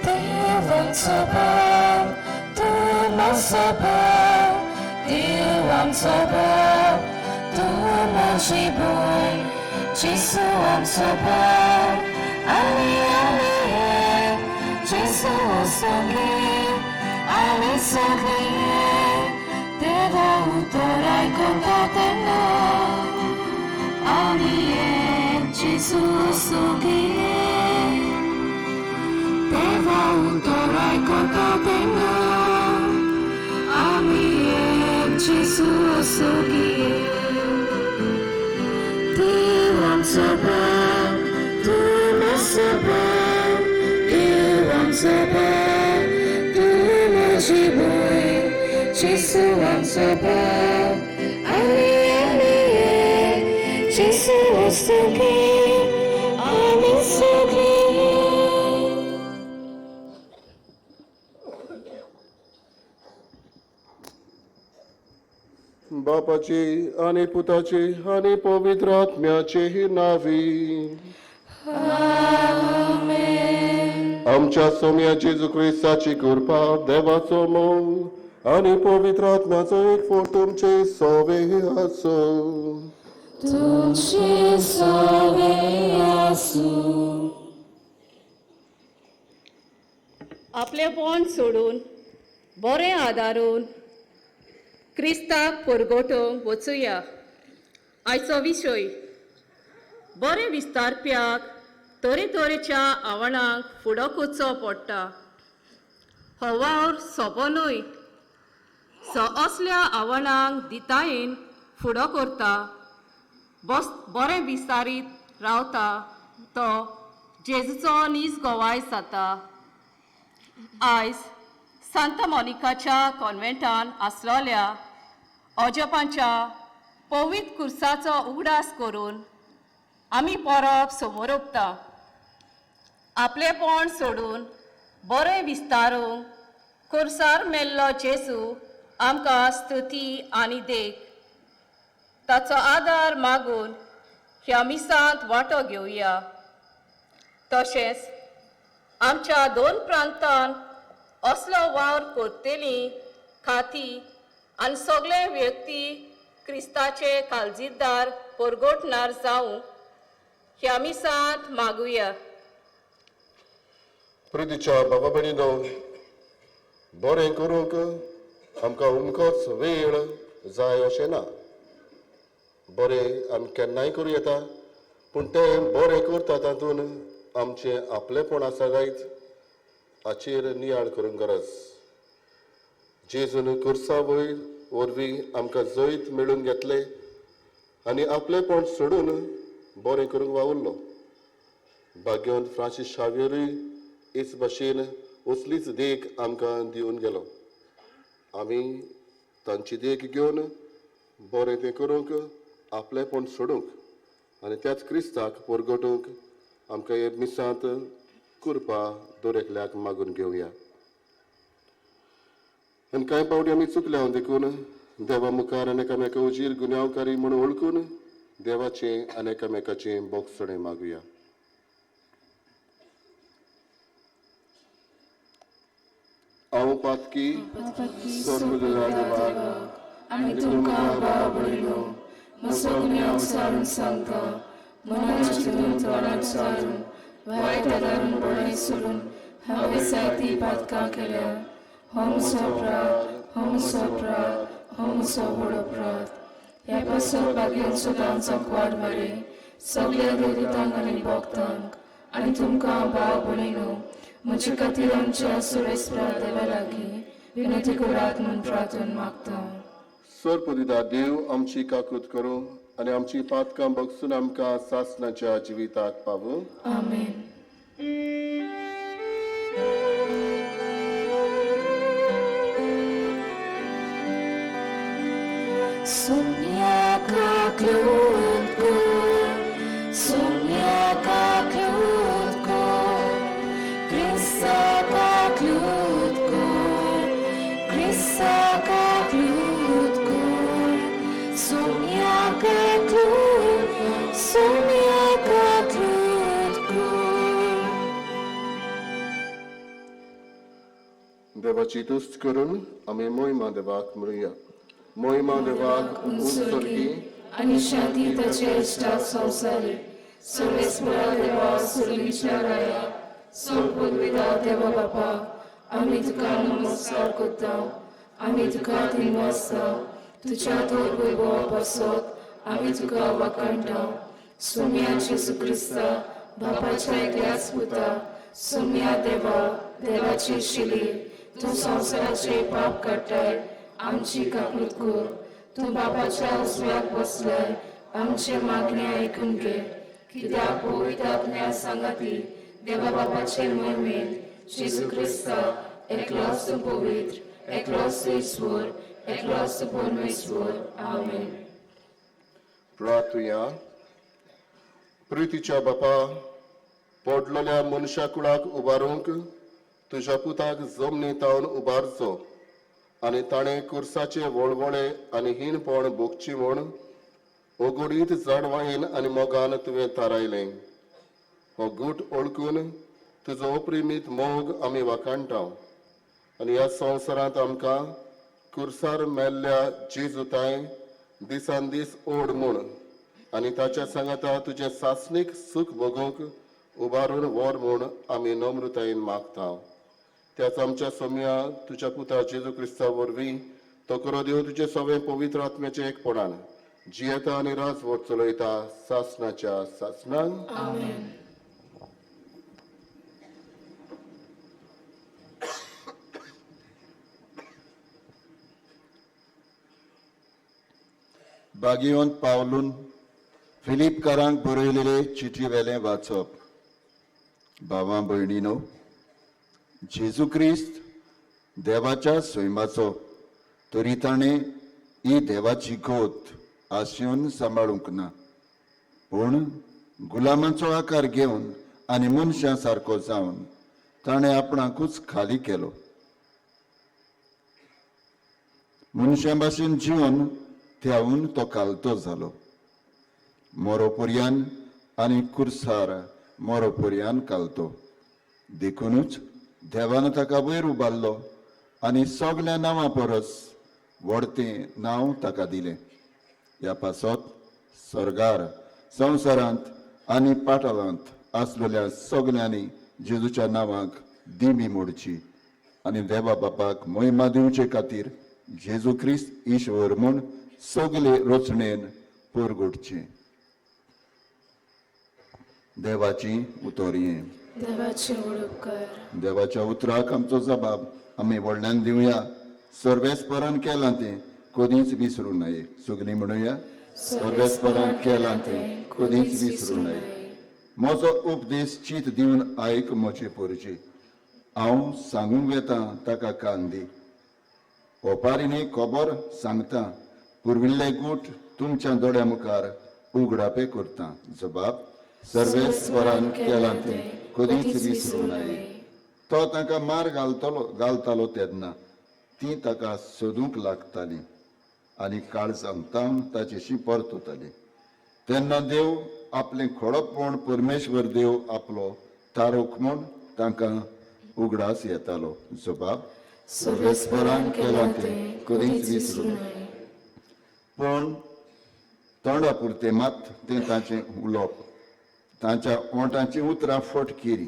देवांचो बाप तूं म्हजो बाप, देवांचो बाप तूं म्हजी भयण, जेजू आमचो बाप. आले आले जेजू सगळे, आले सगळे, देवा उतर आयकता तेन्ना आमी एक जेजू सगळे, देवा उतर आयकता तेन्ना आमी एक जेजू सगळे. देवांचो बाप तूं म्हजो बाप, देवांचो बाप तूं म्हजी भयण, जेजू आमचो बाप. आमी आमी जेजू सगळे, आमी सगळे. बापाची आनी पुताची आनी पवित्र आत्म्याचे नावी. आमच्या सोम्या जेजू क्रिस्ताची कृपा, देवाचो मोग आनी पवित्र आत्म्याचो एक फोट तुमचे सोवे आसूं. तुमचे सोवे आसूं. आपलेपण सोडून बरें आदारून क्रिस्ताक परगटोवंक वचुया. आयचो विशय बरें विस्तारप्याक तरेतरेच्या आव्हानांक फुडो करचो पडटा. हो वावर सोंपो न्हय. सो असल्या आव्हानांक दितायेन फुडो करता, बस बरें विस्तारीत रावता तो जेजूचो नीज गोवाय जाता. आयज सांता मोनिकाच्या कॉन्वेंटान आसलोल्या अजपांच्या पवित्र कुर्साचो उगडास करून आमी परब समोर ओंपता. आपलेपण सोडून बरें विस्तारूंक कुर्सार मेल्लो जेजू आमकां स्तुती आनी देख. ताचो आदार मागून ह्या मिसांत वांटो घेवया. तशेंच आमच्या दोन प्रांतान असलो वावर करतली खाती आनी सगळे व्यक्ती क्रिस्ताचे काळजीदार परगटणार जावंक ह्या मिसांत मागुया. प्रितीच्या बाबा भयणीनो, बरें करूंक आमकां उमकोच वेळ जाय अशें ना. बरें आमी केन्नाय करूं येता, पूण तें बरें करता तातूंत आमचें आपलेपण आसा जायत हाचेर नियाळ करूंक गरज. जेजून कुर्सा वयर वरवीं आमकां जैत मेळून घेतलें आनी आपलेपण सोडून बरें करूंक वावुरलो. भाग्यवंत फ्रांसीस शाव्यरूय हेच भाशेन असलीच देख आमकां दिवन गेलो. आमी तांची देख घेवन बरें तें करूंक, आपलेपण सोडूंक आनी त्याच क्रिस्ताक परगटूंक आमकां हे मिसांत कृपा दर एकल्याक मागून घेवया. आनी कांय पावटी आमी चुकल्या देखून देवा मुखार आनी एकामेका उजीर गुन्यांवकारी म्हूण वळखून देवाचें आनी एकामेकाचें बोगसणें मागुया. हांव पातकी स्वर्गदुता देवाक आनी तुमकां भाव भयणीनो म्हजो गुन्यांव सारून सांगता, मनाच्या चिंतून तोंडान सारून वायट आदारून बरें सोडून हांवें जायतीं पातकां केल्या. हो म्हजो अपराध, हो म्हजो अपराध, हो म्हजो व्हड अपराध. ह्या पासत भाग्यान सदांच वाड मारी सगल्या देवतांक आनी भक्तांक आनी तुमकां भाव भयणीनो म्हजे खातीर आमच्या सुरेस्परा देवा लागीं विनंती करात म्हूण प्रार्थन मागता. सर्पदिदा देव आमची काकूत करूं आनी आमची पातकां बगसून आमकां सासणाच्या जिविताक पावूं. आमेन. Sonia kaklutko, Sonia kaklutko, Krista kaklutko, Krista kaklutko, Sonia kaklutko, Sonia kaklutko. देवाची तुस्त करून आमी मोहिमा देवाक म्हणुया. मोहिमा देवाक उंच स्वर्गी आनी शांती ताचे इश्टा संवसारी. सर्वेस्परा देवा, सुर्गीच्या राया, सोडपुर्विदा देवा बापा, आमी तुका नमस्कार करता, आमी तुका दिनवासता. तुज्या थोर वैभवा पासत आमी तुका वाखाणटा. सोम्या जेजू क्रिस्ता, बापाच्या एकल्याच पुता, सोम्या देवा, देवाची शिली, तूं संवसाराचे पाप काडटाय, आमची काकूत कर. तूं बापाच्या उजव्याक बसलाय, आमचे मागणे आयकून घे. कित्याक पवित्र आत्म्या सांगाती देवा बापाचे मोहिमेन जेजू क्रिस्ता एकलोच तूं पवित्र, एकलोच तूं ईश्वर, एकलोच तूं परमेश्वर. आमेन. प्रार्थुया. प्रितीच्या बापा, पडलेल्या मनशा कुळाक उबारूंक तुज्या पुताक जमनी तावन उबारचो आनी ताणें कुर्साचे वळवळे आनी हीणपण भोगची म्हूण ओगडीत जाणवायेन आनी मोगान तुवें थारायलें. हो गूट ओळखून तुजो अप्रिमीत मोग आमी वाखाणटा आनी ह्या संवसारांत आमकां कुर्सार मेल्ल्या जेजुताय दिसान दीस ओड म्हूण आनी ताच्या सांगाता तुजें सासणीक सूख भोगूंक उबारून व्हर म्हूण आमी नम्रतायेन मागता. त्याच आमच्या सोम्या तुज्या पुता जेजू क्रिस्ता वरवीं तो करो देव तुजें सगळें पवित्र आत्म्याचें एकपणान जियेता आनी राजवट चलयता सासणाच्या सासणाक. आमेन. बागियोन पावलून फिलिपकारांक बरयलेले चिठी वेलें वाचप. भावां भयणीनो, जेजू क्रिस्त देवाच्या सैमाचो तरी ताणें ही देवाची गोत आशेवन सांबाळूंक ना, पूण गुलामाचो आकार घेवन आनी मनशां सारको जावन ताणें आपणाकूच खाली केलो. मनशां भाशेन जिवन थेवन तो कालतो जालो, मोरोपुर्यान आनी कुर्सार मोरोपुर्यान कालतो. देखुनूच देवान ताका वयर उबारलो आनी सगल्या नांवां परस व्हडतें नांव ताका दिलें. ह्या पासत सर्गार, संवसारांत आनी पाटलांत आसलेल्या सगल्यांनी जेजूच्या नांवाक दिमी मोडची आनी देवा बापाक मोहिमा दिवचे खातीर जेजू क्रिस्त ईश्वर म्हूण सगले रचणेन परगटचे. देवाची उतरये. देवाचे उपकार. देवाच्या उतराक आमचो जबाब आमी व्हडल्यान दिवया. सर्वेस्परान केलां तें कदींच विसरूं नये. सगलीं म्हणुया, सर्वेस्परान केलां तें कदींच विसरूं नये. म्हजो उपदेश चीत दिवन आयक म्हजे पोरजी, हांव सांगूंक वेता ताका कान दी. ओपारींनी खबर सांगता, पुर्विल्ले गूट तुमच्या दोळ्या मुखार उगडापे करता. जबाब सर्वेस्परान केलां तें कदींच विसरूं नये. तो तांकां मार घालतालो तेन्ना ती ताका सोदूंक लागताली आनी काळजांत तावन ताचेशी परतताली. तेन्ना देव आपलें खोडपण परमेश्वर देव आपलो तारोक म्हूण तांकां उगडास येतालो. जबाब सर्वेस्परान केलां तें कदींच विसरूं नये. पूण तोंडा पुरतें मात तें ताचें उलोवप, तांच्या ओंठांचीं उतरां फटकिरी.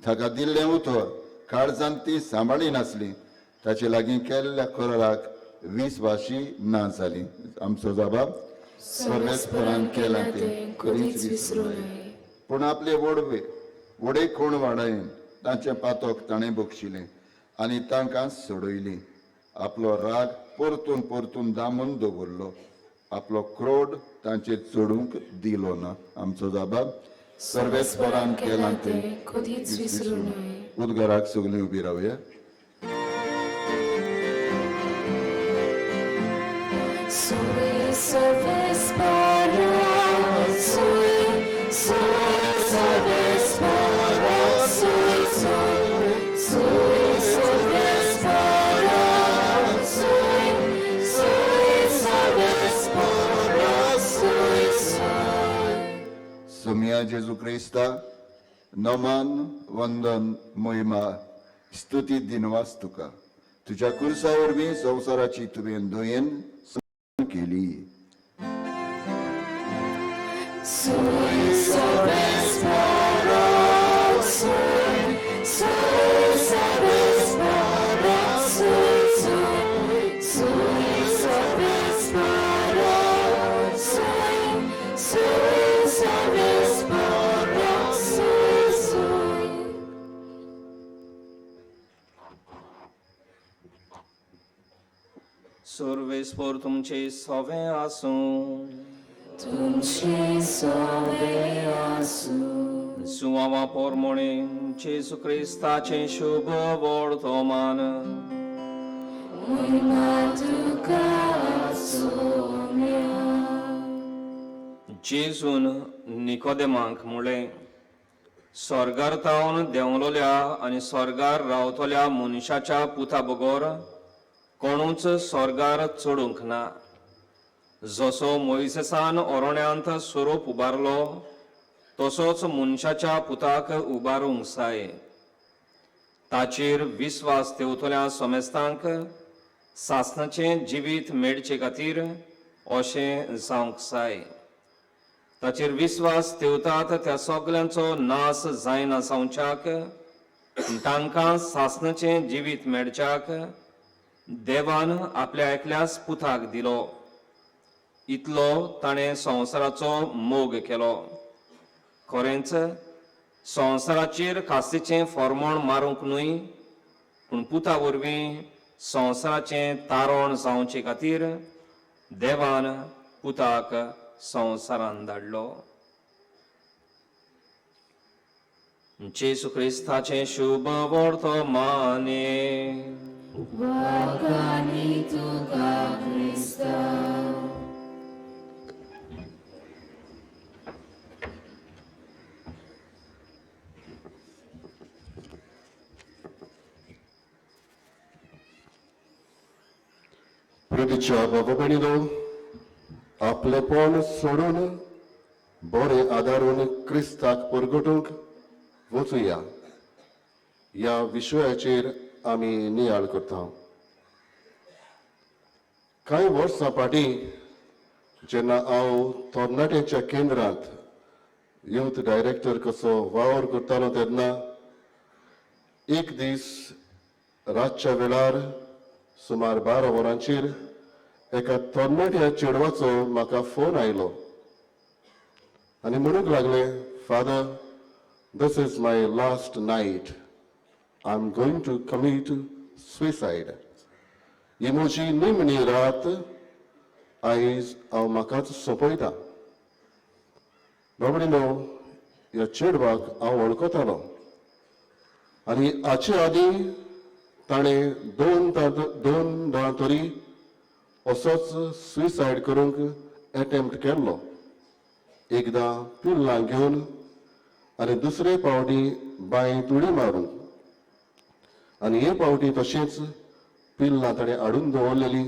ताका दिल्लें उतर काळजान ती सांबाळी नासली, ताचे लागीं केल्ल्या कराराक विस्वाशी ना जाली. आमचो जबाब सर्वेस्परान केलां तें कदींच विसरूं नये. पूण आपले वडवे वडे कोण वाडायन तांचें पातक ताणें बक्षिलें आनी तांकां सोडयलीं. आपलो राग परतून परतून दामून दवरलो, आपलो क्रोड तांचेर चडूंक दिलो ना. आमचो जबाब सर्वेस्परान केलां तें कदींच विसरूं नये. उदगाराक सगलीं उबी रावया. Sui salves para, sui, sui salves para, sui, sui, sui salves para, sui, sui salves para, sui, sui. सोमिया जेजू क्रिस्ता नमन वंदन महिमा स्तुती दिनवास तुका. तुज्या कुर्सा वरवीं संवसाराची तुवें दयेन केली. सर्वेस्पर तुमचे सवे आसूं. तुमचे सोवे आसूं. सुवावा पोरमोणे जेजू क्रिस्ताचें शुभ वर्तमान. महिमा तुका सोम्या. जेजून निकोदेमाक म्हणलें, स्वर्गार तावन देंवलोल्या आनी स्वर्गार रावतल्या मनशाच्या पुता बगर कोणूच स्वर्गार चडूंक ना. जसो मोयसेसान ओरोण्यांत सोरोप उबारलो तसोच मनशाच्या पुताक उबारूंक जाय. ताचेर विस्वास ठेवतल्या समेस्तांक सासणाचें जिवीत मेळचे खातीर अशें जावंक जाय. ताचेर विस्वास ठेवतात त्या सगल्यांचो नाश जायना जावच्याक, तांकां सासणाचें जिवीत मेळच्याक देवान आपल्या एकल्याच पुताक दिलो. इतलो ताणें संवसाराचो मोग केलो. खरेंच संवसाराचेर खास्तीचें फॉर्मोण मारूंक न्हय, पूण पुता वरवीं संवसाराचें तारण जावचे खातीर देवान पुताक संवसारान धाडलो. जेजू क्रिस्ताचें शुभ वर्तमाने. वाखाणी तुका क्रिस्ता. प्रितीच्या बाबा भयणीनो, आपलेपण सोडून बरें आदारून क्रिस्ताक परगटूंक वचुया ह्या विशयाचेर आमी नियाळ करता. कांय वर्सां फाटीं जेन्ना हांव तरणाट्यांच्या केंद्रांत युथ डायरेक्टर कसो वावर करतालो तेन्ना एक दीस रातच्या वेळार सुमार 12 वरांचेर एका तरणाट्या चेडवाचो म्हाका फोन आयलो आनी म्हणूंक लागले, "Father, this is my last night. I am going to commit suicide. ही म्हजी निमणी रात. आयज हांव म्हाकाच सोंपयता." बाबडीनो, ह्या चेडवाक हांव वळखतालो आनी हाचे आदीं ताणें दोनदां तरी असोच सुसायड करूंक एटेम्प्ट केल्लो. एकदां पिल्लां घेवन आनी दुसरे पावटी बांयत उडी मारून. आनी हे पावटी तशेंच पिल्लां ताणें हाडून दवरलेलीं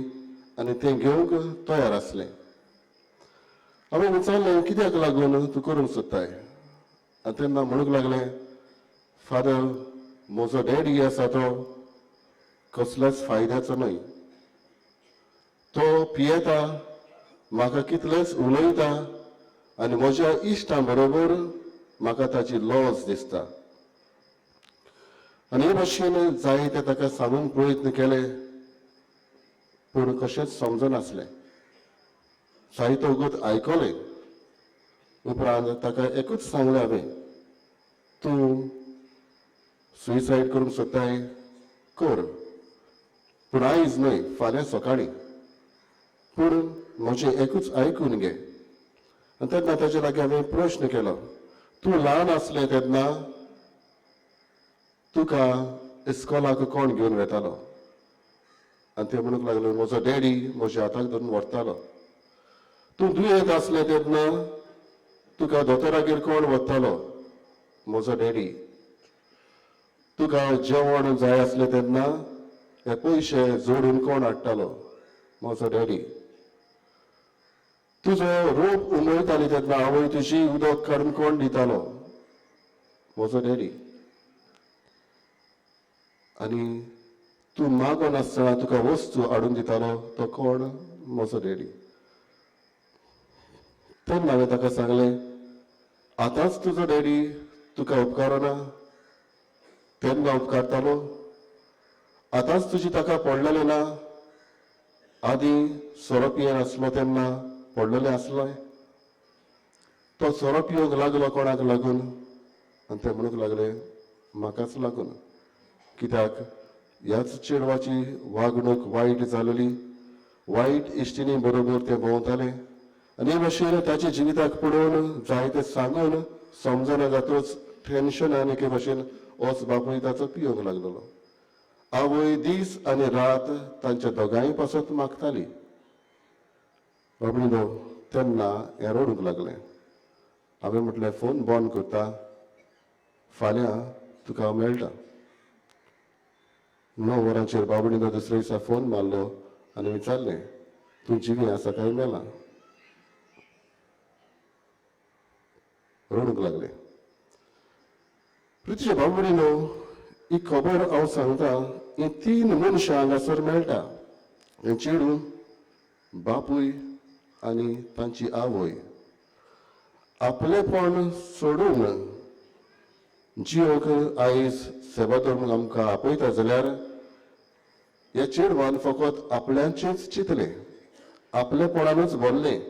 आनी तें घेवंक तयार आसलें. हांवें विचारलें, "कित्याक लागून तूं करूंक सोदताय?" आनी तेन्ना म्हणूंक लागलें, "फादर, म्हजो डॅडी आसा तो कसल्याच फायद्याचो न्हय. तो पियेता, म्हाका कितलेंच उलयता आनी म्हज्या इश्टां बरोबर म्हाका ताची लज दिसता. आनी हे भशेन जायते ताका सांगूंक प्रयत्न केले, पूण कशेंच समजनासलें. जायतो वगत आयकलें. उपरांत ताका एकूच सांगलें हांवें, तूं सुसायड करूंक सोदताय कर, पूण आयज न्हय, फाल्यां सकाळीं. पूण म्हजें एकूच आयकून घे." आनी तेन्ना ताचे लागीं हांवें प्रश्न केलो, "तूं ल्हान आसलें तेन्ना तुका इस्कोलाक कोण घेवन वेतालो?" आनी ते म्हणूंक लागले, "म्हजो डॅडी म्हज्या हाताक धरून व्हरतालो." "तूं दुयेंत आसलें तेन्ना तुका दोतोरागेर कोण वतालो?" "म्हजो डॅडी." "तुका जेवण जाय आसलें तेन्ना हे पयशे जोडून कोण हाडटालो?" "म्हजो डॅडी." "तुजो रोग उमळटाली तेन्ना आवय तुजी उदक काडून कोण दितालो?" "म्हजो डॅडी." आनी तूं मागो नासतना तुका वस्तू हाडून दितालो तो कोण? म्हजो डॅडी. तेन्ना हांवें ताका सांगलें, आतांच तुजो डॅडी तुका उपकारना, तेन्ना उपकारतालो. आतांच तुजी ताका पडलेलें ना, आदीं सोरो पियेन आसलो तेन्ना पडलेलें आसलें. तो सोरो पिवंक लागलो कोणाक लागून? आनी ते म्हणूंक लागले म्हाकाच लागून. कित्याक ह्याच चेडवाची वागणूक वायट जालेली, वायट इश्टिणी बरोबर ते भोंवताले आनी हे भाशेन ताच्या जिविताक पळोवन जायते सांगून समजना जातूच टेन्शनान एके भाशेन होच बापूय ताचो पिवंक लागलेलो. आवय दीस आनी रात तांच्या दोगांय पासत मागताली. बाबडीनो तेन्ना हें रडूंक लागलें. हांवें म्हटलें फोन बंद करता, फाल्यां तुका हांव मेळटा. 9 वरांचेर बाबडीनो दुसऱ्या दिसा फोन मारलो आनी विचारलें, तूं जिवी आसा काय मेला? रडूंक लागलें. प्रितीच्या बाबडीनो, ही खबर हांव सांगता, ही 3 मनशां हांगासर मेळटा, हें चेडूं, बापूय आनी तांची आवय. आपलेपण सोडून जियोक आयज सेवा धर्म आमकां आपयता जाल्यार ह्या चेडवान फकत आपल्याचेंच चिंतलें, आपलेपणानूच भरलें.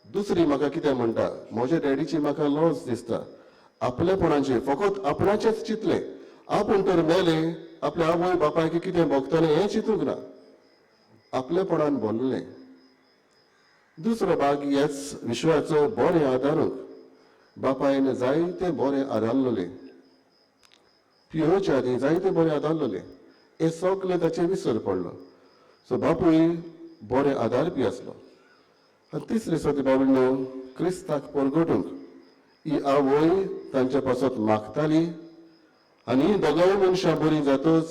दुसरी म्हाका कितें म्हणटा, म्हज्या डॅडीची म्हाका लॉस दिसता. आपलेपणाचें फकत आपणाचेंच चिंतलें. आपूण तर मेलें, आपल्या आवय बापायक कितें भोगतलें हें चिंतूंक ना, आपलेपणान भरलें. दुसरो भाग ह्याच विश्वाचो बरें आदारूंक बापायन जायते बरें आदारलें, पियोच्या आदीं जायते बरें आदारलें, हें सगलें ताचें विसर पडलो. सो बापूय बरें आदारपी आसलो. आनी तिसरे सर्ती बाबडो क्रिस्ताक परगटूंक ही आवय तांच्या पासत मागताली आनी दोगांय मनशां बरीं जातच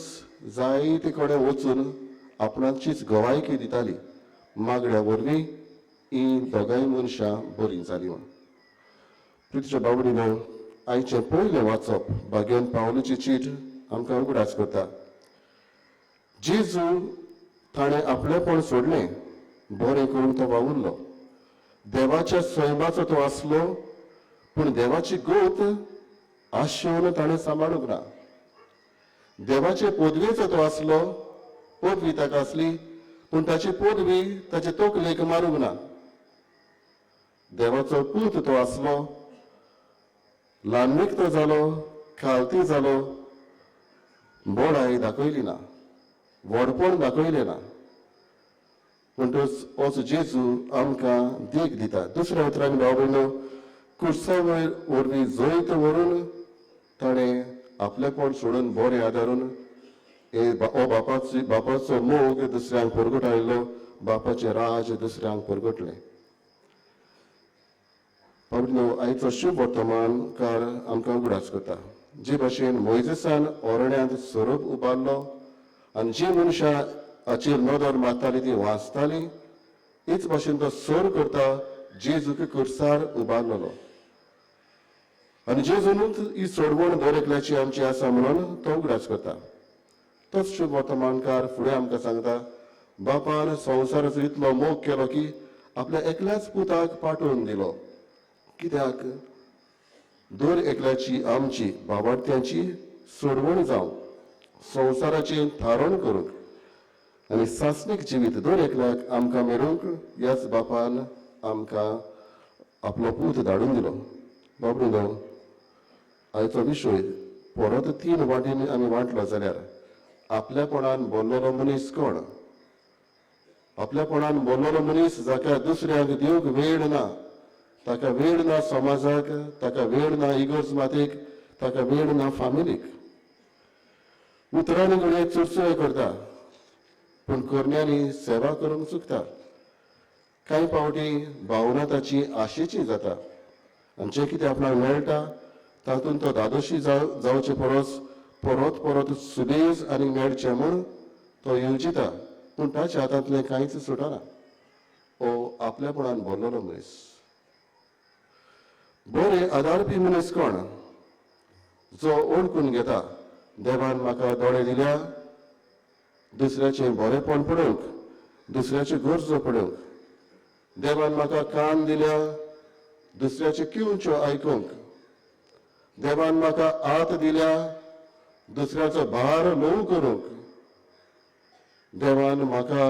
जायते कडेन वचून आपणाचीच गवायकी दिताली. मागण्या वरवीं ही दोगांय मनशां बरीं जालीं म्हूण. प्रितीच्या बाबडीनो, आयचें पयलें वाचप भाग्यन पावलूची चीट आमकां उगडास करता. जेजू ताणें आपलेपण सोडलें, बरें करून तो वावुरलो. देवाच्या सैमाचो तो आसलो, पूण देवाची गोत आशेवन ताणें सांबाळूंक ना. देवाचे पदवेचो तो आसलो, पदवी ताका आसली, पूण ताची पदवी ताचे तकलेक मारूंक ना. देवाचो पूत तो आसलो, ल्हानवीक तो जालो, खालती जालो, बोडाय दाखयली ना, व्हडपण दाखयलें ना. पूण होच जेजू आमकां देख दिता. दुसऱ्या उतरांनी भाव भयणो, कुर्सा वरवीं जैत व्हरून ताणें आपलेपण सोडून बरें आदारून हो बापाचो मोग दुसऱ्यांक परगटायलो, बापाचें राज दुसऱ्यांक परगटलें. बाबडीनो, आयचो शुभ वर्तमानकार आमकां उगडास करता. जे भाशेन मोयजेसान ओरण्यांत सोरोप उबारलो आनी जी मनशां हाचेर नदर मारताली ती वाचताली, हेच भाशेन तो सोर करता जेजूक कुर्सार उबारलेलो. आनी जेजूनूच ही सोडवण दर एकल्याची आमची आसा म्हणून तो उगडास करता. तोच शुभ वर्तमानकार फुडें आमकां सांगता, बापान संवसाराचो इतलो मोग केलो की आपल्या एकल्याच पुताक पाठोवन दिलो. कित्याक? दर एकल्याची आमची बाबार्थ्यांची सोडवण जावं, संवसाराचें थारण करूंक आनी सासणीक जिवीत दर एकल्याक आमकां मेळूंक ह्याच बापान आमकां आपलो पूत धाडून दिलो. बाबडो, आयचो विशय परत 3 वाटेन आमी वांटलो जाल्यार आपल्यापणान बोल्लोलो मनीस कोण? आपल्यापणान बोल्लोलो मनीस जाका दुसऱ्यांक दिवंक वेळ ना, ताका वेळ ना समाजाक, ताका वेळ ना इगर्ज मातेक, ताका वेळ ना फामिलीक. उतरांनी घडये चुरचुरे करता, पूण करण्यांनी सेवा करूंक चुकता. कांय फावटी भावना ताची आशेची जाता आनी जें कितें आपणाक मेळटा तातूंत तो धादोशी जावचे परस परत परत सुबेज आनी मेळचें म्हूण तो येवजिता, पूण ताच्या हातांतलें कांयच सुटना. हो आपल्यापणान भरलेलो मनीस. बरें आदारपी मनीस कोण? जो ओळखून घेता देवान म्हाका दोळे दिल्या दुसऱ्याचें बरेंपण पळोवंक, दुसऱ्याच्यो गरजो पळोवंक. देवान म्हाका कान दिल्या दुसऱ्याच्यो किंवच्यो आयकूंक. देवान म्हाका हात दिल्या दुसऱ्याचो भार ल्हव करूंक. देवान म्हाका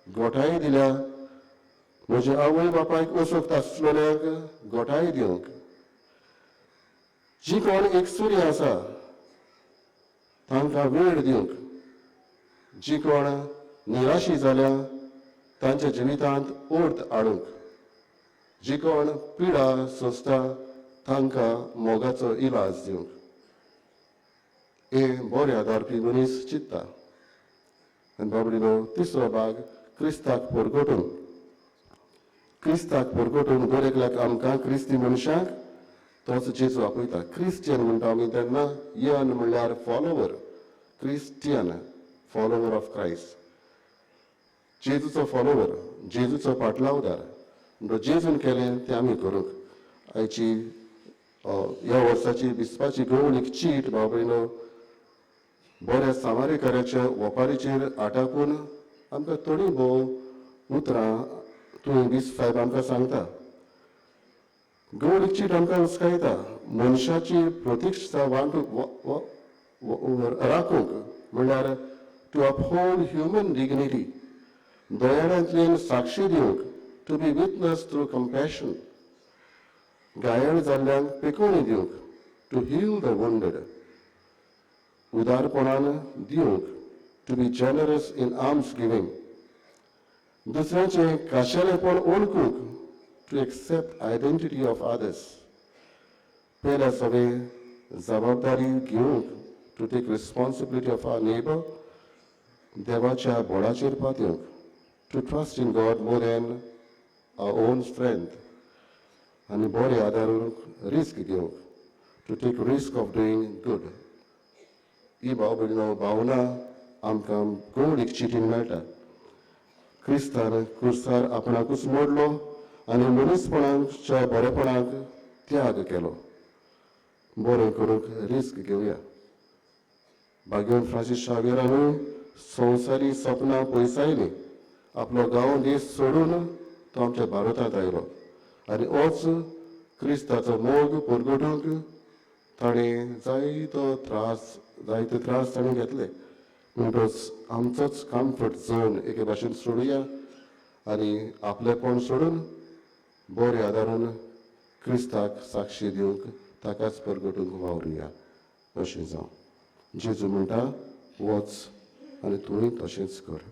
गोठाय दिल्या म्हज्या आवय बापायक वचूंक आसलेल्यांक गोठाय दिवंक. जी कोण एकसुरी आसा तांकां वेळ दिवंक. जी कोण निराशी जाल्या तांच्या जिवितांत अर्थ हाडूंक. जी कोण पिडा सोंसता तांकां मोगाचो इलाज दिवंक. हे बरे आदारपी मनीस चित्ता. आनी बाबडीलो तिसरो भाग क्रिस्ताक परगटून. क्रिस्ताक परगटून दर एकल्याक आमकां क्रिस्ती मनशांक तोच जेजू आपयता. क्रिस्टियन म्हणटा आमी तेन्ना यन म्हणल्यार follower, Christian follower of Christ, जेजूचो फॉलोवर, जेजूचो पाटलावदार. म्हणटो जेजून केलें तें आमी करूंक. आयची ह्या वर्साची बिस्पाची गवळीक चीट बाबडीनो बऱ्या सामारेकाराच्या वपारीचेर आटाकून आमकां थोडी भोव उतरां तुवें बिस्प सायब आमकां सांगता. गवळीक चीट आमकां उस्कायता मनशाची प्रतिश्ठा वांटूंक राखूंक, म्हणल्यार टू अपहोल्ड ह्युमन डिग्निटी, दयाळांतल्यान साक्षी दिवंक, to be witness through compassion, घायाळ जाल्ल्यांक पेकोवणी दिवंक, टू हील the wounded, उदारपणान दिवंक, to be generous in alms giving, दुसऱ्याचें खाशेलेपण वळखूंक, to accept identity of others, पेल्या सगळे जबाबदारी घेवंक, to take responsibility of our neighbour, देवाच्या बोळाचेर पातयेवंक, to trust in God more than our own strength, आनी बरें आदारून रिस्क घेवंक, to take risk of doing good. ही भाव भयणीनो भावना आमकां गवळीक चिटीन मेळटा. क्रिस्तान कुर्सार आपणाकूच मोडलो आनी मनीसपणाच्या बरेपणाक त्याग केलो. बरें करूंक रिस्क घेवया. भाग्यवंत फ्रांसीस शावेरानूय संवसारी सपनां पयसायलीं. आपलो गांव देश सोडून तो आमच्या भारतांत आयलो आनी होच क्रिस्ताचो मोग परगटूंक ताणें जायतो त्रास, जायते त्रास ताणें घेतले. म्हणटच आमचोच कम्फर्ट झोन एके भाशेन सोडुया आनी आपलेपण सोडून बरें आदारून क्रिस्ताक साक्षी दिवंक ताकाच परगटूंक वावरुया. अशें जावं. जेजू म्हणटा वच आनी तुवें तशेंच कर.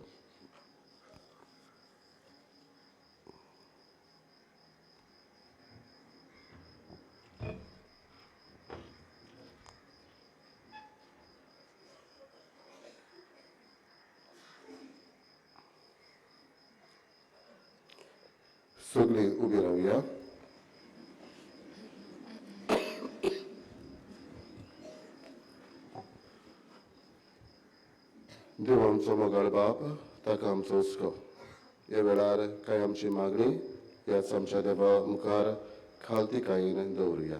सगळीं उबी रावया. देव आमचो मोगाळ बाप, ताका आमचो हुस्को. ह्या वेळार कांय आमची मागणी ह्याच आमच्या देवा मुखार खालतीकायेन दवरुया.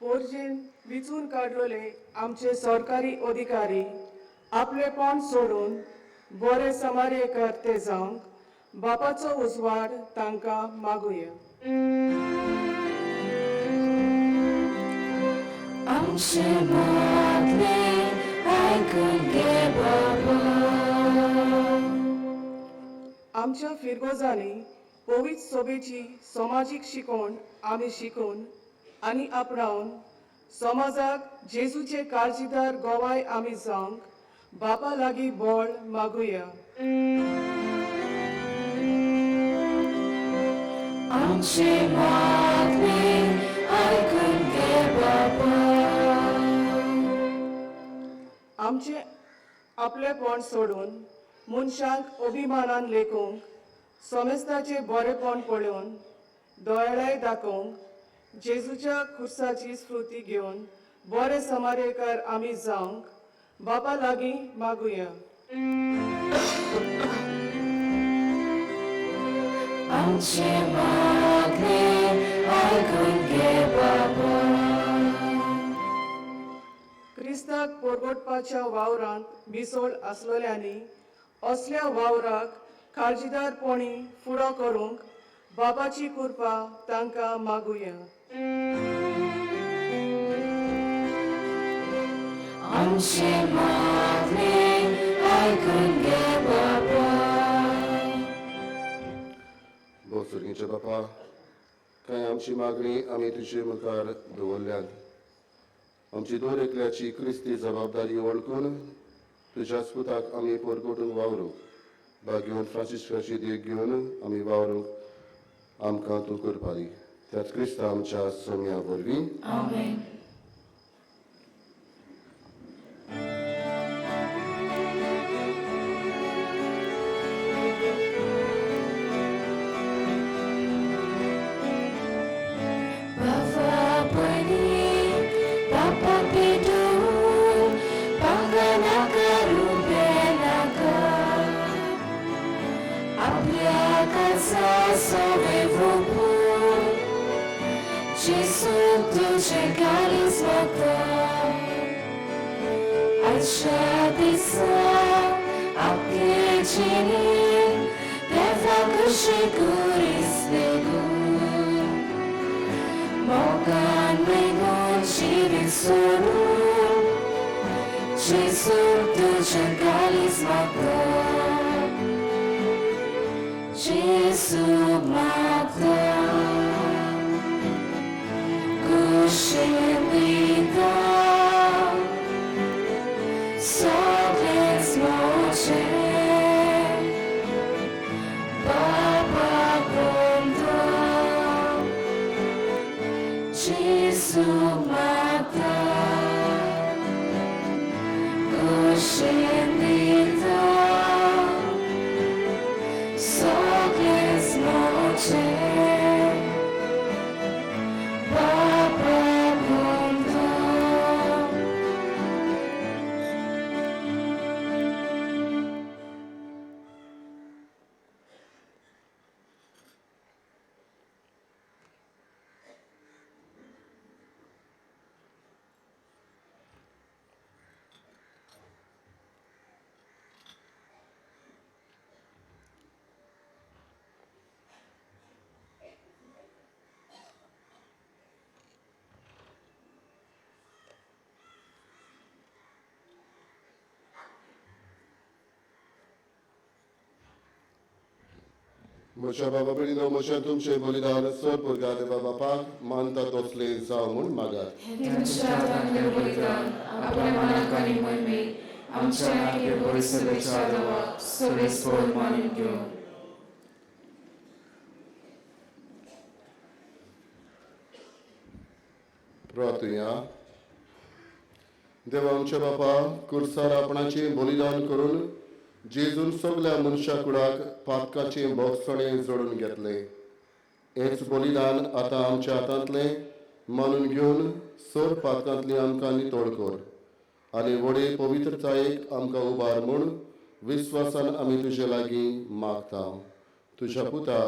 पोरजेन विचून काडलेले आमचे सरकारी अधिकारी आपलेपण सोडून बरे समारेकर्ते जावंक बापाचो उजवाड तांकां मागुया. आमचे मागणे आयकून घे बाबा. आमच्या फिरगोजांनी पवित्र सोबेची समाजीक शिकवण आमी शिकून आनी आपणावन समाजाक जेजूचे काळजीदार गोवाय आमी जावंक बापा लागीं बळ मागुया. आमचे मागणे आयकून घे बाबा. आमचे आपलेपण सोडून मनशांक अभिमानान लेखूंक, समेस्ताचें बरेपण पळोवन दोळ्याय दाखोवंक, जेजूच्या खुर्साची स्फूर्ती घेवन बरे समारेकार आमी जावंक बापा लागीं मागुया. आमचे मागणें आयकून घे बाबा. क्रिस्ताक परगटपाच्या वावरांत मिसळ आसलेल्यांनी असल्या वावराक काळजीदारपणी फुडो करूंक बाबाची कृपा तांकां मागुया. आमचे मागणें आयकून घे बाबा. भोव सुर्गींचे बापा, कांय आमची मागणी आमी तुजे मुखार दवरल्यात. आमची दर एकल्याची क्रिस्ती जबाबदारी वळखून तुज्याच पुताक आमी परगटूंक वावरूंक भाग्यवंत फ्रांसिस्काची देख घेवन आमी वावरूंक आमकां तूं करपा दी. त्याच क्रिस्ता आमच्या सोम्या वरवीं. आमेन. म्हज्या बाबा भयणीनो, म्हजें तुमचें बलिदान सर पुरगा देवा बापाक मानता तसलें जावं म्हूण मागात. तुमच्या हातांतलें बलिदान आपल्या मनाक आनी मोहिमेक आमच्या आनी बोरिसभेच्या देवाक सर्वेस्पर मानून घेवं. प्रार्थुया. देवा आमच्या बापा, कुर्सार आपणाचें बलिदान करून जेजून सगल्या मनशा कुडाक पातकाचें भोगसणें जोडून घेतलें. हेंच बलिदान आतां आमच्या हातांतलें मानून घेवन सर पातकांतली आमकां नितळ कर आनी व्हडे पवित्रतायेक आमकां उबार म्हूण विस्वासान आमी तुजे लागीं मागता. तुज्या पुता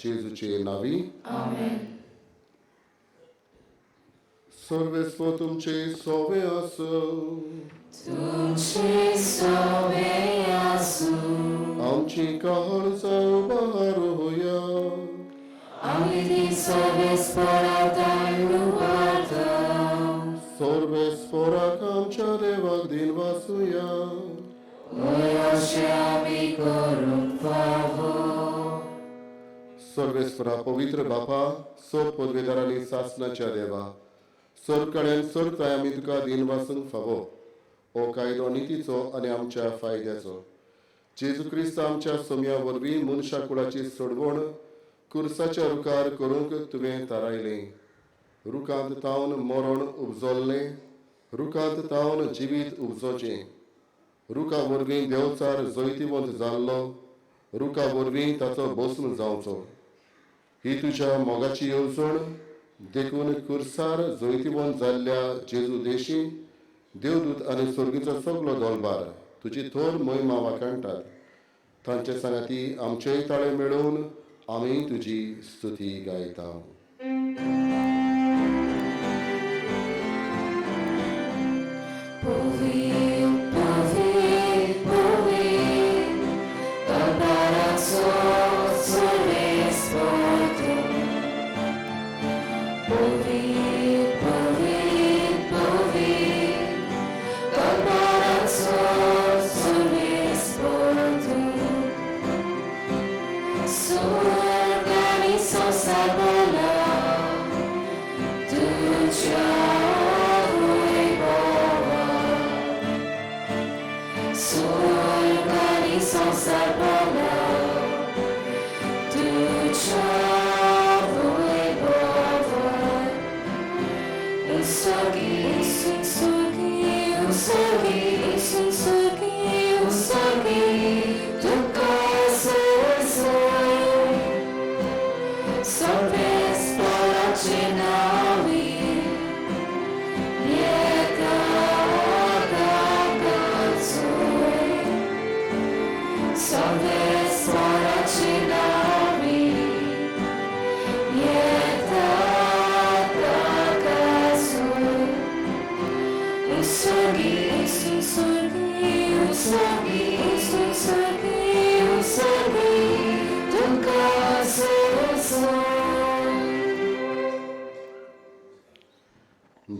जेजूचे नांवी. आमेन. सर्वेस्पर तुमचे सोवे आसूं. तुमचे सोवे आसूं. आमची काळजां उबारुया. आमी ती सर्वेस्परा उबारता. सर्वेस्पराक आमच्या देवाक दिन वासुया. वय अशें आमी करूंक फावो. सर्वेस्परा पवित्र बापा, सोब पदवेदारांनी सासनाच्या देवा, सरकण्यान सरताय आमी तुका दिन वासूंक फावो. हो कायदो नितीचो आनी आमच्या फायद्याचो. जेजू क्रिस्त आमच्या सोम्या वरवीं मनशा कुळाची सोडवण कुर्साच्या रुखार करूंक तुवें थारायलें. रुखांत तावन मरण उपजल्लें, रुखांत तावन जिवीत उपजोचें. रुखा वरवीं देवचार जैतिवंत जाल्लो, रुखा वरवीं ताचो भस्म जावचो. ही तुज्या मोगाची येवजण. देखून कुर्सार जैतिवंत जाल्ल्या जेजू देशी देवदूत आनी स्वर्गीचो सगलो दोलबार तुजी थोर महिमा वाखाणटात. तांचे सांगाती आमचेय ताळे मेळोवन आमी तुजी स्तुती गायता.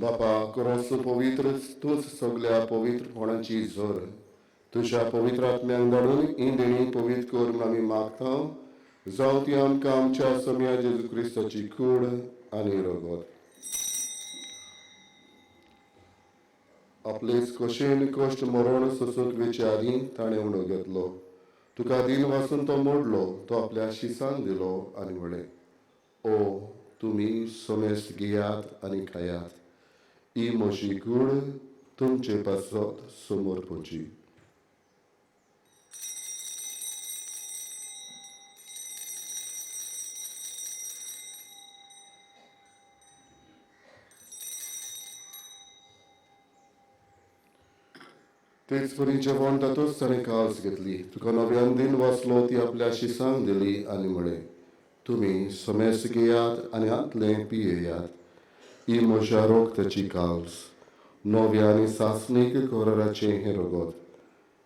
बापा क्रोस पवित्र तूंच सगल्या पवित्रपणाची जोर तुज्या पवित्र आत्म्यांक धाडून ही देणी पवित्र कर म्हूण आमी मागता. जावं ती आमकां आमच्या सम्या जेजू क्रिस्ताची कूड आनी रगत. आपलेच कशेन कश्ट मरण सोसूंक वेचे आदीं ताणें उणो घेतलो. तुका दिन वासून तो मोडलो, तो आपल्या शिसान दिलो आनी म्हळें, ओ तुमी समेस्त घेयात आनी खायात, ही म्हजी कूड तुमचे पासत समोर पोची. तेच परी जेवण तातूंच ताणें कास घेतली. तुका नव्यान दिन वाचलो, ती आपल्या शिसांक दिली आनी म्हळें, तुमी समेस्त घेयात आनी हांतलें पियेयात, ही म्हज्या रगताची काल्स, नव्या आनी सासणीक कराराचें हें रगत,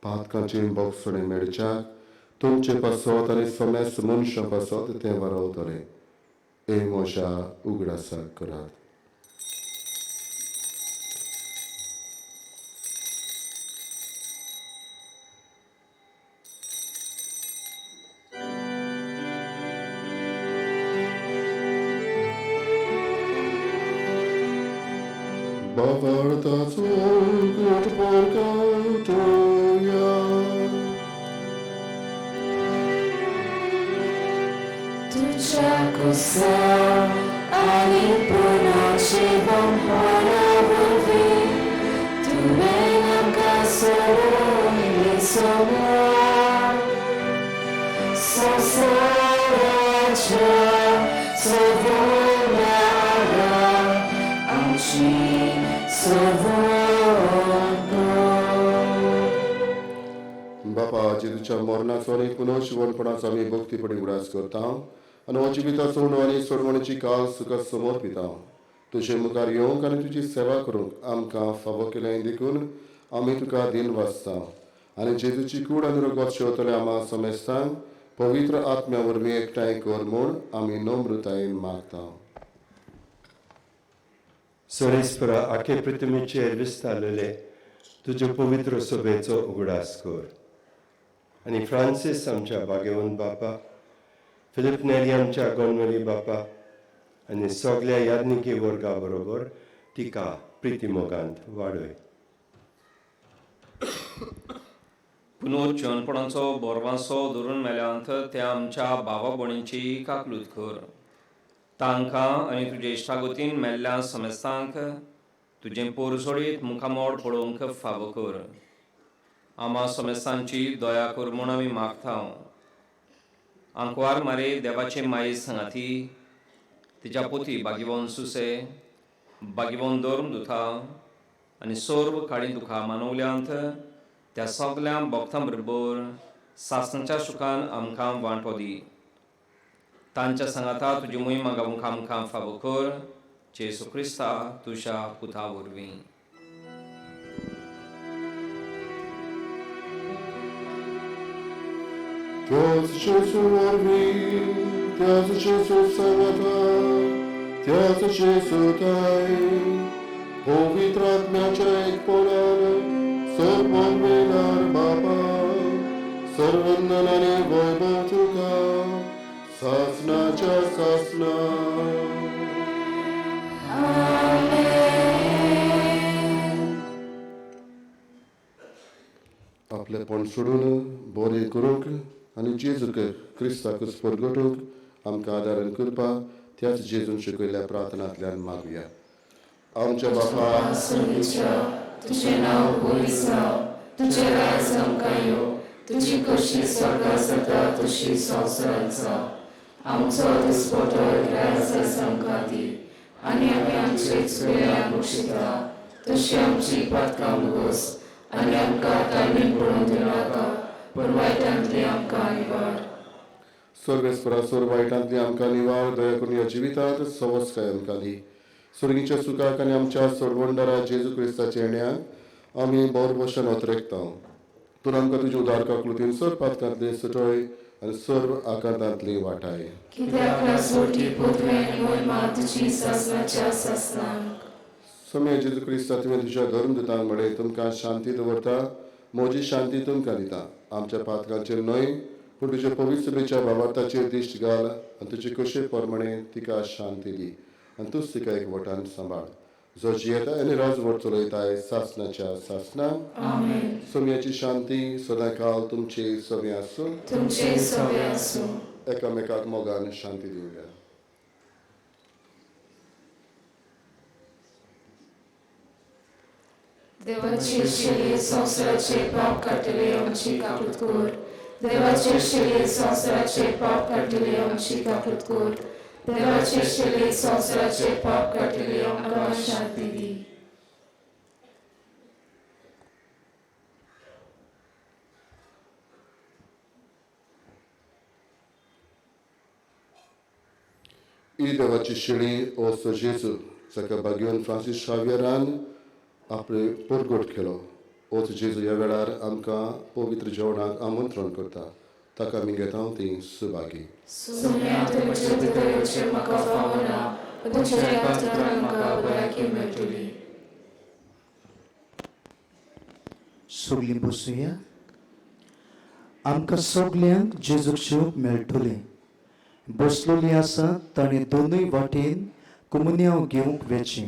पातकांचें बोगसणें मेळच्याक तुमचे पासत आनी समेस्त मनशां पासत तें वारावतलें. हे म्हज्या उगडासाक करात. भावार्थाचो उगड परगटोया. तुज्या कुसां आनी पुनर्जीवनपणा वरवीं तुवें आमकां सोडून सोडला. संवसाराच्या सोडणारा आमची बापा, जेजूच्या मरणाचो आनी पुनर्जिवनपणाचो आमी भक्तीपणी उगडास करता आनी हो जिविताचो उणो आनी सोडवणेची कास तुका समर्पिता. तुजे मुखार येवंक आनी तुजी सेवा करूंक आमकां फावो केलें देखून आमी तुका दिन वाचता आनी जेजूची कूड आनी रगत शेवतले आमा समेस्तांक पवित्र आत्म्या वरवीं एकठांय कर म्हूण आमी नम्रतायेन मागता. सोरेस्परा आखे पृथ्वीचेर विस्तारलेले तुजे पवित्र सभेचो उगडास कर आनी फ्रांसीस आमच्या भाग्यवंत बापा, फिलीप नेरी आमच्या गोनवेली बापा आनी सगल्या याज्ञिकी वर्गा बरोबर तिका प्रितीमोगांत वाडय. पुनर्जिवनपणाचो बोरवांसो धरून मेल्यांत त्या आमच्या भावा भयणींची काकलूत कर. तांकां आनी तुजे इश्टागतीन मेल्ल्या समेस्तांक तुजें पोरसोडीत मुखामोड पळोवंक फावो कर. आमा समेस्तांची दया कर म्हूण आमी मागता. आंकवार मारे देवाचे माये सांगाती तिच्या पोती बागिवन सुसे बागिवन धर्म दुथा आनी सर्व काळी दुखा मानवल्यांत त्या सगल्या भक्तां बरोबर सासणाच्या सुखान आमकां वांटो दी. तांच्या सांगाता तुजी मोहिमा गावूंक आमकां फावो कर, जेजू क्रिस्ता तुज्या पुता वरवीं. त्याच जेजू वरवीं, त्याच जेजू सांगाता, त्याच जेजू ताय, पवित्र आत्म्याच्या एकपणान सर्वमेणार बापा, सर्वंदनाने वैभव तुका सासनाच्या सासना. आपलेपण सोडून बरें करूंक आनी जेजूक क्रिस्ताक परगटूंक आमकां आदारण करपाक त्याच जेजून शिकयल्ल्या प्रार्थनांतल्यान मागुया. आमच्या बापा तुझें नांव पवित्र जावं, तुजें राज आमकां येवं, तुजी खोशी स्वर्गांत जाता तशी संवसारांत जावं. आमचो दिसपटो ग्रास आमकां दी आनी आमी आमचे चुकल्यांक बक्षिता तशी आमची पातकां मुगोस आनी आमकां ताळमेळ पडूंक दिवनाका, पूण वायटांतली आमकां निवार. सर्वेस्परा सोर वायटांतली आमकां निवार, दया करून ह्या जिवितांत सवस्काय आमकां दी. सुर्गीच्या सुखाक आनी आमच्या सोडवणदारा जेजू क्रिस्ताच्या येण्याक आमी बोरभोशान अतरेकता. तूं आमकां तुज्या उदार काकलुतीन सर्व पातकांतली सुटय आनी सर्व आकांतांतली वाटाय. कित्याक राजवटी पदवी आनी मोहिमा तुजी सासणाच्या सासणाक. समय जेजू क्रिस्ता तुवें तुज्या धर्मदूतांक म्हळें, तुमकां शांती दवरता, म्हजी शांती तुमकां दिता. आमच्या पातकांचेर न्हय पूण तुज्या पवित्र सभेच्या भावार्थाचेर दिश्ट घाल आनी तुजे कशे प्रमाणे तिका शांती दी आनी तूंच तिका एक वटान सांबाळ, जो जियेता आनी राजवट चलयताय सासणाच्या सासना. सोम्याची शांती सदांकाल तुमचे सवे आसूं, तुमचे सवे आसूं. एकामेकाक मोगान शांती दिवया. देवाचे शिले संवसाराचे पाप काडटले आमची काकूत कर, देवाचे शिले संवसाराचे पाप काडटले आमची काकूत कर, देवाचे शिले संवसाराचे पाप काडटले आमकां शांती दी. ही देवाची शेळी ओ सो जेजू, जाका भाग्यवन फ्रांसीस शावियरान आपले परगट केलो, ओच जेजू ह्या वेळार आमकां पवित्र जेवणाक आमंत्रण करता. ताका आमी घेता ती सुभागी. सोम्या तुमचे भितर येवचें म्हाका फावना, पूण तुमच्या एका उतरान म्हाका भलायकी मेळटली. सगळीं बसुया. आमकां सगल्यांक जेजूक शिवंक मेळटलें. बसलोली आसा ताणें दोनूय वाटेन कुमुन्यांव घेवंक वेचें,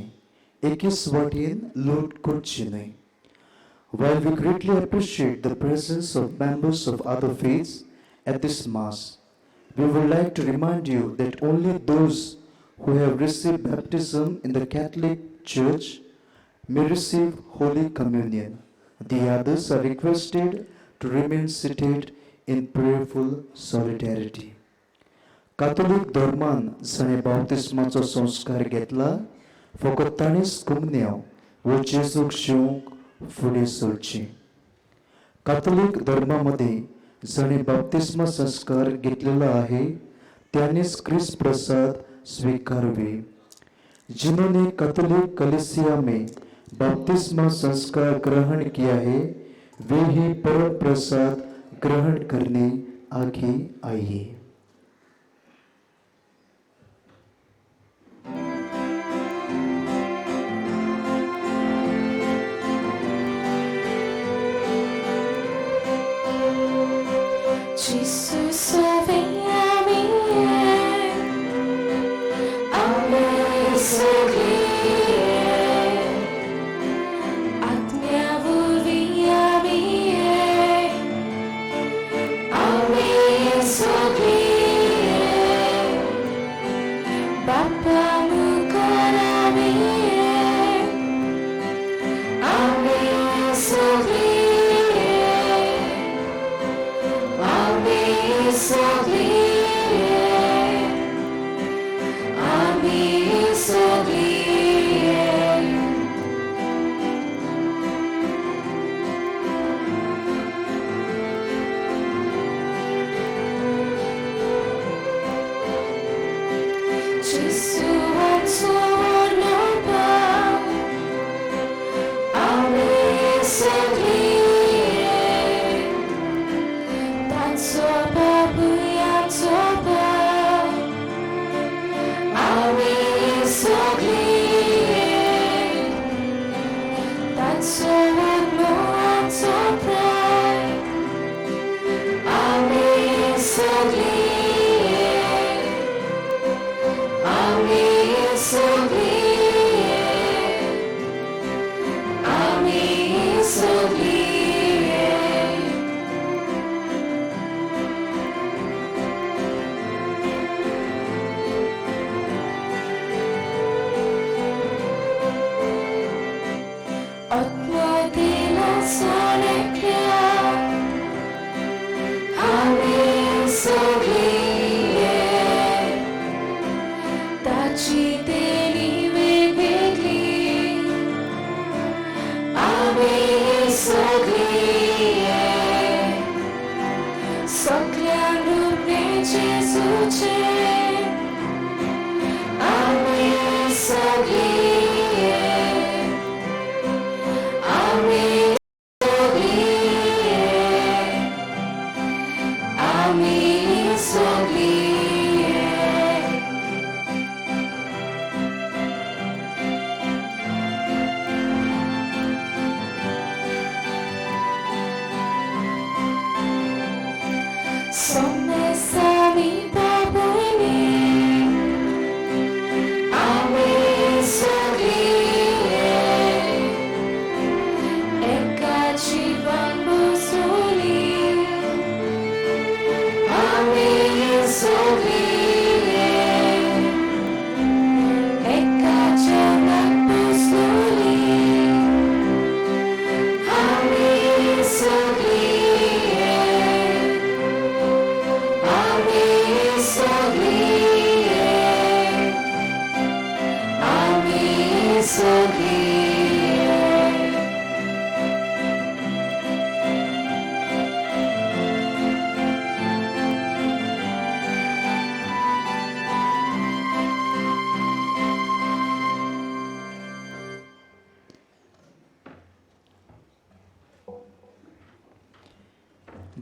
एकेच वाटेन लूट करची न्हय. While we greatly appreciate the presence of members of other faiths at this Mass, we would like to remind you that only those who have received baptism in the Catholic Church may receive Holy Communion. The others are requested to remain seated in prayerful solidarity. Catholic धर्मान जाणें बाप्तिस्माचो संस्कार घेतला फकत ताणेंच कुमन्यांव वो जेजूक शिवंक फुडें सरचें. काथोलीक धर्मा मदें जाणें बाप्तिस्मा संस्कार घेतलेलो आहे त्यानेच क्रिस्त प्रसाद स्वीकारवे. जिन्होंने कैथोलिक कलीसिया में बपतिस्मा संस्कार ग्रहण किया है वे ही परम प्रसाद ग्रहण करने आगे आइए।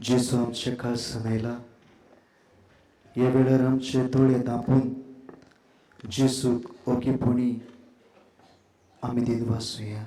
जेजू आमचे खालसान आयला. ह्या वेळार आमचे दोळे धांपून जेजूक ओगीपणी आमी दिनवासुया.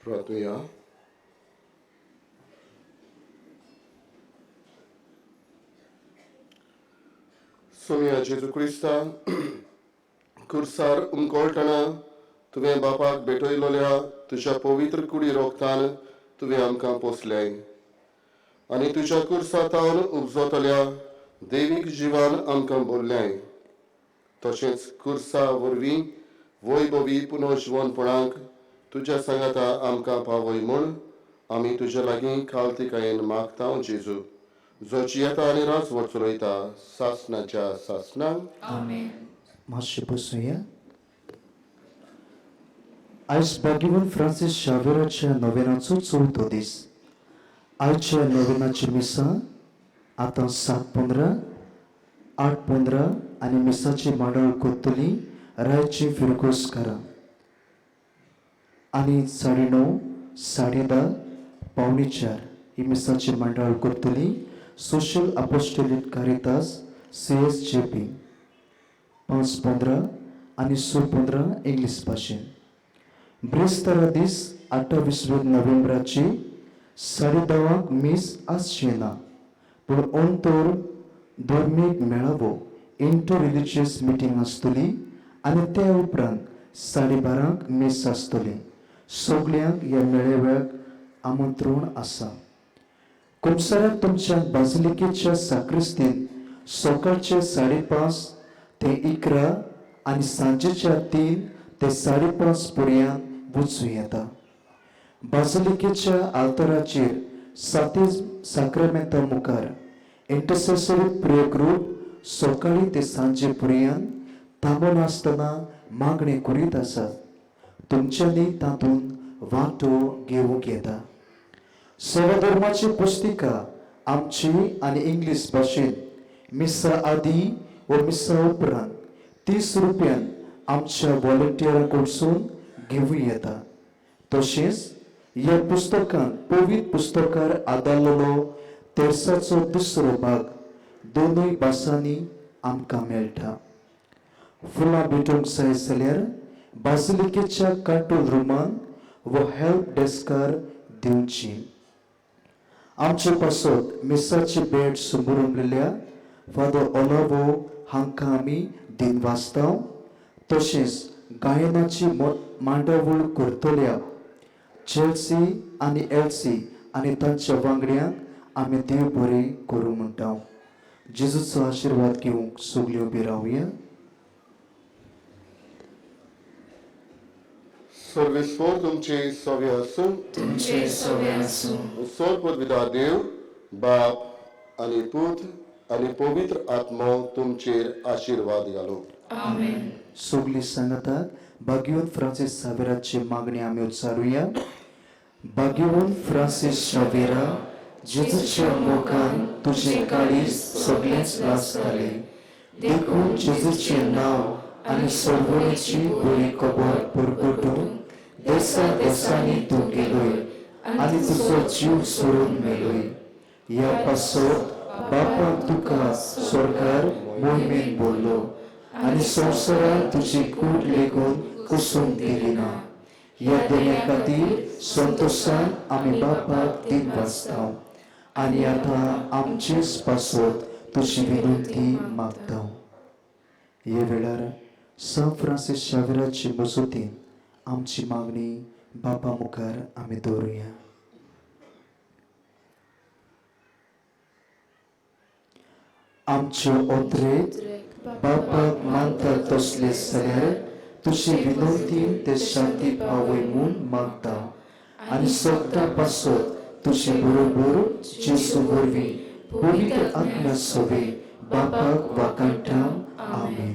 प्रार्थुया. सोम्या जेजू क्रिस्ता, कुर्सार उमकोळटना तुवें बापाक भेटयलोल्या तुज्या पवित्र कुडी रोगतान तुवें आमकां पोसल्याय आनी तुज्या कुर्सा तावन उपजतल्या देवीक जिवान आमकां बोल्ल्याय. तशेंच कुर्सा वरवीं वैभवी पुनर्जिवनपणाक तुज्या सांगाता आमकां पावय म्हूण आमी तुज्या लागीं खालतिकायेन मागता जेजू, जो जियेता आनी राजवट चलयता सासनाच्या सासनाक. आमेन. मातशें बसुया. आयज भाग्यवंत फ्रांसीस शावेराच्या नोवेनाचो चवथो दीस. आयच्या नोवेनाची मिसां आतां 7:15, 8:15 आनी मिसाची मांडावळ करतली रायची फिरगोजकारां आनी 9:30, 10:30, 3:45 ही मिसाची मांडावळ करतली social apostolic Caritas CSJP. 5:15 आनी 6:15 इंग्लीश भाशेन. ब्रेस्तारा दीस 28 नोव्हेंबराची 10:30 मीस आसचें ना, पूण अंतर धर्मीक मेळावो इंटर रिलिजियस मिटींग आसतली आनी ते उपरांत 12:30 मीस आसतली. सगल्यांक ह्या मेळाव्याक आमंत्रण आसा. कुमसाराक तुमच्या बाजिलिकेच्या साक्रिस्तीन सकाळचे 5:30 ते 11 आनी सांजेच्या 3 ते 5:30 पर्यंत वचूं येता. बाजिलिकेच्या आल्ताराचेर सातेज साक्रामेंता मुखार इंटरसेसरी प्रेयर ग्रूप सकाळी ते सांजे पर्यंत थांबनासतना मागणें करीत आसात. तुमच्यांनी तातूंत वांटो घेवंक येता. सेवाधर्माची पुस्तिका आमची आनी इंग्लीश भाशेन मिसा आदी व मिसा उपरांत 30 रुपयान आमच्या व्हॉलंटियरां कडसून घेवं येता. तशेंच ह्या पुस्तकांत पवित्र पुस्तकार आदारलेलो तेर्साचो दुसरो भाग दोनूय भासांनी आमकां मेळटा. फुलां भेटोवंक जाय जाल्यार बाजिलिकेच्या कंट्रोल रुमान व हेल्प डेस्कार दिवची. आमचे पासत मिसाची भेट सुमरुमलेल्या फादर ओलावो हांकां आमी दिन वाचता. तशेंच गायनाची मांडावळ करतल्या चेल्सी आनी एल्सी आनी तांच्या वांगड्यांक आमी देव बरें करूं म्हणटा. जेजूचो आशिर्वाद घेवंक सगल्यो उबी रावया. सर्वेस्वर तुमचे सवे आसूं. तुमचे सवे आसूं. सर्वपदविदा देव बाप आनी पूत आनी पवित्र आत्मो तुमचेर आशिर्वाद घालो. आमेन. सगली सांगतात भाग्यवंत फ्रांसीस सावेराची मागणी आमी उच्चारुया. भाग्यवंत फ्रांसीस शावेरा, जेजूच्या मोगान तुजें काळीज सगळेंच लासतालें, देखून जेजूचें नांव आनी सर्वणेची बरी खबर परगटून देसा देसांनी तूं गेलोय आनी तुजो जीव सोडून मेलोय. ह्या पासत बापान तुका स्वर्गार मोहिमेन बोल्लो आनी संवसारान तुजी कूड लेगून कुसूंक दिली ना. ह्या देण्या खातीर संतोशान आमी बापाक दिन वाचता आनी आतां आमचेच पासत तुजी विनंती मागता. हे वेळार सान फ्रांसीस शावेराचे मजतीन आमची मागणी बापा मुखार आमी दवरुया. आमचे ओत्रेक बापाक मानता तसले जाल्यार तुजे विनंतीन ते शांती पावय म्हूण मागता आनी सगळ्या पासत तुजे बरोबर जेजू वरवीं पवित्र आत्म्या सवे बापाक वाकांटा. आमेन.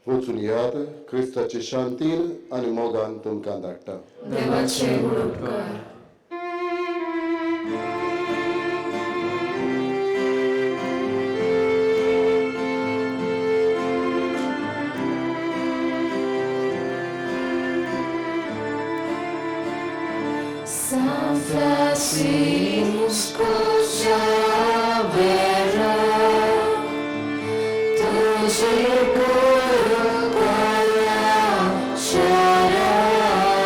वचून याद क्रिस्ताचे शांतीन आनी मोगान तुमकां धाडटा. देवाचे उपकार. San Francisco Xavier, तुझे गुरुकुला शरण,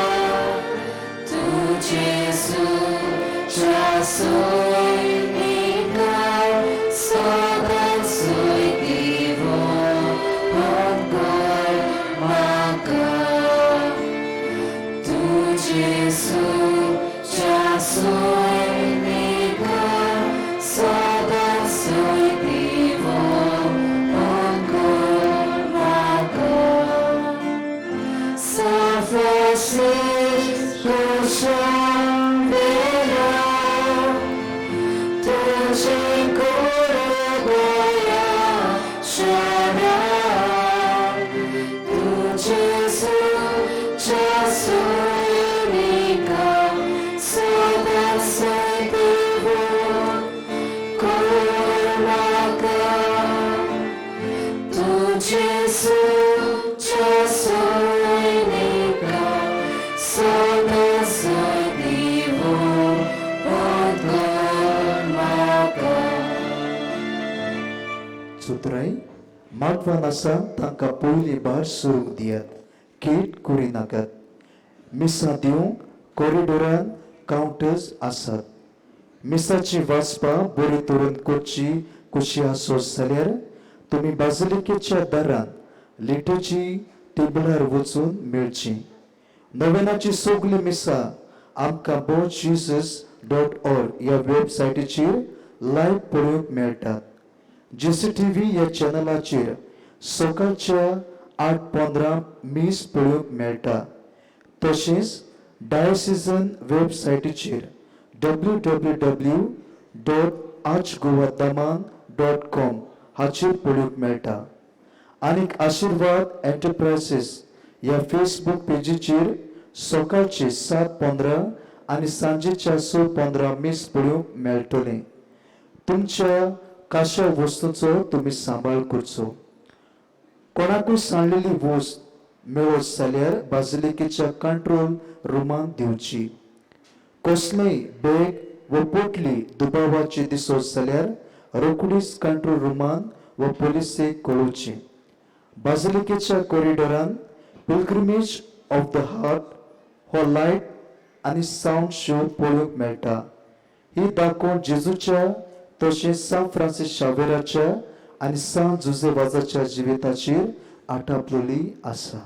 तू जेजूच्या सैनिकार सदांच दिवो उपकार म्हाका. तू जेजूच्या सैनिकार सदांच दिवो उपकार म्हाका. San Francisco Xavier, तुझे गुरुकुला शरण, तू जेजूच्या सैनिकार सदांच दिवो उपकार म्हाका. तू जेजूच्या सैनिकार सदांच दिवो उपकार म्हाका. चुत्राय मागवान आसा तांकां पयलीं भार सरूंक दियात, केट करिनाकात. मिसां दिवंक कॉरिडोरान कावंटर्स आसात. मिसाची वाचपां बरी तरेन करची कशी आसत जाल्यार तुमी बाजिलिकेच्या दारान लिटर्जी टेबलार वचून मेळची. नोवेनाची सगळीं मिसां आमकां bozjesus.org ह्या वेबसायटीचेर लायव्ह पळोवंक मेळटात. GCTV ह्या चॅनलाचेर सकाळच्या 8:15 मीस पळोवंक मेळटा. तशेंच डायसिजन वेबसायटीचेर www.archgoadaman.com हाचेर पळोवंक मेळटा. आनीक आशिर्वाद एंटरप्रायसीस ह्या फेसबूक पेजीचेर सकाळचे 7:15 आनी सांजेच्या 6:15 मीस पळोवंक मेळटलें. तुमच्या काश्या वस्तूंचो तुमी सांबाळ करचो. कोणाकूय सांडलेली वस्त मेळत जाल्यार बाजिलिकेच्या कंट्रोल रुमांत दिवची. कसलेय बॅग व पोटली दुबावाची दिसत जाल्यार रोखडीच कंट्रोल रुमांत व पोलिसेक कळोवची. बाजिलिकेच्या कॉरिडोरान पिलग्रिमेज ऑफ the heart हो लायट आनी सावंड शो पळोवंक मेळटा. ही दाखोवण जेजूच्या तशेंच सांत फ्रांसीस शावेराच्या आनी सांत जुझे वाजाच्या जिविताचेर आटापलेली आसा.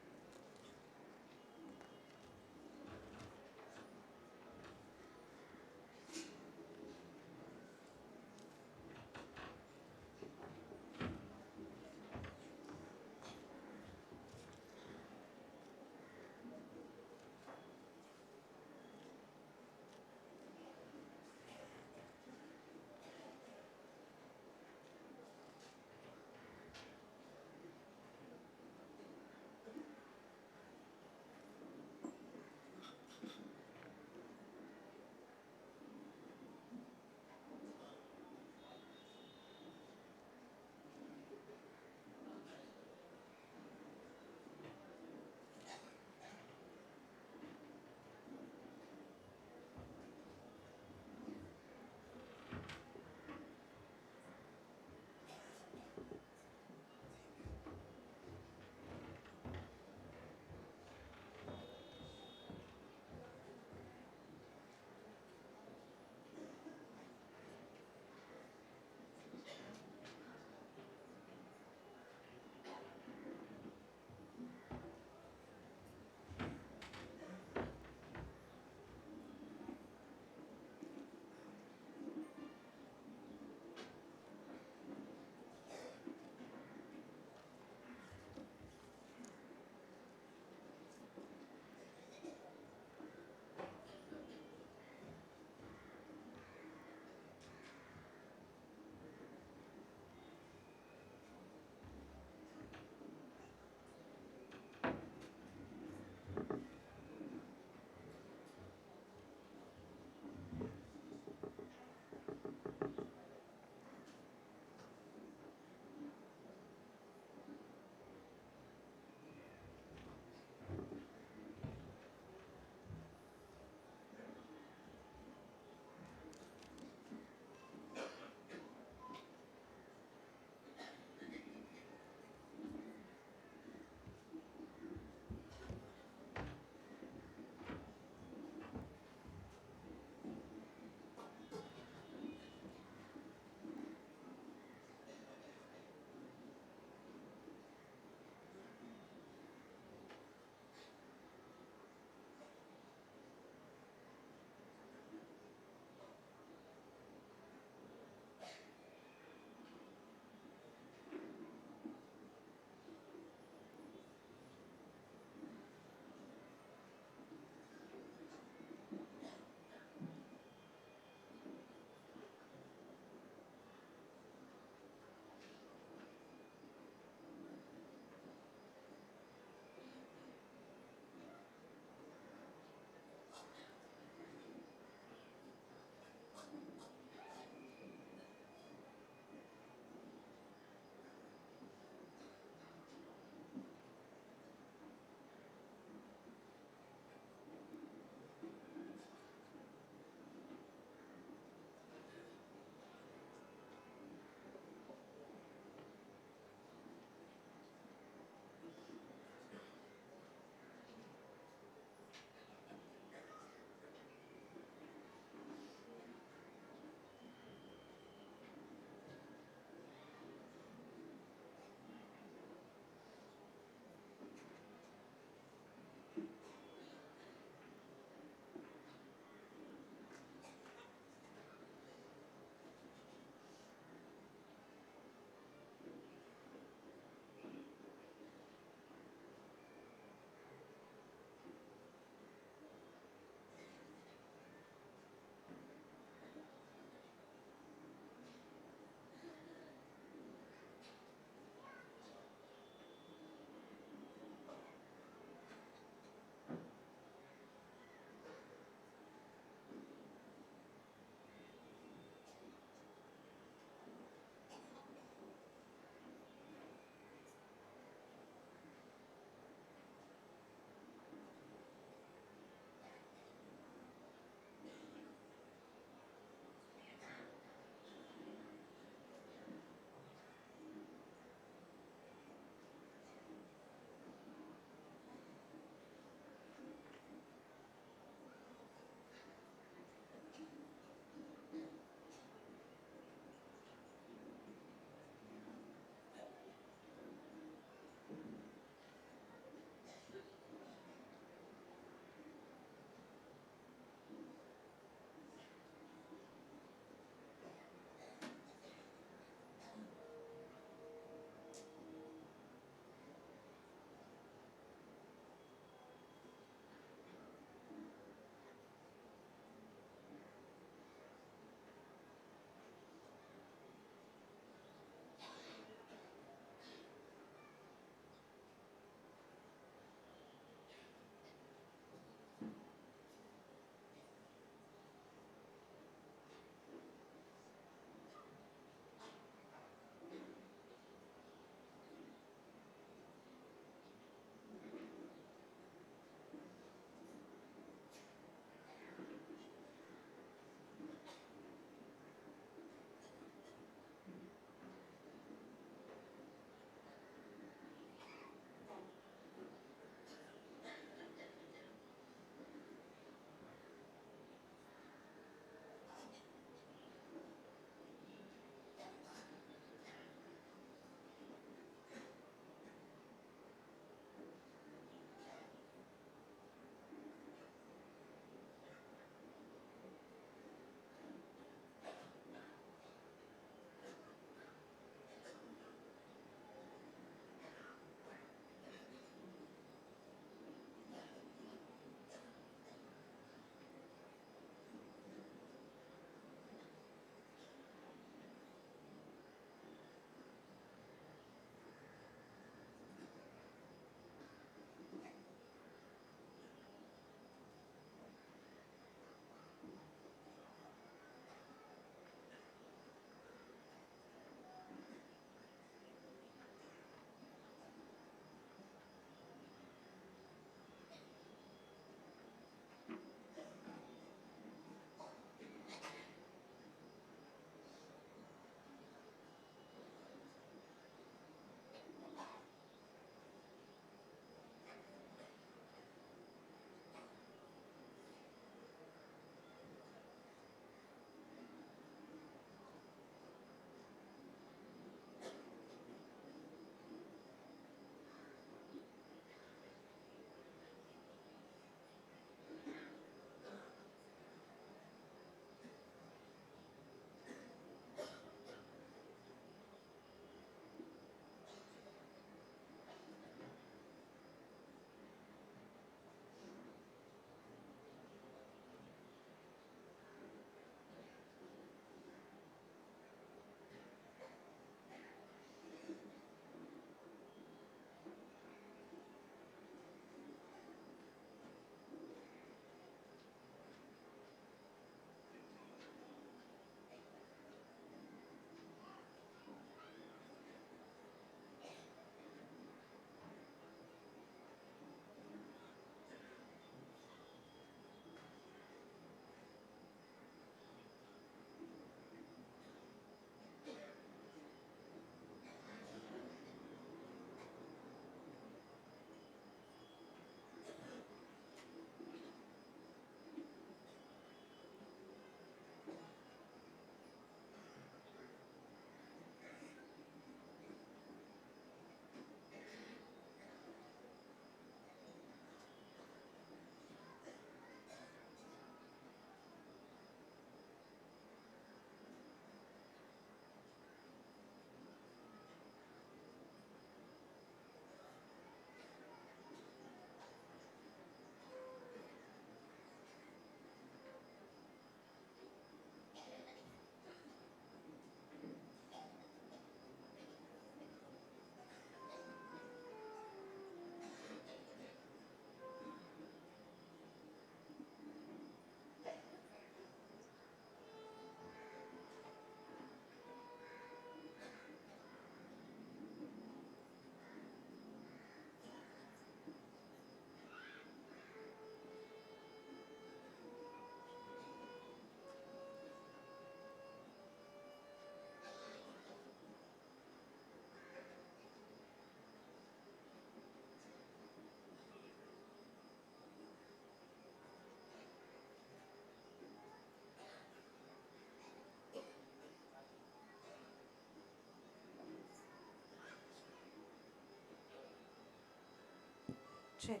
Check,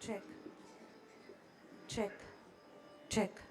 check, check, check.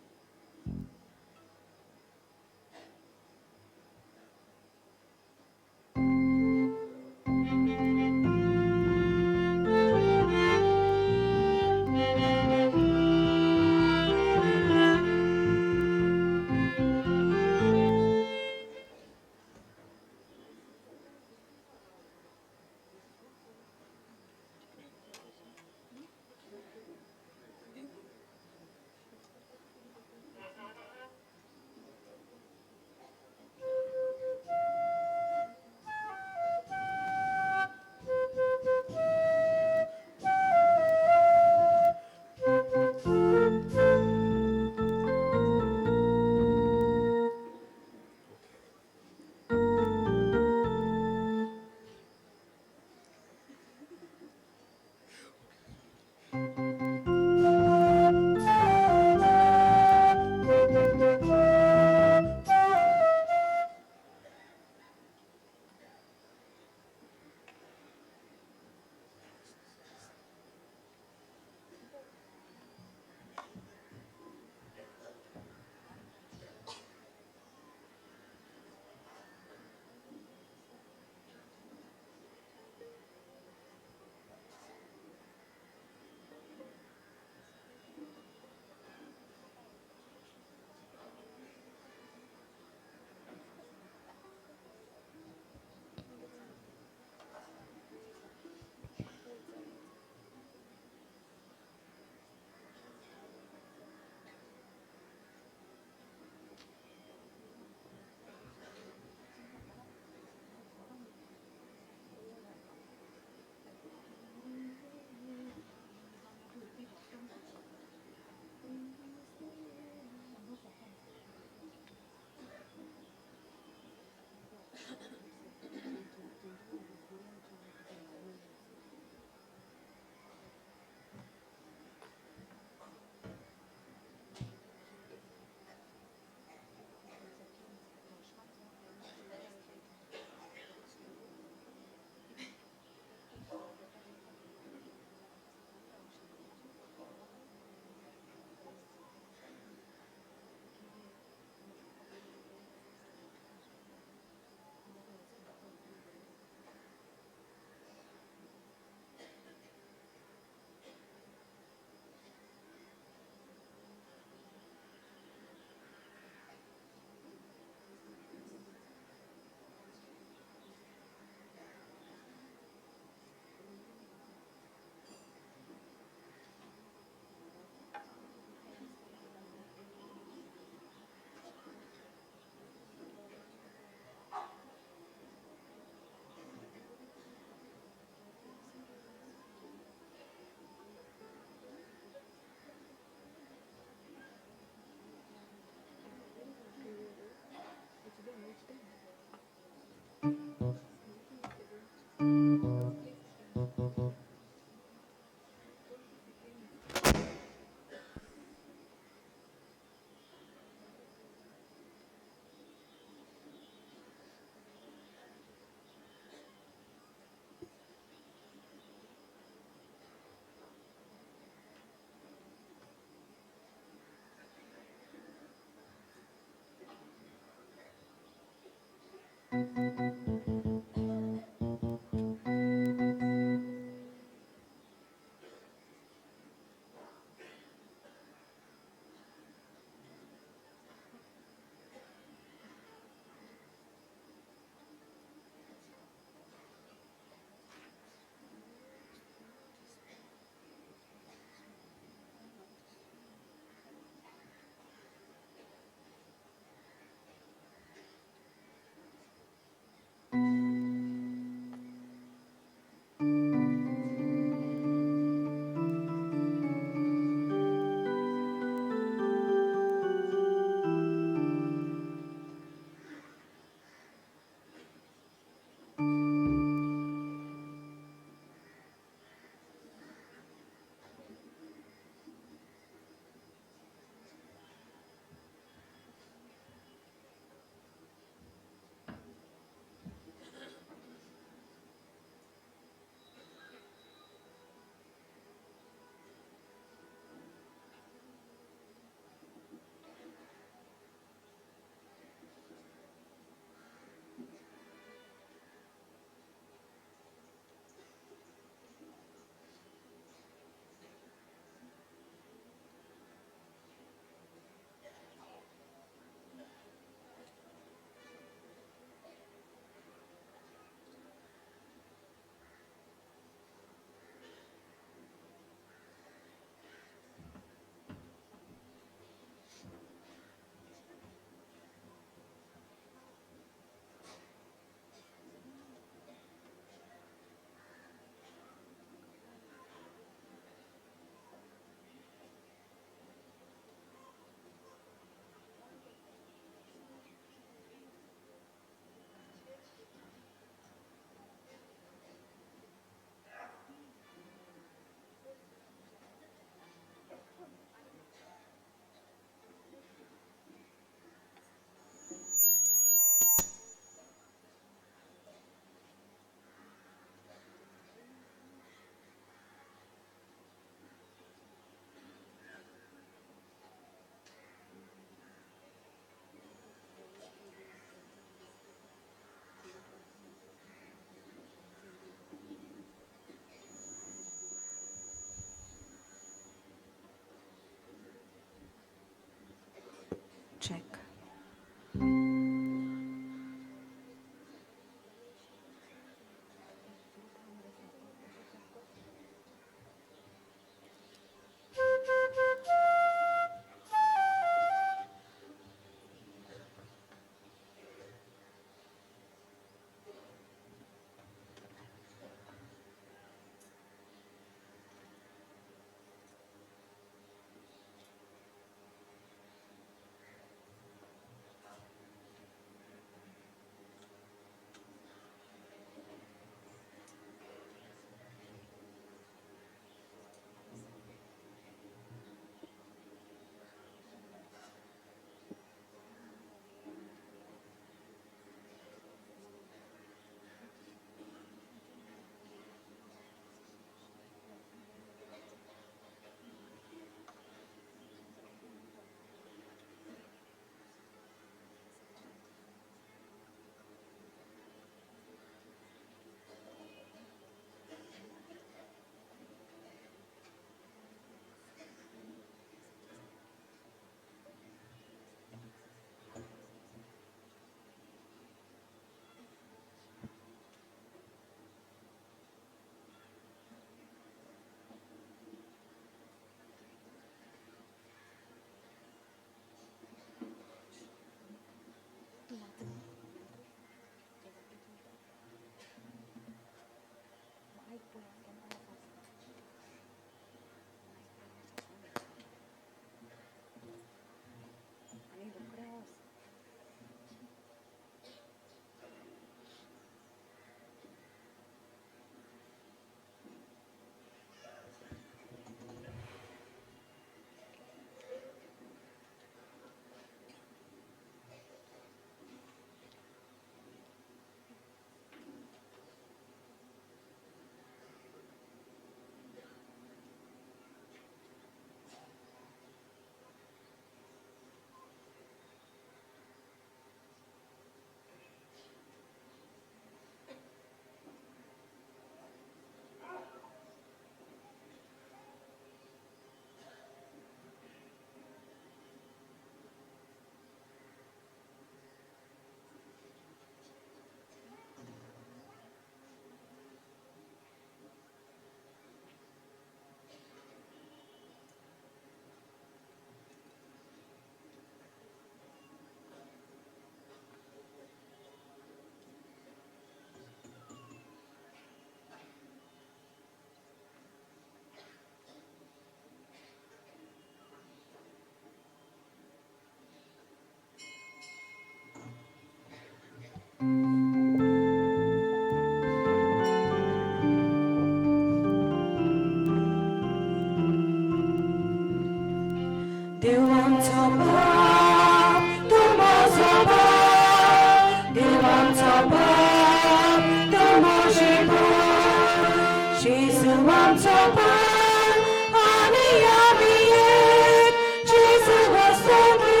देवांचो बाप तूं म्हजो बाप, देवांचो बाप तूं म्हजी भयण, जेजू आमचो बाप आनी आमी एक, जेजू वस्तुगी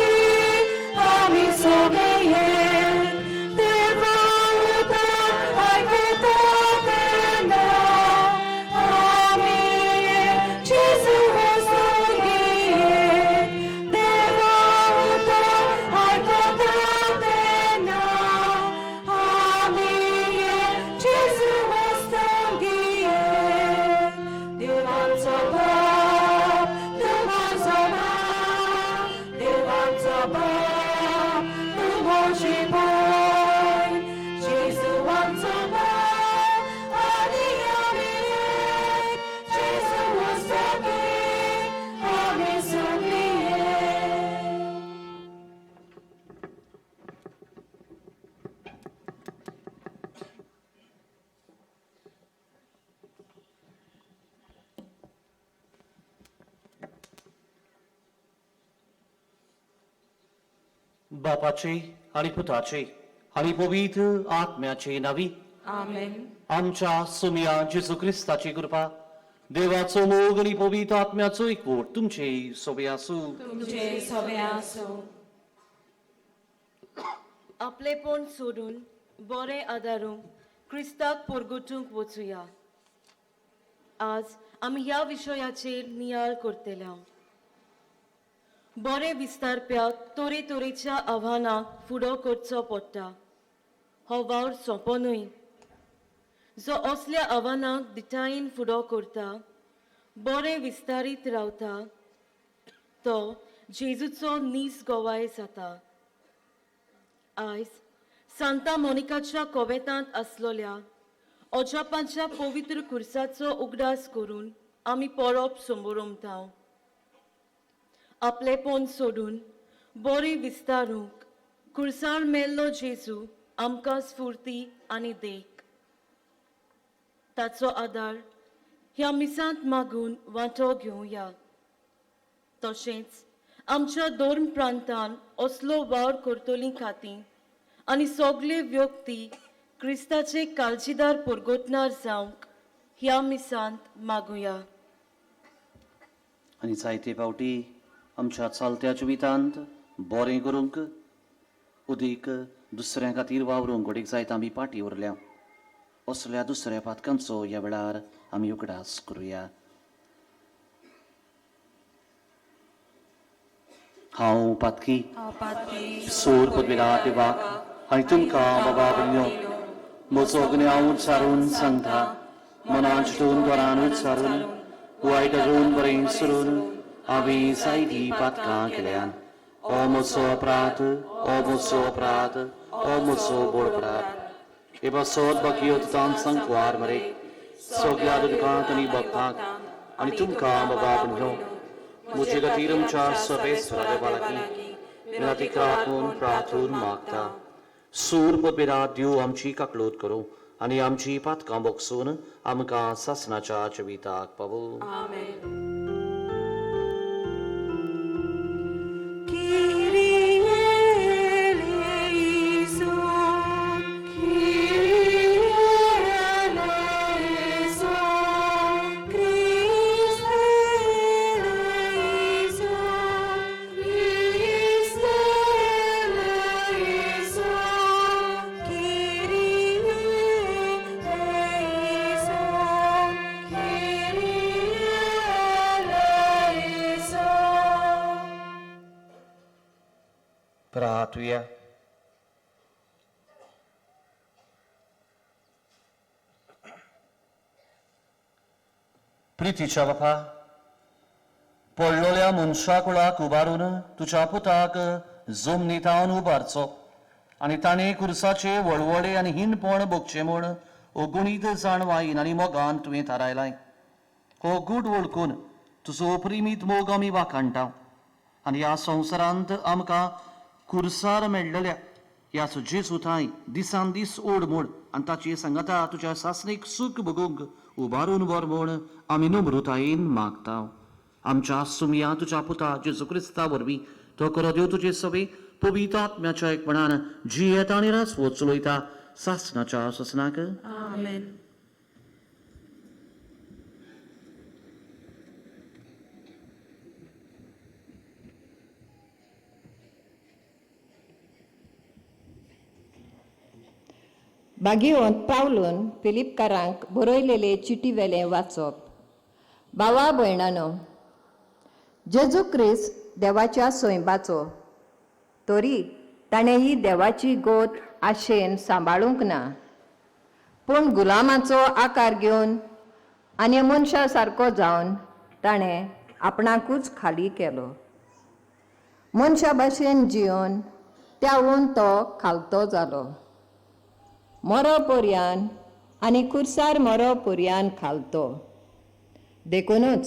आमी सगळे एक, देवा उतर आयकता तेन्ना आमी एक, जेजू वस्तुगी एक, देवा उतर आयकता तेन्ना आमी एक, जेजू वस्तुगी एक, देवांचो बाप तूं म्हजो बाप, देवांचो बाप तूं म्हजी भयण, जेजू आमचो बाप आनी आमी एक, जेजू वस्तुगी आमी सगळीं एक. बापाचे आनी पुताचे आनी पवित्र आत्म्याचे नावी. आमेन. आमच्या सुमया जेजू क्रिस्ताची कृपा, देवाचो मोग आनी पवित्र आत्म्याचो एकवट तुमचे सोबे आसूं. तुमचे सोबे आसूं. आपलेपण सोडून बरें आदारूंक क्रिस्ताक परगटूंक वचुया. आज आमी ह्या विशयाचेर नियाळ करतले. बरें विस्तारप्याक तरेतरेच्या आव्हानांक फुडो करचो पडटा. हो वावर सोंपो न्हय. जो असल्या आव्हानांक दिटायेन फुडो करता, बरें विस्तारीत रावता, तो जेजूचो नीस गोवाय जाता. आयज सांता मोनिकाच्या कोवेतांत आसलोल्या अजापांच्या पवित्र खुर्साचो उगडास करून आमी परब संबरमता. आपलेपण सोडून बरें विस्तारूंक खुर्सार मेल्लो जेजू आमकां स्फुर्ती आनी देख. ताचो आदार ह्या मिसांत मागून वांटो घेवया. तशेंच आमच्या धर्म प्रांतान असलो वावर करतलीं खातीर आनी सगळे व्यक्ती क्रिस्ताचे काळजीदार परगटणार जावंक ह्या मिसांत मागुया. आनी जायते फावटी आमच्या चलत्या जिवितांत बरें करूंक उदीक दुसऱ्यां खातीर वावरूंक घडीक जायत आमी फाटीं उरल्या. असल्या दुसऱ्या पातकांचो ह्या वेळार आमी उगडास करुया. हांव पातकी सोर पदवेला देवाक आनी तुमकां बाबा भयणो म्हजो गुन्यांव उच्चारून सांगता, मनान चिंतून दोरान उच्चारून वायट अजून बरें सरून हांवें जायतीं पातकां केल्यान. ओ म्हजो अपराध, ओ म्हजो अपराध, ओ म्हजो बोड अपराध. हे पासत बाकी सांकवार मरे सगळ्या दुकांत आनी भक्तांक आनी तुमकां बाबा भयणो म्हजे खातीर आमच्या सर्वेस्वरा देवा लागीं विनंती करात म्हूण प्रार्थून मागता. सूर पदवेला देव आमची काकलूत करूं आनी आमची पातकां बोगसून आमकां सासणाच्या जिविताक पावूं. आमेन. प्रार्थुया. प्रितीच्या बापा, पडलोल्या मनशा कुळाक उबारून तुज्या पुताक जमनीतावन उबारचो आनी ताणें कुर्साचे वळवळे आनी हीनपण भोगचें म्हूण अगुणीत जाणवायेन आनी मोगान तुवें थारायलाय. हो गूट वळखून तुजो प्रिमीत मोग आमी वाखाणटा आनी ह्या संवसारांत आमकां कुर्सार मेळ्ळल्या ह्या जेजू थांय दिसान दीस ओड म्हूण आनी ताची सांगाता तुज्या सासणीक सूख भोगूंक उबारून व्हर म्हूण आमी नम्रतायेन मागता. आमच्या सुमया तुज्या पुता जेजू क्रिस्ता वरवीं तो करो देव तुजे सवे पवित्र आत्म्याच्या एकपणान जियेता आनी राजवत चलयता सासनाच्या ससनाक. आमेन. बागेवंत पावलून फिलिपकारांक बरयलेले चिटी वेलें वाचप. भावा भयणानो, जेजू क्रिस्त देवाच्या सोंयबाचो तरी ताणें ही देवाची गोत आशेन सांबाळूंक ना, पूण गुलामाचो आकार घेवन आनी मनशा सारको जावन ताणें आपणाकूच खाली केलो. मनशा भाशेन जिवन त्यावून तो खालतो जालो, मरो पोरयान आनी खुर्सार मरो पोरयान खालतो. देखूनच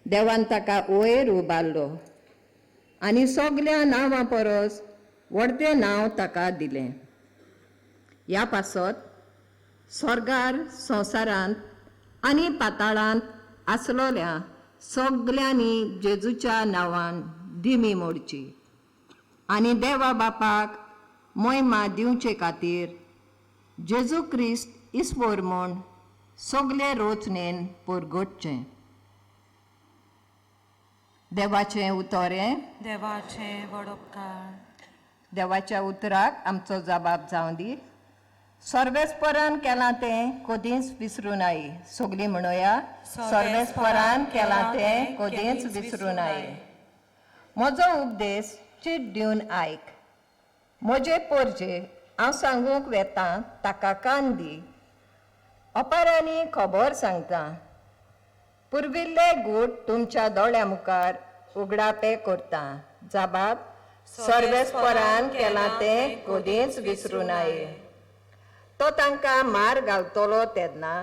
देवान ताका वयर उबारलो आनी सगल्या नांवां परस व्हडलें नांव ताका दिलें. ह्या पासत स्वर्गार, संवसारांत आनी पाताळांत आसलोल्या सगल्यांनी जेजूच्या नांवान दिमी मोडची आनी देवा बापाक मोयमा दिवचे खातीर जेजू क्रिस्त ईस्वर म्हूण सगले रोचणेन परगटचें. देवाचें उतरें देवाचें वडोपकार. देवाच्या उतराक आमचो जबाब जावं दी. सर्वेस्परान केलां तें कदींच विसरूं नाय. सगलीं म्हणोया, सर्वेस्परान केलां तें कदींच विसरूं नाय. म्हजो उपदेश चीट दिवन आयक, म्हजे पोरजे हांव सांगूंक वेतां ताका कान दी. ओपारांनी खबर सांगता, पुर्विल्ले गूट तुमच्या दोळ्या मुखार उगडापे करता. जबाब सर्वेस्परान केलां तें कदींच विसरूं नाय. तो तांकां मार घालतलो तेन्ना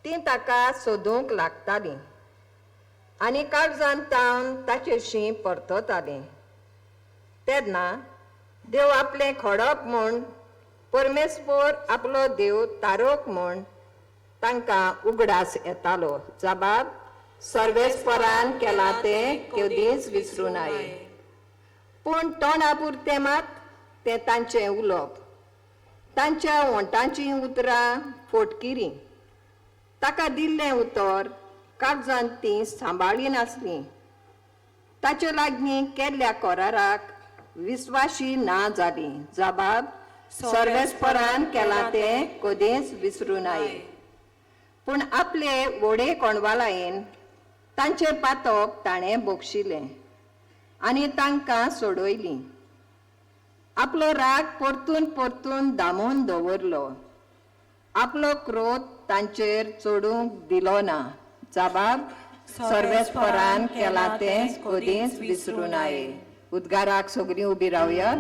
तीं ताका सोदूंक लागतालीं आनी काळजान तावन ताचेशी परततालीं. तेन्ना देव आपलें खडप म्हूण, परमेश्वर आपलो देव तारोक म्हूण तांकां उगडास येतालो. जबाब सर्वेस्परान केलां तें केदींच विसरूं नाय. पूण तोंडा पुरतें मात तें तांचें उलोवप, तांच्या ओंठांचीं उतरां फोटकिरीं. ताका दिल्लें उतर कागजान तीं सांबाळिनासलीं. ताचे लागीं केल्ल्या कराराक विस्वाशी ना जाली. जबाब सर्वेस्परान केलां तें कदींच विसरूं नाय. पूण आपले व्हडे कोणवालायेन तांचें पातक ताणें बक्षिलें आनी तांकां सोडयलीं. आपलो राग परतून परतून दामून दवरलो, आपलो क्रोध तांचेर चडूंक दिलो ना. जबाब सर्वेस्परान केलां तें कदींच विसरूं नाय. उद्गाराक सगळीं उबी रावया.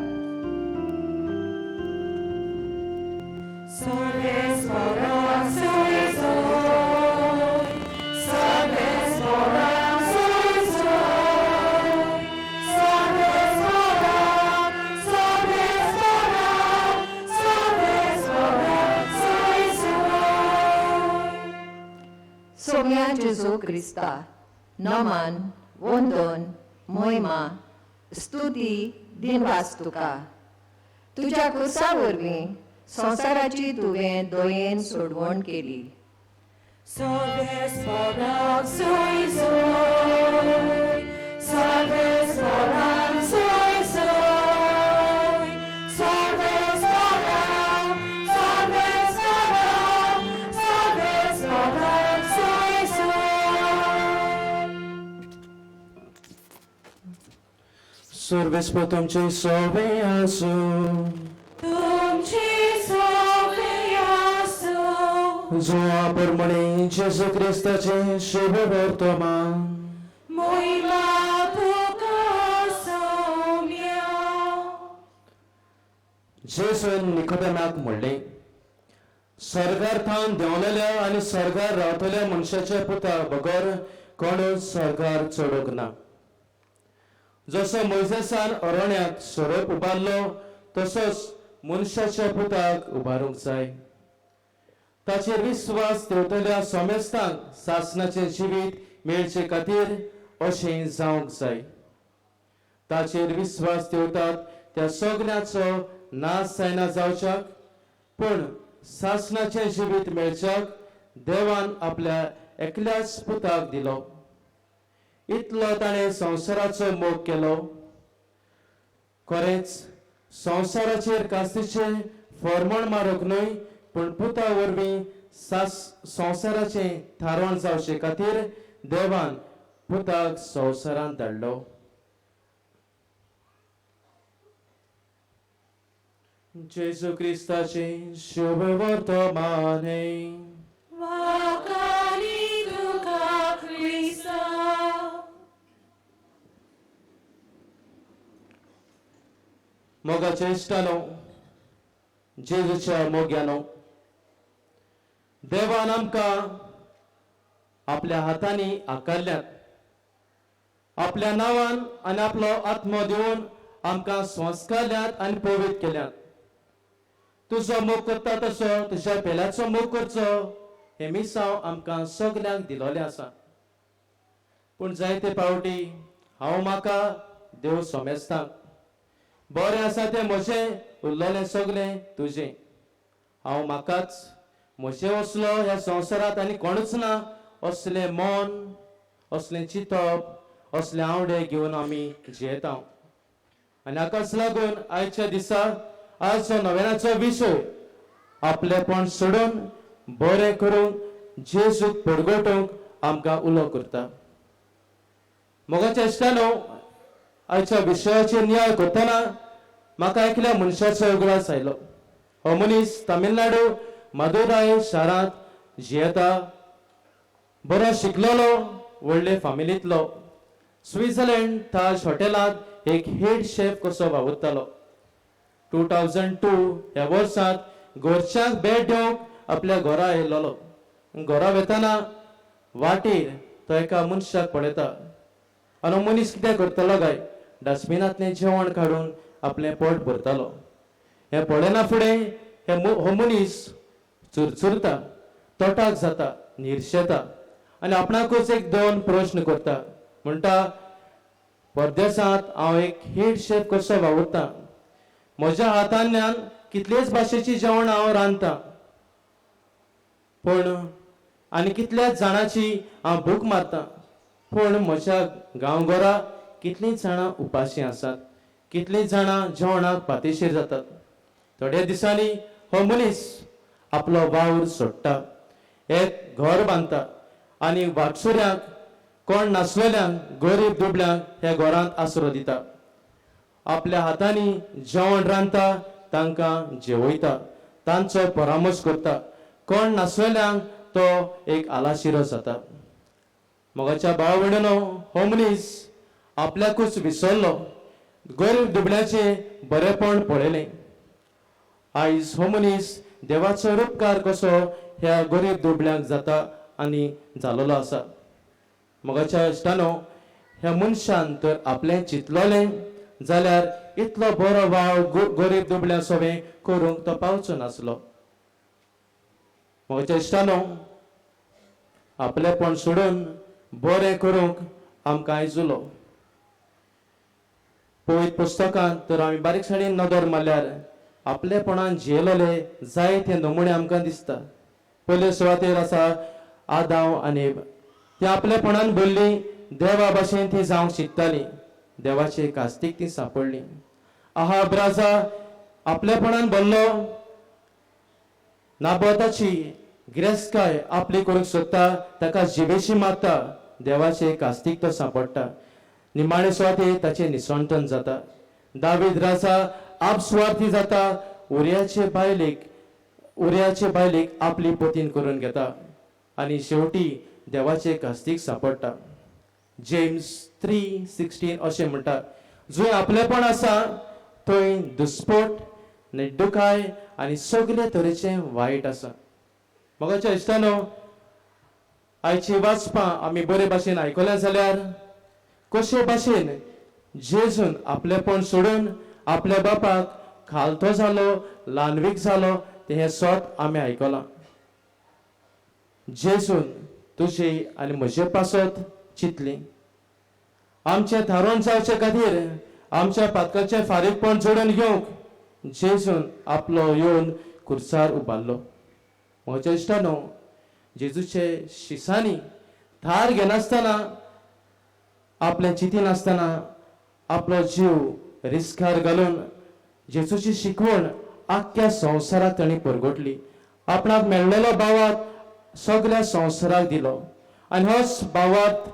सोम्या जेजू क्रिस्ता नमन, वंदन, मोहिमा, स्तुती, दिनवास तुका. तुज्या कुर्सा वरवीं संवसाराची तुवें दयेन सोडवण केली. सर्वेस्पराक सोय सोय, सर्वेस्पराक सोय सोय, सर्वेस्पराक, सर्वेस्पराक, सर्वेस्पराक सोय सोय. सर्वेस्पर तुमचे सोवे आसूं. तुमचे सोवे आसूं. जो प्रमाणे जेजू क्रिस्ताचें शुभ वर्तमान. मोहिमा तुका सोम्या. जेजून निकोदेमाक म्हणलें, स्वर्गार थावन देंवलेल्या आनी स्वर्गार रावतल्या मनशाच्या पुता बगर कोणूच स्वर्गार चडूंक ना. जसो मोयजेसान अरण्यांत सोरोप उबारलो तसोच मनशाच्या पुताक उबारूंक जाय. ताचेर विस्वास दवरतल्या सोमेस्तांक सासणाचें जिवीत मेळचे खातीर अशें जावंक जाय. ताचेर विस्वास ठेवतात त्या सगळ्याचो नाश जायना जावच्याक, पूण सासणाचें जिवीत मेळच्याक देवान आपल्या एकल्याच पुताक दिलो. इतलो ताणें संवसाराचो मोग केलो. खरेंच संवसाराचेर कास्तीचें फॉर्मण मारूंक न्हय, पूण पुता वरवीं संवसाराचें थारोवण जावचे खातीर देवान पुताक संवसारांत धाडलो. जेजू क्रिस्ताचें शुभ वर्तमान. वाखाणी तुका क्रिस्ता. मोगाच्या इश्टानो, जेजूच्या मोग्यानो, देवान आमकां आपल्या हातांनी आकारल्यात. आपल्या नांवान आनी आपलो आत्मो दिवन आमकां संस्कारल्यात आनी पवित्र केल्यात. तुजो मोग करता तसो तुज्या पेल्याचो मोग करचो हें मिसांव आमकां सगल्यांक दिलोलें आसा. पूण जायते पावटी हांव म्हाका देव सोमेस्तां, बरें आसा तें म्हजें, उरलेलें सगलें तुजें. हांव म्हाकाच म्हजें असलो ह्या संवसारांत आनी कोणूच ना असलें मन, असलें चिंतप, असले आवडे घेवन आमी जियेता. आनी हाकाच लागून आयच्या दिसा आयचो नव्यानाचो विशय आपलेपण सोडून बरें करूंक जेजूक परगटूंक आमकां उलो करता. मोगाच्या इश्टानो, आयच्या विशयाचेर नियाळ करतना म्हाका एकल्या मनशाचो उगडास आयलो. हो मनीस तमिळनाडू मदुराय शारांत जियेता. बरो शिकलेलो, व्हडले फामिलींतलो. स्वित्झर्लंड ताज हॉटेलांत एक हेड शेफ कसो वावुरतालो. 2002 ह्या वर्सांत घरच्यांक भेट दिवंक आपल्या घरा आयिल्लो. घरा वेतना वाटेर तो एका मनशाक पळयता आनी मनीस कितें करतलो काय, डस्टबिनांतलें जेवण काडून आपलें पोट भरतालो. हें पळयना फुडें हो मनीस चुरचुरता, तोटाक जाता, निर्शेता आनी आपणाकूच एक दोन प्रश्न करता. म्हणटा, परदेसांत हांव एक हेड शेफ कसो वावुरता, म्हज्या हातांतल्यान कितलेच भाशेची जेवण हांव रांदता, पूण आनी कितल्याच जाणांची हांव भूक मारता, पूण म्हज्या गांवघरा कितलींच जाणां उपाशी आसात, कितलींच जाणां जेवणाक पातेशीर जातात. थोड्या दिसांनी हो मनीस आपलो वावर सोडटा, एक घर बांदता आनी वाटसुऱ्यांक, कोण नासलेल्यांक, गरीब दुबल्यांक ह्या घरांत आसरो दिता. आपल्या हातांनी जेवण रांदता, तांकां जेवयता, तांचो परामर्श करता. कोण नासलेल्यांक तो एक आलाशिरो जाता. मोगाच्या भाव भयणीनो, हो मनीस आपल्याकूच विसरलो, गरीब दुबळ्याचें बरेपण पळयलें. आयज हो मनीस देवाचो उपकार कसो ह्या गरीब दुबळ्यांक जाता आनी जालोलो आसा. मोगाच्या इश्टानो, ह्या मनशान तर आपलें चिंतलोलें जाल्यार इतलो बरो वाव गरीब दुबळ्यां सोबें करूंक तो पावचो नासलो. मोगाच्या इश्टानो, आपलेपण सोडून बरें करूंक आमकां आयज उलो. पवित्र पुस्तकांत तर आमी बारीकसाणेन नदर मारल्यार आपलेपणान जियेलोले जायते नमुणे आमकां दिसता. पयले सुवातेर आसा आदांव आनी एव. ती आपलेपणान भरली, देवा भाशेन ती जावंक शिकताली, देवाचे कास्तीक ती सांपडली. आहाब राजा आपलेपणान भरलो, नाबोताची गिरेस्तकाय आपली करूंक सोदता, ताका जिवेशी मारता, देवाचे कास्तीक तो सांपडटा. निमाणे सुवातेर ताचें निसंटन जाता. दावीद राजा आपसुवार्थी जाता, उरियाचे बायलेक आपली पतीन करून घेता आनी शेवटी देवाचे कास्तीक सांपडटा. जेम्स 3:16 अशें म्हणटा, जंय आपलेपण आसा थंय दुस्पोट, निड्डुकाय आनी सगळे तरेचें वायट आसा. मोगाच्या इश्टानो, आयची वाचपां आमी बरे भाशेन आयकल्या जाल्यार कशे भाशेन जेजून आपलेपण सोडून आपल्या बापाक खालतो जालो, ल्हानवीक जालो, तें हें सत आमी आयकलां. जेजून तुजे आनी म्हजे पासत चिंतली, आमचें थारोवन जावचे खातीर आमच्या पातकाचें फारीकपण जोडून घेवंक जेजून आपलो येवन खुर्सार उबारलो. म्हज्या इश्टानो, जेजूचे शिसांनी थार घेनासतना, आपलें चिंतिनासतना आपलो जीव रिस्कार घालून जेजूची शिकवण आख्ख्या संवसाराक तांणी परगटली. आपणाक मेळ्ळेलो भावार्थ सगळ्या संवसाराक दिलो आनी होच भावार्थ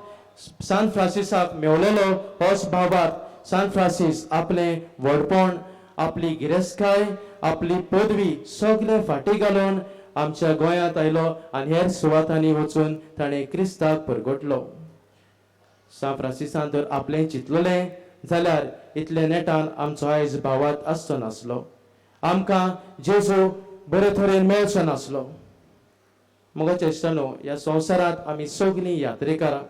सान फ्रांसिसाक मेवलेलो. होच भावार्थ सान फ्रांसीस आपलें व्हडपण, आपली गिरेस्तकाय, आपली पदवी सगळे फाटी घालून आमच्या गोंयांत आयलो आनी हेर सुवातांनी वचून ताणें क्रिस्ताक परगटलो. सान फ्रांसिसान जर आपलें चिंतलें जाल्यार इतले नेटान आमचो आयज भावार्थ आसचो नासलो, आमकां जेजू बरे तरेन मेळचो नासलो. मोगाच्या इश्टानो, ह्या संवसारांत आमी सगळीं यात्रेकारां.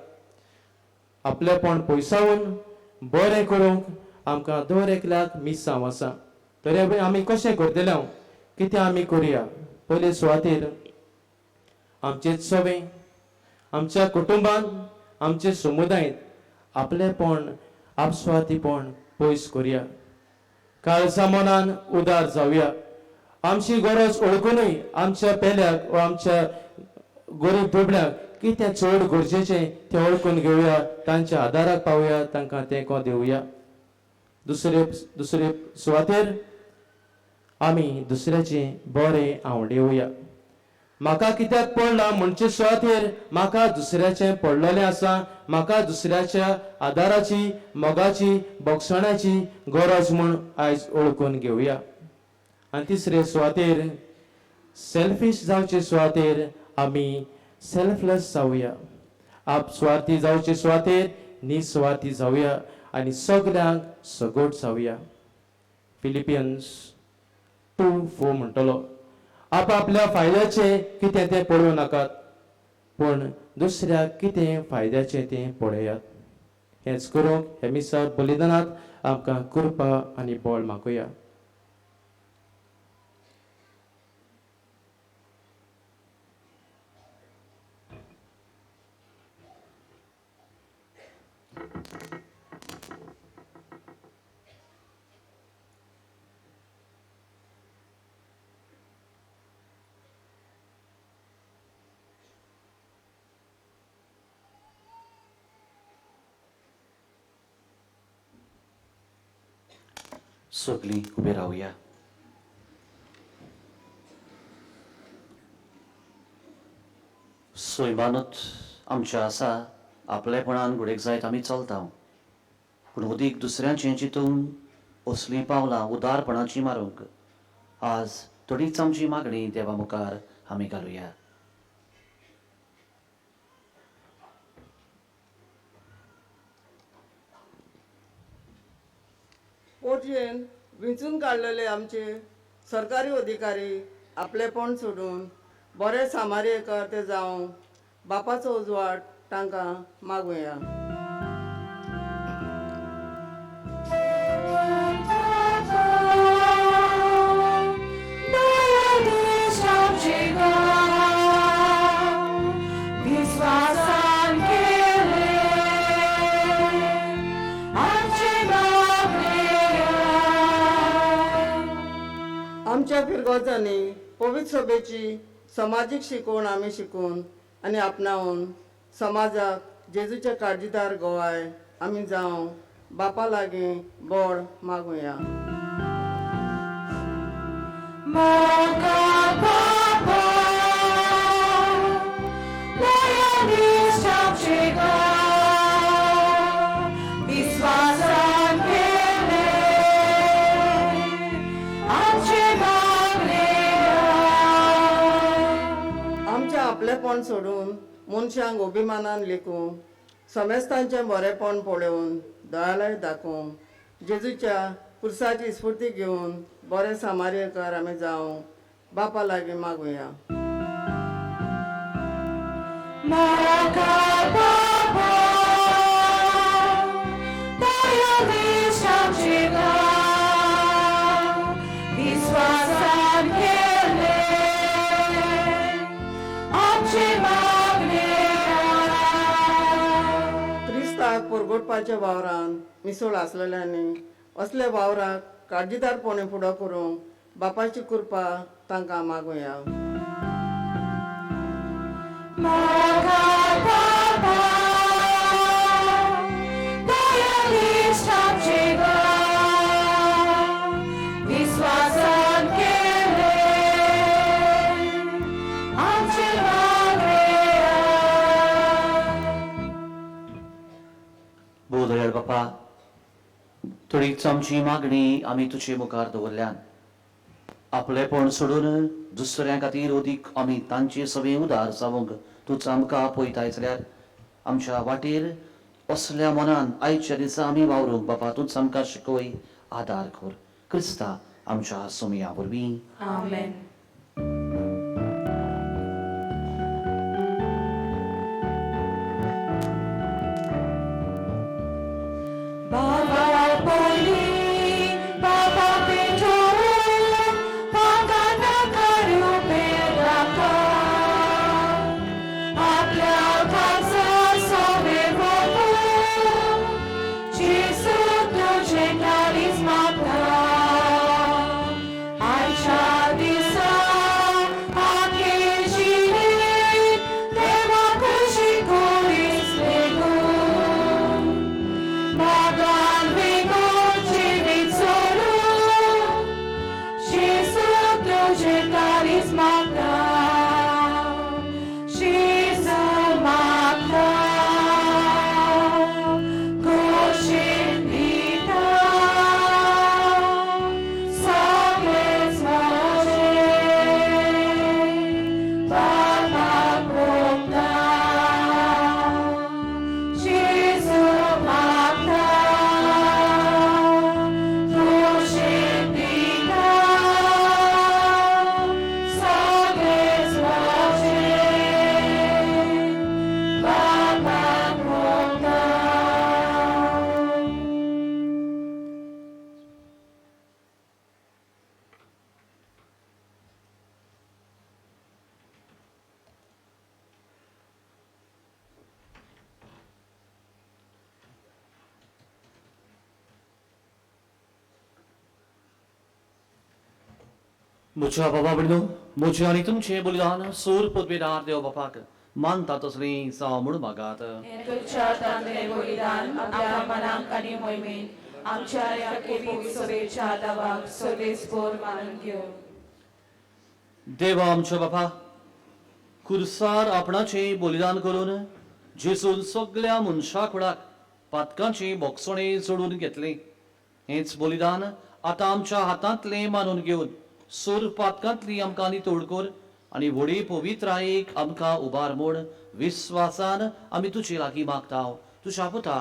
आपलेपण पयसावन बरें करूंक आमकां दर एकल्याक मिसांव आसा. तरी आमी कशें करतले, कितें आमी करुया? पयले सुवातेर आमचेच सवे, आमच्या कुटुंबान, आमचे समुदायांत आपलेपण, आपस्वार्थीपण पयस करुया. काळजा मनान उदार जावया. आमची गरज ओळखुनूय आमच्या पेल्याक वा आमच्या गरीब दुबळ्यांक कितें चड गरजेचें तें ओळखून घेवया, तांच्या आदाराक पावया, तांकां तेंको दिवया. दुसरे दुसरे सुवातेर आमी दुसऱ्याचें बरें आवडेवया. म्हाका कित्याक पडलां म्हणचे सुवातेर म्हाका दुसऱ्याचें पडलेलें आसा, म्हाका दुसऱ्याच्या आदाराची, मोगाची, बोगसणाची गरज म्हूण आयज ओळखून घेवया. आनी तिसरे सुवातेर सेल्फीश जावचे सुवातेर आमी सेल्फलेस जावया. आप सुवार्थी जावचे सुवातेर निस्वार्थी जावया आनी सगल्यांक सगट जावया. फिलिपियन्स 2:4 म्हणटलो, आपआपल्या फायद्याचें कितें तें पळोवं नाकात, पूण दुसऱ्याक कितें फायद्याचें तें पळयात. हेंच करूंक हे मिसा बलिदानांत आमकां कृपा आनी बळ मागुया. सगळीं उबे रावया. सैमानूच आमच्या आसा आपलेपणान घुडेक जायत आमी चलता, पूण अदीक दुसऱ्यांचें चिंतून असलीं पावलां उदारपणाची मारूंक आज थोडीच आमची मागणी देवा मुखार आमी घालुया. पोटयेन विंचून काडलेले आमचे सरकारी अधिकारी आपलेपण सोडून बरे सामार्यकर ते जावं बापाचो उजवाड तांकां मागुया. आमच्या फिरगोजांनी पवित्र सभेची समाजीक शिकवण आमी शिकून आनी आपणावन समाजाक जेजूचे काळजीदार गोवाय आमी जावं बापा लागीं बळ मागुया. आपलेपण सोडून मनशांक अभिमानान लेखूं, समेस्तांचें बरेपण पळोवन दयालय दाखोवं, जेजूच्या कुर्साची स्फूर्ती घेवन बरे सामार्यकर आमी जावं बापा लागीं मागुया. क्रिस्ताक उगडपाच्या वावरान मिसळ आसलेल्यांनी असल्या वावराक काळजीदारपणे फुडो करूंक बापाची कृपा तांकां मागुया. विश्वासान केले आमचे मागणे. भोव दयाळ बापा, थोडीच आमची मागणी आमी तुजे मुखार दवरल्यान. आपलेपण सोडून दुसऱ्यां खातीर अदीक आमी तांचे सगळें उदार जावंक तूंच आमकां पळयताय जाल्यार आमच्या वाटेर असल्या मनान आयच्या दिसा आमी वावरूंक बापा तूंच आमकां शिकय, आदार कर. क्रिस्ता आमच्या सोमया वरवीं. आमेन. बाबा पयली बाबा पेटोवन पागाना करू पेराका आपल्या खासा सोवे वोगून जेजू तुजें काळीज मागता. आयच्या दिसा आखे जिणेंत देवा खुशी करीस वेगून मोगान वेगून जिवीत सोडून जेजू तुजें काळीज मागता. जेजू मागता खोशेन दिता सगळेंच म्हजें बापाक भोगता. जेजू मागता खोशेन दिता सगळेंच म्हजें बापाक भोगता. म्हज्या बाबा भयणीनो, म्हजें आनी तुमचें बलिदान सूर पदवेदार देव बापाक मानता तसलें जावं म्हूण मागात. हें तुमच्या तांदळे बलिदान आपल्या मनाक आनी मोहिमेन आमच्या ह्या पवित्र सभेच्या दावाक सर्वेस्पोर मानून घेवं. देवा आमच्या बापा, खुर्सार आपणाचें बलिदान करून जेजून सगल्या मनशा कुडाक पातकांची बोगसणें जोडून घेतलें. हेंच बलिदान आतां आमच्या हातांतलें मानून घेवन सूर पातकांतली आमकां नितळ कर आनी व्हडी पवित्रायेक आमकां उबार म्हूण विस्वासान आमी तुजे लागीं मागता, तुज्या पुता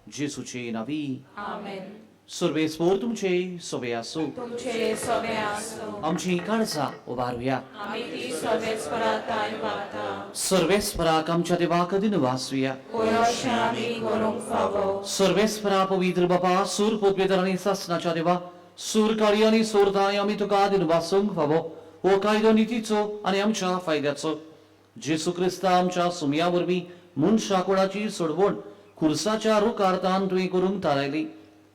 जेजूचे नांवी. आमेन. सर्वेस्पोर तुमचे सवे आसूं. तुमचे सवे आसूं. आमची काळजां उबारुया. आमी ती सर्वेस्परा ताय मागता. सर्वेस्पराक आमच्या देवाक दिनवासुया. अशें आमी करूंक फावो. सर्वेस्परा पवित्र बापा, सूर पदवेदार आनी सासणाच्या देवा, सूर काळी आनी सोरताय आमी तुका दिनवासूंक फावो. हो कायदो नितीचो आनी आमच्या फायद्याचो. जेजू क्रिस्ता आमच्या सुमया वरवीं मनशा कुळाची सोडवण खुर्साच्या रुखार तावन तुवें करूंक थारायली.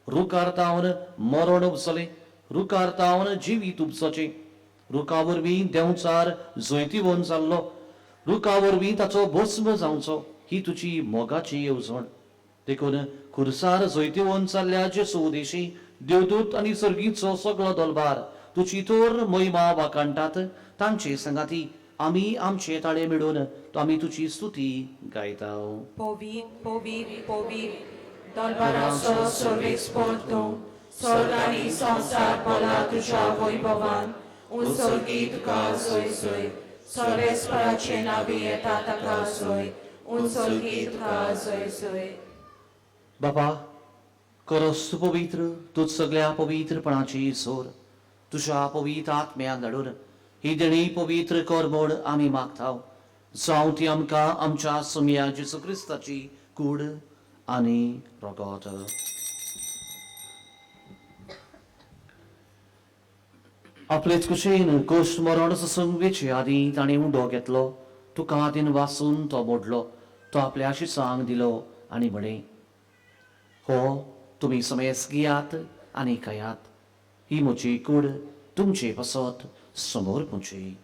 रुखार तावन मरण उपजलें, रुखार तावन जिवीत उपजचें. रुखा वरवीं देंवचार जैतिवंत जाल्लो, रुखा वरवीं ताचो भस्म जावचो ही तुजी मोगाची येवजण. देखून खुर्सार जैतिवंत जाल्ल्या जेजू उदेशी देवदूत आनी सर्गीचो सगळो दलबार तुजी तर महिमा वाखाणटात. तांचे सांगाती आमी आमचे ताळे मेळून आमी तुजी स्तुती गायता. पवित्र पवित्र पवित्र दलबाराचो सर्वेस्पोर तूं, स्वर्ग आनी संवसार भरला तुज्या वैभवान. उंचगी तुका जय जय. सर्वेस्पराचे नांवी येता ताका जय. उंचगी तुका जय जय. बापा, करस तूं पवित्र, तूं सगळ्या पवित्रपणाची जोर. तुज्या पवित्र आत्म्याक धाडून ही देणी पवित्र कर म्हूण आमी मागता. जावं ती आमकां आमच्या सोमया जेजू क्रिस्ताची कूड आनी रगत. आपलेच कुशेन कोश्ट मरण ससंग वेचे आदीं ताणें उंडो घेतलो, तुका दिन वासून तो मोडलो, तो आपल्या शिसांक दिलो आनी म्हळें, हो तुमी समेस घेयात आनी खायात. ही म्हजी कूड तुमचे पासत समोर पुची.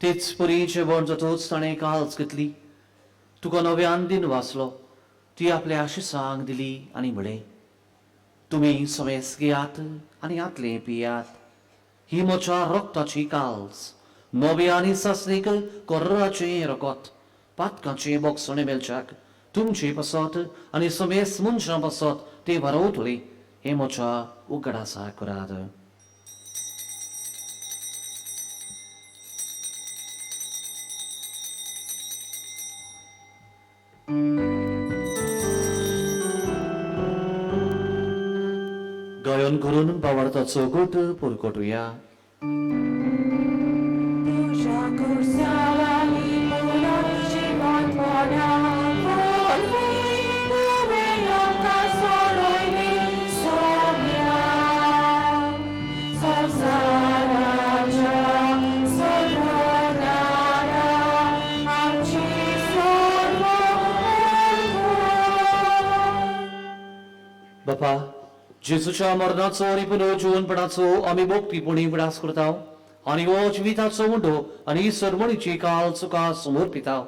तेच परी जेवण जातूच ताणें काल्च घेतली, तुका नव्यान दिन वाचलो, ती आपल्या आशिसांक दिली आनी म्हळें, तुमी समेस घेयात आनी आतलें पियात. ही म्हज्या रक्ताची काल्स, नव्या आनी सासणीक कोर्राचें रगत, पातकाचें बोगसणें मेळच्याक तुमचे पासत आनी समेस मनशां पासत तें वारवतलें. हें म्हज्या उगडासा करात. गायन करून बावडताचो गोट पुरकोटुया. बापा, जेजूच्या मरणाचो आनी पुनर्जीवनपणाचो आमी भक्तीपणी उगडास करता आनी हो जिविताचो उंडो आनी सरमणीची काल तुका समर्पिता.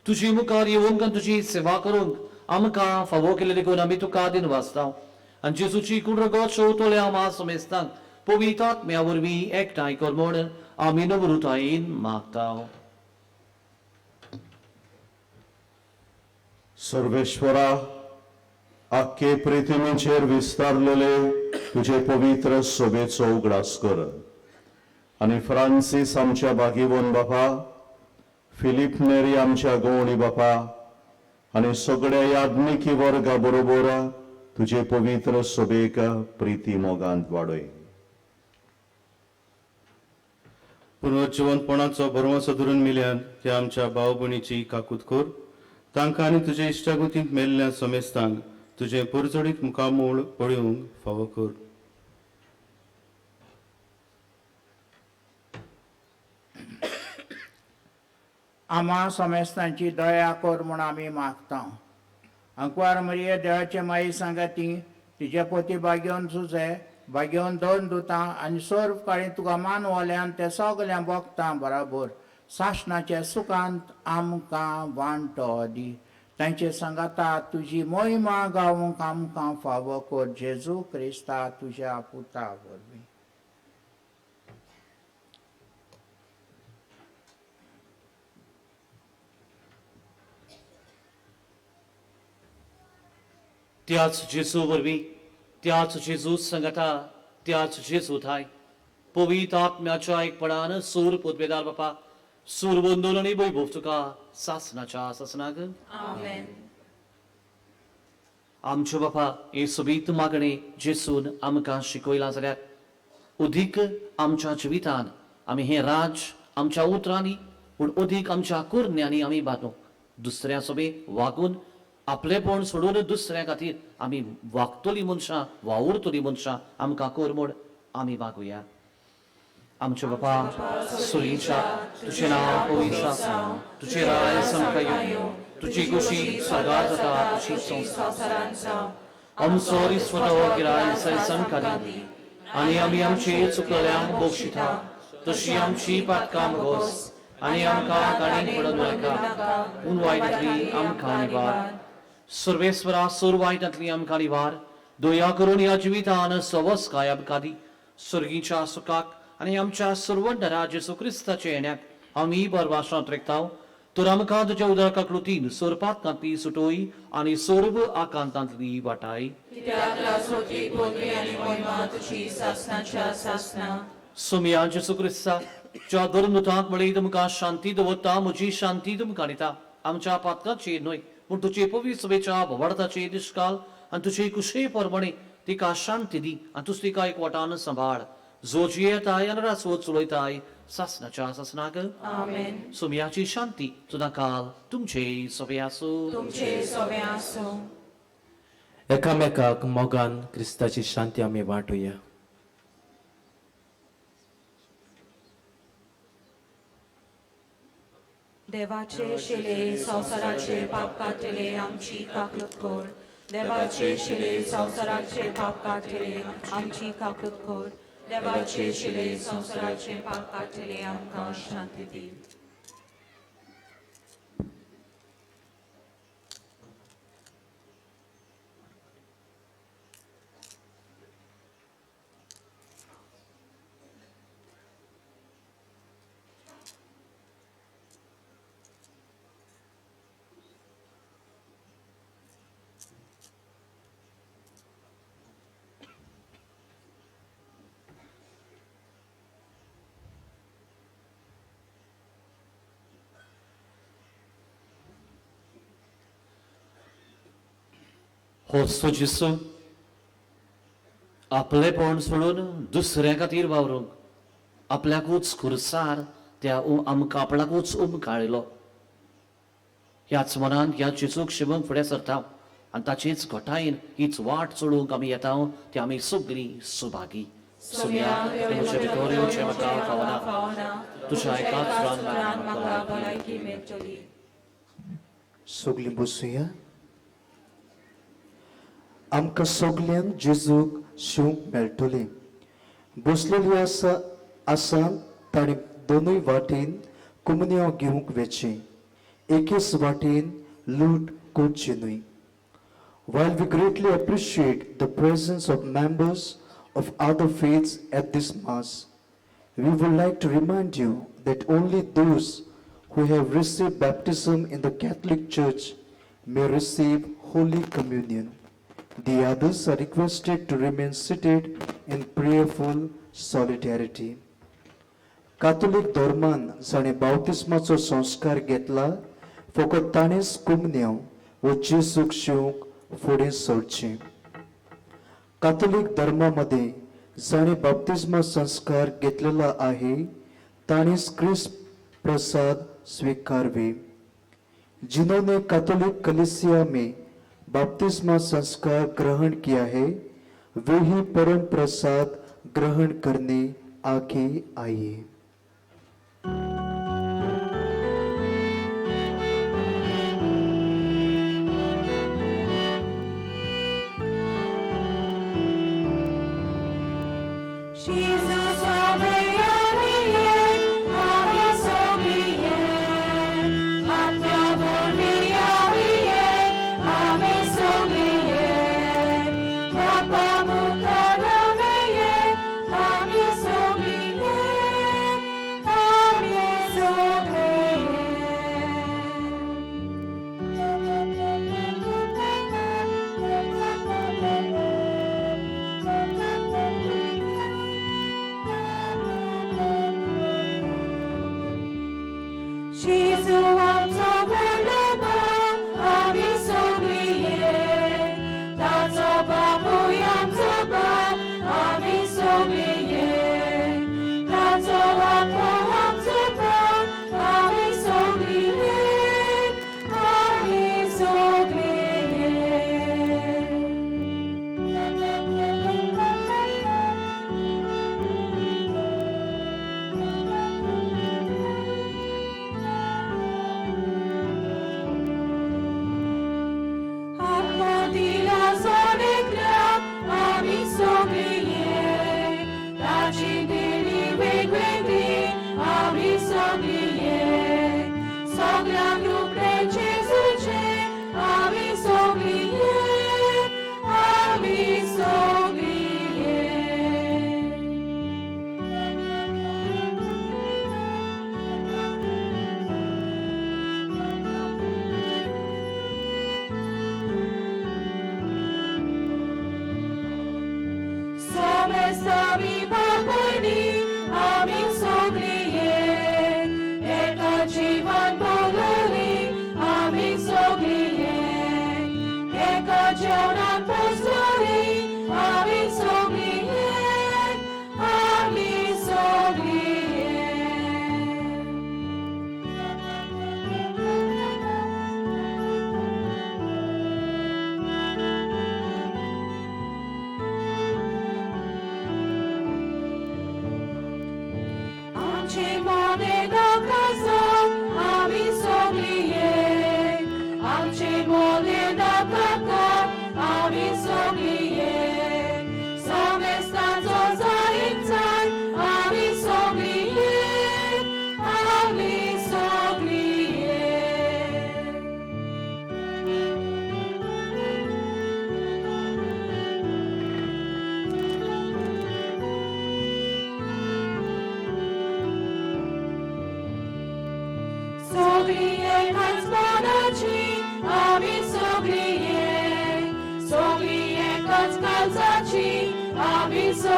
तुजी मुखार येवंक आनी तुजी सेवा करूंक आमकां फावो केल्ले देखून आमी तुका दिन वाचता आनी जेजूची कुडरगत शेवतल्या आमा समेस्तांक पवित्र आत्म्या वरवीं एकठांय कर म्हूण आमी नमृतायेन मागता. सर्वेश्वरा, आख्खे पृथ्वीचेर विस्तारलेले तुजे पवित्र सभेचो उगडास कर आनी फ्रांसीस आमच्या भागीवन बापा, फिलीप नेरी आमच्या गवणी बापा आनी सगळ्या याज्ञिकी वर्गा बरोबर तुजे पवित्र सभेक प्रिती मोगांत वाडय. पुनर्जिवंतपणाचो भरवंसो धरून मिल्यान त्या आमच्या भाव भयणीची काकूत कर. तांकां आनी तुजे इश्टागतींत मेल्ल्या समेस्तांक तुजें परजळीत मुखामूळ पळोवंक फावो कर. आमा समेस्तांची दया कर म्हूण आमी मागता. अंकवार मरिये देवाचे माई सांगाती, तिजे पोती बागेवन सुजे बागेवन दोन दुतां आनी सर्व काळी तुका मानवल्यान ते सगळ्यां भोगतां बराबर सासणाच्या सुखांत आमकां वांटो दी. तांचे सांगाता तुजी मोहिमा गावंक आमकां फावो कर, जेजू क्रिस्ता तुज्या पुता वरवीं. त्याच जेजू वरवीं, त्याच जेजू सांगाता, त्याच जेजू थाय पवित्र आत्म्याच्या एकपणान सूर पुतबेदार बापा, सूर बंदून आनी वैभव तुका सासणाच्या सासणाक. आमेन. आमच्यो बापा हे सोबीत मागणे जेसून आमकां शिकयलां जाल्यार अदीक आमच्या जिवितान आमी हें राज आमच्या उतरांनी पूण अदीक आमच्या कुरण्यांनी आमी बांदूंक, दुसऱ्या सोबे वागून आपलेपण सोडून दुसऱ्या खातीर आमी वागतलीं मनशां, वावुरतलीं मनशां आमकां कर म्हूण आमी मागुया. आमचे बापा सुरीच्या, तुजें नांव पवित्र जावं, तुजें राय सामकां येवं, तुजी खुशी स्वर्गार जाता तशी संवसारांत जावं. आमचो रिस्वतो गिराय सामकां दी आनी आमी आमचे चुकल्यांक बक्षिता तशी आमची पातकां गोस आनी आमकां काणीक पडून नाका, पूण वायटांतली आमकां निवार. सर्वेस्वरा, सूर वायटांतली आमकां निवार. दया करून ह्या जिवितान सवस्काय आमकां दी. सर्गीच्या सुखाक आनी आमच्या सर्वंडरा जेजू क्रिस्ताच्या येण्याक आमी बरवाशांत रेखता. तर आमकां तुज्या उदका कृतीन सोरपातांतली सुटोय आनी सोर्व आकांतांतली वाटाय. सोमया जेजू क्रिस्ता ज्या धर्मदूतांक म्हळी, तुमकां शांती दवरता, म्हजी शांती तुमकां दिता, आमच्या पातकाचेर न्हय पूण तुजे पवित्र सभेच्या भवार्थाचेर दिश्काल आनी तुजे कुशे प्रमाणे तिका शांती दी आनी तुज तिका एकवटान सांबाळ, जो जियेताय आनी रासवत चलयताय सासणाच्या सासणाक. आमेन. सोमयाची शांती तुदा काल तुमचे सोबे आसूं. तुमचे सोबे आसूं. एकामेकाक मोगान क्रिस्ताची शांती आमी वांटुया. देवाचे शिले संवसाराचे पाप काडटले आमची काकूत कर. देवाचे शिले संवसाराचे पाप काडटले आमची काकूत कर. देवाचे शिले संवसाराचे पाप काडटले आमकां शांती दी. हो जेजू आपलेपण सोडून दुसऱ्या खातीर वावरूंक आपल्याकूच खुर्सार त्या आमकां आपणाकूच उमकाळिलो. ह्याच मनान ह्या जेजूक शिवूंक फुडें सरता आनी ताचीच घटायेन हीच वाट चडूंक आमी येता ती आमी सगळीं सुभागी. सुम्या म्हजे भितर येवचें म्हाका फावना, तुज्या एकाच उतरान म्हाका भलायकी मेळटली. सगळीं बसुया. आमकां सगल्यांक जेजूक शिवंक मेळटलें. बसलेली आसा आसा ताणें दोनूय वाटेन कुमन्यांव घेवंक वेचें, एकेच वाटेन लूट करची न्हय. While we greatly appreciate the presence of members of other faiths at this Mass, we would like to remind you that only those who have received baptism in the Catholic Church may receive Holy Communion. The others are requested to remain seated in prayerful solidarity. Catholic धर्मान जाणें बाप्तिस्माचो संस्कार घेतला फकत ताणेंच कुमन्यांव वो जेजूक शिवंक फुडें सरचें. कातोलीक धर्मा मदें जाणें बाप्तिस्मा संस्कार घेतलेलो आहे ताणेंच क्रिस्त प्रसाद स्वीकारवे. जिन्होंने कैथोलिक कलीसिया में बपतिस्मा संस्कार ग्रहण किया है वे ही परम प्रसाद ग्रहण करने आगे आइए.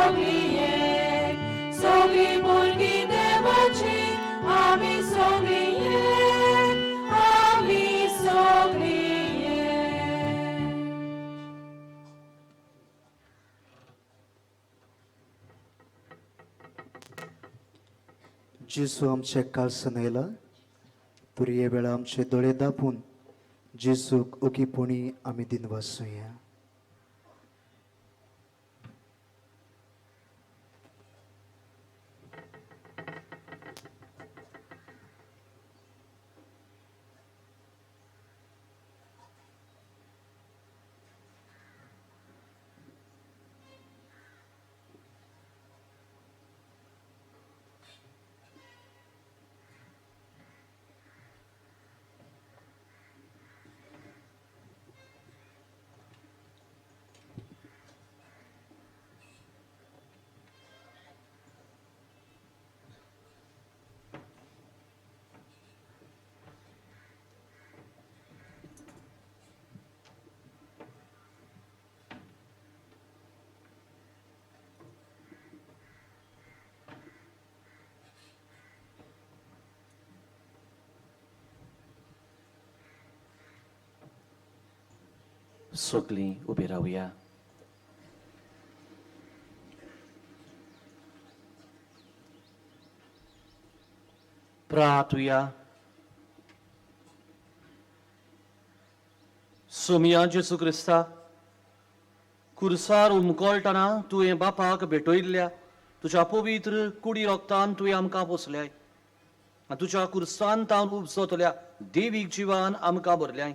सगळीं एक, सगळीं भुरगीं देवाचीं, आमी सगळीं एक, आमी सगळीं एक. जेजू आमच्या काळसान आयला पुरये वेळा आमचे दोळे दापून जेजूक ओगीपणी आमी दिनवासुया. सगळीं उबी रावया. प्रार्थुया. सोमया जेजू क्रिस्ता, कुर्सार उमकळटना तुवें बापाक भेटयल्ल्या तुज्या पवित्र कुडी रोगतान तुवें आमकां पोसल्याय आनी तुज्या कुर्सान तावन उपजतल्या देवीक जिवान आमकां भरल्याय.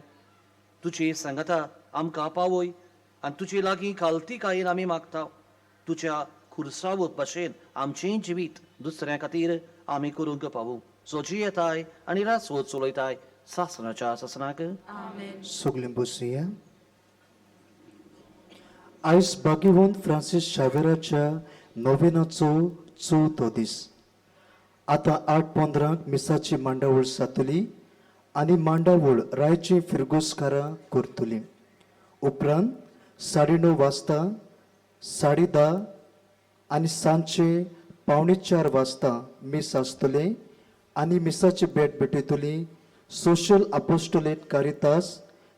तुजी सांगाता आमकां पावय आनी तुजे लागीं खालतीकायेन आमी मागता. तुज्या खुर्सावत भाशेन आमचें जिवीत दुसऱ्या खातीर आमी करूंक पावूं, जो जियेताय आनी रासवत चलयताय सासणाच्या सासणाक. सगळीं बसुया. आयज भाग्यवंत फ्रांसीस शावेराच्या नोवेनाचो चवथो दीस. आतां 8:15 मिसाची मांडावळ जातली आनी मांडावळ रायची फिरगोसकारां करतली. उपरांत 9:30 वाजता, 10:30 आनी सांजचे 3:45 वाजता मीस आसतलें आनी मिसाची भेट भेटयतली सोशल अपोस्टोलेट कारितास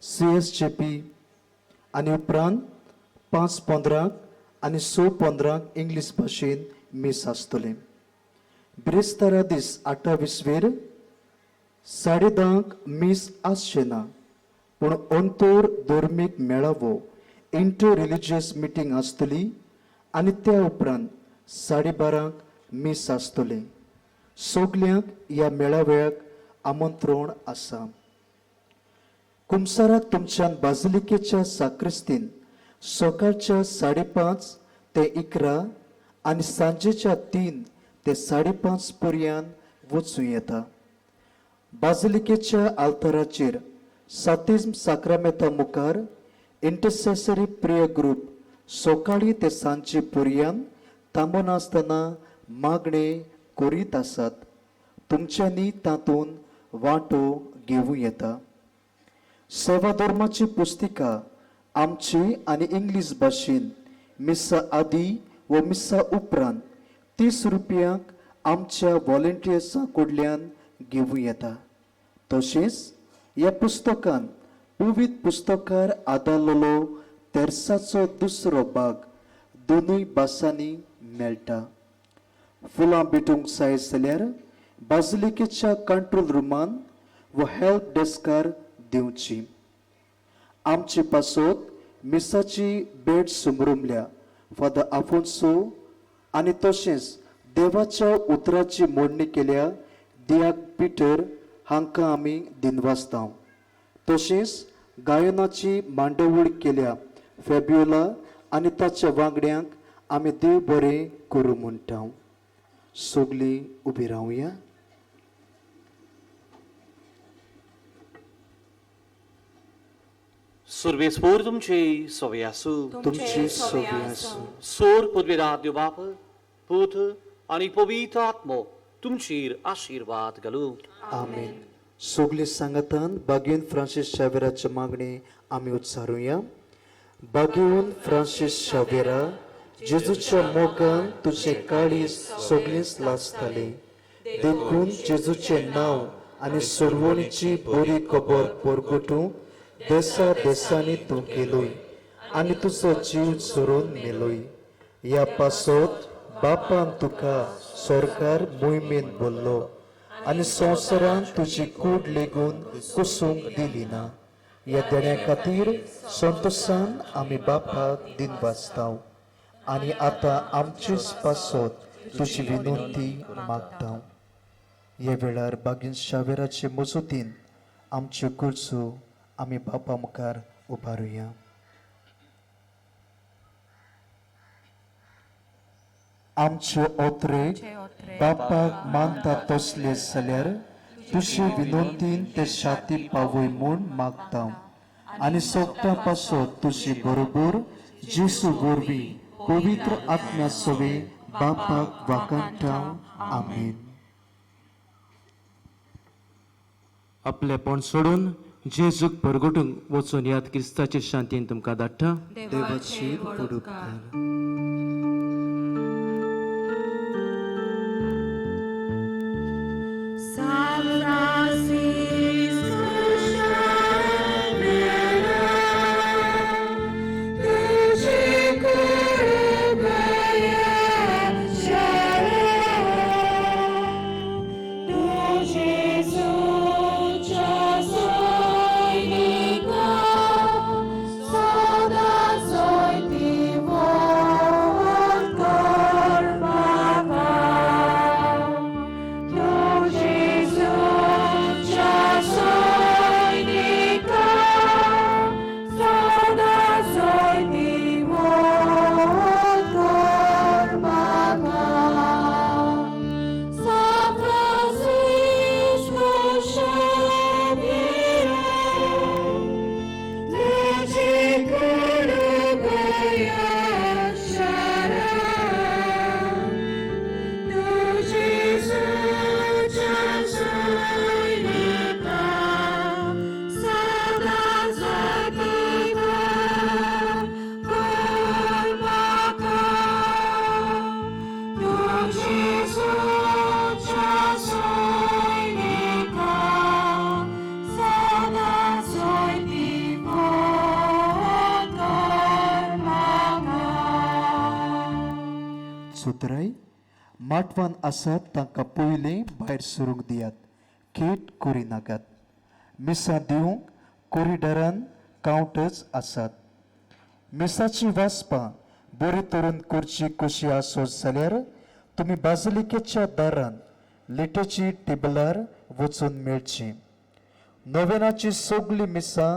CSJP. आनी उपरांत 5:15 आनी 6:15 इंग्लीश भाशेन मीस आसतलें. बिरेस्तारा दीस 28वेर 10:30 मीस आसचें ना, पूण अंतर धर्मीक मेळावो इंटर रिलिजियस मिटींग आसतली आनी त्या उपरांत 12:30 मीस आसतलें. सगल्यांक ह्या मेळाव्याक आमंत्रण आसा. कुमसाराक तुमच्यान बाजलिकेच्या साक्रिस्तीन सकाळच्या 5:30 ते 11 आनी सांजेच्या 3 ते 5:30 पर्यंत वचूं येता. बाजलिकेच्या आल्ताराचेर सातिज्म साक्रामेता मुखार इंटरसेसरी प्रेयर ग्रुप सकाळी ते सांजे पर्यंत थांबनासतना मागणे करीत आसात. तुमच्यांनी तातूंत वांटो घेवं येता. सेवा धर्माची पुस्तिका आमची आनी इंग्लीश भाशेन मिसा आदी व मिसा उपरांत 30 रुपयांक आमच्या व्हॉलंटियर्सां कडल्यान घेवं येता. तशेंच ह्या पुस्तकान पवित्र पुस्तकार आदारलेलो तेर्साचो दुसरो भाग दोनूय भासांनी मेळटा. फुलां भेटूंक जाय जाल्यार बाजलिकेच्या कंट्रोल रुमान व हेल्प डेस्कार दिवची. आमचे पासत मिसाची भेट सुमरुमल्या फादर आफोन्सो आनी तशेंच देवाच्या उतराची मोडणी केल्या दियाक पिटर हांकां आमी दिनवासता. तशेंच गायनाची मांडवळ केल्या फेब्युला आनी ताच्या वांगड्यांक आमी देव बरें करूं म्हणटा. सगळीं उबी रावया. सर्वेस्पोर तुमचे सवे आसूं. तुमचे सवे आसूं. सोर पदवेरा देव बाप, पूत आनी पवित्र आत्मो तुमचेर आशिर्वाद घालूं. आमेन. सगळे सांगातान बागेवन फ्रांसीस शावेराचे मागणे आमी उच्चारुया. बागेवन फ्रांसीस शावेरा, जेजूच्या मोगान तुजें काळीज सगळींच लासतालें. देखून जेजूचें नांव आनी सोडवणीची बरी खबर परगटूंक देसा देसांनी तूं गेलोय आनी तुजो जीव सोडून मेलोय. ह्या पासत बापान तुका सरकार मोहिमेन बोल्लो आनी संवसारान तुजी कूड लेगून कुसूंक दिली ना. ह्या देण्या खातीर संतोशान आमी बापाक दिनवासताव आनी आतां आमचेच पासत तुजी विनंती मागता. ह्या वेळार बागीन शावेराचे मजतीन आमच्यो गरजो आमी बापा मुखार उबारुया. आमचे ओत्रे बापाक मानता तसले जाल्यार तुजे विनंतीन ते शाती पावय म्हूण मागता आनी सोगता पासत तुजे बरोबर जेसू वरवीं पवित्र आत्म्या सवे बापाक वाकांटा. आमेन. आपलेपण सोडून जेजूक परगटूंक वचून याद क्रिस्ताचे शांतीन तुमकां धाडटा. देवाचेर उपकार. माटवान आसात तांकां पयलीं भायर सरूंक दियात, खेट करिनाकात. मिसां दिवंक कॉरिडॉरान कावंटर्स आसात. मिसाची वाचपां बरी तरेन करची कशी आसत जाल्यार तुमी बाजिलिकेच्या दारान लिटची टेबलार वचून मेळची. नोवेनाची सगळीं मिसां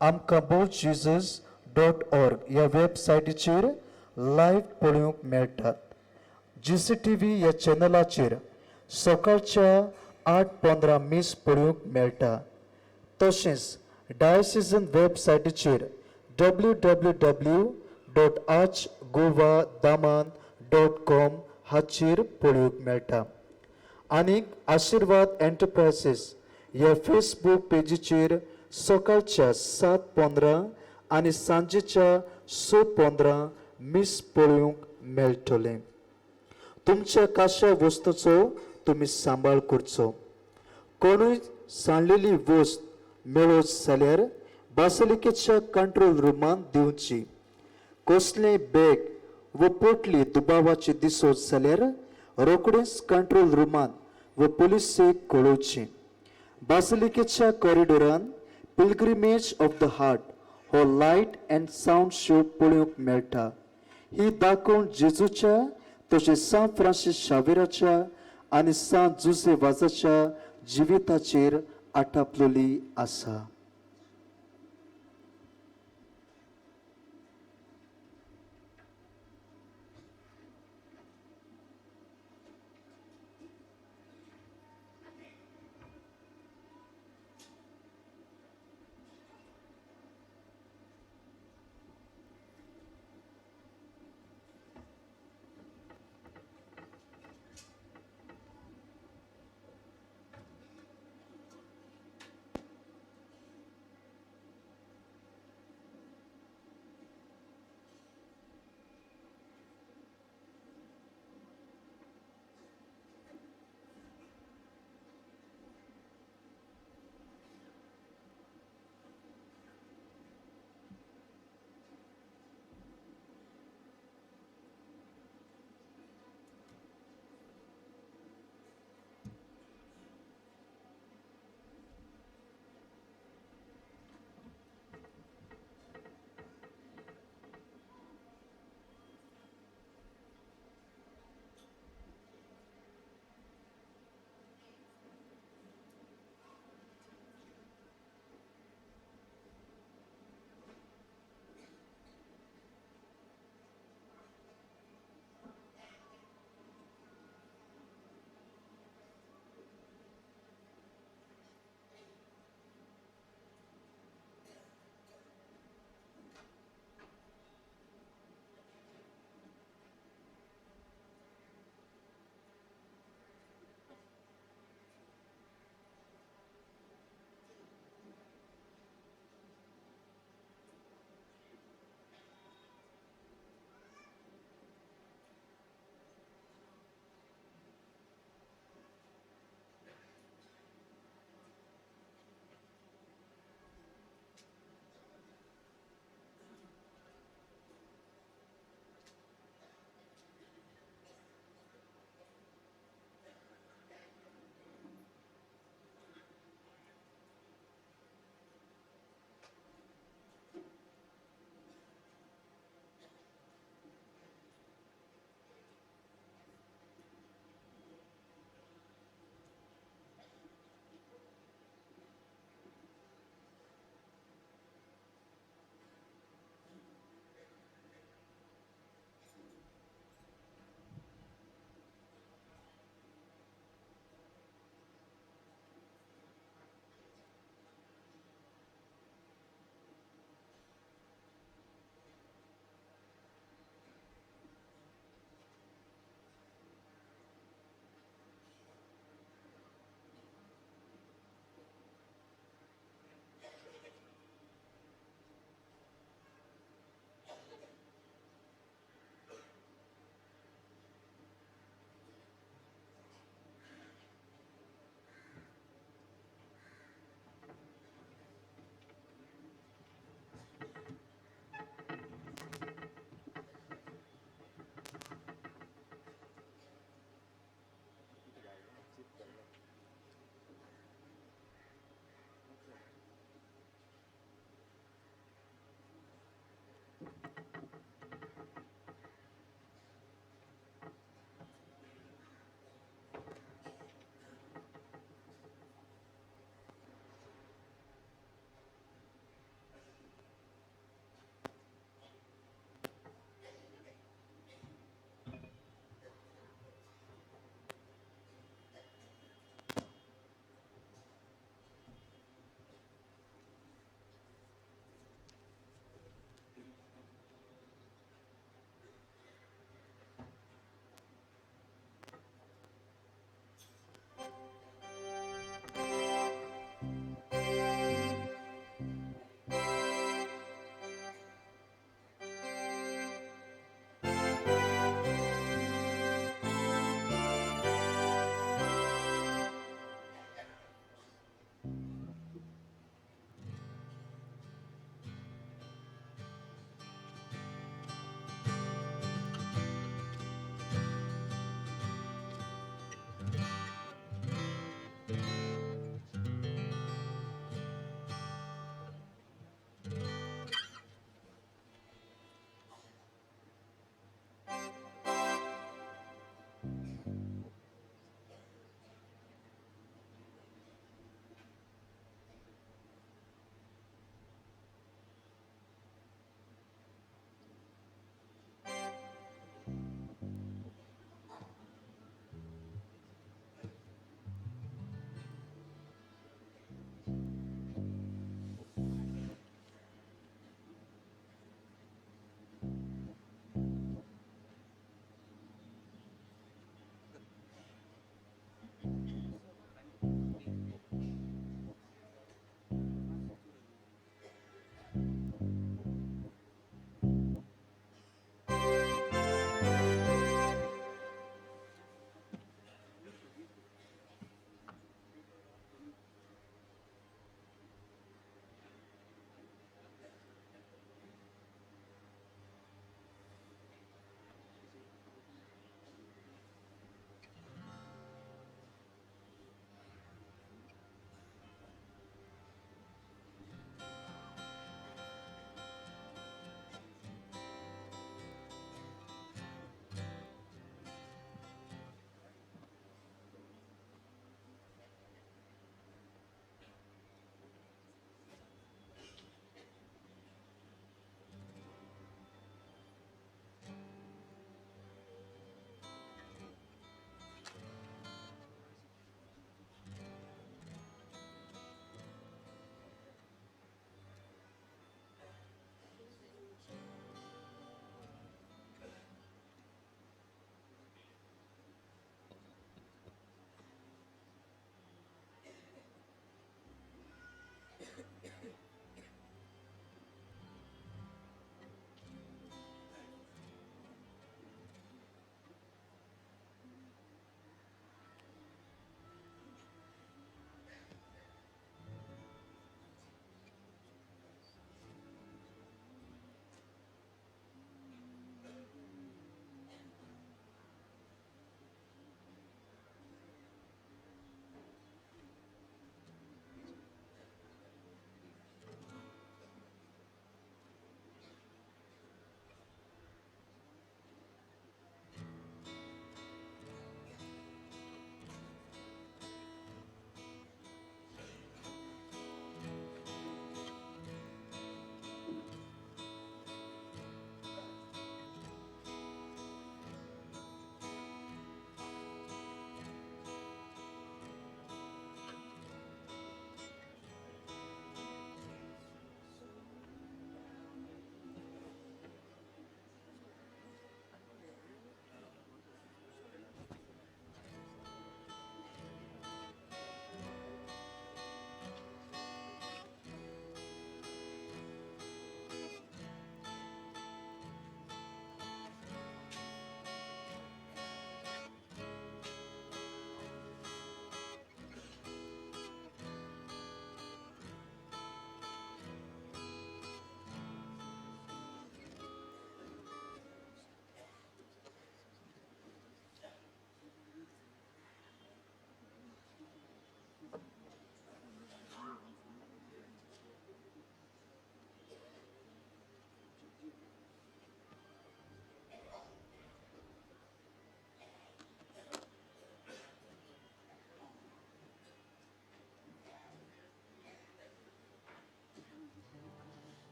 आमकां बोजीजस.org ह्या वेबसायटीचेर लायव्ह पळोवंक मेळटात. GCTV ह्या चॅनलाचेर सकाळच्या 8:15 मीस पळोवंक मेळटा. तशेंच डायसिजन वेबसायटीचेर www.archgoadaman.com हाचेर पळोवंक मेळटा. आनीक आशिर्वाद एंटरप्रायसीस ह्या फेसबूक पेजीचेर सकाळच्या 7:15 आनी सांजेच्या 6:15 मीस पळोवंक मेळटलें. तुमच्या काश्या वस्तूचो तुमी सांबाळ करचो. कोणूय सांडलेली वस्त मेळत जाल्यार बासिलिकेच्या कंट्रोल रुमांत दिवची. कसलें बॅग व पोटली दुबावाची दिसत जाल्यार रोखडेच कंट्रोल रुमांत व पुलिसेक कळोवची. बासिलिकेच्या कॉरिडोरान पिलग्रिमेज ऑफ the heart हो लायट अँड सावंड शो पळोवंक मेळटा. ही दाखोवण जेजूच्या तशें सांत फ्रांसीस शावेराच्या आनी सांत जुझे वाजाच्या जिविताचेर आटापलेली आसा.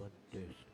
भाग्यवंत.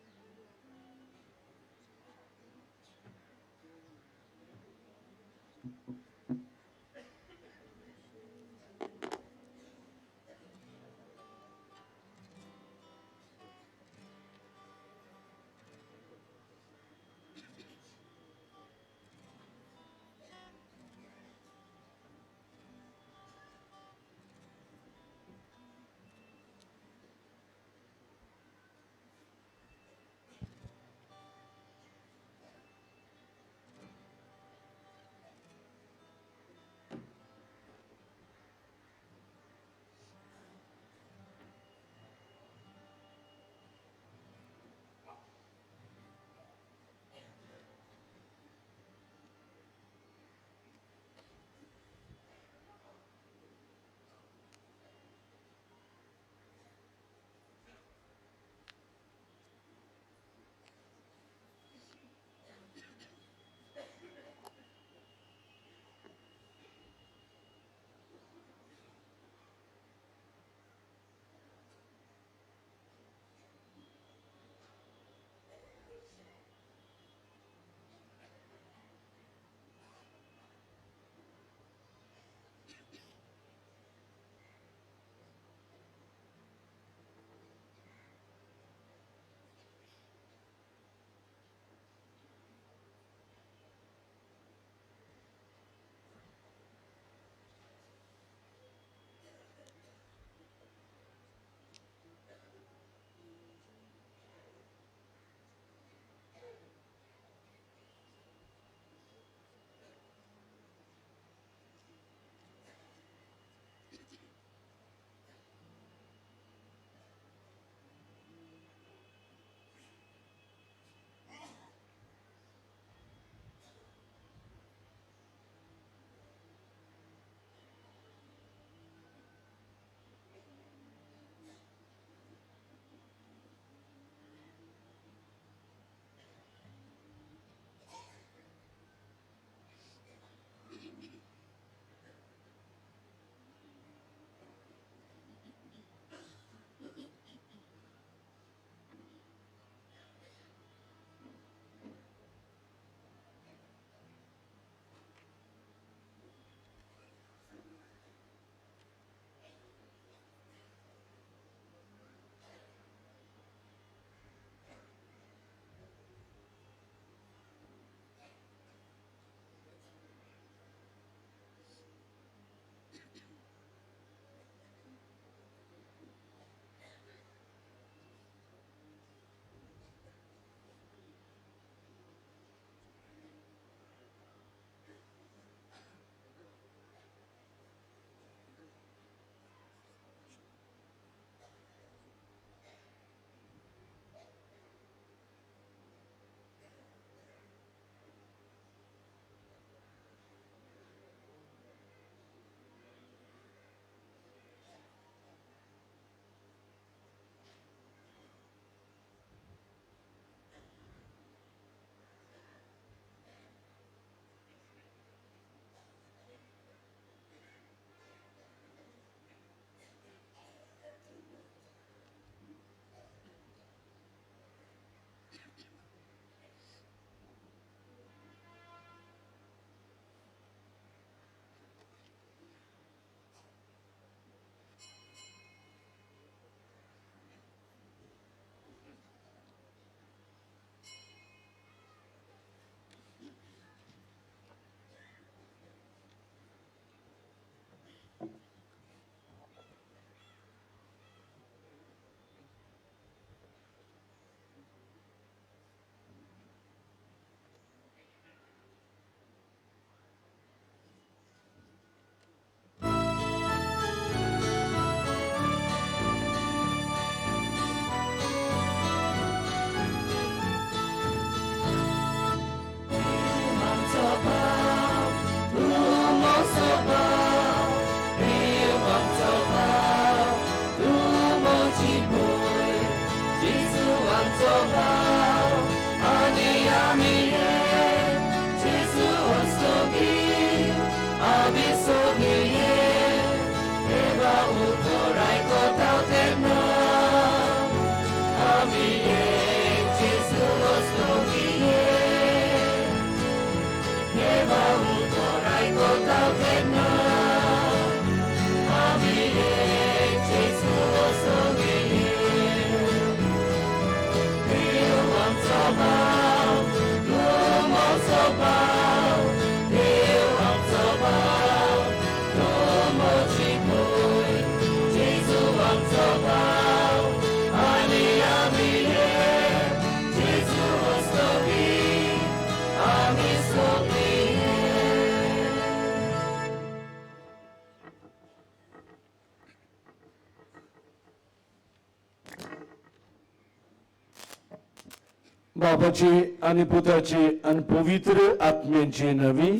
बापाची आनी पुताची आनी पवित्र आत्म्याची नवी.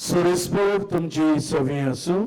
सुरेस्पर तुमची सवी आसूं.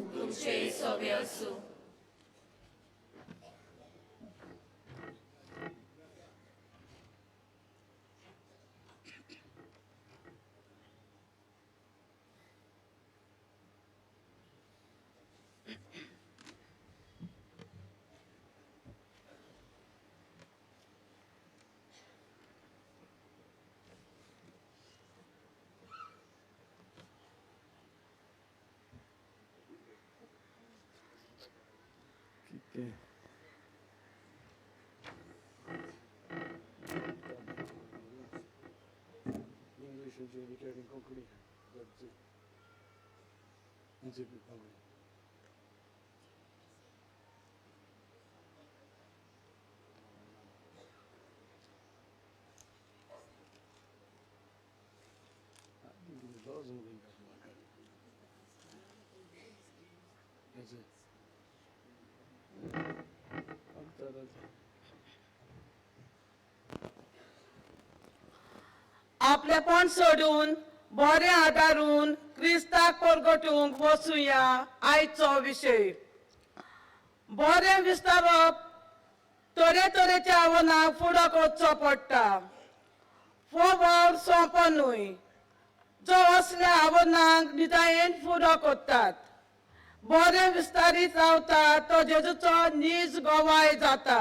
आपलेपण सोडून बरें आदारून क्रिस्ताक परगटूंक वचुया. आयचो विशय बरें विस्तारप. तरेतरेच्या आव्हानांक फुडो करचो पडटा. हो वावर सोंपो न्हय जो असल्या आव्हानांक निजायेन फुडो करतात. बरें विस्तारीत रावता तो जेजूचो नीज गवाय जाता.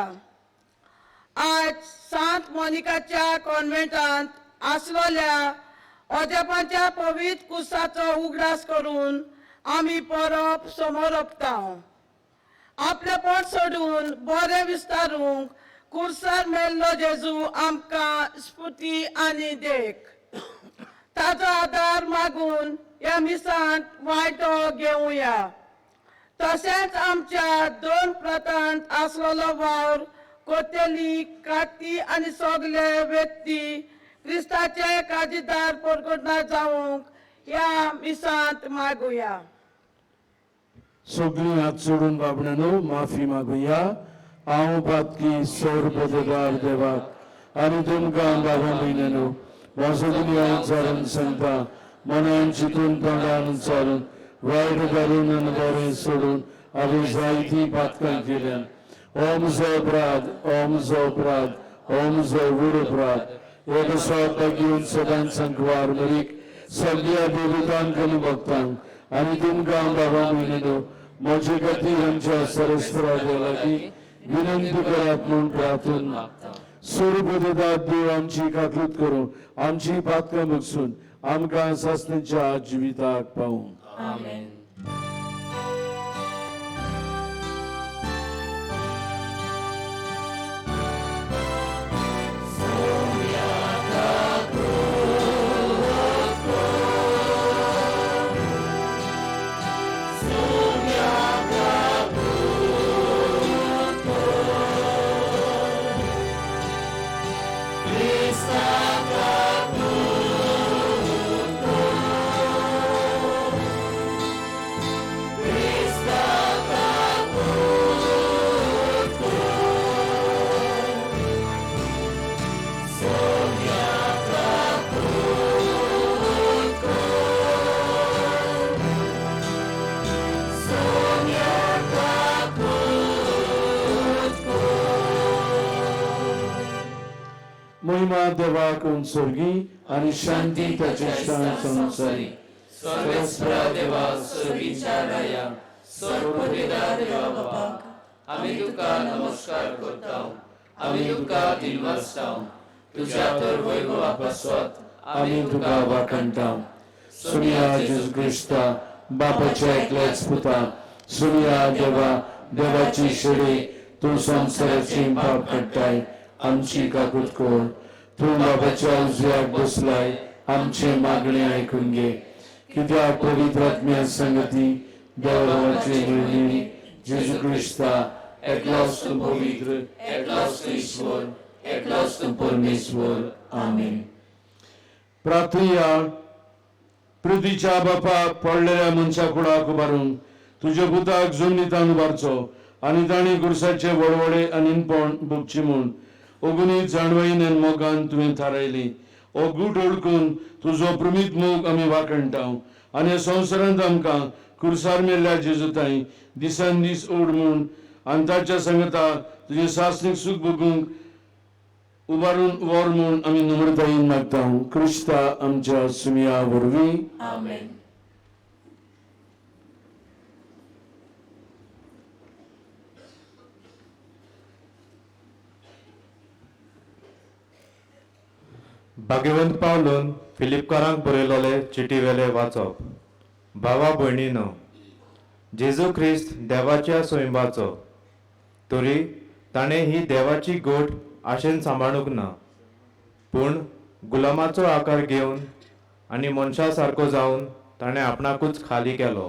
आज सांत मोनिकाच्या कॉन्व्हेंटांत आसलेल्या अजापांच्या पवित्र कुसाचो उगडास करून आमी परब समोरपता. आपलेपण सोडून बरें विस्तारूंक कुर्सार मेल्लो जेजू आमकां स्फुर्ती आनी देख. ताचो आदार मागून ह्या मिसांत वांटो घेवया. तशेंच आमच्या दोन प्रांतांत आसलेलो वावर कोतेली काती आनी सगळे व्यक्ती क्रिस्ताचे काजीदार परगटना जावंक ह्या मिसांत मागुया. सगळीं हात सोडून बाबणानो माफी मागुया. हांव पातकी सर्वपदकार देवाक आनी तुमकां बाबा भयणांनो म्हजो गुन्यांव उच्चारून सांगता. मनान चिंतून तोंडान उच्चारून वायट करून आनी बरें सोडून हांवें जायतीं पातकां केल्यान. हो म्हजो अपराध, हो म्हजो अपराध, हो म्हजो व्हड अपराध. एक घेवन सदांच संकवार मरीक सगळ्या देवतांक आनी भक्तांक आनी तुमकां बाबा भयणीनो म्हजे खातीर आमच्या सरस्वरा देवा लागीं विनंती करात म्हूण प्रार्थना मागता. स्वरूपदात देव आमची काकूत करूं, आमची पातकां बगसून आमकां सासणेच्या जिविताक पावूं. आमेन. महिमा देवाक स्वर्गी आनी शांती ताचे संवसारी. सर्वेस्परा देवा स्वर्गीच्या राया सर्वपदेदा देवा बापाक आमी तुका नमस्कार करता. आमी तुका दिनवासता. तुज्या तर वैभवा पासत आमी तुका वाखणटा. सुनिया जेजू क्रिस्ता बापाच्या एकल्याच पुता, सुनिया देवा देवाची शेळी, तूं संवसाराची पाप काडटाय आमची काकूत कर. तूं बाबाच्या उजव्याक बसलाय आमचे मागणे आयकून घे. कित्याक पवित्र आत्म्या संगती देवाचे म्हयने जेजू क्रिस्ता एकलोच तूं पवित्र, एकलोच तूं ईश्वर, एकलोच तूं परमेश्वर. आमेन. प्रार्थया. पृथ्वीच्या बापा पडलेल्या मनशा कुडाक उबारून तुज्या पुताक जमनीतान उबारचो आनी तांणी गुरसाचे वळवळे आनी इनपण भोगची म्हूण अगुणीत जाणवायेन आनी मोगान तुवें थारायली. हो गूट ओळखून तुजो प्रमीत मोग आमी वाखणटा आनी ह्या संवसारांत आमकां कुर्सार मेल्ल्या जेजूताय दिसान दीस ओड म्हूण आनी ताच्या सांगता तुजें सासणीक सूख भोगूंक उबारून व्हर म्हूण आमी नम्रतायेन मागता. क्रिस्ता आमच्या सुमया वरवीं. आमेन. भाग्यवंत पावलून फिलिपकारांक बरयलोले चिटी वेले वाचप. भावा भयणीनो, जेजू ख्रिस्त देवाच्या स्वयंबाचो, तरी ताणें ही देवाची गोट आशेन सांबाळूंक ना, पूण गुलामाचो आकार घेवन आनी मनशा सारको जावन ताणें आपणाकूच खाली केलो.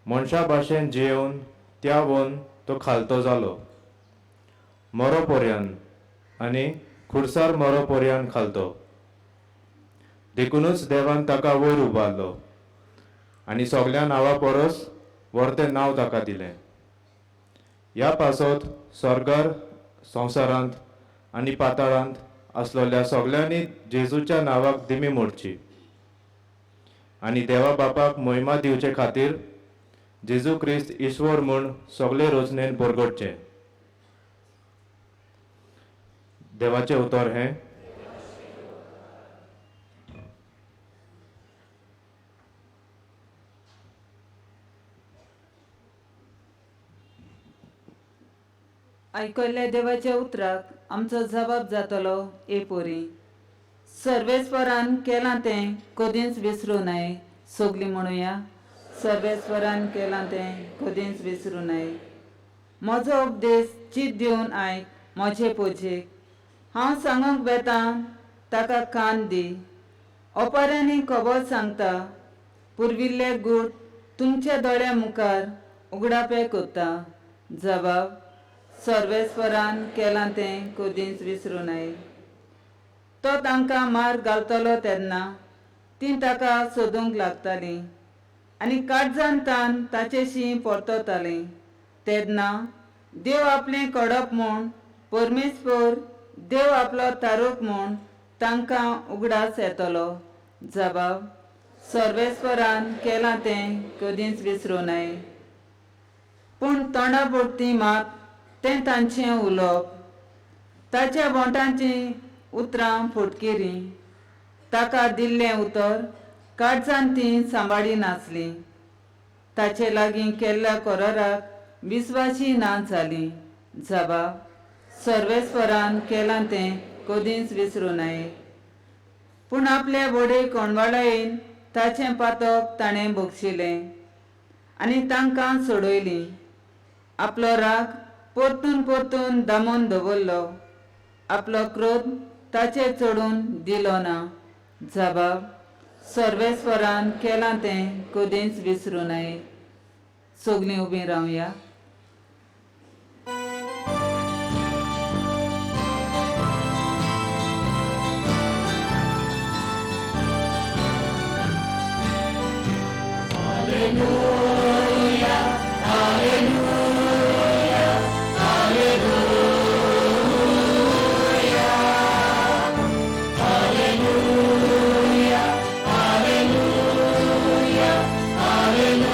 मनशा भाशेन जियेवन त्या वन तो खालतो जालो, मरो पर्यान आनी खुर्सार मरो पर्यान खालतो. देखुनूच देवान ताका वयर उबारलो आनी सगल्या नांवा परस व्हरतें नांव ताका दिलें. ह्या पासत स्वर्गार, संवसारांत आनी पाताळांत आसलोल्या सगल्यांनी जेजूच्या नांवाक दिमी मोडची आनी देवा बापाक मोहिमा दिवचे खातीर जेजू क्रिस्त ईश्वर म्हूण सगळे रचनेन परगटचें. देवाचें उतर हें. आयकल्ल्या देवाच्या उतराक आमचो जबाब जातलो ए पोरी. सर्वेस्वरान केलां तें कदींच विसरूं नये. सगलीं म्हणुया, सर्वेस्वरान केलां तें कदींच विसरूं नये. म्हजो उपदेश चीत दिवन आयक म्हजे पोजेक. हांव सांगूंक वेतां ताका कान दी. ओपाऱ्यांनी खबर सांगता. पुर्विल्ले गूट तुमच्या दोळ्यां मुखार उगडापे करता. जबाब सर्वेस्वरान केलां तें कदींच विसरूं नये. तो तांकां मार घालतलो तेन्ना तीं ताका सोदूंक लागतालीं आनी काळजान तान ताचेशीं परततालीं. तेन्ना देव आपलें कडप म्हूण, परमेस्पर देव आपलो तारूक म्हूण तांकां उगडास येतलो. जबाब सर्वेस्वरान केलां तें कदींच विसरूं नये. पूण तोंडा पुरती मात तें तांचें उलोवप. ताच्या बोंटांचीं उतरां फटकिरीं. ताका दिल्लें उतर काळजान तीं सांबाळी नासलीं. ताचे लागीं केल्ल्या कराराक विस्वाशी ना जालीं. जबाब सर्वेस्वरान केलां तें कदींच विसरूं नये. पूण आपले व्हडे कोणवाळायेन ताचें पातक ताणें बक्षिलें आनी तांकां सोडयलीं. आपलो राग परतून परतून दामून दवरलो. आपलो क्रोध ताचेर चडून दिलो ना. जबाब सर्वेस्वरान केलां तें कदींच विसरूं नये. सगलीं उबीं रावया. Alleluia, Alleluia, Alleluia, Alleluia, Alleluia, Alleluia.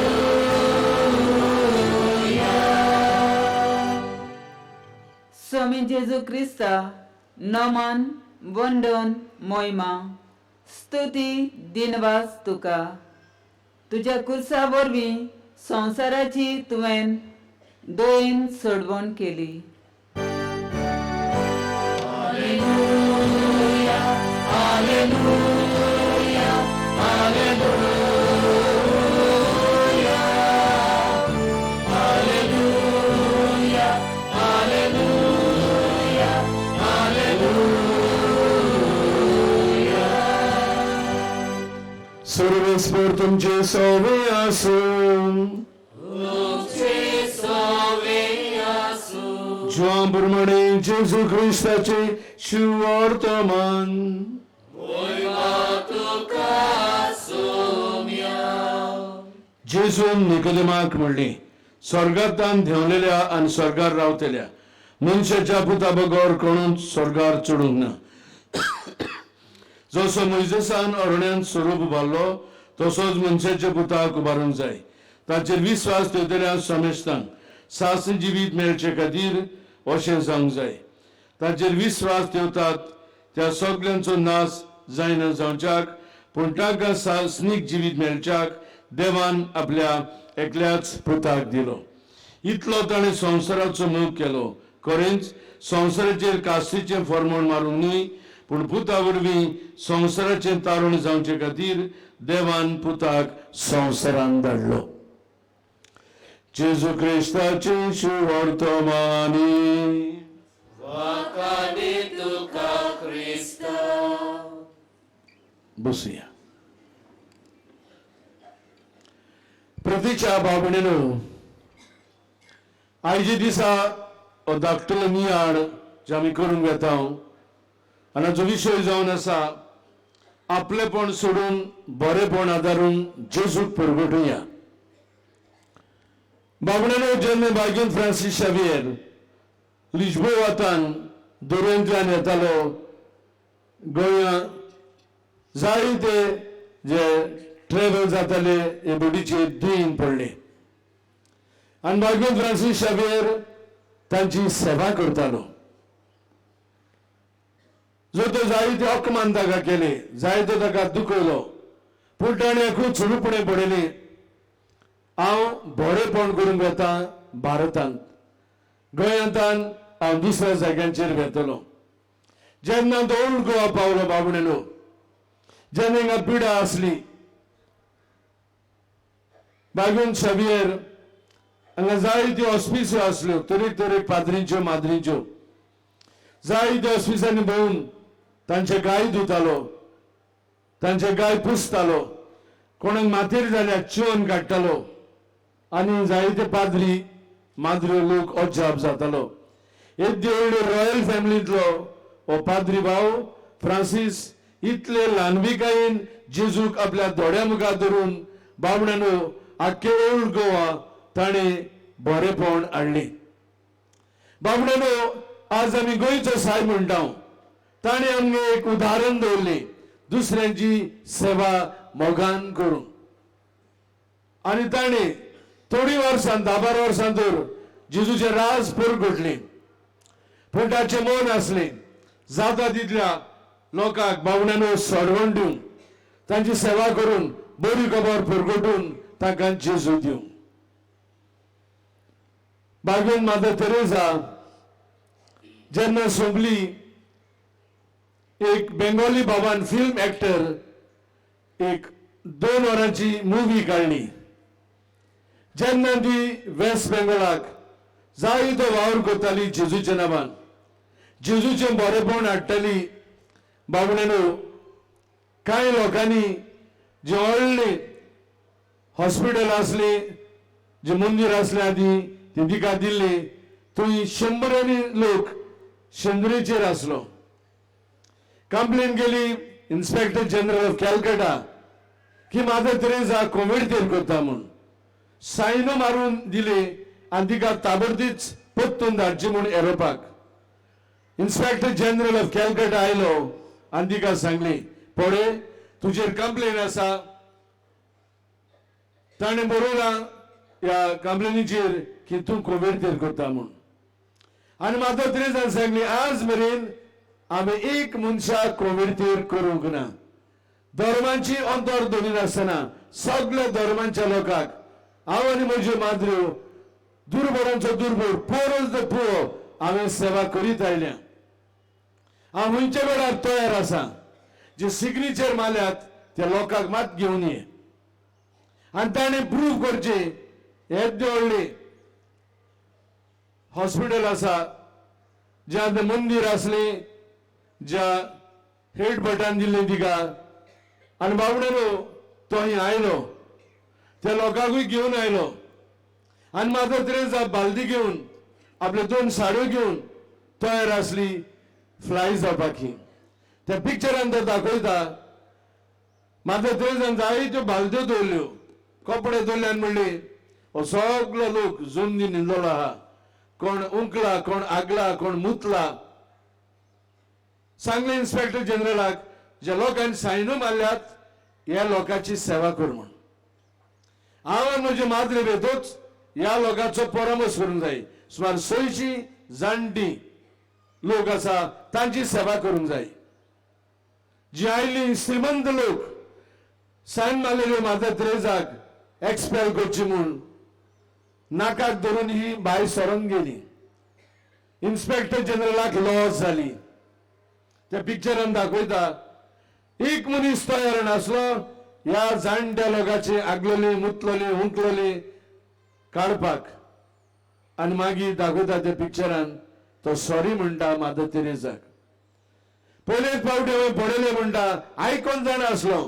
स्वामी जेजू क्रिस्ता नमन, वंदन, मोहिमा, स्तुती, दिनवास तुका. तुज्या कुर्सा वरवीं संवसाराची तुवें दयेन सोडवण केली. Alleluia, Alleluia, Alleluia, Alleluia, Alleluia, Alleluia. सर्वेस्पर तुमचे सवे आसूं. तुमचे सवे आसूं. जुआं प्रमाणे जेजू क्रिस्ताचे शुवर्तमान. मोहिमा तुका सोम्या. जेजून निकोदेमाक म्हणलें, स्वर्गांतान देंवलेल्या आनी स्वर्गार रावतल्या मनशाच्या पुता बगर कोणूच स्वर्गार चडूंक ना. जसो मोयजेसान अरण्यांत स्वरूप उबारलो तसोच मनशाच्या पुताक उबारूंक जाय. ताचेर विस्वास दवरतल्या समेस्तांक सास जिवीत मेळचे खातीर अशें जावंक जाय. ताचेर विस्वास दवरतात त्या सगल्यांचो नाश जायना जावच्याक, पूण तांकां सासणीक जिवीत मेळच्याक देवान आपल्या एकल्याच पुताक दिलो. इतलो ताणें संवसाराचो मोग केलो. खरेंच संवसाराचेर कास्तीचें फॉर्मोण मारूंक न्हय, पूण पुता वरवीं संवसाराचें तारण जावचे खातीर देवान पुताक संवसारान धाडलो. जेजू क्रिस्ताची शुवर्तमानी. बसुया. प्रतीच्या भाव-भयणींनो, आयजे दिसा हो धाकटलो नियाळ जे आमी करूंक वेता आनी हाचो विशय जावन आसा आपलेपण सोडून बरेपण आदारून जेजूक परगटुया. बाबड्यानो, जेन्ना बागेन फ्रांसीस शावियर लिज्बोवातान दर्यांतल्यान येतालो, गोंया जायते जे ट्रेवल जाताले हे बोटीचेर दुयेंत पडले आनी बागेन फ्रांसीस शावियर तांची सेवा करतालो. जो तो जायते अपमान ताका केले, जायतो ताका दुखयलो, पूण ताणें एकूच रुपणें पडयलें, हांव बरेपण करूंक वता भारतांत, गोंयांतान हांव दुसऱ्या जाग्यांचेर वेतलो. जेन्ना तो ओल्ड गोवा पावलो बाबणेलो, जेन्ना हिंगा पिडा आसली, बागून शावियर हांगा जायत्यो हॉस्पिसो आसल्यो, तरेक तरेक पाद्रींच्यो माद्रींच्यो, जायत्या हॉस्पिसांनी भोंवून तांचे गाय धुतालो, तांचे गाय पुसतालो, कोणाक मातेर जाल्यार चिवन काडटालो आनी जायते पाद्री माद्री लोक अजाप जातालो. येद्दी व्हडली रॉयल फॅमिलींतलो हो पाद्री भाव फ्रांसीस इतले ल्हानविकायेन जेजूक आपल्या दोळ्या मुखार धरून बाबड्यानो आख्खे ओल्ड गोवा ताणें बरेपण हाडलें. बाबड्यानो, आज आमी गोंयचो सायब म्हणटा, ताणें आमगे एक उदाहरण दवरलें दुसऱ्यांची सेवा मोगान करून. आनी ताणें थोडीं वर्सां 10-12 वर्सां तर जेजूचें राज परगटलें, पूण ताचें मन आसलें जाता तितल्या लोकांक बावड्यानो सोडवण दिवन तांची सेवा करून बरी खबर परगटून तांकां जेजू दिवं. बागेन मादर तेरेजा जेन्ना सोंपली, एक बेंगोली बाबान फिल्म एक्टर एक 2 वरांची मुवी काडली. जेन्ना ती वेस्ट बेंगोलाक जायतो वावर करताली जेजूच्या नांवान, जेजूचें बरेपण हाडटाली. बाबड्यानो, कांय लोकांनी जे व्हडले हॉस्पिटल आसले, जे मंदीर आसले आदी ती तिका दिल्ली, थंय शंबरांनी लोक शेंद्रेचेर आसलो. कंप्लेन केली इन्स्पेक्टर जनरल ऑफ कॅलकटा की मादर तेरेजा कोविडतेर करता म्हूण. सायनो मारून दिले आनी तिका ताबडतीच परतून धाडची म्हूण एरोपाक. इन्स्पेक्टर जनरल ऑफ कॅलकटा आयलो आनी तिका सांगली, पळय तुजेर कंप्लेन आसा, ताणें बरयलां ह्या कंप्लेनीचेर की तूं कोविडतेर करता म्हूण. आनी मादर तेरेजान सांगली, आज मेरेन आमी एक मनशाक कोविडतेर करूंक ना. धर्मांची अंतर दवरिनासतना सगळ्या धर्मांच्या लोकांक हांव आनी म्हज्यो माद्र्यो दुर्बळांचो दुर्बळ, पोर the poor, हांवें सेवा करीत आयल्या. हांव खंयच्या वेळार तयार आसा, जे सिग्नेचर मारल्यात त्या लोकांक मात घेवन ये. आनी ताणें प्रूव करचें, येद्दें व्हडलें हॉस्पिटल आसा, ज्या आतां मंदीर आसलें, ज्या हेड भटान दिल्लें तिका. आनी बाबड्यानो तो थंय आयलो, त्या लोकांकूय घेवन आयलो आनी मादर तेरेजा बालदी घेवन आपल्यो 2 साड्यो घेवन तयार आसली फ्लाय जावपाकी. त्या पिक्चरान तो दाखयता मादर तेरेजान जायत्यो बालद्यो दवरल्यो, कपडे दवरले आनी म्हणले, हो सगलो लोक जुंदी न्हिदलो आहा, कोण उंकला, कोण आगला, कोण मुतला. सांगलें इन्स्पेक्टर जनरलाक, ज्या लोकांनी सायनू मारल्यात ह्या लोकांची सेवा कर म्हूण. हांव आनी म्हजी माद्री बेतूच ह्या लोकांचो परामर्श करूंक जाय. सुमार 600 जाणटी लोक आसा, तांची सेवा करूंक जाय. जी आयली श्रीमंत लोक सायन मारलेले मादर तेरेजाक एक्सपेल करची म्हूण नाकाक धरून ही भायर सरून गेली. इन्स्पेक्टर जनरलाक लॉस जाली. त्या पिक्चरान दाखयता एक मनीस तयार नासलो ह्या जाणट्या लोकांची आगलोली, मुतलोली, हुंकलोली काडपाक. आनी मागीर दाखयता त्या पिक्चरान तो सॉरी म्हणटा मादर तेरेजाक. पयलेच फावटी हांवें पळयलें म्हणटा, आयकोन जाणा आसलो,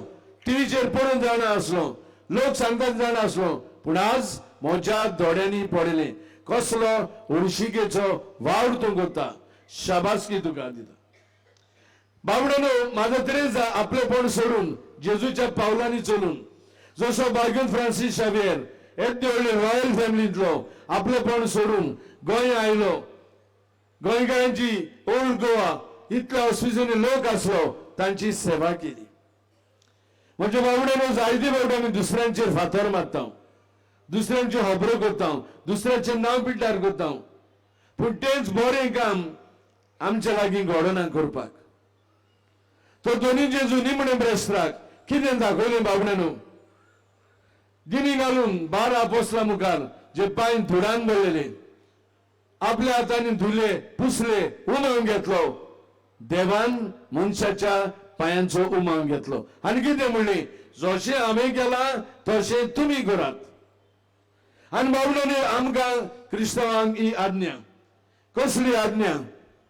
टिवीचेर पळोवन जाणा आसलो, लोक सांगतात जाणा आसलो, पूण आज म्हज्या दोळ्यांनी पळयलें कसलो हळशिकेचो वावर तूं करता. शाबासकी तुका दिता. बाबड्यानो, मादर तेरेजा आपलेपण सोडून जेजूच्या पावलांनी चलून, जसो बागून फ्रांसीस शावियर येद्दे व्हडले रॉयल फॅमिलींतलो आपलेपण सोडून गोंय आयलो, गोंयकारांची ओल्ड गोवा इतल्या ऑस्पिसांनी लोक आसलो तांची सेवा केली. म्हणजे बाबड्यानो, जायते फावटी आमी दुसऱ्यांचेर फातर मारता, दुसऱ्यांच्यो खबरो करता, दुसऱ्याचें नांव पिड्ड्यार करता, पूण तेंच बरें काम आमच्या लागीं घडना करपाक. तो दोनी जेजू निमणे ब्रेस्त्राक कितें दाखयलें बाबड्यानो, गिनी घालून 12 आपोसला मुखार जे पांय धुडान भरलेले आपल्या हातांनी धुले, पुसले, उमावन घेतलो. देवान मनशाच्या पांयांचो उमावन घेतलो आनी कितें म्हणलें, जशें हांवें केलां तशें तुमी करात. आनी बाबड्यांनी आमकां क्रिस्तांवांक ही आज्ञा, कसली आज्ञा,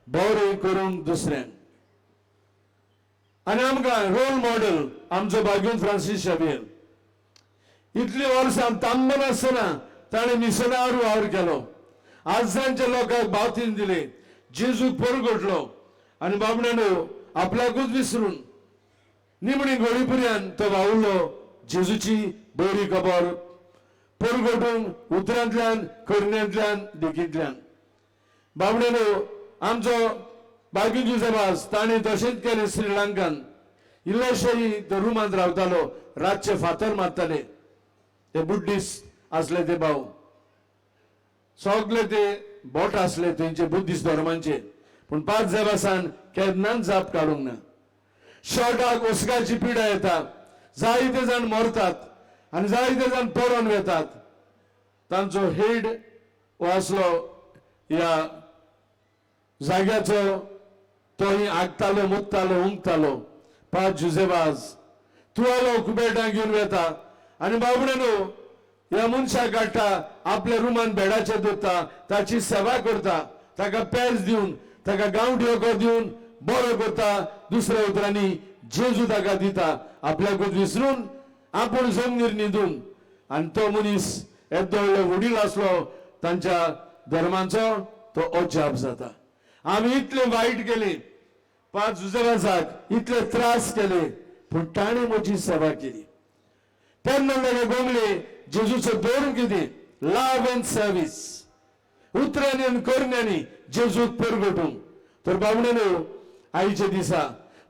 बरें करूंक दुसऱ्यांक. आनी आमकां रोल मॉडेल आमचो बागून फ्रांसीस शावियर. इतलीं वर्सां तांबनासतना ताणें मिशनार वावर केलो, आजांच्या लोकांक बावतीन दिले, जेजूक परगटलो. आनी बाबड्यानो आपल्याकूच विसरून निमणी गोळीपुऱ्यान तो वावुरलो जेजूची बरी खबर परगटूंक, उतरांतल्यान, करण्यांतल्यान, देखींतल्यान. बाबड्यानो, आमचो बागीन जुजेबाज ताणें तशेंच केलें. श्रीलंकान इल्लेशेही तो रुमांत रावतालो, रातचे फातर मारताले ते बुद्धिस्ट आसले ते भाव, सगले ते बोट आसले थंयचे बुद्धिस्ट धर्मांचे, पूण 5 जेबासान केन्नाच जाप काडूंक ना. शॉर्टाक उसकाची पिडा येता, जायते जाण मरतात आनी जायते जाण परोन वेतात. तांचो हेड हो आसलो ह्या जाग्याचो, तोही आगतालो, मुत्तालो, उंगतालो. 5 जुजेबाज तुवालो कुबेटां घेवन वेता आनी बाबड्यानो ह्या मनशाक काडटा, आपल्या रुमान बेडाचेर दवरता, ताची सेवा करता, ताका पेज दिवन, ताका गांवठी वखद दिवन बरो करता. दुसऱ्या उतरांनी जेजू ताका दिता आपल्याकूच विसरून, आपूण जमनीर न्हिदून. आनी तो मनीस येदो व्हडलो वडील आसलो तांच्या धर्माचो, तो अजाप जाता. आमी इतले वायट केले, 5 जुजेबाजाक इतले त्रास केले, पूण ताणें म्हजी सेवा केली. तेन्ना ताका गोमले जेजूचो धर्म कितें, लव्ह एंड सर्वीस, उतरांनी आनी करण्यांनी जेजूक परगटूंक. तर बाबड्यानो, आयच्या दिसा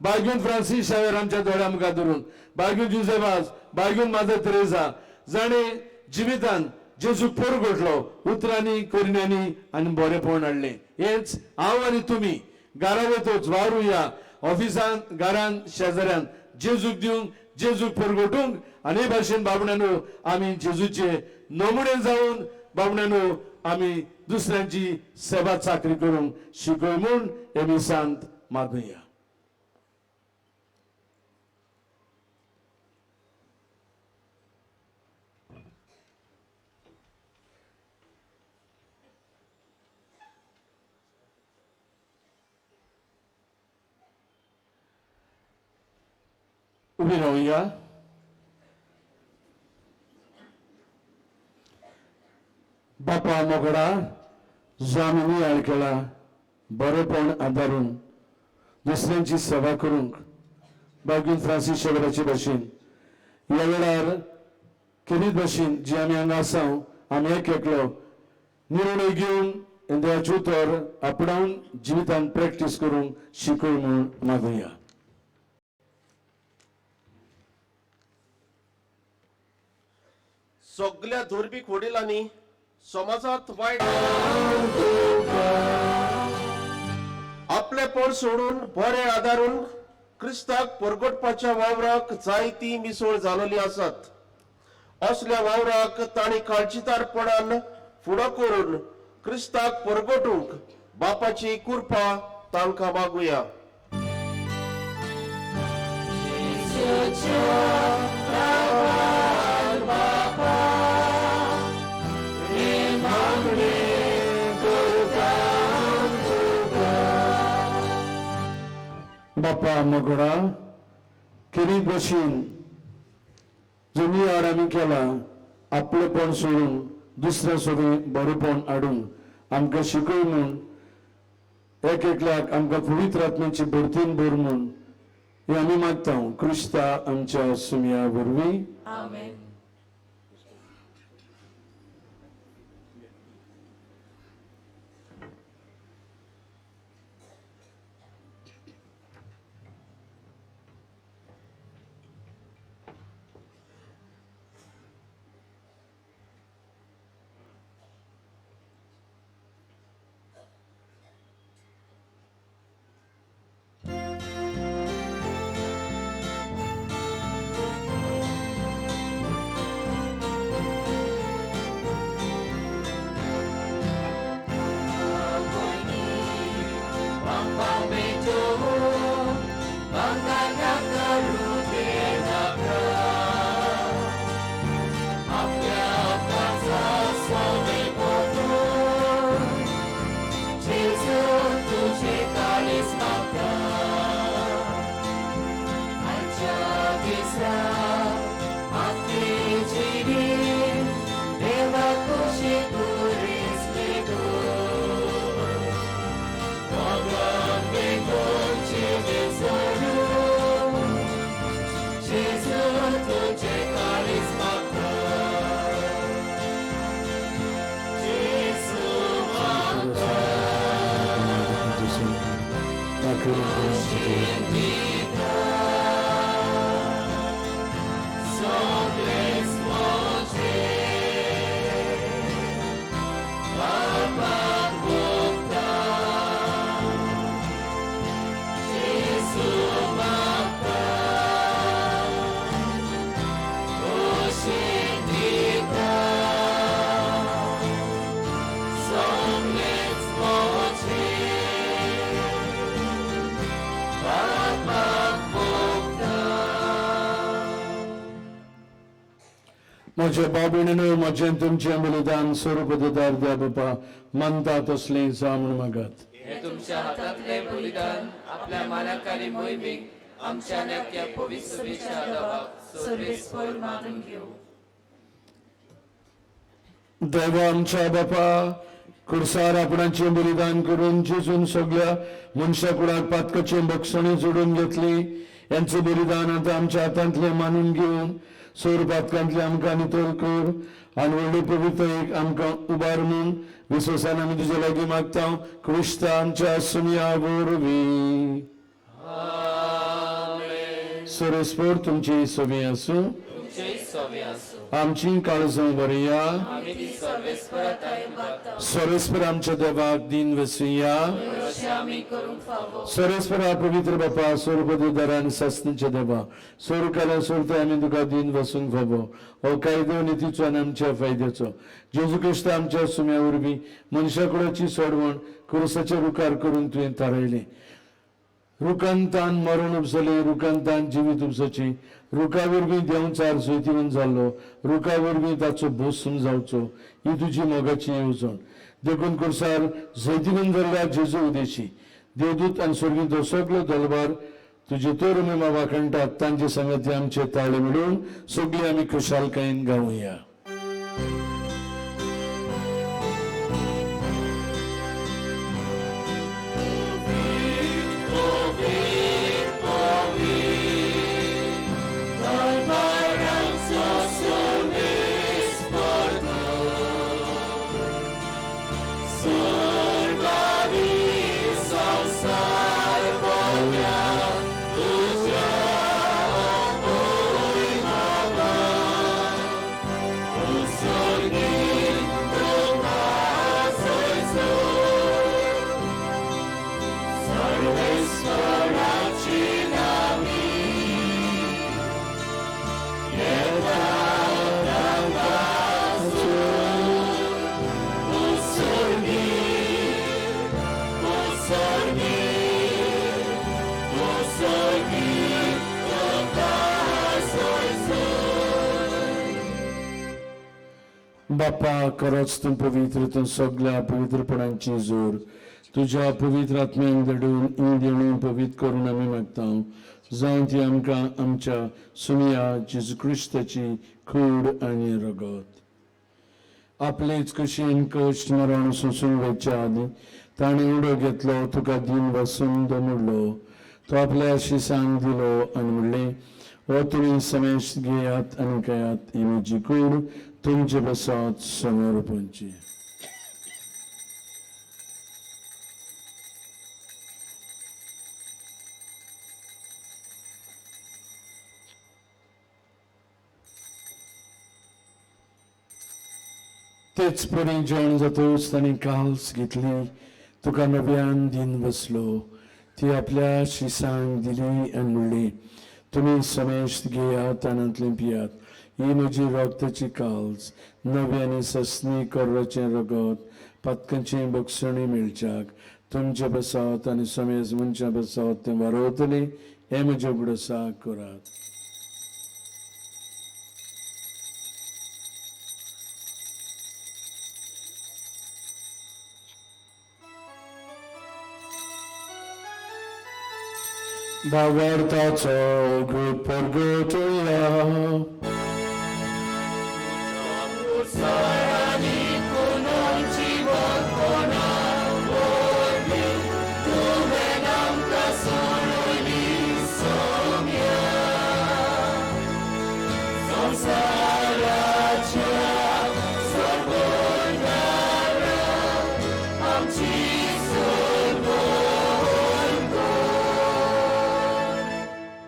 बागून फ्रांसीस शावेर आमच्या दोळ्या मुखार धरून, बागून जुजेबाज, बागून मादर तेरेजा, जाणें जिवितान जेजूक परगटलो उतरांनी, करण्यांनी आनी बरेपण हाडलें. हेंच हांव आनी तुमी घरा वतूच वावरुया, ऑफिसान, घरान, शेजाऱ्यान जेजूक दिवंक, जेजूक परगटूंक. आनी हे भाशेन बाबड्यानो आमी जेजूचे नमुणे जावन बाबड्यानो आमी दुसऱ्यांची सेवा चाकरी करूंक शिकय म्हूण हे मिसांत मागुया. उबी रावया. बापा मोगडा, जो आमी नियाळ केला बरेपण आदारून दुसऱ्यांची सेवा करूंक बागीन फ्रांसीस शेवराचे भाशेन ह्या वेळार खेरीत भाशेन जी आमी हांगा आसा, आमी एक एकलो निर्णय घेवन देवाचें उतर आपणावन जिवितान प्रॅक्टीस करूंक शिकय म्हूण मागुया. सगल्या धर्मीक वडिलांनी समाजांत वायट आपलेपण सोडून बरे आदारून क्रिस्ताक परगटपाच्या वावराक जायती मिसळ जालोली आसात. असल्या वावराक तांणी काळजीदारपणान फुडो करून क्रिस्ताक परगटूंक बापाची कृपा तांकां मागुया. बापा मोगडा केरी भशेन जमी आड आमी केला आपलेपण सोडून दुसऱ्या सोबी बरेपण हाडून आमकां शिकय म्हूण एक एकल्याक आमकां पवित्र आत्म्याची भरतीन भर म्हूण हें आमी मागता क्रिस्ता आमच्या सुमया वरवीं. आमेन. म्हज्या बाबीणेन म्हजें तुमचें बलिदान स्वरूप दिदार द्या बापा मानता तसलें जावं म्हूण मागात. हें तुमच्या हातांतलें बलिदान आपल्या मानाक आनी मोहिमेक आमच्या नाक्या पवित्र सभेच्या आदाबाक सर्वेस्पर मानून घेवं. देवा आमच्या बापा कुर्सार आपणाचें बलिदान करून जेजून सगळ्या मनशा कुडाक पातकाचें बक्षणी जोडून घेतली. यांचें बलिदान आतां आमच्या हातांतलें मानून घेवन सोर पातकांतलें आमकां नितळ कर आनी व्हडले पवित्र एक आमकां उबार म्हूण विश्वासान आमी तुजे लागीं मागता क्रिस्ता आमच्या सुमया वरवीं. सरेस्पर तुमची सोबी आसूं. आमची काळजां बरया. सरेस्पर आमच्या देवाक दिन वसुया. सरेस्परा पवित्र बापा स्वर्गदूतार आनी सासणीच्या देवा सोरकाला सोरता आमी तुका दिन वसूंक फावो. हो कायदो नितीचो आनी आमच्या फायद्याचो जेजू क्रिस्त आमच्या सुम्या वरवीं मनशा कुडाची सोडवण कुरसाचेर रुखार करून तुवें थारायलें. रुखांतान मरण उपसलें, रुखांतान जिवीत उपसचें. रुखा वरवीं देंवचार जैतिवंत जाल्लो, रुखा वरवीं ताचो भोस जावचो ही तुजी मोगाची येवजण. देखून कुर्सार जैतिवंत जाल्ल्या जेजू उदेशी देवदूत आनी स्वर्गींचो सगलो दलबार तुजे तर महिमा वाखणटात. तांचे संगती आमचे ताळे मेळून सगळी आमी खुशालकायेन गावया. So बापा खरोच तूं पवित्र, तूं सगळ्या पवित्रपणांची जोर. तुज्या पवित्र आत्म्यान धाडून ही देणीं पवित्र करून आमी मागता, जावं ती आमकां आमच्या सुमया जेजू क्रिस्ताची कूड आनी रगत. आपलेच कशेन कश्ट मरण सोंसून वचच्या आदीं ताणें उडो घेतलो, तुका दिन वसून दमुडलो. तो आपल्या शिसांक दिलो आनी म्हणलें, हो तुमी समेश घेयात आनी खायात, ही म्हजी कूड तुमचे बसत समर्पणची. तेच परी जेवण जातकच ताणें काल्स घेतली, तुका नव्यान दिन बसलो, ती आपल्या शिसांक दिली आनी म्हणली, तुमी समेश घेयात आनी पियात, ही म्हजी रगताची काल्स, नवी आनी ससनी कोर्राचें रगत, पातकांचें बक्षणी मेळच्याक तुमचे बसात आनी समेज मनशां बसात तें वारवतलें, हें म्हजें उगडसा करात. भावार्थाचो परगटया.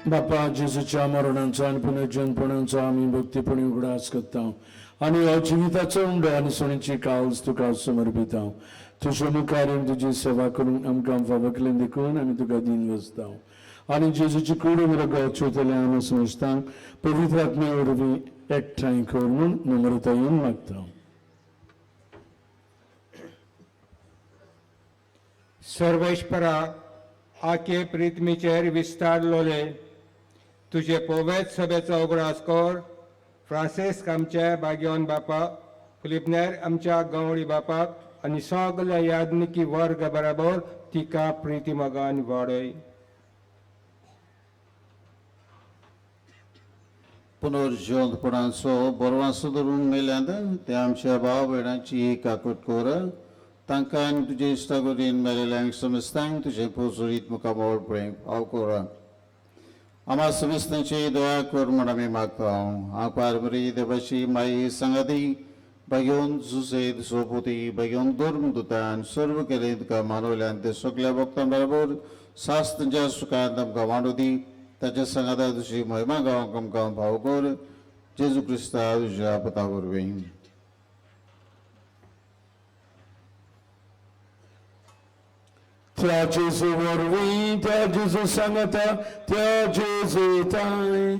बापा जेजूच्या मरणांचो आनी पुनर्जनपणाचो आमी भक्तीपणी उगडास करता आनी हो जिविताचो उंडो आनी सोणीची काल्स तुका समर्पिता. तुज्या मुखार तुजी सेवा करूंक आमकां फावो केलें देखून आमी तुका दिन वचता आनी जेजूची कूड रगत चोयतले आमी समजतांक पवित्र आत्म्या वरवीं एकठांय कर म्हूण नम्रतायेन मागता. सर्वेश्वरा, आखे प्रिथमीचेर विस्तारलोले तुजे पोवेत सभेचो उगडास कर. फ्रांसिस्क आमच्या बाग्योन बापा, फिलिपनेर आमच्या गवळी बापाक आनी सगल्या याज्ञिकी वर्ग बराबर तिका प्रिती मोगान वाडय. पुनर्जिवंतपणाचो बरवासो धरून मेल्यात ते आमच्या भाव भयणांची काकूट कर. तांकां आनी तुजे इश्टागतीन मेलेल्यांक समजतांक तुजें पोचोरीत मुखामळ प्रेम फाव कर. आम्हा समेस्तांची दया कर म्हूण आमी मागता. हांव पारंपरी देवाची माई सांगाती भाग्योन जुसेद सोपोती भाग्योन धर्म दुतान सर्व केले तुका मानवल्यान ते सगल्या भक्तां बरोबर सास्त्रांच्या सुखांत आमकां वांडू दी. ताच्या सांगाता तुजी महिमा गांवक आमकां भाव कर. जेजू क्रिस्ता तुज्या पता वरवीं. त्या जेजू वरवीं, त्या जेजू सांगता, त्या जेजू ताय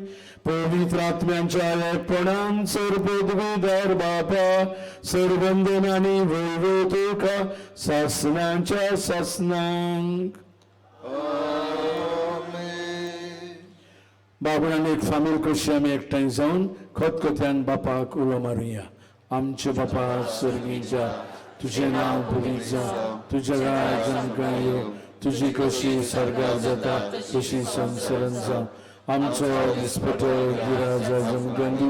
पवित्र आत्म्यांच्या एकपणान सर्वपदवीधर बापा, सर्वंदन आनी वैभव तुका सासणाच्या सासणांक. बाबणान एक फामील कशी आमी एकठांय जावन खतखत्यान बापाक उलो मारुया. आमचे बापा सर्गीच्या, तुजें नांव पवित्र जावं, तुजें राज आमकां येवं, तुजी कशी सर्गार जाता तशी संवसारांत जावं. आमचो दिसपटो गिराज आमकां दी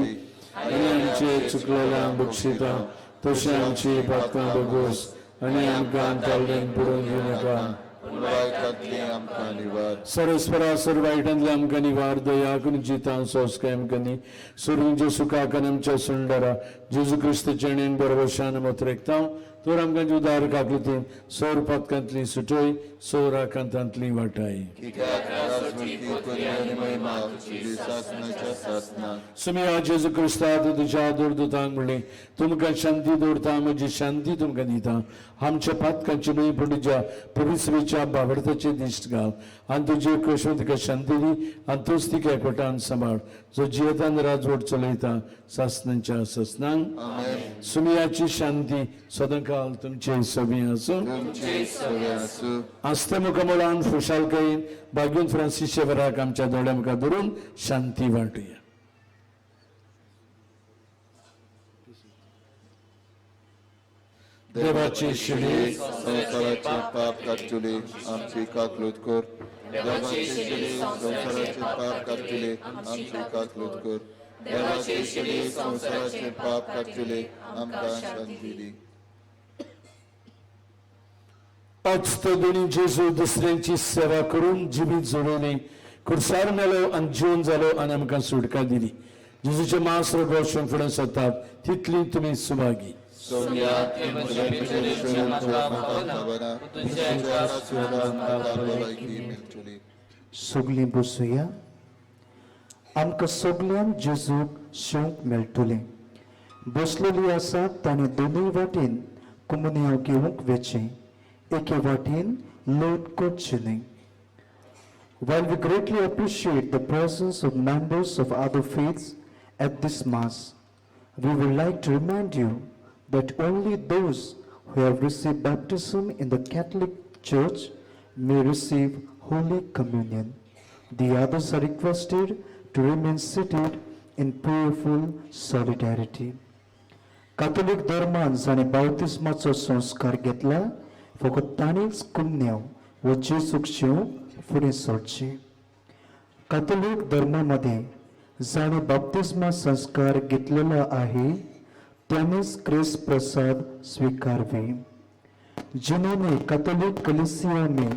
आनी आमचे चुकलेल्यांक बक्षिता तशें आमची पातकां बगोस आनी आमकां ताल्ल्यान पडून घेवं नाका. सरस्परा सर्व वायटांतले आमकां निवार, दया करून जितां संस्कार आमकां दी. सुरूंच्या सुखाक आनी आमच्या सुंदरा जेजू क्रिस्ताच्या नेम बरोबर मोत्रेकता तर आमकां उदार काकलतीन सौर पातकांतली सुटय, सौर आकांतांतली वाटाय. सुमिया जेजू क्रिस्ता तुज्या दुर्दूतांक म्हणलें, तुमकां शांती दवरता, म्हजी शांती तुमकां दिता. आमच्या पातकांची न्हय पूण तुज्या पवित्रच्या बाबडताचे दिश्ट घाल आनी तुजे कशो तिका शांती दी आनी तूच तिका एकवटान सांबाळ, जो जियेतान राजवट चलयता सासणांच्या सासणांक. सुमियाची शांती सदांकाल तुमचे सवी आसूं. आस्ते मुखामळान खुशालकायेन बागून फ्रांसीस शेवराक आमच्या दोळ्या मुखार धरून शांती वांटुया. देवाचे शिले संवसाराचे पाप काडटले आमची काकलूत कर. देवाचे शिले संवसाराचे पाप काडटले आमची काकलूत कर. देवाचे शिले संवसाराचे पाप काडटले आमकां शांती दी. अचतगुणी जेजू दुसऱ्यांची सेवा करून जिवीत जोडवली, खुर्सार मेलो आनी जिवन जालो आनी आमकां सुटका दिली. जेजूचे मांस रोग फुडें सरतात तितली तुमी सुभागी. सगलीं बसुया. आमकां सगल्यांक जेजूक शेवंक मेळटलें. बसलेली आसा ताणें दोनूय वाटेन कुमुन्यांव घेवंक वेचें, एके वाटेन लोट करचें न्हय. While we greatly appreciate the presence of members of other faiths at this Mass, we would like to remind you that only those who have received baptism in the Catholic Church may receive Holy Communion. The others are requested to remain seated in prayerful solidarity. Catholic धर्मान जाणें बाप्तिस्माचो संस्कार घेतला फकत ताणेंच कुमन्यांव वो जेजूक शेवंक फुडें सरचें. कातोलीक धर्मामध्ये जाणें बाप्तिस्मा संस्कार घेतलेलो आहे त्यानेच क्रिस्त प्रसाद स्वीकारवे. जिन्होंने कैथोलिक कलीसिया में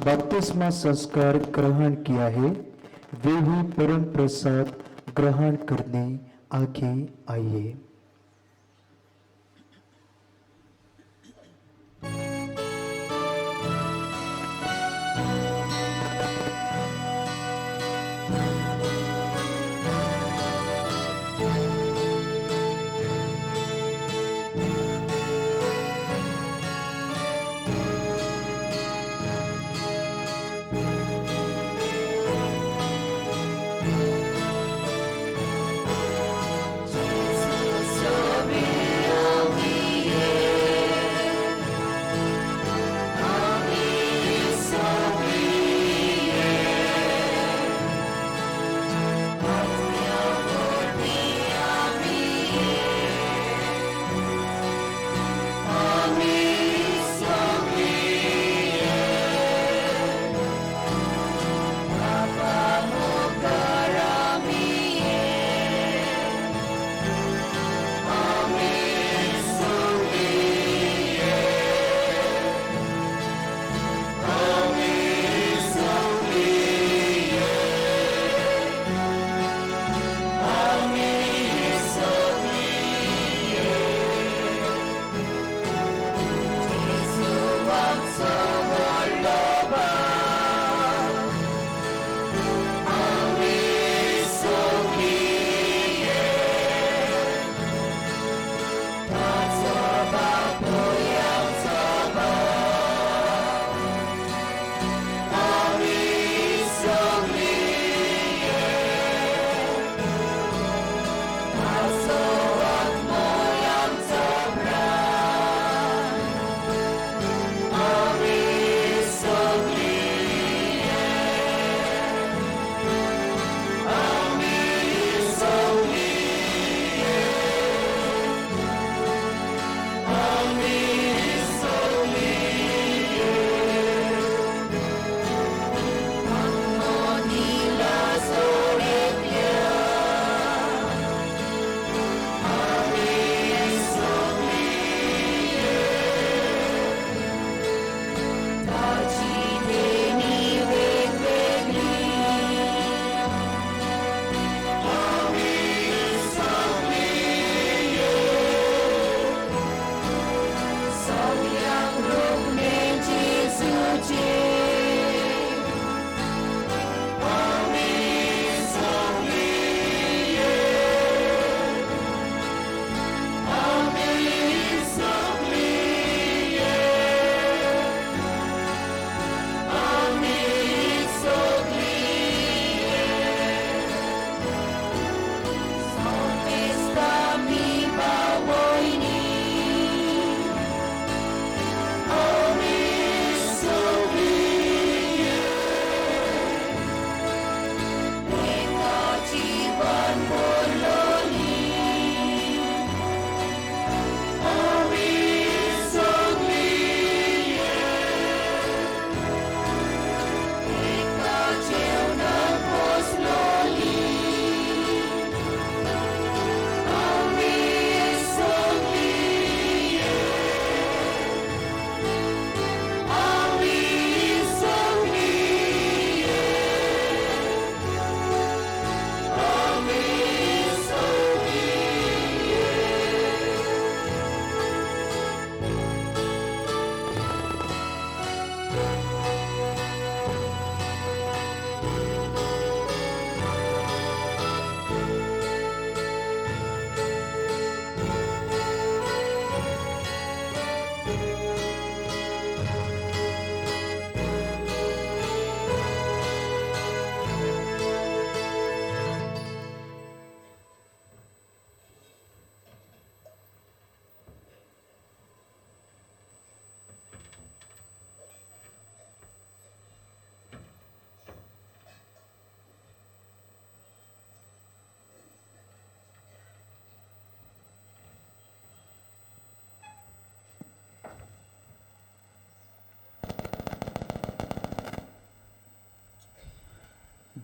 बपतिस्मा संस्कार ग्रहण किया है वे ही परम प्रसाद ग्रहण करने आगे आइए. Jesus.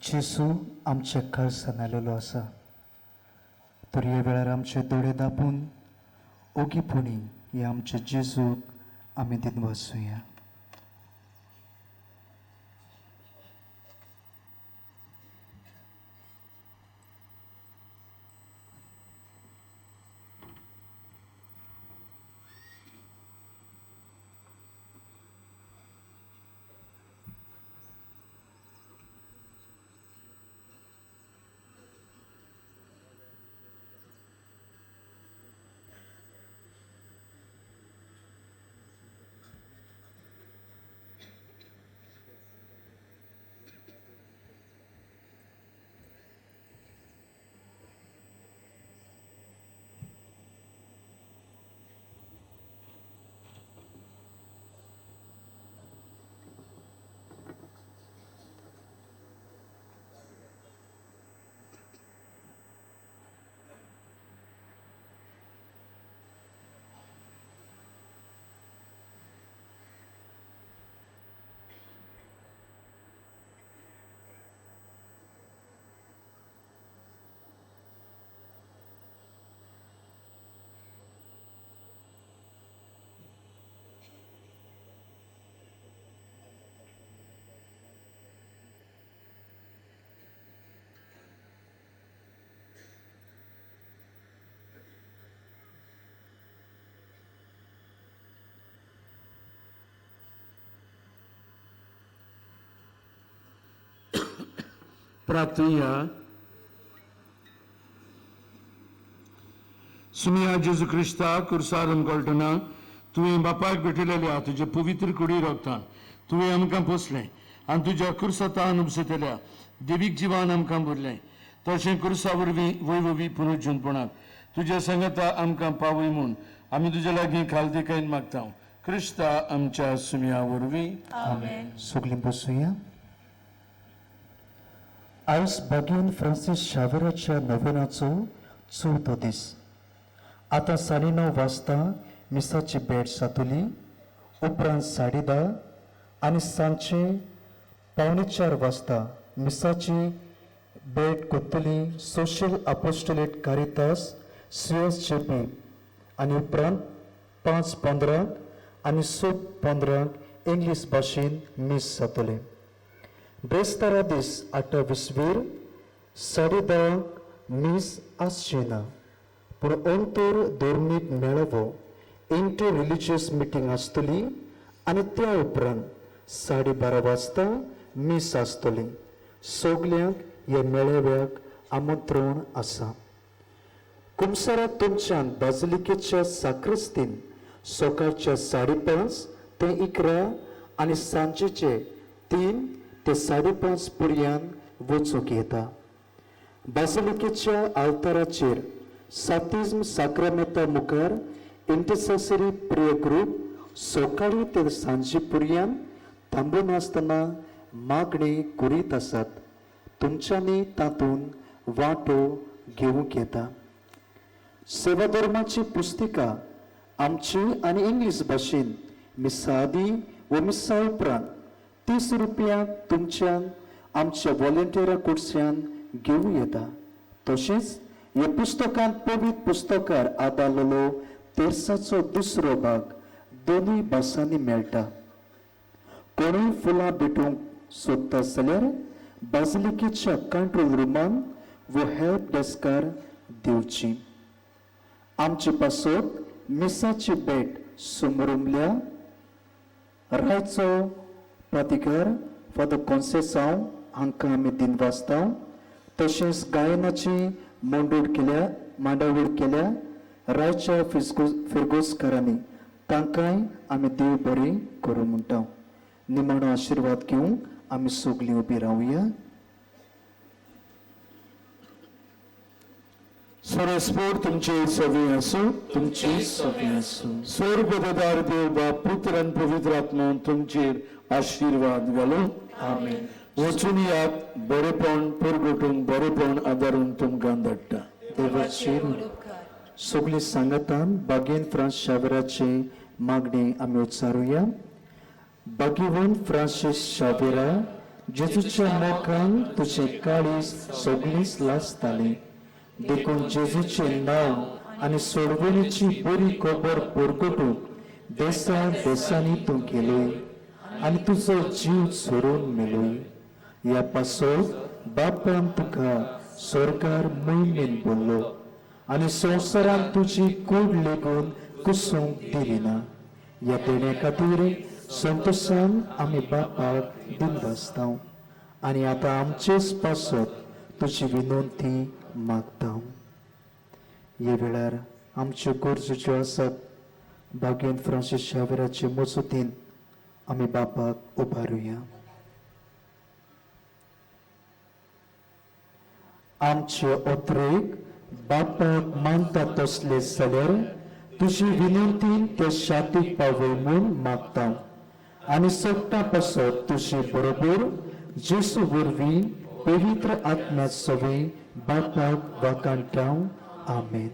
जेजू आमच्या काळसान आयलेलो आसा. तर ह्या वेळार आमचे दोळे दापून ओगीपणी ह्या आमच्या जेजूक आमी दिनवासुया. प्रार्थुया. सुमिया जेजू क्रिस्ता कुर्सार उमगळटना तुवें बापायक भेटयलेल्या तुज्या पवित्र कुडी रोगतान तुवें आमकां पोसलें आनी तुज्या कुर्सातान उपसतल्या देवीक जिवान आमकां भरलें. तशें कुर्सा वरवीं वैभवी पुनर्जीवनपणाक तुज्या सांगाता आमकां पावय म्हूण आमी तुज्या लागीं खालतेकायेन मागता. क्रिस्ता आमच्या सुमिया वरवीं. आमेन. सगळीं बसुया. आयज बागेवन फ्रांसीस शावेराच्या नवेनाचो चवथो दीस. आतां 9:30 वाजता मिसाची भेट जातली. उपरांत 10:30 आनी सांजचे 3:45 वाजता मिसाची भेट करतली सोशल अपोस्टलेट कारितास CSJP आनी उपरांत 5:15 आनी 6:15 इंग्लीश भाशेन मीस जातलें. बेस्तारा दीस 28 वीर 10:30 मीस आसचें ना, पूण अंतर धर्मीक मेळावो इंटर रिलिजियस मिटींग आसतली आनी त्या उपरांत 12:30 वाजता मीस आसतली. सगल्यांक ह्या मेळाव्याक आमंत्रण आसा. कुमसाराक तुमच्यान बाजलिकेच्या साक्रस्तीन सकाळच्या 5:30 ते 11 आनी सांजेचे 3 ते 5:30 पर्यंत वचूंक येता. बासिलिकेच्या आल्ताराचेर सातिज्म साक्रामेता मुखार इंटरसेसरी प्रेयर ग्रूप सकाळी ते सांजे पर्यंत थांबनासतना मागणी करीत आसात. तुमच्यांनी तातूंत वांटो घेवंक येता. सेवाधर्माची पुस्तिका आमची आनी इंग्लीश भाशेन मिसा आदी व मिसा उपरांत 30 रुपया तुमच्यान आमच्या वॉलंटियरा कडच्यान घेवं येता. तशेंच ह्या पुस्तकांत पवित्र पुस्तकार आदारलेलो तेर्साचो दुसरो भाग दोनूय भासांनी मेळटा. कोणूय फुलां भेटोवंक सोदता जाल्यार बाजिलिकेच्या कंट्रोल रुमान वो हेल्प डेस्कार दिवची. आमचे पासत मिसाची भेट समरुमल्या रायचो प्राधिकार फादर कॉन्सेसांव हांकां आमी दिनवासता. तशेंच गायनाची मांडवळ केल्या रायच्या फिरगोजकारांनी तांकांय आमी देव बरें करूं म्हणटा. निमाणो आशिर्वाद घेवंक आमी सगलीं उबी रावया. सरस्पोर तुमचे सवी आसूं. तुमचे सवी आसूं. स्वर्गदार देव बाप पुत्र आनी पवित्र आत्मा तुमचेर आशिर्वाद घालूं. आमेन. वचून यात बरेपण परगटून बरेपण आदारून तुमकां धाडटा. देवाचेर सगळीं सांगातान बागेन फ्रांस शावेराची मागणी आमी उच्चारुया. बागेवन फ्रांसीस शावेरा जेजूच्या मोगान तुजें काळीज सगळींच लासतालें. देखून जेजूचें नांव आनी सोडवणीची बरी खबर परगटूंक देसा देसांनी तूं गेलोय आनी तुजो जीव सोडून मेलोय. ह्या पासत बापान तुका स्वर्गार मोहिमेन बोल्लो आनी संवसारान तुजी कूड लेगून कुसूंक दिली ना. ह्या देण्या खातीर संतोशान आमी बापाक दिनवासता आनी आतां आमचेच पासत तुजी विनंती मागता. ह्या वेळार आमच्यो गरजो ज्यो आसात भाग्यन फ्रांसीस शावेराचे मजतीन आमी बापाक उबारुया. आमचे ओत्रेक बापाक मानता तसले जाल्यार तुजी विनंती त्या शातीक पावय म्हूण मागता आनी सगटा पासत तुजे बरोबर जेसू वरवीं पवित्र आत्म्या सवी बापाक वाकांटाव. आमेन.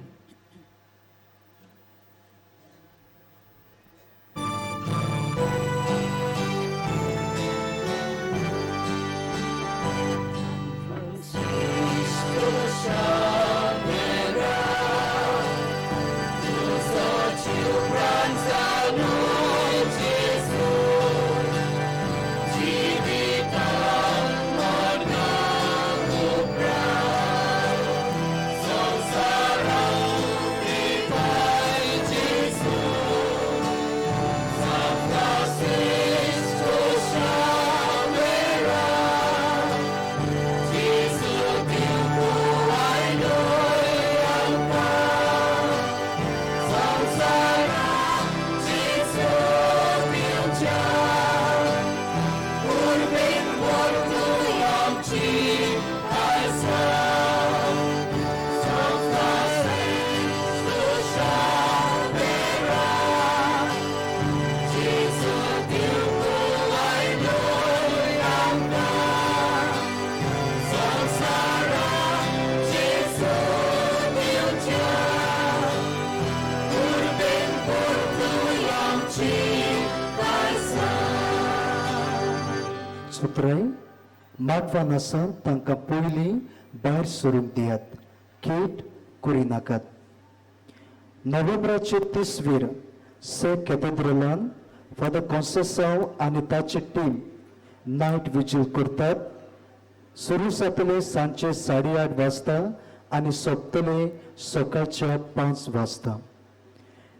मागवान आसा तांकां पयलीं भायर सरूंक दियात, खेट करिनाकात. नोव्हेंबराचे 30वीर से कॅथेड्रलान फादर कॉन्सेसांव आनी ताची टीम नायट विजील करतात. सुरू जातले सांजचे 8:30 वाजता आनी सोंपतले सकाळच्या 5 वाजता.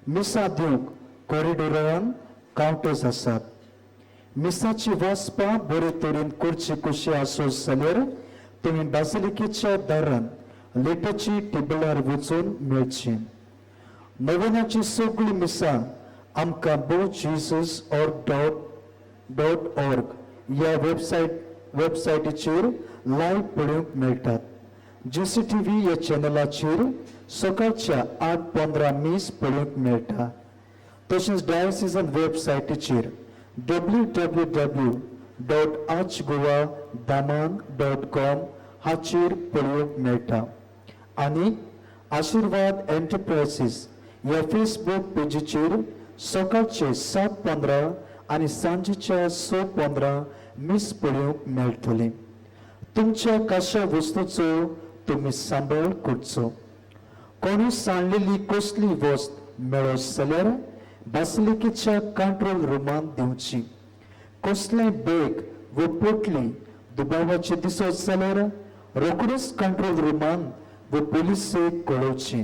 मिसां दिवंक कॉरिडोरान कावंटर्स आसात. मिसाची वाचपां बरे तरेन करची कशी आसत जाल्यार तुमी बासिलिकेच्या दारान लेटची टेबलार वचून मेळची. नोवेनाची सगळीं मिसां आमकां बो जीजस ऑर डॉट ऑर्ग ह्या वेबसायटीचेर लायव्ह पळोवंक मेळटात. GCTV ह्या चॅनलाचेर सकाळच्या 8:15 मीस पळोवंक मेळटा. तशेंच डायोसिजन वेबसायटीचेर www.archgoadaman.com हाचेर पळोवंक मेळटा. आनी आशिर्वाद एंटरप्रायसीस ह्या फेसबूक पेजीचेर सकाळचे 7:15 आनी सांजेच्या 6:15 मीस पळोवंक मेळटलें. तुमच्या कशा वस्तूचो तुमी सांबाळ करचो. कोणूय सांडलेली कसली वस्त मेळत जाल्यार बासिलिकेच्या कंट्रोल रुमांत दिवची. कसलें बॅग व पोटली दुबावाचे दिसत जाल्यार रोखडीच कंट्रोल रुमांत व पोलिसेक कळोवची.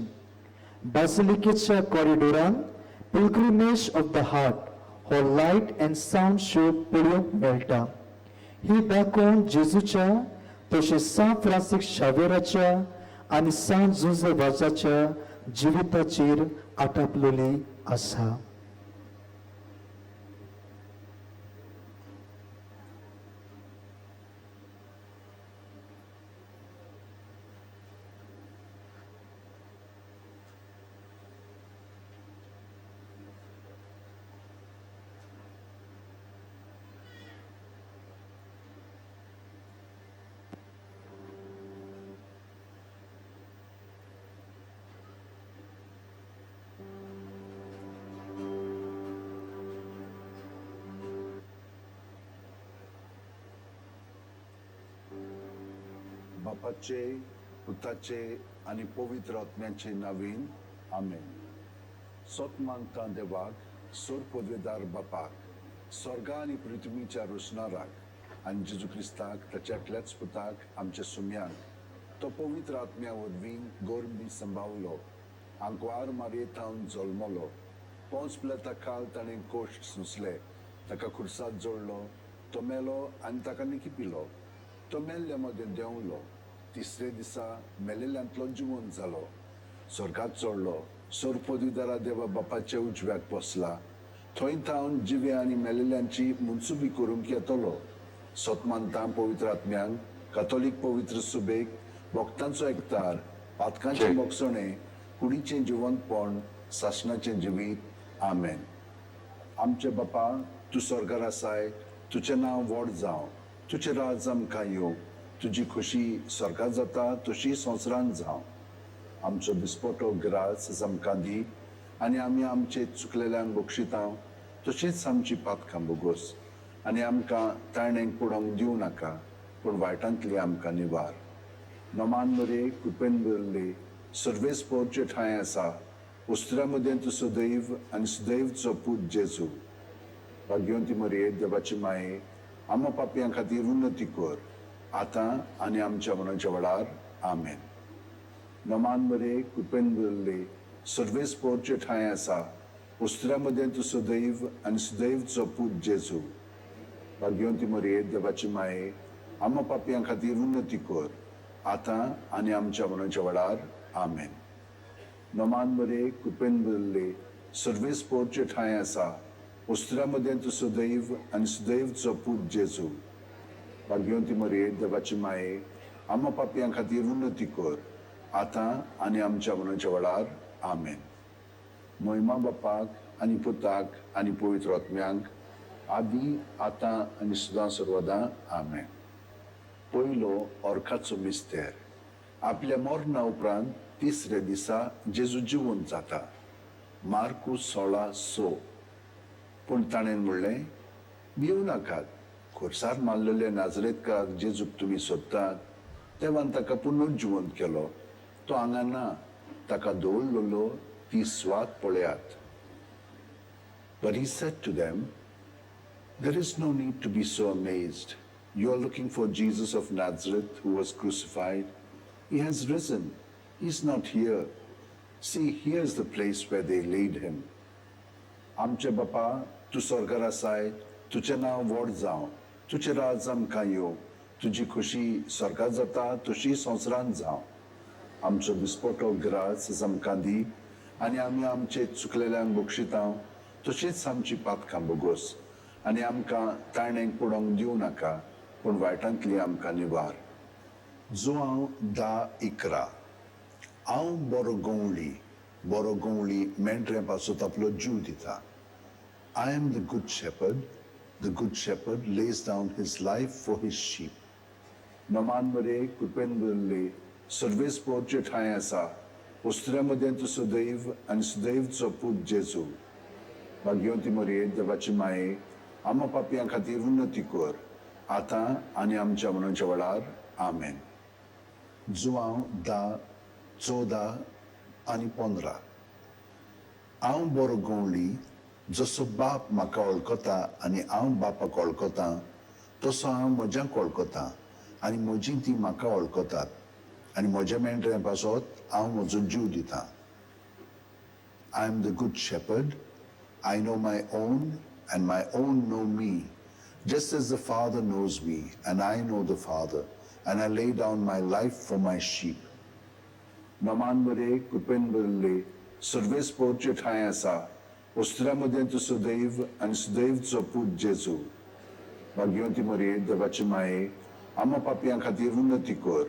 बासिलिकेच्या कॉरिडोरान पिलग्रिमेज ऑफ the heart हो लायट अँड सावंड शो पळोवंक मेळटा. ही दाखोवन जेजूच्या तशेंच सांत फ्रांसीस शावेराच्या आनी सांत जुझे वाजाच्या जिविताचेर आटापलेली आसा. बापाचे, पुताचे आनी पवित्र आत्म्याचे नावीन, आमेन. सोत मानता देवाक, सोर पदवेदार बापाक, स्वर्गा आनी पृथ्वीच्या रोसणाराक, आनी जेजू क्रिस्ताक ताच्या एकल्याच पुताक आमच्या सुम्याक, तो पवित्र आत्म्या वरवीं गोरबी संभावलो, आंकवार मारयेथावन जल्मलो, पोंच प्लेता खाल ताणें कोश्ट सोंसले, ताका खुर्सात जोडलो, तो मेलो आनी ताका निकी पिलो, तो मेल्ल्या मदें देंवलो, तिसरे दिसा मेलेल्यांतलो जिवंत जालो, स्वर्गात चडलो, सोर पदवीदारा देवा बापाच्या उजव्याक बसला, थंय थावन जिवे आनी मेलेल्यांची मुनसुबी करूंक येतलो. सोत मानता पवित्र आत्म्यांक, कातोलीक पवित्र सुबेक, भक्तांचो एकतार, पातकांचें बोगसणें, कुडीचें जिवंतपण, सासणाचें जिवीत. आमेन. आमचे बापा, तूं स्वर्गार आसाय, तुजें नांव व्हड जावं, तुजें राज आमकां येवं, तुजी खोशी स्वर्गार जाता तशी संवसारांत जावं. आमचो दिसपटो ग्रास आमकां दी आनी आमी आमचे चुकलेल्यांक बक्षिता तशीच आमची पातकां बोगोस, आनी आमकां ताणेंक पडोवंक दिवं नाका, पूण वायटांतली आमकां निवार. नमान मरे, कृपेन भरले, सर्वेस पोरचे ठांय आसा, उस्त्र्या मदें तूं सदैव आनी सदैवचो पूत जेजू. भाग्यवंती मरये, देवाची माये, आमा पापयां खातीर उन्नती कर, आतां आनी आमच्या मनाच्या वेळार. आमेन. नमान मरे, कृपेन भरले, सर्वेस पोरचे ठांय आसा, उस्त्र्या मदें तूं सदैव आनी सदैवचो पूत जेजू. भाग्यवंती मरये, देवाची माये, आमा पापयां खातीर उन्नती कर, आतां आनी आमच्या मनाच्या वेळार. आमेन. नमान मरे, कृपेन भरले, सर्वेस पोरचे ठांय आसा, उस्त्र्या मदें तूं सदैव आनी सदैवचो पूत जेजू. भाग्यवंती मरये, देवाची माये, आमा पापयां खातीर उन्नती कर, आतां आनी आमच्या मनाच्या वेळार. आमेन. महिमा बापाक आनी पुताक आनी पवित्र आत्म्यांक, आदी, आतां आनी सदां सर्वदां. आमेन. पयलो ऑर्काचो मिस्तेर. आपल्या मरणा उपरांत तिसऱ्या दिसा जेजू जिवंत जाता. मार्कू 16:6. पूण ताणें म्हणलें, भिवू नाकात, खुर्सार मारलेल्या नाजरेतकाक जेजूक तुमी सोदतात, देवान ताका पुनर्जिवंत केलो, तो हांगा ना, ताका दवरलेलो ती स्वात पळयात. But he said to them, There is no need to be so amazed. You are looking for Jesus of Nazareth who was crucified. He has risen. He is not here. See, here is the place where they laid him. आमचे बापा, तूं स्वर्गार आसाय, तुजें नांव व्हड जावं, तुजें राज आमकां येवं, तुजी खोशी स्वर्गार जाता तशी संवसारांत जावं. आमचो दिसपटो ग्रास आमकां दी आनी आमी आमचे चुकलेल्यांक बक्षिता तशीच आमची पातकां बोगोस, आनी आमकां ताणेंक पडोवंक दिवं नाका, पूण वायटांतली आमकां निवार. जुआंव 10:11. हांव बरो गवळी, बरो गवळी मेंढऱ्यां पासत आपलो जीव दिता. I am the good shepherd. The good shepherd lays down his life for his sheep. नमान मरे, कृपेन भरले, सर्वेस पोरचे ठांय आसा, उस्त्र्या मदें तूं सदैव आनी सदैवचो पूत जेजू. भाग्यवंती मरये, देवाची माये, आमा पापयां खातीर उन्नती कर, आतां आनी आमच्या मनाच्या वेळार. आमेन. जुआंव 10:14 आनी 15. हांव बरो गवळी, जसो बाप म्हाका वळखता आनी हांव बापाक वळखतां, तसो हांव म्हज्यांक वळखतां आनी म्हजीं तीं म्हाका वळखतात, आनी म्हज्या मेंढऱ्यां पासत हांव म्हजो जीव दितां. I am the good shepherd. I know my own and my own know me, just as the Father knows me and I know the Father, and I lay down my life for my sheep. नमान मरे, कृपेन भरले, सर्वेस पोरचे ठांय आसा, उस्त्र्या मदें तूं सदैव आनी सदैवचो पूत जेजू. भाग्यवंती मरये, देवाची माये, आमा पापयां खातीर उन्नती कर,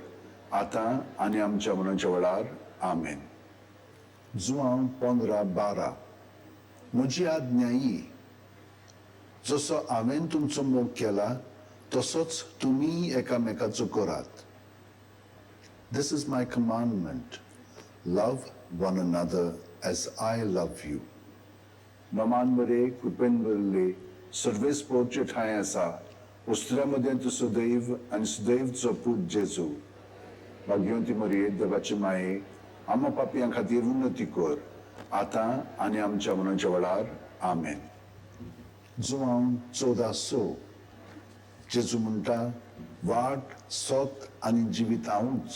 आतां आनी आमच्या मनाच्या वेळार. आमेन. जुआंव 15:12. म्हजी आज्ञा ही, जसो हांवें तुमचो मोग केला तसोच तुमी एकामेकाचो करात. This is my commandment, love one another as I love you. नमान मरे, कृपेन भरले, सर्वेस पोरचे ठांय आसा, उस्त्र्या मदें तूं सदैव आनी सदैवचो पूत जेजू. भाग्यवंती मरिये देवाची माये, आमा पापयां खातीर उन्नती कर, आतां आनी आमच्या मनाच्या वेळार. आमेन. जुवांव 14:6. जेजू म्हणटा, वाट, सत आनी जिवीत हांवूच,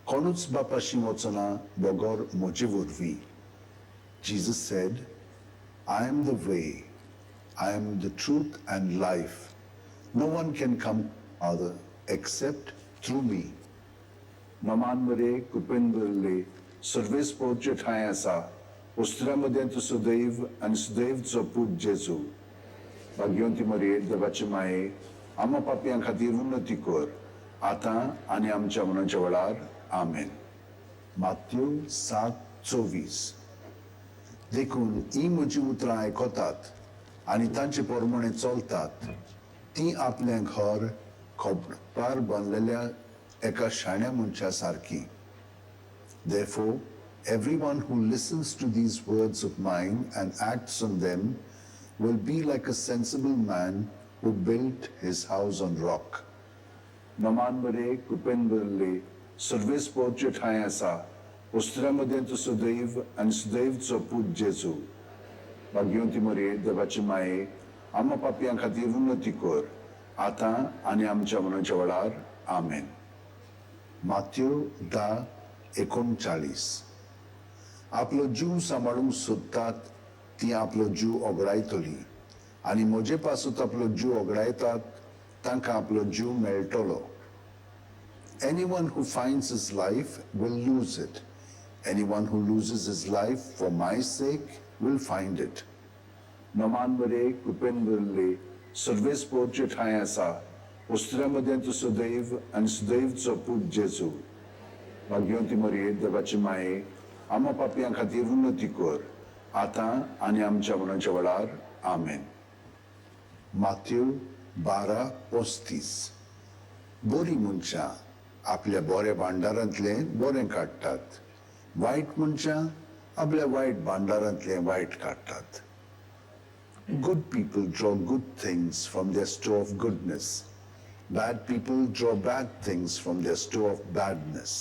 कोणूच बापाशी वचना बगर म्हजे वरवीं. Jesus said, I am the way, I am the truth and life. No one can come other except through me. नमान मरे कृपेन भरिल्ले, सर्वेस्पोरचे ठांय आसा, उस्त्र्या मदें तूं सुदैव आनी सुदैवचो पूत जेजू. भाग्यवंती मरिये देवाची माये, आमा पापयां खातीर उन्नती कर, आतां आनी आमच्या मनाच्या वेळार. आमेन. मात्यू 7:24. देखून ही म्हजी उतरां आयकतात आनी तांचे प्रमाणे चलतात ती आपलें घर खोपार बांदलेल्या एका शाण्या मनशा सारकी. Therefore, everyone who listens to these words of mine and acts on them will be like a sensible man who built his house on rock. नमान मरिये, कृपेन भरिल्ले, सर्वेस्पोरचे ठांय आसा, उस्त्र्या मदें तूं सुदैव आनी सुदैवचो पूत जेजू. भाग्यवंती मरिये देवाची माये, आमा पापयां खातीर उन्नती कर, आतां आनी आमच्या मनाच्या वेळार. आमेन. मात्यो 10:39. आपलो जीव सांबाळूंक सोदतात ती आपलो जीव ओगडायतली आनी म्हजे पासून आपलो जीव ओगडायतात तांकां आपलो जीव मेळटलो. Anyone who finds his life will lose it. Anyone who loses his life for my sake will find it. नमान मरिये, कृपेन भरिल्ले, सर्वेस्पोरचे ठांय आसा, उस्त्र्या मदें तूं सुदैव आनी सुदैवचो पूत जेजू. भाग्यवंती मरिये देवाची माये, आमा पापयां खातीर उन्नती कर, आतां आनी आमच्या मनाच्या वेळार. आमेन. मात्यू 12:35. बरीं मनशां आपल्या बऱ्या भांडारांतलें बरें काडटात, वायट मनशां आपल्या वायट भांडारांतलें वायट काडटात. Good people draw good things from their store of goodness. Bad people draw bad things from their store of badness.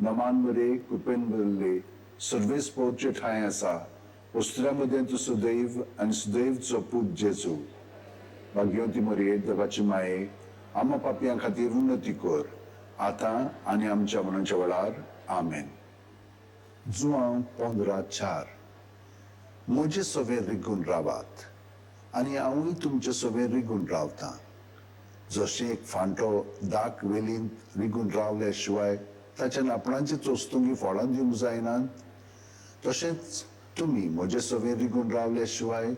नमान मरिये, कृपेन भरिल्ले, सर्वेस्पोरचे ठांय आसा, उस्त्र्या मदें तूं सुदैव आनी सुदैवचो पूत जेजू. भाग्यवंती मरिये देवाची माये, आमा पापयां खातीर उन्नती कर, आतां आनी आमच्या मनाच्या वेळार. आमेन. जुवांव 15:4. म्हजे सवें रिगून रावात आनी हांवूय तुमचे सवें रिगून रावतां. जशें एक फांटो दाक वेलींत रिगून रावल्या शिवाय ताच्यान आपणाचे चोस्तुंगी फळां दिवंक जायनात, तशेंच तुमी म्हजे सवें रिगून रावल्या शिवाय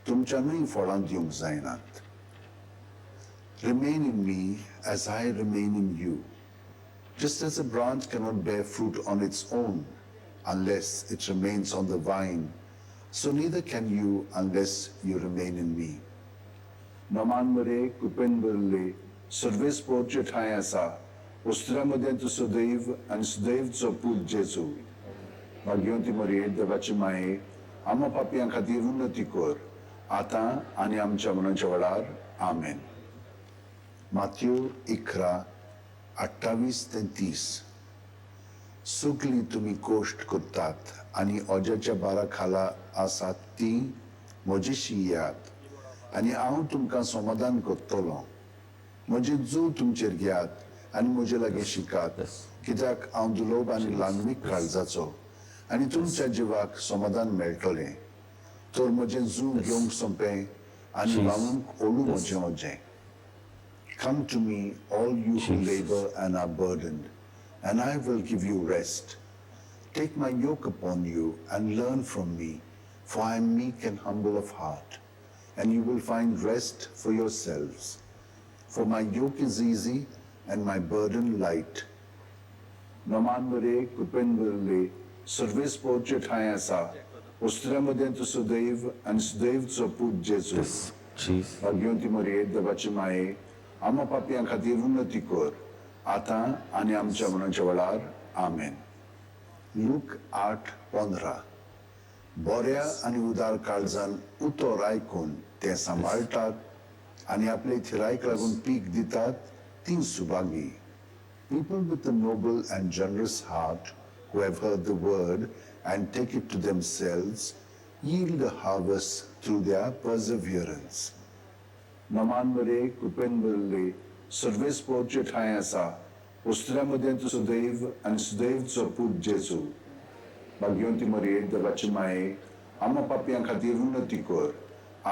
तुमच्यानूय फळां दिवंक जायनात. Remain in me as I remain in you. Just as a branch cannot bear fruit on its own unless it remains on the vine, so neither can you unless you remain in me. नमान मरिये, कृपेन भरिल्ले, सर्वेस्पोरचे ठांय आसा, उस्त्र्या मदें तूं सुदैव आनी सुदैवचो पूत जेजू. भाग्यवंती मरिये देवाची माये, आमा पापयां खातीर उन्नती कर, आतां आनी आमच्या मनाच्या वेळार. आमेन. मात्यू 11:28 ते 30. सगळीं तुमी कोश्ट करतात आनी ओज्याच्या बारा खाला आसात ती म्हजेशी येयात आनी हांव तुमकां समाधान करतलो. म्हजें जूं तुमचेर घेयात आनी म्हजे लागीं शिकात, कित्याक हांव दुलोब आनी ल्हानवीक काळजाचो, आनी तुमच्या जिवाक समाधान मेळटलें. तर म्हजें जूं घेवंक सोंपें आनी व्हांवूंक ओलू म्हजें म्हजें. Come to me, all you who labor and are burdened, and I will give you rest. Take my yoke upon you and learn from me, for I am meek and humble of heart, and you will find rest for yourselves. For my yoke is easy and my burden light. नमान मरिये, कृपेन भरिल्ले, सर्वेस्पोरचे ठांय आसा, उस्त्र्या मदें तूं सुदैव आनी सुदैवचो पूत जेजू. भाग्यवंती मरिये देवाची माये, आमा पापयां खातीर उन्नती कर, आतां आनी आमच्या मनाच्या वेळार. आमेन. लूक 8:15. बऱ्या आनी उदार काळजान उतर आयकून तें सांबाळटात आनी आपले थिरायक लागून पीक दितात ती Subhagi. People with a noble and generous heart who have heard the word and take it to themselves yield a harvest through their perseverance. नमान मरे कृपेन भरिल्ले सर्वेस्पोरचे ठांय आसा उस्त्र्या मदें तूं सुदैव आनी सुदैवचो पूत जेजू भाग्यवंती मरये देवाची माये आमा पापयां खातीर उन्नती कर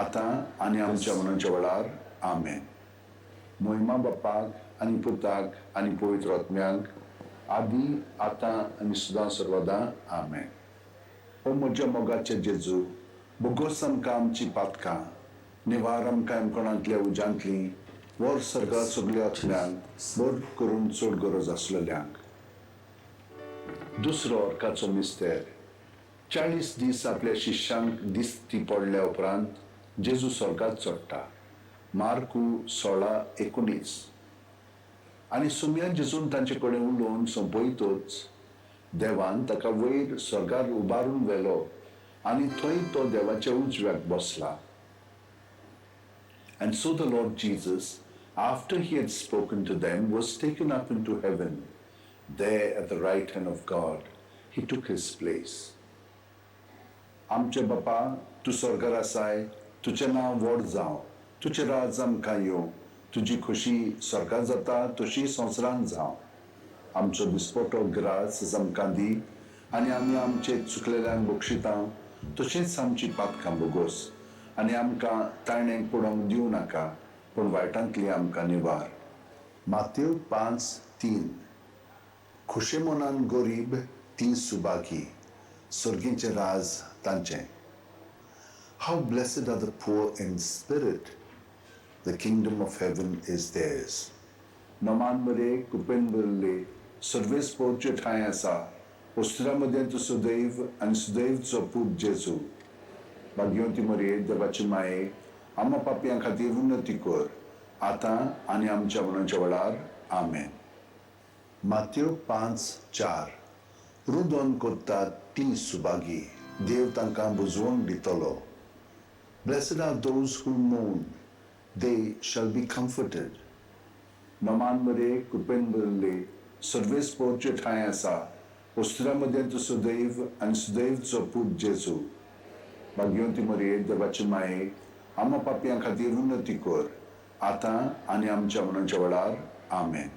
आतां आनी आमच्या मनाच्या वेळार आमेन. मोहिमा बापाक आनी पुताक आनी पवित्र आत्म्यांक आदी आतां आनी सदां सर्वदां आमेन. ओ म्हज्या मोगाचे जेजू, बोगोस आमकां आमची पातकां, निवार आमकां एमकोणांतल्या उज्यांतली, वर सर्गा सगल्या आत्म्यांक बर करून चड गरज आसलेल्यांक. दुसरो अर्काचो मिस्तेर. 40 दीस आपल्या शिश्यांक दिसती पडल्या उपरांत जेजू स्वर्गात चडटा. मार्कू 16:19. आनी सुमयान जेजून तांचे कडेन उलोवन सोंपयतच देवान ताका वयर स्वर्गार उबारून व्हेलो आनी थंय तो देवाच्या उजव्याक बसला. And so the Lord Jesus, after he had spoken to them, was taken up into heaven. There at the right hand of God, he took his place. आमचे बापा, तूं स्वर्गार आसाय, तुजें नांव व्हड जावं, तुजें राज आमकां येवं, तुजी खोशी स्वर्गार जाता तशी संवसारांत जावं. आमचो दिसपटो ग्रास आमकां दी आनी आमी आमचे चुकलेल्यांक बक्षिता तशेंच आमची पातकां बोगोस आनी आमकां ताणेक पडोवंक दिवं नाका, पूण वायटांतली आमकां निवार. मातेव 5:3. खोशे मनान गरीब ती सुबागी, सर्गीचें राज तांचें. How blessed are the poor in spirit, the kingdom of heaven is theirs. नमान मरे कृपेन भरिल्ले सर्वेस्पोरचे ठांय आसा उस्त्र्या मदें तूं सुदैव आनी सुदैवचो पूत जेजू. भाग्यवंती मरये देवाची माये आमा पापयां खातीर उन्नती कर आतां आनी आमच्या मरणाच्या वेळार आमेन. मातेव 5:4. रुदोन कोत्तात ती सुबागी, देव तांकां बुजवण दितलो. Blessed are those who mourn, they shall be comforted. नमान मरे कृपेन भरिल्ले सर्वेस्पोरचे ठांय आसा उस्त्र्या मदें तूं सुदैव आनी सुदैवचो पूत जेजू. भाग्यवंती मरये देवाची माये आमा पापयां खातीर उन्नती कर आतां आनी आमच्या मरणाच्या वेळार आमेन.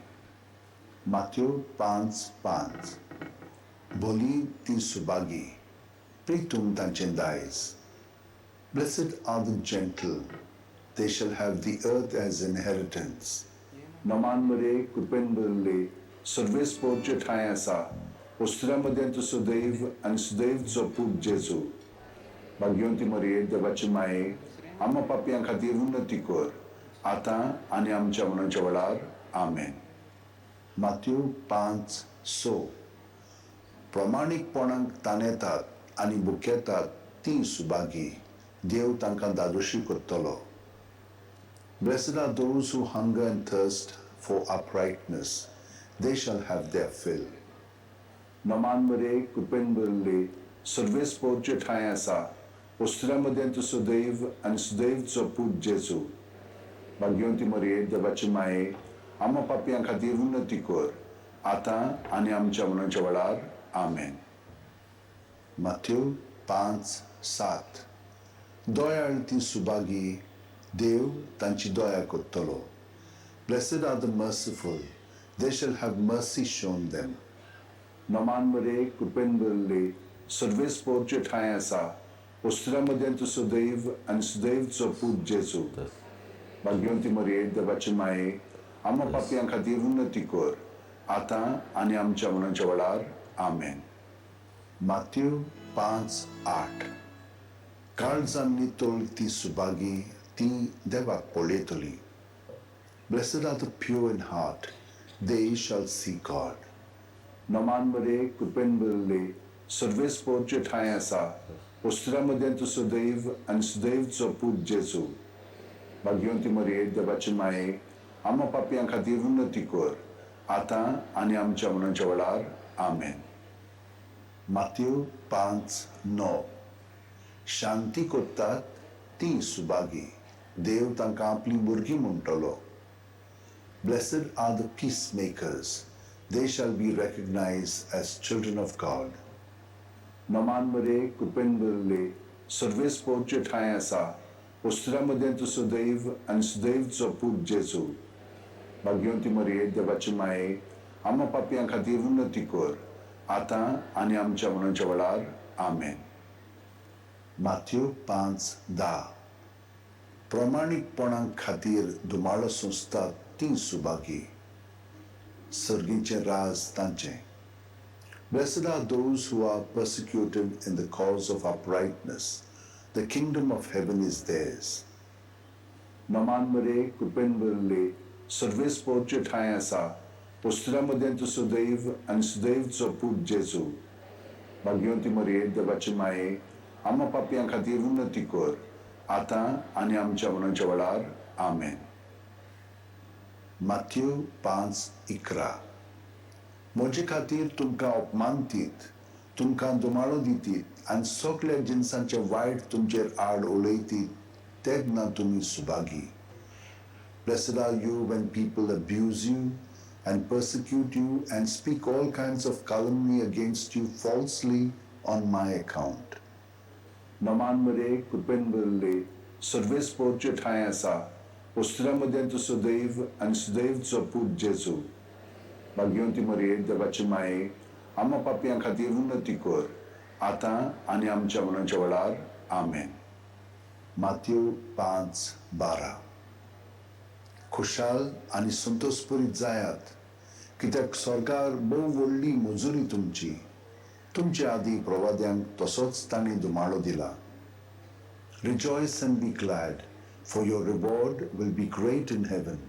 मातेव 5:5. भोली ती सुबागी, प्रीतूम तांचें दायज. Blessed are the gentle, they shall have the earth as inheritance. नमान मरे कृपेन भरिल्ले सर्वेस्पोरचे ठांय आसा उस्त्र्या मदें तूं सुदैव आनी सुदैवचो पूत जेजू. भाग्यवंती मरये देवाची माये आमा पापयां खातीर उन्नती कर आतां आनी आमच्या मरणाच्या वेळार आमेन. मातेव 5:6. प्रमाणीकपणाक ताणेतात आनी भुकेतात ती सुबागी, देव तांकां दादोशी करतलो. Blessed are those who hunger and thirst for uprightness, they shall have their fill. नमान मरे कृपेन भरिल्ले सर्वेस्पोरचे ठांय आसा उस्त्र्या मदें तूं सुदैव आनी सुदैवचो पूत जेजू. भाग्यवंती मरये देवाची माये आमा पापयां खातीर उन्नती कर आतां आनी आमच्या मरणाच्या वेळार आमेन. मातेव 5:7. दयाळ ती सुबागी, देव तांची दया करतलो. Blessed are the merciful, they shall have mercy shown them. नमान मरे कृपेन भरिल्ले सर्वेस्पोरचे ठांय आसा उस्त्र्या मदें तूं सुदैव आनी सुदैवचो पूत जेजू. भाग्यवंती मरये देवाची माये आमा पापयां खातीर उन्नती कर आतां आनी आमच्या मरणाच्या वेळार आमेन. मातेव 5:8. काळजान नितळ ती सुबागी, ती देवाक पळयतली. Blessed are the pure in heart, they shall see God. नमान मरे कृपेन भरिल्ले सर्वेस्पोरचे ठांय आसा उस्त्र्या मदें तूं सुदैव आनी सुदैवचो पूत जेजू. भाग्यवंती मरये देवाची माये आमा पापयां खातीर उन्नती कर आतां आनी आमच्या मरणाच्या वेळार आमेन. मातेव 5:9. शांती करतात ती सुबागी, देव तांकां आपली भुरगीं म्हणटलो. Blessed are the peacemakers, They shall be recognized as children of God. नमान मरे कृपेन भरिल्ले सर्वेस्पोरचे ठांय आसा वस्त्रा मदें तूं सुदैव आनी सुदैवचो पूत जेजू भाग्यवंती मरये देवाची माये आमा पापयां खातीर उन्नती कर आतां आनी आमच्या मनाच्या वेळार आमेन. माथ्यो 5:10 प्रमाणीकपणा खातीर दुमाळो संस्था ती सुभागी सर्गीचें राज तांचें. Blessed are those who are persecuted in the cause of uprightness. The kingdom of heaven is theirs. नमान मरे कृपेन भरिल्ले सर्वेस्पोरचे ठांय आसा वस्त्रा मदें तूं सुदैव आनी सुदैवचो पूत जेजू भाग्यवंती मरये देवाची माये आमा पापयां खातीर उन्नती कर आतां आनी आमच्या मनाच्या वेळार आमेन. माथ्यो 5:11 म्हजे खातीर तुमकां अपमानतीत तुमकां दुमाळो दितीत आनी सगल्या जिनसांचे वायट तुमचेर आड उलयतीत तेन्ना तुमी Subhagi. Blessed are you when people abuse you and persecute you and speak all kinds of calumny against you falsely on my account. नमान मरे कृपेन भरिल्ले सर्वेस्पोरचे ठांय आसा वस्त्रा मदें तूं सुदैव आनी सुदैवचो पूत जेजू भाग्यवंती मरये देवाची माये आमा पापयां खातीर उन्नती कर आतां आनी आमच्या मनाच्या वेळार आमेन. माथ्यो 5:12 खुशाल आनी संतोषपुरीत जायात कित्याक सरकार भोव व्हडली मजुरी तुमची. तुमचे आदी प्रवाद्यांक तसोच तांणी दुमाळो दिला. Rejoice and be glad, for your reward will be great in heaven.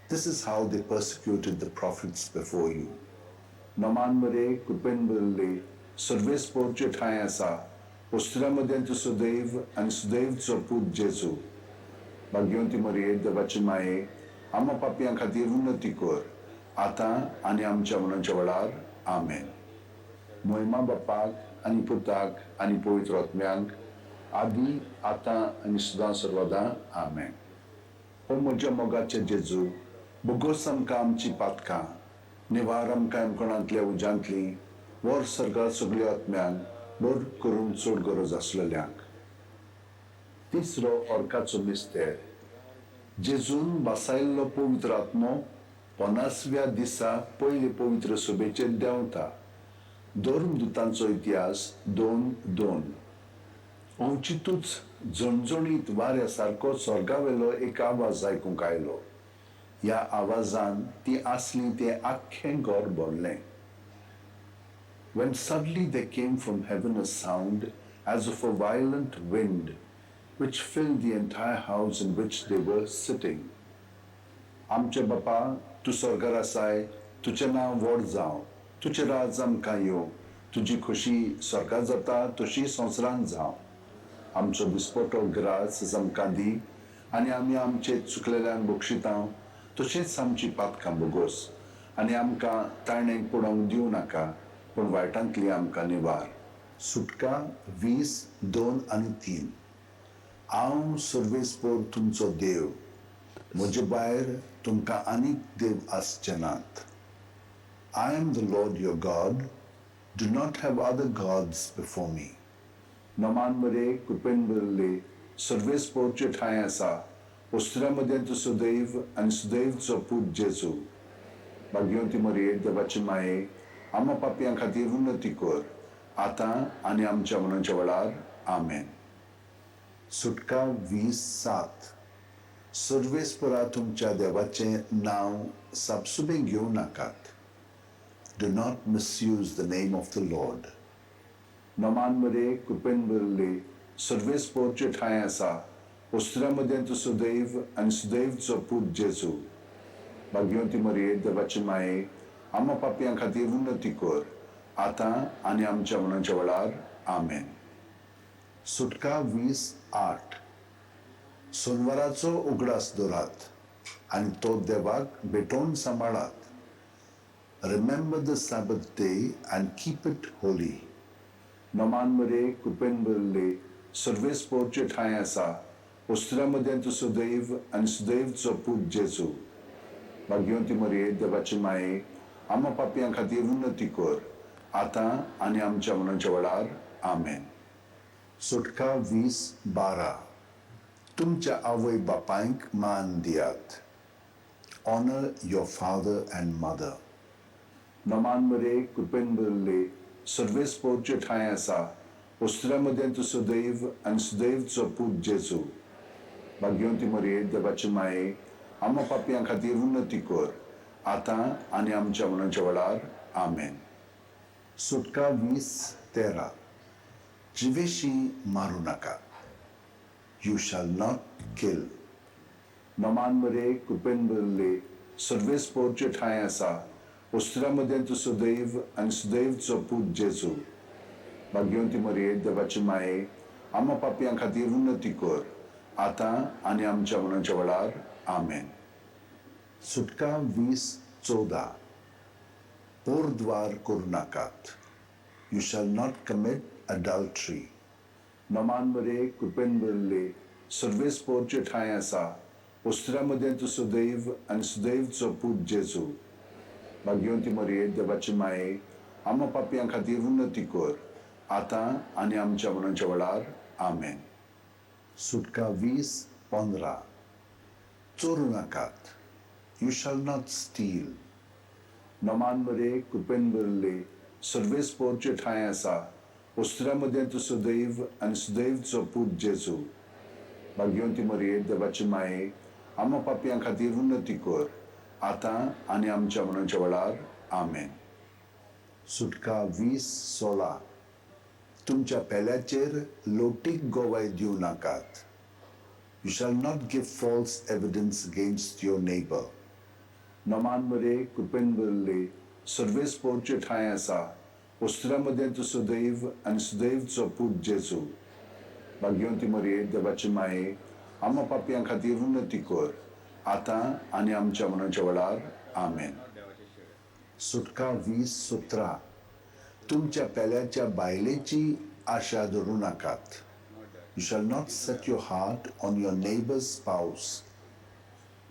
This is how they persecuted the prophets before you. नमान मरे कृपेन भरिल्ले सर्वेस्पोरचे ठांय आसा वस्त्रा मदें तूं सुदैव आनी सुदैवचो पूत जेजू भाग्यवंती मरये देवाची माये आमा पापयां खातीर उन्नती कर आतां आनी आमच्या मनाच्या वेळार आमेन. मोहिमा बापाक आनी पुताक आनी पवित्र आत्म्यांक आदी आतां आनी सदां सर्वदां आमेन. हो म्हज्या मोगाचे जेजू बोगोस आमकां आमची पातकां निवार आमकां एमकोणांतल्या उज्यांतली वर सर्गात सगल्या आत्म्यांक बर करून चड गरज आसलेल्यांक. तिसरो अर्काचो मिस्तेर जेजून बसायल्लो पवित्र आत्मो 50व्या दिसा पयले पवित्र सभेचेर देंवता. धर्मदुतांचो इतिहास 2:2 अवचितूच झणझणीत वाऱ्या सारको स्वर्गावेलो एक आवाज आयकूंक आयलो. ह्या आवाजान ती आसली तें आख्खें घर भरलें. When suddenly there came from heaven a sound as of a violent wind, which filled the entire house in which they were sitting. आमचे बापा तूं स्वर्गार आसाय तुजें नांव व्हड जावं तुजें राज आमकां येवं तुजी खोशी स्वर्गार जाता तशी संवसारांत जावं. आमचो दिसपटो ग्रास आमकां दी आनी आमी आमचे चुकलेल्यांक बक्षिता तशेंच आमची पातकां बोगोस आनी आमकां ताणें पडोवंक दिवं नाका पूण वायटांतली आमकां निवार. सुटका 20:2 आनी 3 हांव सर्वेस्पोर तुमचो देव म्हजे भायर तुमकां आनीक देव आसचे नात. I am the Lord your God, do not have other gods before me. नमान मरे कृपेन भरिल्ले सर्वेस्पोरचे ठांय आसा वस्त्रा मदें तूं सुदैव आनी सुदैवचो पूत जेजू भाग्यवंती मरये देवाची माये आमा पापयां खातीर उन्नती कर आतां आनी आमच्या मनाच्या वेळार आमेन. सुटका 20:7 सर्वेस्परा तुमच्या देवाचें नांव सापसुबें घेवं नाकात. Do not misuse the name of the Lord. नमान मरे कृपेन भरिल्ले सर्वेस्पोरचे ठांय आसा वस्त्रा मदें तूं सुदैव आनी सुदैवचो पूत जेजू भाग्यवंती मरये देवाची माये आमा पापयां खातीर उन्नती कर आतां आनी आमच्या मनाच्या वेळार आमेन. सुटका 20:8 सोनवाराचो उगडास दवरात आनी तो देवाक भेटोवन सांबाळात. Remember the Sabbath day and keep it holy. नमान मरे कृपेन भरिल्ले सर्वेस्पोरचे ठांय आसा वस्त्रा मदें तूं सुदैव आनी सुदैवचो पूत जेजू भाग्यवंती मरये देवाची माये आमा पापयां खातीर उन्नती कर, आतां आनी आमच्या मनाच्या वेळार. आमेन. सुटका 20:12. तुमच्या आवय बापायक मान दियात. Honour your father and mother. नमान मरे कृपेन भरिल्ले, सर्वेस्पोरचे ठांय आसा, वस्त्रा मदें तूं सदैव आनी सदैवचो पूत जेजू. भाग्यवंती मरये, देवाची माये, आमा पापयां खातीर उन्नती कर, आतां आनी आमच्या मनाच्या वेळार. आमेन. सुटका 20:13. जिवेशी मारूं नाका. You shall not kill. नमान मरे कृपेन भरिल्ले, सर्वेस्पोरचे ठांय आसा, वस्त्रा मदें तूं सदैव आनी सदैवचो पूत जेजू. भाग्यवंती मरये, देवाची माये, आमा पापयां खातीर उन्नती कर, आतां आनी आमच्या मनाच्या वेळार. आमेन. सुटका 20:14. पोरद्वार करूं नाकात. You shall not commit adultery. नमान मरे कृपेन भरिल्ले, सर्वेस्पोरचे ठांय आसा, वस्त्रा मदें तूं सदैव आनी सदैवचो पूत जेजू. भाग्यवंती मरये, देवाची माये, आमा पापयां खातीर उन्नती कर, आतां आनी आमच्या मनाच्या वेळार. आमेन. सुटका 20:15. चोरूं नाकात. You shall not steal. नमान मरे कृपेन भरिल्ले, सर्वेस्पोरचे ठांय आसा, वस्त्रा मदें तूं सदैव आनी सदैवचो पूत जेजू. भाग्यवंती मरये, देवाची माये, आमा पापयां खातीर उन्नती कर, आतां आनी आमच्या मनाच्या वेळार. आमेन. सुटका 20:16. तुमच्या पेल्याचेर लोटीक गोवाय दिवं नाकात. You shall not give false evidence against your neighbour. नमान मरे कृपेन भरिल्ले, सर्वेस्पोरचे ठांय आसा, वस्त्रा मदें तूं सदैव आनी सदैवचो पूत जेजू. भाग्यवंती मरये, देवाची माये, आमा पापयां खातीर उन्नती कर, आतां आनी आमच्या मनाच्या वेळार. आमेन. सुटका 20:17. तुमच्या पेल्याच्या बायलेची आशा धरूं नाकात. You shall not set your heart on your neighbour's spouse.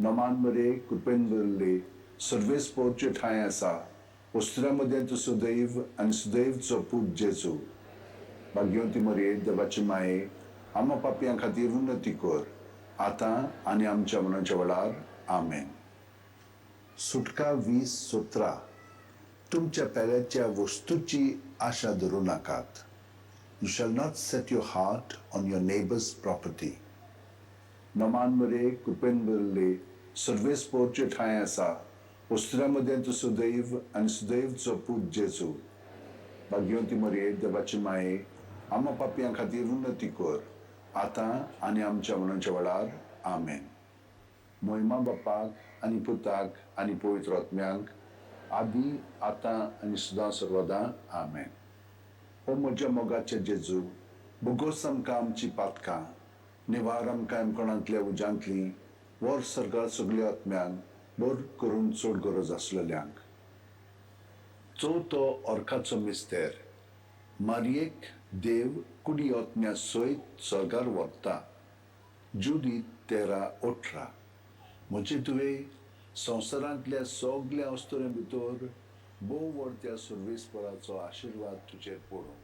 नमान मरे कृपेन भरिल्ले, सर्वेस्पोरचे ठांय आसा, वस्त्रा मदें तूं सदैव आनी सदैवचो पूत जेजू. भाग्यवंती मरये, देवाची माये, आमा पापयां खातीर उन्नती कर, आतां आनी आमच्या मनाच्या वेळार. आमेन. सुटका 20:17. तुमच्या पेल्याच्या वस्तूची आशा धरूं नाकात. You shall not set your heart on your neighbour's property. नमान मरे कृपेन भरिल्ले, सर्वेस्पोरचे ठांय आसा, वस्त्रा मदें तूं सदैव आनी सदैवचो पूत जेजू. भाग्यवंती मरये, देवाची माये, आमा पापयां खातीर उन्नती कर, आतां आनी आमच्या मनाच्या वेळार. आमेन. मोहिमा बापाक आनी पुताक आनी पवित्र आत्म्यांक, आदी आतां आनी सदां सर्वदां. आमेन. ओ म्हज्या मोगाचे जेजू, भोगोस आमकां आमची पातकां, निवार आमकां एमकोणांतल्या उज्यांतली, वर सर्गात सगल्या आत्म्यांक, बर करून चड गरज आसलेल्यांक. चवथो अर्काचो मिस्तेर. मारयेक देव कुडी आत्म्या सयत सर्गार व्हरता. जुदी 13:18. म्हजे तुवें संवसारांतल्या सगल्या अस्तुऱ्यां भितर भोव व्हड सर्वेस्पराचो आशिर्वाद तुजेर पडूं.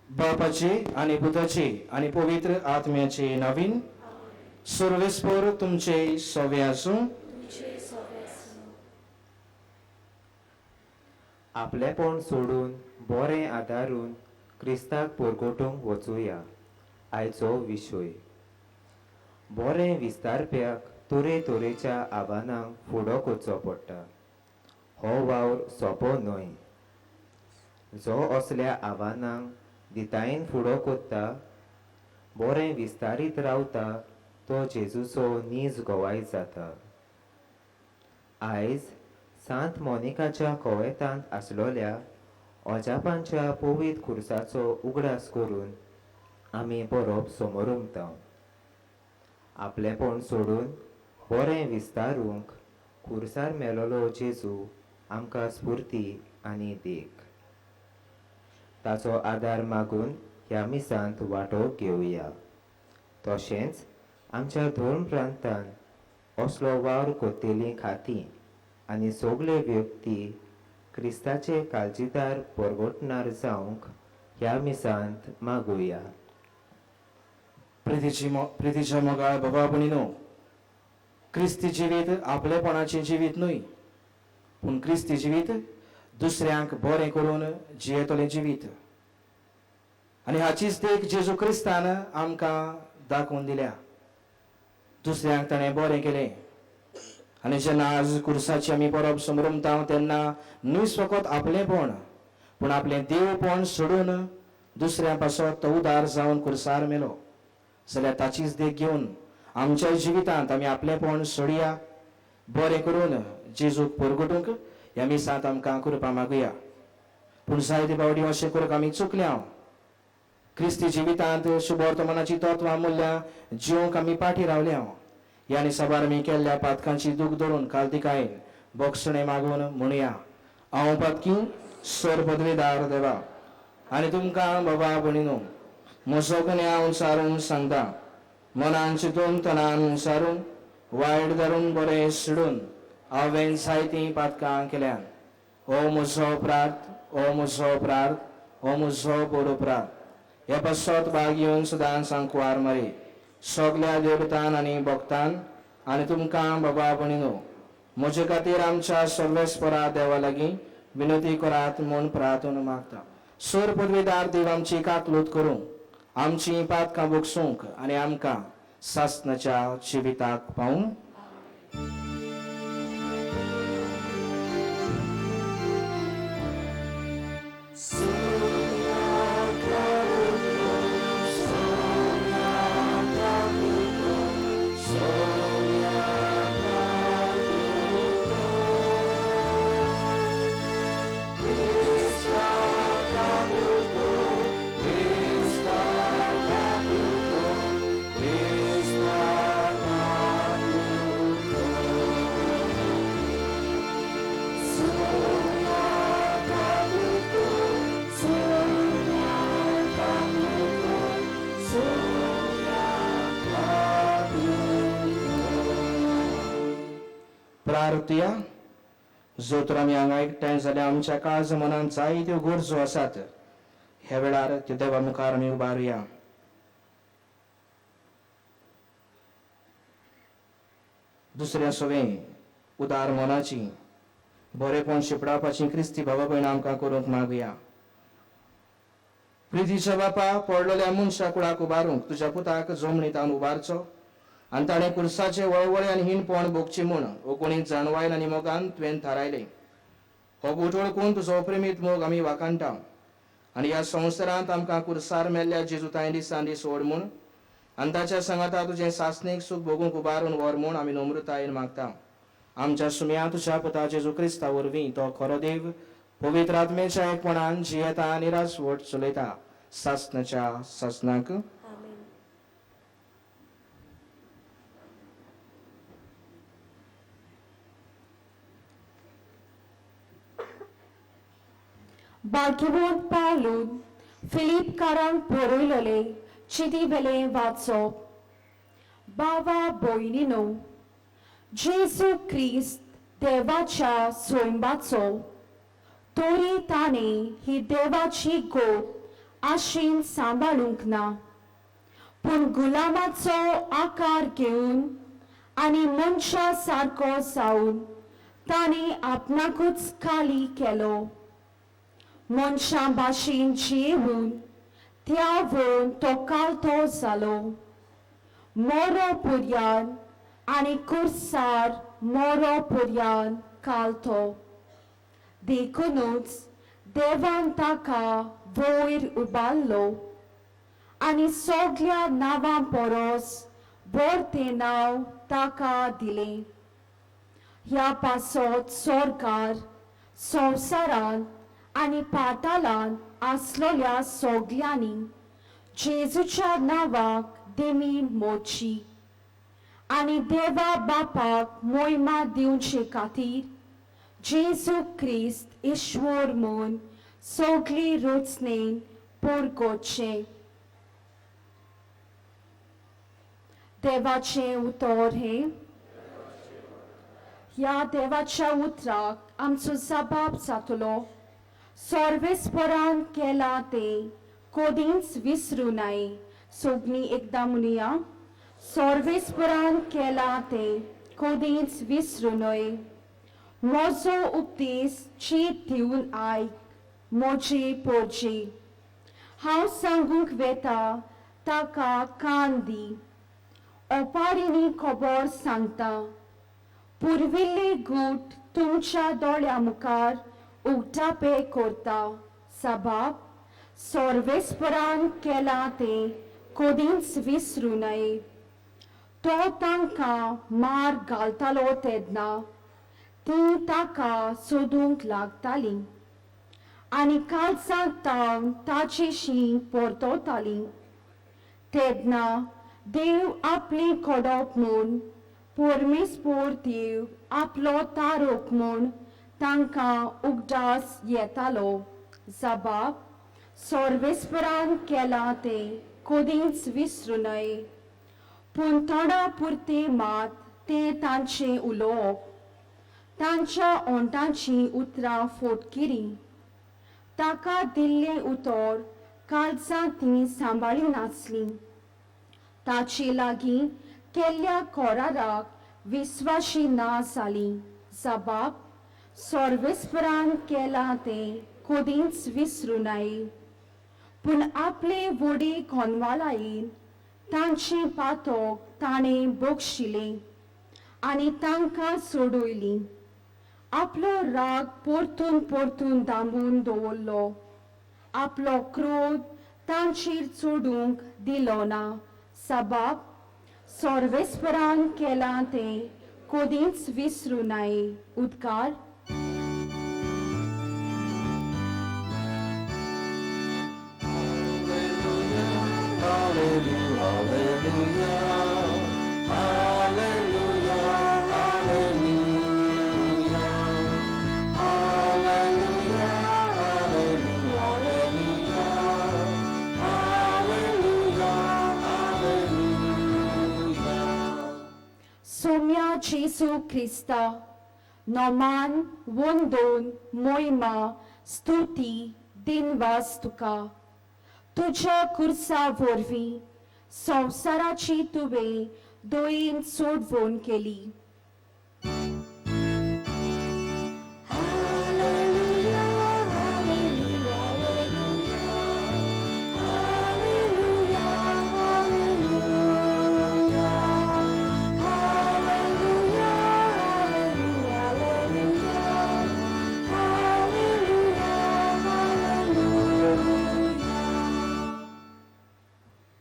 बापाची आनी पुताची आनी पवित्र आत्म्याची नवीन सर्वेस्पर तुमचे सवे आसूं. आपलेपण सोडून बरें आदारून क्रिस्ताक परगटूंक वचुया. आयचो विशय बरें विस्तारप्याक तरेतरेच्या आव्हानांक फुडो करचो पडटा. हो वावर सोंपो न्हय. जो असल्या आव्हानांक दितायेन फुडो करता, बरें विस्तारीत रावता, तो जेजूचो नीज गवाय जाता. आयज सांत मोनिकाच्या कोवेतांत आसलोल्या अजापांच्या पवित्र खुर्साचो उगडास करून आमी बरोप समोरमता. आपलेपण सोडून बरें विस्तारूंक खुर्सार मेलोलो जेजू आमकां स्फुर्ती आनी देख. ताचो आदार मागून ह्या मिसांत वांटो घेवया. तशेंच आमच्या धर्म प्रांतान असलो वावर करतलीं खातीं आनी सगळे व्यक्ती क्रिस्ताचे काळजीदार परगटणार जावंक ह्या मिसांत मागुया. प्रितीच्या मोगाळ बाबा भयणीनो, क्रिस्ती जिवीत आपलेपणाचें जिवीत न्हय, पूण क्रिस्ती जिवीत दुसऱ्यांक बरें करून जियेतलें जिवीत. आनी हाचीच देख जेजू क्रिस्तान आमकां दाखोवन दिल्या. दुसऱ्यांक ताणें बरें केलें. आनी जेन्ना आज कुर्साची आमी परब समरमता तेन्ना न्हय फकत आपलेपण पूण आपलें देवपण सोडून दुसऱ्यां पासत तो उदार जावन कुर्सार मेलो. जाल्यार ताचीच देख घेवन आमच्या जिवितांत आमी आपलेपण सोडया, बरें करून जेजूक परगटूंक ह्या मिसांत आमकां कृपा मागुया. पूण जायते फावटी अशें करूंक आमी चुकल्या. क्रिस्ती जिवितांत शुभवर्तमानाची तत्वां मुल्यां जिवंक आमी पाटी रावल्या. ह्या आनी साबार आमी केल्ल्या पातकांची दूख धरून कालदिकायेन बोगसणें मागून म्हणुया, हांव पातकी सर पदवीदार देवा आनी तुमकां बाबा भयणीनो म्हजो गुन्यांव उंचारून सांगता. मनान चिंतून तनान उंचारून वायट धरून बरें सोडून हांवें जायतीं पातकां केल्यान. ओ म्हजो अपराध, ओ म्हजो अपराध, ओ म्हजो बरो अपराध. हे पासत भाग येवन सदांच सांकवार मरे सगल्या देवतान आनी भक्तान आनी तुमकां बाबा भयणीनो म्हजे खातीर आमच्या सर्वेस्परा देवा लागीं विनंती करात म्हूण प्रार्थना मागता. सोर पदवीदार देव आमची काकलूत करूंक, आमची पातकां भोगसूंक आनी आमकां सासणाच्या जिविताक पावूंक. प्रार्थया. जो तर आमी हांगा एकठांय जाल्यार आमच्या काळज मनांत जायत्यो गरजो आसात, ह्या वेळार त्यो देवा मुखार आमी उबारुया. दुसऱ्या सवें उदार मनाची बरेपण शिपडावपाची क्रिस्ती भावा भयणां आमकां करूंक मागुया. प्रितीच्या बापा, पडलेल्या मनशा कुळाक उबारूंक तुज्या पुताक जमनींत उबारचो आनी ताणें कुर्साचे वळवळे आनी हीणपण भोगची म्हूण ओकोणी जाणवायन आनी मोगान तुवें थारायलें. हो गूट वळखून तुजो प्रेमीत मोग आमी वाखाणटा आनी ह्या संवसारांत आमकां कुर्सार मेल्ल्या जेजू तांय दिसान दीस ओड म्हूण आनी ताच्या सांगाता तुजें सासणीक सूख भोगूंक उबारून व्हर म्हूण आमी नम्रतायेन मागता. आमच्या सुम्या तुज्या पुता जेजू क्रिस्ता वरवीं तो खरो देव पवित्र आत्मेच्या एकपणान जियेता आनी राजवट चलयता सासनाच्या सासनाक. भाग्यवंत पावलून फिलिपकारांक बरयलोले चिटी वेलें वाचप. बाबा भयणीनो, जेजू क्रिस्त देवाच्या स्वयंबाचो तरी ताणें ही देवाची गोत आशेन सांबाळूंक ना, पूण गुलामाचो आकार घेवन आनी मनशा सारको जावन ताणें आपणाकूच खाली केलो. मनशां भाशेन जियेवन त्या वोन तो कालतो जालो, मोरो पुर्यान आनी कुर्सार मोरो पुर्यान कालतो. देखुनूच देवान ताका वयर उबारलो आनी सगल्या नांवां परस व्हड नांव ताका दिलें. ह्या पासत सरकार संवसारांत आनी पातालांत आसलोल्या सगल्यांनी जेजूच्या नांवाक देमी मोडची आनी देवा बापाक मोहिमा दिवचे खातीर जेजू क्रिस्त ईश्वर म्हूण सगली रचनेन परगटचें. देवाचें उतर हें. ह्या देवाच्या उतराक आमचो जबाब जातलो. सर्वेस्परान केलां तें कदींच विसरूं नये. सगळीं एकदां म्हणुया, सर्वेस्परान केलां तें कदींच विसरूं नये. म्हजो उपदेश चीत दिवन आयक म्हजे पोरजे, हांव सांगूंक वेता ताका कान दी. ओपारींनी खबर सांगता, पुर्विल्ले गूट तुमच्या दोळ्या मुखार उगडापे करता. सबाब सर्वेस्परान केलां तें कदींच विसरूं नये. तो तांकां मार घालतालो तेन्ना तीं ताका सोदूंक लागतालीं आनी काळजांत तावन ताचेशी परततालीं. तेन्ना देव आपली कोडप म्हूण, परमेस्पोर देव आपलो तारोक म्हूण तांकां उगडास येतालो. जबाब सर्वेस्परान केलां तें कदींच विसरूं नये. पूण तोंडा पुरतें मात तें तांचें उलोवप, तांच्या ओंठांचीं उतरां फोटकिरीं. ताका दिल्लें उतर काळजांत तीं सांबाळिनासलीं. ताचे लागीं केल्ल्या कोराराक विस्वाशी ना जालीं. जबाब सर्वेस्परान केलां तें कदींच विसरूं नये. पूण आपले व्हडी कोनवालायेन तांचें पातक ताणें बक्षिलें आनी तांकां सोडयलीं. आपलो राग परतून परतून दामून दवरलो, आपलो क्रोध तांचेर चडूंक दिलो ना. सबाब सर्वेस्परान केलां तें कदींच विसरूं नये. उदकार. सोम्या जेजू क्रिस्ता नोमान वंदोन मोहिमा स्तुती दिनवास तुका. तुज्या कुर्सा वरवीं संवसाराची तुवें दोयेन सोडवण केली.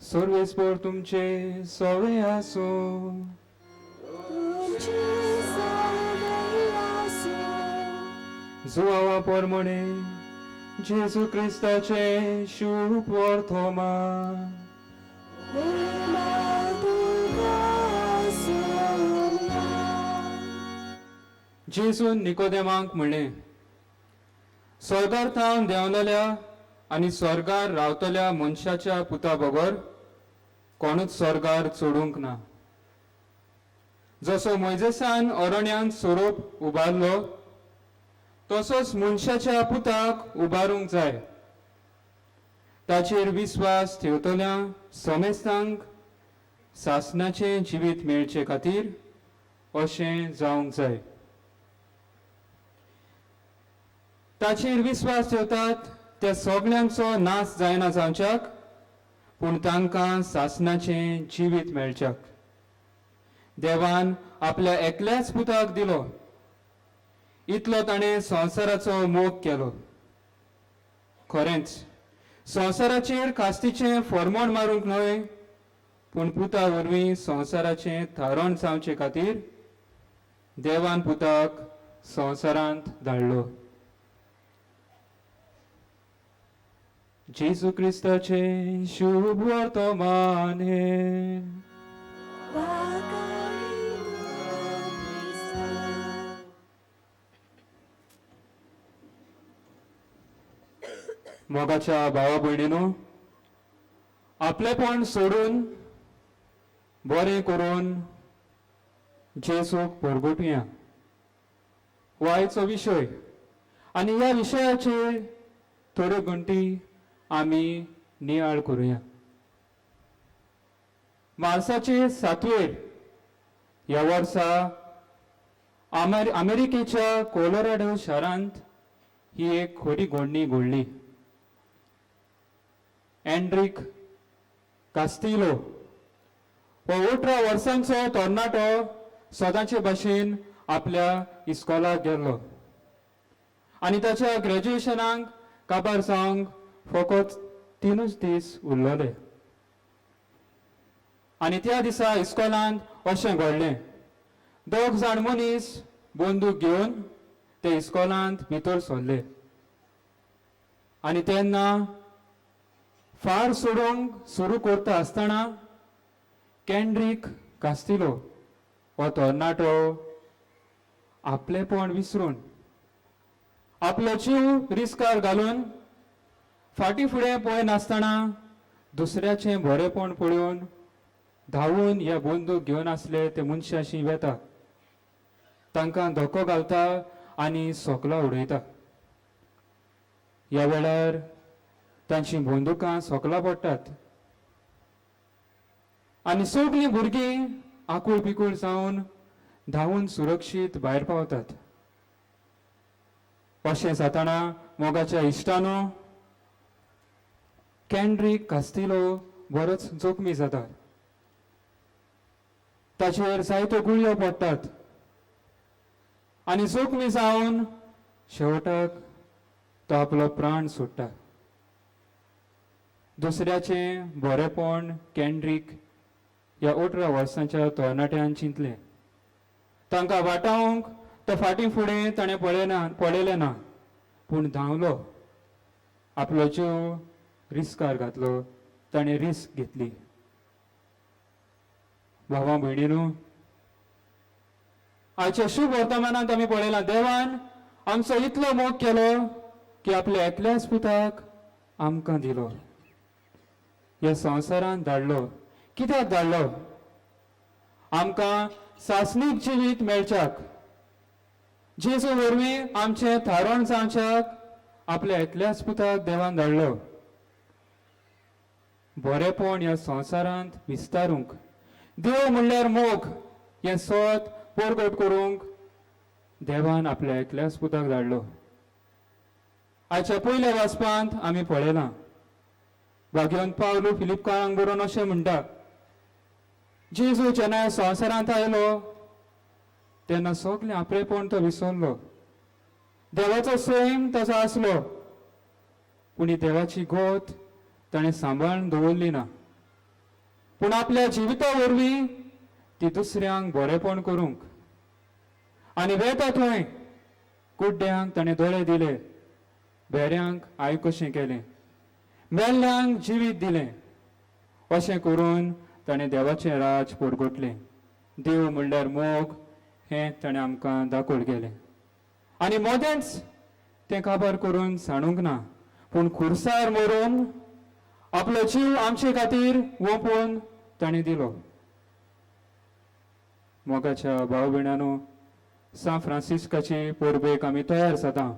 सर्वेस्पर तुमचे सवे आसूं. तुमचे सवे जुवावा पोरमणे जेजू क्रिस्ताचें शुभ वर्तमान. जेजून निकोदेमाक म्हणलें, स्वर्गार थावन देंवलेल्या आनी स्वर्गार रावतल्या मनशाच्या पुता बगर कोणूच स्वर्गार चडूंक ना. जसो मोयजेसान अरण्यांत सोरोप उबारलो तसोच मनशाच्या पुताक उबारूंक जाय. ताचेर विस्वास ठेवतल्या समेस्तांक सासणाचें जिवीत मेळचे खातीर अशें जावंक जाय. ताचेर विस्वास ठेवतात त्या सगल्यांचो नाश जायना जावच्याक, पूण तांकां सासणाचें जिवीत मेळच्याक देवान आपल्या एकल्याच पुताक दिलो. इतलो ताणें संवसाराचो मोग केलो. खरेंच संवसाराचेर कास्तीचें फॉर्मोण मारूंक न्हय, पूण पुता वरवीं संवसाराचें थारण जावचे खातीर देवान पुताक संवसारांत धाडलो. जेजू क्रिस्ताचें शुभ वर्तमान हें. मोगाच्या भावा भयणीनो, आपलेपण सोडून बरें करून जेजूक परगटुया हो आयचो विशय, आनी ह्या विशयाचेर थोड्यो घंटी आमी नियाळ करुया. मार्साचे 7वेर ह्या वर्सा अमेरिकेच्या कोलोराडो शारांत ही एक खरी घडणी घडली. एन्ड्रीक कास्तिलो हो 18 वर्सांचो तरणाटो सदांचे भाशेन आपल्या इस्कोलाक गेल्लो आनी ताच्या ग्रॅज्युएशनाक काबार जावंक फकत 3 दीस उरलेले. आनी त्या दिसा इस्कोलांत अशें घडलें, 2 जाण मनीस बंदूक घेवन ते इस्कोलांत भितर सरले आनी तेन्ना फार सोडूंक सुरू करता आसतना केंड्रीक कास्तिलो हो तरणाटो आपलेपण विसरून आपलो जीव रिस्कार घालून फाटीं फुडें पळयनासतना दुसऱ्याचें बरेपण पळोवन धांवून ह्या बंदूक घेवन आसले ते मनशाशी वेता, तांकां धोको घालता आनी सोकला उडयता. ह्या वेळार तांची बंदुकां सोकला पडटात आनी सगलीं भुरगीं आकूळ पिकूळ जावन धांवून सुरक्षीत भायर पावतात. अशें जातना मोगाच्या इश्टानो, केंड्रीक कास्तिलो बरोच जोखमी जाता. ताचेर जायत्यो गुळयो पडटात आनी जोखमी जावन शेवटाक तो आपलो प्राण सोडटा. दुसऱ्याचें बरेपण केंड्रीक ह्या 18 वर्सांच्या तरणाट्यान चिंतलें. तांकां वाटावंक तो फाटीं फुडें ताणें पळयलें ना, पूण धांवलो, आपलो जीव रिस्कार घातलो, ताणें रिस्क घेतली. भावा भयणीनू, आयच्या शुभ वर्तमानांत आमी पळयलां देवान आमचो इतलो मोग केलो की आपल्या एकल्याच पुताक आमकां दिलो, ह्या संवसारांत धाडलो. कित्याक धाडलो? आमकां सासणीक जिवीत मेळच्याक, जेजू वरवीं आमचें थारण जावच्याक आपल्या एकल्याच पुताक देवान धाडलो. बरेपण ह्या संवसारांत विस्तारूंक, देव म्हणल्यार मोग हें सत परगट करूंक देवान आपल्या एकल्याच पुताक धाडलो. आयच्या पयल्या वाचपांत आमी पळयलां भाग्यवंत पावलू फिलिपकारांक बरोवन अशें म्हणटा, जेजू जेन्ना संवसारांत आयलो तेन्ना सगळें आपलेपण तो विसरलो. देवाचो सैम ताचो आसलो, पूण ही देवाची गोत ताणें सांबाळून दवरली ना, पूण आपल्या जिविता वरवीं ती दुसऱ्यांक बरेपण करूंक आनी वेता थंय कुड्ड्यांक ताणें दोळे दिले, भेऱ्यांक आयकशें केलें, मेल्ल्यांक जिवीत दिलें. अशें करून ताणें देवाचें राज परगटलें. देव म्हणल्यार मोग हें ताणें आमकां दाखोवन गेलें. आनी मोदेंच तें काबार करून सांडूंक ना, पूण खुर्सार मरून आपलो जीव आमचे खातीर ओंपून ताणें दिलो. मोगाच्या भाव भयणांनो, सांत फ्रांसिस्काचे परबेक आमी तयार जाता.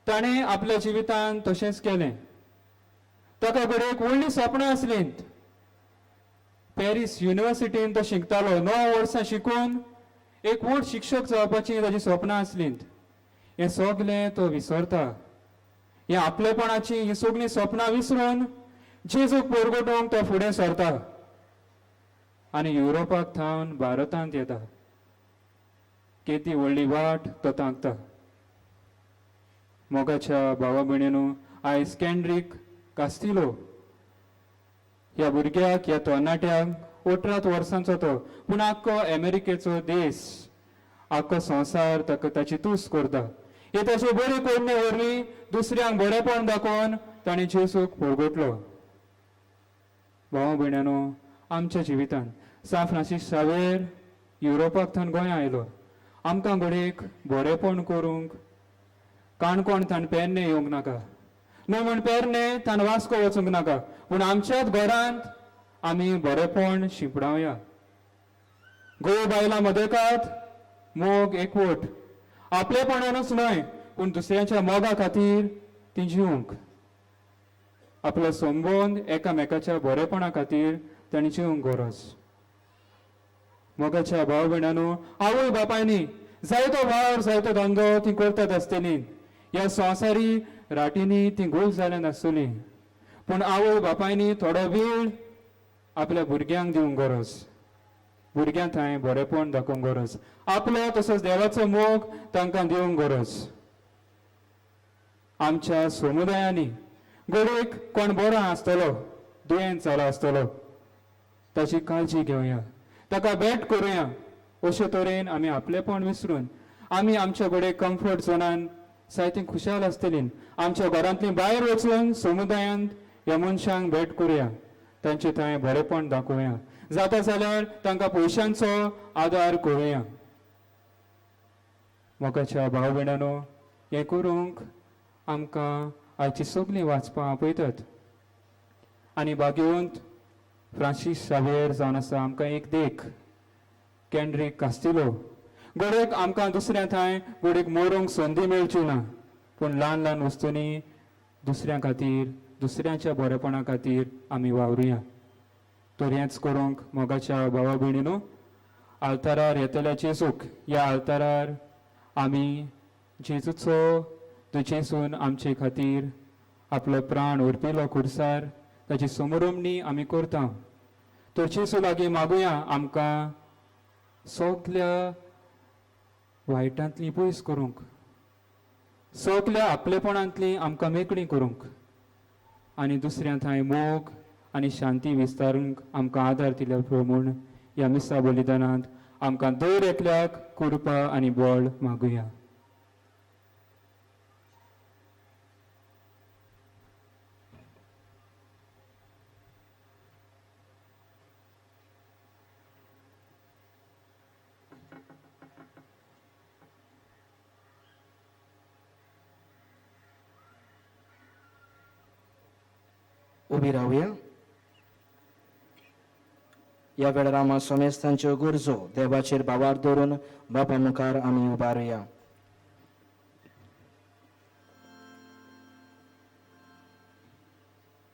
ताणें आपल्या जिवितांत तशेंच केलें. ताका घडये एक व्हडलीं सपनां आसलीं. पॅरीस युनिवर्सिटीन तो शिकतालो. 9 वर्सां शिकून एक व्हड शिक्षक जावपाचीं ताची सपनां आसलीं. हें सगलें तो विसरता. हें आपलेपणाचीं हीं सगलीं सपनां विसरून जेजूक परगटूंक तो फुडें सरता आनी युरोपाक थावन भारतांत येता. केदी व्हडली वाट तो तांकता. मोगाच्या भावा भयणीनू, आयज कॅन्ड्रीक कास्तिलो ह्या भुरग्याक, ह्या तरणाट्याक 18 वर्सांचो तो, पूण आख्खो अमेरिकेचो देश, आख्खो संवसार ताका ताची तूस करता. हे ताचे बरे करणे वरवीं दुसऱ्यांक बरेपण दाखोवन ताणें जेजूक परगटलो. भावा भयणांनो, आमच्या जिवितांत सांत फ्रांसीस शावेर युरोपाक थावन गोंया आयलो. आमकां घडयेक बरेपण करूंक काणकोण थावन पेरणे येवंक नाका, न्हय म्हण पेरणे थावन वास्को वचूंक नाका, पूण आमच्याच घरांत आमी बरेपण शिंपडावया. गोव बायलां मदेकात मोग एकवट, आपलेपणानूच न्हय पूण दुसऱ्यांच्या मोगा खातीर ती जिवंक, आपलो संबंद एकामेकाच्या बरेपणा खातीर तांणी जिवंक गरज. मोगाच्या भाव भयणांनो, आवय बापायनी जायतो वावर, जायतो धंदो ती करतात आसतली, ह्या संवसारी राटींनी ती गोल जाल्या नासतली, पूण आवय बापायनी थोडो वेळ आपल्या भुरग्यांक दिवंक गरज, भुरग्यां थंय बरेपण दाखोवंक गरज, आपलो तसोच देवाचो मोग तांकां दिवंक गरज. आमच्या समुदायांनी घडयेक कोण बरो आसतलो, दुयेंत जालो आसतलो, ताची काळजी घेवया, ताका भेट करुया. अशे तरेन आमी आपलेपण विसरून आमी आमच्या घडये कम्फर्ट झोनान जायतीं खुशाल आसतलीं. आमच्या घरांतलीं भायर वचून समुदायांत ह्या मनशांक भेट करुया, तांचे थंय बरेपण दाखोवया, जाता जाल्यार तांकां पयशांचो आदार करुया. मोगाच्या भाव भयणांनो, हें करूंक आमकां आयची सगळीं वाचपां आपयतात. आनी भाग्यवंत फ्रांसीस शावेर जावन आसा आमकां एक देख, कॅन्ड्रीक कास्तिलो. घडयेक आमकां दुसऱ्या थंय घडयेक मरूंक संदी मेळची ना, पूण ल्हान ल्हान वस्तूंनी दुसऱ्यां खातीर, दुसऱ्यांच्या बरेपणा खातीर आमी वावरुया. तर हेंच करूंक मोगाच्या भावा भयणीनो, आल्तारार येतल्या जेजूक, ह्या आल्तारार आमी जेजूचो, तो जेजून आमचे खातीर आपलो प्राण ओरपिलो खुर्सार, ताची समरमणी आमी करता. तर जेजू लागीं मागुया आमकां सगल्या वायटांतली पयस करूंक, सगल्या आपलेपणांतली आमकां मेकळी करूंक आनी दुसऱ्यां थंय मोग आनी शांती विस्तारूंक आमकां आदार दिल्या म्हूण ह्या मिसा बलिदानांत आमकां दर एकल्याक कृपा आनी बळ मागुया. उबी रावया. ह्या वेळार आमा समेस्तांच्यो गरजो देवाचेर भावार दवरून बापा मुखार आमी उबारुया.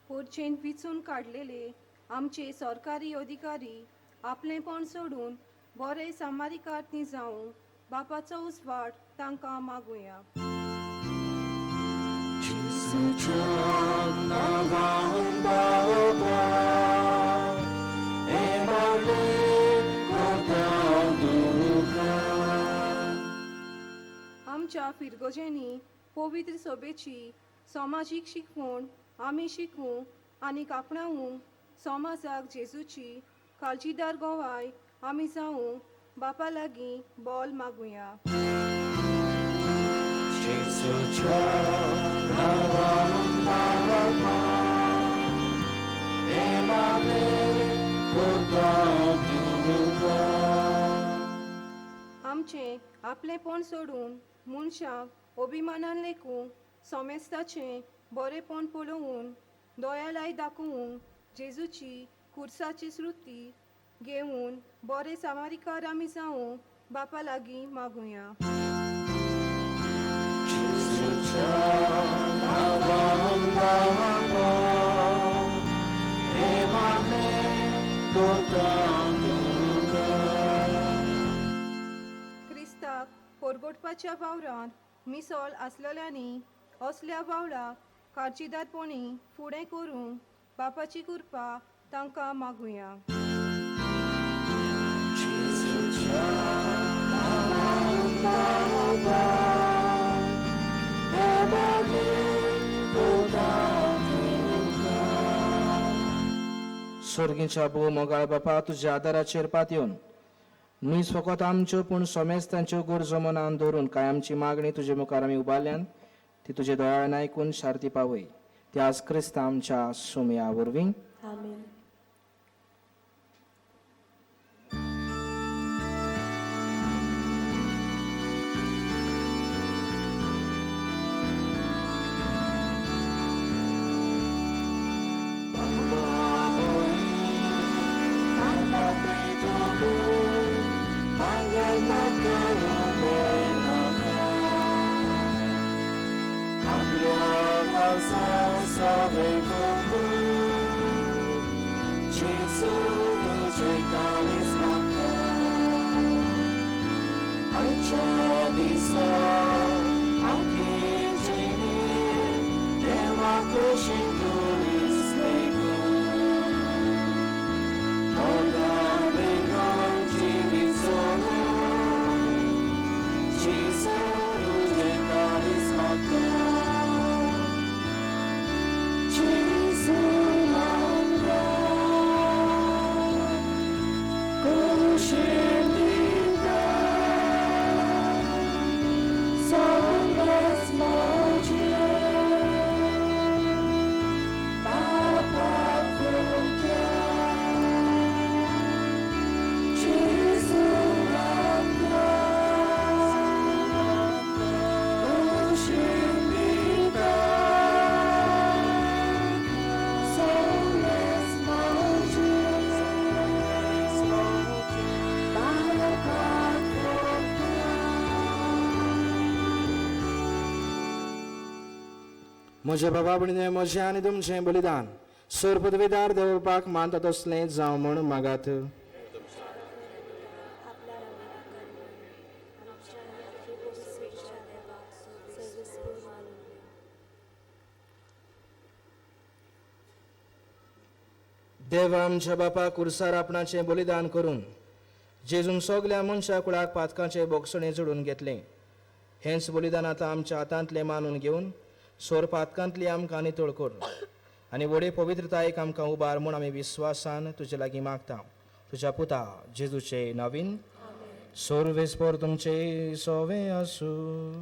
पोरचेन विचून काडलेले आमचे सरकारी अधिकारी आपलेपण सोडून बरे सामारिकार ती जावं बापाचो उजवाड तांकां मागुया. आमच्या फिरगोजेंनी पवित्र सभेची समाजीक शिकवण आमी शिकूं आनी आपणावूं समाजाक जेजूची काळजीदार गोवाय आमी जावं बापा लागीं बोल मागुया. आपलेंपण सोडून मनशाक अभिमानान लेखूंक सोमेस्ताचें बरेंपण पळोवन दोयालाय दाखोवंक जेजूची कुर्साची श्रुती घेवन बरे सामारिकार आमी जावंक बापा लागीं मागुया. क्रिस्ताक परगटपाच्या वावरांत मिसोल आसलेल्यांनी असल्या वावराक काळजीदारपणी फुडें करूंक बापाची कृपा तांकां मागुया. सर्गीच्या भोव मोगाळ बापा, तुज्या आदाराचेर पातयेवन न्हूच फकत आमच्यो पूण सोमेस्तांच्यो गरजो मनान दवरून कांय आमची मागणी तुजे मुखार आमी उबारल्यान ती तुजे दोळ्यान आयकून शार्ती पावय. त्याच क्रिस्त आमच्या सुमया वरवीं. आमेन. म्हज्या बाबा भयणीने म्हजें आनी तुमचें बलिदान सर पदवीदार देवपाक मानता तसलें जावं म्हूण मागात. देव आमच्या बापा कुर्सार आपणाचें बलिदान करून जेजून सगल्या मनशा कुळाक पातकांचे बोगसणे जोडून घेतलें. हेंच बलिदान आतां आमच्या हातांतलें मानून घेवन सोर पातकांतली आमकां नितळ कर आनी व्हडे पवित्रतायेक आमकां उबार म्हूण आमी विस्वासान तुजे लागीं मागता. तुज्या पुता जेजूचे नवीन. सोर्वेस्पर तुमचे सोवे आसूं.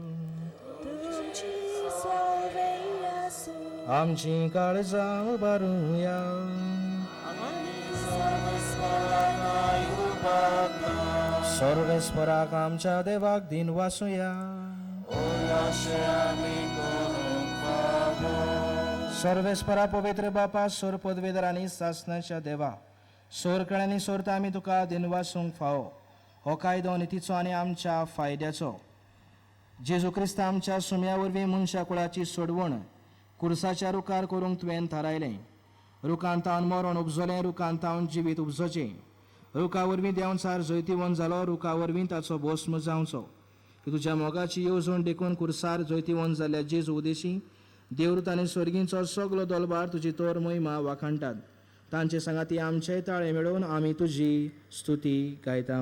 आमची काळजां उबारुया. सर्वेस्पराक आमच्या देवाक दिन वासुया. सर्वेस्परा पवित्र बापा सोर पदवेदार आनी सासणाच्या देवा सोर कळ्यांनी सोरता आमी तुका दिनवासूंक फावो. हो कायदो नितीचो आनी आमच्या फायद्याचो. जेजू क्रिस्त आमच्या सुम्या वरवीं मनशा कुळाची सोडवण कुर्साच्या रुखार करूंक तुवें थारायलें. रुखान तावन मरण उपजलें, रुखान तावन जिवीत उपजचें. रुखा वरवीं देंवचार जैतिवंत जालो, रुखा वरवीं ताचो भस्म जावचो. की तुज्या मोगाची येवजण देखून कुर्सार जैतिवंत जाल्ल्या जेजू उदेशी देवरूत आनी स्वर्गींचो सगलो दोलबार तुजी तोर महिमा वाखाणटात. तांचे सांगाती आमचे ताळे मेळोवन आमी तुजी स्तुती गायता.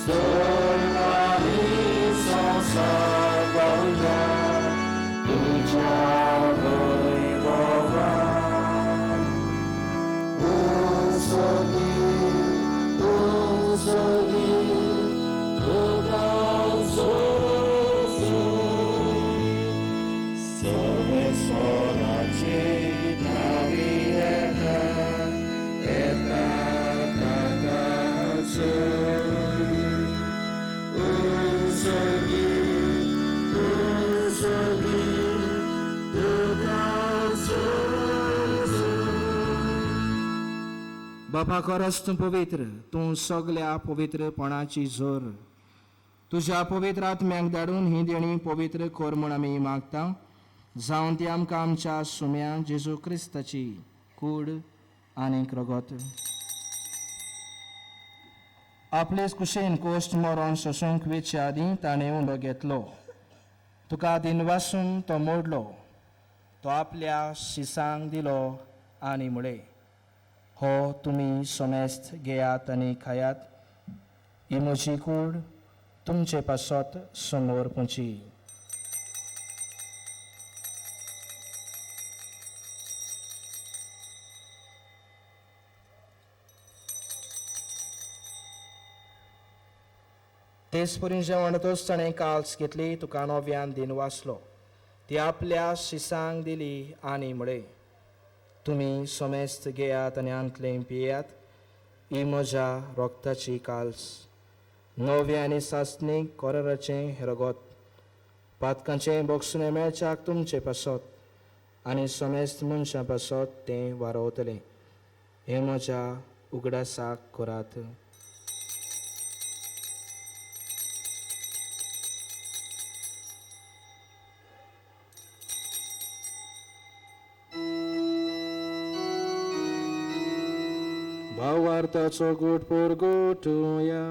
Sol, la, mi, sol, sol, बापा खरोच तूं पवित्र, तूं सगल्या पवित्रपणाची जोर. तुज्या पवित्र आत्म्याक धाडून ही देणी पवित्र कर म्हूण आमी मागता, जावन ती आमकां आमच्या सुम्या जेजू क्रिस्ताची कूड आनीक रगत. आपलेच कुशेन कोश्ट मरोन सोसूंक वेचे आदीं ताणें उंडो घेतलो, तुका दिनवासून तो मोडलो, तो आपल्या शिसांक दिलो आनी म्हळें, हो तुमी सोमेस्त घेयात आनी खायात, ही म्हजी कूड तुमचे पासत समोर पुची. तेच परी जेवणातच ताणें काल्स घेतली, तुका नव्यान दिन वाचलो, ती आपल्या शिसांक दिली आनी म्हळें, तुमी सोमेस्त घेयात आनी आंतलें पियात, ही म्हज्या रोगताची काल्स, नव्या आनी सासणीक कोराचें रगत, पातकांचें बोगसुणें मेळच्याक तुमचे पासत आनी सोमेस्त मनशां पासत तें वारोवतलें. हें म्हज्या उगडासाक करात. भावार्थाचो गोट परगटुया.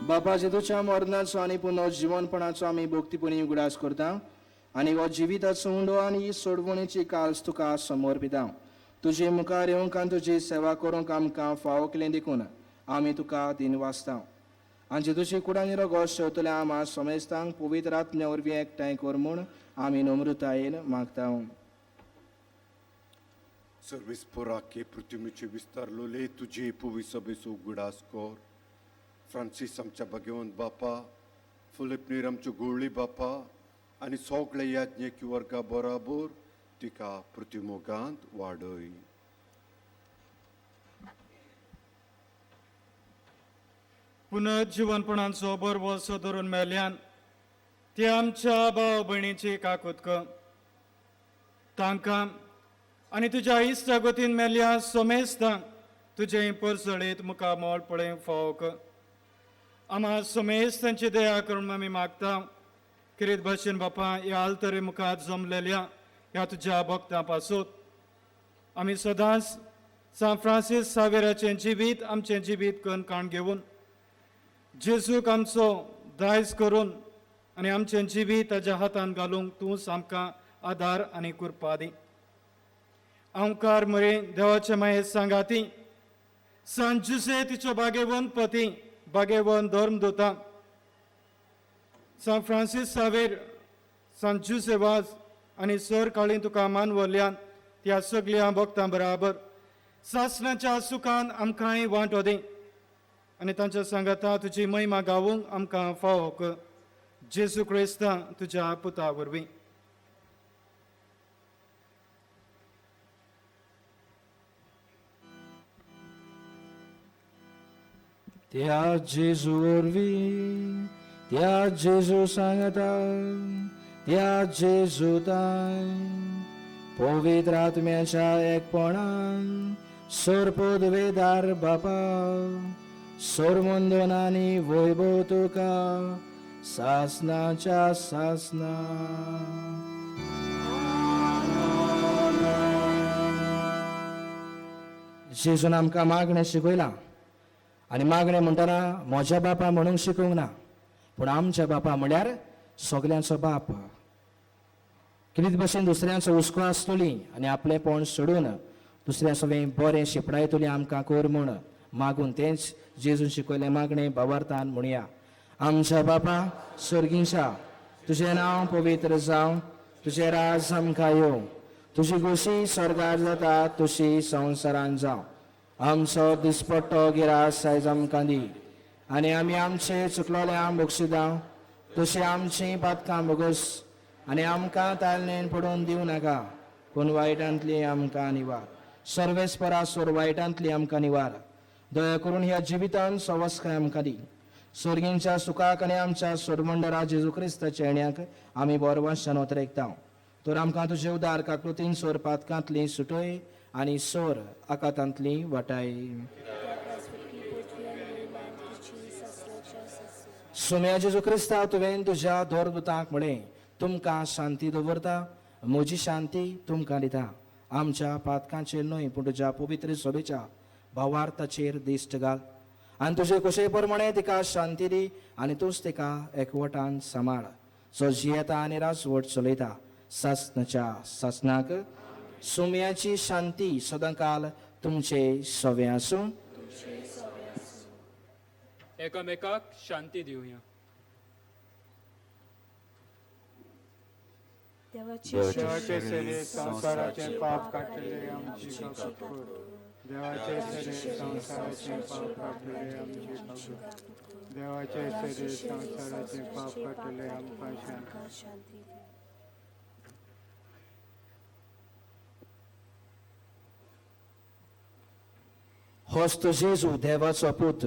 बापा जेजूच्या मरणाचो आनी पुनर्जिवनपणाचो आमी भक्तीपणी उगडास करता आनी हो जिविताचो उंडो आनी ही सोडवणीची काल्स तुका समर्पिता. तुजे मुखार येवंक आनी तुजी सेवा करूंक आमकां फावो केलें देखून आमी तुका दिनवासता. आनी जेजूची कूड आनी रगत शेवतल्या आमा समेस्तांक पवित्र आत्म्या वरवीं एकठांय कर म्हूण आमी नम्रतायेन मागता. सर्वीस पोराके पृथ्वीचे विस्तारलोले तुजे पुवी सभेचो उगडास कर. फ्रांसीस आमच्या भगवंत बापा, फिलीप नीर आमच्यो गोळी बापा आनी सगळे याज्ञेक वर्गा बराबर तिका पृथ्वीमोगांत वाडय. पुनर्जिवनपणाचो बरवसो धरून मेल्यान ते आमच्या भाव भयणीची काकूत तांकां आनी तुज्या इश्टागतीन मेल्या सोमेस्तांक तुजें परसळीत मुखार मोल पळय फावक. आमा सोमेस्तांची दया करून आमी मागता. किरीत भाशेन बापा ह्या आल्तरे मुखार जमलेल्या ह्या तुज्या भक्तां पासून आमी सदांच सांत फ्रांसीस सावेराचें जिवीत आमचें जिवीत करून काण घेवन जेजूक आमचो दायज करून आनी आमचें जिवीत ताज्या हातान घालूंक तूं आमकां आदार आनी कृपा दी. आमकार मरे देवाचे माये सांगाती सांत जुसे तिचो बागेवन पती बागेवन धर्मदूता सांत फ्रांसीस सावेर सांत जुसे वाज आनी सर काळी तुका मानवल्यान त्या सगळ्या भक्तां बराबर सासणाच्या सुखान आमकांय वांटो दी आनी तांच्या सांगाता तुजी महिमा गावूंक आमकां फावो कर. जेजू क्रिस्ता तुज्या पुता वरवीं. त्या जेजू वरवीं, त्या जेजू सांगता, त्या जेजू ताय पवित्र आत्म्याच्या एकपणान सोर पदवेदार बापा सोर वंदनानी वैभव तुका सासनाच्या सासना. जेजून आमकां मागणें शिकयलां आनी मागणें म्हणटना म्हज्या बापा म्हणूंक शिकूंक ना, पूण आमच्या बापा म्हळ्यार सगल्यांचो बाप. कितें भशेन दुसऱ्यांचो हुस्को आसतली आनी आपलेंपण सोडून दुसऱ्या सगळें बरें शिपडायतली आमकां कर म्हूण मागून तेंच जेजून शिकयलें मागणें भावार्थान म्हणया. आमच्या बापा सर्गींच्या, तुजें नांव पवित्र जावं, तुजें राज आमकां येवं, तुजी खोशी स्वर्गार जाता तशी संवसारान जावं. आमचो दिसपट्टो गिरास आयज आमकां दी आनी आमी आमचे चुकलोल्यांक बोगसिदां तशी आमचीं पातकां बोगस आनी आमकां तालनेन पडोवन दिवं नाका पूण वायटांतली आमकां निवार. सर्वेस्परा सोर वायटांतली आमकां निवार. दया करून ह्या जिवितान सवस्काय आमकां दी. सोर्गींच्या सुखाक आनी आमच्या सोरमंडरा जेजू क्रिस्ताच्या येण्याक आमी बोरवाशान ओतरेकता. तर आमकां तुजे उदार काकृतीन सोर पातकांतली सुटय आनी सोर आकातांतली वाटाय. सोम्या जेजू क्रिस्ता तुवें तुज्या दोरदुतांक म्हळें तुमकां शांती दवरता म्हजी शांती तुमकां दिता. आमच्या पातकांचेर न्हय पूण तुज्या पवित्र सभेच्या भावार्थाचेर दिश्ट घाल आनी तुजे कुशे प्रमाणे तिका शांती दी आनी तूंच तिका एकवटान सांबाळ जो जियेता आनी राजवट चलयता सासनाच्या सासनाक. सुम्याची शांती सदांकाल तुमचे सवे आसूं. एकामेकाक शांती दिवया. देवाचे शरीर संवसाराचे पाप काडटले आमची काकूट कर. देवाचे शरीर संवसाराचे पाप काडटले आमची काकूट कर. देवाचे शरीर संवसाराचे पाप काडटले आमकां शांती. होच तो जेजू देवाचो पूत.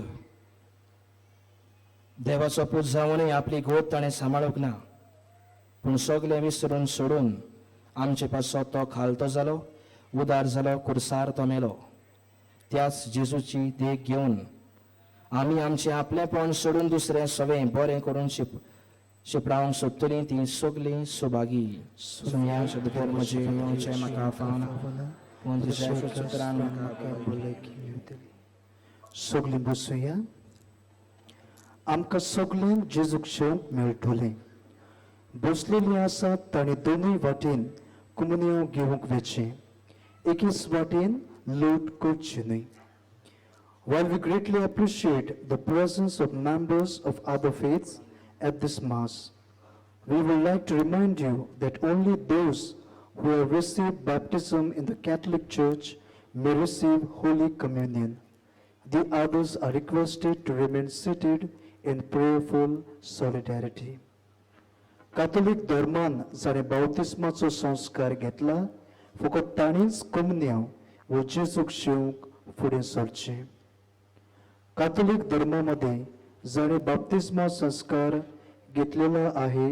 देवाचो पूत जावनय आपली गोत ताणें सांबाळूंक ना पूण सगलें विसरून सोडून आमचे पासत तो खालतो जालो, उदार जालो, कुर्सार तो मेलो. त्याच जेजूची देख घेवन आमी आमचें आपलेंपण सोडून दुसरें सवें बरें करून शिपडावंक सोदतलीं तीं सगलीं सुभागी. सुम्या शब्द म्हजें येवचें म्हाका फावना पूण तुज्या उतरान म्हाका भलायकी मेळटली. सगलीं बसुया. आमकां सगल्यांक जेजूक शेवंक मेळटलें. बसलेलीं आसात ताणें दोनूय वाटेन कुमुन्यांव घेवंक वेचें, एकेच वाटेन लूट करची न्हय. While we greatly appreciate the presence of members of other faiths at this Mass, we would like to remind you that only those who have received baptism in the Catholic Church may receive Holy Communion. The others are requested to remain seated in prayerful solidarity. Catholic धर्मान जाणें बाप्तिस्माचो संस्कार घेतला फकत ताणेंच कोमन्यांव वो जेजूक शेवंक फुडें सरचें. काथोलीक धर्मा मदें जाणें बाप्तिस्मा संस्कार घेतलेलो आहे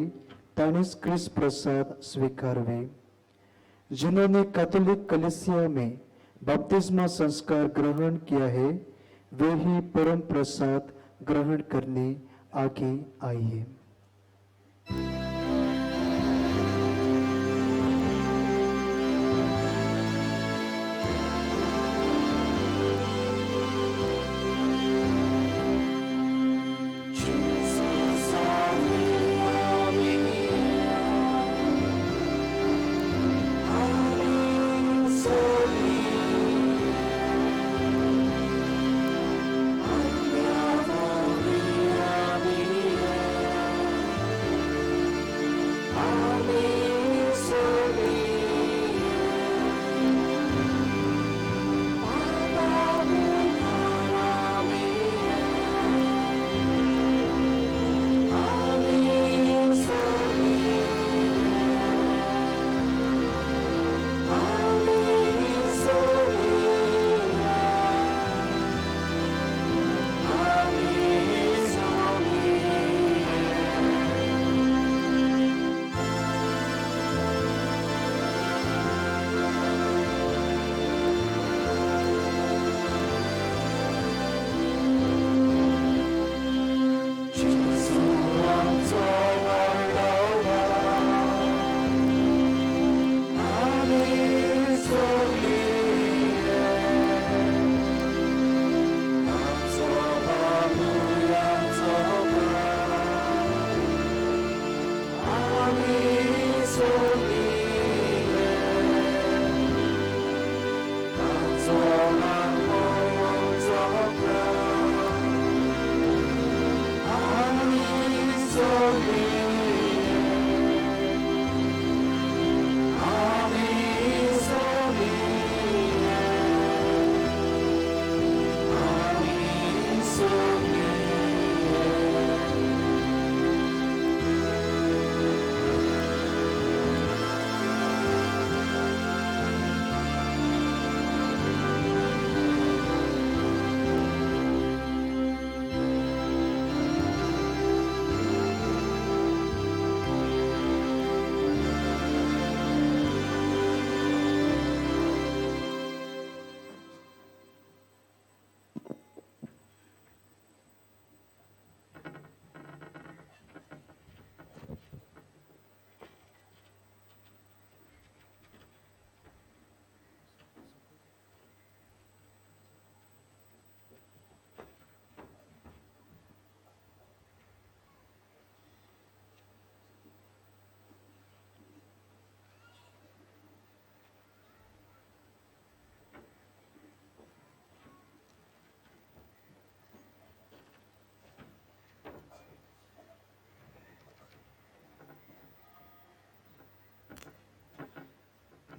ताणेंच क्रिस्त प्रसाद स्वीकारवे. जिन्होंने कैथोलिक कलीसिया में बपतिस्मा संस्कार ग्रहण किया है वे ही परम प्रसाद ग्रहण करने आगे आइए. Amen.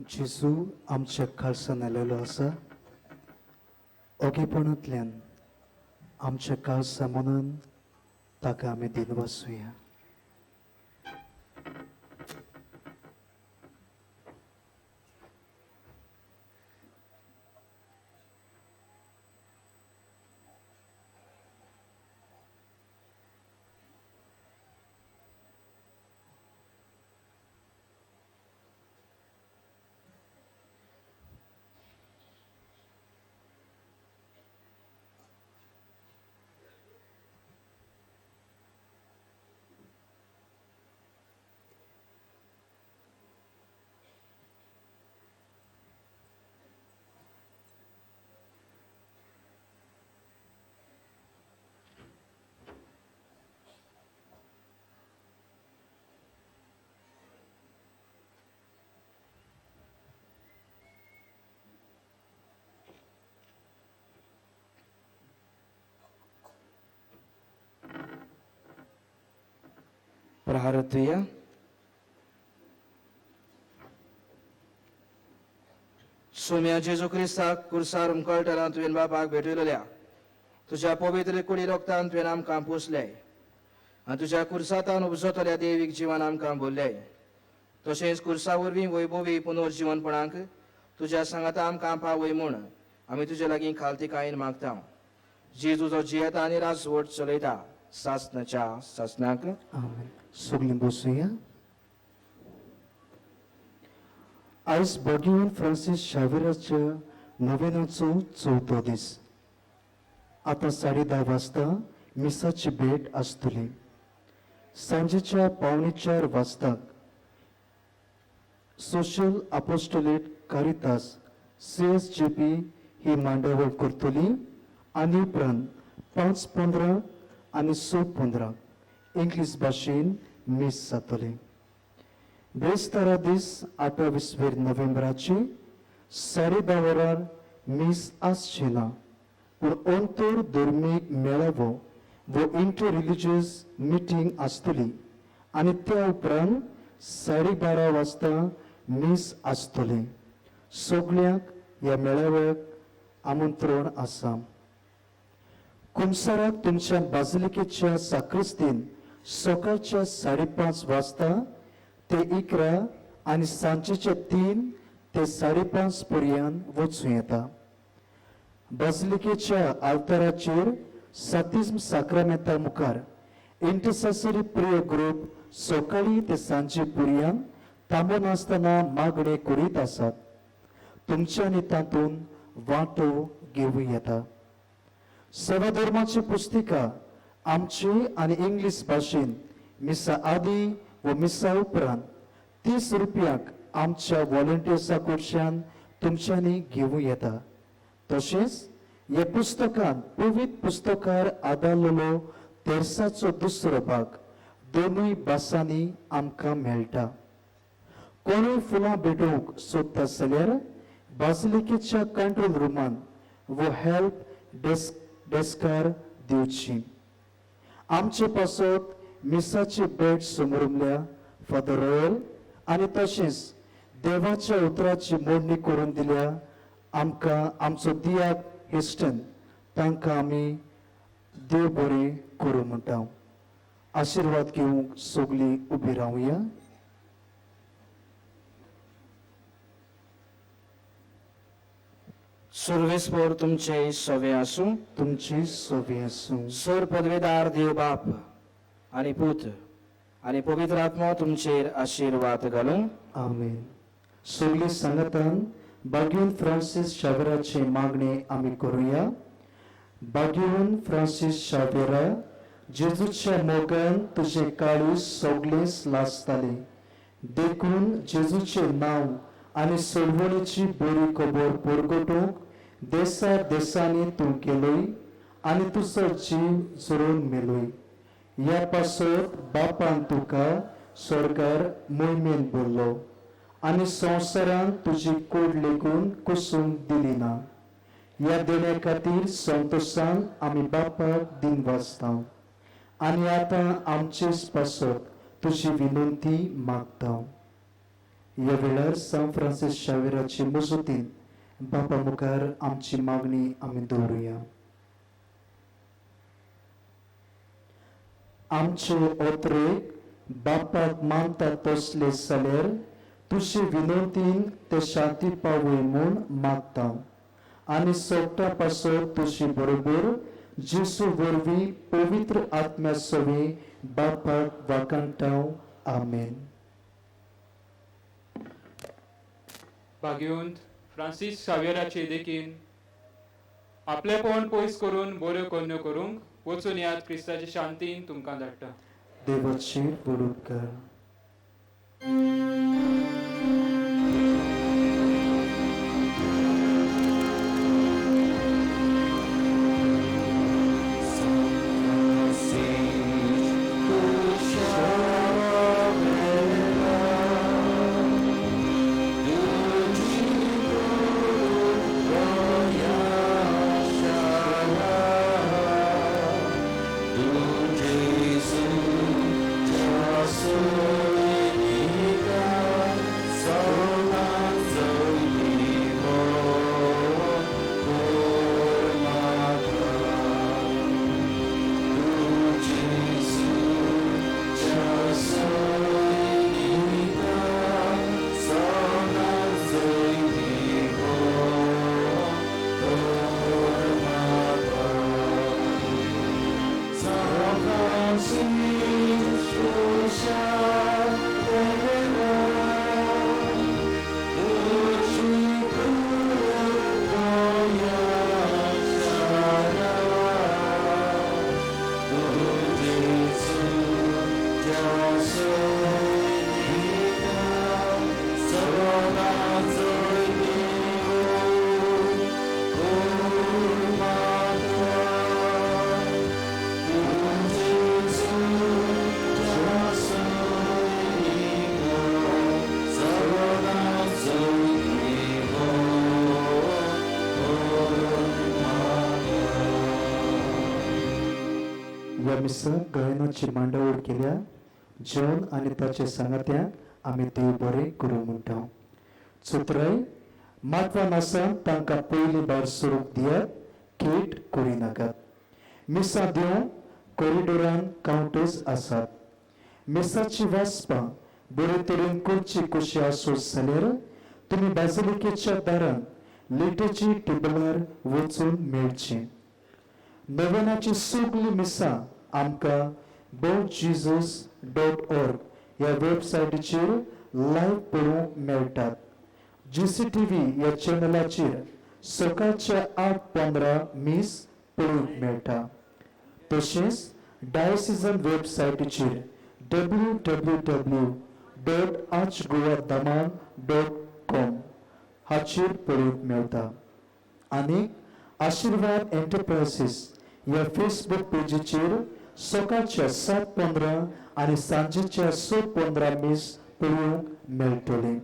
जेजू आमच्या काळसान आयलेलो आसा. ओगेपणांतल्यान आमच्या काळसा मनान ताका आमी दिनवासुया. प्रार्थुया. सोम्या जेजू क्रिस्ताक कुर्सार उमकळटना तुवें बापाक भेटयलेल्या तुज्या पवित्र कुडी रोगतान तुवें आमकां पोसले आनी तुज्या कुर्सातान उपजतल्या देवीक जिवन आमकां भरले. तशेंच कुर्सा वरवीं वैभवी पुनर्जिवनपणाक तुज्या सांगाता आमकां पावय म्हूण आमी तुजे लागीं खालतीकायेन मागता. जेजू जो जियेता आनी राजवट चलयता सासनाच्या सासनाक. आमेन. सगळीं बसुया. आयज भाग्यवान फ्रांसीस शावेराच्या नोवेनाचो चवथो दीस. आतां 10:30 वाजता मिसाची भेट आसतली. सांजेच्या 3:45 वाजता सोशल अपोस्टोलेट कारितास CSJP ही मांडावळ करतली आनी उपरांत 5:15 आनी 6:15 इंग्लीश भाशेन मीस जातलें. बेस्तारा दीस 28 नोव्हेंबराची 10:30 वरार मीस आसचें ना, पूण अंतर धर्मीक मेळावो वो इंटर रिलिजियस मिटींग आसतली आनी त्या उपरांत 12:30 वाजता मीस आसतलें. सगळ्यांक ह्या मेळाव्याक आमंत्रण आसा. कुमसाराक तुमच्या बाजिलिकेच्या साक्रिस्तीन सकाळच्या 5:30 वाजता ते 11 आनी सांजेचे 3 ते 5:30 पर्यंत वचूं येता. बाजिलिकेच्या आल्ताराचेर सातिज्म साक्रामेंता मुखार इंटरसेसरी प्रेयर ग्रुप सकाळी ते सांजे पर्यंत थांबनासतना मागणें करीत आसात. तुमच्यांनी तातूंत वांटो घेवं येता. सेवा धर्माची पुस्तिका आमची आनी इंग्लीश भाशेन मिसा आदी व मिसा उपरांत 30 रुपयांक आमच्या वॉलंटियर्सा कडच्यान तुमच्यांनी घेवं येता. तशेंच ह्या पुस्तकांत पवित्र पुस्तकार आदारलेलो तेर्साचो दुसरो भाग दोनूय भासांनी आमकां मेळटा. कोणूय फुलां भेटोवंक सोदता जाल्यार बाजिलिकेच्या कंट्रोल रुमान वो हेल्प डेस्कार दिवची. आमचे पासत मिसाची भेट समरुमल्या फादर रॉयल आनी तशेंच देवाच्या उतराची मोडणी करून दिल्या आमकां आमचो दियाक हेस्टन तांकां आमी देव बरें करूं म्हणटा. आशिर्वाद घेवंक सगळीं उबी रावया. सुर्वेस्पोर तुमचे सवे आसूं. तुमचे सवे आसूं. सोर पदवेदार देव बाप आनी पूत आनी पवित्र आत्मो तुमचेर आशिर्वाद घालूं. आमेन. सगळीं सांगातान भाग्यवान फ्रांसीस शावेराचे मागणे आमी करुया. भाग्यवान फ्रांसीस शावेरा, जेजूच्या मोगान तुजें काळीज सगळेंच लासतालें, देखून जेजूचें नांव आनी सोडवणीची बरी खबर परगटूंक देसा देसांनी तूं गेलोय आनी तुजो जीव झरोवन मेलोय. ह्या पासत बापान तुका स्वर्गार मोहिमेन भरलो आनी संवसारांत तुजी कोड लेगून कोसूंक दिली ना. ह्या देण्या खातीर संतोशान आमी बापाक दिनवासता आनी आतां आमचेच पासत तुजी विनंती मागता. ह्या वेळार सांत फ्रांसीस शावेराचे मजतीन बापा मुखार आमची मागणी आमी दवरुया. आमचे ओत्रेक बापाक मानता तसले जाल्यार तुजे विनोदीन ते शांती पावय म्हूण मागता आनी सोगटा पासत तुजे बरोबर जेजू वरवीं पवित्र आत्म्या सवी बापाक वाखाणटा. आमेन. भाग्यवंत फ्रांसीस शावेराचे देखीन आपलेपण पयस करून बऱ्यो करण्यो करूंक वचून याद क्रिस्ताचे शांतीन तुमकां धाडटा. देवाचे व्हड उपकार. मिसाक गायनाची मांडावळ केल्या जॉन आनी ताचे सांगात्यांक आमी देव बरें करूं म्हणटा. चुत्राय माटवान आसा तांकां पयलीं भायर सरूंक दियात, खेट करिनाकात. मिसां दिवंक कॉरिडोरान कावंटर्स आसात. मिसाची वाचपां बरे तरेन करची कशी आसत जाल्यार तुमी बाजिलिकेच्या दारान लिटर्जी टेबलार वचून मेळचें. नवेनाची सगळीं मिसां आमकां bovjesus.org ह्या वेबसायटीचेर लायव्ह पळोवंक मेळटात. GCTV ह्या चॅनलाचेर सकाळच्या 8:15 मीस पळोवंक मेळटा. तशेंच डायोसिजन वेबसायटीचेर www.archgoadaman.com हाचेर पळोवंक मेळटा. आनी आशिर्वाद एंटरप्रायसीस ह्या फेसबूक पेजीचेर सकाळच्या 7:15 आनी सांजेच्या 6:15 मीस पळोवंक मेळटलें.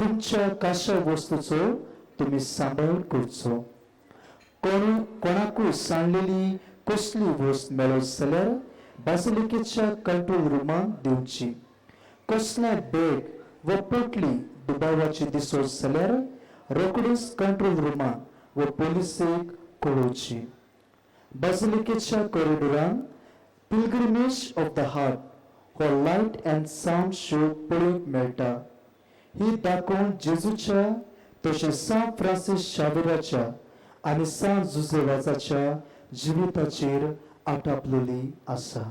तुमच्या काशा वस्तूचो तुमी सांबाळ करचो. कोणाकूय सांडलेली कसली वस्त मेळत जाल्यार बासिलिकेच्या कंट्रोल रुमांत दिवची. कसलें बॅग वा पोटली दुबावाची दिसत जाल्यार रोखडीच कंट्रोल रुमांत वा पोलिसेक कळोवची. बासिलिकेच्या कॉरिडोरान पिलग्रिमेज ऑफ the heart हो लायट अँड सावंड शो पळोवंक मेळटा. ही दाखोवन जेजूच्या तशेंच सांत फ्रांसीस शावेराच्या आनी सांत जुझे वाजाच्या जिविताचेर आटापलेली आसा.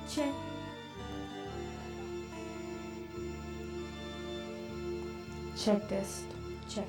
Check. Check test. Check.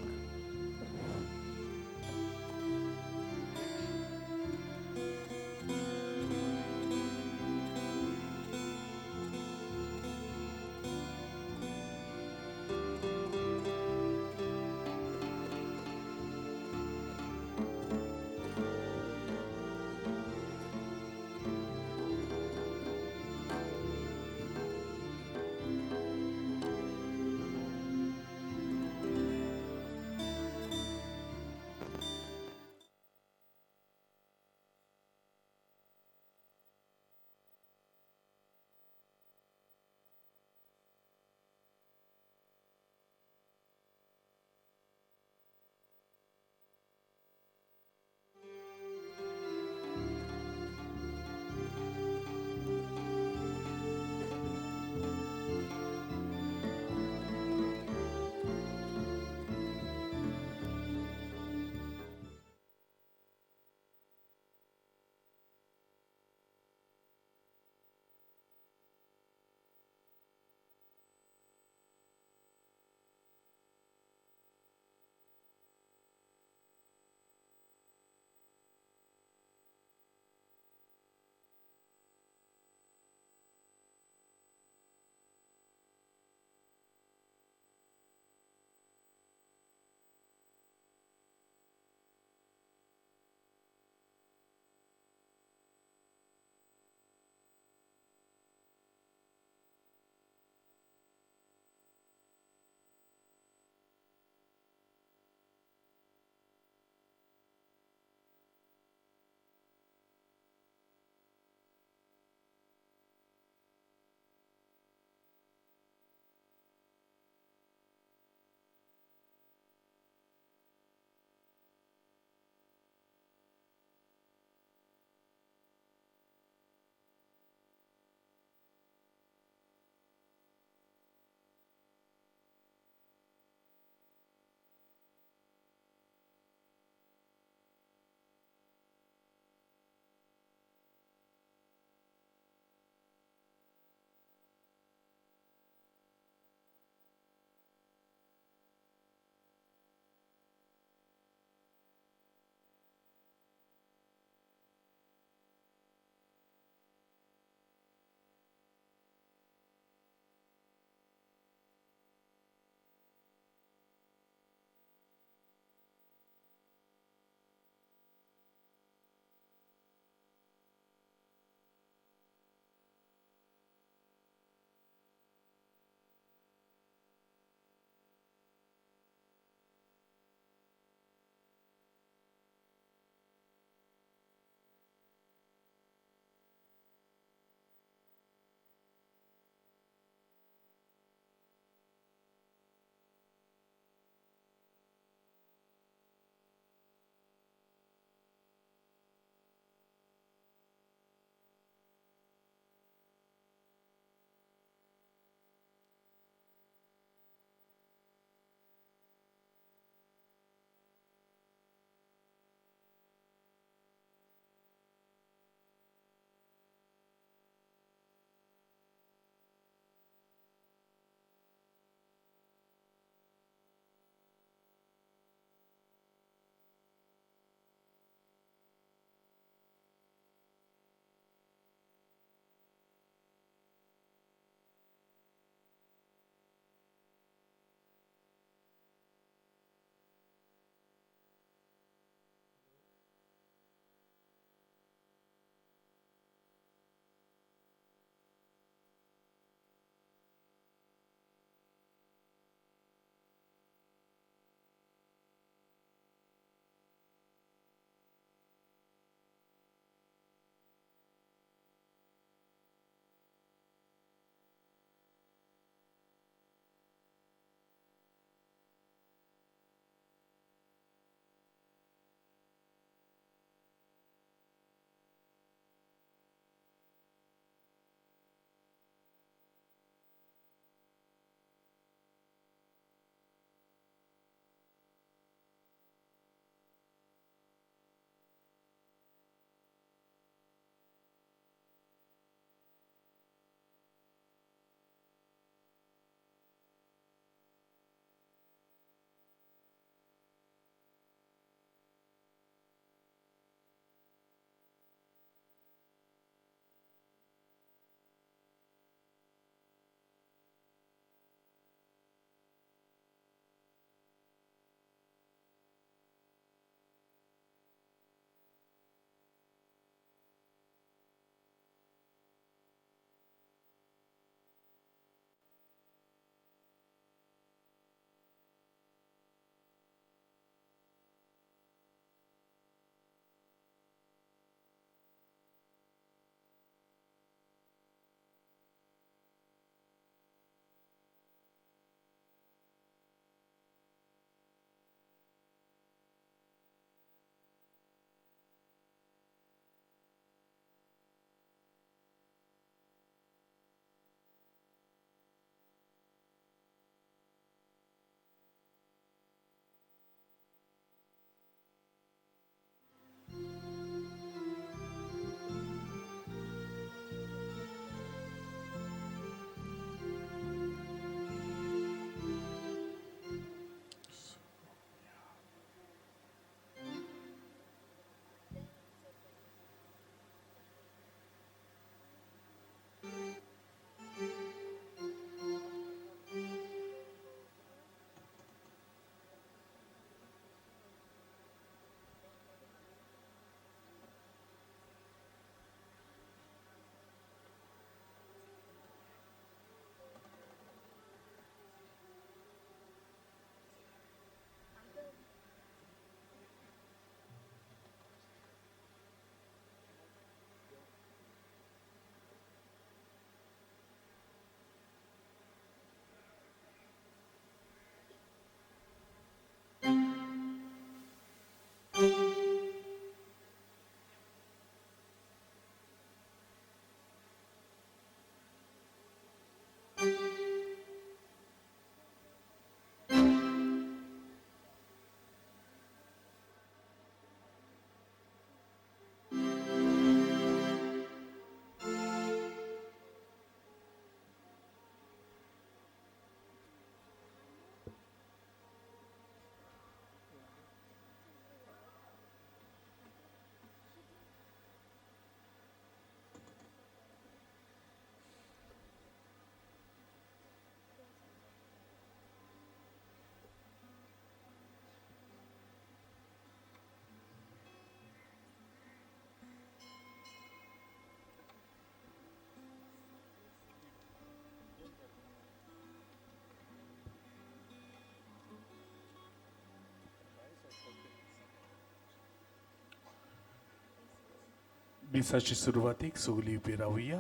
मिसाची सुरवातीक सगळीं उबी रावया,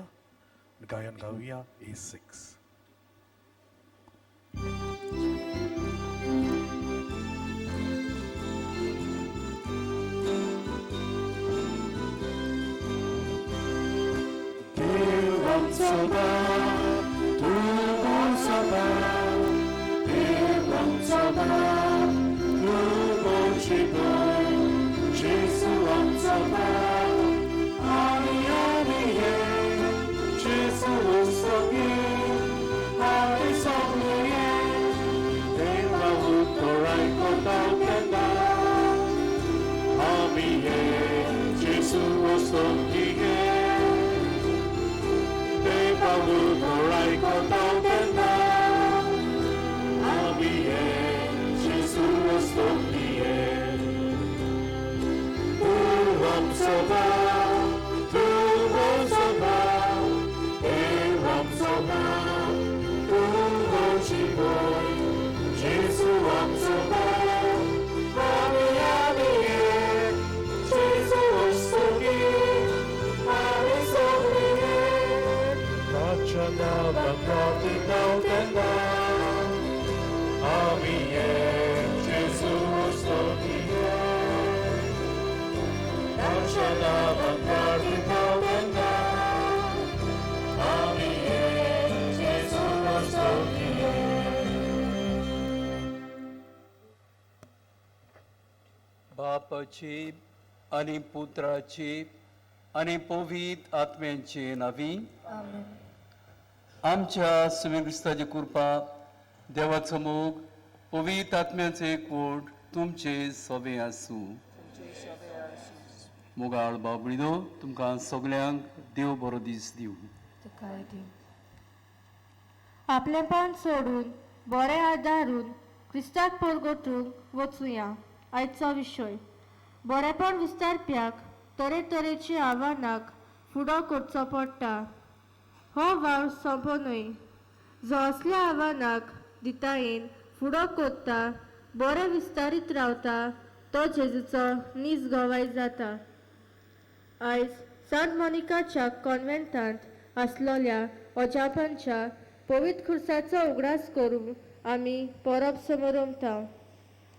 गायन गावया A6. देव आमचो बाप, तूं आमचो बाप, देव आमचो बाप, तूं आमची बाप, जेजू आमचो बाप, आमी आमी हे, जेजू उस्तोगे, आमी सगळे हे, देवा उतर आयकता तेन्ना, आमी हे, जेजू उस्तोगे हे. देवा उतर आयकता तेन्ना, आमी हे, जेजू उस्तोगे हे. तूं आमचो बाप, तूं आमचो बाप, देव आमचो बाप, तूं आमची बाप, जेजू आमचो बाप, आमी आमी हे, जेजू उस्तोगे, आमी सगळे हे. ताच्या नांवान प्रार्थना तेन्ना, आमी हे, जेजू उस्तोगे हे. ताच्या नांवान प्रार्थना तेन्ना, आमी हे, जेजू उस्तोगे हे. बापाची आनी पुत्राची आनी पवित्र आत्म्यांचे नावी. आमच्या सुमी क्रिस्ताची कृपा, देवाचो मोग, पवित्र आत्म्याचे एकवट तुमचे सोबे आसूं. मोगाळ भाव भयणीनो, तुमकां सगल्यांक देव बरो दीस दिवं. आपलेपण सोडून बरें आदारून क्रिस्ताक परगटूंक वचुया. आयचो विशय बरेपण विस्तारप्याक तरेतरेची आव्हानाक फुडो करचो पडटा. हो वावर सोंपो न्हय. जो असल्या आव्हानाक दितायेन फुडो करता, बरें विस्तारीत रावता, तो जेजूचो नीज गवाय जाता. आयज सांत मोनिकाच्या कॉन्वेंटांत आसलेल्या अजापांच्या पवित्र खुर्साचो उगडास करून आमी परब समरमता.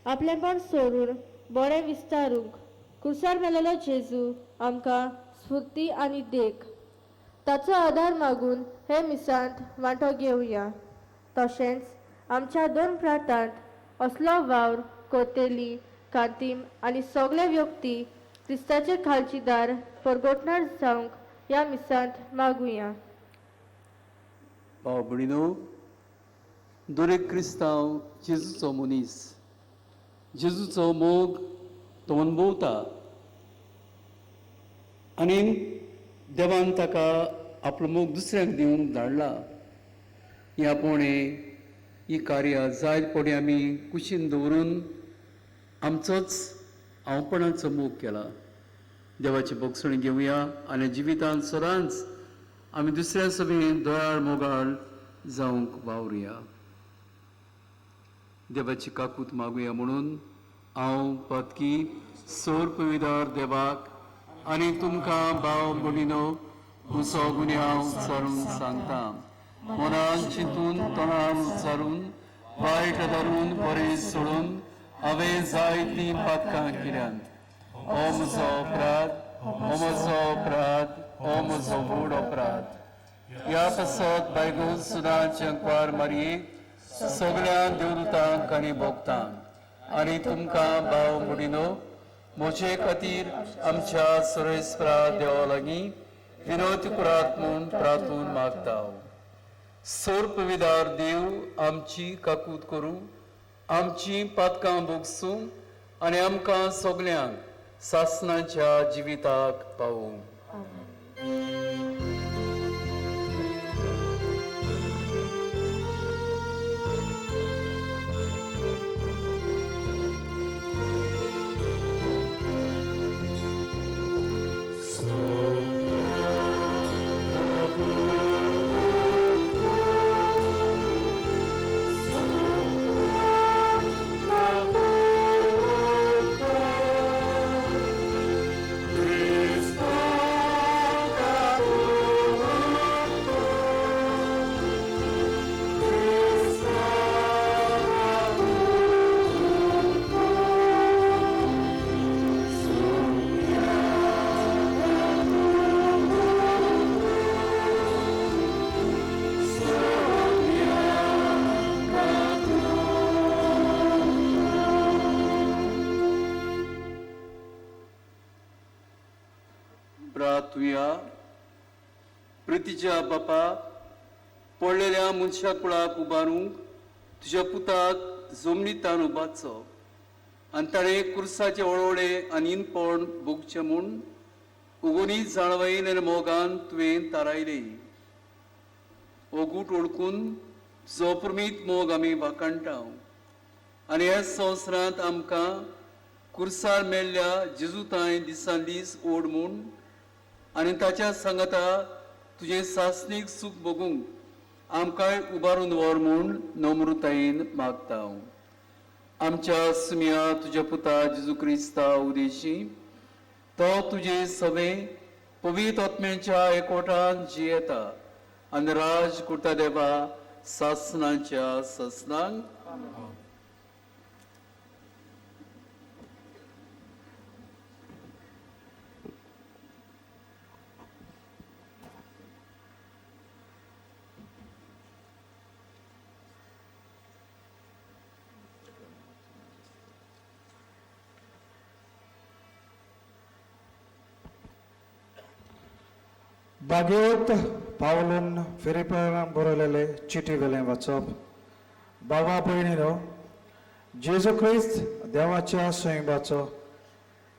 आपलेपण सोडून बरें विस्तारूंक खुर्सार मेलेलो जेजू आमकां स्फुर्ती आनी देख. ताचो आदार मागून हे मिसांत वांटो घेवया. तशेंच आमच्या दोन प्रांतांत असलो वावर करतली कांतीम आनी सगळे व्यक्ती क्रिस्ताचे खालचीदार परगटणार जावंक ह्या मिसांत मागुया. भाव भयणीनो, दरेक क्रिस्तांव जेजूचो मनीस, जेजूचो मोग तो अनुभवता आनी देवान ताका आपलो मोग दुसऱ्यांक दिवंक धाडला. ह्या पोणे ही कार्यां जायत पोणे आमी कुशीन दवरून आमचोच हांवपणाचो मोग केला. देवाची भोगसणी घेवया आनी जिवितांत सदांच आमी दुसऱ्या सभेन दयाळ मोगाळ जावंक वावरुया. देवाची काकूत मागुया म्हणून हांव पातकी सोर पविदार देवाक आनी तुमकां भाव भयणीनो म्हजो गुन्यांव उच्चारून सांगता. मनान चिंतून, तोंडान उच्चारून, वायट धरून, बरें सोडून हांवें जायतीं पातकां केल्यांत. हो म्हजो अपराध, हो म्हजो अपराध, हो म्हजो व्हड अपराध. ह्या पासत बायगो सुदांचे अंकवार मारयेक, सगळ्या देवदूतांक आनी भोगतांक आनी तुमकां भाव भयणीनो म्हजे खातीर आमच्या सुरेस्परा देवा लागीं विनोद करात म्हूण प्रार्थून मागता. सोर्पविदार देव आमची काकूत करूं, आमची पातकां भोगसूं आनी आमकां सगल्यांक सासणाच्या जिविताक पावूं. Christ. प्रार्थुया. प्रितीच्या बापा, पडलेल्या मनशा कुळाक उबारूंक तुज्या पुताक जमनीतान उबारचो आनी ताणें कुर्साचे ओळोळे आनी इनपण भोगचें म्हूण उगोनी जाणवायेन आनी मोगान तुवें तारायलें. हो गूट ओळखून तुजो प्रमीत मोग आमी वाखाणटा आनी ह्या संवसारांत आमकां कुर्सार मेल्ल्या जेजूतांय दिसान दीस ओड म्हूण आनी ताच्या सांगाता तुजें सासणीक सूख भोगूंक आमकांय उबारून व्हर म्हूण नम्रतायेन मागता. आमच्या सुम्या तुज्या पुता जेजू क्रिस्ता उदेशी तो तुजे सवे पवित्र आत्म्याच्या एकवटान जियेता आनी राज करता देवा सासनाच्या सासनांक. बागेवत पावलून फिलिपांक बरयलेले चिटी वेलें वाचप. बाबा भयणीनो, जेजू क्रिस्त देवाच्या स्वयंबाचो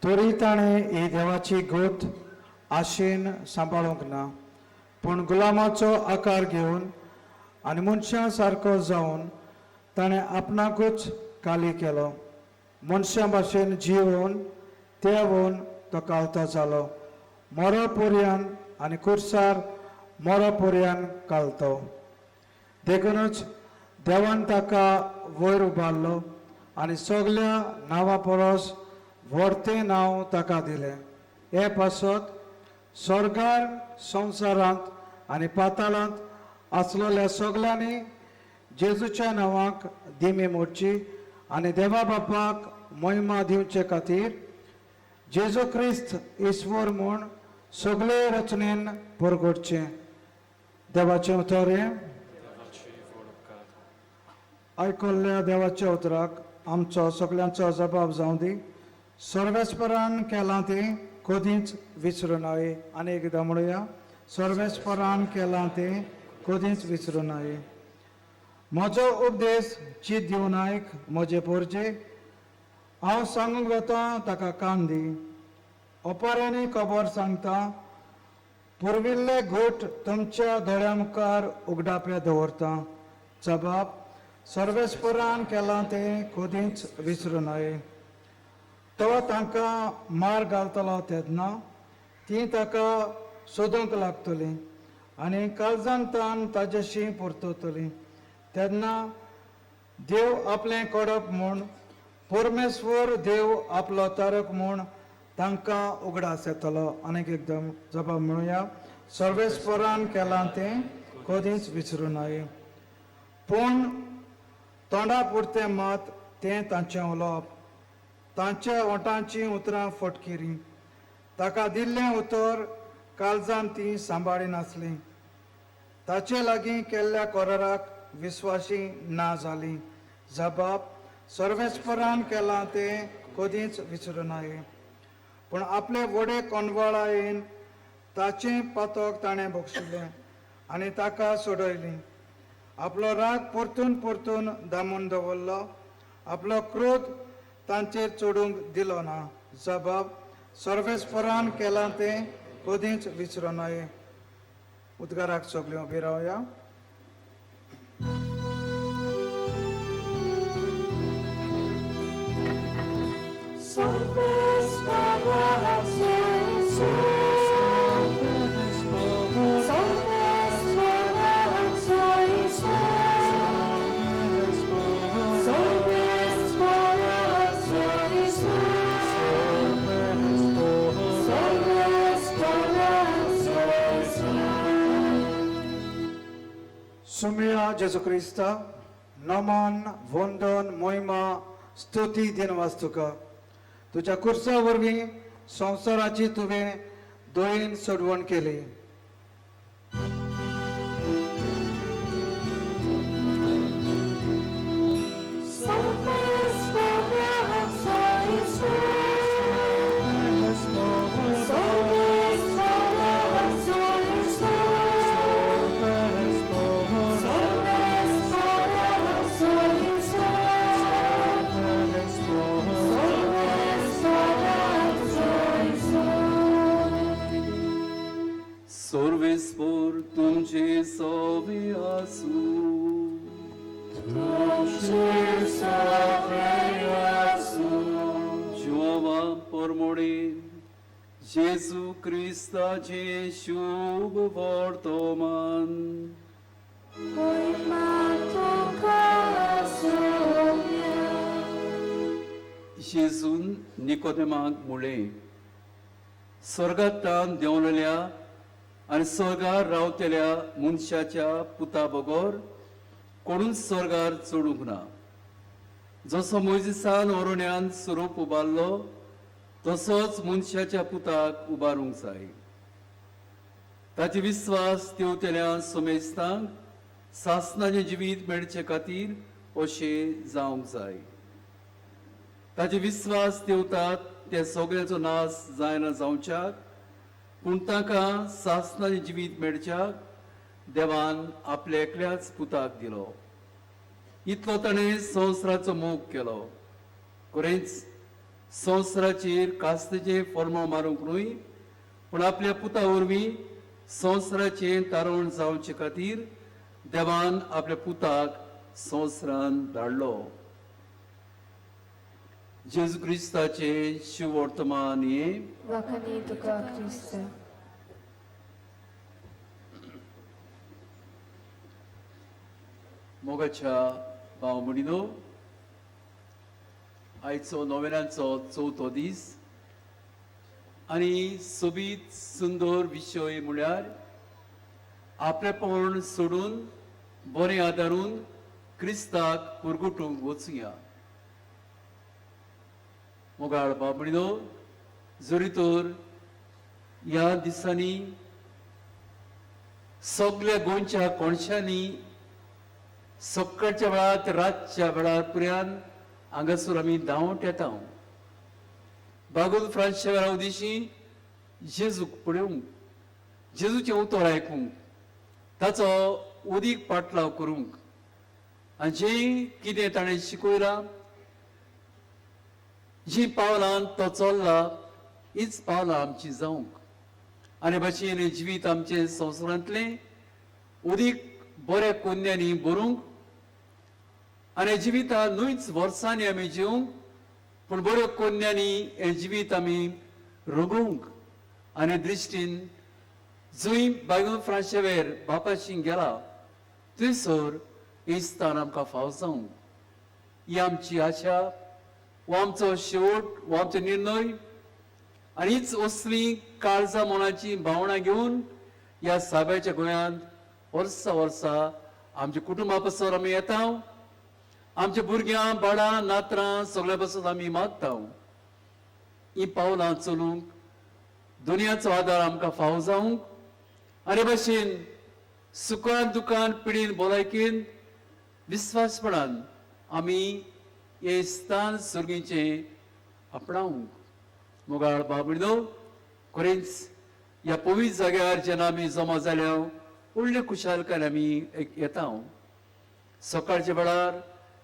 तरी ताणें ही देवाची गोत आशेन सांबाळूंक ना, पूण गुलामाचो आकार घेवन आनी मनशां सारको जावन ताणें आपणाकूच काली केलो. मनशां भाशेन जिवन तेवून तो कालतो जालो, मोरो पर्यान आनी कुर्सार मोरो पर्यान कालतो. देखूनच देवान ताका वयर उबारलो आनी सगल्या नांवा परस व्हडतें नांव ताका दिलें. हे पासत स्वर्गार, संवसारांत आनी पाताळांत आसलेल्या सगल्यांनी जेजूच्या नांवाक दिमी मोडची आनी देवा बापाक मोहिमा दिवचे खातीर जेजू क्रिस्त ईश्वर म्हूण सगळे रचनेन परगटचें. देवाचें उतर हें. आयकल्ल्या देवाच्या उतराक आमचो सगल्यांचो जबाब जावं दी. सर्वेस्परान केलां तें कदींच विसरूं नये. आनी एकदां म्हणुया, सर्वेस्परान केलां तें कदींच विसरूं नये. म्हजो उपदेश चीत दिवन आयक म्हजे पोरजे, हांव सांगूंक वता ताका कान दी. ओपाऱ्यांनी खबर सांगता, पुर्विल्ले घोट तुमच्या दोळ्या मुखार उगडापे दवरता. जबाब सर्वेस्परान केलां तें कदींच विसरूं नये. तो तांकां मार घालतलो तेन्ना तीं ताका सोदूंक लागतलीं आनी काळजान तान ताजेशी परततलीं. तेन्ना देव आपलें कडप म्हूण, परमेश्वर देव आपलो तारक म्हूण तांकां उगडास येतलो. आनीक एकदम जबाब म्हणुया, सर्वेस्परान केलां तें कदींच विसरूं नये. पूण तोंडा पुरतें मात तें तांचें उलोवप, तांच्या ओंठांचीं उतरां फटकिरीं. ताका दिल्लें उतर काळजान तीं सांबाळिनासलीं. ताचे लागीं केल्ल्या कराराक विस्वाशी ना जालीं. जबाब सर्वेस्परान केलां तें कदींच विसरूं नये. पूण आपले व्हडे कोंडवाळायेन ताचें पातक ताणें बक्षिलें आनी ताका सोडयलीं. आपलो राग परतून परतून दामून दवरलो, आपलो क्रोध तांचेर चडूंक दिलो ना. जबाब सर्वेस्परान केलां तें कदींच विसरूं नये. उद्गाराक सगळ्यो उबी रावया. सुमिया जेजू क्रिस्ता, नमन, वंदन, मोहिमा, स्तुती दिनवास तुका. तुज्या कुर्सा वरवीं संवसाराची तुवें दयेन सोडवण केली. सर्वेस्पोर तुमचे सोवे आसूं. तुमचे सवे आसूं. जुआवा पोरमोडे जेजू क्रिस्ताचे शुभ वर्तमान. मोहिमा तुका सोम्या. जेजून निकोदेमाक म्हणलें, स्वर्गांतल्यान देंवलेल्या आनी स्वर्गार रावतल्या मनशाच्या पुता बगर कोणूच स्वर्गार चडूंक ना. जसो मोयजीसान ओरण्यान स्वरूप उबारलो तसोच मनशाच्या पुताक उबारूंक जाय. ताचे विस्वास देंवतल्या सोमेस्तांक सासणाचें जिवीत मेळचे खातीर अशें जावंक जाय. ताचे विस्वास देंवतात ते सगळ्यांचो नाश जायना जावच्याक, पूण तांकां सासणाचें जिवीत मेळच्याक देवान आपल्या एकल्याच पुताक दिलो. इतलो ताणें संवसाराचो मोग केलो. खरेंच संवसाराचेर कास्तेचें फॉर्मां मारूंक न्हय, पूण आपल्या पुता वरवीं संवसाराचें तारण जावचे खातीर देवान आपल्या पुताक संवसारान धाडलो. जेजू क्रिस्ताचें शिववर्तमान हें. वाखाणी तुका क्रिस्त. मोगाच्या भाव भयणीनो, आयचो नोवेनाचो चवथो दीस आनी सोबीत सुंदर विशय म्हळ्यार आपलेपण सोडून बरें आदारून क्रिस्ताक पुरगुटूंक वचुया. मोगाळ भाव भयणीनो, जरी तर ह्या दिसांनी सगल्या गोंयच्या कोणशांनी सकाळच्या वेळार ते रातच्या वेळार पर्यंत हांगासर आमी धांवट येता. बागोल फ्रांसच्या वेळा दिशी जेजूक पळोवंक, जेजूचें उतर आयकूंक, ताचो उदीक पाटलाव करूंक आनी जें कितें ताणें शिकयलां, जीं पावलां तो चल्ला हीच पावलां आमची जावंक आनी भाशेन जिवीत आमचें संवसारांतलें उदीक बऱ्या कोन्यांनी भरूंक आनी जिवितां न्हूच वर्सांनी आमी जिवंक, पूण बऱ्यो कोन्यांनी हें जिवीत आमी रंगोवंक आनी दृश्टीन जंय बायगून फ्रांशेवेर बापाशी गेला थंयसर इस्तान आमकां फाव जावंक. ही आमची आशा, हो आमचो शेवट, हो आमचो निर्णय आनी हीच असली काळजा मनाची भावनां घेवन ह्या साब्याच्या गोंयांत वर्सा वर्सा आमच्या कुटुंबा पासत आमी येता, आमच्या भुरग्यां बाळां नातरां सगळ्या पासून आमी मागता. ही पावलां चलूंक दुनियाचो आदार आमकां फाव जावंक आनी भाशेन सुखान दुखान पिडीन भलायकेन विस्वासपणान आमी हें स्थान सर्गीचें आपणावंक. मोगाळ बाबडो, खरेंच ह्या पवित्र जाग्यार जेन्ना आमी जमा जाल्या व्हडले खुशालकाय आमी येता. सकाळच्या वेळार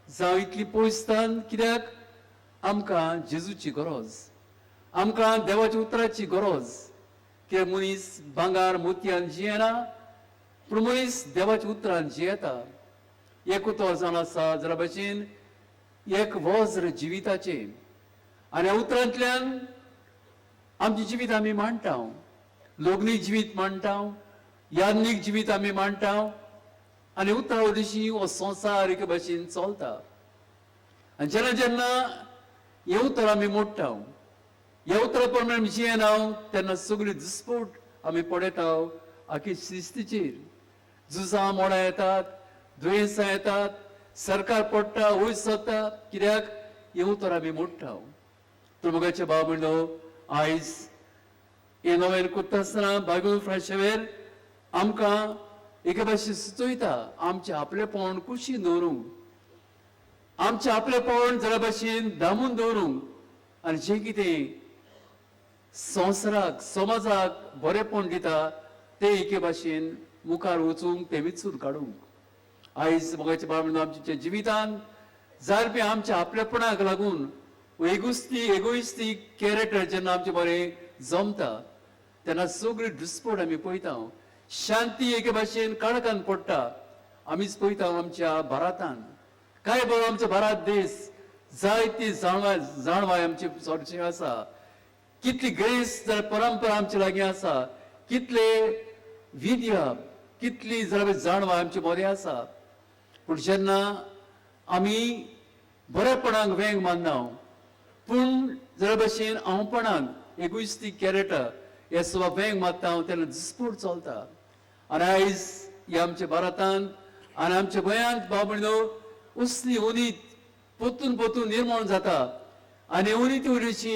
जावं इतली पयसतान कित्याक आमकां जेजूची गरज, आमकां देवाच्या उतराची गरज. कित्याक मनीस भांगार मोतयान जियेना, पूण मनीस देवाच्या उतरान जियेता. एक उतर जावन आसा जरा भशेन एक वज्र जिविताचें आनी ह्या उतरांतल्यान आमचें जिवीत आमी मांडटा, लग्नी जिवीत मांडटा, याज्ञीक जिवीत आमी मांडटा आनी उतरा वरवीं हो संवसार एके भशेन चलता. आनी जेन्ना जेन्ना हें उतर आमी मोडटा, ह्या उतरा प्रमाणे आमी जियेना, तेन्ना सगळी दुस्पोट आमी पळयता आखी शिस्तीचेर. झुजां मोडां येतात, दुयेंसां येतात, सरकार पडटा, वयर सरता, कित्याक हें उतर आमी मोडटा. तर मोगाचे भाव भयणो, आयज हें नवें करता आसतना बागून फ्रांशेवेर आमकां एके भाशेन सुचयता आमचें आपलेपण कुशीन दवरूंक, आमचें आपलेपण जरा भाशेन दामून दवरूंक आनी जें कितें संवसाराक समाजाक बरेंपण दिता तें एके भाशेन मुखार वचूंक, तें विचून काडूंक. आयज मोगाचे भाव भयणो, आमच्या जिवितान जायते आमच्या आपलेपणाक लागून एगोइस्टीक कॅरेक्टर जेन्ना आमचें बरें जमता तेन्ना सगळी दुस्पोट आमी पळयता. शांती एके भाशेन काळखान पडटा. आमीच पळयता आमच्या भारतान काय बरो आमचो भारत देश, जायती जाणवाय जाणवाय आमची चडशी आसा, कितली ग्रेस परंपरा आमच्या लागीं आसा, कितले विद्या, कितली जाणवाय आमची बरी आसा. पूण जेन्ना आमी बरेपणाक वेंग मानना, पूण जरा भशेन हांवपणाक एगोइस्टीक कॅरेक्टर हे सुद्दां वेंग मारता तेन्ना दिसपूट चलता. आनी आयज ह्या आमच्या भारतांत आनी आमच्या गोंयांत भाव भयणो उसली उनीत पोतून पोतून निर्माण जाता आनी उनीत उरीची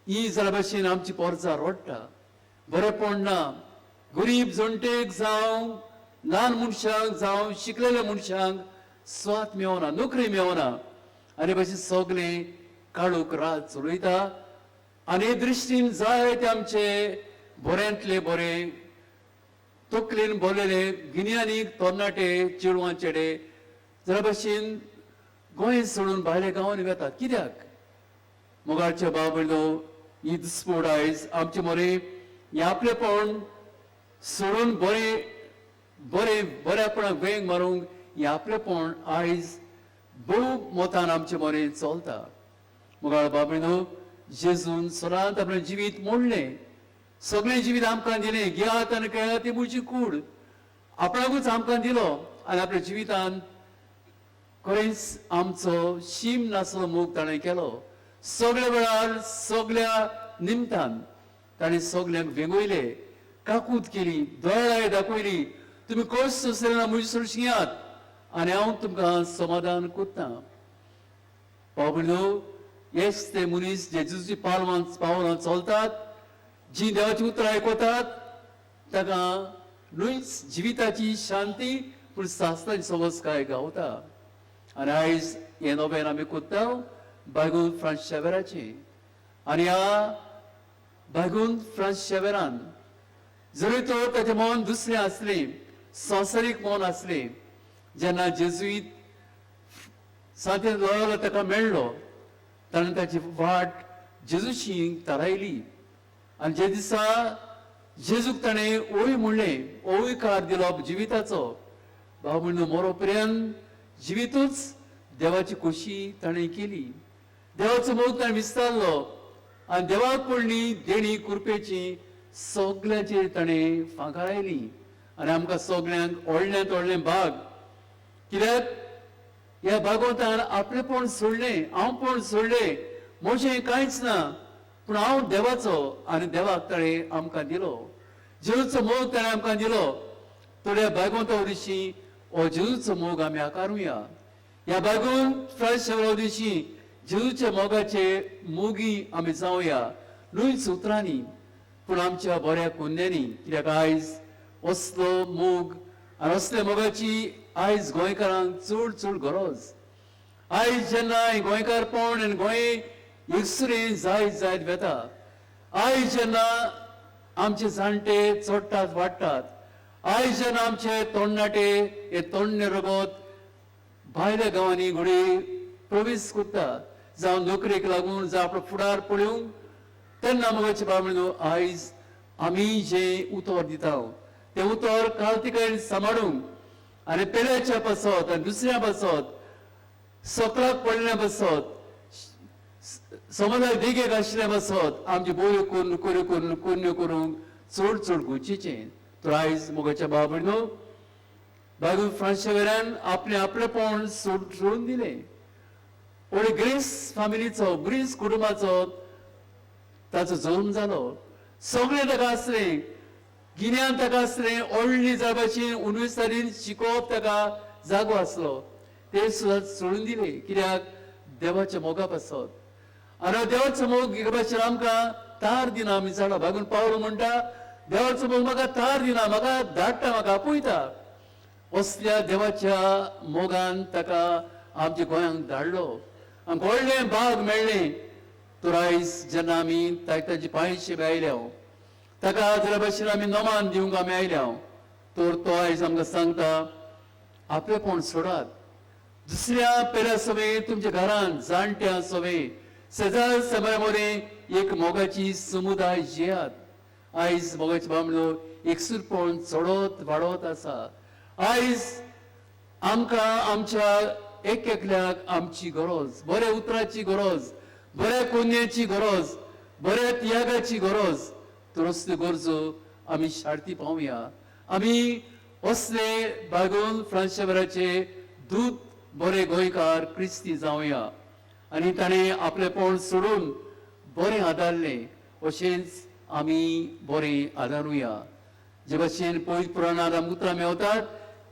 ही जरा भशेन आमची पोरसां रोडटा. बरेपण ना, गरीब जणटेक जावं ल्हान मनशांक जावं शिकलेल्या मनशांक स्वात मेवना, नोकरी मेवना आनी भशेन सगळें काळोख रात चलयता. आनी हे दृश्टीन जायते आमचे बऱ्यांतले बरे तकलेन बोलेले गिन्यानीक तरणाटे चेडवां चेडे जरा भशेन गोंय सोडून भायल्या गांवांनी वेतात. कित्याक? मोगाचे भाव भयणो, ही दिसपोड आयज आमचे मोरे हें आपलेपण सोडून बरें बरें बऱ्यापणाक वेंग मारूंक हें आपलेपण आयज भोव मोतान आमचे मोरे चलता. मोगाळ भाव भयणो, जेजून सदांच आपलें जिवीत मोडलें, सगळें जिवीत आमकां दिलें. घेयात आनी खेळात ती म्हजी कूड, आपणाकूच आमकां दिलो आनी आपल्या जिवितान खरेंच आमचो शीम नासलो मोग ताणें केलो. सगळ्या वेळार सगळ्या निमतान ताणें सगल्यांक वेंगयले, काकूत केली, दयाळाय दाखयली. तुमी कश्ट सोंसले ना म्हजे सोंशियात आनी हांव तुमकां समाधान करतां. भाव भयणो, हेच ते मनीस जेजूची पावलां पावलां चलतात, जी देवाची उतरां आयकतात, ताका न्हूच जिविताची शांती पूण सासणाची सवस्काय गावता. आनी आयज हें नवेन आमी कोत्ता बायगून फ्रांस शेवेराची. आनी ह्या बायगून फ्रांस शेवेरान जरी तर ताचें मन दुसरें आसलें, संवसारीक मन आसलें, जेन्ना जेजुईत सांते लोयोला ताका मेळ्ळो, ताणें ताची वाट जेजूशी थारायली. आनी जे दिसा जेजूक ताणें ओय म्हणलें, ओयकार दिलो जिविताचो, भाव भयणो मोरो पर्यंत जिवितूच देवाची खोशी ताणें केली. देवाचो मोग ताणें विस्तारलो आनी देवाक पडली देणी कृपेची सगल्यांचेर ताणें फांकायली आनी आमकां सगल्यांक व्हडल्यांत व्हडलें भाग. कित्याक ह्या भागवतान आपलेपण सोडलें, हांवपण सोडलें, म्हजें कांयच ना, पूण हांव देवाचो आनी देवाक ताणें आमकां दिलो. जेजूचो मोग ताणें आमकां दिलो. तर ह्या भागवता वरवीं हो जेजूचो मोग आमी आकारुया. ह्या बागून फ्रांस शेवरा दिवशी जेजूच्या मोगाचे मोगी आमी जावया, न्हूच उतरांनी पूण आमच्या बऱ्या कुंद्यांनी. कित्याक आयज असलो मोग आनी असल्या मोगाची आयज गोंयकारांक चड चड गरज. आयज जेन्ना गोंयकारपण आनी गोंय एकसुरें जायत जायत वेता, आयज जेन्ना आमचे जाणटे चडटात वाडटात, आयज जेन्ना आमचे तोंडनाटे हे तोंडणे रगत भायल्या गांवांनी घडये प्रवेश करता, जावं नोकरेक लागून, जावं आपलो फुडार पळोवंक, तेन्ना मोगाचे भाव भयणो आयज आमी जें उतर दिता तें उतर कालतिकायेन सांबाळूंक आनी पेल्याच्या पासत आनी दुसऱ्या पासत, सकलाक पडल्या पासत, समाजाक देगेक आशिल्ल्या पासत आमची बऱ्यो करून कऱ्यो करून कोन्यो करूंक चड चड गरजेचें. तर आयज मोगाच्या भाव भयणो, बागून फ्रांस शेवेरान आपलें आपलेपण सोडून दिलें. व्हडले ग्रीस फामिलीचो, ग्रीस कुटुंबाचो ताचो जल्म जालो. सगळें ताका आसलें, गिन्यान ताका आसलें, व्हडली जावपाची उनिवर्सिटीन शिकोवप ताका जागो आसलो, ते सुद्दां सोडून दिले. कित्याक? देवाच्या मोगा पासत. आनी देवाचो मोग एके भाशेन आमकां तार दिना. आमी जाणा, बागून पावलो म्हणटा देवाचो मोग म्हाका तार दिना, म्हाका धाडटा, म्हाका आपयता. असल्या देवाच्या मोगान ताका आमच्या गोंयांक धाडलो, आमकां व्हडलें भाग मेळ्ळें. तर आयज जेन्ना आमी ताची पांयशी आयल्या, ताका जरा भाशेन आमी नमान दिवंक आमी आयल्या, तर तो आयज आमकां सांगता आपलेपण सोडात, दुसऱ्या पेल्या सवे तुमच्या घरान जाणट्या सवे शेजार समाजा मदें एक मोगाची समुदाय जियात. आयज मोगाचे बामणो एकसूरपण चडत वाडत आसा. आयज आमकां आमच्या एक एकल्याक आमची गरज, बऱ्या उतराची गरज, बऱ्या कोन्याची गरज, बऱ्या तियागाची गरज, तर असल्यो गरजो आमी शार्ती पावया. आमी असले बागोवन फ्रांस दूत बरे गोंयकार क्रिस्ती जावया. आनी ताणें आपलेपण सोडून बरें आदारलें, अशेंच आमी बरें आदारुया. जे भाशेन पवित्र पुराणांत आमकां उतरां मेवतात,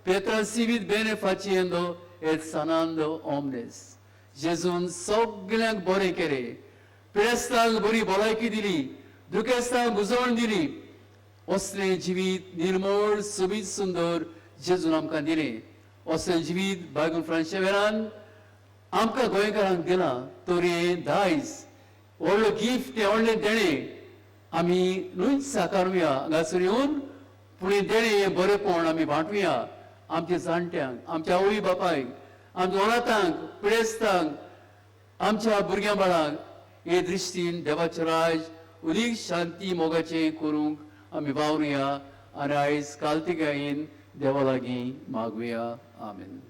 पेत्रा सिवीत बेने फाचियेंदो एत सानांदो ओमनेस. जेजून सगळ्यांक बरें केलें, पिडेस्तांक बरी भलायकी दिली, दुखेस्तांक बुजवण दिली. असलें जिवीत निर्मळ सोबीत सुंदर जेजून आमकां दिलें. असलें जिवीत बायगून फ्रांशेवेरान आमकां गोंयकारांक दिलां. तर हें दायज व्हडलो गिफ्ट, हें व्हडलें देणें आमी न्हूच साकारुया हांगासर येवन, पूण हें देणें हें बरेंपण आमी वांटुया आमच्या जाणट्यांक, आमच्या आवय बापायक, आमच्या ओलातांक, पिडेस्तांक, आमच्या भुरग्यां बाळांक. हे दृश्टीन देवाचें राज अदीक शांती मोगाचें करूंक आमी वावरुया आनी आयज कार्तिकायेन देवा लागीं मागुया. आमेन.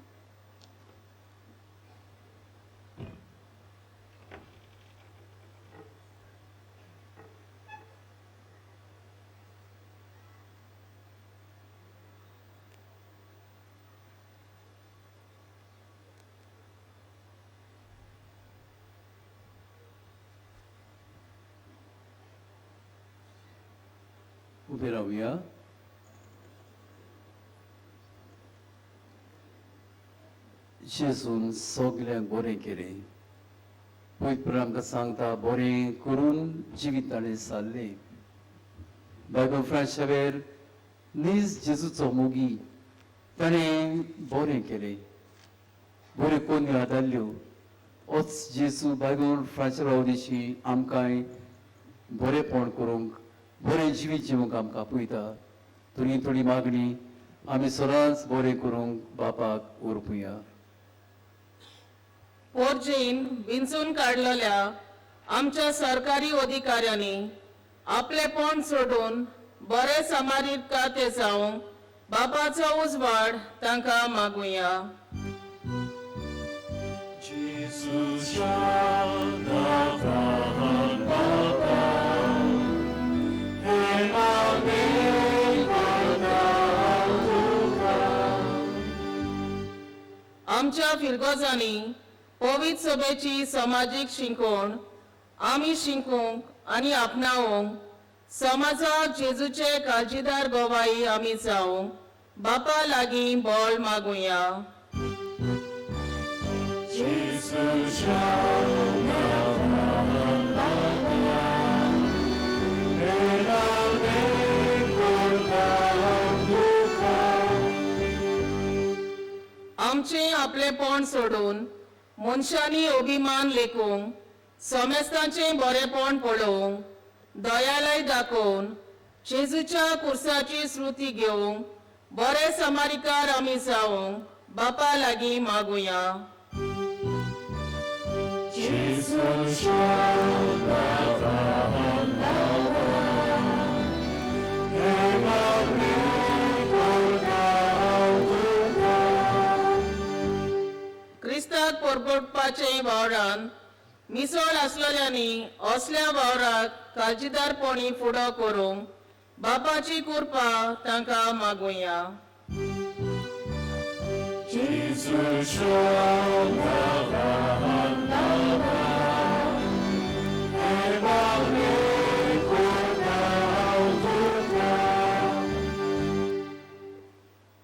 उबे रावया. जेजून सगल्यांक बरें केलें. पवित्र आमकां सांगता बरें करून जिवीत ताणें सारलें. बायगो फ्रांस शावेर नीज जेजूचो मोगी, ताणें बरें केलें, बऱ्यो कोन्यो आदारल्यो. ओच जेजू बायगोन फ्रांस उदेशी आमकांय बरेंपण करूंक, बरें जिवीत जिवंक आमकां आपयता. थोडी थोडी मागणी आमी सदांच बरें करूंक बापाक उरपुया. पोरजेन विंचून काडलेल्या आमच्या सरकारी अधिकाऱ्यांनी आपलेपण सोडून बरे समारीत काते जावंक बापाचो उजवाड तांकां मागुया. आमच्या फिरगोजांनी पवित्र सभेची समाजीक शिंकवण आमी शिकूंक आनी आपणावंक, समाजाक जेजूचे काळजीदार गवाई आमी जावंक बापा लागीं बळ मागुया. आमचें आपलेपण सोडून मनशांनी अभिमान लेखूंक, समेस्तांचें बरेंपण पळोवंक, दयालय दाखोवन जेजूच्या कुर्साची श्रुती घेवंक बरे समारिकार आमी जावंक बापा लागीं मागुया. क्रिस्ताक परगटपाचे वावरान मिसळ आसलेल्यांनी असल्या वावराक काळजीदारपणी फुडो करूंक बापाची कृपा तांकां मागुया.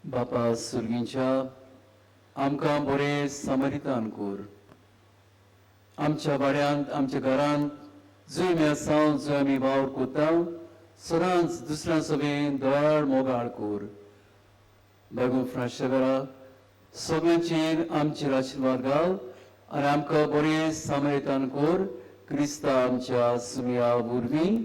बापा सुर्गींच्या आमकां बरें समरितान कोर. आमच्या वाड्यांत, आमच्या घरांत जंय आमी आसा, जंय आमी वावर कोता, सदांच दुसऱ्या सभेन दयाळ मोगाळ कोर. बायगो फ्रांशेवरा सगळ्यांचेर आमचेर आशिर्वाद घाल आनी आमकां बरें समरितान कोर. क्रिस्ता आमच्या सुमया वरवीं.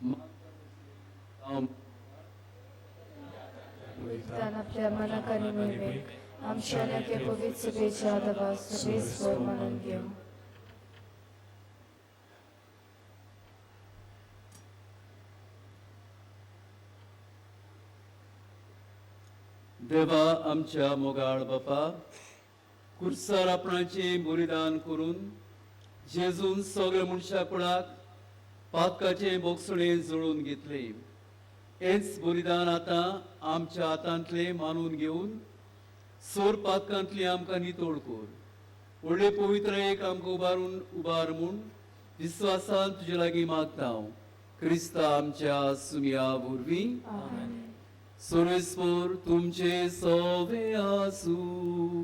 हांव तान आपल्या मनाक आनी मोहिमेक आमच्या आनी आख्या पवित्र सभेच्या देवा सभेस्वर मानून घेवं. देवा आमच्या मोगाळ बापा, कुर्सार आपणाचें बलिदान करून जेजून सगळ्या मनशा कुळाक पातकाचें बोगसणें जुळून घेतलें. हेंच बलिदान आतां आमच्या हातांतलें मानून घेवन सोर पातकांतली आमकां नितोळ कर. व्हडले पवित्र एक आमकां उबारून उबार म्हूण विस्वासान तुजे लागीं मागता हांव, क्रिस्ता आमच्या सुमया वरवीं. सर्वेस्पर तुमचे सोवे आसूं.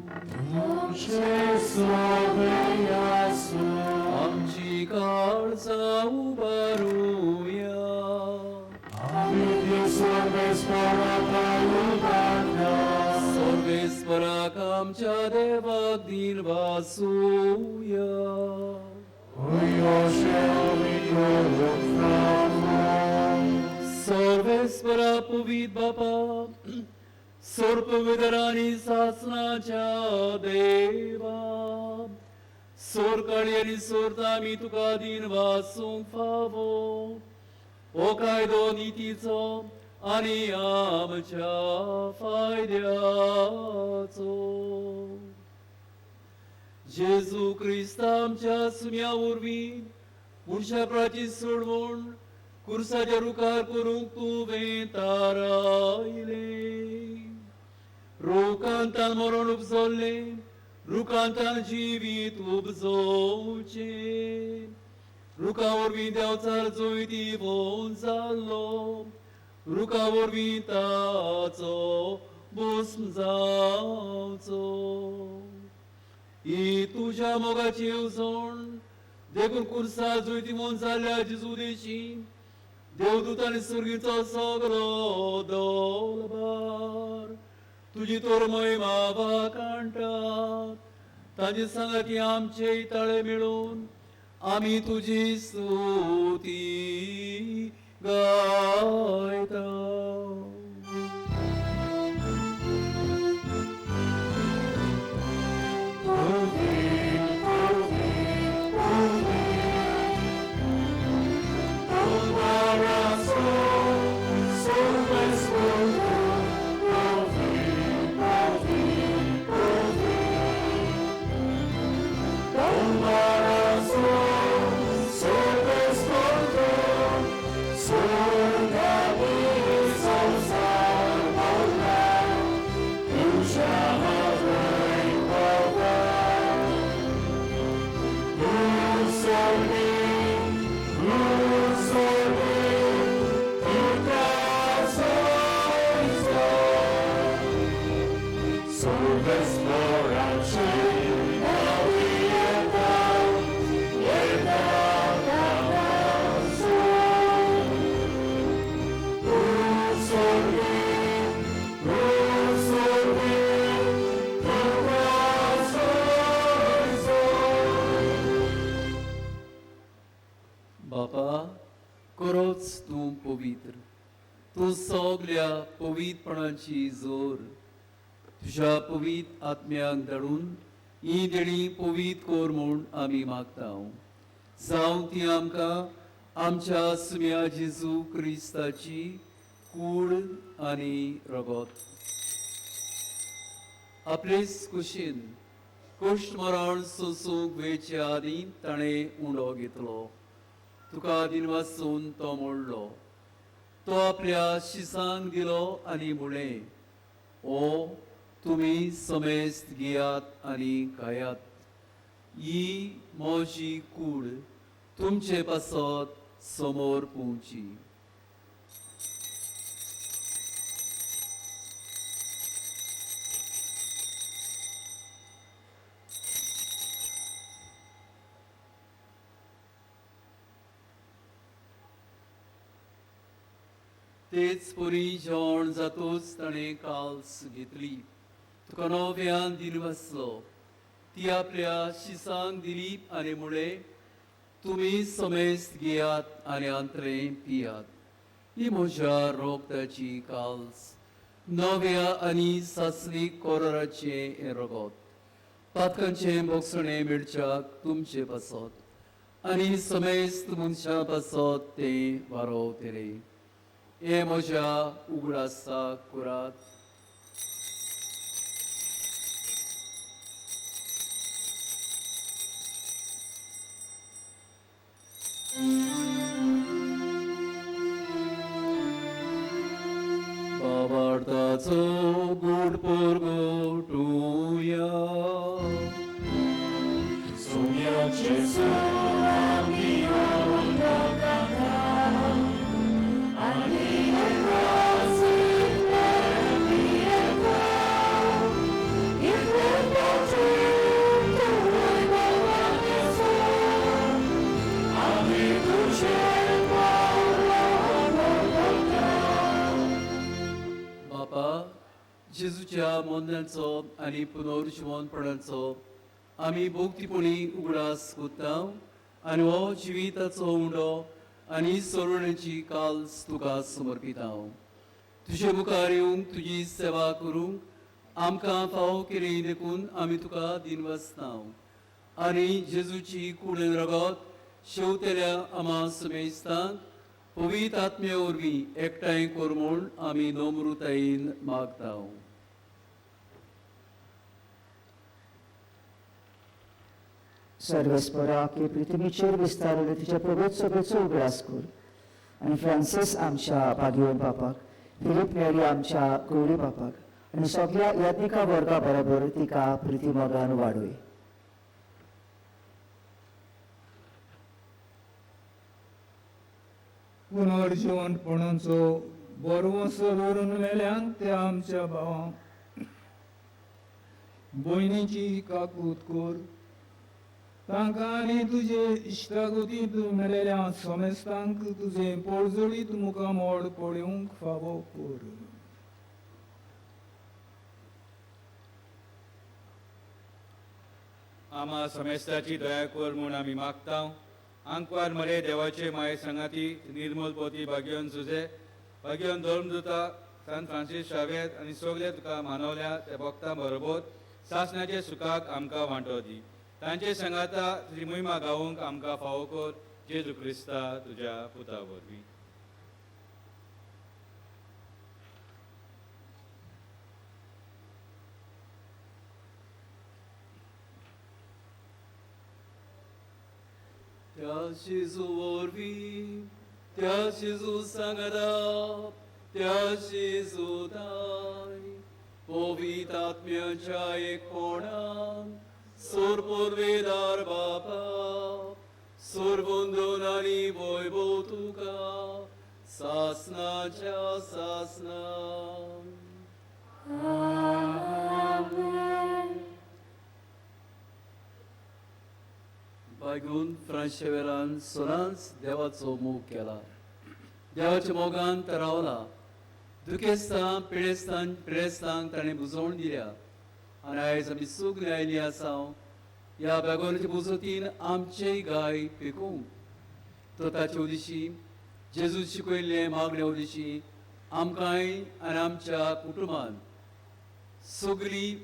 तुमचे सोवे आसूं. आमची काळजां उबारुया. आमी ती सर्वेस्पराक उबारता. सर्वेस्पराक आमच्या देवाक दिनवासुया. सर्वेस्परा पवित्र बापा, सोर्पविदरांनी सासनाच्या देवा, सोरकाळी आनी सोरता आमी तुका दिनवासूंक फावो. हो कायदो नितीचो आनी आमच्या फायद्याचो. जेजू क्रिस्ता आमच्या सुम्या वरवीं मनशा प्राची सोडवण कुर्साच्या रुखार करूंक तुवें तारायलें. रुखांतान मरण उपजल्लें, रुखांतान जिवीत उपजोवचें. रुखा वरवीं देंवचार जोयती भोवन जाल्लो, रुखा वरवीं ताचो भस्म जावचो. ही तुज्या मोगाची येवजण देखून कुर्सा जोयती मोन जाल्ल्या जेजू देशी देवदूत आनी सुर्गीचो सगलो दोलबार तुजी तोर महिमा वाखाणटात. तांचे सांगाती आमचे ताळे मेळून आमी तुजी स्तुती गायता. बापा, करोच तूं पवित्र, तूं सगल्या पवित्रपणाची जोर. तुज्या पवित्र आत्म्याक धाडून ही देणी पवित्र कर म्हूण आमी मागता. जावं ती आमकां आमच्या सुम्या जेजू क्रिस्ताची कूड आनी रगत. आपलेच कुशीन कुश्ट मरण सोंसूंक वेचे आदीं ताणें उंडो घेतलो. तुका दिनवासून तो मोडलो. तो आपल्या शिसांक दिलो आनी म्हणलें, ओ तुमी समेस्त घेयात आनी खायात. ही म्हजी कूड तुमचे पासत समोर पोवची. तेच परी जेवण जातूच ताणें काल्स घेतली. तुका नव्यान दिनवासलो. ती आपल्या शिसांक दिली आनी म्हणलें, तुमी समेस्त घेयात आनी आंतरे पियात. ही म्हज्या रोगताची काल्स, नव्या आनी सासणीक कोराराचें हें रगत, पातकांचें बोगसणें मेळच्याक तुमचे पासत आनी समेस्त मनशां पासत तें वारोवतलें. हें म्हज्या उगडासाक करात. बाबार्थाचो गूढ परगटुया. Sonia Gesù, mio बापा, जेजूच्या मोन्यांचो आनी पुनर्जिवनपणाचो आमी भोगतीपणी उगडास कोत्ता आनी हो जिविताचो उंडो आनी सोडवण्याची काल्स तुका समर्पिता. तुजे मुखार येवंक तुजी सेवा करूंक आमकां फावो केली देखून आमी तुका दिनवासता आनी जेजूची कुडीन रगत शेवतेल्या आमा समेस्तांक पवित्र आत्म्या वरवीं एकठांय कर म्हूण आमी नम्रतायेन मागता. सर्वेस्परा की पृथ्वीचेर विस्तारले तुज्या पवित्र सभेचो उगडास कर आनी फ्रांसीस आमच्या भाग्यवंत बापाक, फिलीप नेरी आमच्या गौरी बापाक आनी सगळ्या याज्ञिका वर्गा बरोबर तिका प्रितीमोगान वाडय. पुनर्जिवनपणाचो बरवसो दवरून मेल्यान त्या आमच्या भावां भयणीची काकूत कर. तांकां आनी तुजे इश्टागतींत मेळिल्ल्या समेस्तांक तुजें पोळजळीत मुखामोड पळोवंक फावो कर. आमा समेस्ताची दया कर म्हूण आमी मागता. आंकवार मरे देवाचे माये सांगाती निर्मूल पोती भाग्यवन सुजे, भाग्यवन धर्मदूता सान फ्रांसीस शावेर आनी सगळे तुका मानवल्या त्या भक्तां बरोबर सासण्याचे सुखाक आमकां वांटो दी. तांचे सांगाता तुजी मोहिमा गावूंक आमकां फावो कर. जेजू क्रिस्ता तुज्या पुता वरवीं. त्या जेजू वरवीं, त्या जेजू सांगाता, त्या जेजू ताय पवित्र आत्म्याच्या एकपणान सोरपोरवेदार बापा, सोरबंदून आनी वैभव तुका सासनाच्या सासना. बायगून फ्रांशेवेरान सदांच देवाचो मोग केला, देवाच्या मोगान तरावला. दुखेस्तां पिडेस्तां पिडेस्तांक ताणें बुजोवण दिल्या आनी आयज आमी सगळीं आयलीं आसा ह्या बेगोराचे बुजोतीन आमचेय गाय पिकूंक. तो ताचे उदेशी जेजू शिकयल्ले मागणे उदेशी आमकांय आनी आमच्या कुटुंबान सगळीं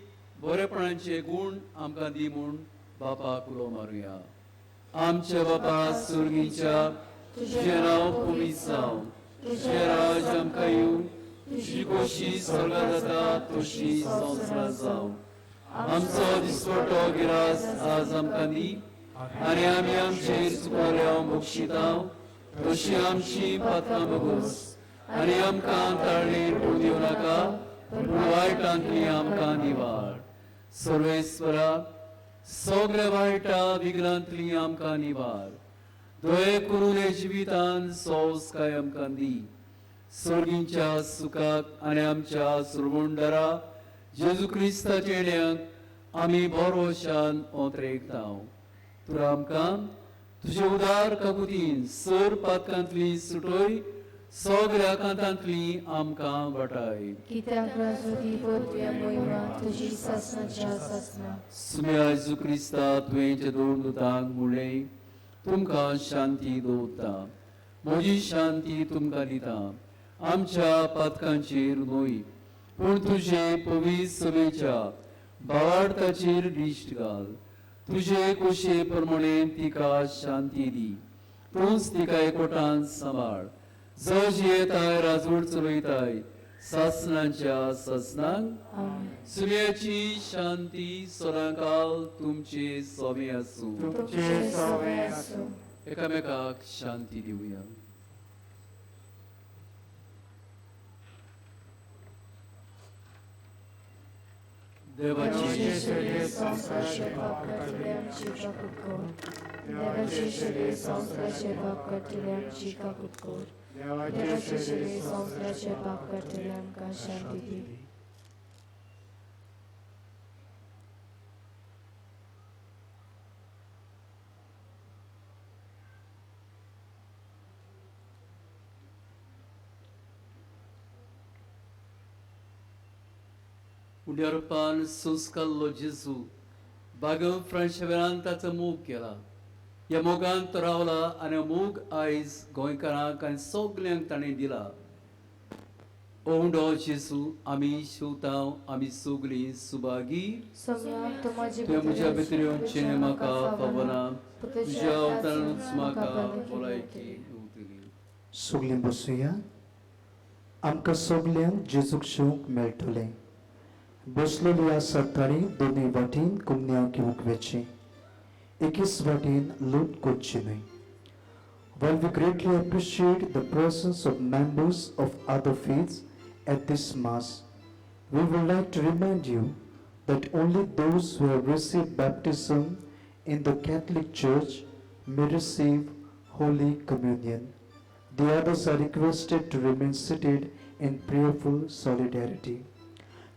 बरेपणाचे गूण आमकां दी म्हूण बापाक उलो मारुया. आमच्या बापा सुर्गीच्या, तुजें नांव पुनीत जावं, तुजें राज आमकां येवं, तुजी खोशी स्वर्गांत जाता तशी संवसारांत जावं. आमचो दिसवटो गिरास आज आमकां दी आनी आमी आमचेर चुकवल्या बक्षिता तशी आमची पात्रां बगोस आनी आमकां ताळणेर पडूं दिवं नाका पूण वायटांतली आमकां निवार. सर्वेस्वरा, सगळ्या वायटा विघ्नांतली आमकां निवार. दये करून हे जिवितान सोंसकाय आमकां दी. सर्गींच्या सुखाक आनी आमच्या सुरवंडरा जेजू क्रिस्ताच्या येण्याक आमी बरोशान ओंतरेकता. तूं आमकां तुजे उदार काकुतीन सर पातकांतली सुटय, सगळ्या कांतांतली आमकां वाटाय. कित्याक राजवटी पदव्या मोहिमा तुजी सासनाच्या सासना. सुम्या जेजू क्रिस्ता, तुवें जे दोन दुतांक म्हणलें, तुमकां शांती दवरता, म्हजी शांती तुमकां दिता. आमच्या पातकांचेर न्हय पूण तुजे पवित्र सभेच्या भावार्थाचेर दिश्ट घाल. तुजे कुशे प्रमाणे तिका शांती दी. तूंच तिका एकवटान सांबाळ. जो जियेताय राजवट चलयताय सासनाच्या सासनाक. सुर्याची शांती सदांकाल तुमचे सवे आसूं. तुमचे सवे आसूं. एकामेकाक शांती दिवया. देवाचे शरीर संवसाराचे पाप काडटले आमची काकूट कर. देवाचे शरीर संवसाराचे पाप काडटले आमची काकूट कर. देवाचे शरीर संवसाराचे पाप काडटले आमकां शांती दी. उड्या रुपान संस्कारलो जेजू बागव फ्रांशेवेळान ताचो मोग केला. ह्या मोगान तो रावला आनी मोग आयज गोंयकारांक आनी सगल्यांक ताणें दिला. ओंडो जेजू आमी शिवताव आमी सगलीं सुभागी. तुवें म्हज्या भितर येवचें म्हाका फावना, तुज्या अवतारानूच म्हाका भलायकी उरतली. सगलीं बसुया. आमकां सगल्यांक जेजूक शिवंक मेळटलें. बसलेली आसात तांणी दोनूय वाटेन कुमन्या घेवंक वेचें, एकेच वाटेन लूट करची न्हय. While we greatly appreciate the presence of members of other faiths at this Mass, we would like to remind you that only those who have received baptism in the Catholic Church may receive Holy Communion. The others are requested to remain seated in prayerful solidarity.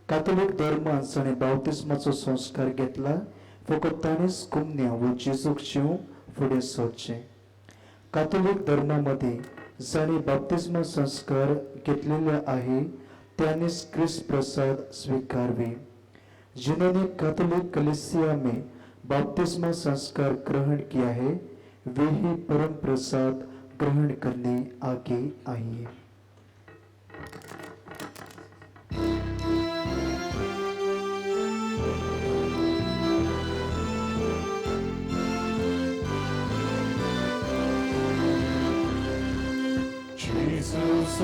Catholic धर्मान जाणें बाप्तिस्माचो संस्कार घेतला फकत ताणेंच कुमन्या वो जेजूक शिवंक फुडें सरचें. कातोलीक धर्मा मदीं जांणी बाप्तिस्मा संस्कार घेतलेले आहे त्यांनीच क्रिस्त प्रसाद स्वीकारवे. जिन्होंने कैथोलिक कलीसिया में बपतिस्मा संस्कार ग्रहण किया है वे ही परम प्रसाद ग्रहण करने आगे आइए. Jesus,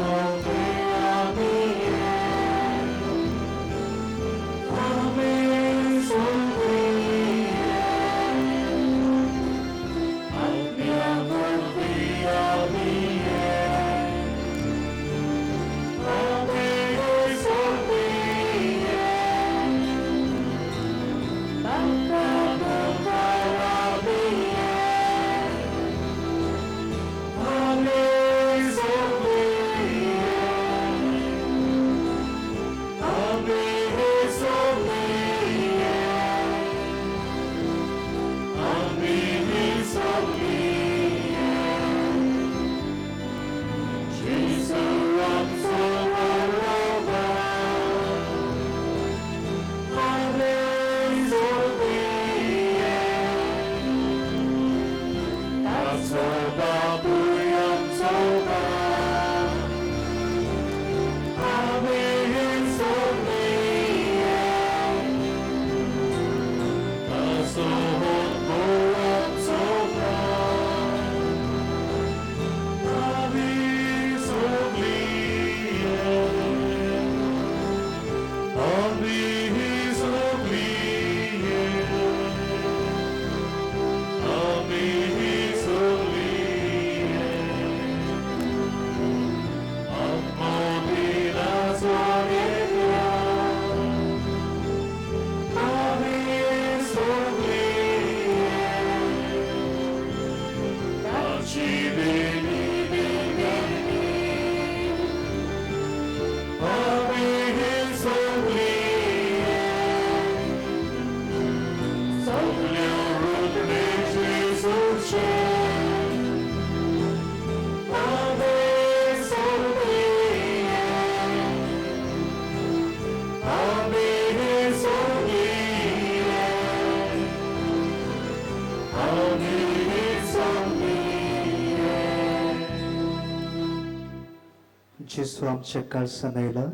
जेजू आमच्या काळसान आयला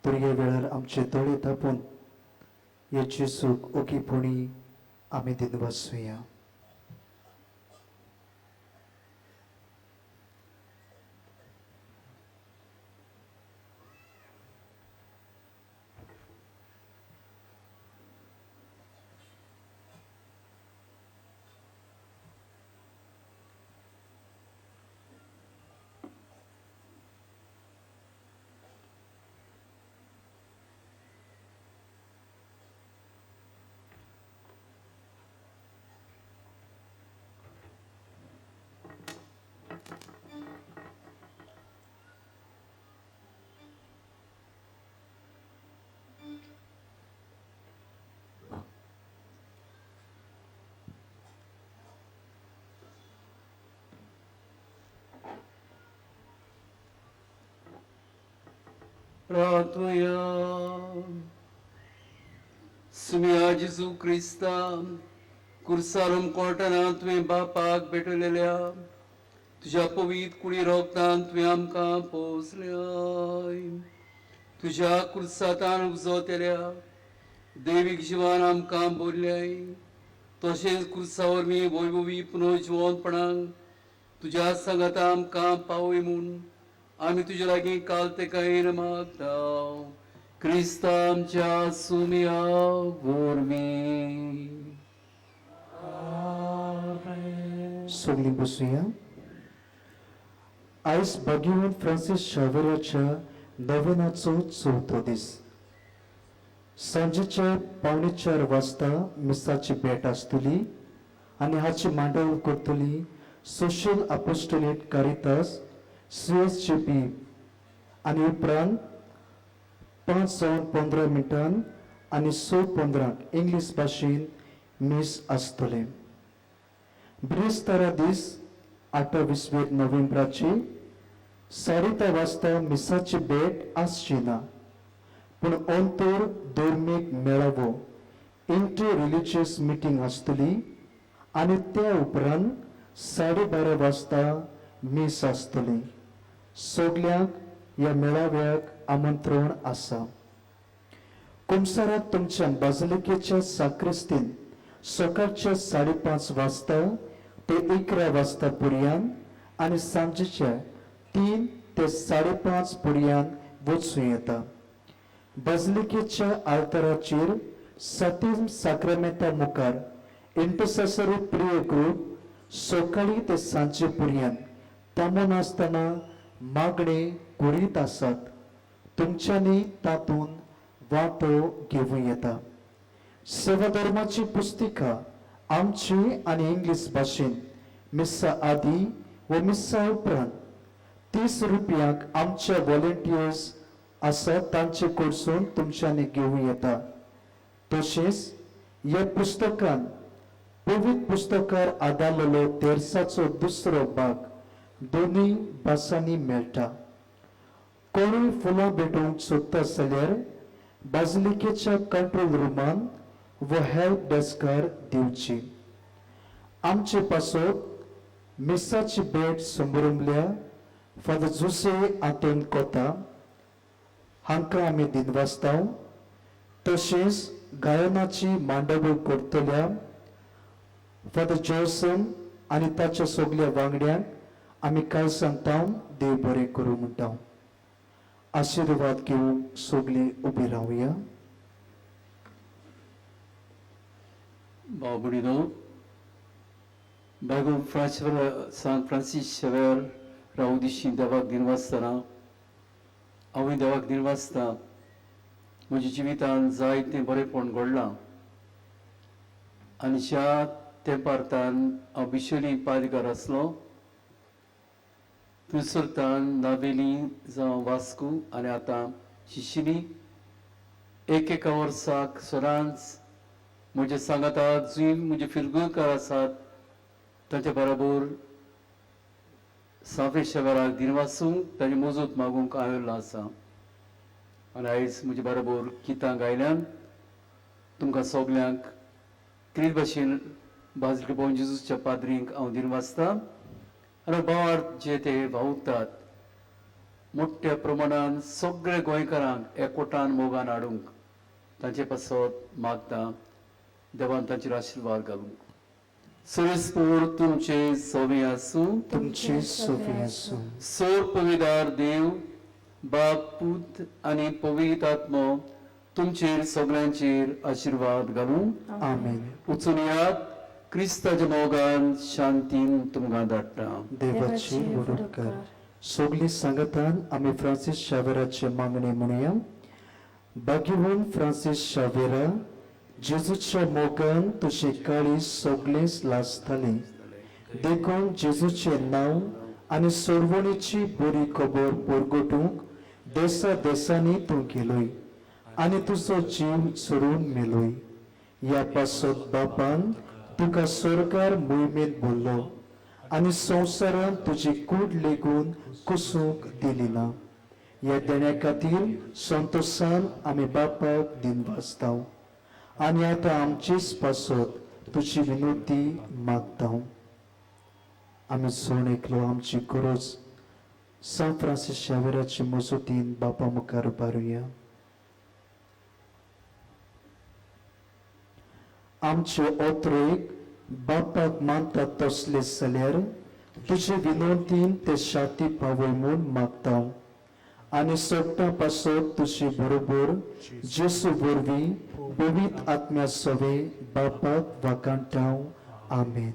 तर ह्या वेळार आमचे दोळे धांपून ह्या जेजूक ओगीपणी आमी दिनवासुया. प्रार्थुया. सुम्या जेजू क्रिस्ता कुर्सारूम कोर्टना तुवें बापाक भेटलेल्या तुज्या पवीत कुडी रोगतान तुवें आमकां पोसल्याय. तुज्या कुर्सातान उपजोतेल्या देवीक जिवान आमकां बोल्ल्याय. तशेंच कुर्सा वरवीं वैभवी पुनर्जिवोनपणाक तुज्या सांगाता आमकां पावय म्हूण आमी तुज्या लागीं काल ते कांय मागता. क्रिस्ता आमच्या सुम्या वरवीं. सगळीं बसुया. आयज भाग्यवंत फ्रांसीस शावेराच्या नवेनाचो चवथो दीस. सांजेच्या 3:45 वाजता मिसाची भेट आसतली आनी हाची मांडावळ करतली सोशल अपोस्टोलेट कारितास CSGP. आनी उपरांत 5:15 आनी 6:15 इंग्लीश भाशेन मीस आसतलें. बिरेस्तारा दीस 28 नोव्हेंबराची 10:30 वाजता मिसाची भेट आसची ना, पूण अंतर धर्मीक मेळावो इंटर रिलिजियस मिटींग आसतली आनी त्या उपरांत 12:30 वाजता मीस आसतली. सगल्यांक ह्या मेळाव्याक आमंत्रण आसा. कुमसाराक तुमच्या बाजलिकेच्या साक्रिस्तीन सकाळच्या 5:30 वाजता ते 11 वाजता पर्यंत आनी सांजेच्या 3 ते 5:30 पर्यंत वचूं येता. बाजलिकेच्या आल्ताराचेर सतीम साक्रामेंता मुखार इंटरसेसरी प्रेयर ग्रूप सकाळी ते सांजे पर्यंत थांबून आसतना मागणे करीत आसात. तुमच्यांनी तातूंत वांटो घेवं येता. सेवाधर्माची पुस्तिका आमची आनी इंग्लीश भाशेन मिस्सा आदी व मिस्सा उपरांत 30 रुपयांक आमच्या व्हॉलंटियर्स आसात तांचे कडसून तुमच्यांनी घेवं येता. तशेंच ह्या पुस्तकान पवित्र पुस्तकार आदारलेलो तेर्साचो दुसरो भाग दोनूय भासांनी मेळटा. कोणूय फुलां भेटोवंक सोदता जाल्यार बाजलिकेच्या कंट्रोल रुमान व हेल्प डेस्कार दिवची. आमचे पासत मिसाची भेट समरुमल्या फादर जुसे आंतोन कोता हांकां आमी दिनवासताव. तशेंच गायनाची मांडावळ करतल्या फादर जॉसन आनी ताच्या सगल्या वांगड्यांक आमी काल सांगता देव बरें करूं म्हणटा. आशिर्वाद घेवन सगळीं उबी रावया. भाव भयणीनो, बायगो सांत फ्रांसीस शेवर रावू दिशी देवाक दिनवासतना हांवूय देवाक दिनवासता. म्हज्या जिवितान जायतें बरेंपण घडलां आनी ज्या तेंपार तान हांव बिशेली पादीगार आसलो थंयसर तान नावेली जावं वास्को आनी आतां शिशिनी एक एका वर्साक सदांच म्हज्या सांगाताक जुंय म्हजे फिरगुळकार आसात तांच्या बरोबर साफे शेवराक दिनवासूंक तांची मजत मागूंक आयिल्लो आसा. आनी आयज म्हजे बरोबर गितां गायल्यान तुमकां सगल्यांक क्रीत भाशेन बाजरी बोन जेजूच्या पाद्रींक हांव दिनवासता. आनी भावार्थ जे ते वावुरतात मोठ्या प्रमाणान सगळे गोंयकारांक एकवटान मोगान हाडूंक तांचे पासत मागता. देवान तांचेर आशिर्वाद घालूंक. सुरेशपूर तुमचे सोवे आसूं. तुमचे सोवे आसूं. सोर पविदार देव बाप पूत आनी पवित्र आत्मो तुमचेर सगळ्यांचेर आशिर्वाद घालूं. आमेन. वचून यात, क्रिस्ताच्या मोगान शांतीन तुमकां धाडटा. देवाची उपकार. सगळीं सांगतान आमी फ्रांसीस शावेराचे मागणें म्हणुया. भाग्यवंत फ्रांसीस शावेरा, जेजूच्या मोगान तुजें काळीज सगळेंच लासतालें, देखून जेजूचें नांव आनी सोडवणीची बरी खबर परगटूंक देसा देसांनी तूं गेलोय आनी तुजो जीव सोडून मेलोय. ह्या पासत बापान तुका सरकार मोहिमेंत भरलो आनी संवसारांत तुजी कूड लेगून कुसूंक दिली ना. ह्या देण्या खातीर संतोशान आमी बापाक दिनवासता आनी आतां आमचेच पासत तुजी विनवती मागता. आमी जण एकलो आमची गरज सान फ्रांसीस शावेराचे मजतीन बापा मुखार उबारुया. आमचे ओत्रेक बापाक मानतात तसले जाल्यार तुजे विनवतीन ते शाती पावय म्हूण मागता आनी सोडटा पासत तुजे बरोबर जेसू वरवीं पवित्र आत्म्या सवे बापाक वाकांटाव. आमेन.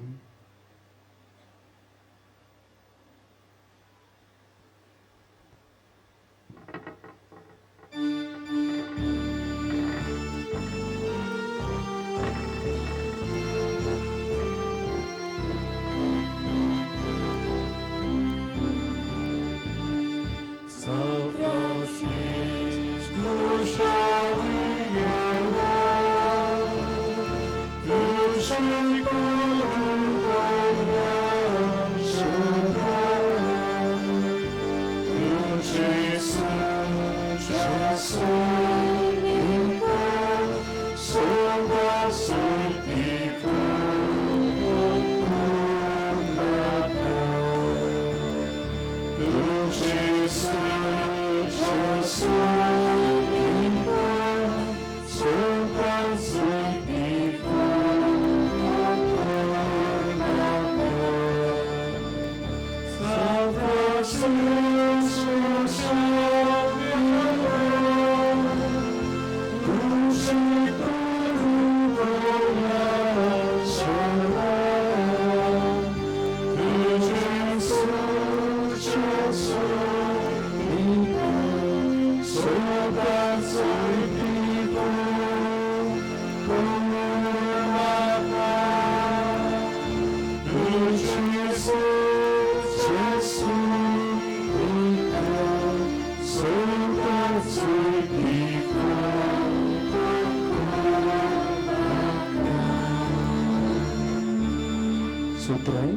सुत्राय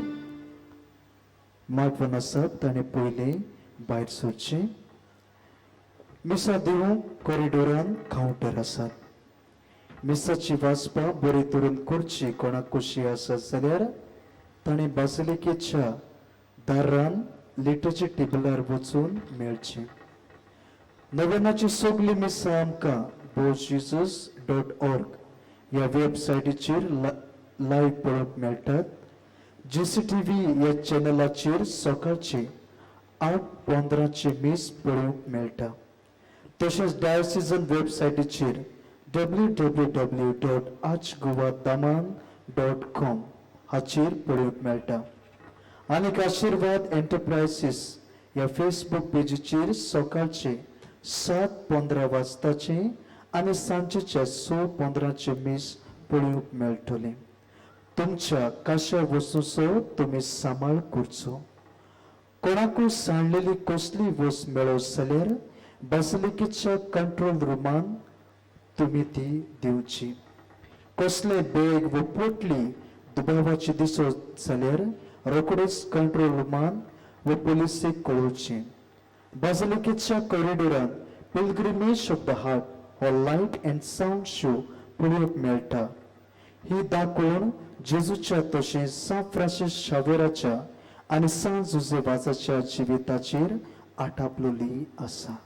माटवन आसात ताणें पयलें भायर सरचें. मिसां दिवंक कॉरिडोरान कावंटर आसात. मिसाची वाचपां बरे तरेन करची कोणाक खोशी आसत जाल्यार ताणें बासिलिकेच्या दारान लिटरच्या टेबलार वचून मेळचें. नव्यानाची सगळीं मिसां आमकां bozjesus.org ह्या वेबसायटीचेर लायव्ह पळोवंक मेळटात. GCTV ह्या चॅनलाचेर सकाळचे 8:15 मीस पळोवंक मेळटा. तशेंच डायोसिजन वेबसायटीचेर www.archgoadaman.com हाचेर पळोवंक मेळटा. आनीक आशिर्वाद एंटरप्रायसीस ह्या फेसबूक पेजीचेर सकाळचे 7:15 वाजताचे आनी सांजेचे 6:15 मीस पळोवंक मेळटलें. तुमच्या काश्या वस्तूचो तुमी सांबाळ करचो. कोणाकूय सांडलेली कसली वस्त मेळत जाल्यार बासिलिकेच्या कंट्रोल रुमान तुमी ती दिवची. कसले बॅग व पोटली दुबावाची दिसत जाल्यार रोखडेच कंट्रोल रुमान व पोलिसेक कळोवचें. बासिलिकेच्या कॉरिडोरान पिलग्रिमेज ऑफ the heart हो लायट अँड सावंड शो पळोवंक मेळटा. ही दाखोवन जेजूच्या तशेंच सान फ्रांसीस शावेराच्या आनी सान जुजे वाजाच्या जिविताचेर आटापलोली आसा.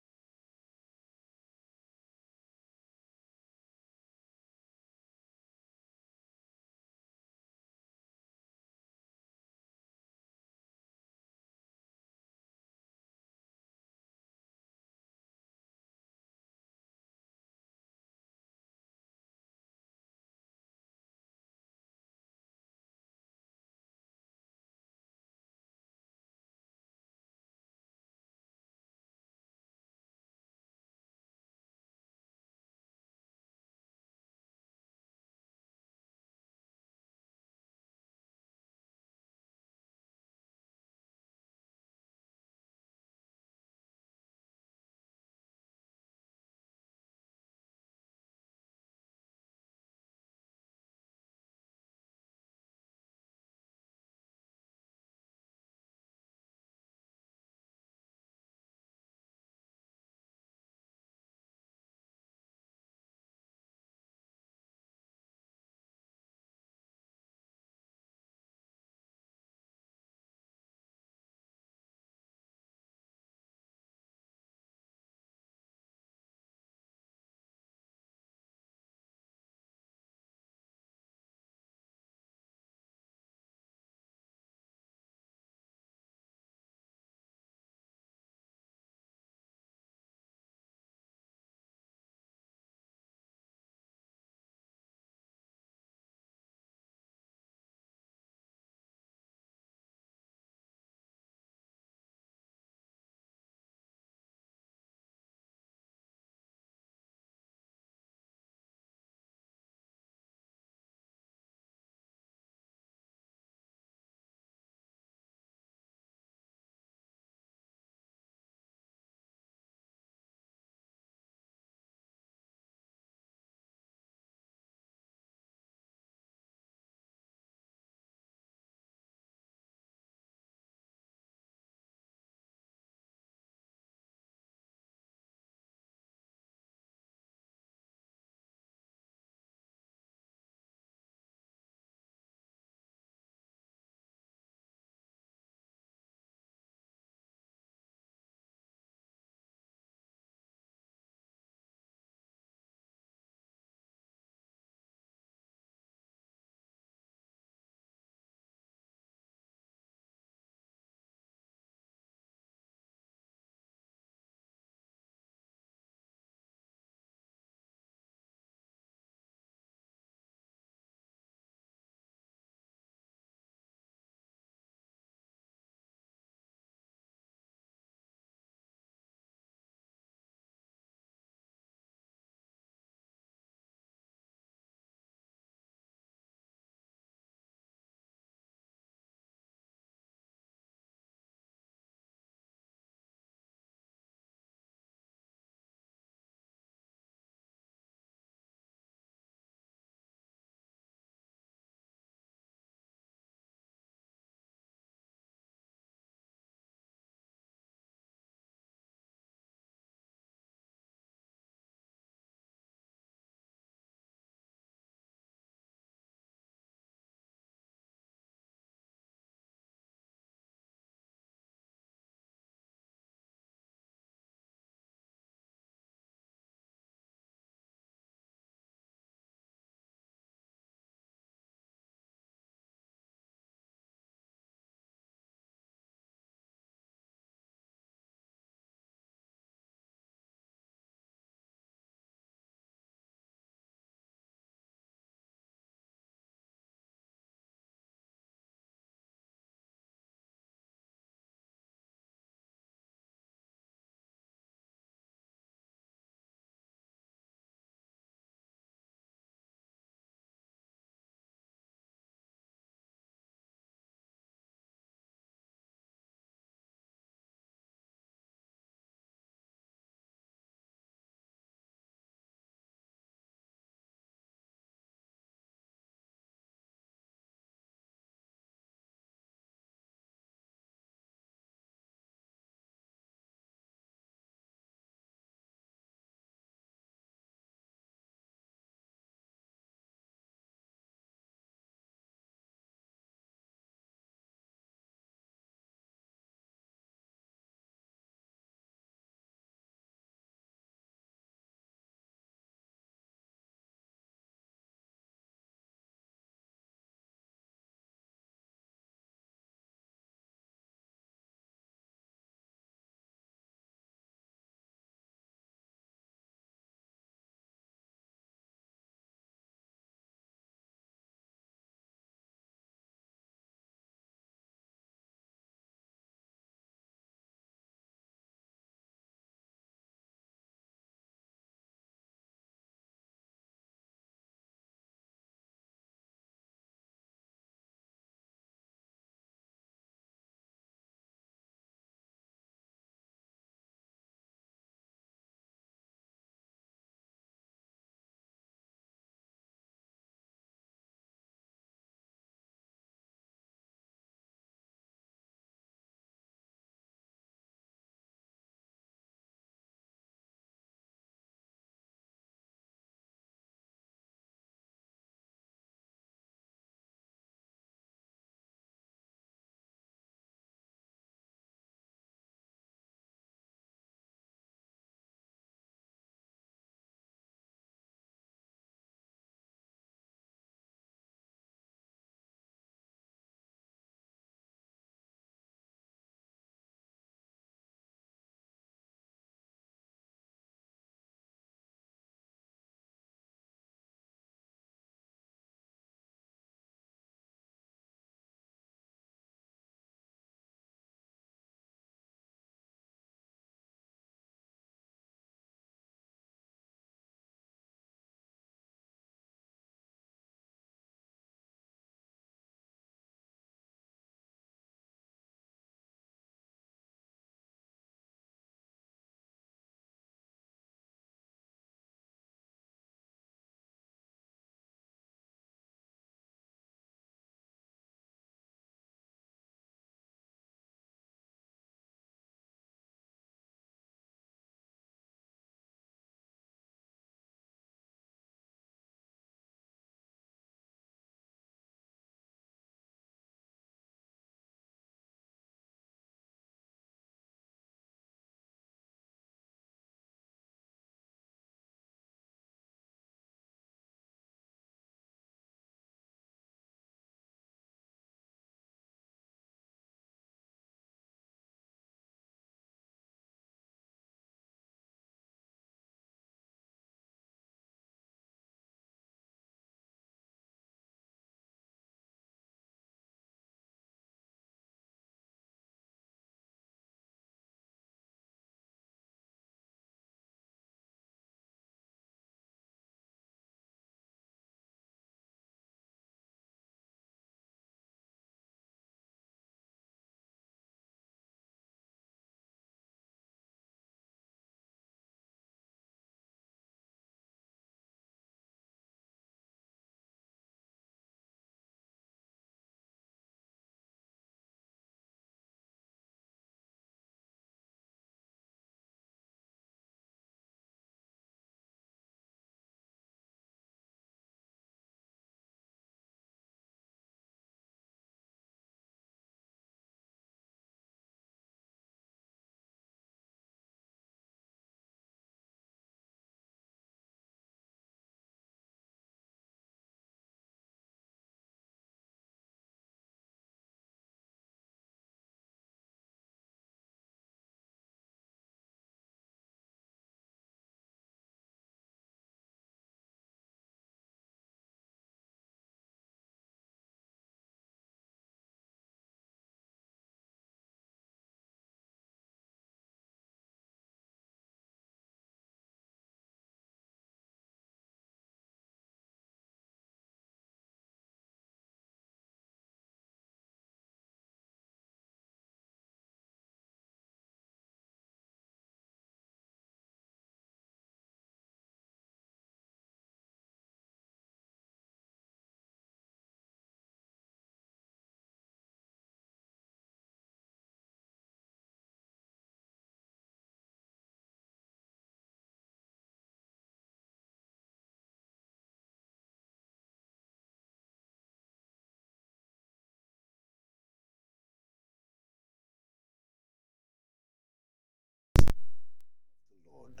Lord.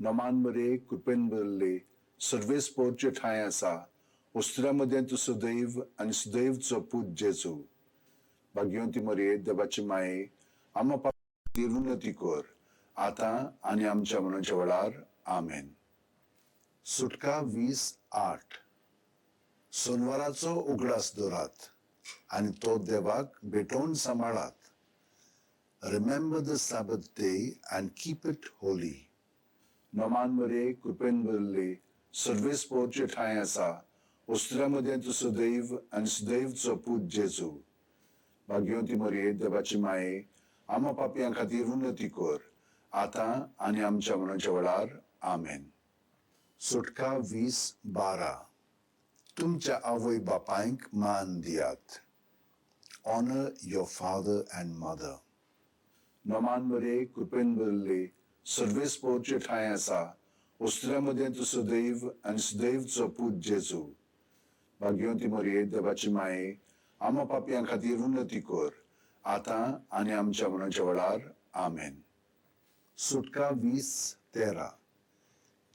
नमान मरे कृपेन भरले सर्वेस्पोरचे ठांय आसा उस्त्र्या मदें तूं सदैव आनी सुदैवचो पूत जेजू भाग्यवंती मरये देवाची माये आमा खातीर उन्नती कर आतां आनी आमच्या मनाच्या वेळार आमेन. सुटका 20:8. सोनवाराचो उगडास दवरात आनी तो देवाक भेटोवन सांबाळात. Remember the Sabbath day and keep it holy. नमान मरे कृपेन भरले सर्वेस्पोरचे ठांय आसा उस्त्र्या मदें तूं सदैव आनी सुदैवचो पूत जेजू भाग्यवंती मरये देवाची माये आमा पापयां खातीर उन्नती कर आतां आनी आमच्या मनाच्या वेळार आमेन. सुटका 20:12. तुमच्या आवय बापायक मान दियात. Honour your father and mother. नमान मरे कृपेन भरले सर्वेस्पोरचे ठांय आसा उस्त्र्या मदें तूं सदैव आनी सुदैवचो पूत जेजू भाग्यवंती मरये देवाची माये आमा पापयां खातीर उन्नती कर आतां आनी आमच्या मनाच्या वेळार आमेन. सुटका 20:13.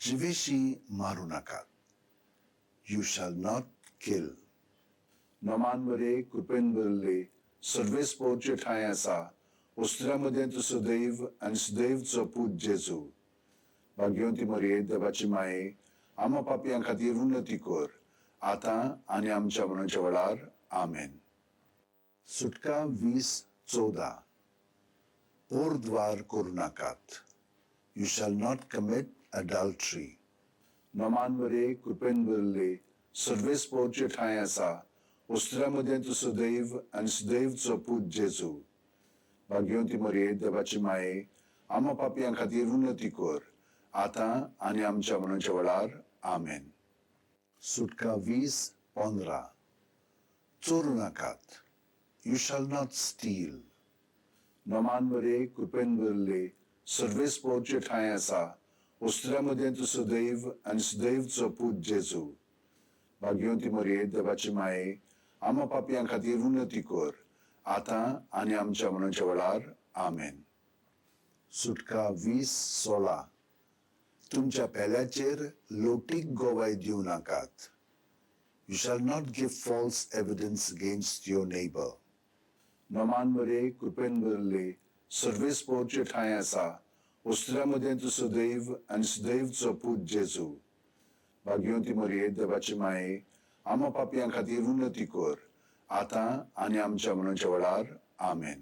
जिवेशी मारू नाकात. You shall not kill. नमान मरे कृपेन भरले सर्वेस्पोरचे ठांय आसा उस्त्र्या मदें तूं सदैव आनी सुदैवचो पूत जेजू भाग्यवंती मरये देवाची माये आमा पापयां खातीर उन्नती कर आतां आनी आमच्या मनाच्या वेळार आमेन. सुटका 20:14. पोरद्वार करू नाकात. You shall not commit adultery. नमान मरे कृपेन भरले सर्वेस्पोरचे ठांय आसा उस्त्र्या मदें तूं सदैव आनी सुदैवचो पूत जेजू भाग्यवंती मरये देवाची माये आमा पापयां खातीर उन्नती कर आतां आनी आमच्या मनाच्या वेळार आमेन. सुटका 20:15. चोरू नाकात. You shall not steal. नमान मरे कृपेन भरले सर्वेस्पोरचे ठांय आसा उस्त्र्या मदें तूं सदैव आनी सुदैवचो पूत जेजू भाग्यवंती मरये देवाची माये आमा पापयां खातीर उन्नती कर आतां आनी आमच्या मनाच्या वेळार आमेन. सुटका 20:16. तुमच्या पेल्याचेर लोटीक गोवाय दिवं नाकात. You shall not give false evidence against your neighbour. नमान मरे कृपेन भरले सर्वेस्पोरचे ठांय आसा उस्त्र्या मदें तूं सदैव आनी सुदैवचो पूत जेजू भाग्यवंती मरये देवाची माये आमा पापयां खातीर उन्नती कर आतां आनी आमच्या मनाच्या वेळार आमेन.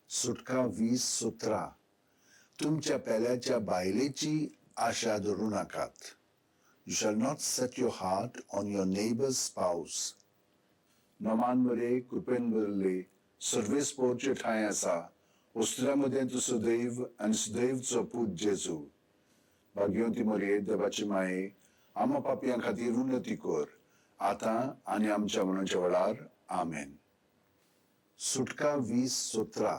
सुटका 20:17. तुमच्या पेल्याच्या बायलेची आशा धरू नाकात. You shall not set your heart on your neighbour's spouse. नमान मरे कृपेन भरले सर्वेस्पोरचे ठांय आसा उस्त्र्या मदें तूं सदैव आनी सुदैवचो पूत जेजू भाग्यवंती मरये देवाची माये आमा पापयां खातीर उन्नती कर आतां आनी आमच्या मनाच्या वेळार आमेन. सुटका 20:17.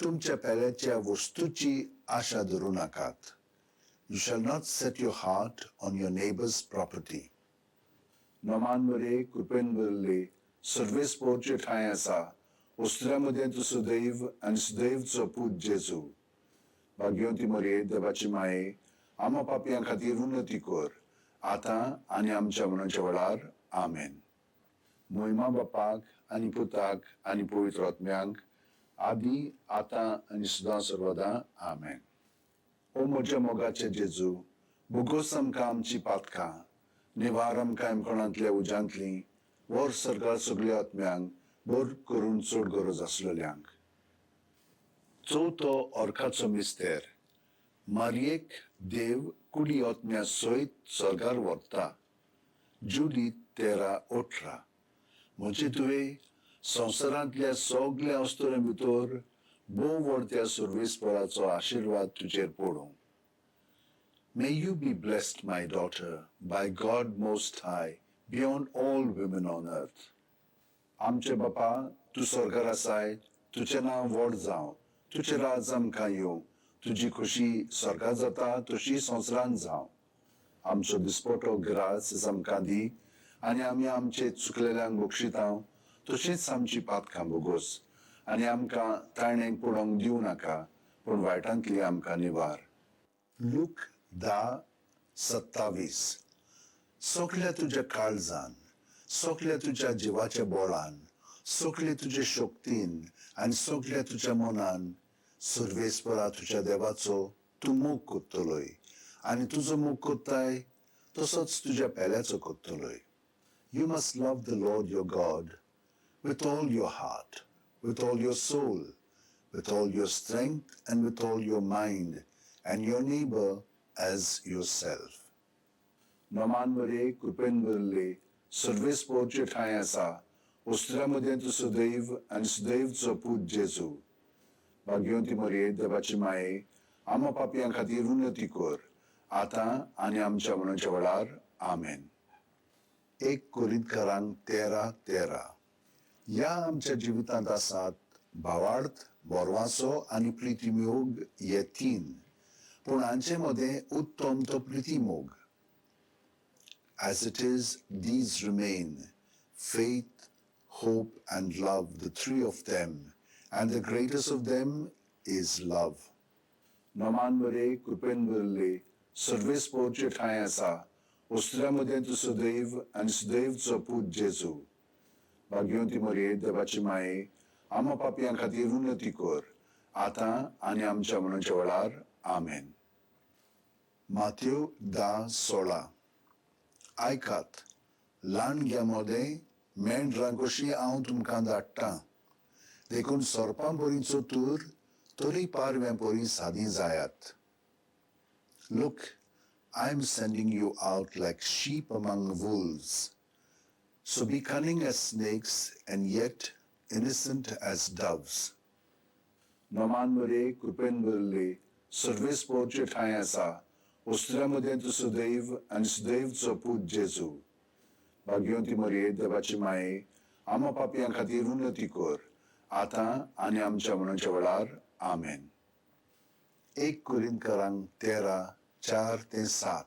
तुमच्या पेल्याच्या वस्तूची आशा धरू नाकात. You shall not set your heart on your neighbour's property. नमान मरे कृपेन भरले सर्वेस्पोरचे ठांय आसा उस्त्र्या मदें तूं सदैव आनी सुदैवचो पूत जेजू भाग्यवंती मरये देवाची माये आमा पापयां खातीर उन्नती कर आतां आनी आमच्या मनाच्या वेळार आमेन. मोहिमा बापाक आनी पुताक आनी पवित्र आत्म्यांक आदी आतां आनी सदां सर्वदां आमेन. ओ म्हज्या मोगाचे जेजू भोगोस आमकां आमची पातकां निवार आमकां एमकोणांतल्या उज्यांतली वर सरकार सगळ्या आत्म्यांक बर करून चड गरज आसलेल्यांक. चवथो अर्काचो मिस्तेर. मारयेक देव कुडी आत्म्या सयत सर्गार व्हरता. जुली 13:18. म्हजे तुवें संवसारांतल्या सगल्या अस्तुऱ्यां भितर भोव व्हड त्या सर्वेस्पराचो आशिर्वाद तुजेर पडूं. May you be blessed, my daughter, by God Most High, beyond all women on earth. आमचे बापा तूं स्वर्गार आसाय तुजें नांव व्हड जावं तुजें राज आमकां येवं तुजी खुशी स्वर्गार जाता तशी संवसारांत जावं. आमचो दिसपटो ग्रास आमकां दी आनी आमी आमचे चुकलेल्यांक बक्षिता तशीच आमची पातकां भोगोस आनी आमकां ताणेक पडोवंक दिवं नाका पूण वायटांतली आमकां निवार. लूक 10:27. सगल्या तुज्या काळजान, सगल्या तुज्या जिवाच्या बोळान, सगळे तुजे शक्तीन आनी सगल्या तुज्या मनान सर्वेस्परा तुज्या देवाचो तूं मोग करतलोय आनी तुजो मोग करताय तसोच तुज्या पेल्याचो करतलोय. You must love the Lord your God with all your heart, with all your soul, with all your strength, and with all your mind, and your neighbor as yourself. Noman मरे कृपेन भरले सर्वेस्पोरचे ठांय आसा उस्त्र्या मदें तूं सुदैव आनी सुदैवचो पूत जेजू. भाग्यवंती मरये देवाची माये आमा पापयां खातीर उन्नती कर आतां आनी आमच्या मरणाच्या वेळार. आमेन. 1 कोरिंतकारांक 13:13. ह्या आमच्या जिवितांत आसात भावार्थ, बोरवासो आनी प्रितीमोग हे तीन, पूण हांचे मदें उत्तम तो प्रितीमोग. As it is, these remain, faith, hope, and love, the three of them, and the greatest of them is love. Noman मरे कृपेन भरले सर्वेस्पोरचे ठांय आसा उस्त्र्या मदें तूं सुदैव आनी सुदैवचो पूत जेजू. भाग्यवंती मरये देवाची माये आमा पापयां खातीर उन्नती कर आतां आनी आमच्या मरणाच्या वेळार. आमेन. मात्यो 10:16. आयकात, ल्हानग्या मदें मेंढरां कशीं हांव तुमकां धाडटां, देखून सोरपां परी चतूर तरी पारव्यां परी सादी जायात. Look, I am sending you out like sheep among wolves. So be cunning as snakes and yet innocent as doves. Noman मरे कृपेन भरले सर्वेस्पोरचे ठांय आसा उस्त्र्या मदें तूं सुदैव आनी सुदैवचो पूत जेजू. भाग्यवंती मरये देवाची माये आमा पापयां खातीर उन्नती कर आतां आनी आमच्या मरणाच्या वेळार. आमेन. 1 कोरिंतकारांक 13:4-7.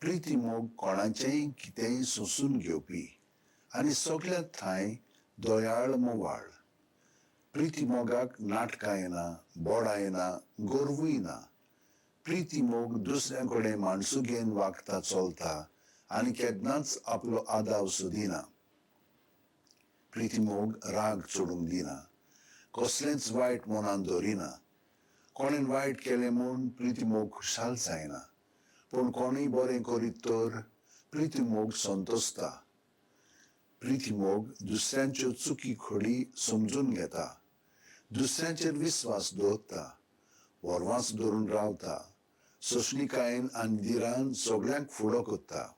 प्रिती मोग कोणाचेंय कितेंय सोंसून घेवपी आनी सगल्या ठांय दयाळ मोवाळ. प्रिती मोगाक नाटकां येना, बोडां येना, गोरवूय ना. प्रिती मोग दुसऱ्यां कडेन माणसुगेन वागता चलता आनी केन्नाच आपलो आदाव सोदिना. प्रिती मोग राग चडूंक दिना, कसलेंच वायट मनान दवरिना. कोणेन वायट केलें म्हूण प्रिती मोग खुशाल जायना, पूण कोणूय बरें करीत तर प्रिती मोग संतोसता. प्रिती मोग दुसऱ्यांच्यो चुकी खोडी समजून घेता, दुसऱ्यांचेर विस्वास दवरता, वरवास धरून रावता, सोंसणिकायेन आनी धिरान सगळ्यांक फुडो करता.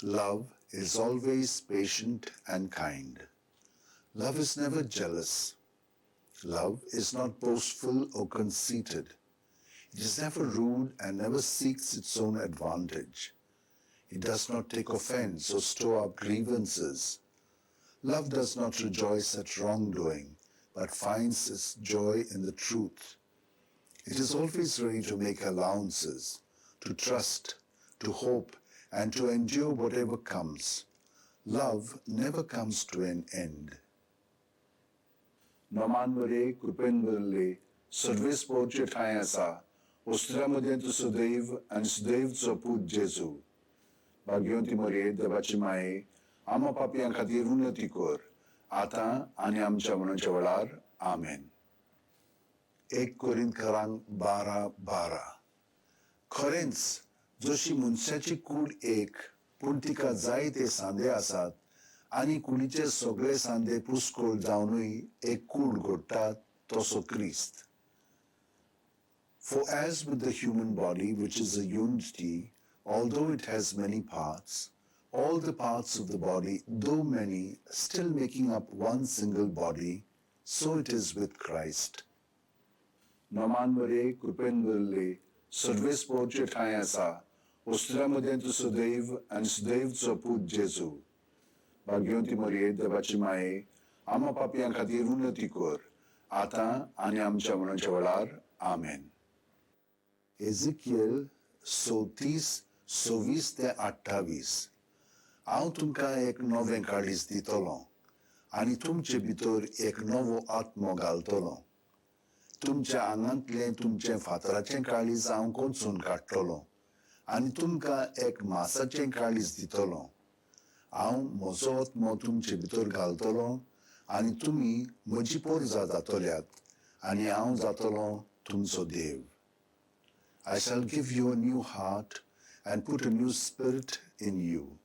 Love is always patient and kind. Love is never jealous. Love is not boastful or conceited. It is never rude and never seeks its own advantage. It does not take offense or store up grievances. Love does not rejoice at wrongdoing, but finds its joy in the truth. It is always ready to make allowances, to trust, to hope, and to endure whatever comes. Love never comes to an end. Noman मरे कृपेन भरले सर्वेस्पोरचे ठांय आसा उस्त्र्या मदें तूं सुदैव आनी सुदैवचो पूत जेजू. भाग्यवंती मरये देवाची माये आमा पापयां खातीर उन्नती कर आतां आनी आमच्या मरणाच्या वेळार. आमेन. 1 कोरिंतकारांक 12:12. खरेंच जशी मनशाची कूड एक, पूण तिका जायते सांदे आसात आनी कुडीचे सगळे सांदे पुस्कोळ जावनूय एक कूड घडटात तसो क्रिस्त. For as with the human body, which is a unity, although it has many parts, all the parts of the body, though many, still making up one single body, so it is with Christ. Noman मरे कृपेन भरले सर्वेस्पोरचे ठांय आसा उस्त्र्या मदें तूं सुदैव आनी सुदैवचो पूत जेजू. भाग्यवंती मरये देवाची माये आमा पापयां खातीर उन्नती कर आतां आनी आमच्या मरणाच्या वेळार. आमेन. एजिकियल 34:26-28. हांव तुमकां एक नवें काळीज दितलो आनी तुमचे भितर एक नवो आत्मो घालतलो. तुमच्या आंगांतलें तुमचें फातराचें काळीज हांव कोंचून काडटलो आनी तुमकां एक मासाचें काळीज दितलो. हांव म्हजो आत्मो तुमचे भितर घालतलो आनी तुमी म्हजी पोरजा जातल्यात आनी हांव जातलो तुमचो देव. I shall give you a new heart and put a new spirit in you.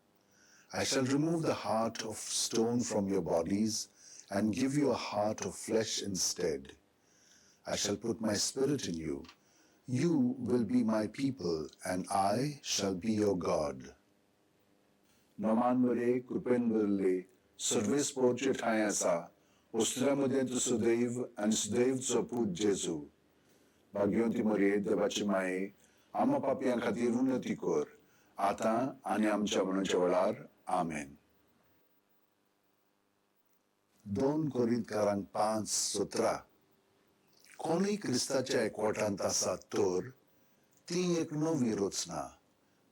I shall remove the heart of stone from your bodies and give you a heart of flesh instead. I shall put my spirit in you. You will be my people, and I shall be your God. Noman मरे कृपेन भरले सर्वेस पोरचे ठांय आसा वस्त्रा मदें तूं सुदैव आनी सुदैवचो पूत जेजू. भाग्यवंती मरये देवाची माये आमा पापयां खातीर उन्नती कर आतां आनी आमच्या मरणाच्या वेळार. आमेन. 2 कोरिंतकारांक 5:17. कोणूय क्रिस्ताच्या एकवटांत आसा तर ती एक नवी रचना,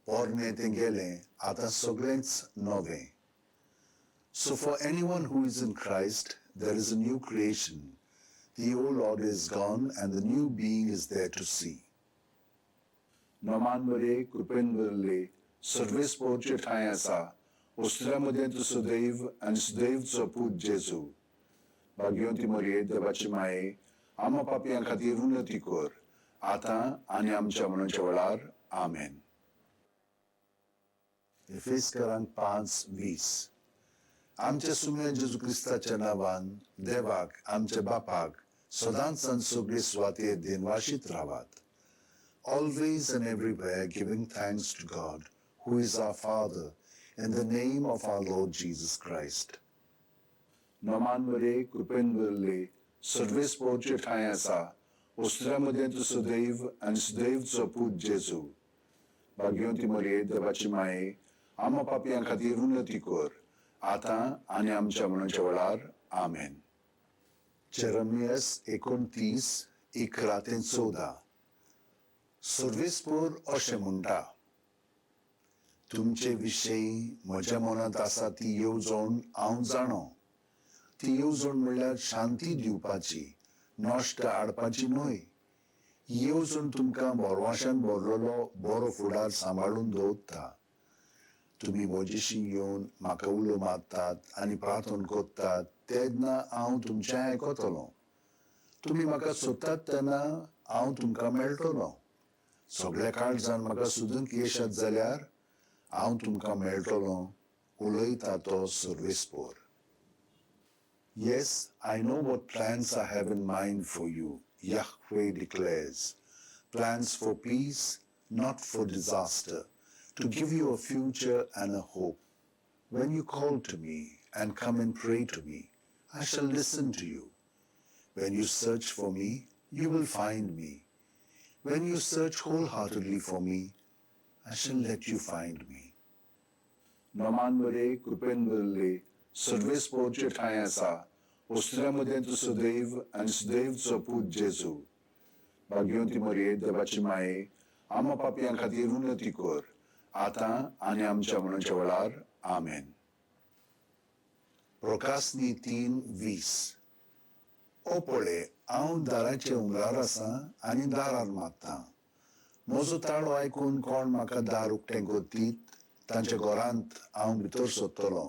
पोरणें तें गेलें, आतां सगळेंच नवें. So for anyone who is in Christ, there is a new creation. The old order is gone and the new being is there to see. Noman मरे कृपेन भरले सर्वेस पोरचे ठांय आसा वस्त्रा मदें तूं सुदैव आनी सुदैवचो पूत जेजू. भाग्यवंती मरये देवाची माये आमा पापयां खातीर उन्नती कर आतां आनी आमच्या मरणाच्या वेळार. आमेन. एफेसकरांक 5:20. आमच्या सुम्या जेजू क्रिस्ताच्या नांवान देवाक आमच्या बापाक सदांच आनी सगळे सुवातेर देनवाशीत रावात. Always and everywhere giving thanks to God, who is our Father, in the name of our Lord Jesus Christ. Noman मरे कृपेन भरले सर्वेस पोरचे ठांय आसा वस्त्रा मदें तूं सुदैव आनी सुदैवचो पूत जेजू. भाग्यवंती मरये देवाची माये आमा पापयां खातीर उन्नती कर आतां आनी आमच्या मरणाच्या वेळार. आमेन. जेरमियस 29:11-14. सर्वेस्पोर अशें म्हणटा, तुमचे विशयी म्हज्या मनांत आसा ती येवजण हांव जाणो. ती येवजण म्हणल्यार शांती दिवपाची, नश्ट हाडपाची न्हय. ही येवजण तुमकां बोरवाशान भरलेलो बरो फुडार सांबाळून दवरता. तुमी म्हजेशी येवन म्हाका उलो मारतात आनी प्रार्थना करतात तेन्ना हांव तुमचें आयकतलो. तुमी म्हाका सोदतात तेन्ना हांव तुमकां मेळटलो. सगळ्या काळजान म्हाका सोदूंक येशात जाल्यार हांव तुमकां मेळटलो, उलयता तो सर्वेस्पोर. Yes, I know what plans I have in mind for you, Yahweh declares. Plans for peace, not for disaster, to give you a future and a hope. When you call to me and come and pray to me, I shall listen to you. When you search for me, you will find me. When you search wholeheartedly for me, I shall let you find me. Noman मरे कृपेन भरले सर्वेस पोरचे ठांय आसा वस्त्रा मदें तूं सुदैव आनी सुदैवचो पूत जेजू. भाग्यवंती मरये देवाची माये आमा पापयां खातीर उन्नती कर आतां आनी आमच्या मरणाच्या वेळार. आमेन. प्रकाशनी 3:20. ओ पळय, हांव दाराचे उमरार आसा आनी दारार मारतां. म्हजो ताळो आयकून कोण म्हाका दार उक्तें करतीत तांच्या घरांत हांव भितर सरतलो,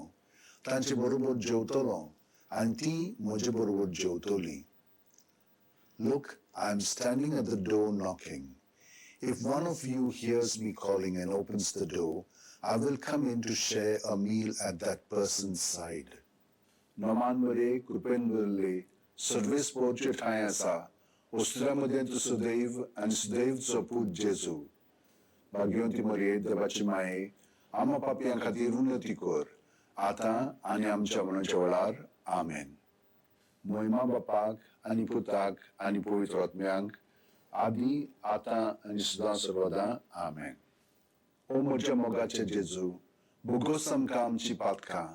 तांचे बरोबर जेवतलो आनी ती म्हजे बरोबर जेवतली. Look, I am standing at the door knocking. If one of you hears me calling and opens the door, I will come in to share a meal at that person's side. Noman मरे कृपेन भरले सर्वेस पोरचे ठांय आसा वस्त्रा मदें तूं सुदैव आनी सुदैवचो पूत जेजू. भाग्यवंती मरये देवाची माये आमा पापयां खातीर उन्नती कर आतां आनी आमच्या मरणाच्या वेळार. आमेन. महिमा बापाक आनी पुताक आनी पवित्र आत्म्यांक, आदी आतां आनी सदां सर्वदां. आमेन. ओ म्हज्या मोगाचे जेजू, भोगोस आमकां आमची पातकां,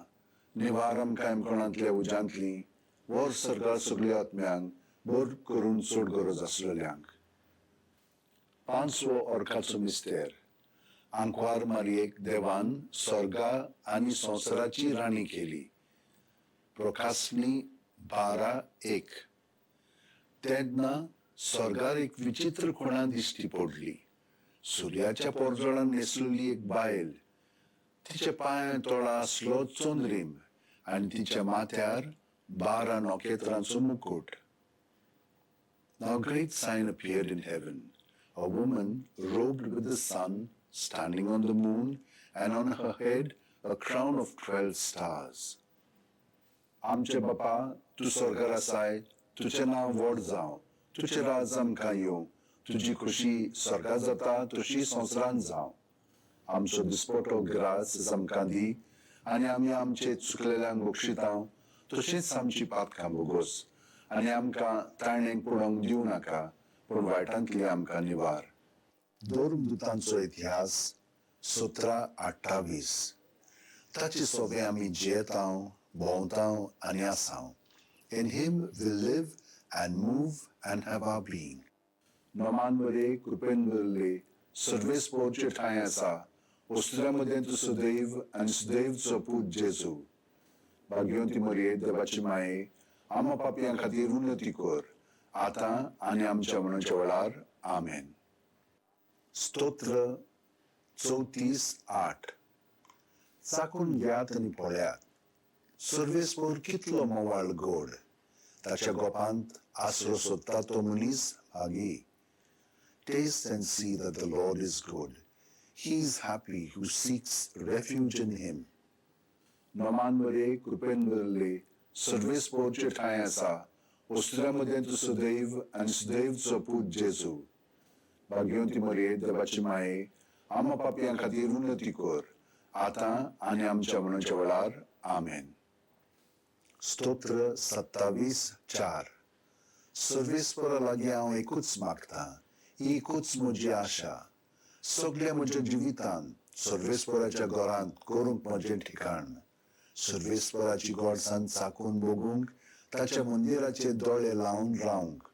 निवार आमकां कोणांतल्या उज्यांतली, वर सरकार सगळ्या आत्म्यांक बर करून चड गरज आसलेल्यांक. पांचवो अर्काचो मिस्तेर. आंकवार मारयेक देवान स्वर्गा आनी संवसाराची राणी केली. प्रकाशनी 12:1. तेन्ना स्वर्गार एक विचित्र खुणा दिश्टी पडली. सुर्याच्या पोरजोळान न्हेसलेली एक बायल, तिच्या पांयां तोळा आसलो चंद्रीम आनी तिच्या माथ्यार 12 नखेत्रांचो मुकुट. Now a great sign appeared in heaven, a woman robed with the sun, standing on the moon, and on her head a crown of 12 stars. आमचे बापा, तूं स्वर्गार आसाय, तुजें नांव व्हड जावं, तुजें राज आमकां येवं, तुजी खुशी स्वर्गार जाता तशी संवसारांत जावं. आमचो दिसपटो ग्रास आमकां दी आनी आमी आमचे चुकलेल्यांक बक्षिता तशीच आमची पातकां भोगोस आनी आमकां ताणेक पडोवंक दिवं नाका, पूण वायटांतली आमकां निवार. धर्मदूतांचो इतिहास 17:28. ताचे सोबे आमी जियेतांव, भोंवतांव आनी आसांव. In him we live and move and have our being. Noman बरे, कृपेन भरले, सर्वेस्पोरचे ठांय आसा, वस्तुरा मदें तूं सदैव आनी सदैवचो पूत जेजू. भाग्यवंती मरये, देवाची माये, आमा पापयां खातीर उन्नती कर, आतां आनी आमच्या मरणाच्या वेळार. आमेन. स्तोत्र 34:8. चाकून घेयात आनी पळयात, सर्वेस्पोर कितलो मोवाळ गोड. ताच्या गोपांत आसरो सोदता तो मनीस भागी. Taste and see that the Lord is good. He is happy who seeks refuge in him. Noman बरे, कृपेन भरले, सर्वेस्पोरचे ठांय आसा, वस्तुरा मदें तूं सदैव आनी सदैवचो पूत जेजू. भाग्यवंती मरये, देवाची माये, आमा पापयां खातीर उन्नती कर, आतां आनी आमच्या मरणाच्या वेळार. आमेन. स्तोत्र 27:4. सर्वेस्परा लागीं हांव एकूच मागता, ही एकूच म्हजी आशा, सगल्या म्हज्या जिवितांत सर्वेस्पराच्या घरांत करूंक म्हजें ठिकाण, सर्वेस्पराची गोडसाण चाकून बघूंक, ताच्या मंदिराचे दोळे लावन रावंक.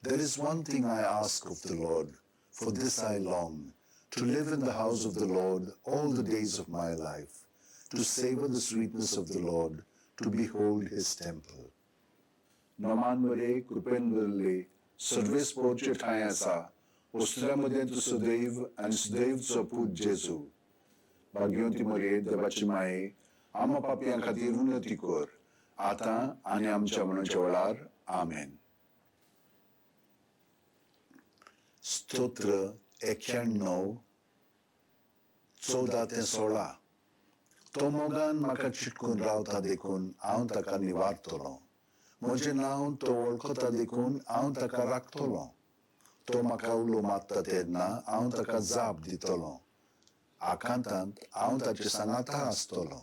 There is one thing I ask of the Lord, for this I long, to live in the house of the Lord all the days of my life, to savor the sweetness of the Lord, to behold his temple. Noman बरे, कृपेन भरले, सर्वेस्पोरचे ठांय आसा, वस्तुरा मदें तूं सदैव आनी सदैवचो पूत जेजू. भाग्यवंती मरये, देवाची माये, आमा पापयां खातीर उन्नती कर, आतां आनी आमच्या मरणाच्या वेळार. आमेन. स्तोत्र 91:14-16. तो मोगान म्हाका चिटकून रावता देखून हांव ताका निवारतलो, म्हजें नांव तो वळखता देखून हांव ताका राखतलो. तो म्हाका उलो मारता तेन्ना हांव ताका जाप दितलो, आकांतांत हांव ताचे सांगाता आसतलो,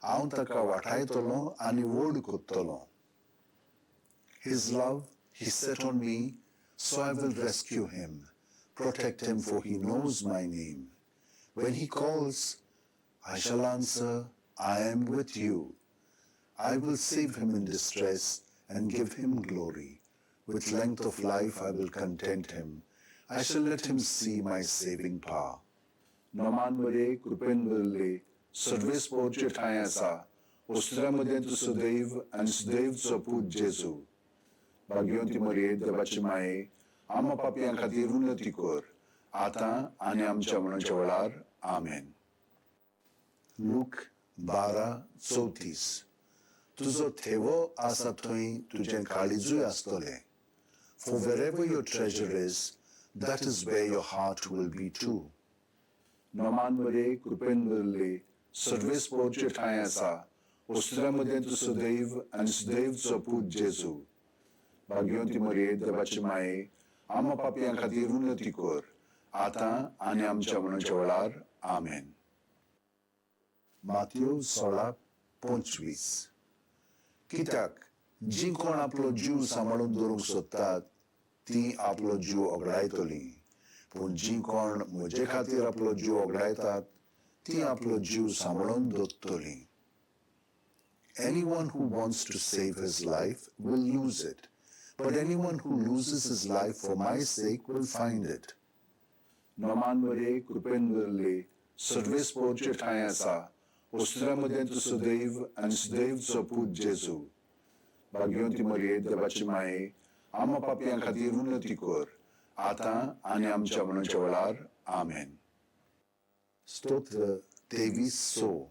हांव ताका वाटायतलो आनी व्हड करतलो. His love he set on me, so I will rescue him, protect him, for he knows my name. When he calls, I shall answer, I am with you. I will save him in distress and give him glory. With length of life I will content him. I shall let him see my saving power. Noman बरे, कृपेन भरले, सर्वेस्पोरचे ठांय आसा, वस्तुरा मदें तूं सदैव आनी सदैवचो पूत जेजू. भाग्यवंती मरये, देवाची माये, आमा पापयां खातीर उन्नती कर, आतां आनी आमच्या मरणाच्या वेळार. आमेन. लूक 12:34. तुजो थेवो आसा थंय तुजें काळीजूय आसतलें. For wherever your treasure is, that is where your heart will be too. Noman बरे, कृपेन भरले, सर्वेस्पोरचे ठांय आसा, वस्तुरा मदें तूं सदैव आनी सदैवचो पूत जेजू. भाग्यवंती मरये, देवाची माये, आमा पापयां खातीर उन्नती कर, आतां आनी आमच्या मरणाच्या वेळार. आमेन. मातयो 16:25. कित्याक जी कोण आपलो जीव सांबाळून दवरूंक सोदतात ती आपलो जीव ओगडायतली, पूण जी कोण म्हजे खातीर आपलो जीव ओगडायतात ती आपलो जीव सांबाळून दवरतली. Anyone who wants to save his life will lose it, but anyone who loses his life for my sake will find it. Noman बरे, कृपेन भरले, सर्वेस्पोरचे ठांय आसा, वस्तुरा मदें तूं सदैव आनी सदैवचो पूत जेजू. भाग्यवंती मरये, देवाची माये, आमा पापयां खातीर उन्नती कर, आतां आनी आमच्या मरणाच्या वेळार. आमेन. स्तोत्र 23 6.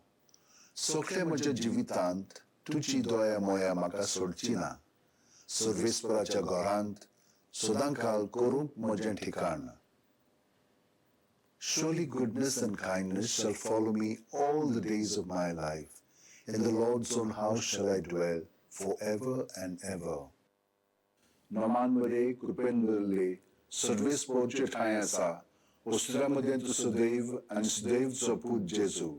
सगळे म्हज्या जिवितांत तुजी दया मोया म्हाका सोडची ना. सर्वेस्पराच्या घरांत सदांकाल करूंक म्हजें ठिकाण. Surely goodness and kindness shall follow me all the days of my life. In the Lord's own house shall I dwell forever and ever. Noman मरे कृपेन भरले सर्वेस्पोरचे ठांय आसा. वस्तुरा मदें तूं सदैव आनी सदैवचो पूत जेजू.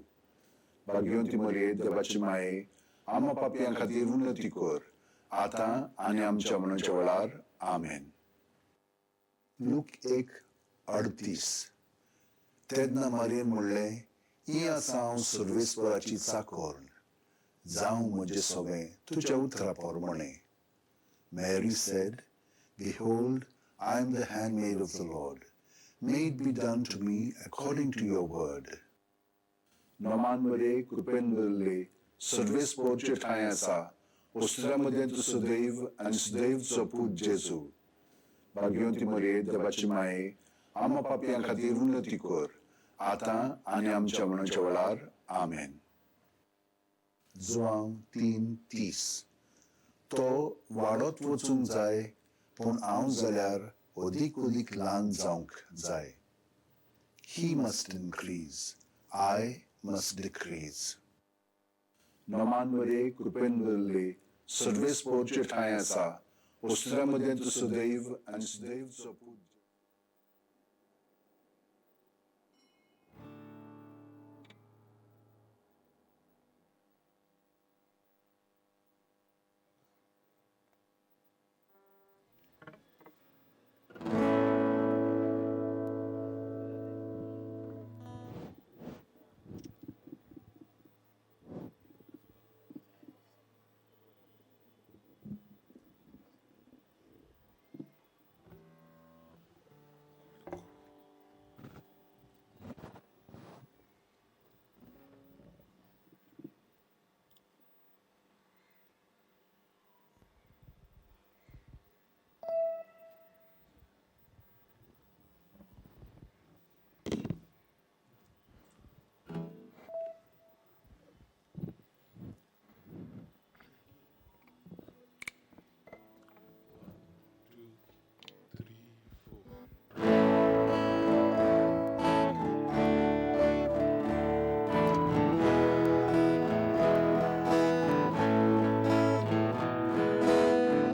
भाग्यवंती मरे, देवाची माये, आमा पापयां खातीर उन्नती कर, आतां आनी आमच्या मरणाच्या वेळार. आमेन. लूक 1:38. तेन्ना मारयेन म्हणलें, ही आसा हांव सर्वेस्पराची चाकोर, जावं म्हजें सगळें तुज्या उतरा प्रमाणें. Mary said, "Behold, I am the handmaid of the Lord. May it be done to me according to your word." Noman मरे कृपेन भरले सर्वेस्पोरचे ठांय आसा. वस्तुरा मदें तूं सदैव आनी सदैवचो पूत जेजू. भाग्यवंती मरे, देवाची माये, आमा पापयां खातीर उन्नती कर, आतां आनी आमच्या मरणाच्या वेळार. आमेन. जुआंव 3:30. तो वाडत वचूंक जाय, पूण हांव जाल्यार अदीक अदीक ल्हान जावंक जाय. He must increase, I must decrease. Noman मरे कृपेन भरले सर्वेस्पोरचे ठांय आसा. वस्तुरा मदें तूं सदैव आनी सदैवचो पूत.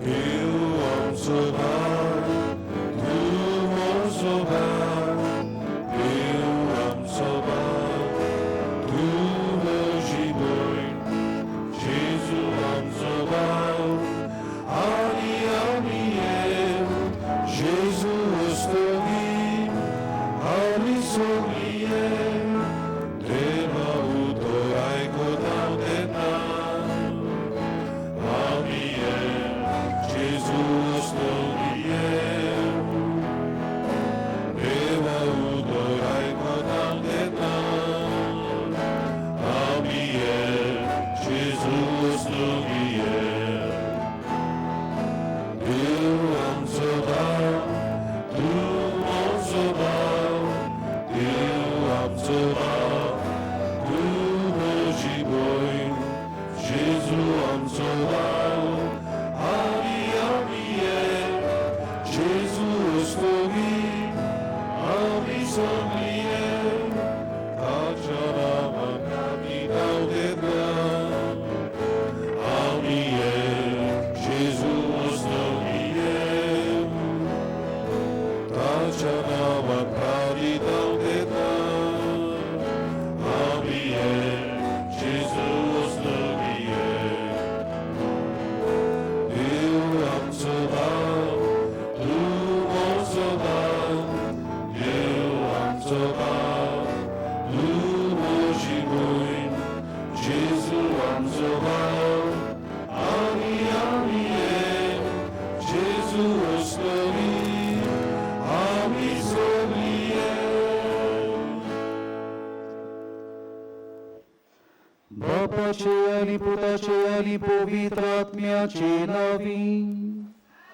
देव आमचो भाव, तूं म्हजो भाव, देव आमचो भाव, तूं म्हजी भयण, जेजू आमचो भाव, आनी आमी येव, जेजू वस्तोगी, आमी सगळीं येव, देवा उतर आयकता तेन्ना. आमी येव, जेजू वस्तोगी येव, देवा उतर आयकता तेन्ना. आमी येव, जेजू वस्तोगी येव. देव आमचो भाव, तूं म्हजो भाव, देव आमचो भाव, तूं म्हजी भयण, जेजू आमचो भाव, आनी आमी येव, जेजू वस्तोगी, आमी सगळीं येव, ताच्या नांवान आमी धांवतेता. आमी येव, जेजू वस्तोगी येव, ताच्या नांवान आमी धांवतेता. आमी येव, जेजू वस्तोगी येव. देव आमचो भाव, तूं म्हजो भाव, देव आमचो भाव, तूं म्हजी भयण, जेजू आमचो भाव, आनी आमी येव, जेजू वस्तोगी, आमी सगळीं येव. बापाचे आनी पुताचे आनी पवित्र आत्म्याचे नावी.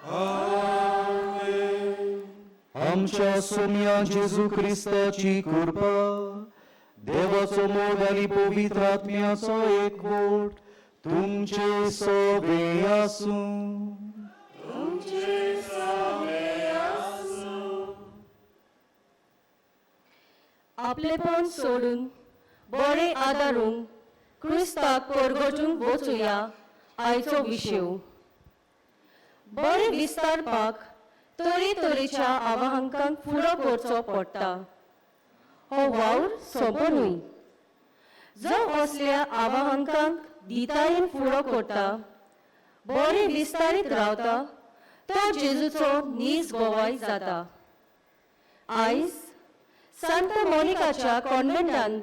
आमेन. आमच्या सोम्या जेजू क्रिस्ताची कृपा, देवाचो मोग आनी पवित्र आत्म्याचो एकवट तुमचे सवे आसूं. तुमचे सवे आसूं. आपलेपण सोडून बरें आदारूंक क्रिस्ताक परगटूंक वचुया आयचो विशय. बरें विस्तारपाक तरेतरेच्या आवाहनांक फुडो करचो पडटा. हो वावर सोंपो न्हय. जो असल्या आवाहनांक दितायेन फुडो करता, बरें विस्तारीत रावता, तो जेजूचो नीज गोवाय जाता. आयज सांत मोनिकाच्या कॉन्व्हेंटांत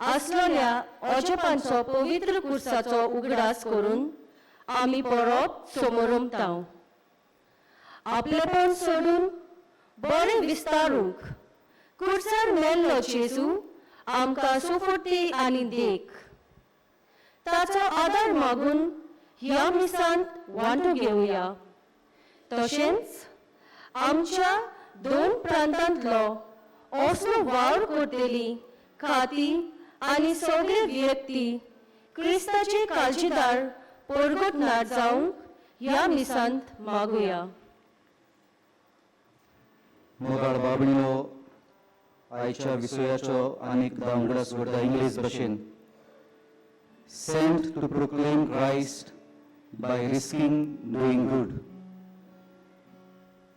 आसलेल्या अजपांचो पवित्र कुर्साचो उगडास करून आमी परब समोरमता. आपलेपण सोडून बरें विस्तारूंक कुर्सार मेल्लो जेजू आमकां सुफुर्ती आनी देख. ताचो आदार मागून ह्या मिसांत वांटो घेवया. तशेंच आमच्या दोन प्रांतांतलो असलो वावर करतली खाती आनी सगळे व्यक्ती क्रिस्ताचे काळजीदार परगटणार जावंक ह्या मिसांत मागुया. मोगाळ बाबणीनो, आयच्या विसयाचो आनीक उगडास करता इंग्लीश भाशेन. Sent to proclaim Christ by risking doing good.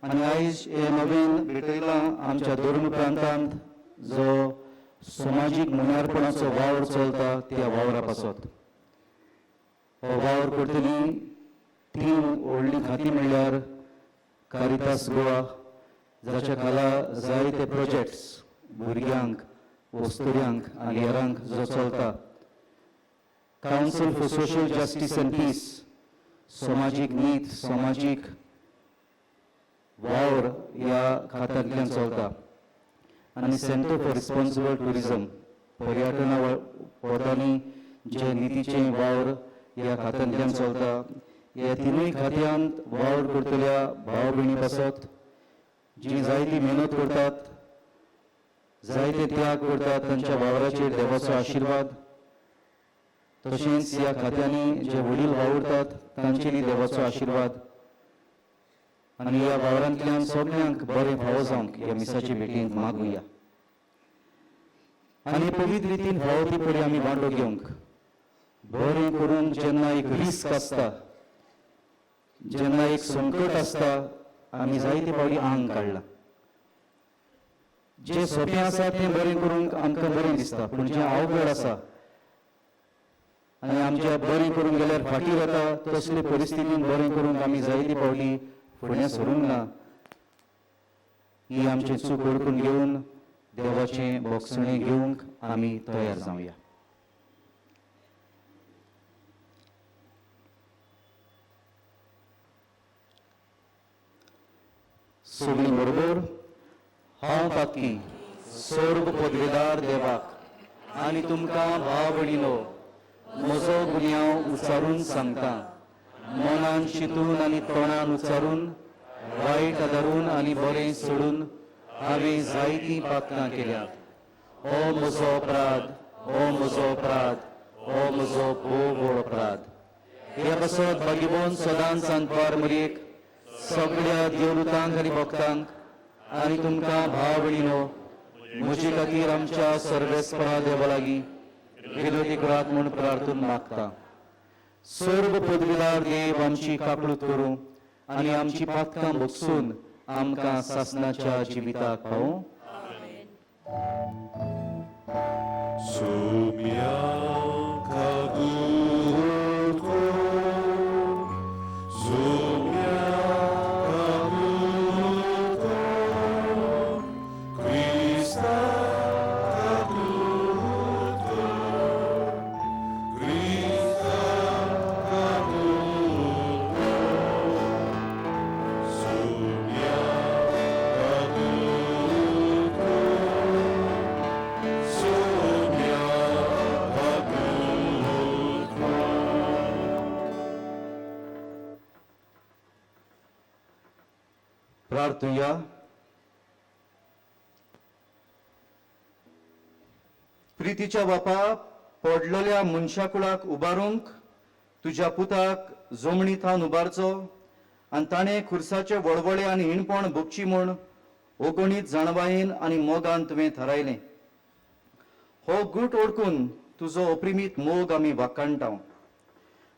आनी आयज हे नवीन भेटयलां आमच्या धर्म प्रांतांत जो समाजीक मुन्यारपणाचो वावर चलता त्या वावरा पासत. हो वावर करतली तीन व्हडलीं खातीं म्हणल्यार कारितास गोवा, जाच्या खाला जायते प्रोजेक्ट्स भुरग्यांक, वस्तुऱ्यांक आनी हेरांक जो चलता. Council for social justice and peace, समाजीक नीत, समाजीक वावर ह्या खात्यांतल्यान चलता. आनी सेंटर फॉर रिस्पॉन्सिबल ट्युरिजम, पर्यटना पदांनी जे नितीचें वावर ह्या खात्यांतल्यान चलता. ह्या तिनूय खात्यांत वावर करतल्या भाव भयणी पासत जी जायती मेहनत करतात, जायते त्याग करतात, तांच्या वावराचेर देवाचो आशिर्वाद. तशेंच ह्या खात्यांनी जे वडील वावुरतात तांचेरय देवाचो आशिर्वाद. आनी ह्या वावरांतल्यान सगल्यांक बरें फावो जावंक ह्या मिसाचे भेटींत मागुया. आनी पवित्र रितीन फावो ती पळय आमी वांटो घेवंक. बरें करून जेन्ना एक रिस्क आसता, जेन्ना एक संकट आसता, आमी जायते फावटी आंग काडला. जें सोंपें आसा तें बरें करूंक आमकां बरें दिसता, पूण जें अवघड आसा आनी आमच्या बरें करूंक गेल्यार फाटीं वता, तसले परिस्थितीन बरें करूंक आमी जायते फावटी फुडें सरूंक ना. ही आमची चूक वळखून घेवन देवाचें बोगसणें घेवंक आमी तयार जावया. सगळीं बरोबर. हांव पातकी सर्व पदवेदार देवाक आनी तुमकां भाव भयणीनो म्हजो गुन्यांव उच्चारून सांगता. मनान चिंतून आनी तोंडान उच्चारून, वायट आदारून आनी बरें सोडून हांवें जायतीं पातकां केल्यात. हो म्हजो अपराध, हो म्हजो अपराध, हो म्हजो भोव व्हड अपराध. ह्या पासत भाग्यवंत सदांच सांतपार मरयेक, सगळ्या देवदूतांक आनी भक्तांक आनी तुमकां भाव भयणीनो म्हजे खातीर आमच्या सर्वेस्परा देवा लागीं विनोदी करात म्हूण प्रार्थून मागता. सर्व पदवीदार देव आमची काकळूत करूं आनी आमची पातकां भोगसून आमकां सासणाच्या जिविताक पावूं. Soumya. प्रार्थुया. प्रितीच्या बापा, पडलेल्या मनशाकुळाक उबारूंक तुज्या पुताक जमणी थावन उबारचो आनी ताणें खुर्साचे वळवळे आनी हिणपण भोगची म्हूण ओगणीत जाणवायेन आनी मोगान तुवें थारायलें. हो गूट ओडकून तुजो अप्रिमीत मोग आमी वाखाणटा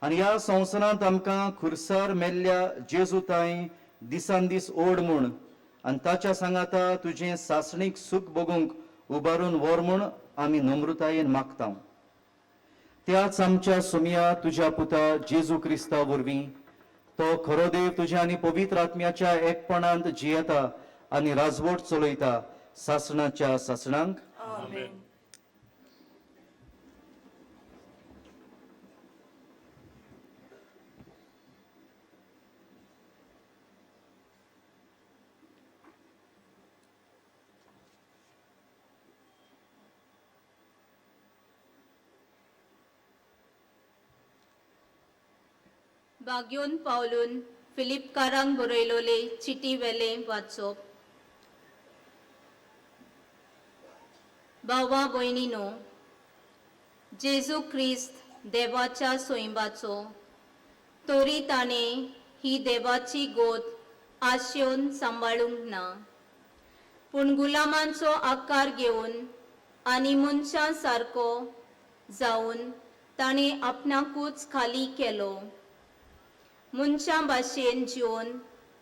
आनी ह्या संवसारांत आमकां खुर्सार मेल्ल्या जेजू तांय दिसान दीस ओड म्हूण आनी ताच्या सांगाता तुजें सासणीक सूख भोगूंक उबारून व्हर म्हूण आमी नम्रतायेन मागता. त्याच आमच्या सोमया तुज्या पुता जेजू क्रिस्ता वरवीं, तो खरो देव तुज्या आनी पवित्र आत्म्याच्या एकपणांत जियेता आनी राजवट चलयता सासणाच्या सासणांक. आमेन. बाग्योन पावलून फिलिपकारांक बरयलोले चिटी वेले वाचप. भावा भयणीनो, जेजू क्रिस्त देवाच्या सोयंबाचो तरी ताणें ही देवाची गोत आशेवन सांबाळूंक ना, पूण गुलामांचो आकार घेवन आनी मनशां सारको जावन ताणें आपणाकूच खाली केलो. मनशां भाशेन जिवन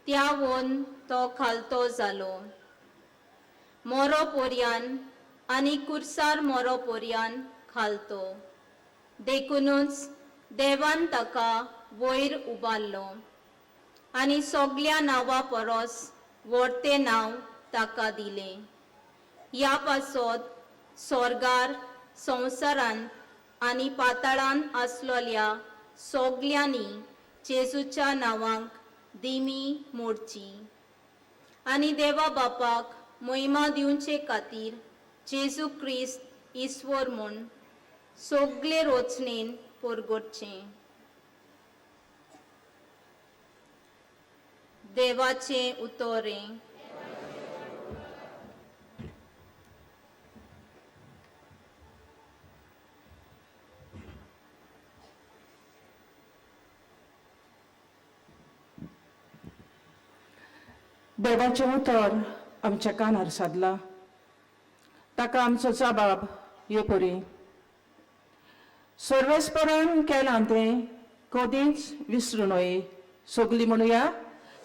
त्यावन तो खालतो जालो. मोरो पोरयान आनी कुर्सार मोरो पोरयान खालतो. देखुनूच देवान ताका वयर उबारलो आनी सगल्या नांवा परस व्हडतें नांव ताका दिलें. ह्या पासत स्वर्गार, संवसारांत आनी पाताळांत आसलोल्या सगल्यांनी जेजूच्या नांवांक दिमी मोडची आनी देवा बापाक मोहिमा दिवचे खातीर जेजू क्रिस्त ईश्वर म्हूण सगळे रोचणेन परगटचें. देवाचें उतोरें. देवाचें उतर आमच्या कानार सादला, ताका आमचो जबाब हे परी. सर्वेस्परान केलां तें कदींच विसरू न्हय. सगलीं म्हणुया,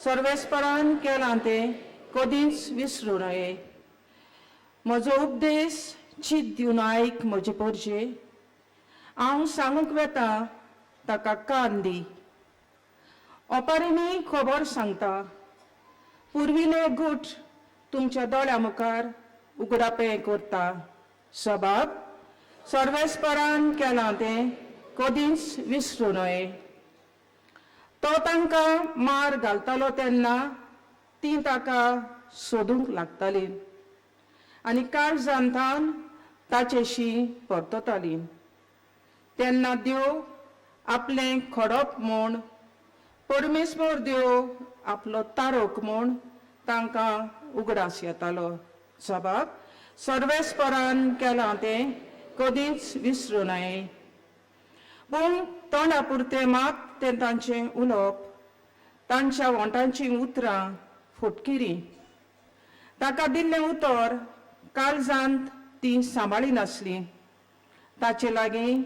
सर्वेस्परान केलां तें कदींच विसरू न्हय. म्हजो उपदेश चीत दिवन आयक म्हजे पोरजे, हांव सांगूंक वेता ताका कान दी. ओपारींनी खबर सांगता, पुर्विले गूट तुमच्या दोळ्या मुखार उगडापें करता. सबाब सर्वेस्परान केलां तें कदींच विसरू न्हय. तो तांकां मार घालतालो तेन्ना तीं ताका सोदूंक लागतालीं आनी काळजान थावन ताचेशी परततालीं. तेन्ना देव आपलें खडप म्हूण, परमेश्वर देव आपलो तारोक म्हूण तांकां उगडास येतालो. सबाब सर्वेस्परान केलां तें कदींच विसरू न्हय. पूण तोंडा पुरतें मात तें तांचें उलोवप, तांच्या वोंटांचीं उतरां फटकिरीं. ताका दिल्लें उतर काळजांत तीं सांबाळिनासलीं. ताचे लागीं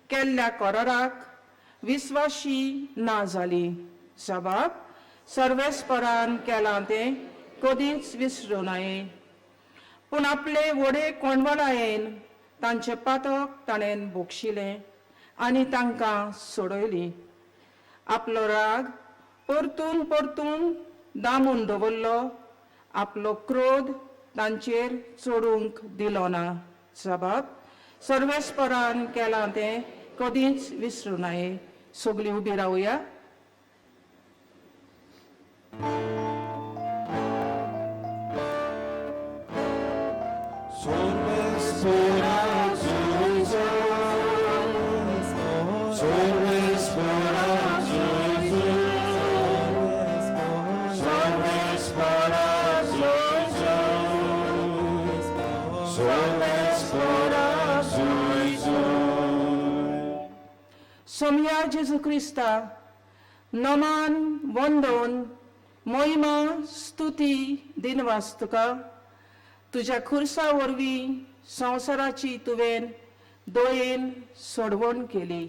केल्ल्या कराराक विस्वाशी ना जाली. सबाब सर्वेस्परान केलां तें कदींच विसरू न्हय. पूण आपले व्हडे कोंडवलायेन तांचें पातक ताणें भोगशिलें आनी तांकां सोडयलीं. आपलो राग परतून परतून दामून दवरलो, आपलो क्रोध तांचेर चडूंक दिलो ना. सबाब सर्वेस्परान केलां तें कदींच विसरू न्हय. सगलीं उबी रावया. Service for सोमया जेजू क्रिस्ता, नमान वंदन मोहिमा स्तुती दिनवास तुका। तुज्या खुर्सा वरवीं संवसाराची तुवें दयेन सोडवण केली।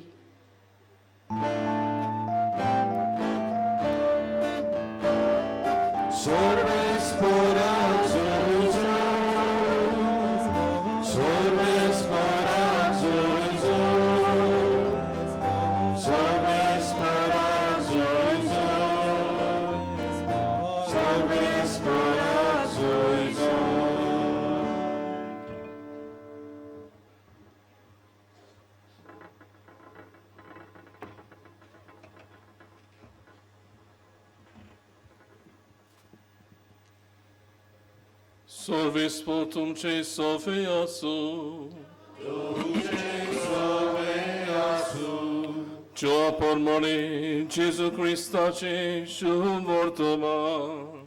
Servis तुमचे सोफे आसू, ज्या प्रमाणे जेजू क्रिस्ताचे शुभ वर्तमान।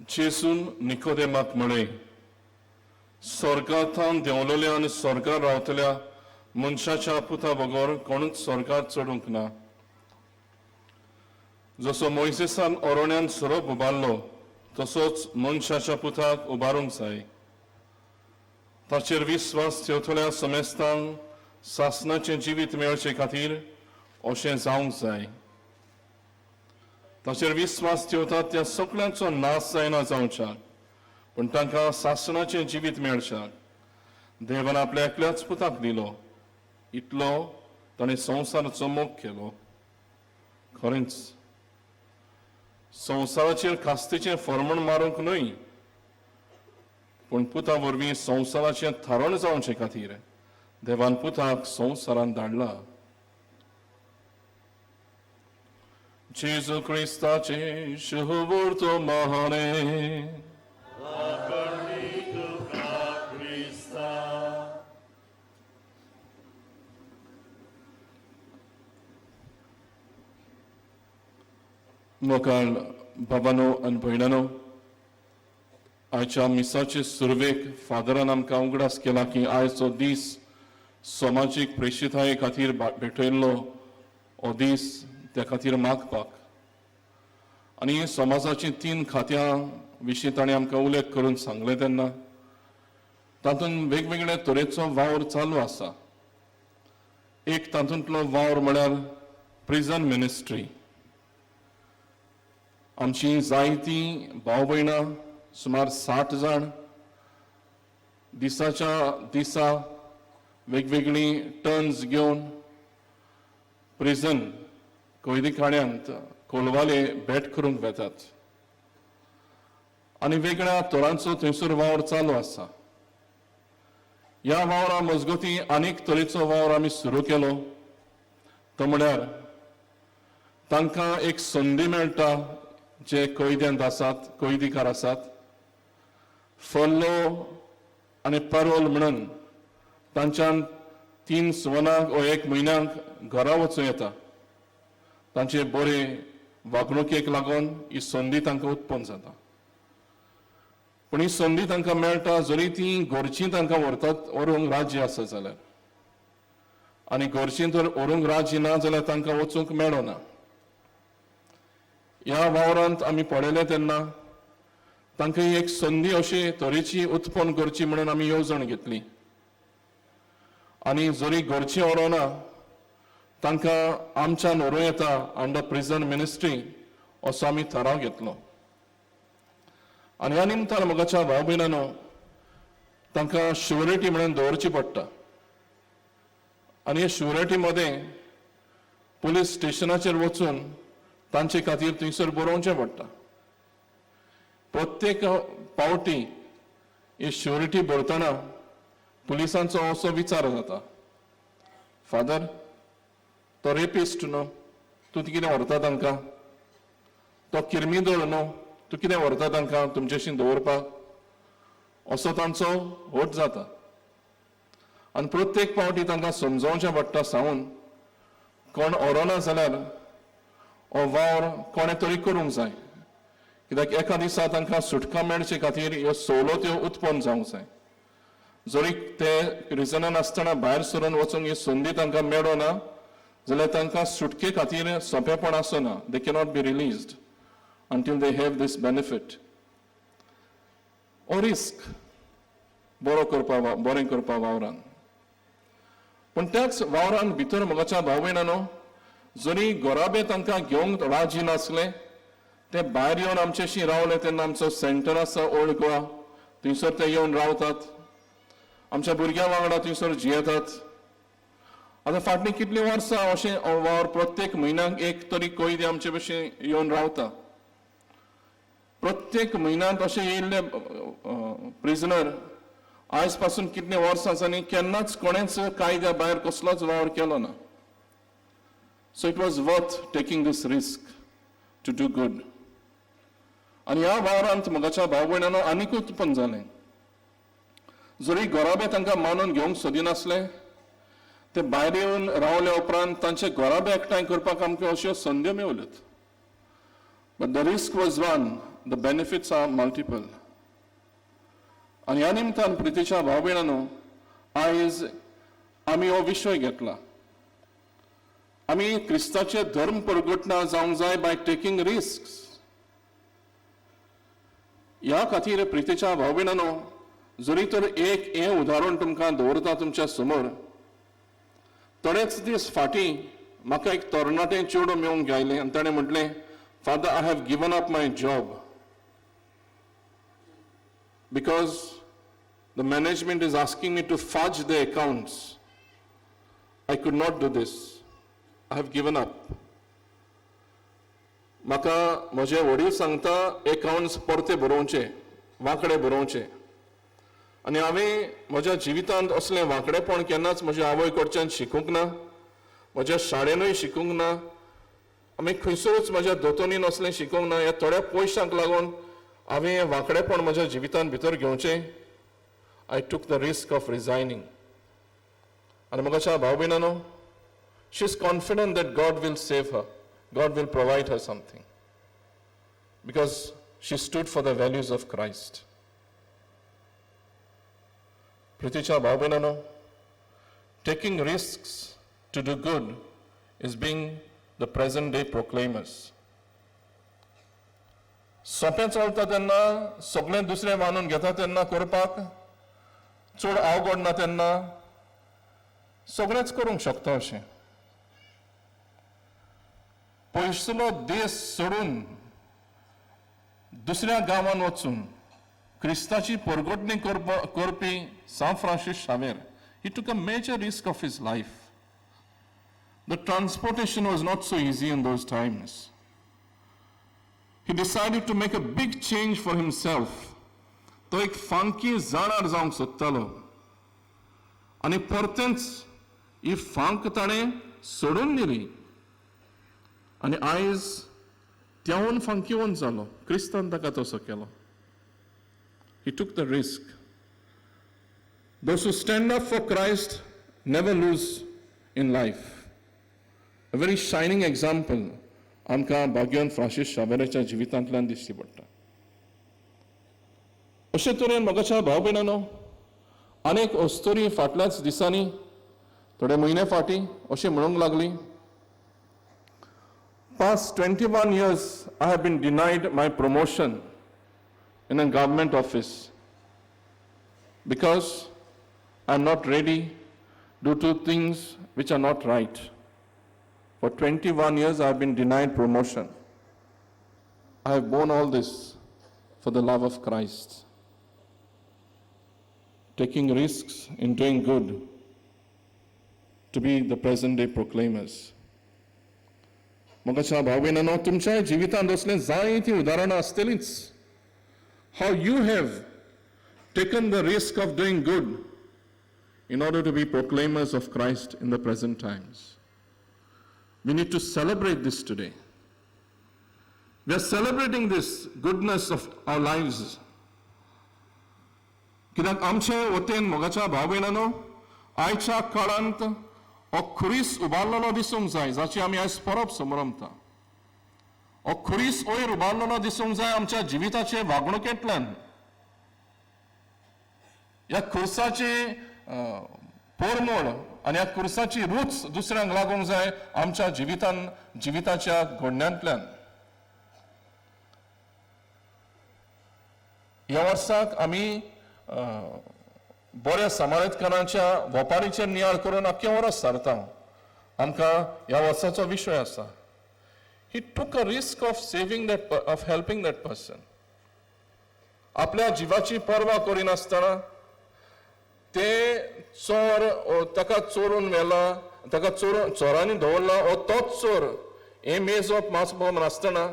जेजून निकोदेमाक म्हळें, स्वर्गांत देंवलेल्या आनी स्वर्गार रावतल्या मनशाच्या पुता बगर कोणूच स्वर्गार चडूंक ना। जसो मोयसेसान ओरोण्यान सोरोप उबारलो तसोच मनशाच्या पुताक उबारूंक जाय। ताचेर विस्वास ठेवतल्या समेस्तांक सासणाचें जिवीत मेळचे खातीर अशें जावंक जाय। ताचेर विस्वास ठेवतात त्या सगळ्यांचो नाश जायना जावच्याक, पूण तांकां सासणाचें जिवीत मेळच्याक देवान आपल्या एकल्याच पुताक दिलो, इतलो ताणें संवसाराचो मोग केलो। खरेंच संवसाराचेर खास्तीचें फर्मण मारूंक न्हय, पूण पुता वरवीं संवसाराचें थारण जावचे खातीर देवान पुताक संवसारान धाडला। जेजू क्रिस्ताचे शुभ वर्तमाने। मोकाळ बाबानो आनी भयणानो, आयच्या मिसाचे सुरवेक फादरान आमकां उगडास केला की आयचो दीस समाजीक प्रेक्षिताये खातीर भेटयल्लो हो दीस, त्या खातीर मागपाक आनी समाजाचीं तीन खात्यां विशीं ताणें आमकां उल्लेख करून सांगलें। तेन्ना तातूंत वेगवेगळे तरेचो वावर चालू आसा। एक तातूंतलो वावर म्हळ्यार प्रिजन मिनिस्ट्री। आमची जायतीं भाव भयणां सुमार 60 जाण दिसाच्या दिसा वेगवेगळीं टर्न्स घेवन प्रिजन कैदीखाण्यांत कोलवाले भेट करूंक वेतात आनी वेगळ्या तरांचो थंयसर वावर चालू आसा। ह्या वावरा मजगती आनीक तरेचो वावर आमी सुरू केलो, तो म्हळ्यार तांकां एक संदी मेळटा जे कैद्यांत आसात, कैदीकार आसात, फल्लो आनी परोल म्हणून तांच्यान 3 सुवनाक वा 1 म्हयन्याक घरा वचूं येता। तांचे बरे वागणुकेक लागून ही संदी तांकां उत्पन्न जाता। पूण ही संदी तांकां मेळटा जरी ती घरचीं तांकां व्हरतात व्हरूंक राज्य आसा जाल्यार, आनी घरचीं जर व्हरूंक राज्य ना जाल्यार तांकां वचूंक मेळना। ह्या वावरांत आमी पळयलें तेन्ना तांकां एक संदी अशे तरेची उत्पन्न करची म्हणून आमी येवजण घेतली आनी जरी घरची व्हरोना तांकां आमच्यान व्हरूं येता अंडर प्रिजन मिनिस्ट्री असो आमी थाराव घेतलो। आनी ह्या निमतान मोगाच्या भाव भयणांनो तांकां शुअरिटी म्हणून दवरची पडटा आनी हे शुअरिटी मदें पुलीस स्टेशनाचेर वचून तांचे खातीर थंयसर बरोवचें पडटा। प्रत्येक पावटी ही शुअरिटी भरतना पुलिसांचो असो विचार जाता, फादर तो रेपिस्ट न्हू, तूं कितें व्हरता तांकां, तो किर्मिदोळ न्हू, तूं कितें व्हरता तांकां तुमचेशी दवरपाक, असो तांचो होट जाता। आनी प्रत्येक पावटी तांकां समजोवचें पडटा सांगून कोण व्हरोना जाल्यार हो वावर कोणें तरी करूंक जाय, कित्याक एका दिसा तांकां सुटका मेळचे खातीर ह्यो सवलत्यो उत्पन्न जावंक जाय। जरी ते प्रिजनान आसतना भायर सरून वचूंक ही संदी तांकां मेळना जाल्यार तांकां सुटके खातीर सोंपेपण आसना. They cannot be released until they have this benefit. हो रिस्क बरो करपा, बरें करपा वावरान. पूण त्याच वावरान भितर मोगाच्या भाव भयणांनो, जरी घराबे तांकां घेवंक राजी नासले, ते भायर येवन आमच्याशी रावले तेन्ना आमचो सेंटर आसा ओल्ड गोवा, थंयसर ते येवन रावतात, आमच्या भुरग्यां वांगडा थंयसर जियेतात. आतां फाटलीं कितलीं वर्सां अशें वावर प्रत्येक म्हयन्याक एक तरी कैदी आमचे भशेन येवन रावता. प्रत्येक म्हयन्यांत अशें येयल्ले प्रिजनर आयज पासून कितलीं वर्सां आसा आनी केन्नाच कोणेच कायद्या भायर कसलोच वावर केलो ना. So it was worth taking this risk to do good. आनी ह्या वावरांत मोगाच्या भाव भयणांनो आनिकूय उत्पन्न जालें. जरी घराबे तांकां मानून घेवंक सोदिनासले, ते भायर येवन रावल्या उपरांत तांचे घराबे एकठांय करपाक आमकां अश्यो संद्यो मेवल्योत. But the risk was one, the benefits are multiple. आनी ह्या निमतान प्रितीच्या भाव भयणांनो, आयज आमी हो विशय घेतला. आमी क्रिस्ताचे धर्म परगटना जावंक जाय बाय टेकींग रिस्क. ह्या खातीर प्रितीच्या भाव भयणांनो, जरी तर एक हें उदाहरण तुमकां दवरता तुमच्या समोर. थोडेच दीस फाटीं म्हाका एक तरणाटें चेडूं मेळूंक आयलें आनी ताणें म्हटलें, "Father, I have given up my job because the management is asking me to fudge the accounts. I could not do this. I have given up. म्हाका म्हजे वडील सांगता एकाउंट्स परते बरोवचे, वांकडे बरोवचे आनी हांवें म्हज्या जिवितांत असलें वांकडेपण केन्नाच म्हज्या आवय कडच्यान शिकूंक ना, म्हज्या शाळेनूय शिकूंक ना, आमी खंयसरूच म्हज्या दोतोनीन असलें शिकूंक ना. ह्या थोड्या पयशांक लागून हांवें हें वांकडेपण म्हज्या जिवितांत भितर घेवचें? I took the risk of resigning." आनी मोगाच्या भाव भयणांनो, she is confident that God will save her, God will provide her something, because she stood for the values of Christ. प्रितीच्या भाव भयणांनो, taking risks to do good is being the present day proclaimers. सोंपें चलता तेन्ना, सगळें दुसरें मानून घेता तेन्ना, करपाक चड अवघड ना तेन्ना सगळेंच करूंक शकता अशें. पयसुलो देश सोडून दुसऱ्या गांवान वचून क्रिस्ताची परगटणी करपी सांत Francis Xavier, he took a major risk of his life. The transportation was not so easy in those times. He decided to make a big change for himself. तो एक फांकी जाणार जावंक सोदतालो आनी परतेंच ही फांक ताणें सोडून दिली आनी आयज त्यावन फांकीवन जालो. क्रिस्तान ताका तसो केलो. He took the risk. Those who stand up for Christ never lose in life. A very shining example आमकां भाग्यवंत फ्रांसीस शावेराच्या जिवितांतल्यान दिश्टी पडटा. अशे तरेन मोगाच्या भाव भयणांनो, अनेक अस्तुरी फाटल्याच दिसांनी, थोडे म्हयने फाटीं अशें म्हणूंक लागली, "Past 21 years I have been denied my promotion in a government office because I am not ready due to things which are not right. For 21 years I have been denied promotion. I have borne all this for the love of Christ." Taking risks in doing good to be the present day proclaimers. मोगाच्या भाव भयणांनो, तुमच्या जिवितांत असलें जायतीं उदाहरणां आसतलींच, how you have taken the risk of doing good in order to be proclaimers of Christ in the present times. We need to celebrate this today. We are celebrating this goodness of our lives. कित्याक आमचे वटेन मोगाच्या भाव भयणांनो, आयच्या काळांत हो खुरीस उबारलेलो दिसूंक जाय, जाची आमी आयज परब समरमता. हो खुरीस वयर उबारलेलो दिसूंक जाय आमच्या जिविताचे वागणुकेंतल्यान. ह्या खुर्साची पोरमोळ आनी ह्या खुर्साची रूच दुसऱ्यांक लागूंक जाय आमच्या जिवितान, जिविताच्या घडण्यांतल्यान. ह्या वर्साक आमी बऱ्या समारेतकारांच्या वपारीचेर नियाळ करून आख्खें वर्स सारता. आमकां ह्या वर्साचो विशय आसा, He took a risk of saving that, of helping that person. आपल्या जिवाची पर्वा करिनासतना ते चोर ताका चोरून व्हेला, ताका चोरून चोरांनी दवरला, हो तोच चोर हें मेजप माजप नासतना,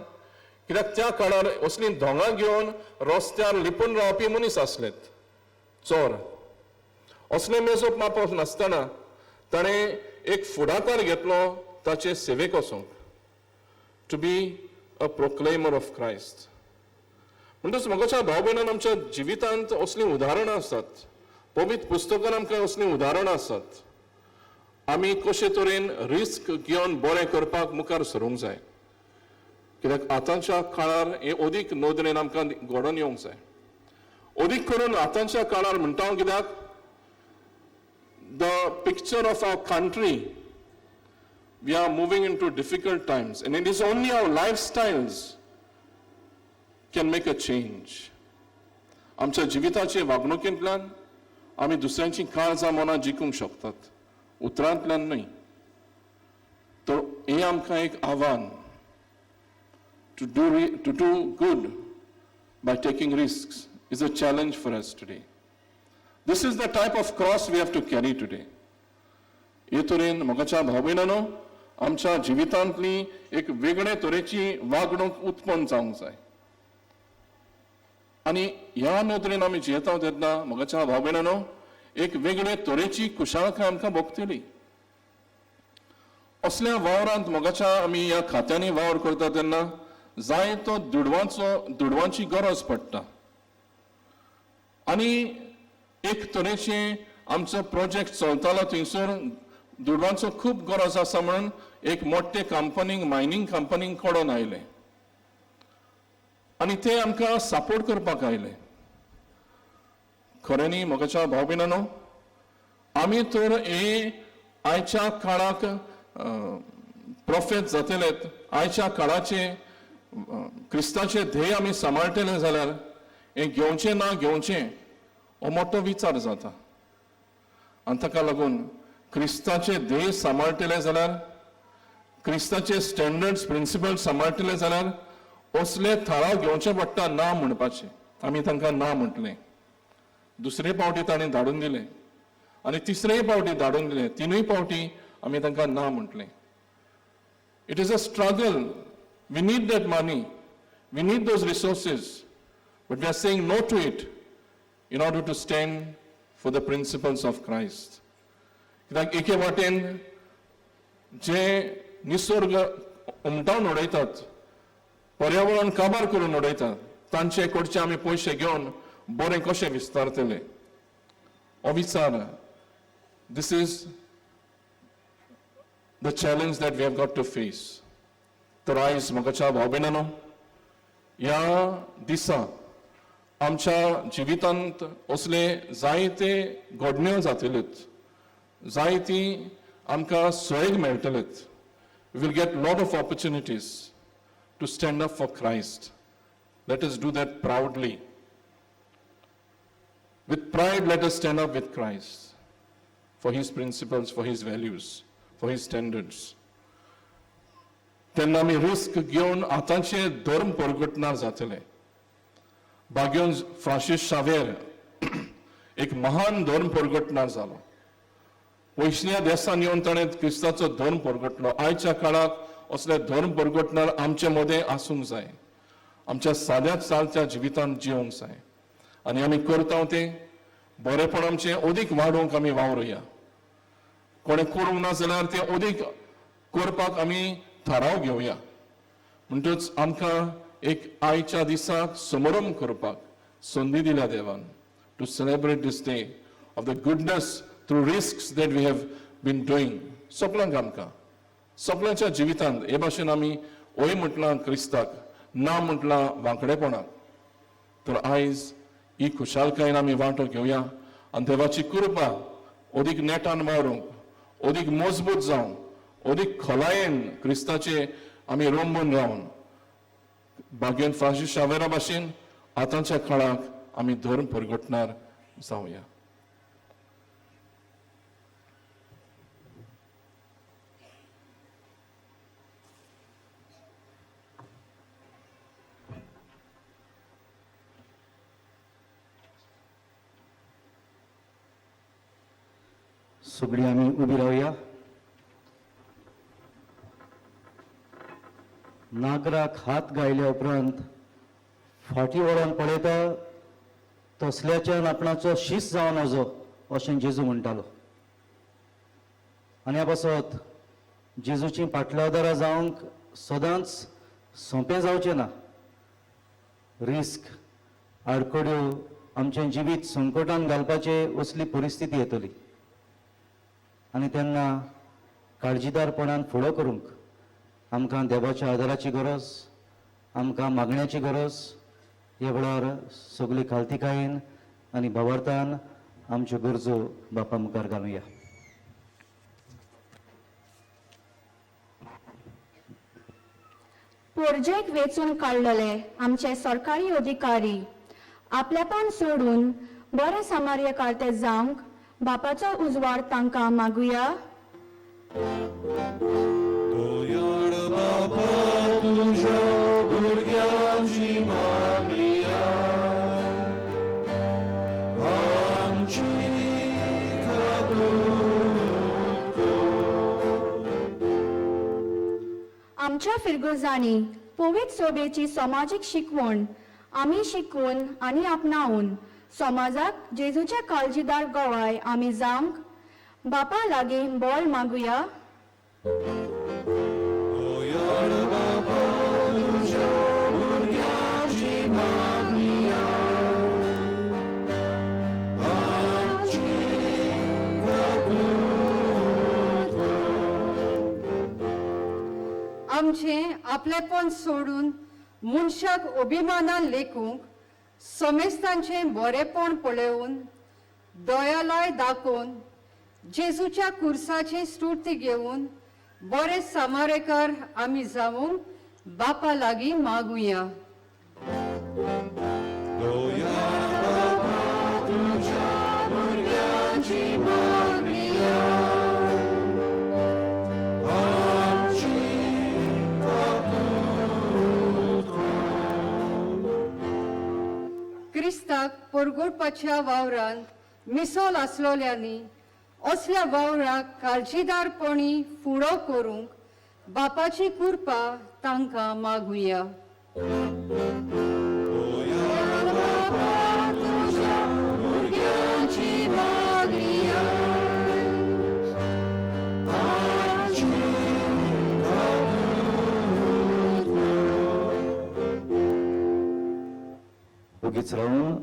कित्याक त्या काळार असलीं धोंगां घेवन रस्त्यार लिपून रावपी मनीस आसलेत चोर. असलें मेजप मापप नासतना ताणें एक फुडाकार घेतलो ताचे सेवेक वचूंक, to be a proclaimer of Christ. म्हणटच म्हज्या भाव भयणान, आमच्या जिवितांत असलीं उदाहरणां आसात, पवित्र पुस्तकान आमकां असलीं उदाहरणां आसात. आमी कशे तरेन रिस्क घेवन बरें करपाक मुखार सरूंक जाय, कित्याक आतांच्या काळार हें अदीक नदरेन आमकां घडोवन येवंक जाय. अदीक करून आतांच्या काळार म्हणटा हांव, कित्याक the picture of our country, we are moving into difficult times, and it is only our lifestyles can make a change. आमच्या जिविताचे वागणुकेंतल्यान आमी दुसऱ्यांची काळजां मनां जिखूंक शकतात, उतरांतल्यान न्हय. तर हें आमकां एक आव्हान, to do good by taking risk is a challenge for us today. This is the type of cross we have to carry today. हे तरेन म्हज्या भाव भयणांनो, आमच्या जिवितांतली एक वेगळे तरेची वागणूक उत्पन्न जावंक जाय. आनी ह्या नदरेन आमी जियेता तेन्ना म्हज्या भाव भयणांनो, एक वेगळे तरेची खुशालकाय आमकां भोगतली. असल्या वावरांत मोगाच्या आमी ह्या खात्यांनी वावर करता तेन्ना जायतो दुडवांची गरज पडटा. आनी एक तरेचे आमचो प्रोजेक्ट चलतालो, थंयसर दुडवांचो खूब गरज आसा म्हणून एक मोठे कंपनीक, मायनींग कंपनीक कडोन आयले आनी ते आमकां सपोर्ट करपाक आयले. खऱ्यांनी मोगाच्या भाव भयणांनो, आमी तर हे आयच्या काळाक प्रोफेट जातले. आयच्या काळाचे क्रिस्ताचे ध्येय आमी सांबाळटले जाल्यार हें घेवचें ना घेवचें हो मोठो विचार जाता. आनी ताका लागून क्रिस्ताचे ध्येय सांबाळटले जाल्यार, क्रिस्ताचे स्टँडर्ड्स, प्रिंसिपल सांबाळटले जाल्यार असले थाराव घेवचे पडटा ना म्हणपाचे. आमी तांकां ना म्हटलें. दुसरे पावटी ताणें धाडून दिलें आनी तिसरेय पावटी धाडून दिलें. तिनूय पावटी आमी तांकां ना म्हटलें. It is a struggle. We need that money, we need those resources, but we are saying no to it in order to stand for the principles of Christ. कित्याक एके वाटेन जे निसर्ग उमटावन उडयतात, पर्यावरण काबार करून उडयतात, तांचे कडचे आमी पयशे घेवन बरें कशें विस्तारतले हो विचार. This is the challenge that we have got to face. तर आयज म्हज्या भाव भयणांनो, ह्या दिसा आमच्या जिवितांत असले जायते घडण्यो जातल्योत, जायती आमकां सोयग मेळटलेत. We will get lot of opportunities to stand up for Christ. Let us do that proudly. With pride, let us stand up with Christ for his principles, for his values, for his standards. तेन्ना आमी risk घेवन आतांचे धर्म परगटणार जातले. भाग्योन Francis Xavier एक महान धर्म परगटणार जालो. पयसुल्या देसान येवन ताणें क्रिस्ताचो धर्म परगटलो. आयच्या काळाक असले धर्म परगटणार आमचे मदें आसूंक जाय, आमच्या साद्या चालत्या जिवितांत जिवंक जाय. आनी आमी करता तें बरेपण आमचें अदीक वाडोवंक आमी वावरुया. कोणें करूंक ना जाल्यार तें अदीक करपाक आमी थाराव घेवया. म्हणटच आमकां एक आयच्या दिसाक समारंभ करपाक संदी दिल्या देवान, to celebrate this day of the goodness through risk that we have been doing. सगळ्यांक, आमकां सगळ्यांच्या जिवितांत हे भाशेन आमी हय म्हटलां क्रिस्ताक, ना म्हटलां वांकडेपणाक, तर आयज ही खुशालकायेन आमी वांटो घेवया. आनी देवाची कृपा अदीक नेटान वावरूंक, अदीक मजबूत जावन, अदीक खोलायेन क्रिस्ताचे आमी रोंबून रावन भाग्यन फ्रांसीस शावेरा भाशेन आतांच्या काळाक आमी धर्म परगटणार जावया. सगळीं आमी उबी रावया. नागराक हात गायल्या उपरांत फाटी वळोन पळयता तसल्याच्यान आपणाचो शीस जावन नजो अशें जेजू म्हणटालो. आनी ह्या पासत जेजूची पाटलादारां जावंक सदांच सोंपें जावचें ना. रिस्क, आडखड्यो, आमचें जिवीत संकटान घालपाचे असली परिस्थिती येतली आनी तेन्ना काळजीदारपणान फुडो करूंक आमकां देवाच्या आदाराची गरज, आमकां मागण्याची गरज. ह्या वेळार सगळी खालतीकायेन आनी भावार्थान आमच्यो गरजो बापा मुखार घालुया. पोरजेक वेंचून काडलेले आमचे सरकारी अधिकारी आपलेपण सोडून बरे सामार्यकर्ते जावंक बापाचो उजवाड तांकां मागुया. आमच्या फिरगुजांनी पवित्र सोबेची समाजीक शिकवण आमी शिकून आनी आपणावन समाजाक जेजूच्या काळजीदार गवाय आमी जावंक बापा लागीं बोल मागुया. आमचें आपलेपण सोडून मनशाक अभिमानान लेखूंक समेस्तांचें बरेपण पळोवन दयालय दाखोवन जेजूच्या कुर्साची स्फूर्ती घेवन बरे सामारेकार आमी जावंक बापा लागीं मागुया. क्रिस्ताक परगोडपाच्या वावरान मिसोल आसलोल्यांनी असल्या वावराक काळजीदारपणी फुडो करूंक बापाची कृपा तांकां मागुया. ओगीच रावन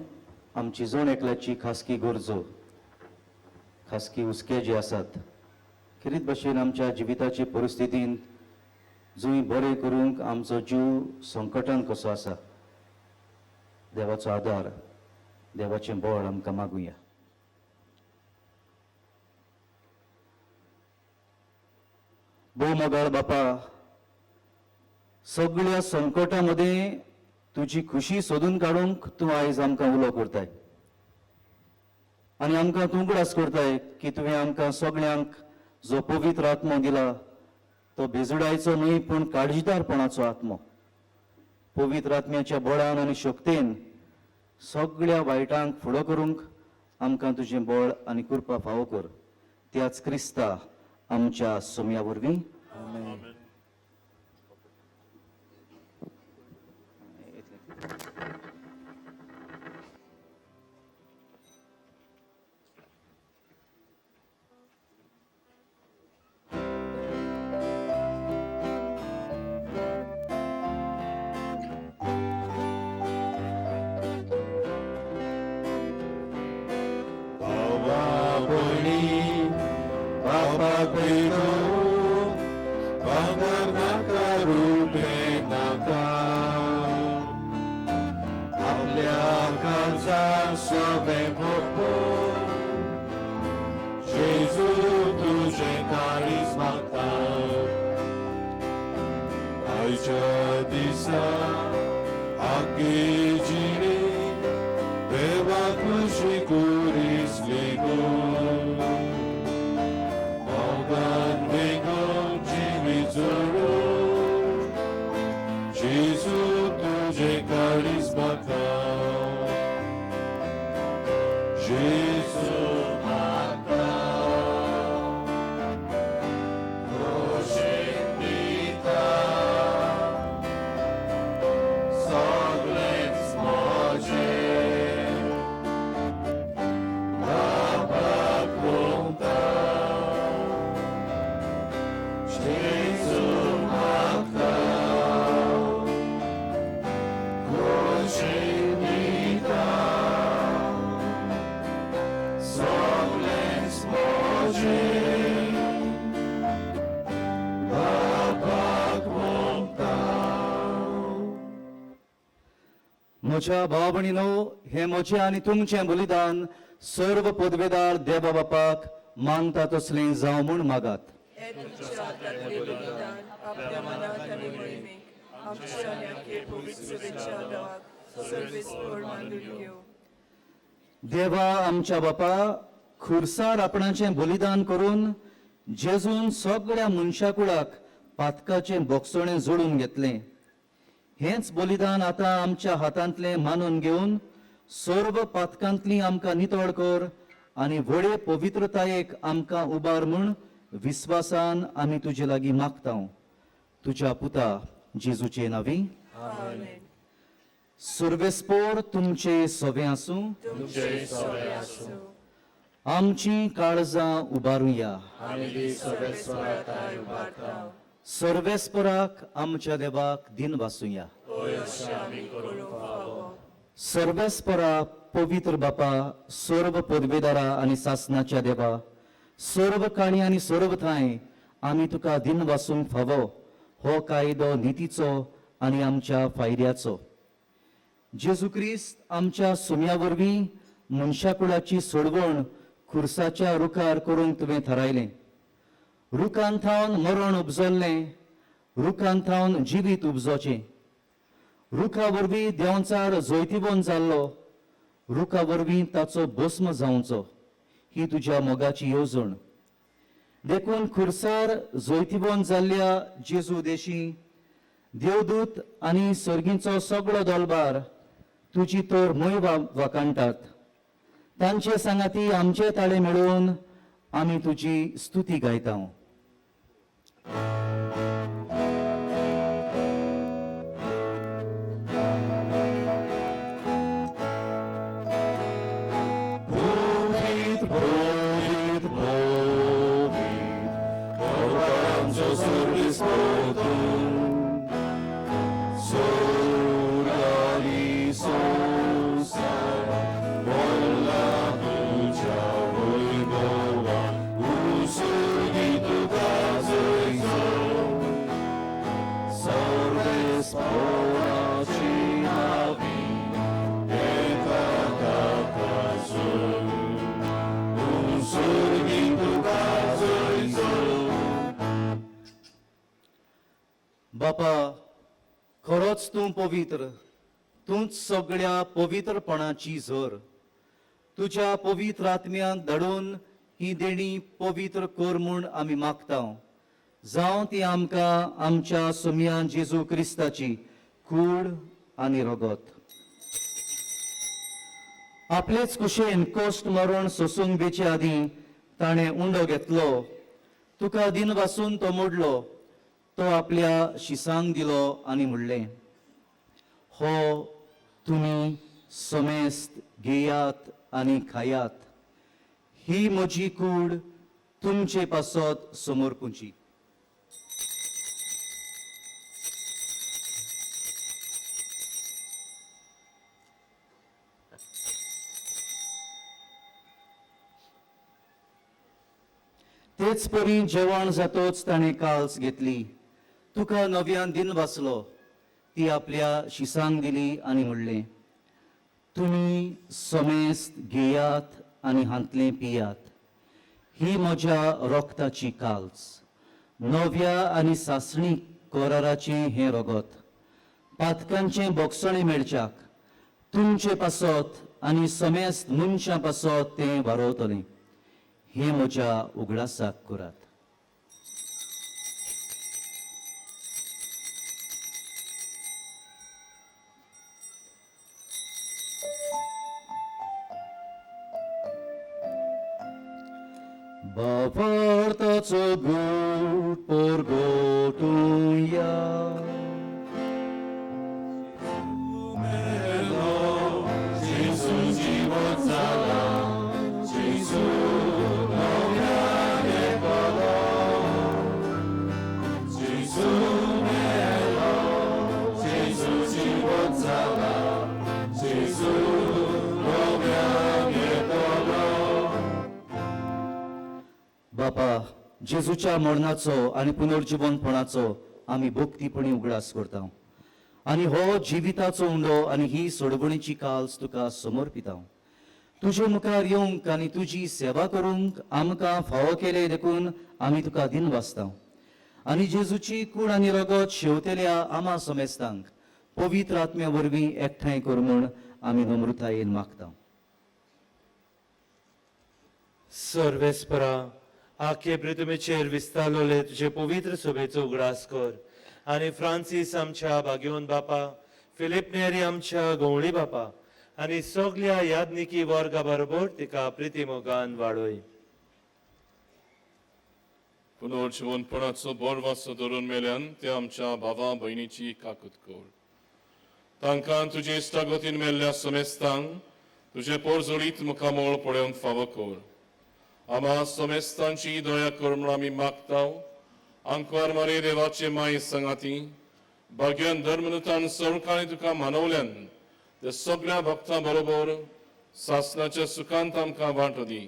आमची जण एकल्याची खासगी गरजो, खासगी हुस्के जे आसात खेरीत भशेन आमच्या जिविताचे परिस्थितींत जंय बरें करूंक आमचो जीव संकटान कसो आसा, देवाचो आदार, देवाचें बळ आमकां मागुया. भोव मोगाळ बापा, सगळ्या संकटां मदें तुजी खुशी सोदून काडूंक तूं आयज आमकां उलो करताय आनी आमकां तूं उगडास करताय की तुवें आमकां सगळ्यांक जो पवित्र आत्मो दिला तो बेजुडायचो न्हय पूण काळजीदारपणाचो आत्मो. पवित्र आत्म्याच्या बळान आनी शक्तेन सगळ्या वायटांक फुडो करूंक आमकां तुजें बळ आनी कृपा फावो कर. त्याच क्रिस्ता आमच्या सोम्या वरवीं. म्हज्या भाव भयणीनो, हें म्हजें आनी तुमचें बलिदान सर्व पदवेदार देवा बापाक मानता तसलें जावं म्हूण मागात. हें तुमच्या हातांतलें बलिदान आपल्या मनात आनी मोहिमेक आमच्या आनी आखे पवित्र सभेच्या देवाक सर्वेस्पर मानून घेवं. देवा आमच्या बापा, खुरसार आपणाचें बलिदान करून जेजून सगळ्या मनशाकुळाक पातकाचें बोगसणें जोडून घेतलें. हेंच बलिदान आतां आमच्या हातांतलें मानून घेवन सर्व पातकांतली आमकां नितळ कर आनी व्हडे पवित्रतायेक आमकां उबार म्हूण विस्वासान आमी तुजे लागीं मागता, तुज्या पुता जेजूचे नांवी. सर्वेस्पोर तुमचे सवे आसूं. तुमचे सवे आसूं. आमची काळजां उबारुया. आमी बी सर्वेस्परा थांय उबारता. सर्वेस्पराक आमच्या देवाक दिन वासुया. हय, अशें आमी करूंक फावो. सर्वेस्परा पवित्र बापा, सर्व पदवेदारा आनी सासनाच्या देवा, सर्व काणी आनी सर्व थांय आमी तुका दिन वासूंक फावो. हो कायदो नितीचो आनी आमच्या फायद्याचो. जेजू क्रिस्त आमच्या सुम्या वरवीं मनशाकुळाची सोडवण खुर्साच्या रुखार करूंक तुवें थारायलें. रुखान थावन मरण उपजल्लें, रुखान थावन जिवीत उपजोचें. रुखा वरवीं देंवचार जैतिवंत जाल्लो, रुखा वरवीं ताचो भस्म जावचो, ही तुज्या मोगाची येवजण. देखून खुर्सार जैतिवंत जाल्ल्या जेजू देशी देवदूत आनी सर्गींचो सगळो दलबार तुजी तर मोय वाखाणटात. तांचे सांगाती आमचे ताळे मेळोवन आमी तुजी स्तुती गायता. पवित्र पवित्र पवित्र बाबांचो सर्वेस्पर तूं, स्वर्ग आनी संवसार भरला तुज्या वैभवान. उसुगी तुका जय जय, सर्वेस्पराची नावी येता ताका जय, उसुगी तुका जय जय. बापा, खरोच तूं पवित्र, तूंच सगळ्या पवित्रपणाची झर. तुज्या पवित्र आत्म्याक धाडून ही देणी पवित्र कर म्हूण आमी मागता. जावं ती आमकां आमच्या सुमयान जेजू क्रिस्ताची कूड आनी रगत. आपलेच कुशेन कश्ट मरण सोसूंक वेचे आदीं ताणें उंडो घेतलो, तुका दिन वासून तो मोडलो, तो आपल्या शिसांक दिलो आनी म्हणलें, हो तुमी समेस्त घेयात आनी खायात, ही म्हजी कूड तुमचे पासत समर्पूची. तेच परी जेवण जातोच ताणें काल्स घेतली, तुका नव्यान दिन वाचलो, ती आपल्या शिसांक दिली आनी म्हणलें, तुमी समेस्त घेयात आनी हांतलें पियात, ही म्हज्या रक्ताची काल्स, नव्या आनी सासणी कराराचें हें रगत, पातकांचें बोगसणें मेळच्याक तुमचे पासत आनी समेस्त मनशां पासत तें वारोवतलें. हें म्हज्या उगडासाक करात. बापार्थाचो गूट परगटुया. जेजू जिवंत जाला, जेजू नव्यान येतलो. जेजू मेलो, जेजू जिवंत जाला, जेजू नव्यान येतलो. बापा, जेजूच्या मरणाचो आनी पुनर्जिवनपणाचो आमी भक्तीपणी उगडास करता. आनी हो जिविताचो उंडो आनी ही सोडवणीची काल्स तुका समर्पिता. तुजे मुखार येवंक आनी तुजी सेवा करूंक आमकां फावो केले देखून आमी तुका दिनवासता. आनी जेजूची कूड आनी रगत शेवतेल्या आमा समेस्तांक पवित्र आत्म्या वरवीं एकठांय कर म्हूण आमी नम्रतायेन मागता. सर्वेस्परा आखे पृथ्वीचेर विस्तारलोले तुजे पवित्र सभेचो उगडास कर आनी फ्रांसीस आमच्या भाग्योन बापा, फिलीप नेरी आमच्या गवळी बापा आनी सगल्या यादनिकी वर्गा बरोबर तिका प्रिती मोगान वाडय. पुनर्जिवनपणाचो बोरवासो धरून मेल्यान ते आमच्या भावा भयणीची काकूत कर. तांकां तुजे इश्टागतीन मेल्ल्या समेस्तांक तुजे पोरजोडीत मुखामोळ पळोवंक फावो कर. आमा समेस्तांची दया कर म्हूण आमी मागता. आंकवार मारे देवाचे माये संगाती भाग्यान धर्मनुतान सरकारान तुका मानवल्यान ते सगळ्या भक्तां बरोबर सासनाच्या सुखांत आमकां वांटो दी.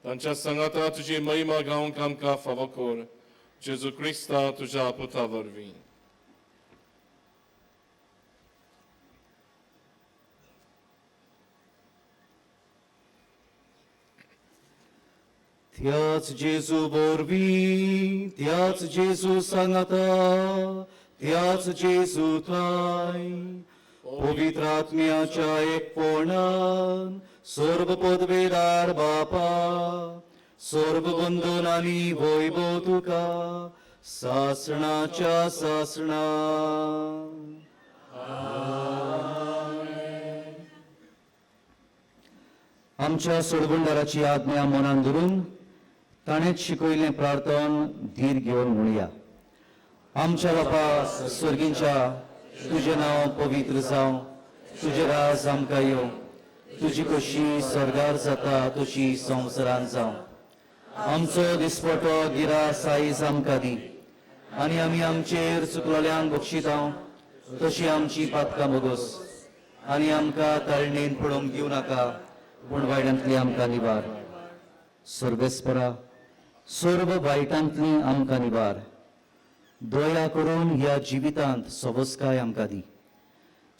तांच्या संगाता तुजी महिमा गावंक आमकां फावो कर. जेजू क्रिस्ता तुज्या पुता वरवीं. त्याच जेजू वरवीं, त्याच जेजू सांगाता, त्याच जेजू थांय पवित्र आत्म्याच्या एकपणान सर्व पदवेदार बापा, सर्व बंधन आनी वैभव तुका सासणाच्या सासणा. आमच्या सोडवणदाराची आज्ञा मनान धरून ताणेंच शिकयल्लें प्रार्थन धीर घेवन म्हणया. आमच्या बापा स्वर्गींच्या, तुजें नांव पवित्र जावं, तुजें राज आमकां येवं, तुजी कशी स्वर्गार जाता तशी संवसारान जावं. आमचो दिसपटो गिरास आयज आमकां दी आनी आमी आमचेर चुकलोल्यांक बक्षिता तशी आमची पातकां भोगोस आनी आमकां ताळणेन पडोवंक दिवं नाका पूण वायटांतली आमकां निवार. सर्वेस्परा सर्व वायटांतली आमकां निवार. दया करून ह्या जिवितांत सवस्काय आमकां दी.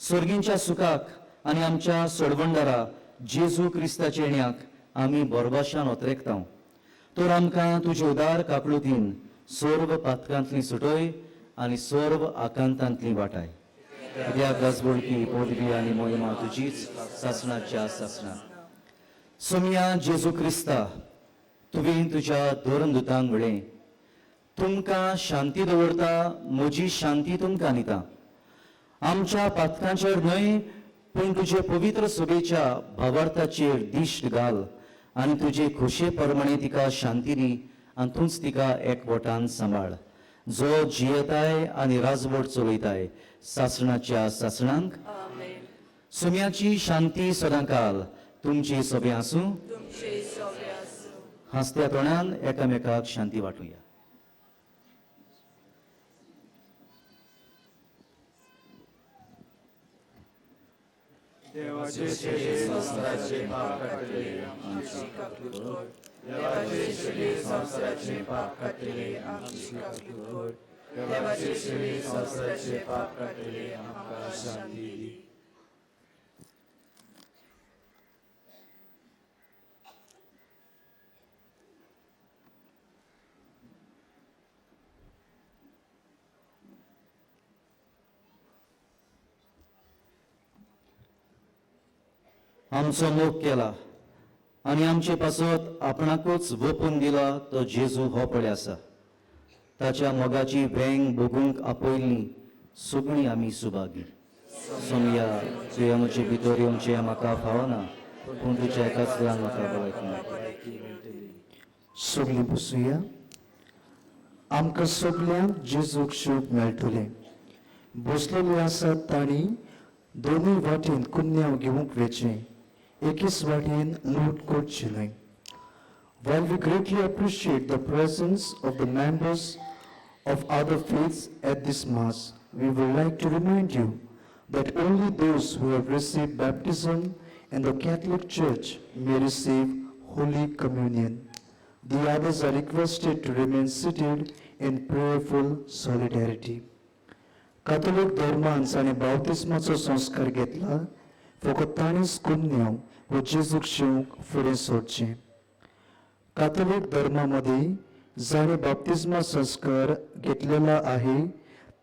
सर्गींच्या सुखाक आनी आमच्या सोडवणदारा जेजू क्रिस्ताच्या येण्याक आमी बोरबाशान ओतरेकता. तर आमकां तुजे उदार काकळुतीन सर्व पातकांतली सुटय आनी सर्व आकांतांतली वाटाय. कित्याक गाजबोळकी पदवी आनी मोहिमा तुजीच सासणाच्या सासणा. सोमिया जेजू क्रिस्ता, तुवें तुज्या धर्मदुतांक म्हळें, तुमकां शांती दवरता, म्हजी शांती तुमकां दिता. आमच्या पातकांचेर न्हय पूण तुजे पवित्र सभेच्या भावार्थाचेर दिश्ट घाल आनी तुजे खोशे प्रमाणे तिका शांती दी आनी तूंच तिका एकवटान सांबाळ, जो जियेताय आनी राजवट चलयताय सासणाच्या सासणांक. सुम्याची शांती सदांकाल तुमची सोबें आसूं. हांसत्या तोंडान एकामेकाक शांती वांटुया. देवाचे शेले संवसाराचे पाप काडटले आमची काकूत कर. देवाचे शेले संवसाराचे पाप काडटले आमची काकूत कर. देवाचे शेले संवसाराचे पाप काडटले आमकां शांती दी. आमचो मोग केला आनी आमचे पासत आपणाकूच वपून दिला तो जेजू हो पळय आसा. ताच्या मोगाची वेंग भोगूंक आपयल्ली सगळीं आमी सुभागी. सोमया, तुवें म्हजे भितर येवचें म्हाका फावना पूण तुज्या एकाच दान म्हाका भलायकी मेळटली. सगळीं बसुया. आमकां सगल्यांक जेजूक शूक मेळटलें. बसलेली आसात तांणी दोनूय वाटेन कुन्यांव घेवंक वेचें, एकेच वाटेन लूट करची न्हय. While we greatly appreciate the presence of the members of other faiths at this Mass, we would like to remind you that only those who have received baptism in the Catholic Church may receive Holy Communion. The others are requested to remain seated in prayerful solidarity. कातोलीक धर्मान जाणें बावतिस्माचो संस्कार घेतला फकत ताणीच कुमन्यांव वो जेजूक शिवंक फुडें सरचें. कातोलीक धर्मा मदीं जाणें बाप्तिस्मा संस्कार घेतलेला आहे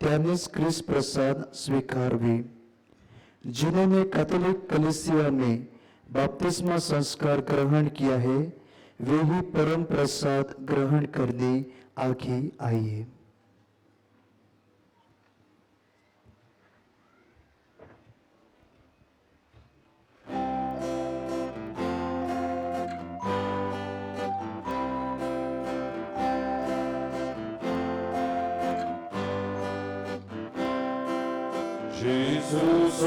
त्यांनीच क्रिस्त प्रसाद स्वीकारवी. जिन्होंने कैथोलिक कलीसिया में बपतिस्मा संस्कार ग्रहण किया है वे ही परम प्रसाद ग्रहण करने आगे आइए. Jesus,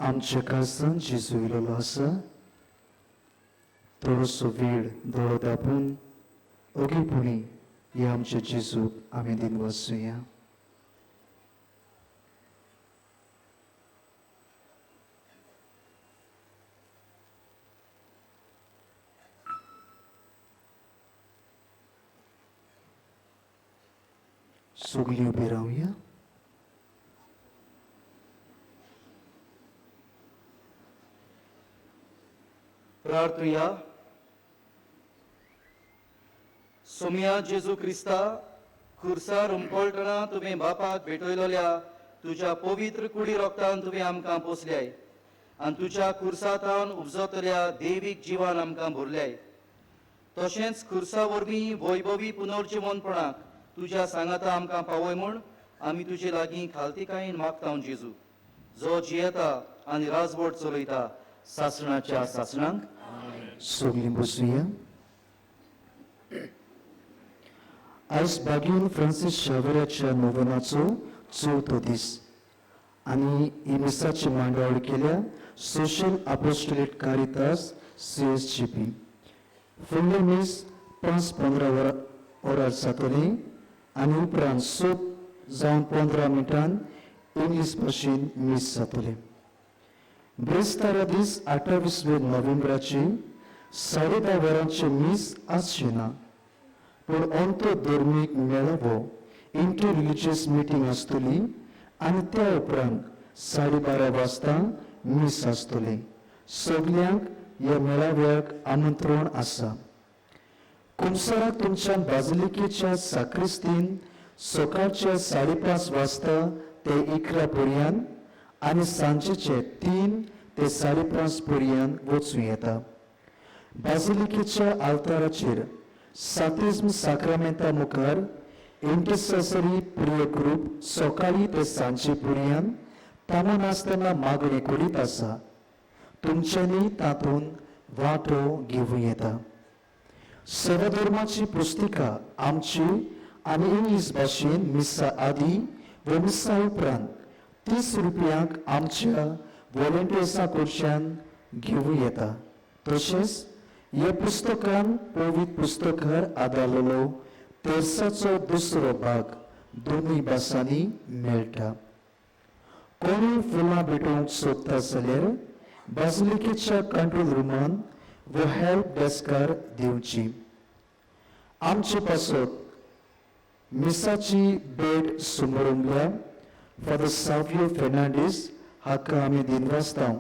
आमच्या काळजान जेजू इलोलो आसा. थोडोसो वेळ दोळो दापून ओगीपणी ह्या आमच्या जेजूक आमी दिनवासुया. सगळीं उबी रावया. प्रार्थुया. सोमया जेजू क्रिस्ता, खुर्सार हुमकळटना तुवें बापाक भेटयलोल्या तुज्या पवित्र कुडी रोगतान तुवें आमकां पोसल्याय आनी तुज्या खुर्सातावन उपजतल्या देवीक जिवान आमकां भरल्याय. तशेंच खुर्सा वरवीं वैभवी पुनर्जिवनपणाक तुज्या सांगाता आमकां पावय म्हूण आमी तुजे लागीं खालतीकायेन मागता जेजू, जो जियेता आनी राजवट चलयता सासणाच्या सासणांक. सगळीं बसुया. आयज बागीन फ्रांसीस शावेराच्या नोवेनाचो चवथो दीस आनी ही मिसाची मांडावळ केल्या social apostolate Caritas CSGP. फुडलें मीस 5:15 वरार जातलें आनी उपरांत 6 जावन 15 मिनटान इंग्लीश भाशेन मीस जातलें. ब्रेस्तारा दीस 28 नोव्हेंबराचे 10:30 वरांचें मीस आसचें ना, पूण अंतर धर्मीक मेळावो इंटर रिलिजियस मिटींग आसतली आनी त्या उपरांत 12:30 वाजता मीस आसतलें. सगल्यांक ह्या मेळाव्याक आमंत्रण आसा. कुमसाराक तुमच्या बाजिलिकेच्या साक्रिस्तीन सकाळच्या 5:30 वाजता ते 11 पर्यंत आनी सांजेचे 3 ते 5:30 पर्यंत वचूं येता. बाजिलिकेच्या आल्ताराचेर सातिज्म साक्रामेंता मुखार इंटरसेसरी प्रिय ग्रूप सकाळी ते सांजे पर्यंत थांबनासतना मागणी करीत आसा. तुमच्यांनी तातूंत वांटो घेवं येता. सेवाधर्माची पुस्तिका आमची आनी इंग्लीश भाशेन मिसा आदी व मिसा उपरांत 30 रुपयांक आमच्या वॉलंटियर्सां कडच्यान घेवं येता. तशेंच ह्या पुस्तकान पवित्र पुस्तकार आदारलेलो तेर्साचो दुसरो भाग दोनूय भासांनी मेळटा. कोणूय फुलां भेटोवंक सोदता जाल्यार बाजिलिकेच्या कंट्रोल रुमान व हेल्प डेस्कार दिवची. आमचे पासत मिसाची भेट सुमरमल्या फादर सावियो फेर्नांडीस हाका आमी दिनवासता.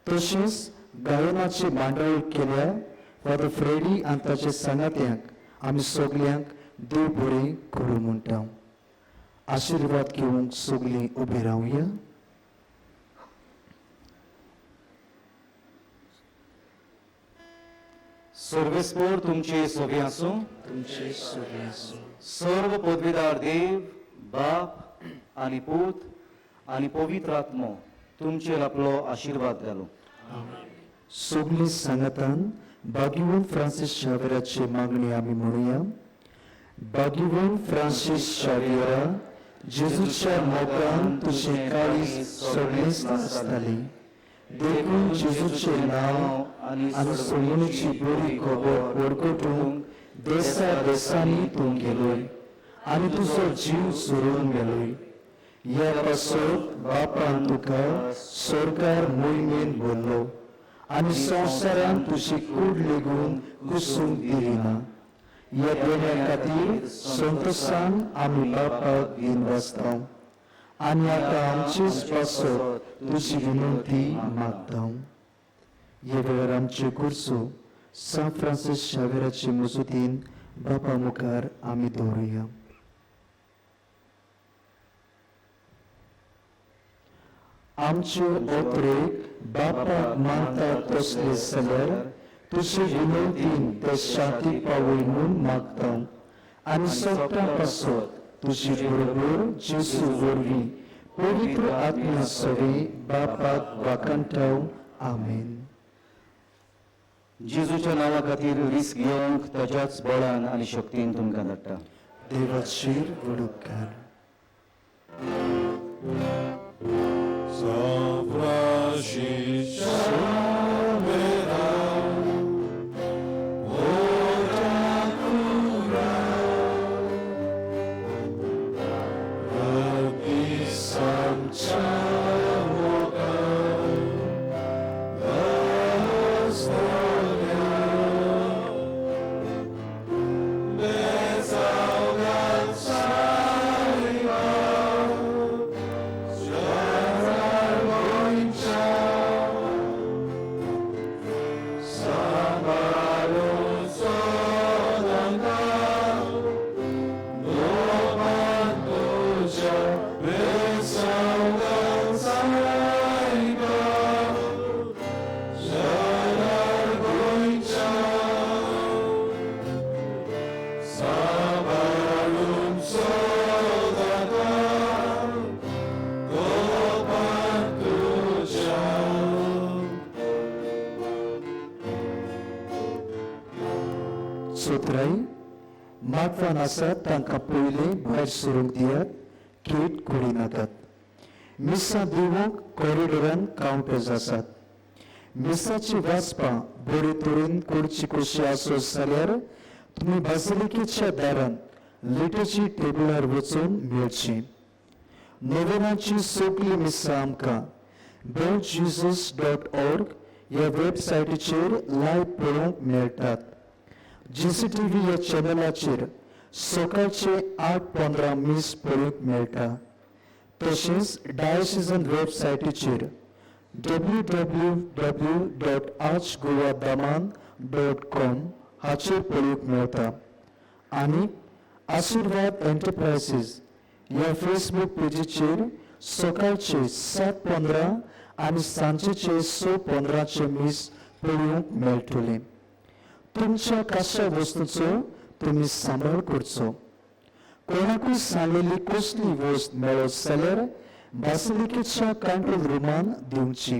तशेंच गायनाची मांडावळ केल्या फादर फ्रेडी आनी ताच्या सांगात्यांक आमी सगल्यांक देव बरें करूं म्हणटा. आशिर्वाद घेवंक सगलीं उबी रावया. सर्वेस्पोर तुमचे सगळे आसूं. तुमचे सगळे आसूं. सर्व पदवीदार देव बाप आनी पूत आनी पवित्र आत्मो तुमचेर आपलो आशिर्वाद घालूं. सगळीं सांगातान बागीवन फ्रांसीस शावेराची मागणी आमी म्हणुया. बागीवन फ्रांसीस शावेरा, जेजूच्या मोगान तुजें काळीज सगळेंच नासतालें, देखून जेजूचें नांव आनी सोडणेची बरी खबर वडकटूंक देसा देसांनी तूं गेलोय आनी तुजो जीव सोडून गेलोय. ह्या पासत बापान तुका सरकार मोहिमेन भरलो आनी संवसारान तुजी कूड लेगून कुसूंक दिली ना. ह्या देण्या खातीर संतोसान आमी बापाक दिनवासता आनी आतां आमचेच पासत तुजी विनंती मागता. ह्या वेळार आमचे गुरसो सान फ्रांसीस शावेराचे मजुतीन बापा मुखार आमी दवरुया. आमचे ओत्रेक बापाक मानता तसले जाल्यार तुजे विनंतीन ते शांती पावय म्हूण मागता आनी सगळ्यां पासत तुजे बरोबर जेजू वरवीं पवित्र आत्म्या सवें बापाक वाखाणटाव. आमेन. जेजूच्या नांवा खातीर रिस्क घेवंक ताच्याच बळान आनी शक्तीन तुमकां धाडटा. देवाचेर व्हड उपकार. San Francisco Xavier, फाटल्यान आसात तांकां पयलीं भायर सरूंक दियात, गेट करिनाकात. मिसां दिवंक कॉरिडोरान कावंटर्स आसात. मिसाची वाचपां बरे तरेन करची कशी आसत जाल्यार तुमी बासिलिकेच्या दारान लिटर्जी टेबलार वचून मेळची. नोवेनाची सगळीं मिसां आमकां belljesus.org ह्या वेबसायटीचेर लायव्ह पळोवंक मेळटात. GCTV ह्या चॅनलाचेर सकाळचे 8:15 मीस पळोवंक मेळटा. तशेंच डायसिजन वेबसायटीचेर www.archgoadaman.com हाचेर पळोवंक मेळटा. आनी आशिर्वाद एंटरप्रायसीस ह्या फेसबूक पेजीचेर सकाळचे 7:15 आनी सांजेचे 6:15 मीस पळोवंक मेळटलें. तुमच्या काश्या वस्तूचो तुमी सांबाळ करचो. कोणाकूय सांगलेली कसली वस्त मेळत जाल्यार बासिलिकेच्या कंट्रोल रुमान दिवची.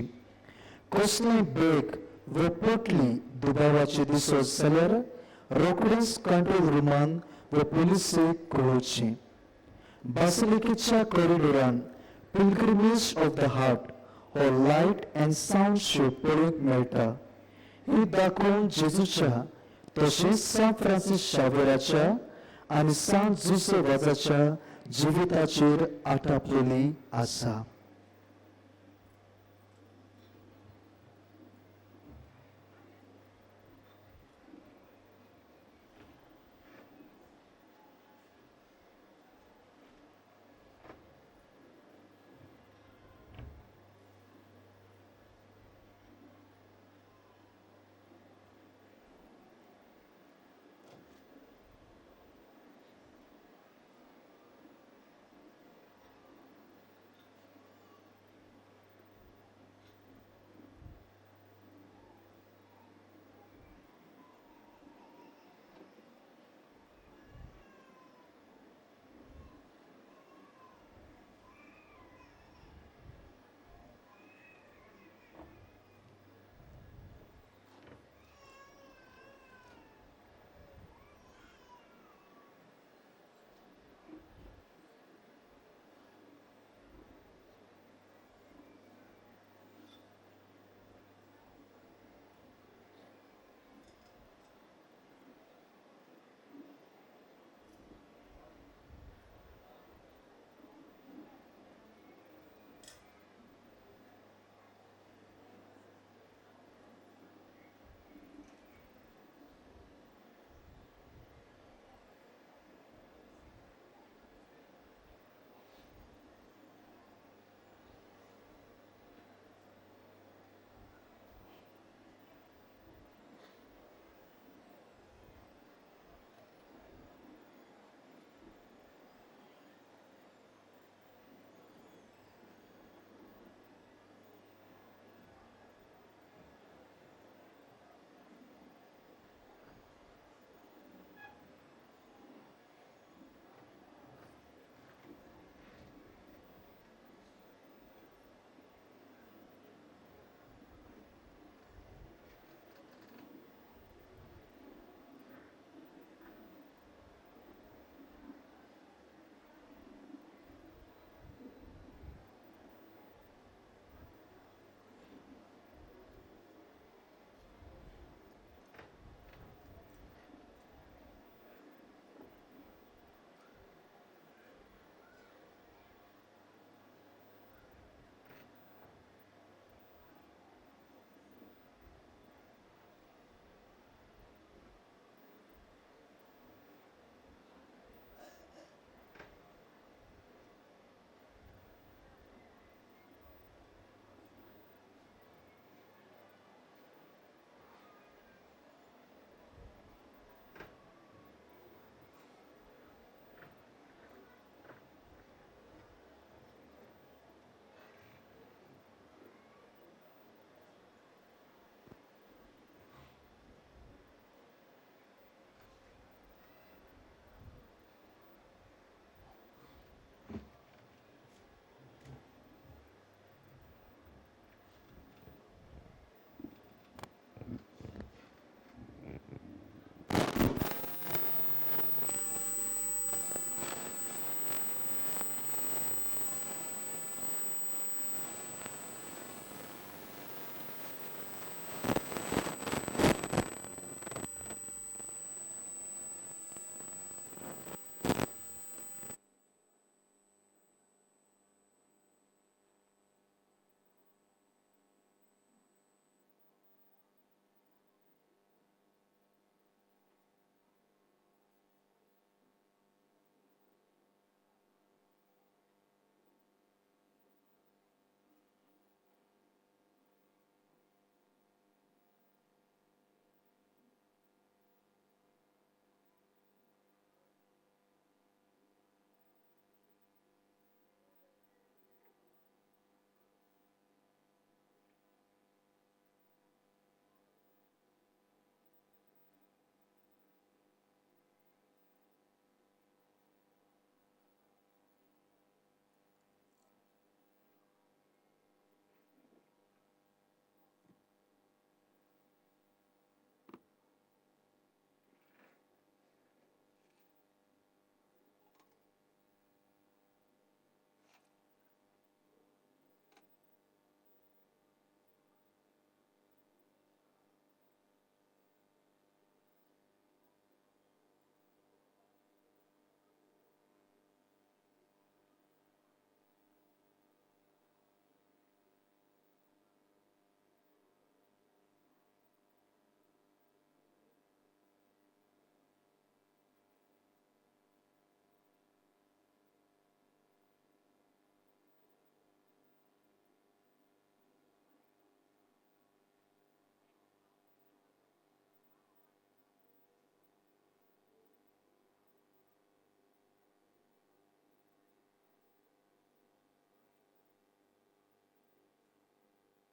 कसलें बॅग वा पोटली दुबावाची दिसत जाल्यार रोखडेच कंट्रोल रुमान वा पुलिसेक कळोवची. बासिलिकेच्या कॉरिडोरान पिलग्रिमेज ऑफ the heart हो लायट अँड सावंड शो पळोवंक मेळटा. ही दाखोवन जेजूच्या तशेंच सांत फ्रांसीस शावेराच्या आनी सांत जुसे वाजाच्या जिविताचेर आटापलेली आसा.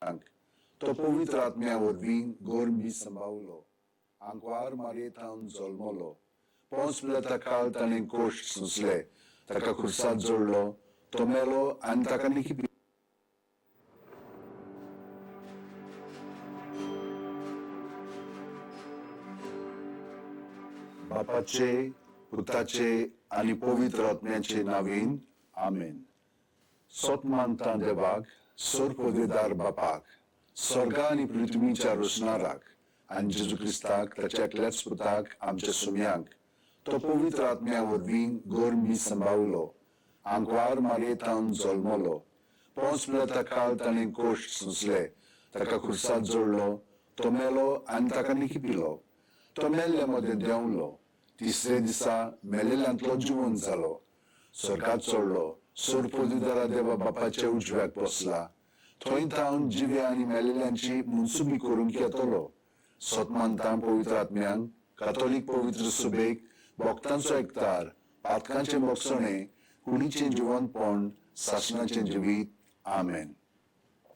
तो पवित्र आत्म्या वरवीं गोरमी सांबावलो आंकवार मारयेतावन जल्मलो. पोंस काल ताणें कोश्ट सोंसले, ताका खुर्सात जोडलो, तो मेलो आनी ताका निकी. बापाचे, पुताचे आनी पवित्र आत्म्याचे नावीन, आमेन. सोत मानता देवाक, सोर पदवेदार बापाक, स्वर्गा आनी पृथ्वीच्या रोसणाराक, आनी जेजू क्रिस्ताक ताच्या एकल्याच पुताक आमच्या सुम्यांक, तो पवित्र आत्म्या वरवीं गोरमी सांबावलो, आंकवार मारयेतावन जल्मलो, पोंस काल ताणें कोश्ट सोंसले, ताका खुर्सात जोडलो, तो मेलो आनी ताका निकिपिलो. तो मेल्ल्या मदें देंवलो, तिसरे दिसा मेलेल्यांतलो जिवन जालो, स्वर्गात चडलो, सोर पदवीदारा देवा बापाच्या उजव्याक बसला, थंय थावन जिव्या आनी मेलेल्यांची मुनसुबी करूंक येतलो. सत मानता पवित्र आत्म्यांक, कातोलीक पवित्र सुबेक, भक्तांचो एकतार, पातकांचें बोगसणें, कुडीचें जिवनपण, सासणाचें जिवीत. आमेन.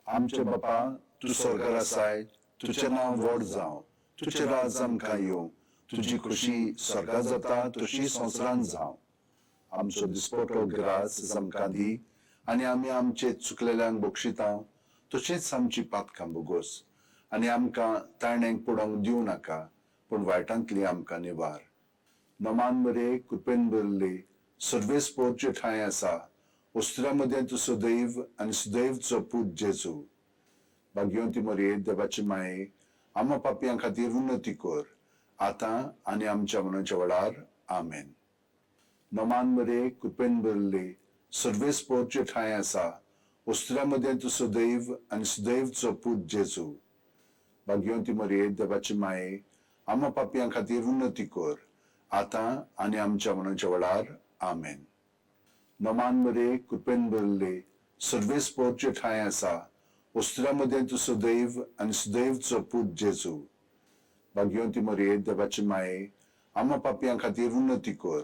आमचे बापा, तूं स्वर्गार आसाय, तुजें नांव व्हड जावं, तुजें राज आमकां येवं, तुजी खुशी स्वर्गात जाता तशी संवसारांत जावं. आमचो दिसपटो ग्रास आमकां दी आनी आमी आमचे चुकलेल्यांक बक्षिता तशेंच आमची पातकां बोगोस आनी आमकां ताणेंक पडोवंक दिवं नाका, पूण वायटांतली आमकां निवार. नमान मरे, कृपेन भरली, सर्वेस पोरचे ठांय आसा, वस्त्रा मदें तूं सदैव आनी सुदैवचो पूत जेजू. भाग्यवंती मरये, देवाची माये, आमा पापयां खातीर उन्नती कर, आतां आनी आमच्या मनाच्या वेळार. आमेन. नमान मरे, कृपेन भरली, सर्वेस पोरचे ठांय आसा, वस्त्रा मदें तूं सदैव आनी सुदैवचो पूत जेजू. भाग्यवंती मरये, देवाची माये, आमा पापयां खातीर उन्नती कर, आतां आनी आमच्या मनाच्या वेळार. आमेन. नमान मरे, कृपेन भरली, सर्वेस पोरचे ठांय आसा, वस्त्रा मदें तूं सदैव आनी सुदैवचो पूत जेजू. भाग्यवंती मरये, देवाची माये, आमा पापयां खातीर उन्नती कर,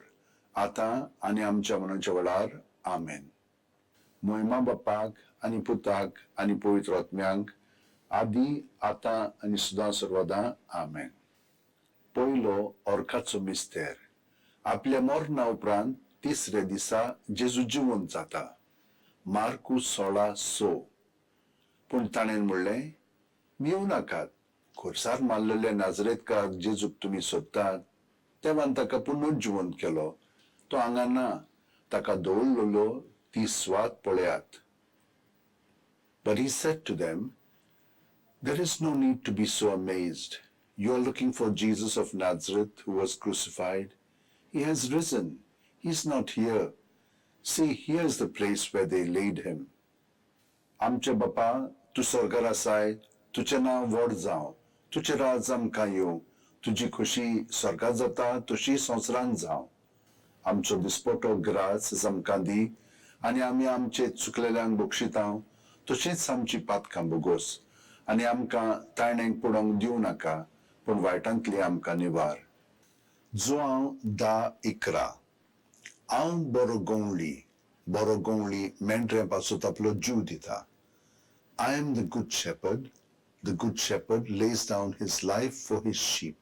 आतां आनी आमच्या मनाच्या वेळार. आमेन. मोहिमा बापाक आनी पुताक आनी पवित्र आत्म्यांक, आदी, आतां आनी सदां सर्वदां. आमेन. पयलो ऑर्काचो मिस्तेर. आपल्या मरणा उपरांत तिसऱ्या दिसा जेजू जिवंत जाता. मार्कू 16:6. पूण ताणें म्हणलें, भिवू नाकात, खुर्सार मारलेल्या नाजरेतकार जेजूक तुमी सोदतात. देवान ताका पुनः जिवंत केलो, तो हांगा ना, ताका दवरलेलो ती स्वात पळयात. But he said to them, "There is no need to be so amazed. You are looking for Jesus of Nazareth who was crucified. He has risen. He is not here. See, here is the place where they laid him." आमचे बापा, तूं स्वर्गार आसाय, तुजें नांव व्हड जावं, तुजें राज आमकां येवं, तुजी खुशी स्वर्गात जाता तशी संवसारांत जावं. आमचो दिसपटो ग्रास आमकां दी आनी आमी आमचे चुकलेल्यांक बक्षिता तशेंच आमची पातकां बोगोस आनी आमकां ताणेंक पडोवंक दिवं नाका, पूण वायटांतली आमकां निवार. जुआंव 10:11. हांव बरो गवळी, बरो गवळी मेंढऱ्यां पासत आपलो जीव दिता. I am the good shepherd. The good shepherd lays down his life for his sheep.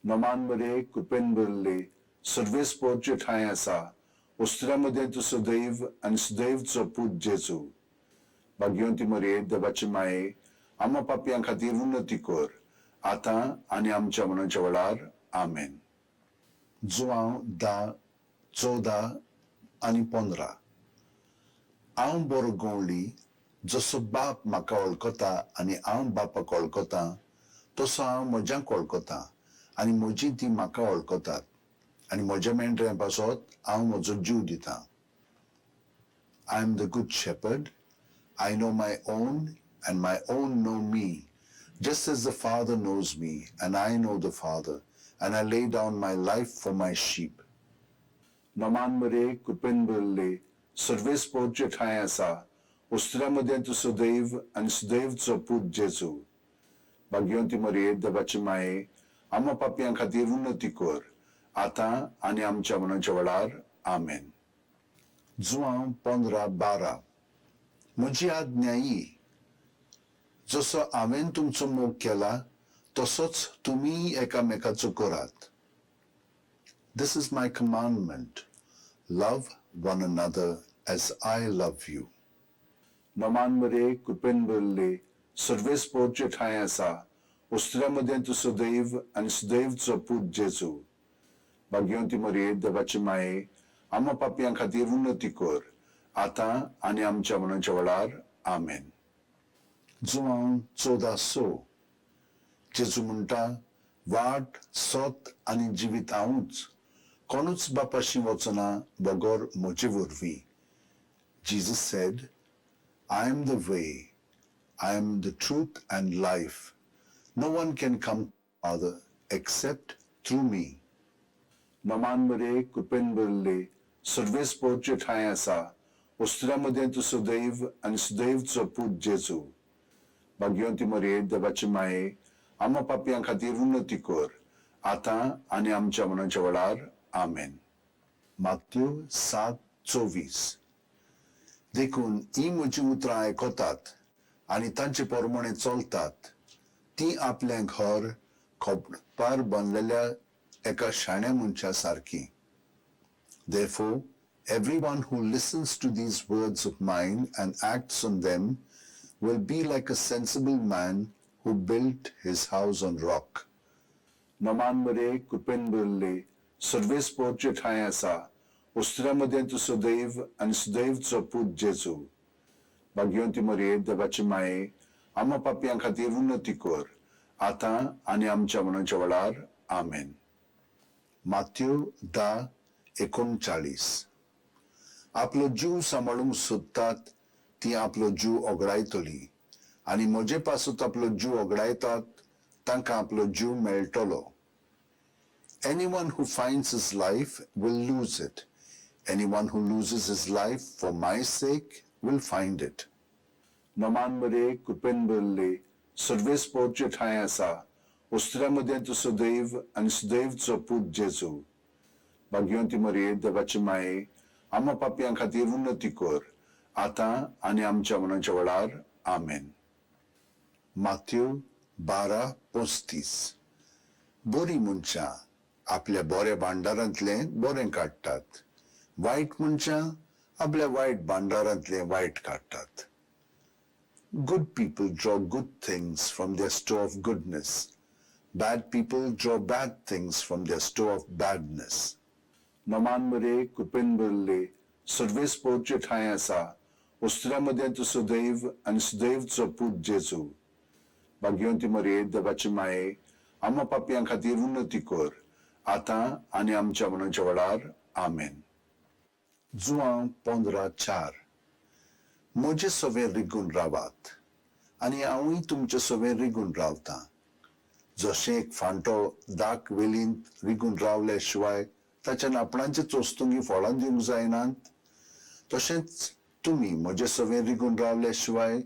नमान मरे, कृपेन भरली, सर्वेस पोरचे ठांय आसा, वस्त्रा मदें तूं सदैव आनी सुदैवचो पूत जेजू. भाग्यवंती मरये, देवाची माये, आमा पापयां खातीर उन्नती कर, आतां आनी आमच्या मनाच्या वेळार. आमेन. जुआंव 10:14 आनी 15. हांव बरो गवळी, जसो बाप म्हाका वळखता आनी हांव बापाक वळखता, तसो हांव म्हज्यांक वळखता आनी म्हजी ती म्हाका वळखतात आनी म्हज्या मेंढऱ्यां पासत हांव म्हजो जीव दितां. I am the good shepherd. I know my own and my own know me, just as the Father knows me and I know the Father, and I lay down my life for my sheep. नमान मरे, कृपेन भरली, सर्वेस पोरचे ठांय आसा, वस्त्रा मदें तूं सदैव आनी सुदैवचो पूत जेजू. भाग्यवंती मरये, देवाची माये, आमा पापयां खातीर उन्नती कर, आतां आनी आमच्या मनाच्या वेळार. आमेन. जुआंव 15:12. म्हजी आज्ञा ही, जसो हांवें तुमचो मोग केला तसोच तुमीय एकामेकाचो करात. This is my commandment, love one another as I love you. नमान मरे कृपेन भरिल्ले सर्वेस्पोरचे ठांय आसा उस्त्र्या मदें तूं सदैव आनी सदैवचो पूत जेजू. भाग्यवंती मरये देवाची माये आमा पापयां खातीर उन्नती कर आतां आनी आमच्या मनाच्या वेळार. आमेन. जुवांव 14 स. जेजू म्हणटा, वाट, सत आनी जिवीत हांवूच. कोणूच बापाशी वचना बगर म्हजे वरवीं. Jesus said, I am the way, I am the truth and life. No one can come to Father except through me. नमान मरे कृपेन भरिल्ले सर्वेस्पोरचे ठांय आसा उस्त्र्या मदें तूं सदैव आनी सदैवचो पूत जेजू. भाग्यवंती मरये देवाची माये आमा पापयां खातीर उन्नती कर आतां आनी आमच्या मनाच्या वेळार. आमेन. मात्यो 7:24. देखून ही म्हजी उतरां आयकतात आनी तांचे प्रमाणे चलतात ती आपलें घर खोपार बांदलेल्या एका शाण्या मनशा सारकी. Therefore, everyone who listens to these words of mine and acts on them will be like a sensible man who built his house on rock. नमान मरे कृपेन भरिल्ले सर्वेस्पोरचे ठांय आसा उस्त्र्या मदें तूं सदैव आनी सदैवचो पूत जेजू. भाग्यवंती मरये देवाची माये आमा पापयां खातीर उन्नती कर आतां आनी आमच्या मनाच्या वेळार. आमेन. मात्यो 10:39. आपलो जीव सांबाळूंक सोदतात ती आपलो जीव ओगडायतली आनी म्हजे पासत आपलो जीव ओगडायतात तांकां आपलो जीव मेळटलो. Anyone who finds his life will lose it. Anyone who loses his life for my sake will find it. नमान मरे कृपेन भरिल्ले सर्वेस्पोरचे ठांय आसा उस्त्र्या मदें तूं सदैव आनी सदैवचो पूत जेजू. भाग्यवंती मरये देवाची माये आमा पापयां खातीर उन्नती कर आतां आनी आमच्या मनाच्या वेळार. आमेन. मात्यो 12:35. बरीं मनशां आपल्या बऱ्या भांडारांतलें बरें काडटात, वायट मनशां आपल्या वायट भांडारांतलें वायट काडटात. Good people draw good things from their store of goodness. Bad people draw bad things from their store of badness. नमान मरे कृपेन भरिल्ले सर्वेस्पोरचे ठांय आसा उस्त्र्या मदें तूं सदैव आनी सदैवचो पूत जेजू. भाग्यवंती मरये देवाची माये आमा पापयां खातीर उन्नती कर आतां आनी आमच्या मनाच्या वेळार. आमेन. जुवांव 15:4. म्हजे सवें रिगून रावात आनी हांवूय तुमचे सवें रिगून रावतां. जशें एक फांटो दाक वेलींत रिगून रावल्या शिवाय ताच्यान आपणाचे चोस्तुंगी फळां दिवंक जायनात, तशेंच तुमी म्हजे सवें रिगून रावल्या शिवाय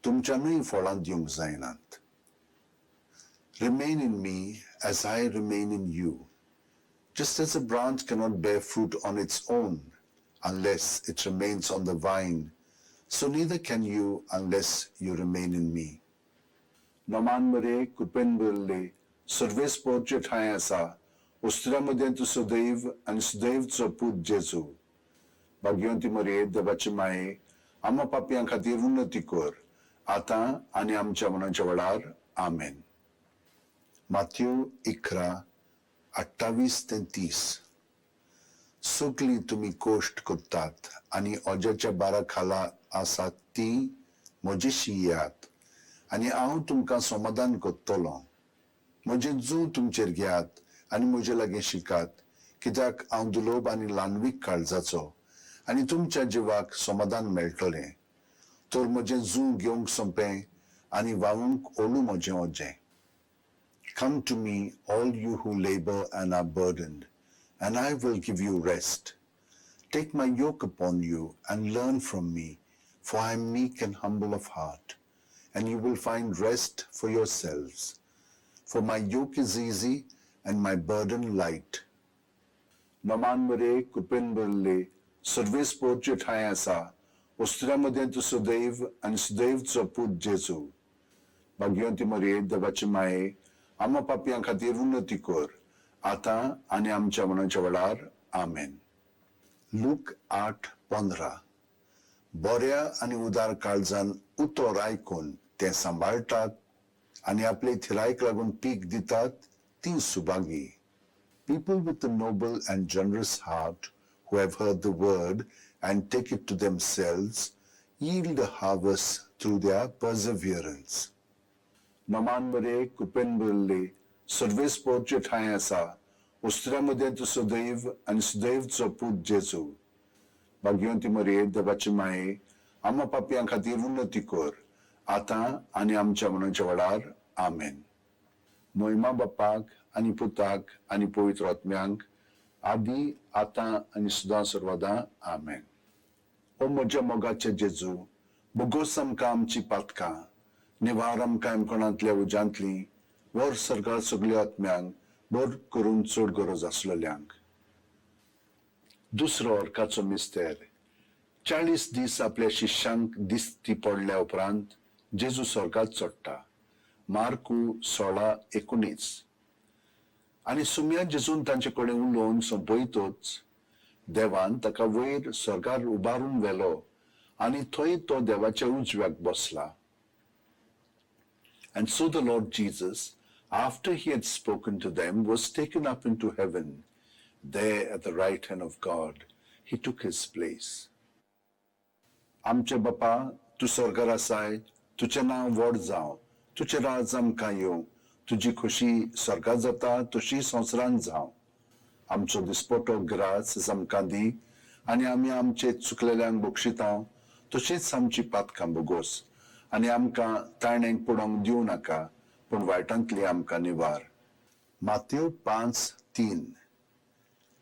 तुमच्यानूय फळां दिवंक जायनात. Remain in me as I remain in you. Just as a branch cannot bear fruit on its own unless it remains on the vine, so neither can you unless you remain in me. नमान मरे कृपेन भरिल्ले सर्वेस्पोरचे ठांय आसा उस्त्र्या मदें तूं सदैव आनी सदैवचो पूत जेजू. भाग्यवंती मरये देवाची माये आमा पापयां खातीर उन्नती कर आतां आनी आमच्या मनाच्या वेळार. आमेन. मात्यो 11:28 ते 30. सगळीं तुमी कोश्ट करतात आनी ओज्याच्या बारा खाला आसात ती म्हजेशी येयात आनी हांव तुमकां समाधान करतलो. म्हजें जूं तुमचेर घेयात आनी म्हजे लागीं शिकात, कित्याक हांव दुलोब आनी ल्हानवीक काळजाचो आनी तुमच्या जिवाक समाधान मेळटलें. तर म्हजें जूं घेवंक सोंपें आनी व्हांवूंक ओलू म्हजें ओजें. Come to me, all you who labor and are burdened, and I will give you rest. Take my yoke upon you and learn from me, for I am meek and humble of heart, and you will find rest for yourselves. For my yoke is easy and my burden light. नमान मरे कृपेन भरिल्ले सर्वेस्पोरचे ठांय आसा उस्त्र्या मदें तूं सदैव आनी सदैवचो पूत जेजू. भाग्यवंती मरिये देवाची माये आमा पापयां खातीर उन्नती कर आतां आनी आमच्या मनाच्या वेळार. आमेन. लूक 8:15. बऱ्या आनी उदार काळजान उतर आयकून तें सांबाळटात आनी आपले थिरायक लागून पीक दितात ती Subhagi. People with a noble and generous heart who have heard the word and take it to themselves yield a harvest through their perseverance. नमान मरे कृपेन भरले सर्वेस्पोरचे ठांय आसा उस्त्र्या मदें तूं सदैव आनी सुदैवचो पूत जेजू. भाग्यवंती मरिये देवाची माये आमा पापयां खातीर उन्नती कर आतां आनी आमच्या मनाच्या वेळार. आमेन. मोहिमा बापाक आनी पुताक आनी पवित्र आत्म्यांक आदी आतां आनी सदां सर्वदां. आमेन. ओ म्हज्या मोगाचे जेजू, बोगोस आमकां आमची पातकां, निवार आमकां एमकोणांतल्या उज्यांतली, वर सर्गार सगल्या आत्म्यांक, बर करून चड गरज आसलेल्यांक. दुसरो अर्काचो मिस्तेर. 40 दीस आपल्या शिष्यांक दिसती पडल्या उपरांत जेजू स्वर्गात चडटा. मार्कू 16:19. आनी सुम्या जेजून तांचे कडेन उलोवन सोंपयतच देवान ताका वयर स्वर्गार उबारून व्हेलो आनी थंय तो देवाच्या उजव्याक बसला. And so the Lord Jesus, after he had spoken to them, was taken up into heaven. There at the right hand of God, he took his place. आमचे बापा, तूं स्वर्गार आसाय, तुजें नांव व्हड जावं, तुजें राज आमकां येवं, तुजी खोशी स्वर्गात जाता तशी संवसारांत जावं. आमचो दिसपटो ग्रास आमकां दी आनी आमी आमचे चुकलेल्यांक बक्षिता तशीच आमची पातकां बोगोस आनी आमकां ताणेक पडोवंक दिवं नाका, पूण वायटांतली आमकां निवार. मातेव 5:3.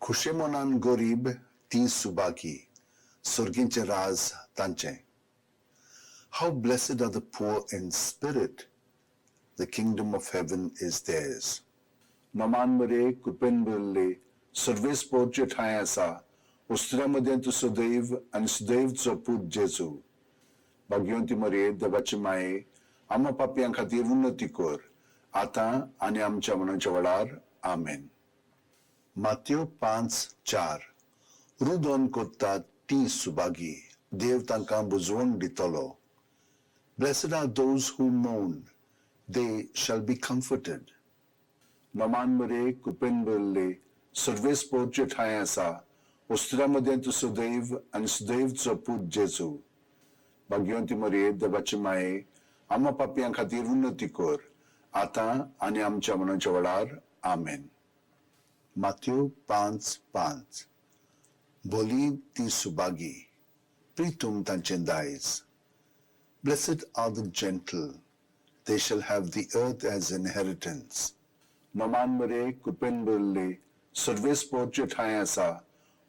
खुशे मनान गरीब ती सुभागी, सर्गींचें राज तांचें. How blessed are the poor in spirit, the kingdom of heaven is theirs. नमान मरे कृपेन भरले सर्वेस्पोरचे ठांय आसा उस्त्र्या मदें तूं सदैव आनी सुदैवचो पूत जेजू. भाग्यवंती मरिये देवाची माये आमा पापयां खातीर उन्नती कर आतां आनी आमच्या मनाच्या वेळार. आमेन. मातेव 5:4. रुदोन कोत्तात ती सुभागी, देव तांकां बुजवण दितलो. Blessed are those who mourn, they shall be comforted. नमान मरे कृपेन भरले सर्वेस्पोरचे ठांय आसा उस्त्र्या मदें तूं सदैव आनी सुदैवचो पूत जेजू. भाग्यवंती मरिये देवाची माये आमा पापयां खातीर उन्नती कर आतां आनी आमच्या मनाच्या वेळार. आमेन. मातेव 5:5. बोली ती सुभागी, प्रितूम तांचें दायज. Blessed are the gentle, they shall have the earth as inheritance. नमान मरे कृपेन भरले सर्वेस्पोरचे ठांय आसा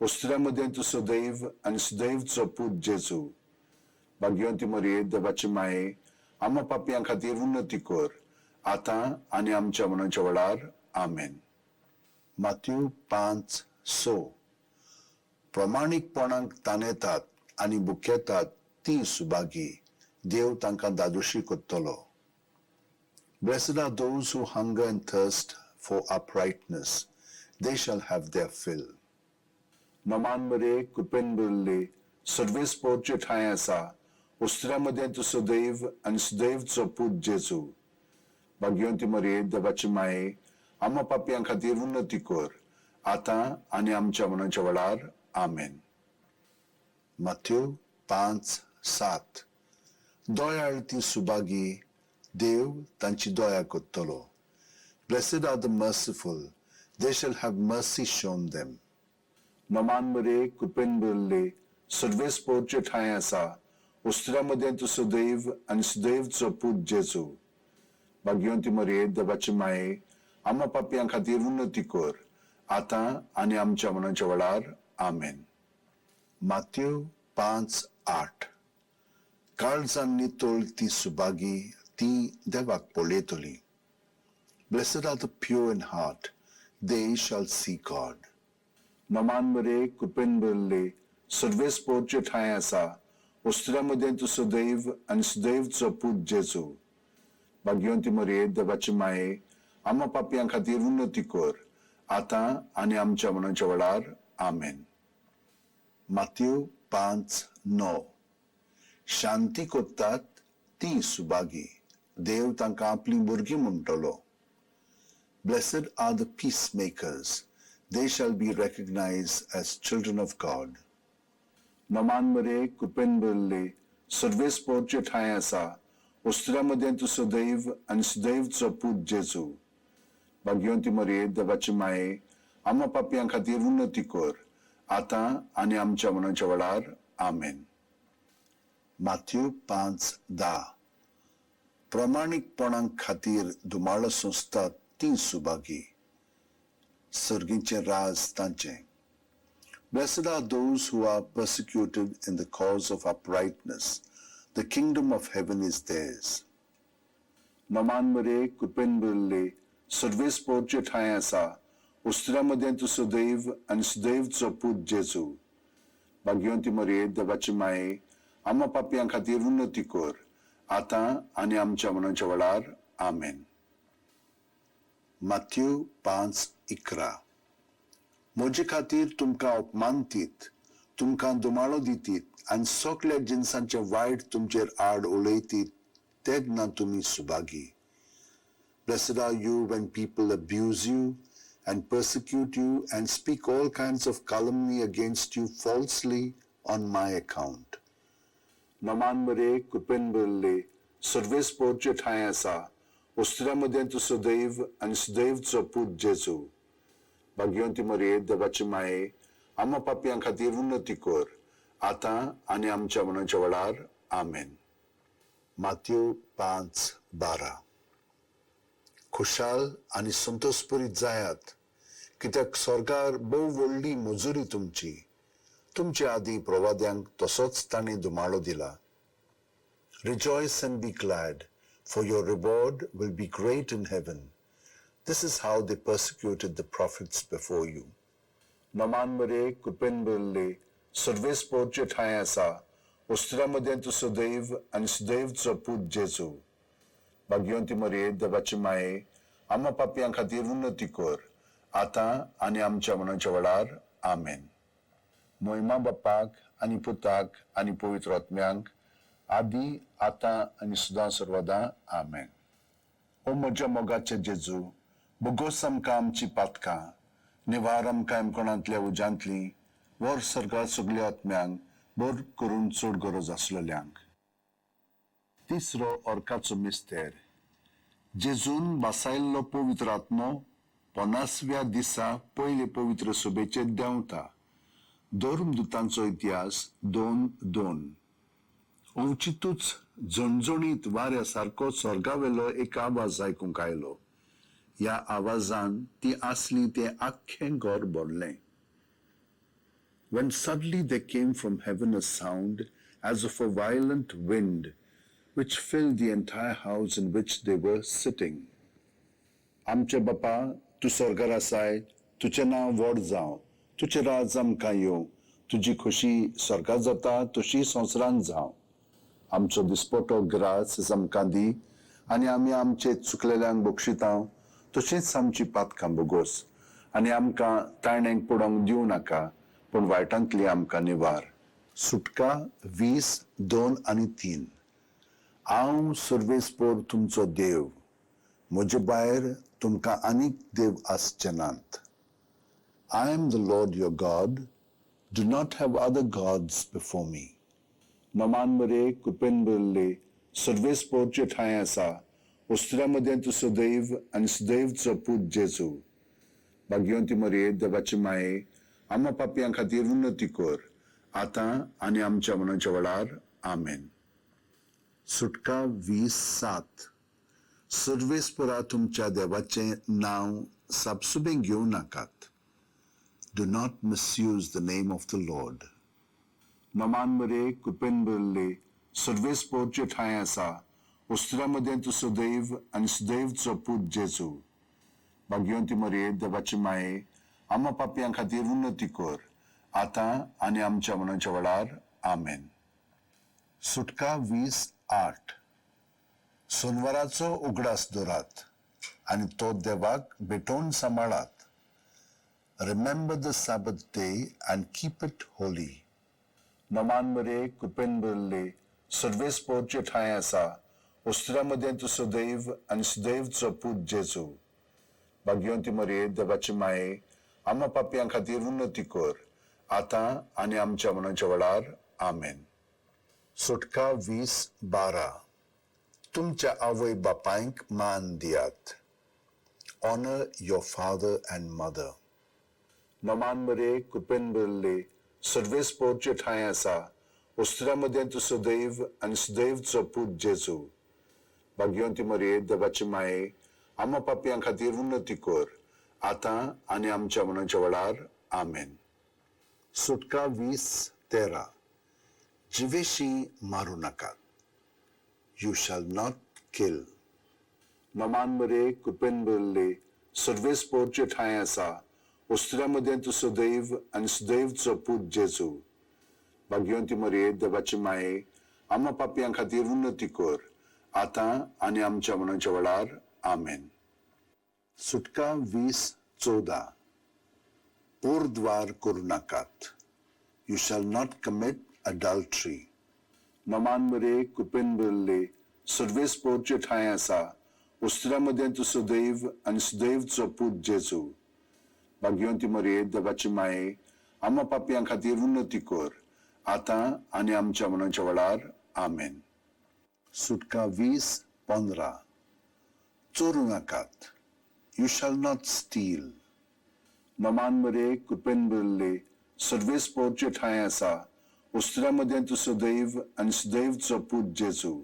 उस्त्र्या मदें तूं सदैव आनी सुदैवचो पूत जेजू. भाग्यवंती मरिये देवाची माये आमा पापयां खातीर उन्नती कर आतां आनी आमच्या मनाच्या वेळार. आमेन. मातेव 5:6. प्रमाणीकपणाक ताणेतात आनी बुकेतात ती सुभागी, देव तांकां दादोशी करतलो. Blessed are those who hunger and thirst for uprightness, they shall have their fill. नमान मरे कृपेन भरले सर्वेस्पोरचे ठांय आसा उस्त्र्या मदें तूं सदैव आनी सुदैवचो पूत जेजू. भाग्यवंती मरिये देवाची माये आमा पापयां खातीर उन्नती कर आतां आनी आमच्या मनाच्या वेळार. आमेन. मातेव 5:7. दयाळ ती सुभागी, देव तांची दया करतलो. Blessed are the merciful, they shall have mercy shown them. नमान मरे कृपेन भरले सर्वेस्पोरचे ठांय आसा उस्त्र्या मदें तूं सदैव आनी सुदैवचो पूत जेजू. भाग्यवंती मरिये देवाची माये आमा पापयां खातीर उन्नती कर आतां आनी आमच्या मनाच्या वेळार. आमेन. मातेव 5:8. काळजान नितळ ती सुभागी, ती देवाक पळयतली. Blessed are the pure in heart, they shall see God. नमान मरे कृपेन भरले सर्वेस्पोरचे ठांय आसा उस्त्र्या मदें तूं सदैव आनी सुदैवचो पूत जेजू. भाग्यवंती मरये देवाची माये, आमा पापयां खातीर उन्नती कर, आतां आनी आमच्या मनाच्या वेळार. आमेन. मातयो 5:9. शांती कोत्तात ती सुभागी, देव तांकां आपलीं भुरगीं म्हणटलो. Blessed are the peacemakers, they shall be recognized as children of God. नमान मरे कृपेन भरिल्ले, सर्वेस्पोरचे ठांय आसा, वस्त्रा मदें तूं सदैव आनी सदैवचो पूत जेजू. भाग्यवंती मरये देवाची माये, आमा पापयां खातीर उन्नती कर, आतां आनी आमच्या मनाच्या वेळार. आमेन. माथ्यू 5:10. प्रमाणीकपणा खातीर धुमाळो सोंसतात ती सुभागी, सर्गीचें राज तांचें. Blessed are those who are persecuted in the cause of uprightness. The kingdom of heaven is theirs. नमान मरे कृपेन भरिल्ले, सर्वेस्पोरचे ठांय आसा, वस्त्रा मदें तूं सदैव आनी सदैवचो पूत जेजू. भाग्यवंती मरये देवाची माये, आमा पापयां खातीर उन्नती कर, आतां आनी आमच्या मनाच्या वेळार. आमेन. माथ्यू 5:11. म्हजे खातीर तुमकां अपमानतीत, तुमकां दुमाळो दितीत आनी सगल्या जिनसांचे वायट तुमचेर आड उलयतीत तेन्ना तुमी Subhagi. Blessed are you when people abuse you and persecute you and speak all kinds of calumny against you falsely on my account. नमान मरे कृपेन भरिल्ले, सर्वेस्पोरचे ठांय आसा, वस्त्रा मदें तूं सदैव आनी सदैवचो पूत जेजू. भाग्यवंती मरये देवाची माये, आमा पापयां खातीर उन्नती कर, आतां आनी आमच्या मनाच्या वेळार. आमेन. माथ्यू 5:12. खुशाल आनी संतोषपुरीत जायात, कित्याक सरकार भोव व्हडली मजुरी तुमची. तुमचे आदीं प्रवाद्यांक तसोच तांणी धुमाळो दिला. Rejoice and be glad, for your reward will be great in heaven. This is how they persecuted the prophets before you. नमान मरे कृपेन भरिल्ले, सर्वेस्पोरचे ठांय आसा, वस्त्रा मदें तूं सदैव आनी सदैवचो पूत जेजू. भाग्यवंती मरये देवाची माये, आमा पापयां खातीर उन्नती कर, आतां आनी आमच्या मनाच्या वेळार. आमेन. मोहिमा बापाक आनी पुताक आनी पवित्र आत्म्यांक, आदी, आतां आनी सदां सर्वदां. आमेन. ओ म्हज्या मोगाचे जेजू, बोगोस आमकां आमची पातकां, निवार आमकां एमकोणांतल्या उज्यांतली, वर सर्गात सगल्या आत्म्यांक, बर करून चड गरज आसलेल्यांक. तिसरो अर्काचो मिस्तेर. जेजून बसायल्लो पवित्र आत्मो 50व्या दिसा पयले पवित्र सभेचेर देंवता. धर्मदुतांचो इतिहास 2:2. अवचितूच झणझणीत वाऱ्या सारको स्वर्गावेलो एक आवाज आयकूंक आयलो. ह्या आवाजान ती आसली तें आख्खें घर भरलें. When suddenly there came from heaven a sound as of a violent wind, which filled the entire house in which they were sitting. आमचे बापा, तूं स्वर्गार आसाय, तुजें नांव व्हड जावं, तुजें राज आमकां येवं, तुजी खोशी स्वर्गार जाता तशी संवसारांत जावं. आमचो दिसपटो ग्रास आमकां दी आनी आमी आमचे चुकलेल्यांक बक्षिता तशीच आमची पातकां बोगोस आनी आमकां ताणेंक पडोवंक दिवं नाका, पूण वायटांतली आमकां निवार. सुटका 20:2 आनी 3. हांव सर्वेस्पोर तुमचो देव, म्हजे भायर तुमकां आनीक देव आसचे नात. I am the Lord your God, do not have other gods before me. नमान मरे कृपेन भरिल्ले, सर्वेस्पोरचे ठांय आसा, वस्त्रा मदें तूं सदैव आनी सदैवचो पूत जेजू. भाग्यवंती मरये देवाची माये, आमा पापयां खातीर उन्नती कर, आतां आनी आमच्या मनाच्या वेळार. आमेन. सुटका 20:7. सर्वेस्परा तुमच्या देवाचें नांव सापसुबें घेवं नाकात. Do not misuse the name of the Lord. नमान मरे कृपेन भरिल्ले, सर्वेस्पोरचे ठांय आसा, वस्त्रा मदें तूं सदैव आनी सदैवचो पूत जेजू. भाग्यवंती मरये देवाची माये, आमा पापयां खातीर उन्नती कर, आतां आनी आमच्या मनाच्या वेळार. आमेन. सुटका 20:8. सोनवाराचो उगडास दवरात आनी तो देवाक भेटोवन सांबाळात. Remember the Sabbath day and keep it holy. नमान मरे कृपेन भरिल्ले सर्वेस्पोरचे ठांय आसा उस्त्रा मदें तूं सदैव आनी सदैवचो पूत जेजू. भाग्यवंती मरये देवाची माये आमा पापयां खातीर उन्नती कर आतां आनी आमच्या मनाच्या वेळार. आमेन. सुटका 20:12. तुमच्या आवय बापायक मान दियात. Honour your father and mother. नमान मरे कृपेन भरिल्ले सर्वेस्पोरचे ठांय आसा उस्त्रा मदें तूं सदैव आनी सदैवचो पूत जेजू. भाग्यवंती मरये देवाची माये आमा पापयां खातीर उन्नती कर आतां आनी आमच्या मनाच्या वेळार. आमेन. सुटका 20:13. जिवेशी मारूं नाकात. You shall not kill. नमान मरे कृपेन भरिल्ले सर्वेस्पोरचे ठांय आसा उस्त्रा मदें तूं सदैव आनी सदैवचो पूत जेजू. भाग्यवंती मरये देवाची माये आमा पापयां खातीर उन्नती कर आतां आनी आमच्या मनाच्या वेळार. आमेन. सुटका 20:14. पोरद्वार करूं नाकात. You shall not commit adultery. नमान मरे कृपेन भरिल्ले सर्वेस्पोरचे ठांय आसा उस्त्रा मदें तूं सदैव आनी सदैवचो पूत जेजू. भाग्यवंती मरये देवाची माये आमा पापयां खातीर उन्नती कर आतां आनी आमच्या मनाच्या वेळार. आमेन. सुटका 20:15. चोरूं नाकात. You shall not steal. नमान मरे कृपेन भरिल्ले सर्वेस्पोरचे ठांय आसा उस्त्रा मदें तूं सदैव आनी सदैवचो पूत जेजू.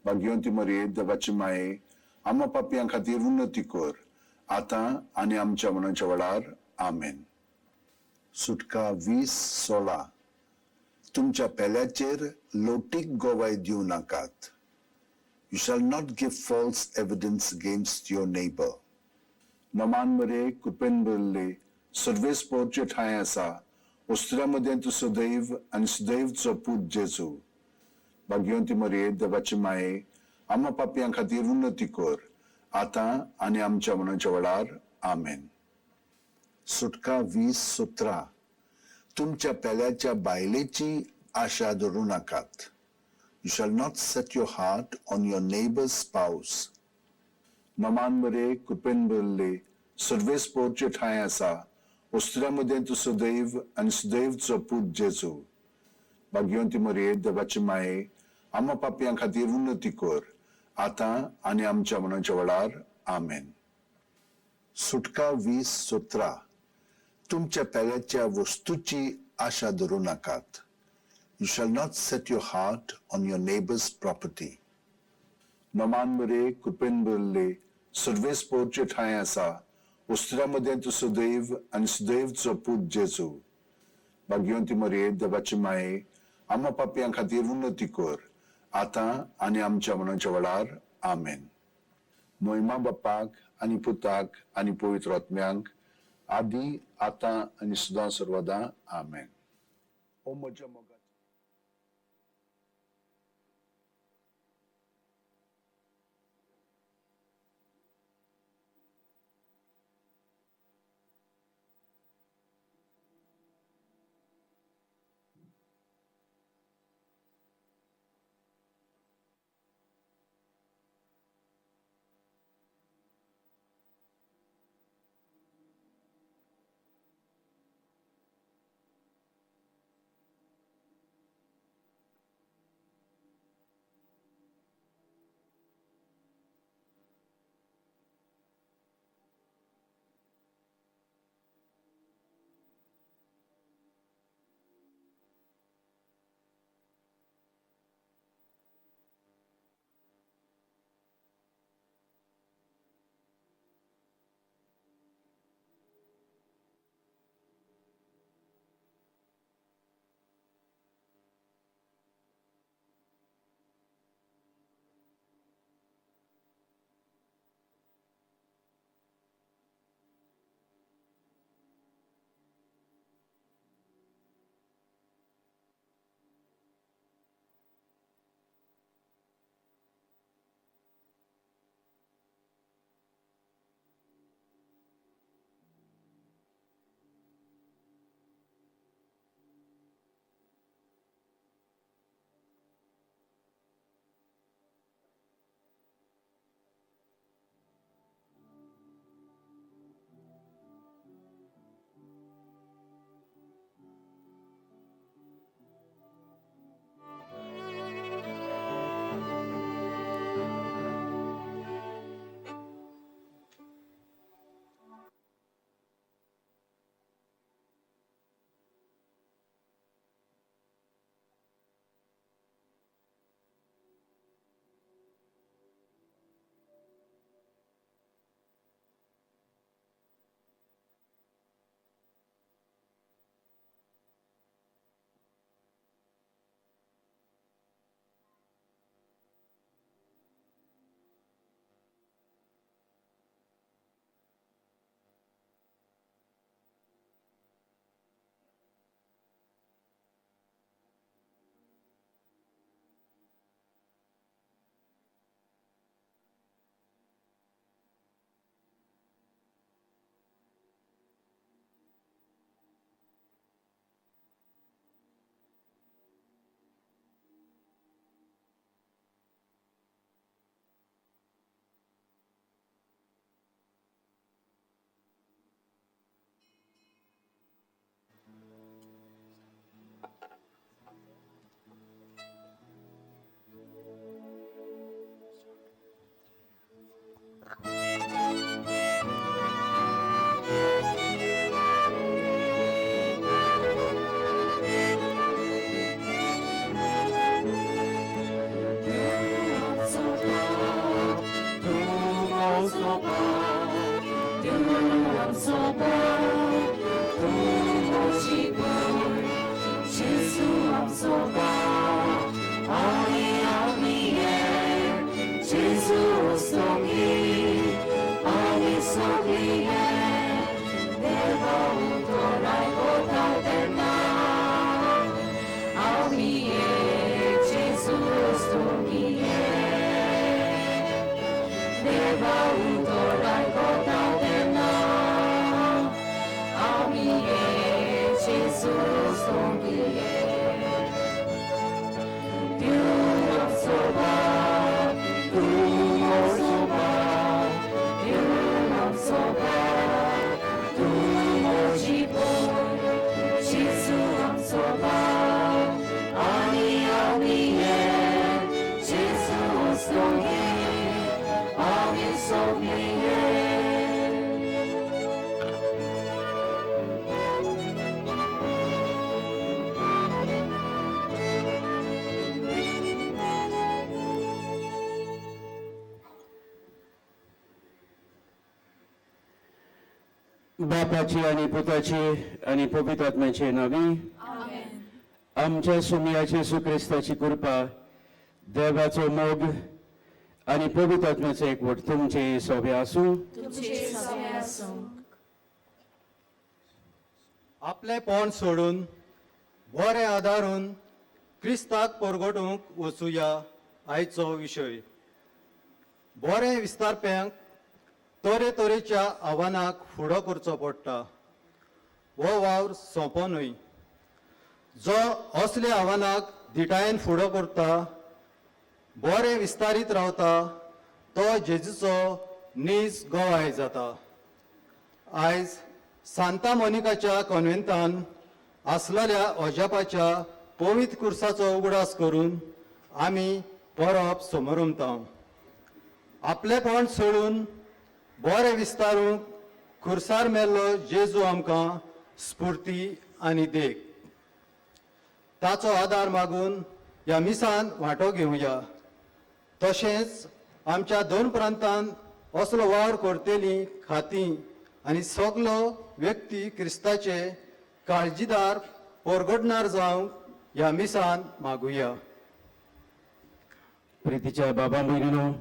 भाग्यवंती मरये देवाची माये आमा पापयां खातीर उन्नती कर आतां आनी आमच्या मनाच्या वेळार. आमेन. सुटका 20:16. तुमच्या पेल्याचेर लोटीक गोवाय दिवं नाकात. You shall not give false evidence against your neighbour. नमान मरे कृपेन भरिल्ले सर्वेस्पोरचे ठांय आसा उस्त्रा मदें तूं सदैव आनी सदैवचो पूत जेजू. भाग्यवंती मरये देवाची माये आमा पापयां खातीर उन्नती कर आतां आनी आमच्या मनाच्या वेळार. आमेन. सुटका 20:17. तुमच्या पेल्याच्या बायलेची आशा धरूं नाकात. You shall not set your heart on your neighbour's spouse. नमान मरे कृपेन भरिल्ले सर्वेस्पोरचे ठांय आसा उस्त्रा मदें तूं सदैव आनी सदैवचो पूत जेजू. भाग्यवंती मरये देवाची माये आमा पापयां खातीर उन्नती कर आतां आनी आमच्या मनाच्या वेळार. आमेन. सुटका 20:17. तुमच्या पेल्याच्या वस्तूची आशा धरूं नाकात. You shall not set your heart on your neighbour's property. नमान मरे कृपेन भरिल्ले सर्वेस्पोरचे ठांय आसा उस्त्रा मदें तूं सदैव आनी सदैवचो पूत जेजू. भाग्यवंती मरये देवाची माये आमा पापयां खातीर उन्नती कर आतां आनी आमच्या मनाच्या वेळार. आमेन. मोहिमा बापाक आनी पुताक आनी पवित्र आत्म्यांक आदी आतां आनी सदां सर्वदां. आमेन. ओ म्हज्या मोगा आमचो बाप, तूं म्हजी भयण. जेजू आमचो बाप आनी आमी एक. जेजू सोगी आमी सगळीं एक. देवा उतर आयकता तेन्ना आमी एक. जेजू सोगी एक. देवा उतर आयकता तेन्ना आमी एक. जेजू सोगी एक. देव आमचो बाप, तूं म्हजो बाप. देव आमचो बाप, तूं म्हजी भयण. जेजू आमचो बाप आनी आमी एक. जेजू सोगी आमी सगळीं एक. बापाची आनी पुताची आनी पवित्र आत्म्याचे नांवी आमच्या सुमयाचे जेजू क्रिस्ताची कृपा, देवाचो मोग आनी पवित्र आत्म्याचो एकवट तुमचे सोबे आसूं. तुमचे सगळे आसूं. आपलें पोण सोडून बरें आदारून क्रिस्ताक परगटूंक वचुया आयचो विशय. बरें विस्तारप्यांक तरेतरेच्या आव्हानाक फुडो करचो पडटा. हो वावर सोंपो न्हय. जो असल्या आव्हानाक धिटायेन फुडो करता, बरें विस्तारीत रावता, तो जेजूचो नीज गोवाय जाता. आयज सांता मोनिकाच्या कॉन्वेंतान आसलेल्या अजापाच्या पवित्र कुर्साचो उगडास करून आमी परब समोरमता. आपलेपण सोडून बरें विस्तारूंक खुर्सार मेल्लो जेजू आमकां स्फुर्ती आनी देख. ताचो आदार मागून ह्या मिसान वांटो घेवया. तशेंच आमच्या दोन प्रांतान असलो वावर करतली खातीं आनी सगलो व्यक्ती क्रिस्ताचे काळजीदार परगटणार जावंक ह्या मिसान मागुया. प्रितीच्या बाबा भयणीनो,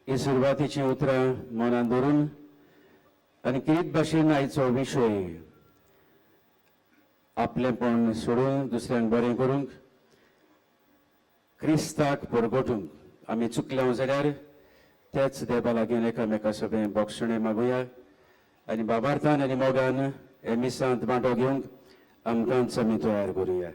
ही सुरवातीची उतरां मनान धरून आनी किरीत भाशेन आयचो विशय आपलेपण सोडून दुसऱ्यांक बरें करूंक, क्रिस्ताक परगटूंक आमी चुकल्या जाल्यार त्याच देवा लागीं एकामेका सगळें बोगसणें मागुया आनी बाबार्थान आनी मोगान हे मिसांत वांटो घेवंक आमकांच आमी तयार करुया.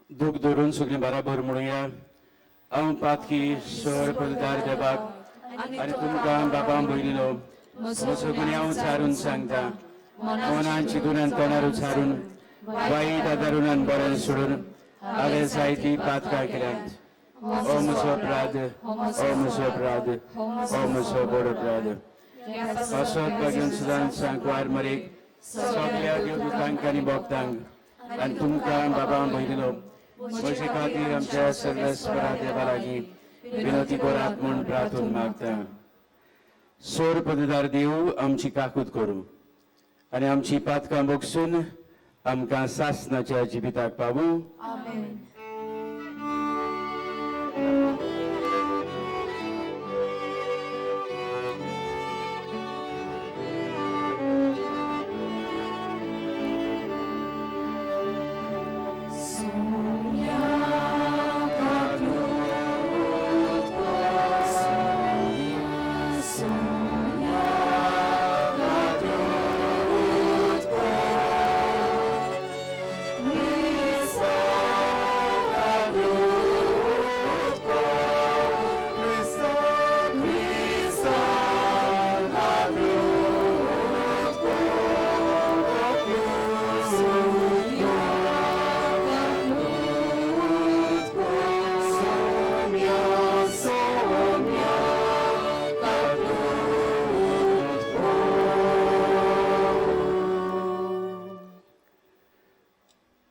दूख धरून सगळीं बराबर म्हणुया. हांव पातकी सर पलदार देवाक आनी तुमकां बाबा भयणीनो म्हजो गुन्यांव उचारून सांगता. मनान चिंतून आनी तोंडार उचारून, वायट आदारून आनी बरें सोडून हांवें जायतीं पातकां केल्यांत. ओ म्हजो अपराध, ओ म्हजो अपराध, ओ म्हजो व्हड अपराध. पासत बागेन सुदान सांकवार मरेक सगल्या देवदूतांक आनी भक्तांक आनी तुमकां बाबा भयणीनो म्हजे खातीर आमच्या सर्वेस्परा देवा लागीं विनवती करात म्हूण प्रार्थून मागता. सोर पददार देव आमची काकूत करूं आनी आमची पातकां बोगसून आमकां सासनाच्या जिविताक पावूं. आमेन.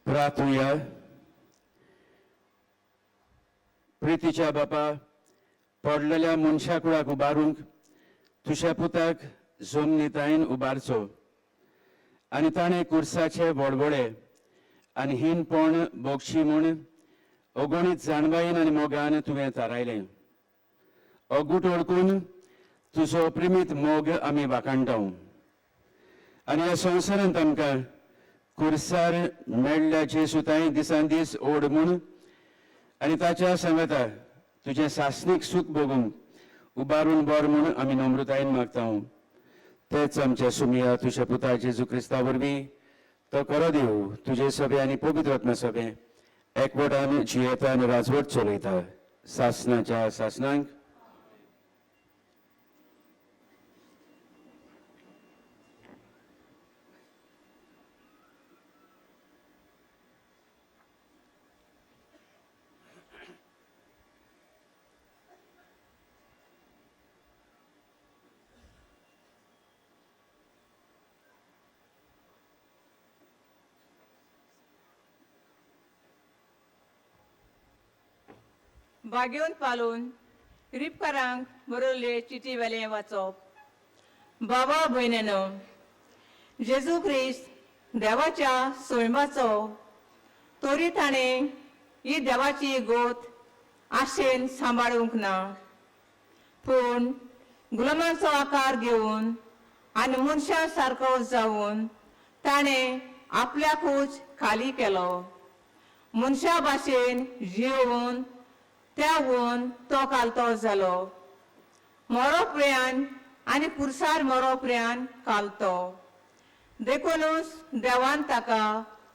प्रार्थुया. प्रितीच्या बापा, पडलेल्या मनशा कुळाक उबारूंक तुज्या पुताक जमनीतायेन उबारचो आनी ताणें कुर्साचे वडवळे आनी हीनपण भोगशी म्हूण अगणीत जाणवायेन आनी मोगान तुवें थारायलें. अगूट वळखून तुजो प्रेमीत मोग आमी वाखाणटा आनी ह्या संवसारांत आमकां कुर्सार मेळ्ळ्या जेजू दिसान दीस ओड म्हूण आनी ताच्या सांगाता तुजें सासणीक सूख भोगूंक उबारून बर म्हूण आमी नम्रतायेन मागता. तेच आमच्या सुमिया तुज्या पुता जेजू क्रिस्ता वरवीं तो खरो देव तुजे सभे आनी पवित्र आत्मा सभे एकवटान जियेता आनी राजवट चलयता सासणाच्या सासणांक. बागेवन पालून रिपकारांक बरयल्ले चिटी वेलें वाचप. बाबा भयणीनो, जेजू क्रिस्त देवाच्या सोयंबाचो तरी ताणें ही देवाची गोत आशेन सांबाळूंक ना, पूण गुलामाचो आकार घेवन आनी मनशा सारको जावन ताणें आपल्याकूच खाली केलो. मनशा भाशेन जियोवन त्या तो कालतो जालो. मरो प्रियान आनी पुरसार मरो प्रियान कालतो. देखूनच देवान ताका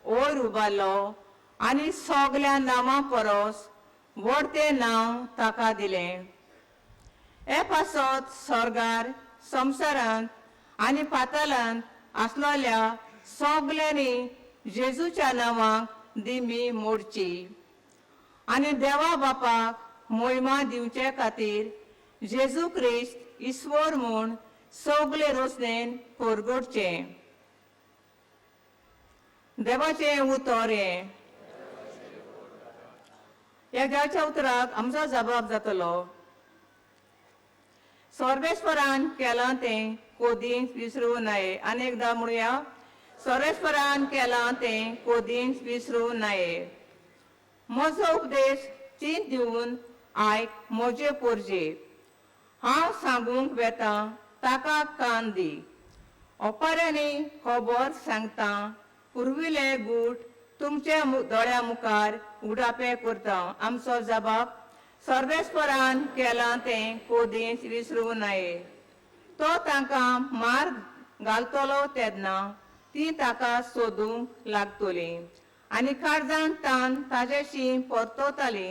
वयर उबारलो आनी सगल्या नांवां परस व्हड तें नांव ताका दिलें. हे पासत स्वर्गार, संवसारांत आनी पातालांत आसलेल्या सगल्यांनी जेजूच्या नांवाक दिमी मोडची आनी देवा बापाक मोहिमा दिवचे खातीर जेजू क्रिस्त ईश्वर म्हूण सगले रोसणेन परगटचें. देवाचें उतर हें. ह्या देवाच्या उतराक आमचो जबाब जातलो. सर्वेस्परान केलां तें कोदींच विसरूं नये. आनी एकदां म्हणुया, सर्वेस्परान केलां तें कोदींच विसरूं नये. म्हजो उपदेश चींत दिवन आयक म्हजे पोरजे. हांव सांगूंक वेता ताका कान दी. ओपाऱ्यांनी खबर सांगता, पुर्विले गूट तुमच्या दोळ्या मुखार उडापे करता. आमचो जबाब, सर्वेस्परान केलां तें कोदींच विसरूं नये. तो तांकां मार्ग घालतलो तेन्ना ती ताका सोदूंक लागतली आनी काळजान तान ताजेशी परतताली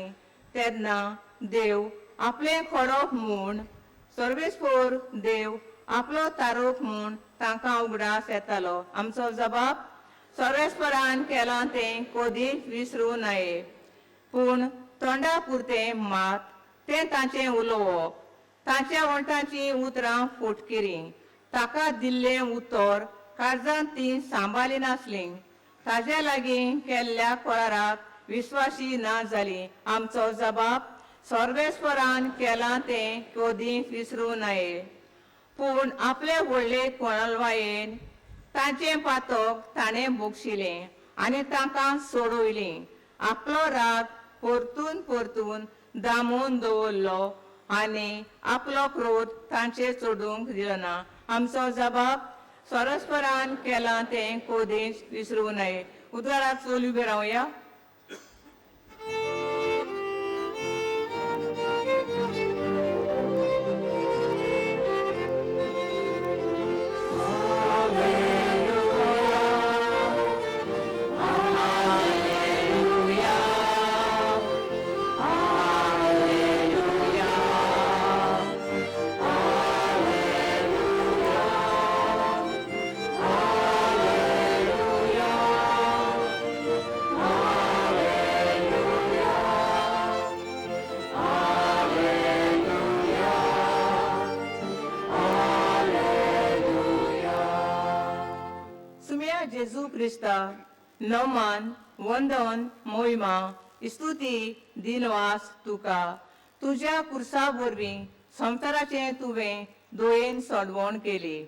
तेन्ना देव आपलें खडप म्हूण सर्वेस्पोर देव आपलो तारोप म्हूण तांकां उगडास येतालो. आमचो जबाब, सर्वेस्परान केलां तें कोदींच विसरूं नये. पूण तोंडा पुरतें मात तें तांचें उलोवप, तांच्या वण्टाचीं उतरां फुटकिरीं. ताका दिल्लें उतर काळजांत तीं सांबाळी नासलीं. ताजे लागीं केल्ल्या कराराक विस्वासी ना जाली. आमचो जबाब, सर्वेस्परान केलां तें कोदींच विसरूं नये. पूण आपले व्हडले कोणलवायेन तांचें पातक ताणें भोगशिलें आनी तांकां सोडयलीं. आपलो राग परतून परतून दामून दवरलो आनी आपलो क्रोध तांचेर चडूंक दिलो ना. आमचो जबाब, सर्वेस्परान केलां तें कोदींच विसरूं नये. उदराक चोल उबे रावया. जेजू क्रिस्ता नमान वंदन मोहिमा स्तुती दिनवास तुका. तुज्या कुर्सा वरवीं संवसाराचें तुवें दोयेन सोडवण केली.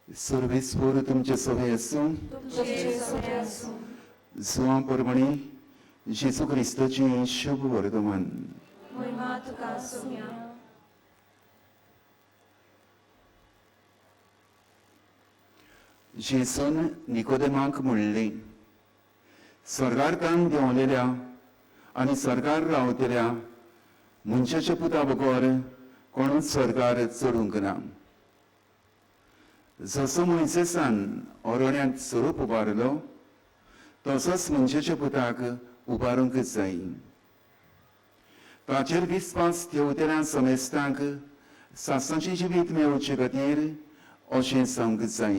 सर्वेस्पर तुमचे सभे आसूं. तुमचे सभे आसूं. जुवां परमणी जेजू क्रिस्ताचें शुभ वर्तमान. महिमा तुका सोम्या. जेजून निकोदेमाक म्हणलें, स्वर्गार तान देंवलेल्या आनी स्वर्गार रावतल्या मनशाच्या पुता बगर कोणूच स्वर्गार चडूंक ना. जसो मोयसेसान अरण्यांत सोरोप उबारलो तसोच मनशाच्या पुताक उबारूंक जाय. ताचेर विस्वास ठेवतल्या समेस्तांक सासाचें जिवीत मेळोवचे खातीर अशें जावंक जाय.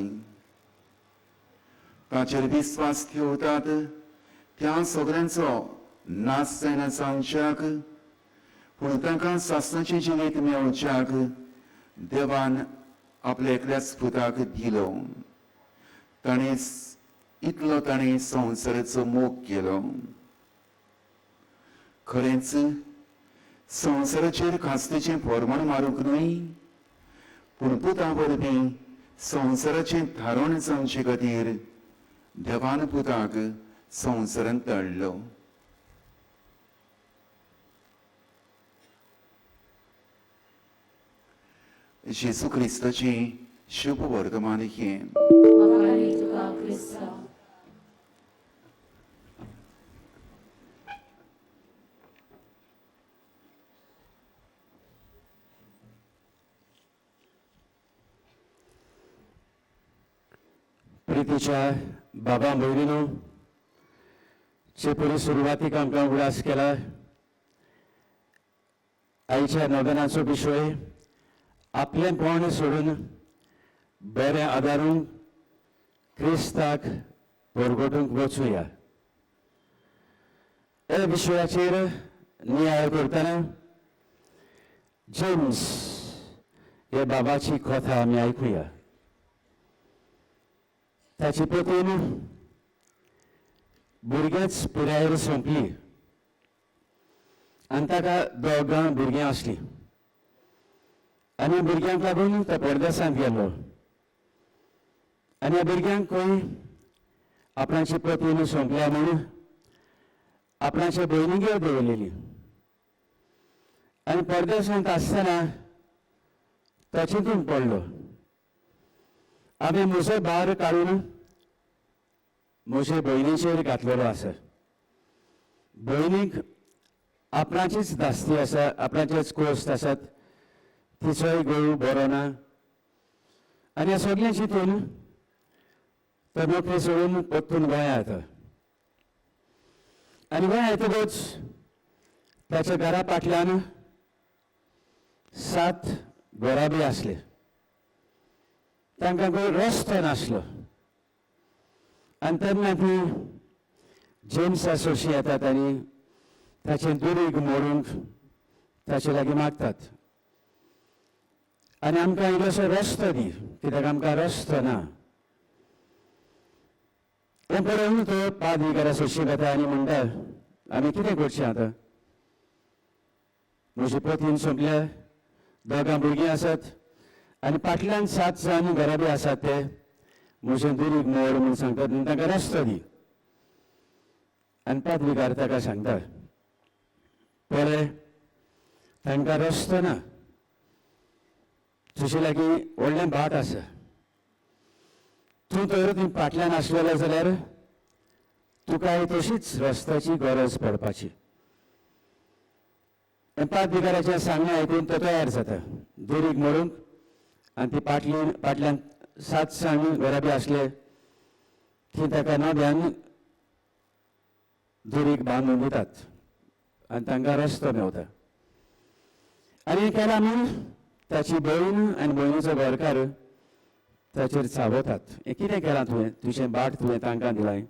ताचेर विस्वास ठेवतात त्या सगळ्यांचो नाश जायना जावच्याक, पूण तांकां सासणाचें जिवीत मेळोवच्याक देवान आपल्या एकल्याच पुताक दिलो. ताणें इतलो ताणें संवसाराचो मोग केलो. खरेंच संवसाराचेर खास्तेचें फॉर्माण मारूंक न्हय, पूण पुता वरवीं संवसाराचें थारोवण जावचे खातीर देवान पुताक संवसारांत धाडलो. जेजू क्रिस्ताचें शुभ वर्तमान हें. प्रितीच्या बाबा भयणीनो, चेपरी सुरवातीक आमकां उगडास केला आईच्या नोवेनाचो विशय आपलें पोण सोडून बरें आदारून क्रिस्ताक परगटूंक वचुया. ह्या विशयाचेर नियाळ करतना जेम्स हे बाबाची कथा आमी आयकुया. ताची पतीन भुरग्याच पिरायेर सोंपली आनी ताका दोगां भुरगीं आसलीं आनी भुरग्यांक लागून तो परदेसांत गेलो आनी ह्या भुरग्यांकूय आपणाची पतीन सोंपल्या म्हूण आपणाच्या भयणीगेर दवरलेली आनी परदेसांत आसतना तो चिंतून पडलो, हांवें म्हजो भार काडून म्हजे भयणीचेर घातलेलो आसा. भयणीक आपणाचीच धास्ती आसा, आपणाचेच कोश्ट आसात, तिचोय घोव बरो ना आनी ह्या सगळें चिंतून तो नोकरी सोडून परतून गोंया येता आनी गोंया येतकूच ताच्या घरा फाटल्यान 7 घोराबी आसले. तांकां खंय रस्तो नासलो आनी तेन्ना ती जेम्सा सोशी येतात आनी ताचें दुरीग मोडूंक ताचे लागीं मागतात आनी आमकां इल्लोसो रस्तो दी, कित्याक आमकां रस्तो ना. हें पळोवन तो पाद्री घरा सोशी वता आनी म्हणटा, आमी कितें करचें आतां? म्हजी पतीन सोंपल्या, दोगां भुरगीं आसात आनी फाटल्यान 7 जाण घराबी आसात, ते म्हजें दुरीग मोड म्हूण सांगतात आनी तांकां रस्तो दी. आनी पाद्रीकार ताका सांगता, पळय तांकां रस्तो ना, तुजे लागीं व्हडलें भाट आसा, तूं तर ती फाटल्यान आसलेलो जाल्यार तुकाय तशीच रस्त्याची गरज पडपाची. हें पादविगाराचें सांगणें आयकून तो तयार जाता दुरीग मोडूंक आनी ती पाटली पाटल्यान सात सांग घराबी आसले ती ताका नव्यान दुरीग बांदून दितात आनी तांकां रस्तो मेवता. आनी हें केलां म्हूण ताची भयण आनी भयणीचो घरकार ताचेर चाबोतात. हें कितें केलां तुवें, तुजें बाट तुवें तांकां दिलां.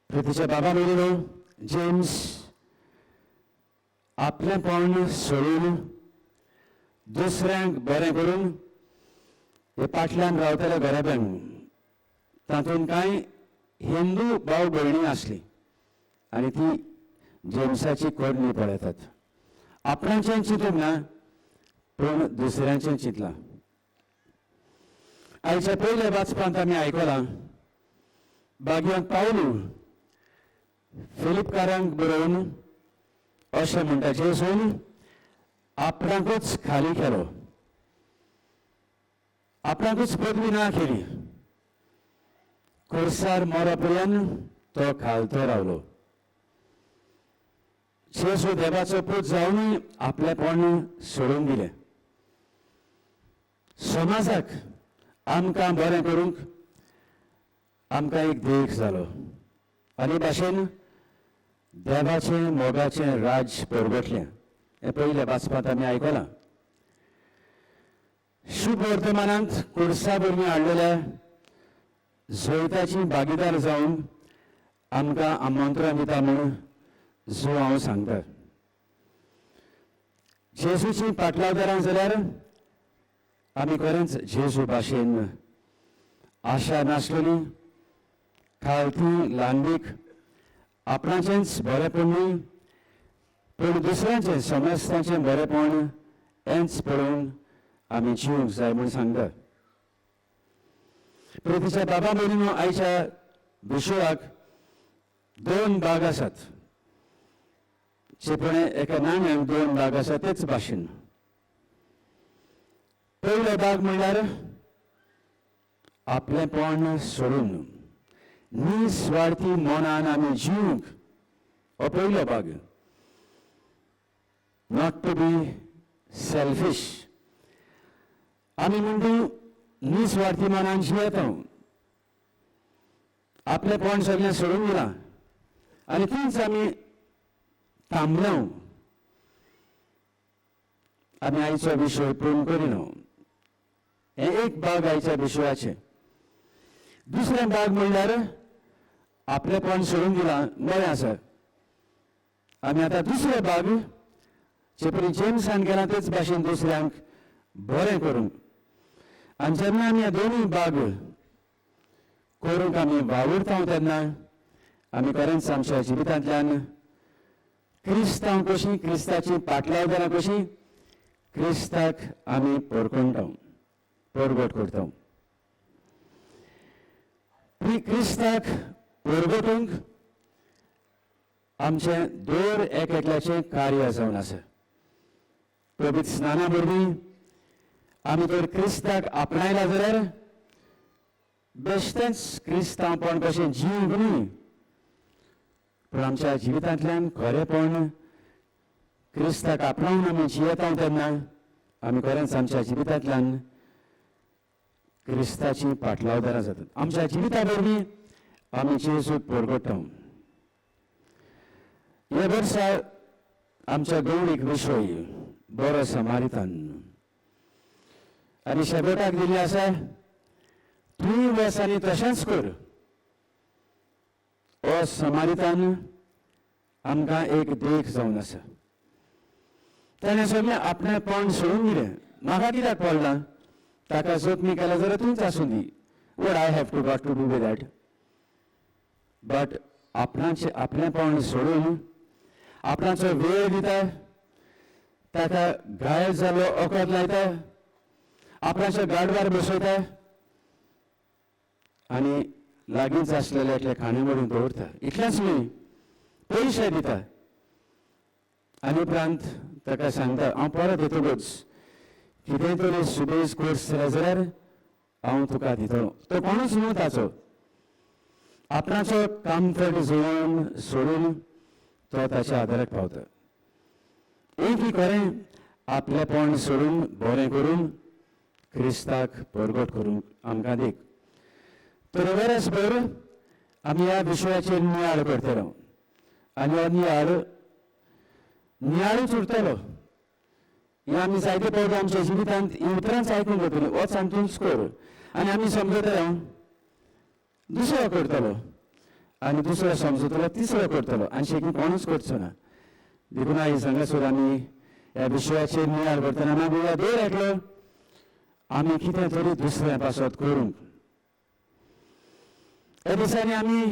तिच्या बाबा भयणीनो, जेम्स आपलेंपण सोडून दुसऱ्यांक बरें करून हे पाटल्यान रावतले घराब्यांक, तातूंत कांय हिंदू भाव भयणी आसली आनी ती जेम्साची करणी पळयतात. आपणाचें चिंतूंक ना पूण दुसऱ्यांचें चिंतलां. आयच्या पयल्या वाचपांत आमी आयकलां बागयांत पावलू फिलिपकारांक बरोवन अशें म्हणटा, जेजून आपणाकूच खाली केलो, आपणाकूच पदवी ना केली, कोर्सार मरा पर्यंत तो खालतो रावलो. जेजू देवाचो पूत जावनूय आपलेपण सोडून दिलें. समाजाक आमकां बरें करूंक आमकां एक देख जालो आनी भाशेन देवाचें मोगाचें राज्य परगटलें. हें पयल्या वाचपांत आमी आयकलां. शुभ वर्तमानांत कुर्सा वरवीं हाडलेल्या जैताची भागीदार जावन आमकां आमंत्रण दिता म्हूण जो हांव सांगता. जेजूची पाटलावदारां जाल्यार आमी खरेंच जेजू भाशेन आशा नासलेली, खालती ल्हानवीक, आपणाचेंच बरेंपण न्हय पूण दुसऱ्यांचें समस्तांचें बरेंपण हेंच पळोवन आमी जिवंक जाय म्हूण सांगता. प्रितीच्या बाबा भयणीनो, आयच्या विशयाक दोन भाग आसात. चेपणे एका नाण्याक दोन भाग आसात तेच भाशेन. पयलो भाग म्हणल्यार आपलेंपण सोडून निस्वार्थी मनान आमी जिवंक, हो पयलो भाग. Not to be selfish. आमी म्हणटा निस्वार्थी मनान जियेता, आपलेंपण सगळें सोडून दिलां आनी तीच आमी थांबले, आमी आयचो विशय पूर्ण करिना. हें एक भाग आयच्या विशयाचें. दुसरें भाग म्हणल्यार आपलेंपण सोडून दिलां, बरें आसा. आमी आतां दुसरो भाग जे परी जेम्सान केला तेच भाशेन दुसऱ्यांक बरें करूंक. आनी जेन्ना आमी हे दोनूय भाग करूंक आमी वावुरता तेन्ना आमी खरेंच आमच्या जिवितांतल्यान क्रिस्तांव कशीं, क्रिस्ताची पाटलावदारां कशीं क्रिस्ताक आमी परकोणटा, परगट करता. क्रिस्ताक परगटूंक आमचें दर एक एकल्याचें कार्य जावन आसा. पवित्र स्नाना वरवीं आमी जर क्रिस्ताक आपणायला जाल्यार बेश्टेंच क्रिस्तांवपण कशें जिवंक न्हय पूण आमच्या जिवितांतल्यान खरेपण क्रिस्ताक आपणावन आमी जियेता तेन्ना आमी खरेंच आमच्या जिवितांतल्यान क्रिस्ताची पाटलावदारां जातात. आमच्या जिविता वरवीं आमी जेजूक परगट्टा. हे वर्सा आमच्या गवळीक विशय बरो समारितान आनी शेवटाक दिल्लें आसा, तूं वच आनी तशेंच कर. हो समारितान आमकां एक देख जावन आसा. ताणें सगळें आपणेपण सोडून दिलें. म्हाका कित्याक पडलां, ताका जखमी केला जाल्यार तूंच आसूं दी, what I have to got to do with that. But आपणाचें आपलेंपण सोडून आपणाचो वेळ दिता, ताका घायल जाल्लो वखद लायता, आपणाच्या गाडवार बसयता आनी लागींच आसलेले एकले खाणें मोडून दवरता. इतलेंच न्हय, पयशे दिता आनी उपरांत ताका सांगता, हांव परत येतकूच कितेंय तरी सुबेज कोर्स जाले जाल्यार हांव तुका दितलो. तो कोणूच न्हू ताचो, आपणाचो कम्फर्ट झोन सोडून तो ताच्या आदाराक पावता. एक खरें आपलेपण सोडून बरें करून क्रिस्ताक परगट करूंक आमकां देख. तर वेरसभर आमी ह्या विशयाचेर नियाळ करतले आनी हो नियाळ नियाळूच उरतलो. हें आमी जायते फावटी आमच्या जिवितांत हीं उतरांच आयकूंक जातलीं, वच आनी तूंच कर, आनी आमी समजतले दुसरो करतलो आनी दुसरो समजतलो तिसरो करतलो आनी शेकी कोणूच करचो ना. देखून आयज हांगासर आमी ह्या विशयाचेर नियाळ करतना मागूया दर एकलो आमी कितें तरी दुसऱ्या पासत करूंक. ह्या दिसांनी आमी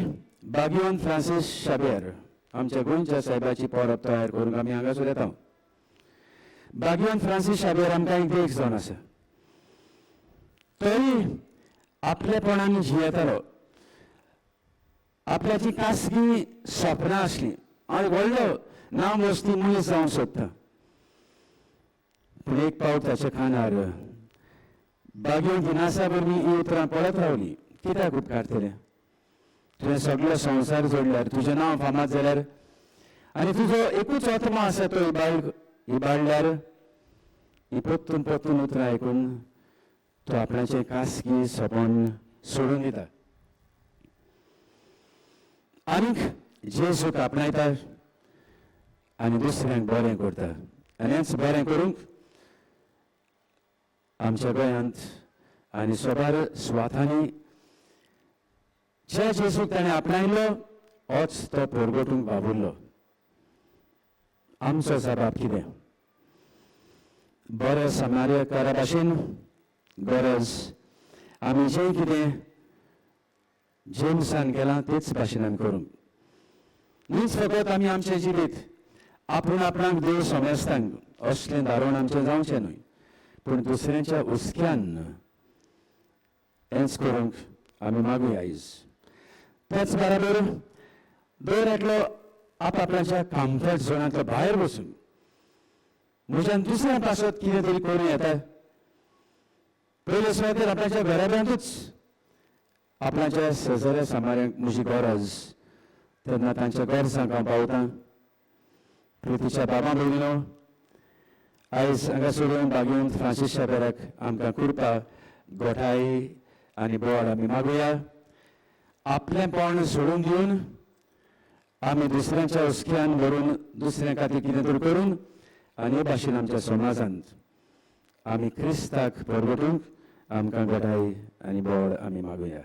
बागियोन फ्रांसीस शाबियर आमच्या गोंयच्या सायबाची परब तयार करूंक आमी हांगासर येता. बागियोन फ्रांसीस शाबियर आमकां एक देख जावन आसा. तरी आपलेपणान जियेतालो, आपल्याची खासगी सपनां आसलीं, हांव एक व्हडलो नांव वस्ती मनीस जावंक सोदता. पूण एक पावट ताच्या कानार बागेवन दिनासा वरवीं हीं उतरां पडत रावलीं, कित्याक उपकारतलें तुवें सगलो संवसार जोडल्यार, तुजें नांव फामाद जाल्यार आनी तुजो एकूच आत्मा आसा तो इबाडल्यार. हीं परतून परतून उतरां आयकून तो आपणाचें खासगी सपन सोडून दिता आनीक जेजूक आपणायता आनी दुसऱ्यांक बरें करता. आनी हेंच बरें करूंक आमच्या गोंयांत आनी सोबार स्वातांनी ज्या जेजूक ताणें आपणायलो होच तो परगटूंक वावुरलो. आमचो जबाब कितें? बऱ्या समार्यकारा भाशेन गरज आमी जें कितें जेम्सान केलां तेच भाशेन आमी करूंक. न्हीच फकत आमी आमचें जिवीत आपूण आपणाक देव समेस्तांक असलें धारण आमचें जावचें न्हय, पूण दुसऱ्यांच्या हुस्क्यान हेंच करूंक आमी मागूया आयज. त्याच बराबर दर एकलो आपआपणाच्या कम्फर्ट झोनांतलो भायर वचून म्हज्यान दुसऱ्या पासत कितें तरी करूं येता. पयले सुवातेर आपणाच्या घराब्यांतूच आपणाच्या शेजाऱ्या सामाऱ्यांक म्हजी गरज तेन्ना तांच्या गरजांक हांव पावतां. प्रितीच्या बाबा भयणीनो, आयज हांगा सोडून बागेवन फ्रांसीस शाबेराक आमकां कृपा गोठाय आनी बळ आमी मागुया. आपलेंपण सोडून दिवन आमी दुसऱ्यांच्या हुस्क्यान भरून दुसऱ्यां खातीर कितें तरी करून आनी हे भाशेन आमच्या समाजांत आमी क्रिस्ताक परगटूंक आमकां गोठाय आनी बळ आमी मागुया.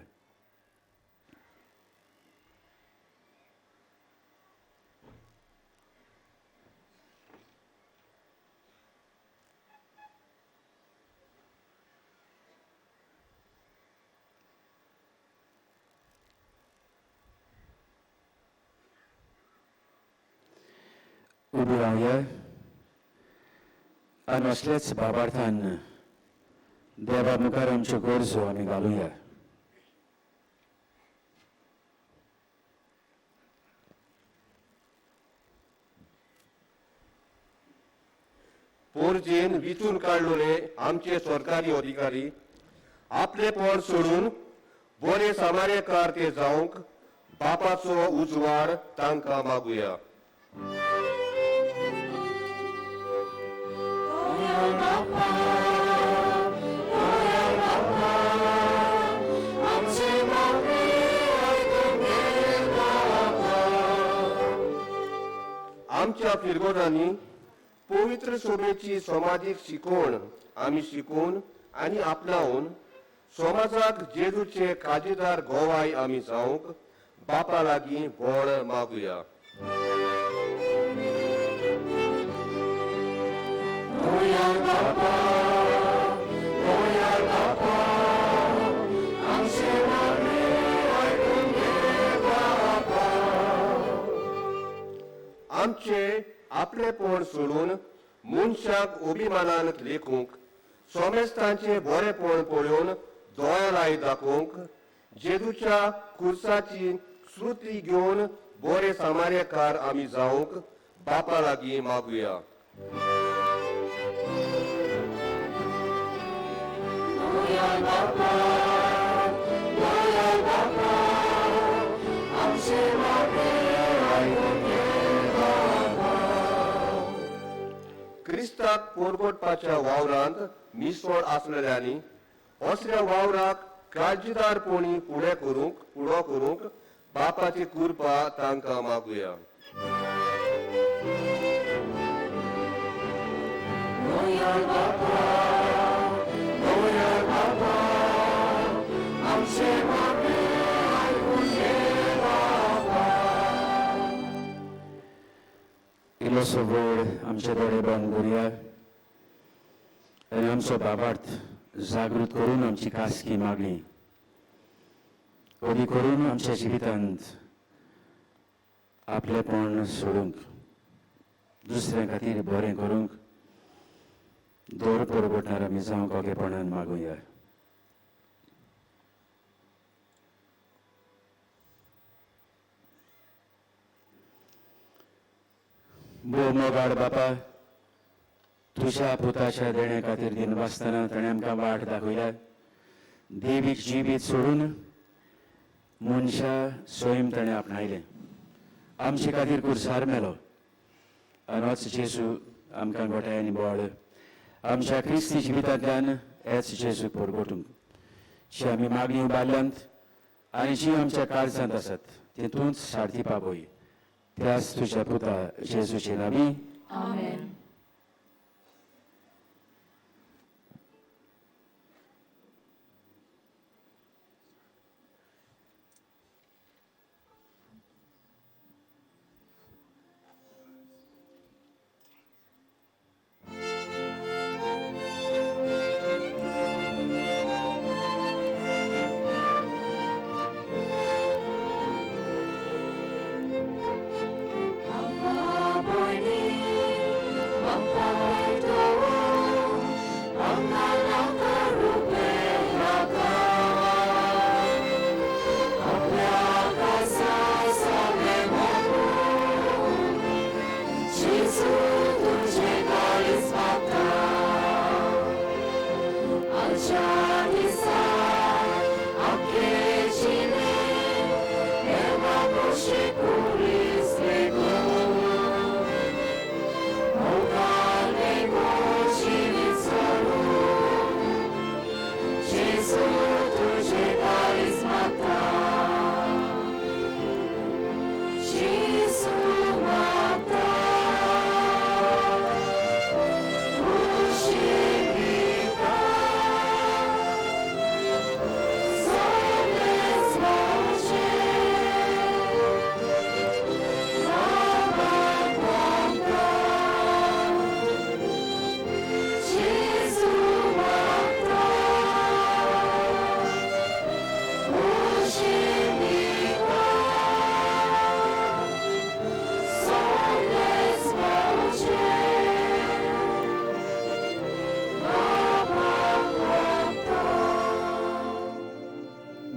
उबी रावया आनी असल्याच बाबार्थान देवा मुखार आमच्यो गरजो आमी घालुया. पोरजेन विचून काडलेले आमचे सरकारी अधिकारी आपलेपण सोडून बरे सामान्यकार ते जावंक बापाचो उजवाड तांकां मागुया. आमच्या फिरगोजांनी पवित्र सभेची समाजीक शिकवण आमी शिकून आनी आपणावन समाजाक जेजूचे काजेदार गोवाय आमी जावंक बापा लागीं बळ मागुया. आमचे आपलेपण सोडून मनशाक अभिमानान लेखूंक सोमेस्तांचे बरेपण पळोवन दोळ्यालाय दाखोवंक जेजूच्या खुर्साची श्रुती घेवन बरे सामान्यकार आमी जावंक बापा लागीं मागुया. क्रिस्ताक पोरगोटपाच्या वावरांत मिसळ आसलेल्यांनी असल्या वावराक काळजीदारपणी फुडें करूंक फुडो करूंक बापाची कृपा तांकां मागुया. इल्लोसो वेळ आमचे दोळे बंद करुया आनी आमचो बाबार्थ जागृत करून आमची खासगी मागणी कदी करून आमच्या जिवितांत आपलेपण सोडूंक, दुसऱ्या खातीर बरें करूंक दर परवडणार आमी जावंक ओगेपणान मागुया. भोव मोगाड बापा, तुज्या पुताच्या देण्या खातीर दिनवासतना ताणें आमकां वाट दाखयल्या. देवीक जिवीत सोडून मनशा स्वयं ताणें आपणायलें, आमचे खातीर कुर्सार मेलो आनी होच जेजू आमकां गोठाय आनी बळ आमच्या क्रिस्ती जिवितांतल्यान हेच जेजूक परगटूंक जी आमी मागणी उबारल्यांत आनी जी आमच्या काळजांत आसात ती तूंच सारती पावय. त्याच तुज्या पुता जेजूचे नांवी आमेन.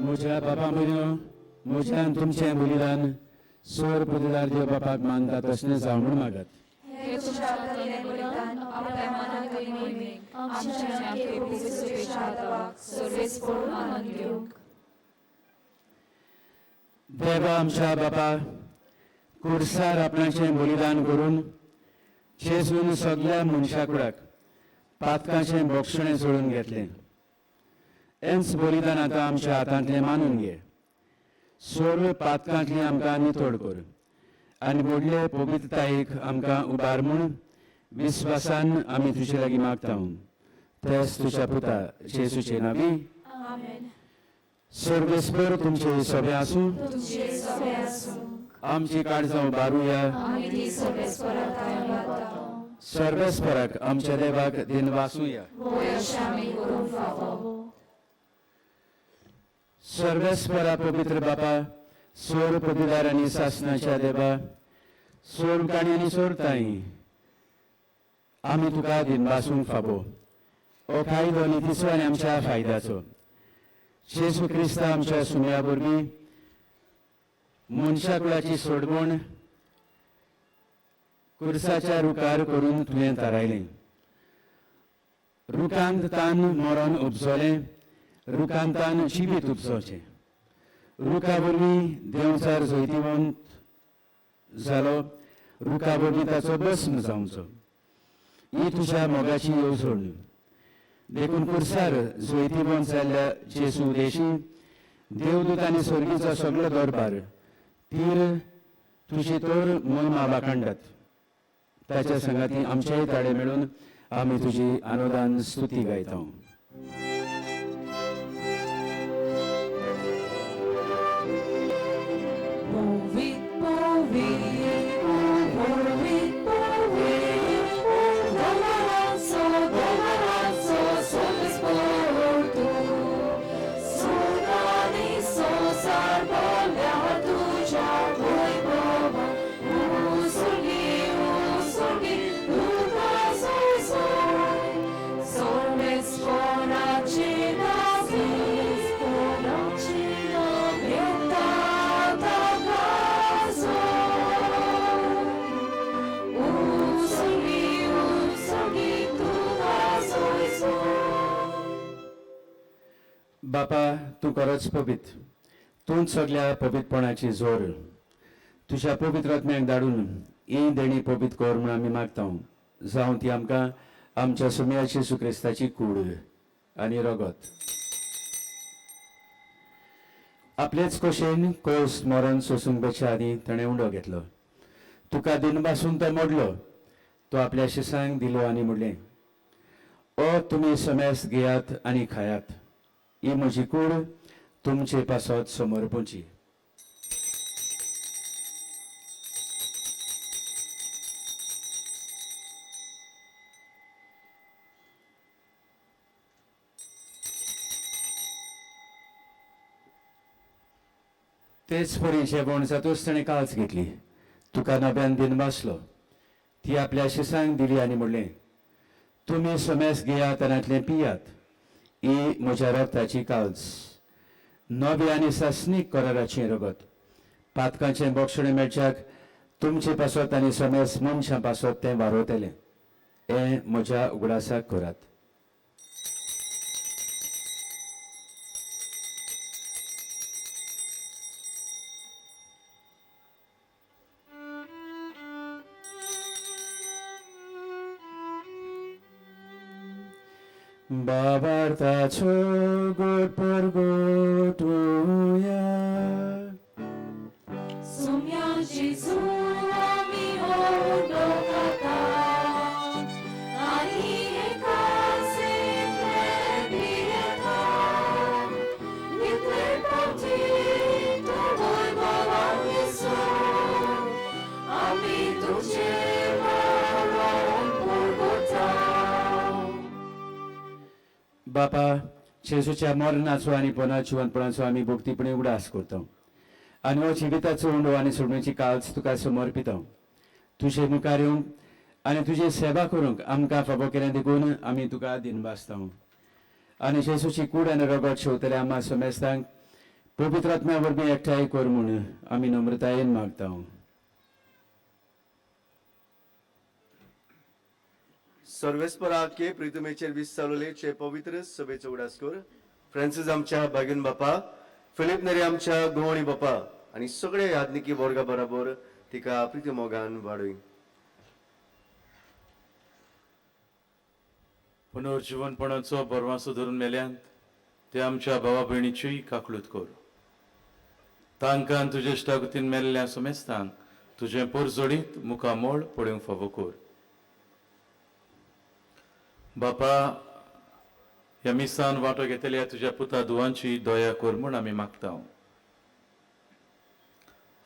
म्हज्या बापा भयणो, म्हज्यान तुमचें बलिदान स्वर पददार देव बापाक मानता तशें जावं म्हूण मागत. हे तुमच्या हातांतलें बलिदान आपल्या मनाक आनी मोहिमेक आमच्या आनी पवित्र सभेच्या देवाक सर्वेस पळोवन आनंद घेवंक. देवा आमच्या बापा, कुर्सार आपणाचें बलिदान करून जेजून सगल्या मनशा कुडाक पातकाचें बोक्षणें सोडून घेतलें. हेंच बलिदान आतां आमच्या हातांतलें मानून घे. सर्व पातकांतलें आमकां नितळ कर आनी व्हडले पवित्रतायेक आमकां उबार म्हूण विस्वासान आमी तुजे लागीं मागता. तेच तुज्या पुता जेजूचे नांवी. आमेन. सर्वेस्पर तुमचे सभे आसूं. तुमचे सभे आसूं. आमची काळजां उबारुया. आमी ती सर्वेस्पराक मागता. सर्वेस्पराक आमच्या देवाक दिनवासुया. वय अशें आमी करूंक फावो. सर्वेस्परा पवित्र बापा, सोर पदवीदार आनी सासनाच्या देवा, सोर काणी आनी सोर ताई, आमी तुका दिनवासूंक फावो. हो कायदो नितीचो आनी आमच्या फायद्याचो. जेजू क्रिस्ता आमच्या सुम्या वरवीं मनशा कुळाची सोडवण कुर्साच्या रुखार करून तुवें थारायलें. रुखांत तान मरण उपजलें, रुखांत तान जिवीत उपजोचें. रुखा वरवीं देंवचार जैतिवंत जालो, रुखा वरवीं ताचो भस्म जावचो. ही तुज्या मोगाची येवजण. देखून कुर्सार जोयतीबोन जाल्ल्या जेजू देशी देवदूत आनी स्वर्गीचो सगळो दरबार तीर तुजी तर मोहिमा वाखाणटात. ताच्या संगाती आमचेय ताळे मेळून आमी तुजी आनंदान स्तुती गायता. बापा, तूं खरोच पवित्र, तूं सगल्या पवित्रपणाची जोर. तुज्या पवित्र आत्म्याक धाडून ही देणी पवित्र कर म्हूण आमी मागता. जावं ती आमकां आमच्या सुम्याची जेजू क्रिस्ताची कूड आनी रगत. आपलेच कशेन कोस मरण सोसूंक बेच्या आदीं ताणें उंडो घेतलो. तुका दिनभासून तो मोडलो. तो आपल्या शिसांक दिलो आनी म्हणलें, ओ तुमी समेस घेयात आनी खायात, ही म्हजी कूड तुमचे पासत समर्पूची. तेच परी जेवण जातूच ताणें काल्च घेतली. तुका नव्यान दिन बसलो. ती आपल्या शिसांक दिली आनी म्हणलें, तुमी समेस घेयात आनी पियात, ही म्हज्या रक्ताची काल्स, नवे आनी सासणीक कराराचें रगत. पातकांचें बक्षणें मेळच्याक तुमचे पासत आनी समेस मनशां पासत तें वारोवतलें. हें म्हज्या उगडासाक करात. बाबार्थाचो गोड परगोटुया. सुम्या जेजू आमी उंडो खाता आनी एकाच पियेता. इतले फावटी तूं वैभवान दिसून आमी तुजें मरण परगोता. बापा, जेजूच्या मरणाचो आनी पुनः जिवनपणाचो आमी भक्तीपणी उगडास करता आनी हो जिविताचो उंडो आनी सोडण्याची काल्स तुका समर्पिता. तुजे मुखार येवंक आनी तुजी सेवा करूंक आमकां फावो केलें देखून आमी तुका दिनभासता. आनी जेजूची कूड आनी रगत शेवतले आम्हा समेस्तांक पवित्र आत्म्या वरवीं एकठांय कर म्हूण आमी नम्रतायेन मागता. सर्वेस्पराके प्रितुमेचेर विस्तारलेचे पवित्र सभेचो उगडास कर. फ्रांसीस आमच्या बागीन बापा, फिलीप नेरी आमच्या गोवणी बापा आनी सगळे यादनिकी वर्गा बराबर तिका प्रिती मोगान वाडय. पुनर्जिवनपणाचो बरवासो धरून मेल्यान ते आमच्या भावा भयणीचीय काकळूत कर. तांकां तुजे इश्टागतीन मेल्ल्या समेस्तांक तुजें पोरजोडीत मुखामोळ पळोवंक फावो कर. बापा, ह्या मिसान वांटो घेतल्या तुज्या पुता धुवांची दया कर म्हूण आमी मागता.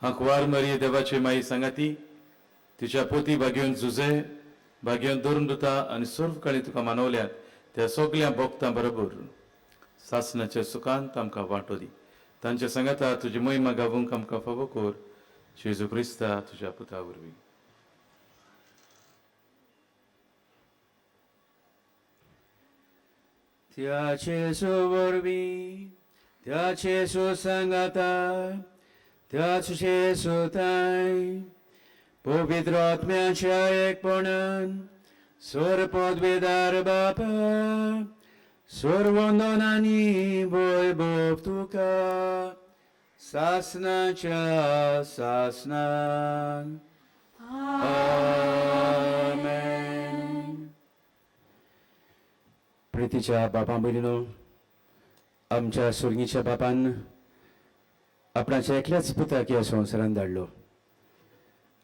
आंकवार मरिये देवाची माई सांगाती तिच्या पोती भाग्योन झुजे भाग्योन धरून दुता आनी सर्व काळी तुका मानवल्यात त्या सगल्या भक्तां बरोबर सासणाच्या सुखांत आमकां वांटो दी. तांच्या सांगाता तुजी महिमा गावूंक आमकां फावो कर. जेजू क्रिस्ता तुज्या पुता वरवीं. त्या जेजू वरवीं, त्या जेजू सांगाता, त्या जेजूताय पवित्र आत्म्याच्या एकपणान स्वर पदवेदार बापा सर्वंदन आनी वैभव तुका सासनाच्या सासनान. आमेन. प्रितीच्या बापा भयणीनो, आमच्या सुर्गीच्या बापान आपणाच्या एकल्याच पुताक ह्या संवसारान धाडलो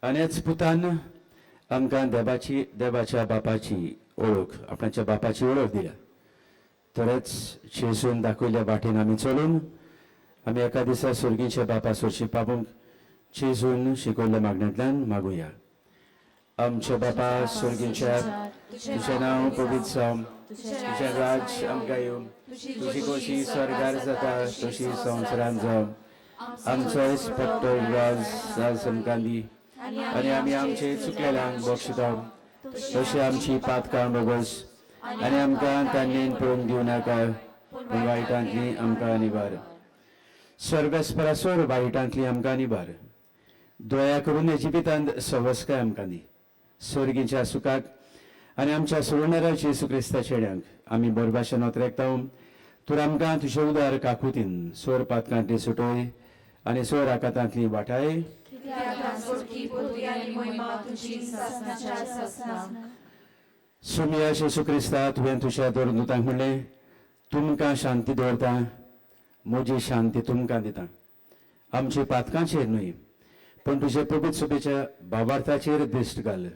आनी ह्याच पुतान आमकां देवाची देवाच्या बापाची ओळख, आपणाच्या बापाची ओळख दिल्या. तरेच जेजून दाखयल्ल्या वाटेन आमी चलून आमी एका दिसा सुर्गीच्या बापा सोरशी पावूंक जेजून शिकयल्ल्या मागण्यांतल्यान मागुया. आमच्या बापा सुर्गीच्या, तुजें नांव पवित्र जावं, तुजें राज्य आमकां येवं, तुजी खोशी स्वर्गार जाता तशी संवसारांत जावं. आमचो पट्टो राज आज आमकां दी आनी आमी आमचे चुकलेल्यांक बक्षिता तशी आमची पातकां बोगस आनी आमकां तांणी पळोवंक दिवं नाका, पूण वायटांतली आमकां निवार. सर्वेस्परासोर वायटांतली आमकां निवार. दया करून जिवितांत सवस्काय आमकां दी. स्वर्गीच्या सुखाक आनी आमच्या सोडणाऱ्या जेजू क्रिस्ता चेड्यांक आमी बरे भाशेन ओतरेकता. तूं आमकां तुजे उदार काकुतीन सोर पातकांतली सुटय आनी सोर आकातांतली वाटाय. सुमिया जेजू क्रिस्ता, तुवें तुज्या दोन दुतांक म्हणलें, तुमकां शांती दवरता, म्हजी शांती तुमकां दिता. आमचे पातकांचेर न्हय पूण तुजे पवित्र सभेच्या भावार्थाचेर दिश्ट घाल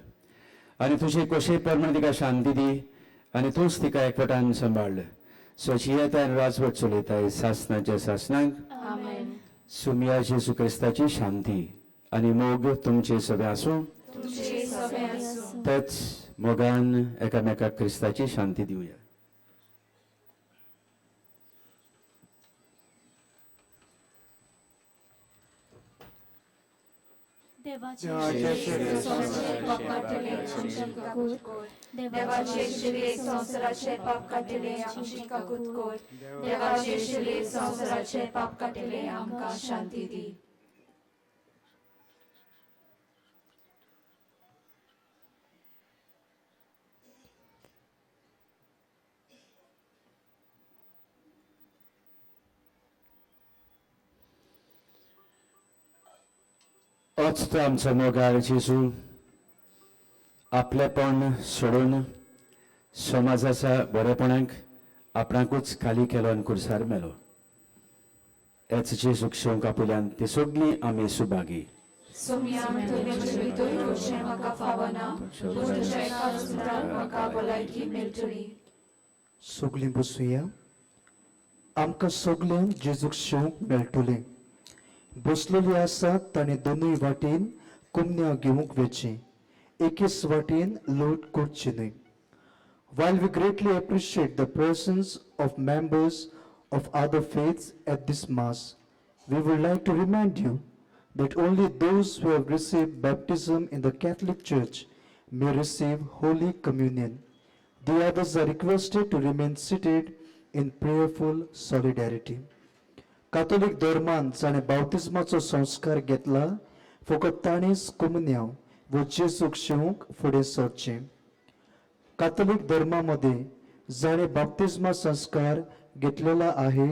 आनी तुजे कशे प्रमाणे तिका शांती दी आनी तूंच तिका एकवटान सांबाळ. स्वची येता आनी राजवट चलयताय सासनाच्या सासनाक. सुमिया जेजू क्रिस्ताची शांती आनी मोग तुमचे सगळे आसूं. तेच मोगान एकामेकाक क्रिस्ताची शांती दिवया. देवाचे संवसाराचे पाप काडटले आमची काकूत कर. देवाचे शिले संवसाराचे पाप काडटले आमची काकूत कर. देवाचे शिले संवसाराचे पाप काडटले आमकां शांती दी. अच तो आमचो मोगाळ जेजू आपलेपण सोडून समाजाच्या बरेपणाक आपणाकूच खाली केलो आनी कुर्सार मेलो. हेच जेजूक शेवंक आपल्यान ती सगळीं आमी सुभागी. सोम्या, तुवें म्हजे भितर येवचें म्हाका फावना, पूण तुज्या एकाच उतरान म्हाका भलायकी मेळटली. सगळीं बसुया. आमकां सगल्यांक जेजूक शेवंक मेळटलें. बसलेली आसात ताणें दोनूय वाटेन कुमन्या घेवंक वेचें, एकेच वाटेन लूट करची न्हय. While we greatly appreciate the presence of members of other faiths at this Mass, we would like to remind you that only those who have received baptism in the Catholic Church may receive Holy Communion. The others are requested to remain seated in prayerful solidarity. Catholic धर्मान जाणें बाप्तिज्माचो संस्कार घेतला फकत ताणेंच कोमुन्यांव वो जेजूक शेवंक फुडें सरचें. कातोलीक धर्मा मदें जाणें बाप्तिज्मा संस्कार घेतलेला आहे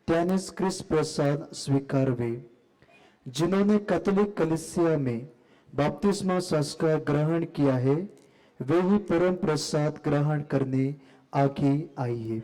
त्यानेच क्रिस्त प्रसाद स्वीकारवे. जिन्होंने कैथोलिक कलीसिया में बपतिस्मा संस्कार ग्रहण किया है वे ही परम प्रसाद ग्रहण करने आगे आइए.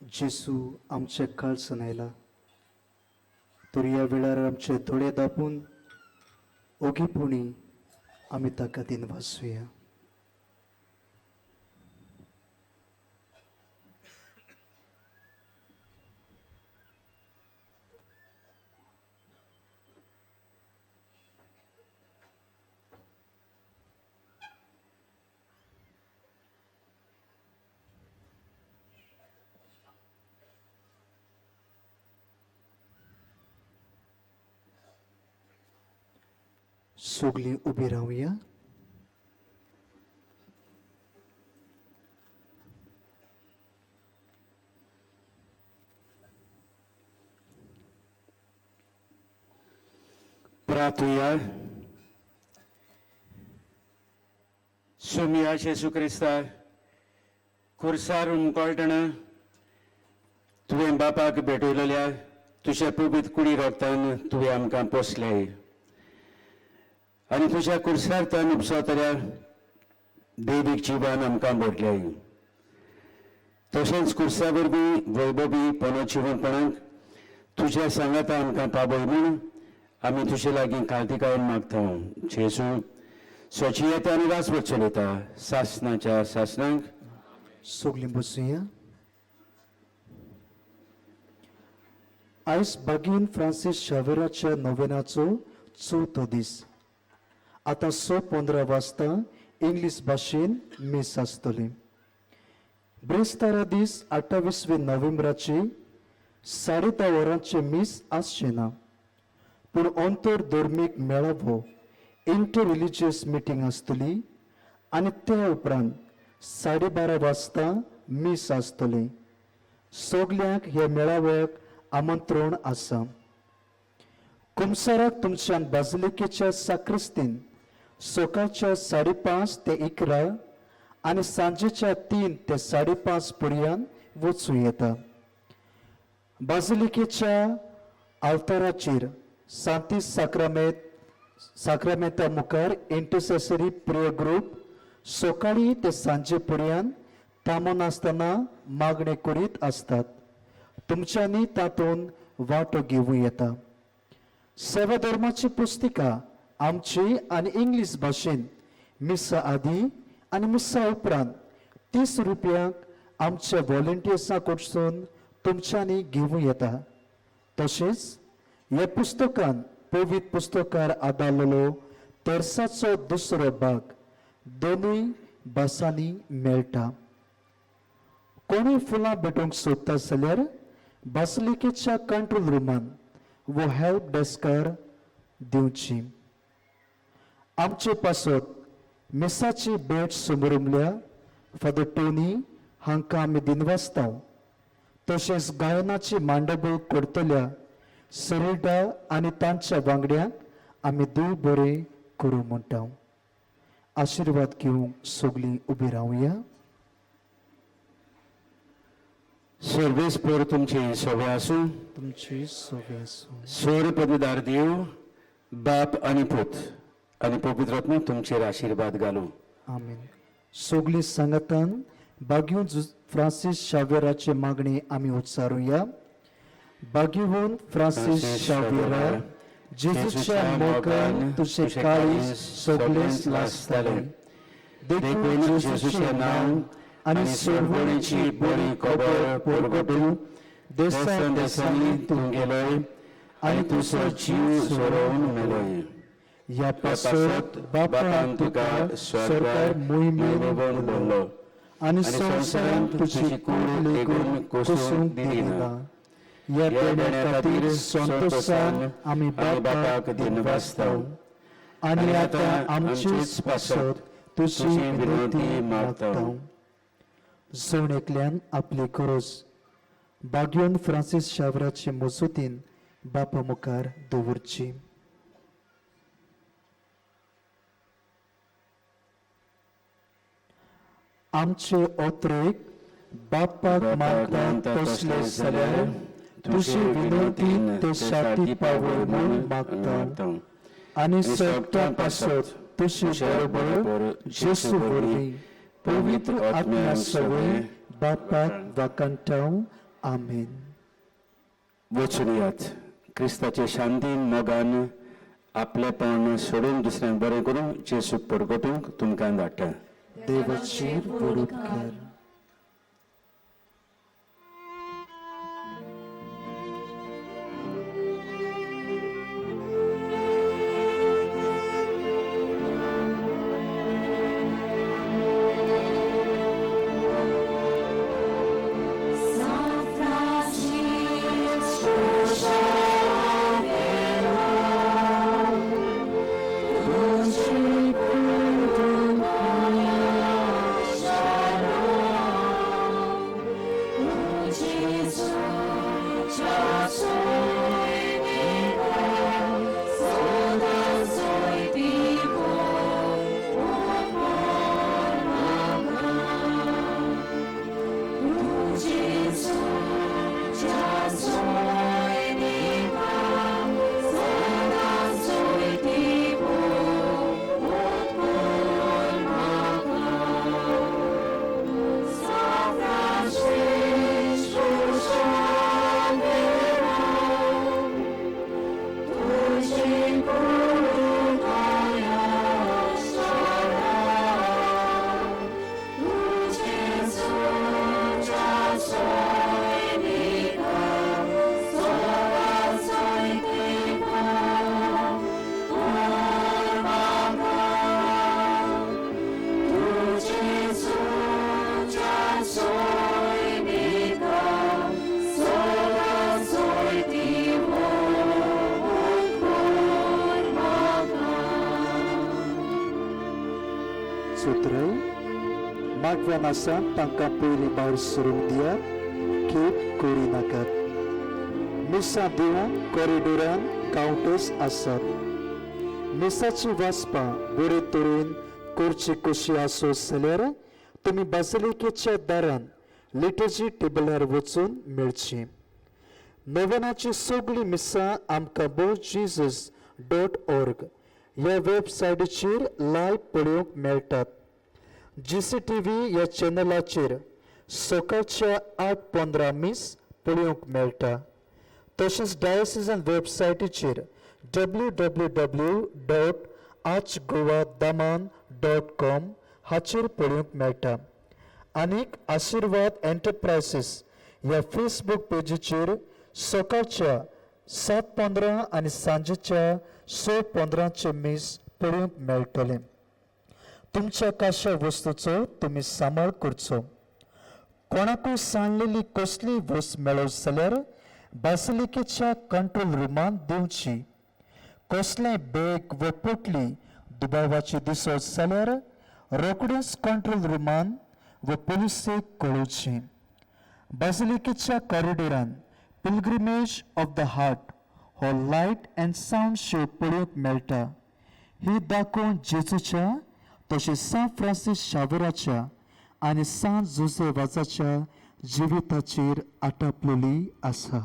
जेजू आमच्या काळसान आयला तर ह्या वेळार आमचे दोळे दापून ओगीपणी आमी ताका दिनवासुया. सगळीं उबी रावया. प्रार्थुया. सोमिया जेजू क्रिस्ता खुर्सार उमकळटना तुवें बापाक भेटयलेल्या तुज्या पवित्र कुडी रोगतान तुवें आमकां पोसले आनी तुज्या कुर्सार तान उपसतल्या दैवीक जिवान आमकां भरले. तशेंच कुर्सा वरवीं वैभवी पनो जिवनपणाक तुज्या सांगाता आमकां पावय म्हूण आमी तुजे लागीं काळतिकायेन मागता. जेजू स्वचियता आनी राजवट चलयता सासनाच्या सासनाक. सगळीं बसुया. आयज बागीन फ्रांसीस शावेराच्या नोवेनाचो चवथो दीस. आतां 6:15 वाजता इंग्लीश भाशेन मीस आसतली. ब्रेस्तारा दीस 28 नोव्हेंबराचे 10:30 वरांचें मीस आसचें ना, पूण अंतर धर्मीक मेळावो इंटर रिलिजियस मिटींग आसतली आनी त्या उपरांत 12:30 वाजता मीस आसतलें. सगल्यांक ह्या मेळाव्याक आमंत्रण आसा. कुमसाराक तुमच्यान बाजलिकेच्या साक्रिस्तीन सकाळच्या 5:30 ते 11 आनी सांजेच्या 3 ते 5:30 पर्यंत वचूं येता. बाजिलिकेच्या आल्ताराचेर सांती साक्रामेंता मुखार इंटरसेसरी प्रेयर ग्रूप सकाळी ते सांजे पर्यंत थांबनासतना मागणें करीत आसतात. तुमच्यांनी तातूंत वांटो घेवं येता. सेवा धर्माची पुस्तिका आमची आनी इंग्लीश भाशेन मिसा आदी आनी मिसा उपरांत 30 रुपयांक आमच्या व्हॉलंटियर्सां कडसून तुमच्यांनी घेवं येता. तशेंच ह्या पुस्तकान पवित्र पुस्तकार आदारलेलो तेर्साचो दुसरो भाग दोनूय भासांनी मेळटा. कोणूय फुलां भेटोवंक सोदता जाल्यार बासलिकेच्या कंट्रोल रुमान वो हेल्प डेस्कार दिवची. आमचे पासत मिसाची भेट समरुमल्या फादर टोनी हांकां आमी दिनवासता. तशेंच गायनाची मांडबळ करतल्या सरिडा आनी तांच्या वांगड्यांक आमी देव बरें करूं म्हणटा. आशिर्वाद घेवंक सगळीं उबी रावया. सर्वेस्पर तुमचे सवे आसूं. तुमची सवे आसूं. स्वर पदवीदार देव बाप आनी पूत आनी पवित्र आत्मो तुमचेर आशिर्वाद घालूं. आमेन. सगळीं सांगातान बाग्यून फ्रांसीस शावेराची मागणी आमी उच्चारुया. बाग्यून फ्रांसीस शावेरा जेजूच्या मोगान तुजें काळीज सगळेंच लासतालें, देखून जेजूचें नांव आनी सर्वणेची बरी खबर परगटून देसान देसांनी तूं गेलोय आनी तुजो जीव सोरोवन मेलोय. ह्या पासत बापान तुका सरकार मोहिमेन भरलो आनी संवसारांत तुजी कूड लेगून कोसूंक दिली ना. ह्या देण्या खातीर संतोशान आमी बापाक दिनवासता आनी आतां आमचेच पासत तुजी विनंती मागता. जण एकल्यान आपली गरज बाग्योन फ्रांसीस शावराचे मजतीन बापा मुखार दवरची. आमचे ओत्रेक बापाक मागता तसले जाल्यार तुजे विनंतीन ते शाती पावय म्हूण मागता आनी सगळ्या पासत तुजे बरोबर जेसू वरवीं पवित्र आत्म्या सवय बापाक वाकांटाव. आमेन. वचून यात क्रिस्ताचे शांतीन मोगान आपलेपण सोडून दुसऱ्यांक बरें करूंक जेसूक परगटूंक तुमकां धाडटा. देवाचेर व्हड उपकार. सोत्राय मागव्यान आसा तांकां पयलीं भायर सरूंक दियात, खेप करिनाकात. मिसां दिवंक कॉरिडोरान कावंटर्स आसात. मिसाची वाचपां बरे तरेन करची कशी आसत जाल्यार तुमी बासिलिकेच्या दारान लिटर्जी टेबलार वचून मेळची. नोवेनाची सगळीं मिसां आमकां bojesus.org ह्या वेबसायटीचेर लायव्ह पळोवंक मेळटात. GCTV ह्या चॅनलाचेर सकाळच्या 8:15 मीस पळोवंक मेळटा. तशेंच डायोसिजन वेबसायटीचेर www.archgoadaman.com हाचेर पळोवंक मेळटा. आनीक आशिर्वाद एंटरप्रायसीस ह्या फेसबूक पेजीचेर सकाळच्या 7:15 आनी सांजेच्या 6:15 मीस पळोवंक मेळटलें. तुमच्या काश्या वस्तूचो तुमी सांबाळ करचो. कोणाकूय सांडलेली कसलीय वस्त मेळत जाल्यार बासिलिकेच्या कंट्रोल रुमांत दिवची. कसलेंय बॅग वा पोटली दुबावाची दिसत जाल्यार रोखडेंच कंट्रोल रुमांत वा पुलिसेक कळोवचें. बासिलिकेच्या कॉरिडोरान पिलग्रिमेज ऑफ the heart हो लायट अँड सावंड शो पळोवंक मेळटा. ही दाखोवन जेजूच्या तशेंच सांत फ्रांसीस शावेराच्या आनी सांत जुझे वाजाच्या जिविताचेर आटापलेली आसा.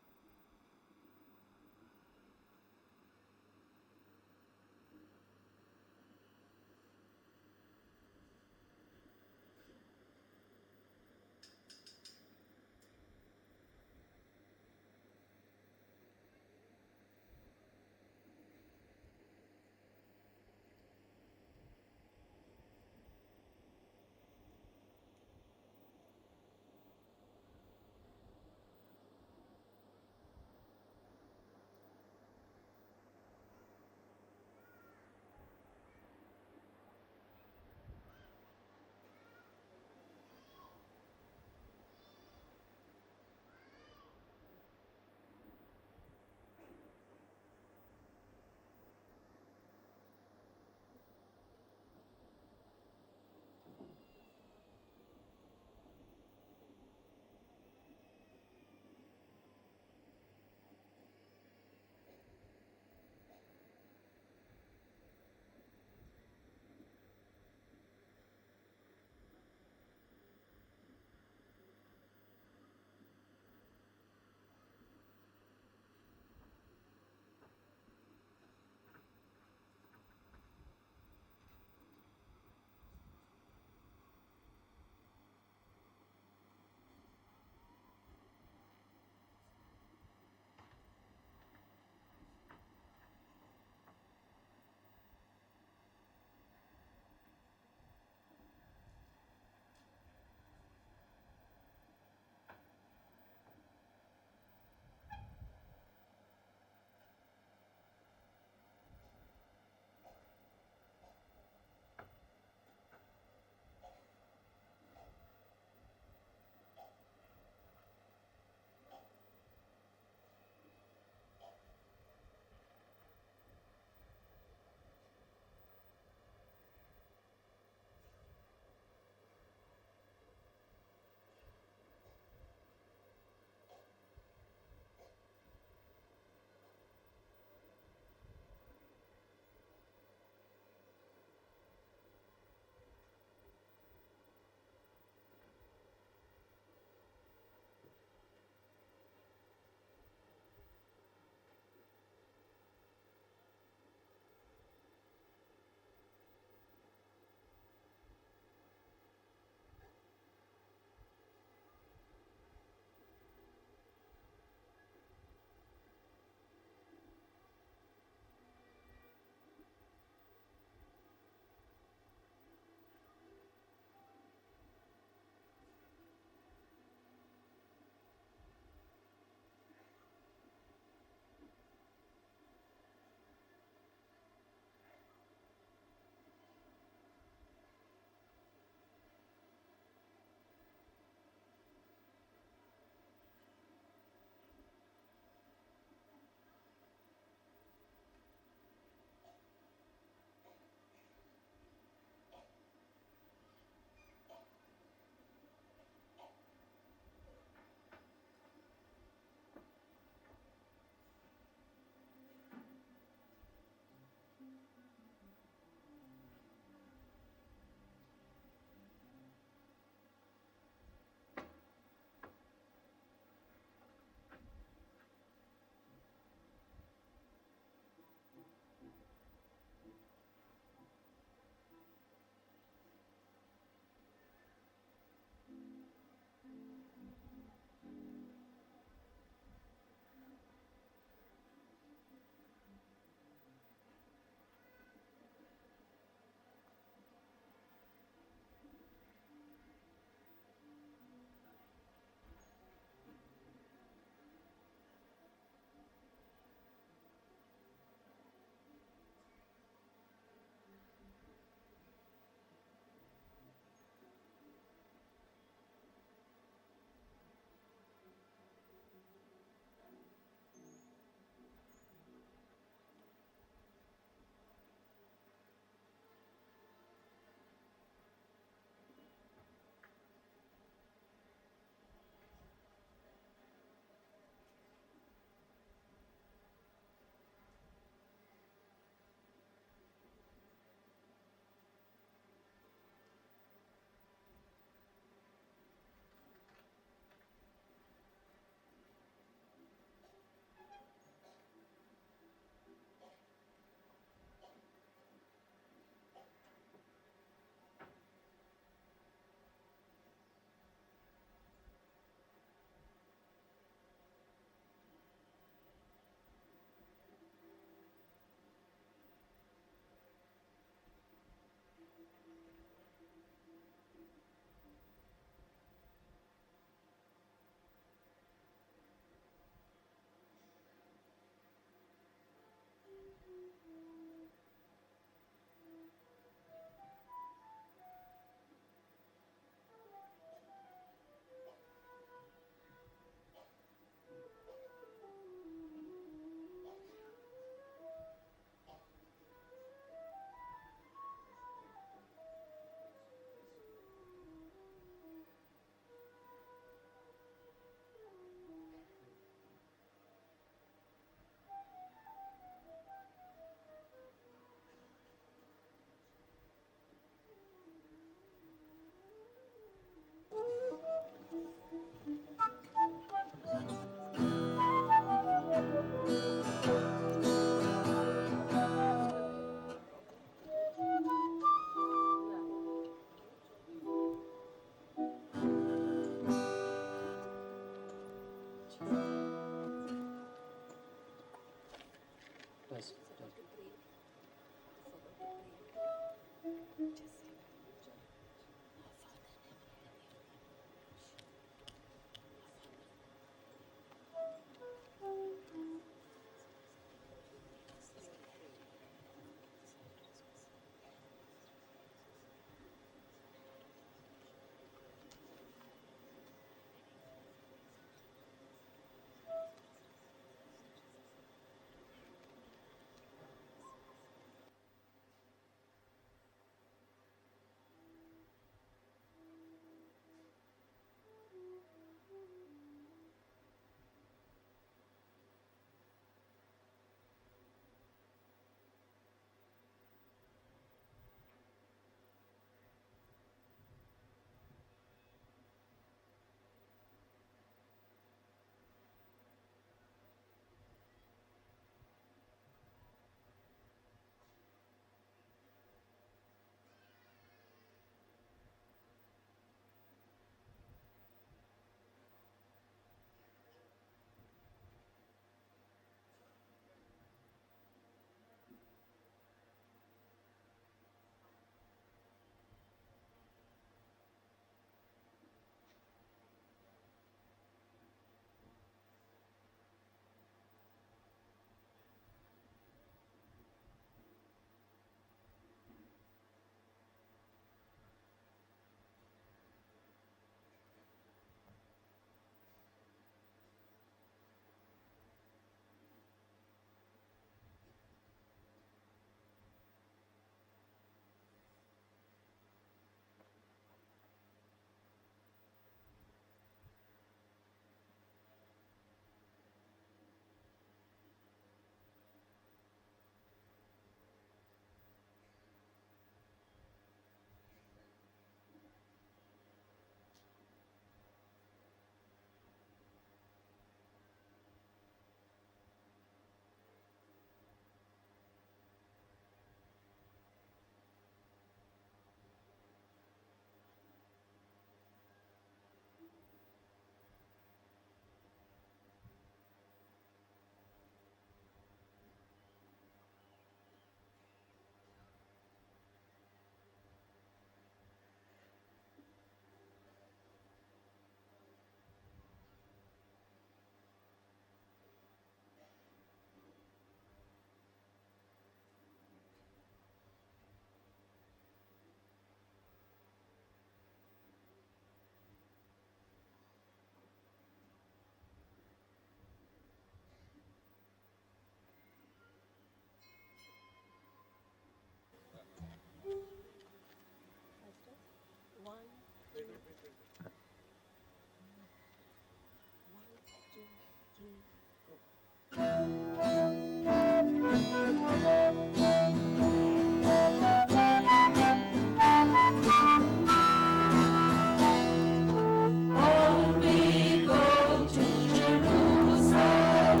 Oh, we go to Jerusalem,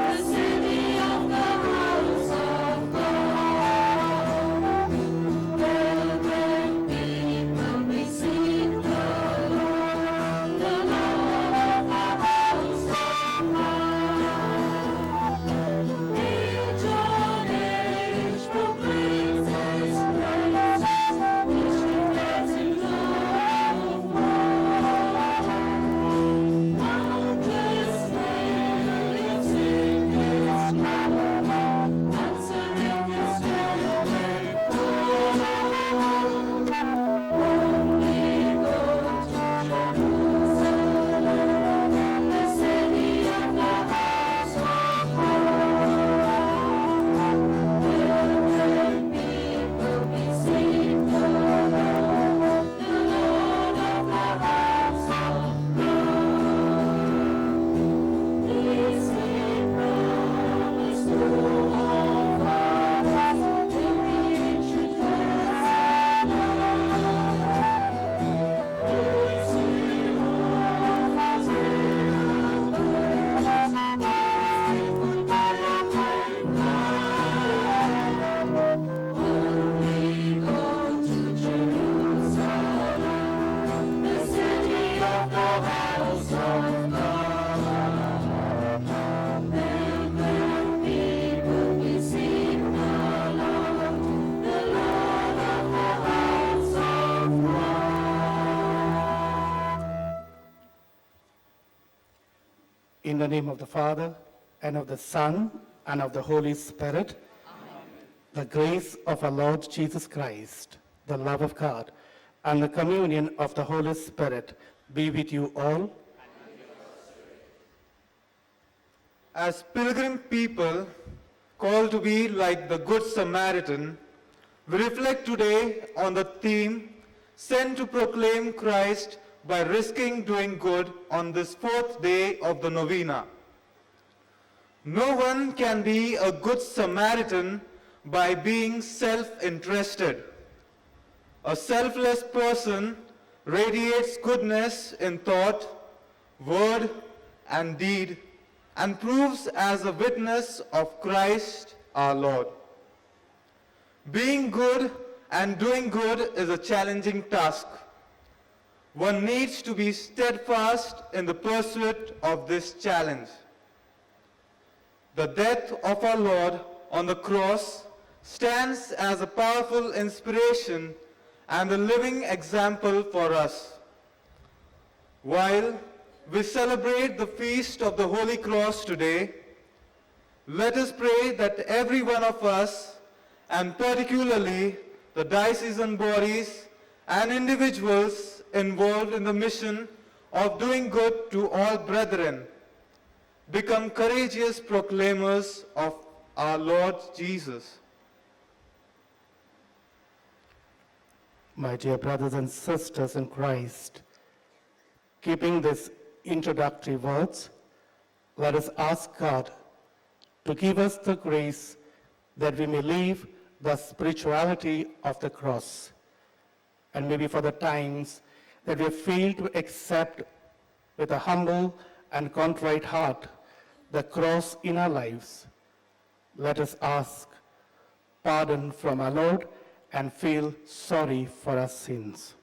the city of the house of God. Pilgrim people, we seek the Lord of the house of God. Age on age proclaims His praises, which declares in love of Mountains will sing His glory, answering His welcome call. Only go to Jerusalem, the city of the house of God. Pilgrim people, we seek the Lord of the house of God. This He promised to all fathers in the ancient days. This He offers in Only go to Jerusalem, the city of the house of God. Pilgrim people, we seek the Lord of the house of God. In the name of the Father, and of the Son, and of the Holy Spirit, the grace of our Lord Jesus Christ, the love of God, and the communion of the Holy Spirit be with you all. As pilgrim people called to be like the Good Samaritan, we reflect today on the theme, Sent to proclaim Christ by risking doing good on this fourth day of the novena. No one can be a good Samaritan by being self-interested. A selfless person radiates goodness in thought, word, and deed, and proves as a witness of Christ our Lord. Being good and doing good is a challenging task. One needs to be steadfast in the pursuit of this challenge. The death of our Lord on the cross stands as a powerful inspiration and a living example for us. While we celebrate the feast of the Holy Cross today, let us pray that every one of us, and particularly the diocesan bodies and individuals involved in the mission of doing good to all brethren, become courageous proclaimers of our Lord Jesus. My dear brothers and sisters in Christ, keeping these introductory words, let us ask God to give us the grace that we may live the spirituality of the cross, and maybe for the times that we have failed to accept with a humble and contrite heart the cross in our lives, let us ask pardon from our Lord and feel sorry for our sins.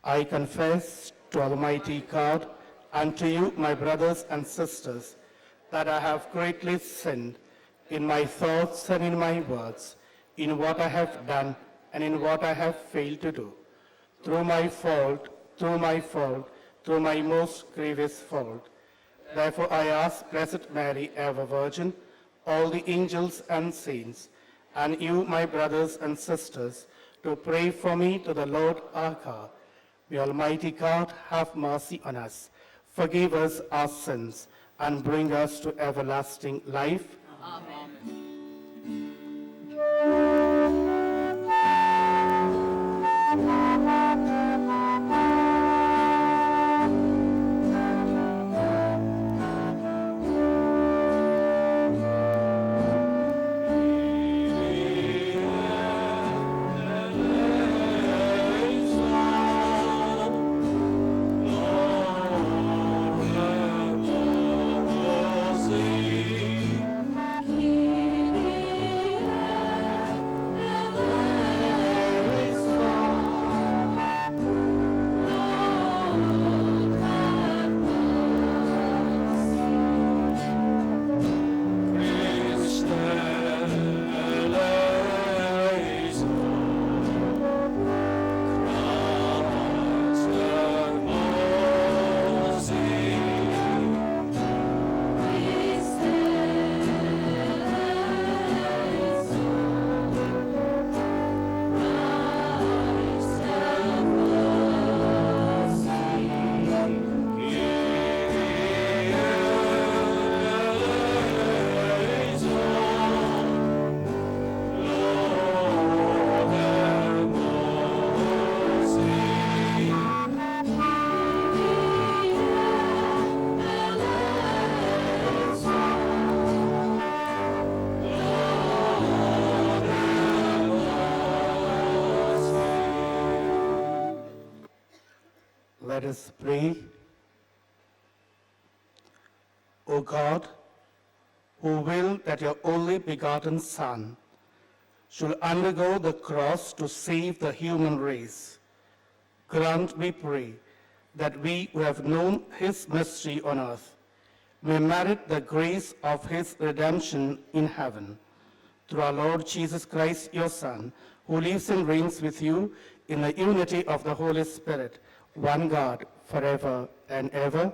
I confess to Almighty God and to you, my brothers and sisters, that I have greatly sinned in my thoughts and in my words, in what I have done and in what I have failed to do. Through my fault, through my fault, through my most grievous fault. Therefore I ask Blessed Mary, ever Virgin, all the angels and saints, and you, my brothers and sisters, to pray for me to the Lord our God. May Almighty God have mercy on us, forgive us our sins, and bring us to everlasting life. Amen. Let us pray. O God, who willed that your only begotten Son should undergo the cross to save the human race, grant, we pray, that we who have known his mystery on earth may merit the grace of his redemption in heaven. Through our Lord Jesus Christ, your Son, who lives and reigns with you in the unity of the Holy Spirit, one God, forever and ever.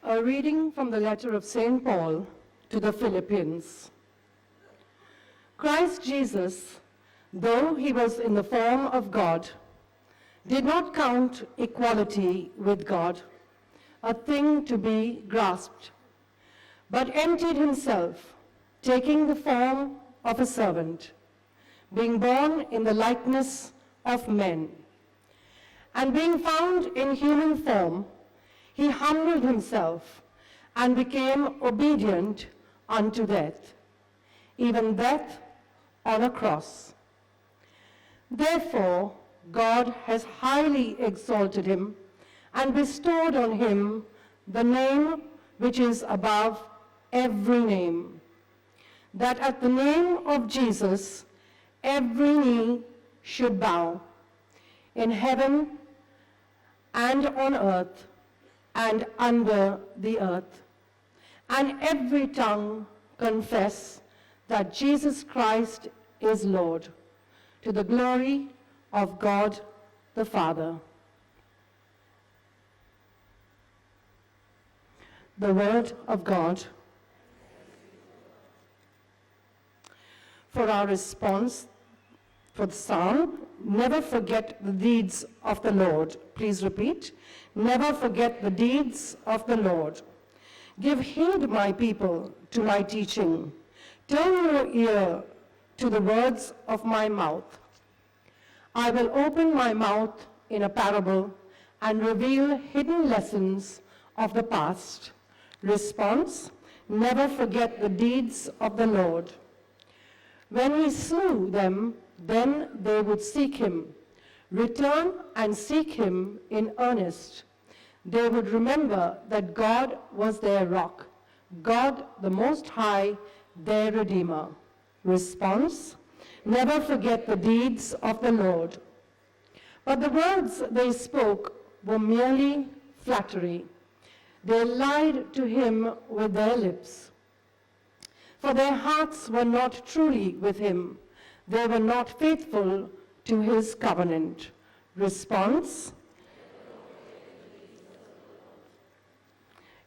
A reading from the letter of St. Paul to the Philippians. Christ Jesus, though he was in the form of God, did not count equality with God a thing to be grasped, but emptied himself, taking the form of a servant, being born in the likeness of men. And being found in human form, he humbled himself and became obedient unto death, even death on a cross. Therefore, God has highly exalted him and bestowed on him the name which is above every name, that at the name of Jesus every knee should bow, in heaven and on earth and under the earth, and every tongue confess that Jesus Christ is Lord, to the glory of God the Father. The Word of God. For our response for the psalm, never forget the deeds of the Lord. Please repeat. Never forget the deeds of the Lord. Give heed, my people, to my teaching. Turn your ear to the words of my mouth. I will open my mouth in a parable and reveal hidden lessons of the past. Response, never forget the deeds of the Lord. When he slew them, then they would seek him. Return and seek him in earnest. They would remember that God was their rock, God the Most High, their Redeemer. Response, never forget the deeds of the Lord. But the words they spoke were merely flattery. They lied to him with their lips. For their hearts were not truly with him. They were not faithful to his covenant. Response,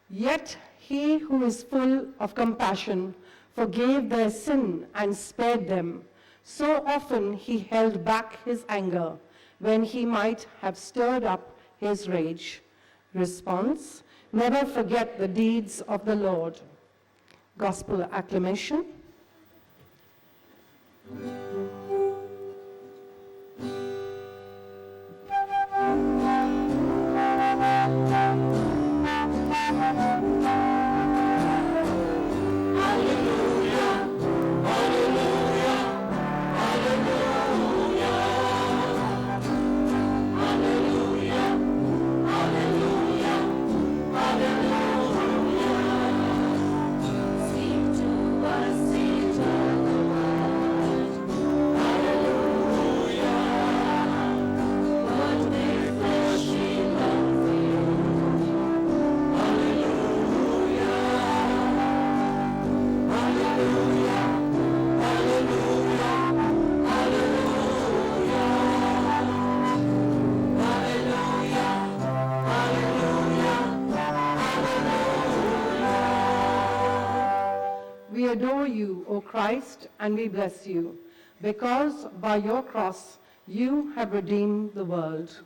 yet he who is full of compassion forgave their sin and spared them. So often he held back his anger when he might have stirred up his rage. Response, never forget the deeds of the Lord. Gospel acclamation. We adore you, O Christ, and we bless you, because by your cross you have redeemed the world.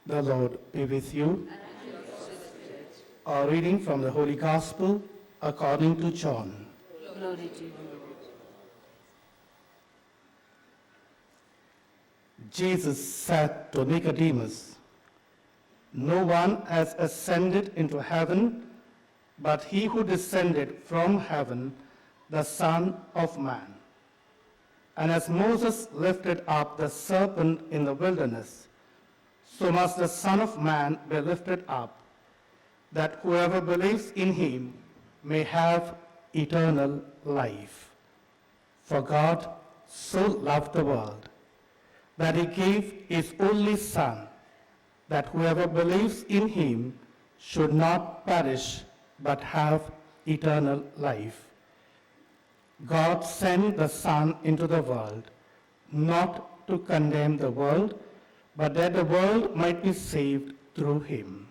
The Lord be with you. A reading from the Holy Gospel according to John. Glory to you, Lord. Jesus said to Nicodemus, No one has ascended into heaven but he who descended from heaven, the Son of Man. And as Moses lifted up the serpent in the wilderness, so must the Son of Man be lifted up, that whoever believes in him may have eternal life. For God so loved the world that he gave his only Son, that whoever believes in him should not perish, but have eternal life. God sent the Son into the world, not to condemn the world, but that the world might be saved through him.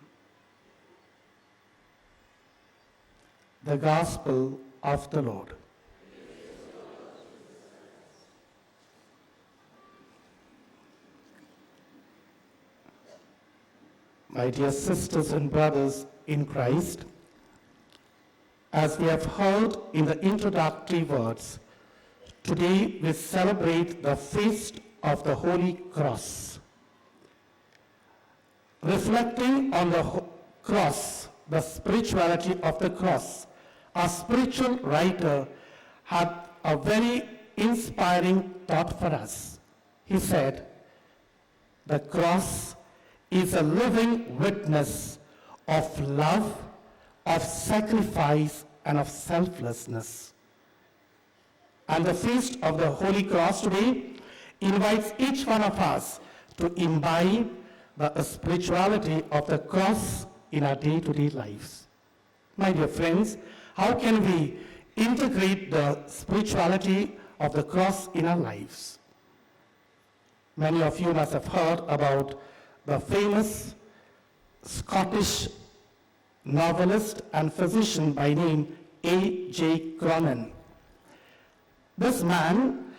The Gospel of the Lord. My dear sisters and brothers in Christ, as we have heard in the introductory words, today we celebrate the feast of the Holy Cross. Reflecting on the cross, the spirituality of the cross, our spiritual writer had a very inspiring thought for us. He said, The cross is a living witness of love, of sacrifice, and of selflessness. And the feast of the Holy Cross today invites each one of us to imbibe the spirituality of the cross in our day-to-day lives. My dear friends, how can we integrate the spirituality of the cross in our lives? Many of you must have heard about the famous Scottish novelist and physician by name A.J. Cronin. This man,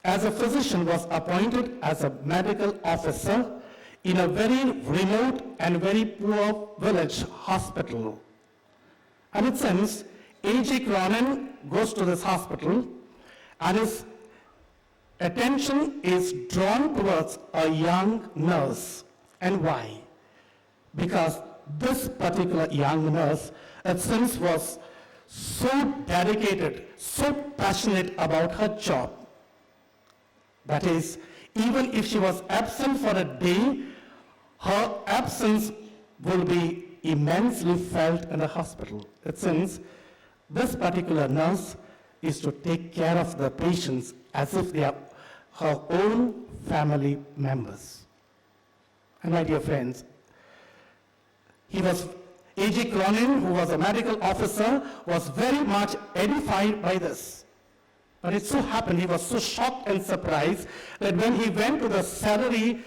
as a physician, was appointed as a medical officer in a very remote and very poor village hospital. And it seems A.J. Cronin goes to this hospital and his attention is drawn towards a young nurse. And why? Because this particular young nurse, it seems, was so dedicated, so passionate about her job. That is, even if she was absent for a day, her absence will be immensely felt in the hospital. It seems this particular nurse is to take care of the patients as if they are her own family members. And my dear friends, he was, A.J. Cronin, who was a medical officer, was very much edified by this. But it so happened he was so shocked and surprised that when he went to the salary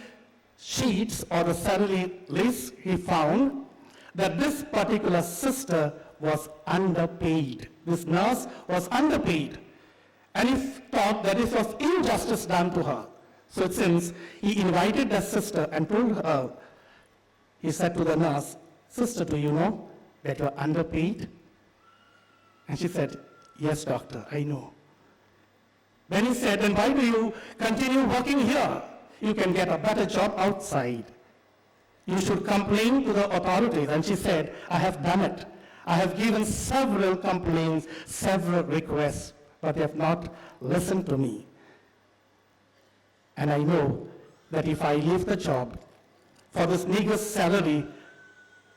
sheets or the salary list, he found that this particular sister was underpaid. This nurse was underpaid. And he thought that this was injustice done to her. So it seems he invited the sister and told her, he said to the nurse, Sister, do you know that you're underpaid? And she said, Yes, doctor, I know. Then he said, Then why do you continue working here? You can get a better job outside. You should complain to the authorities. And she said, I have done it. I have given several complaints, several requests, but they have not listened to me. And I know that if I leave the job for this meager salary,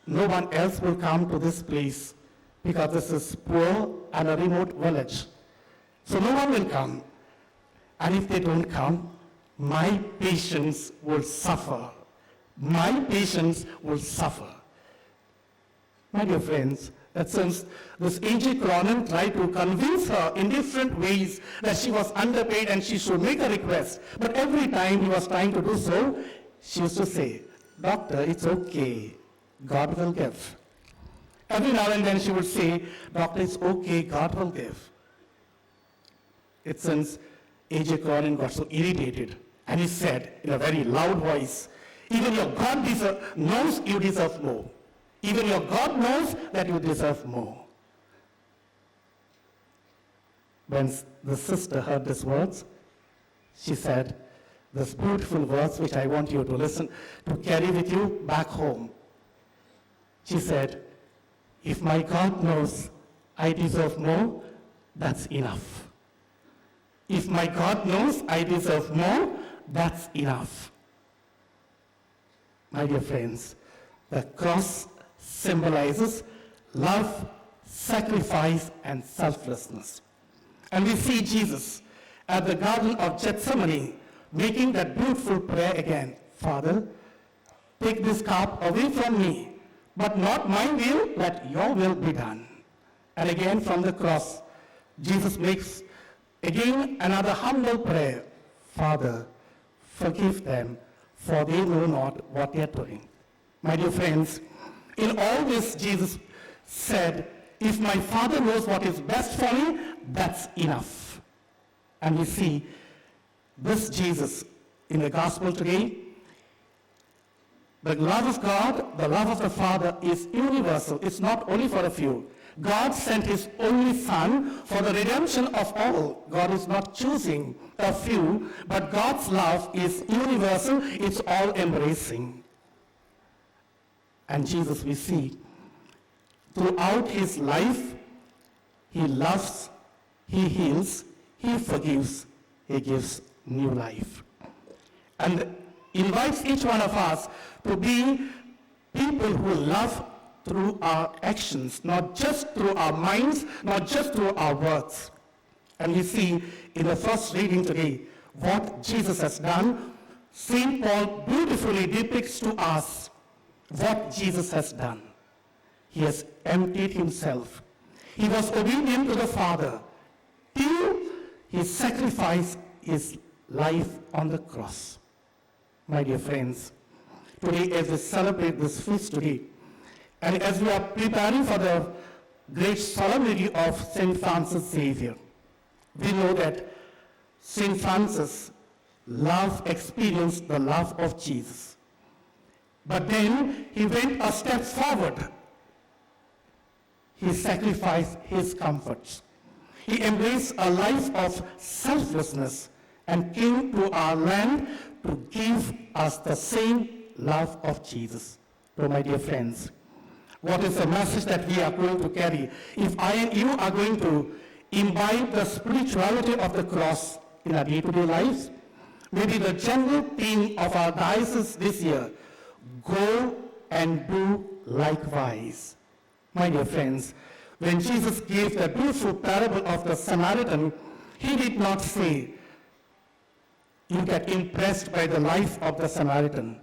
no one else will come to this place because this is poor and a remote village. So no one will come. And if they don't come, my patients will suffer. My patients will suffer. My dear friends, that since this A.J. Cronin tried to convince her in different ways that she was underpaid and she should make a request, but every time he was trying to do so, she used to say, Doctor, it's okay. God will give. Every now and then she would say, Doctor, it's okay, God will give. It since A.J. Cronin got so irritated, and he said in a very loud voice, Even your God knows you deserve more. Even your God knows that you deserve more. When the sister heard these words, she said, this beautiful words which I want you to listen, to carry with you back home. She said, if my God knows I deserve more, that's enough. If my God knows I deserve more, that's enough. My dear friends, the cross symbolizes love, sacrifice, and selflessness. And we see Jesus at the Garden of Gethsemane making that beautiful prayer again. Father, take this cup away from me, but not my will, let your will be done. And again from the cross, Jesus makes again another humble prayer. Father, forgive them, for they know not what they are doing. My dear friends, in all this, Jesus said, if my Father knows what is best for me, that's enough. And we see this Jesus in the gospel today. The love of God, the love of the Father is universal. It's not only for a few. God sent his only Son for the redemption of all. God is not choosing a few, but God's love is universal. It's all-embracing. And Jesus, we see, throughout his life, he loves, he heals, he forgives, he gives new life. And invites each one of us to be people who love through our actions, not just through our minds, not just through our words. And we see in the first reading today what Jesus has done. St. Paul beautifully depicts to us what Jesus has done. He has emptied himself. He was obedient to the Father till he sacrificed his life on the cross. My dear friends, today as we celebrate this feast today, and as we are preparing for the great solemnity of St. Francis Xavier, we know that St. Francis experienced the love of Jesus. But then he went a step forward. He sacrificed his comforts. He embraced a life of selflessness and came to our land to give us the same love of Jesus. So, my dear friends, what is the message that we are going to carry? If I and you are going to imbibe the spirituality of the cross in our day-to-day lives, maybe the general theme of our diocese this year, go and do likewise. My dear friends, when Jesus gave the beautiful parable of the Samaritan, he did not say, you get impressed by the life of the Samaritan.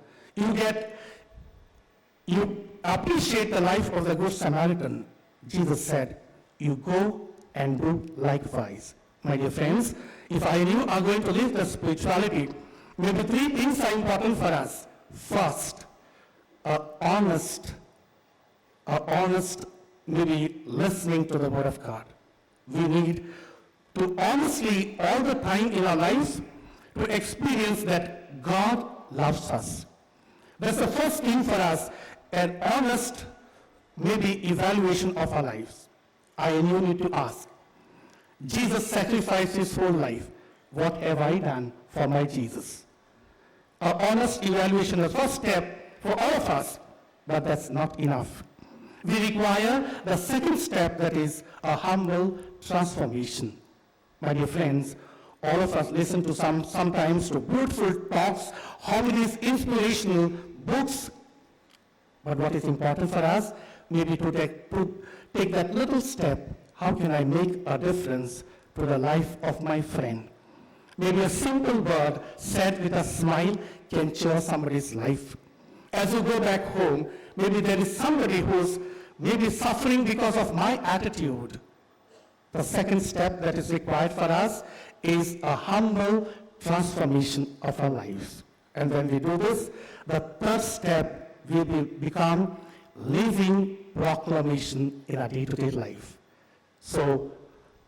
You appreciate the life of the Good Samaritan. Jesus said, you go and do likewise. My dear friends, if I and you are going to live the spirituality, maybe three things are important for us. First, honest maybe listening to the Word of God. We need to honestly, all the time in our lives, to experience that God loves us. That's the first thing for us, an honest, maybe, evaluation of our lives. I and you need to ask. Jesus sacrificed his whole life. What have I done for my Jesus? An honest evaluation is the first step for all of us, but that's not enough. We require the second step, that is a humble transformation. My dear friends, all of us listen to sometimes to beautiful talks, homilies, inspirational books. But what is important for us, maybe to take that little step. How can I make a difference to the life of my friend? Maybe a simple word said with a smile can cheer somebody's life. As you go back home, maybe there is somebody who's maybe suffering because of my attitude. The second step that is required for us is a humble transformation of our lives. And when we do this, the third step will become living proclamation in our day-to-day life. So,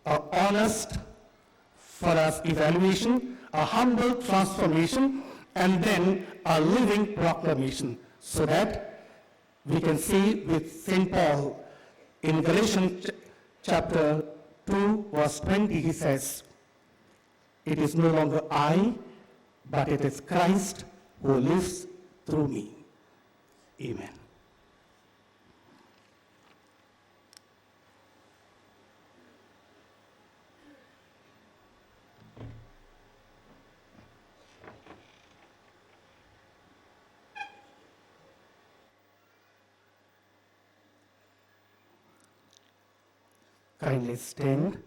an honest, for us, evaluation, a humble transformation, and then a living proclamation, so that we can see with St. Paul in Galatians chapter 2, verse 20, he says, "It is no longer I, but it is Christ who lives through me." Amen. Kindly stand.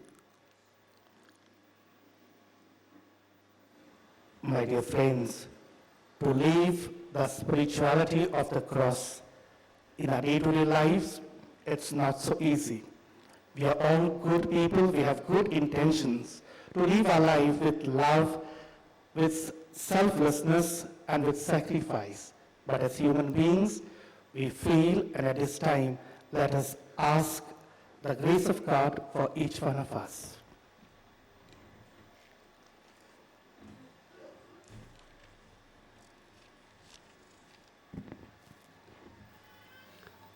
My dear friends, to live the spirituality of the cross in our day-to-day lives, it's not so easy. We are all good people, we have good intentions to live our life with love, with selflessness, and with sacrifice. But as human beings, we fail, and at this time, let us ask the grace of God for each one of us.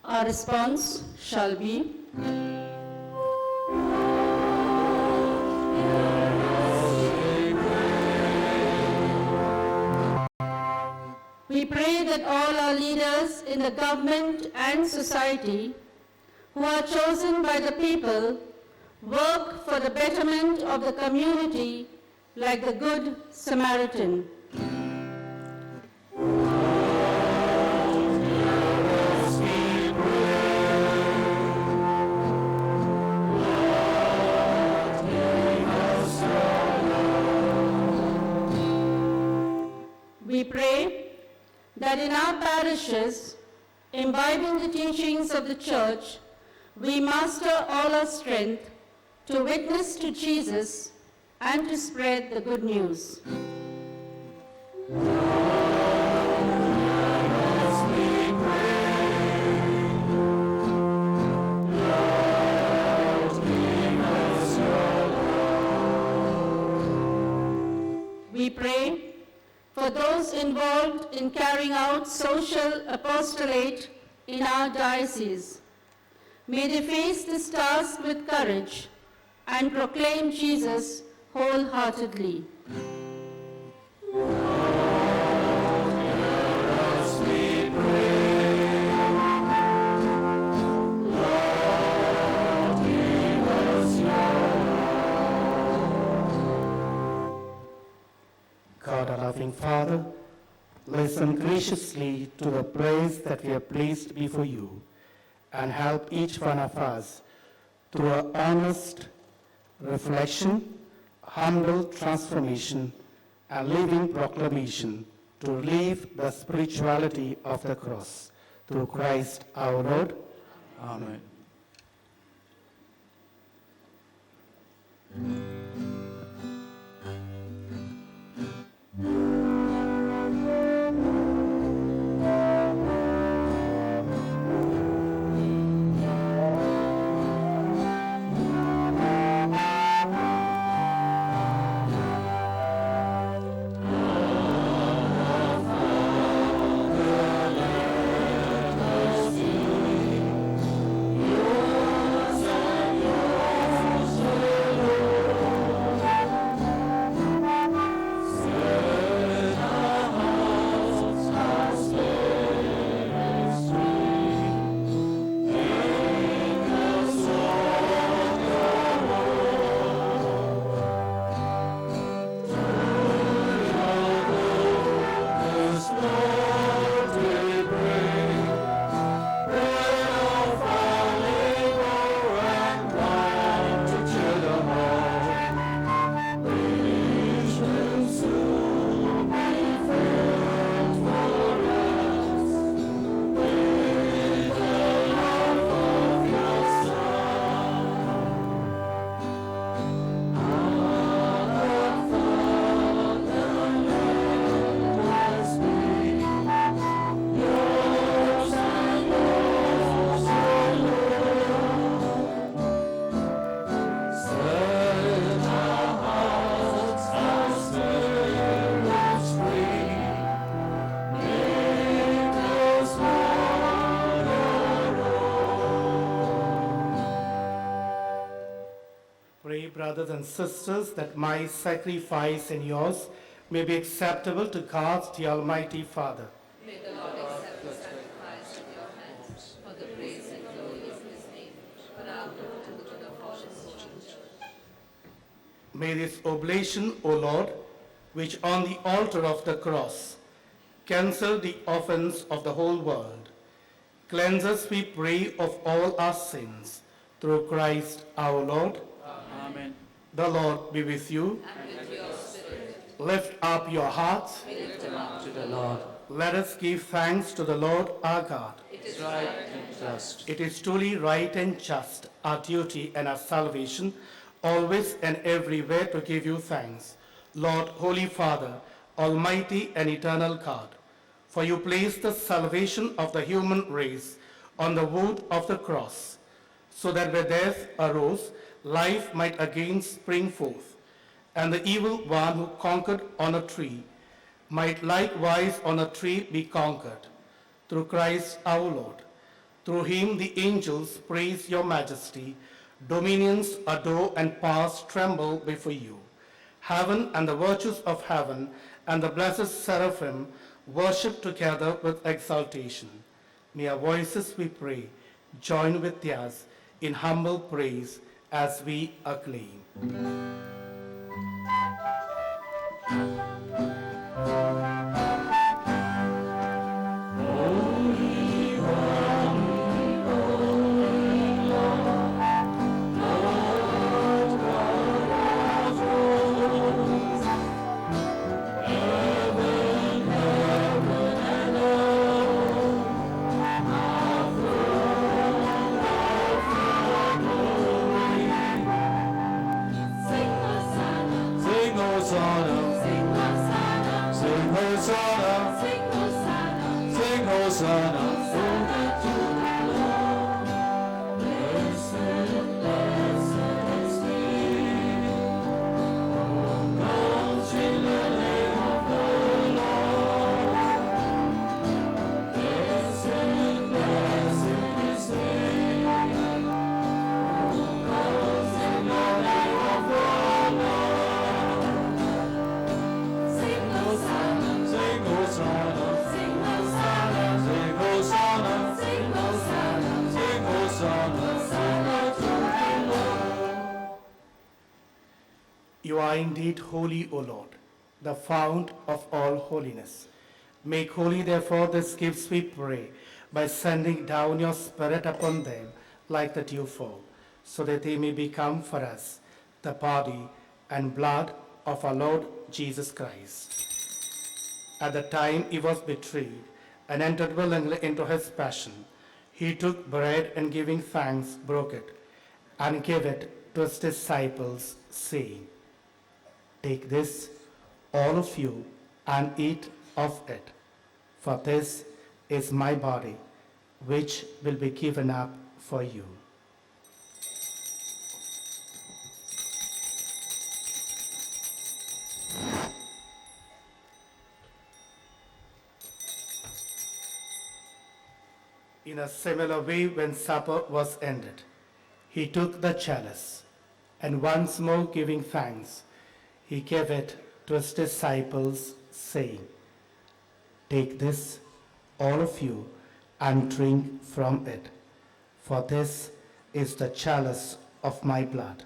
Our response shall be, we pray that all our leaders in the government and society who are chosen by the people work for the betterment of the community like the Good Samaritan. We pray that in our parishes, imbibing the teachings of the Church, we master all our strength to witness to Jesus and to spread the good news. We pray for those involved in carrying out social apostolate in our diocese. May they face this task with courage and proclaim Jesus wholeheartedly. God, our loving Father, listen graciously to the prayers that we have placed before you, and help each one of us through our honest reflection, humble transformation, and living proclamation to live the spirituality of the cross. Through Christ our Lord. Amen. Yours and yours alone. brothers and sisters, that my sacrifice and yours may be acceptable to God, the Almighty Father. May the Lord accept the sacrifice in your hands for the praise and glory of his name, for our good and the good of all his holy church. May this oblation, O Lord, which on the altar of the cross cancel the offense of the whole world, cleanse us, we pray, of all our sins, through Christ our Lord. Amen. The Lord be with you. And with your spirit. Lift up your hearts. We lift them up to the Lord. Let us give thanks to the Lord our God. It is right and just. It is truly right and just, our duty and our salvation, always and everywhere to give you thanks, Lord, Holy Father, Almighty and eternal God. For you placed the salvation of the human race on the wood of the cross, so that where death arose, life might again spring forth, and the evil one who conquered on a tree might likewise on a tree be conquered. Through Christ our Lord. Through him the angels praise your majesty, dominions adore and powers tremble before you. Heaven and the virtues of heaven and the blessed seraphim worship together with exaltation. May our voices, we pray, join with theirs in humble praise as we acclaim. Sing Hosanna. Sing Hosanna. Sing Hosanna. Sing Hosanna. Sing Hosanna. Sing Hosanna. Hosanna to the Lord. Blessed, blessed is he who comes in the name of the Lord. Blessed, blessed is he who comes in the name of the Lord. Sing Hosanna. Sing Hosanna. Sing Hosanna. Sing Hosanna. Sing Hosanna. Sing Hosanna. Hosanna to the Lord. You are indeed holy, O Lord, the fount of all holiness. Make holy, therefore, these gifts, we pray, by sending down your Spirit upon them like the dewfall, so that they may become for us the body and blood of our Lord Jesus Christ. At the time he was betrayed and entered willingly into his passion, he took bread and giving thanks, broke it and gave it to his disciples, saying, Take this, all of you, and eat of it, for this is my body, which will be given up for you. In a similar way, when supper was ended, he took the chalice, and once more giving thanks, he gave it to his disciples, saying, Take this, all of you, and drink from it, for this is the chalice of my blood,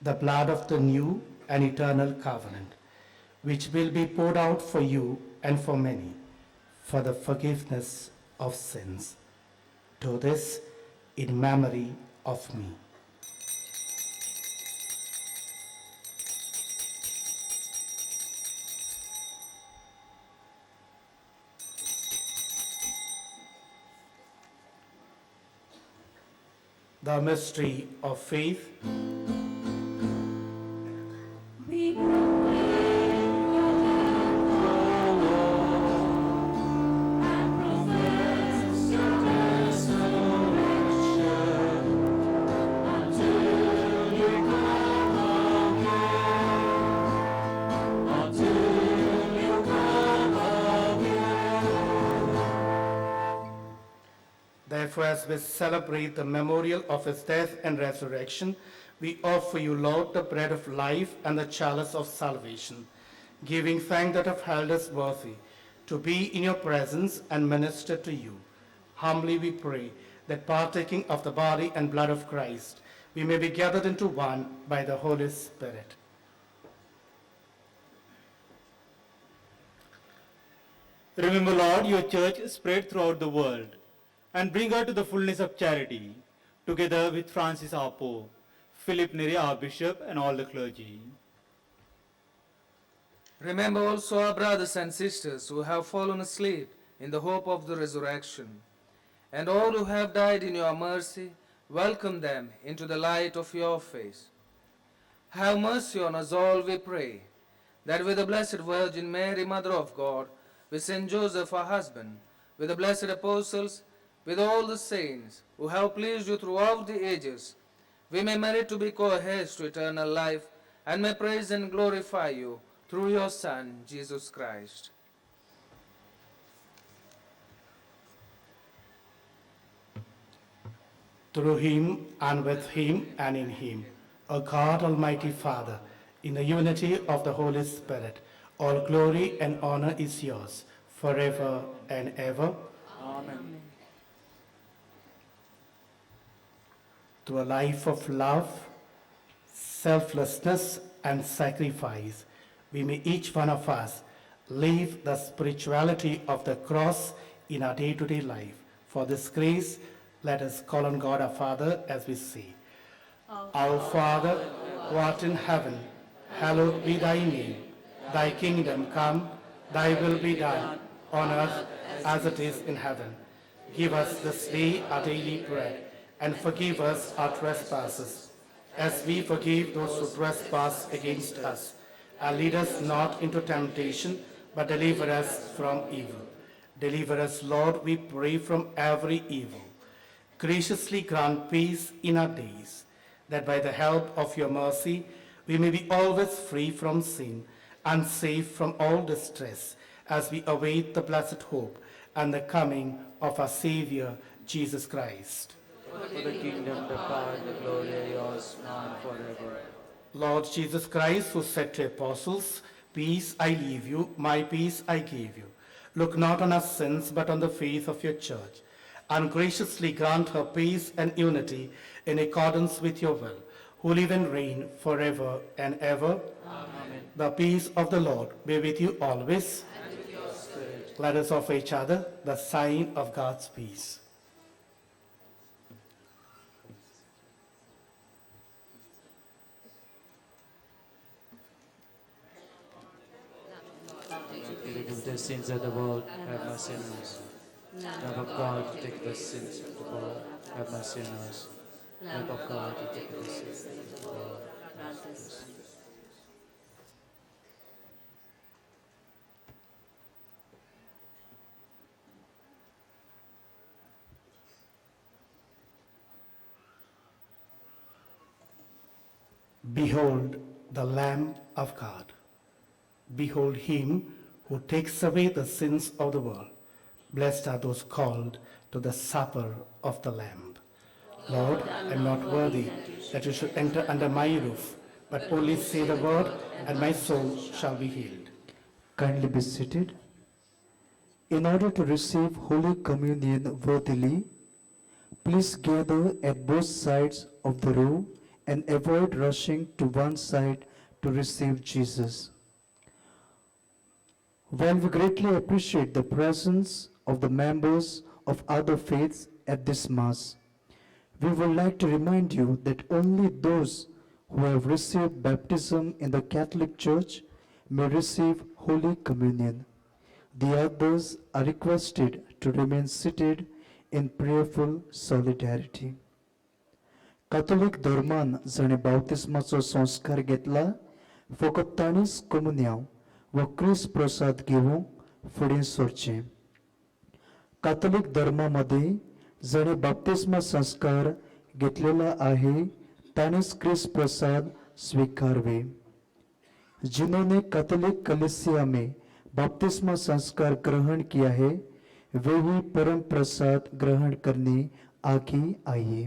the blood of the new and eternal covenant, which will be poured out for you and for many for the forgiveness of sins. Do this in memory of me. The mystery of faith. We proclaim your death, O Lord, and profess your resurrection until you come again. Until you come again. Therefore, Therefore, as we celebrate the memorial of his death and resurrection, we offer you, Lord, the bread of life and the chalice of salvation, giving thanks that have held us worthy to be in your presence and minister to you. Humbly we pray that partaking of the body and blood of Christ, we may be gathered into one by the Holy Spirit. Remember, Lord, your church spread throughout the world and bring her to the fullness of charity, together with Francis our Pope, Philip Neri our Bishop, and all the clergy. Remember also our brothers and sisters who have fallen asleep in the hope of the resurrection, and all who have died in your mercy, welcome them into the light of your face. Have mercy on us all, we pray, that with the Blessed Virgin Mary, Mother of God, with Saint Joseph, her husband, with the blessed apostles, with all the saints who have pleased you throughout the ages, we may merit to be co-heirs to eternal life, and may praise and glorify you through your Son, Jesus Christ. Through him, and with him, and in him, O God, Almighty Father, in the unity of the Holy Spirit, all glory and honor is yours, forever and ever. Amen. Through a life of love, selflessness, and sacrifice, we may each one of us live the spirituality of the cross in our day-to-day life. For this grace, let us call on God our Father as we say, Our Father, who art in heaven, hallowed be thy name. Thy kingdom come, thy will be done, on earth as it is in heaven. Give us this day our daily bread, and forgive us our trespasses, as we forgive those who trespass against us. And lead us not into temptation, but deliver us from evil. Deliver us, Lord, we pray, from every evil. Graciously grant peace in our days, that by the help of your mercy we may be always free from sin and safe from all distress, as we await the blessed hope and the coming of our Savior, Jesus Christ. For the kingdom, the power, and the glory are yours, now and forever. Lord Jesus Christ, who said to apostles, Peace I leave you, my peace I give you. Look not on our sins, but on the faith of your church, and graciously grant her peace and unity in accordance with your will, who live and reign forever and ever. Amen. The peace of the Lord be with you always. And with your spirit. Let us offer each other the sign of God's peace. Remove the sins of the world, have mercy on us. Lamb of God, take the sins of the world, have mercy on us. Lamb of God, take the sins of the world, have mercy on us. Behold the Lamb of God. Behold him who takes away the sins of the world. Blessed are those called to the supper of the Lamb. Lord, I am not worthy that you should enter under my roof, but only say the word, and my soul shall be healed. Kindly be seated. In order to receive Holy Communion worthily, please gather at both sides of the row and avoid rushing to one side to receive Jesus. While we greatly appreciate the presence of the members of other faiths at this Mass, we would like to remind you that only those who have received baptism in the Catholic Church may receive Holy Communion. The others are requested to remain seated in prayerful solidarity. Catholic धर्मान जाणें बाप्तिस्माचो संस्कार घेतला फकत ताणीच कोमुन्यांव वा क्रिस्त प्रसाद घेवंक फुडें सरचें. कातोलीक धर्मा मदीं जाणें बाप्तिस्मा संस्कार घेतलेला आहे ताणेच क्रिस्त प्रसाद स्वीकारवे. जिन्होंने कैथोलिक कलीसिया में बपतिस्मा संस्कार ग्रहण किया है, वे ही परम प्रसाद ग्रहण करने आगे आइए।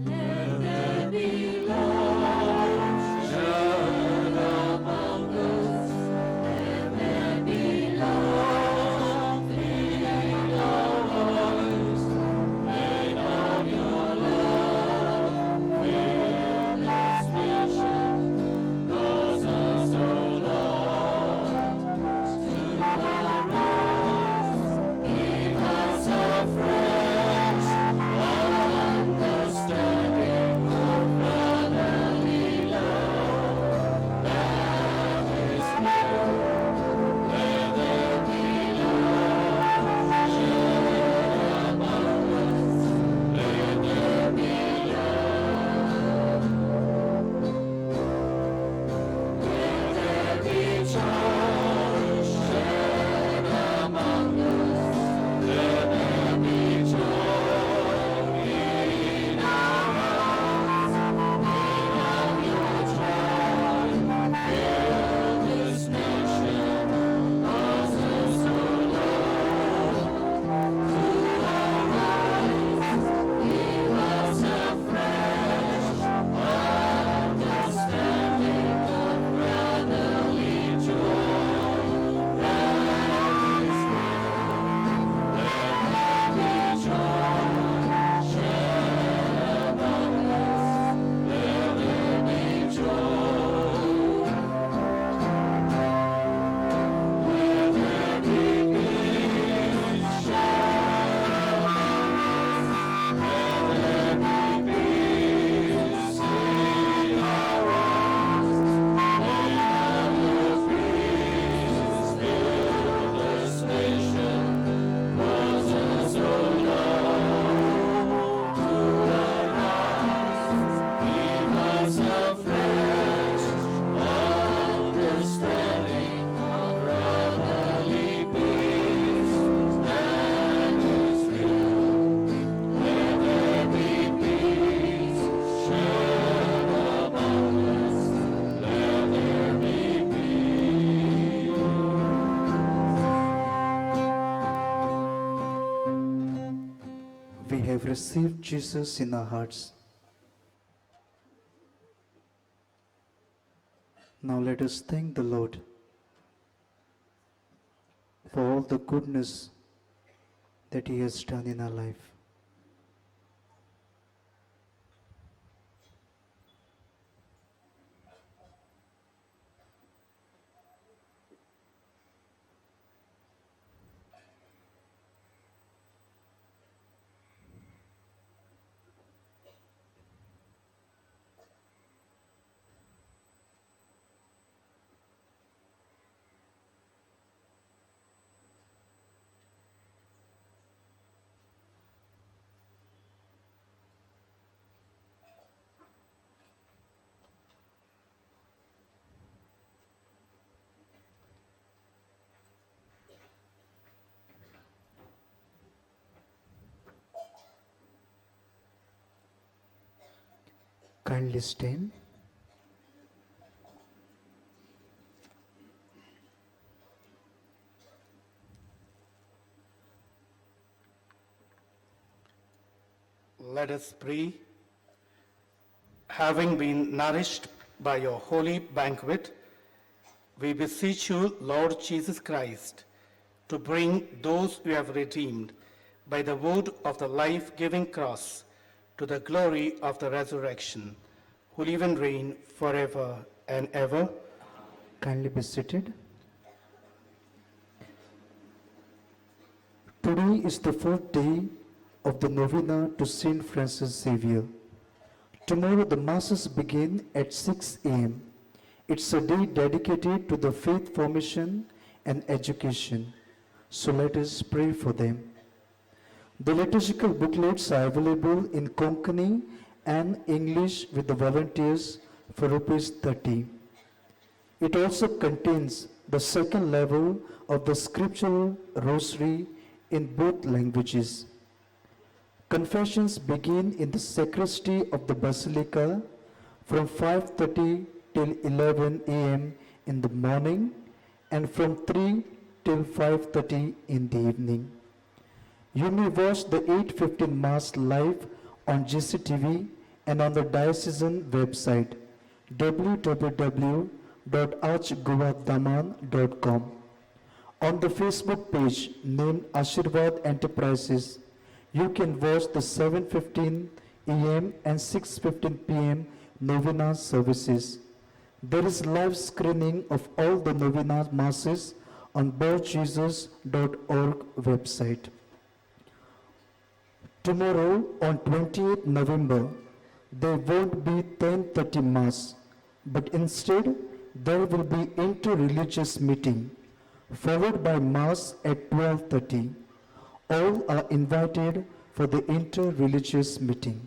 Let there be love shed among us. Let there be love in our hearts. Let of your love fill this nation. Cause us, O Lord, to arise. Give us a fresh understanding of brotherly love that is real. Let there be love shed among us. Let there be love. Let there be joy shed among us. Let there be joy in our hearts. Let of your joy fill this nation. Cause us, O Lord, to arise. Give us a fresh understanding of brotherly joy that is real. Let there be joy shed among us. Let there be joy. Let there be peace shed among us. Let there be peace in our hearts. Let of your peace fill this nation. Cause us, O Lord, to arise. Give us a fresh understanding of brotherly peace that is real. Let there be peace shed among us. Let there be peace. We have received Jesus in our hearts. Now let us thank the Lord for all the goodness that He has done in our life. Kindly stand. Let us pray. Having been nourished by your holy banquet, we beseech you, Lord Jesus Christ, to bring those you have redeemed by the wood of the life-giving cross to the glory of the resurrection, who live and reign forever and ever. Kindly be seated. Today is the fourth day of the novena to Saint Francis Xavier. Tomorrow the masses begin at 6 a.m. It's a day dedicated to the faith formation and education. So let us pray for them. The liturgical booklets are available in Konkani and English with the volunteers for rupees 30. It also contains the second level of the scriptural rosary in both languages. Confessions begin in the sacristy of the Basilica from 5:30 till 11 a.m. in the morning and from 3 till 5:30 in the evening. You may watch the 8:15 Mass live on GCTV and on the diocesan website www.archgoadaman.com. On the Facebook page named Ashirwad Enterprises, you can watch the 7:15 a.m. and 6:15 p.m. novena services. There is live screening of all the novena masses on borjesus.org website. Tomorrow on 28th November, there won't be 10:30 Mass, but instead there will be interreligious meeting, followed by Mass at 12:30. All are invited for the interreligious meeting.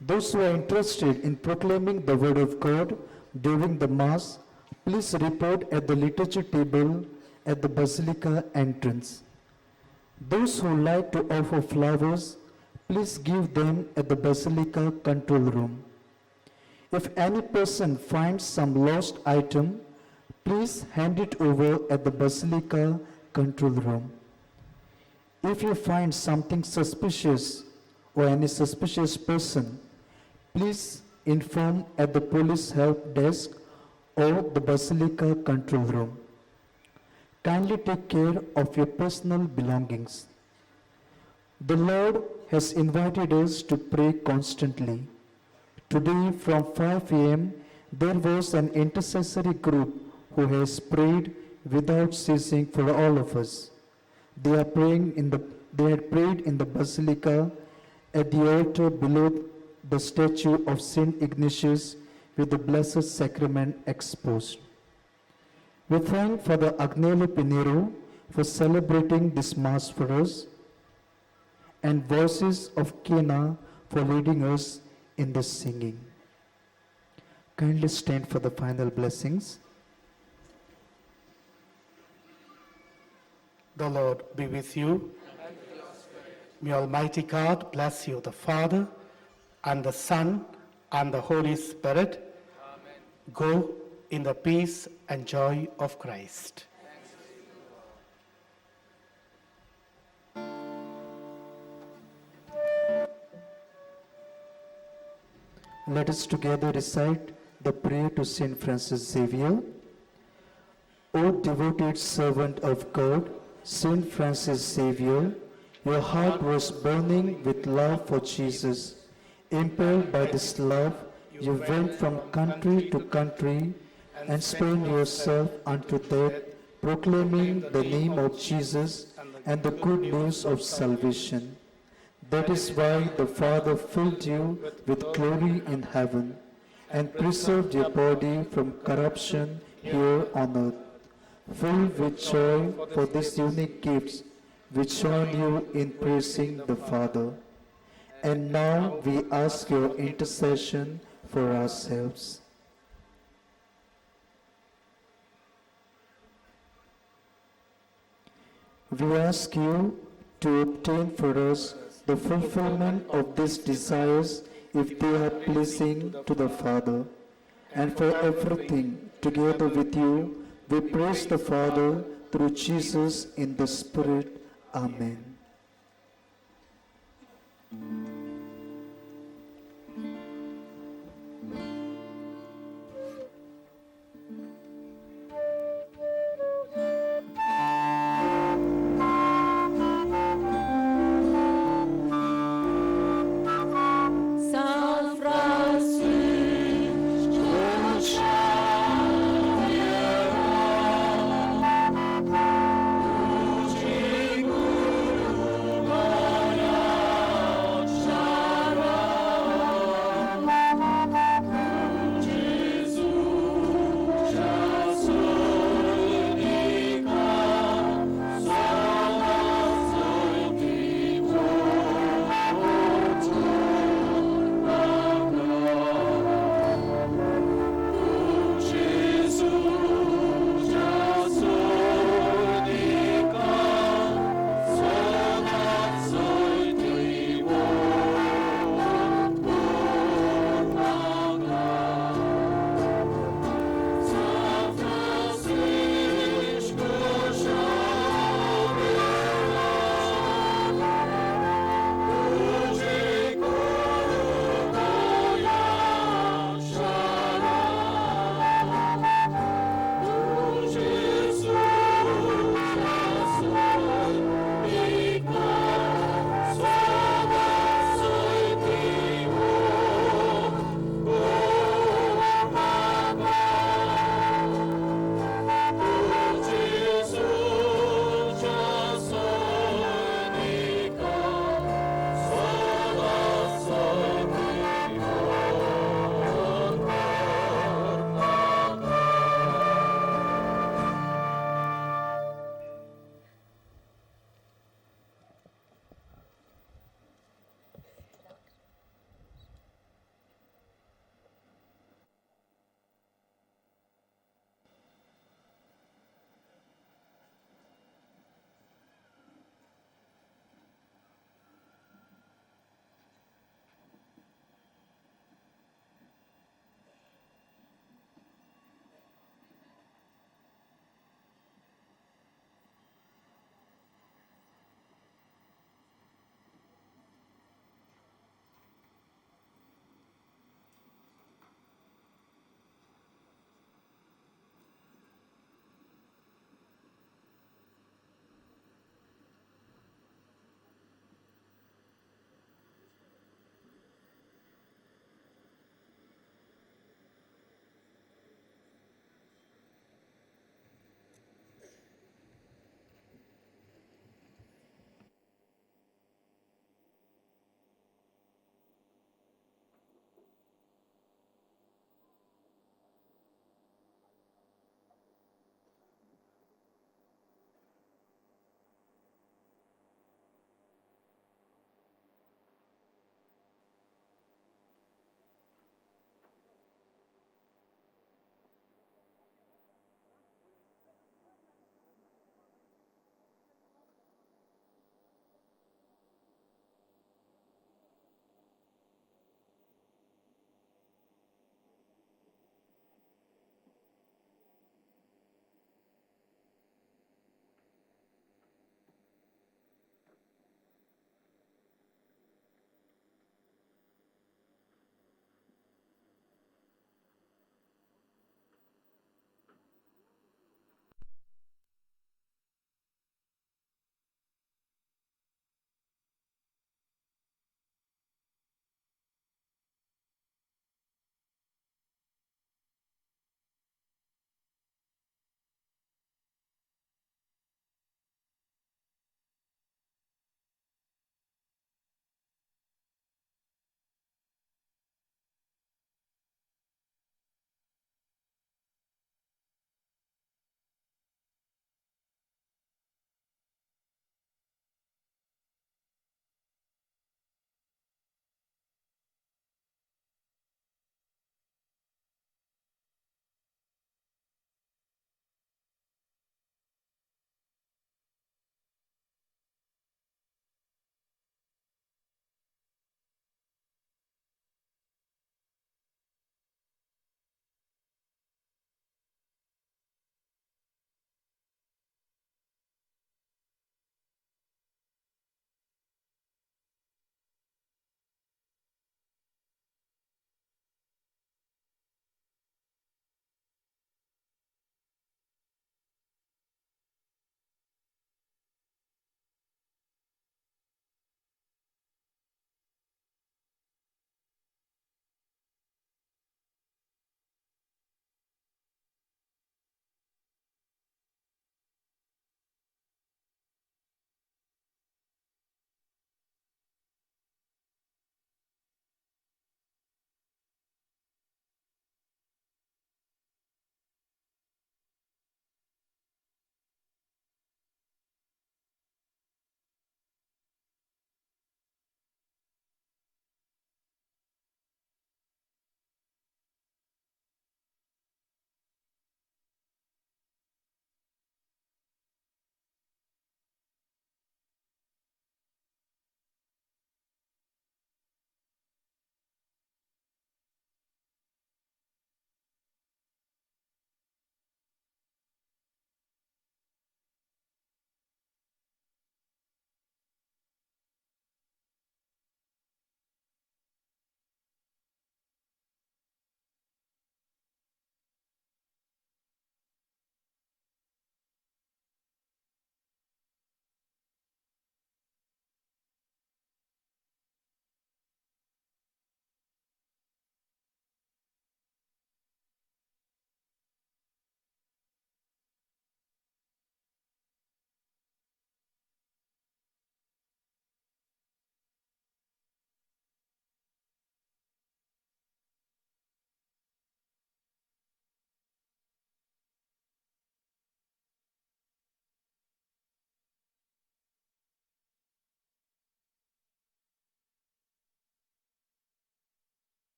Those who are interested in proclaiming the Word of God during the Mass, please report at the liturgy table at the Basilica entrance. Those who like to offer flowers, please give them at the Basilica control room. If any person finds some lost item, please hand it over at the Basilica control room. If you find something suspicious or any suspicious person, please inform at the police help desk or the Basilica control room. Kindly take care of your personal belongings. The Lord has invited us to pray constantly. Today from 5 a.m., there was an intercessory group who has prayed without ceasing for all of us. They are praying in the, they had prayed in the basilica at the altar below the statue of Saint Ignatius with the Blessed Sacrament exposed. We thank Father Agnelo Pinheiro for celebrating this Mass for us and Voices of Kena for leading us in the singing. Kindly stand for the final blessings. The Lord be with you. May Almighty God bless you, the Father, and the Son, and the Holy Spirit. Amen. Go in the peace and joy of Christ. Let us together recite the prayer to Saint Francis Xavier. O devoted servant of God, Saint Francis Xavier, your heart was burning with love for Jesus. Impelled by this love, you went from country to country and spent yourself unto death, proclaiming the name of Jesus and the good news of salvation. That is why the Father filled you with glory in heaven and preserved your body from corruption here on earth. Filled with joy for these unique gifts, we join you in praising the Father. And now we ask your intercession for ourselves. We ask you to obtain for us the fulfillment of these desires if they are pleasing to the Father. And for everything, together with you, we praise the Father through Jesus in the Spirit. Amen.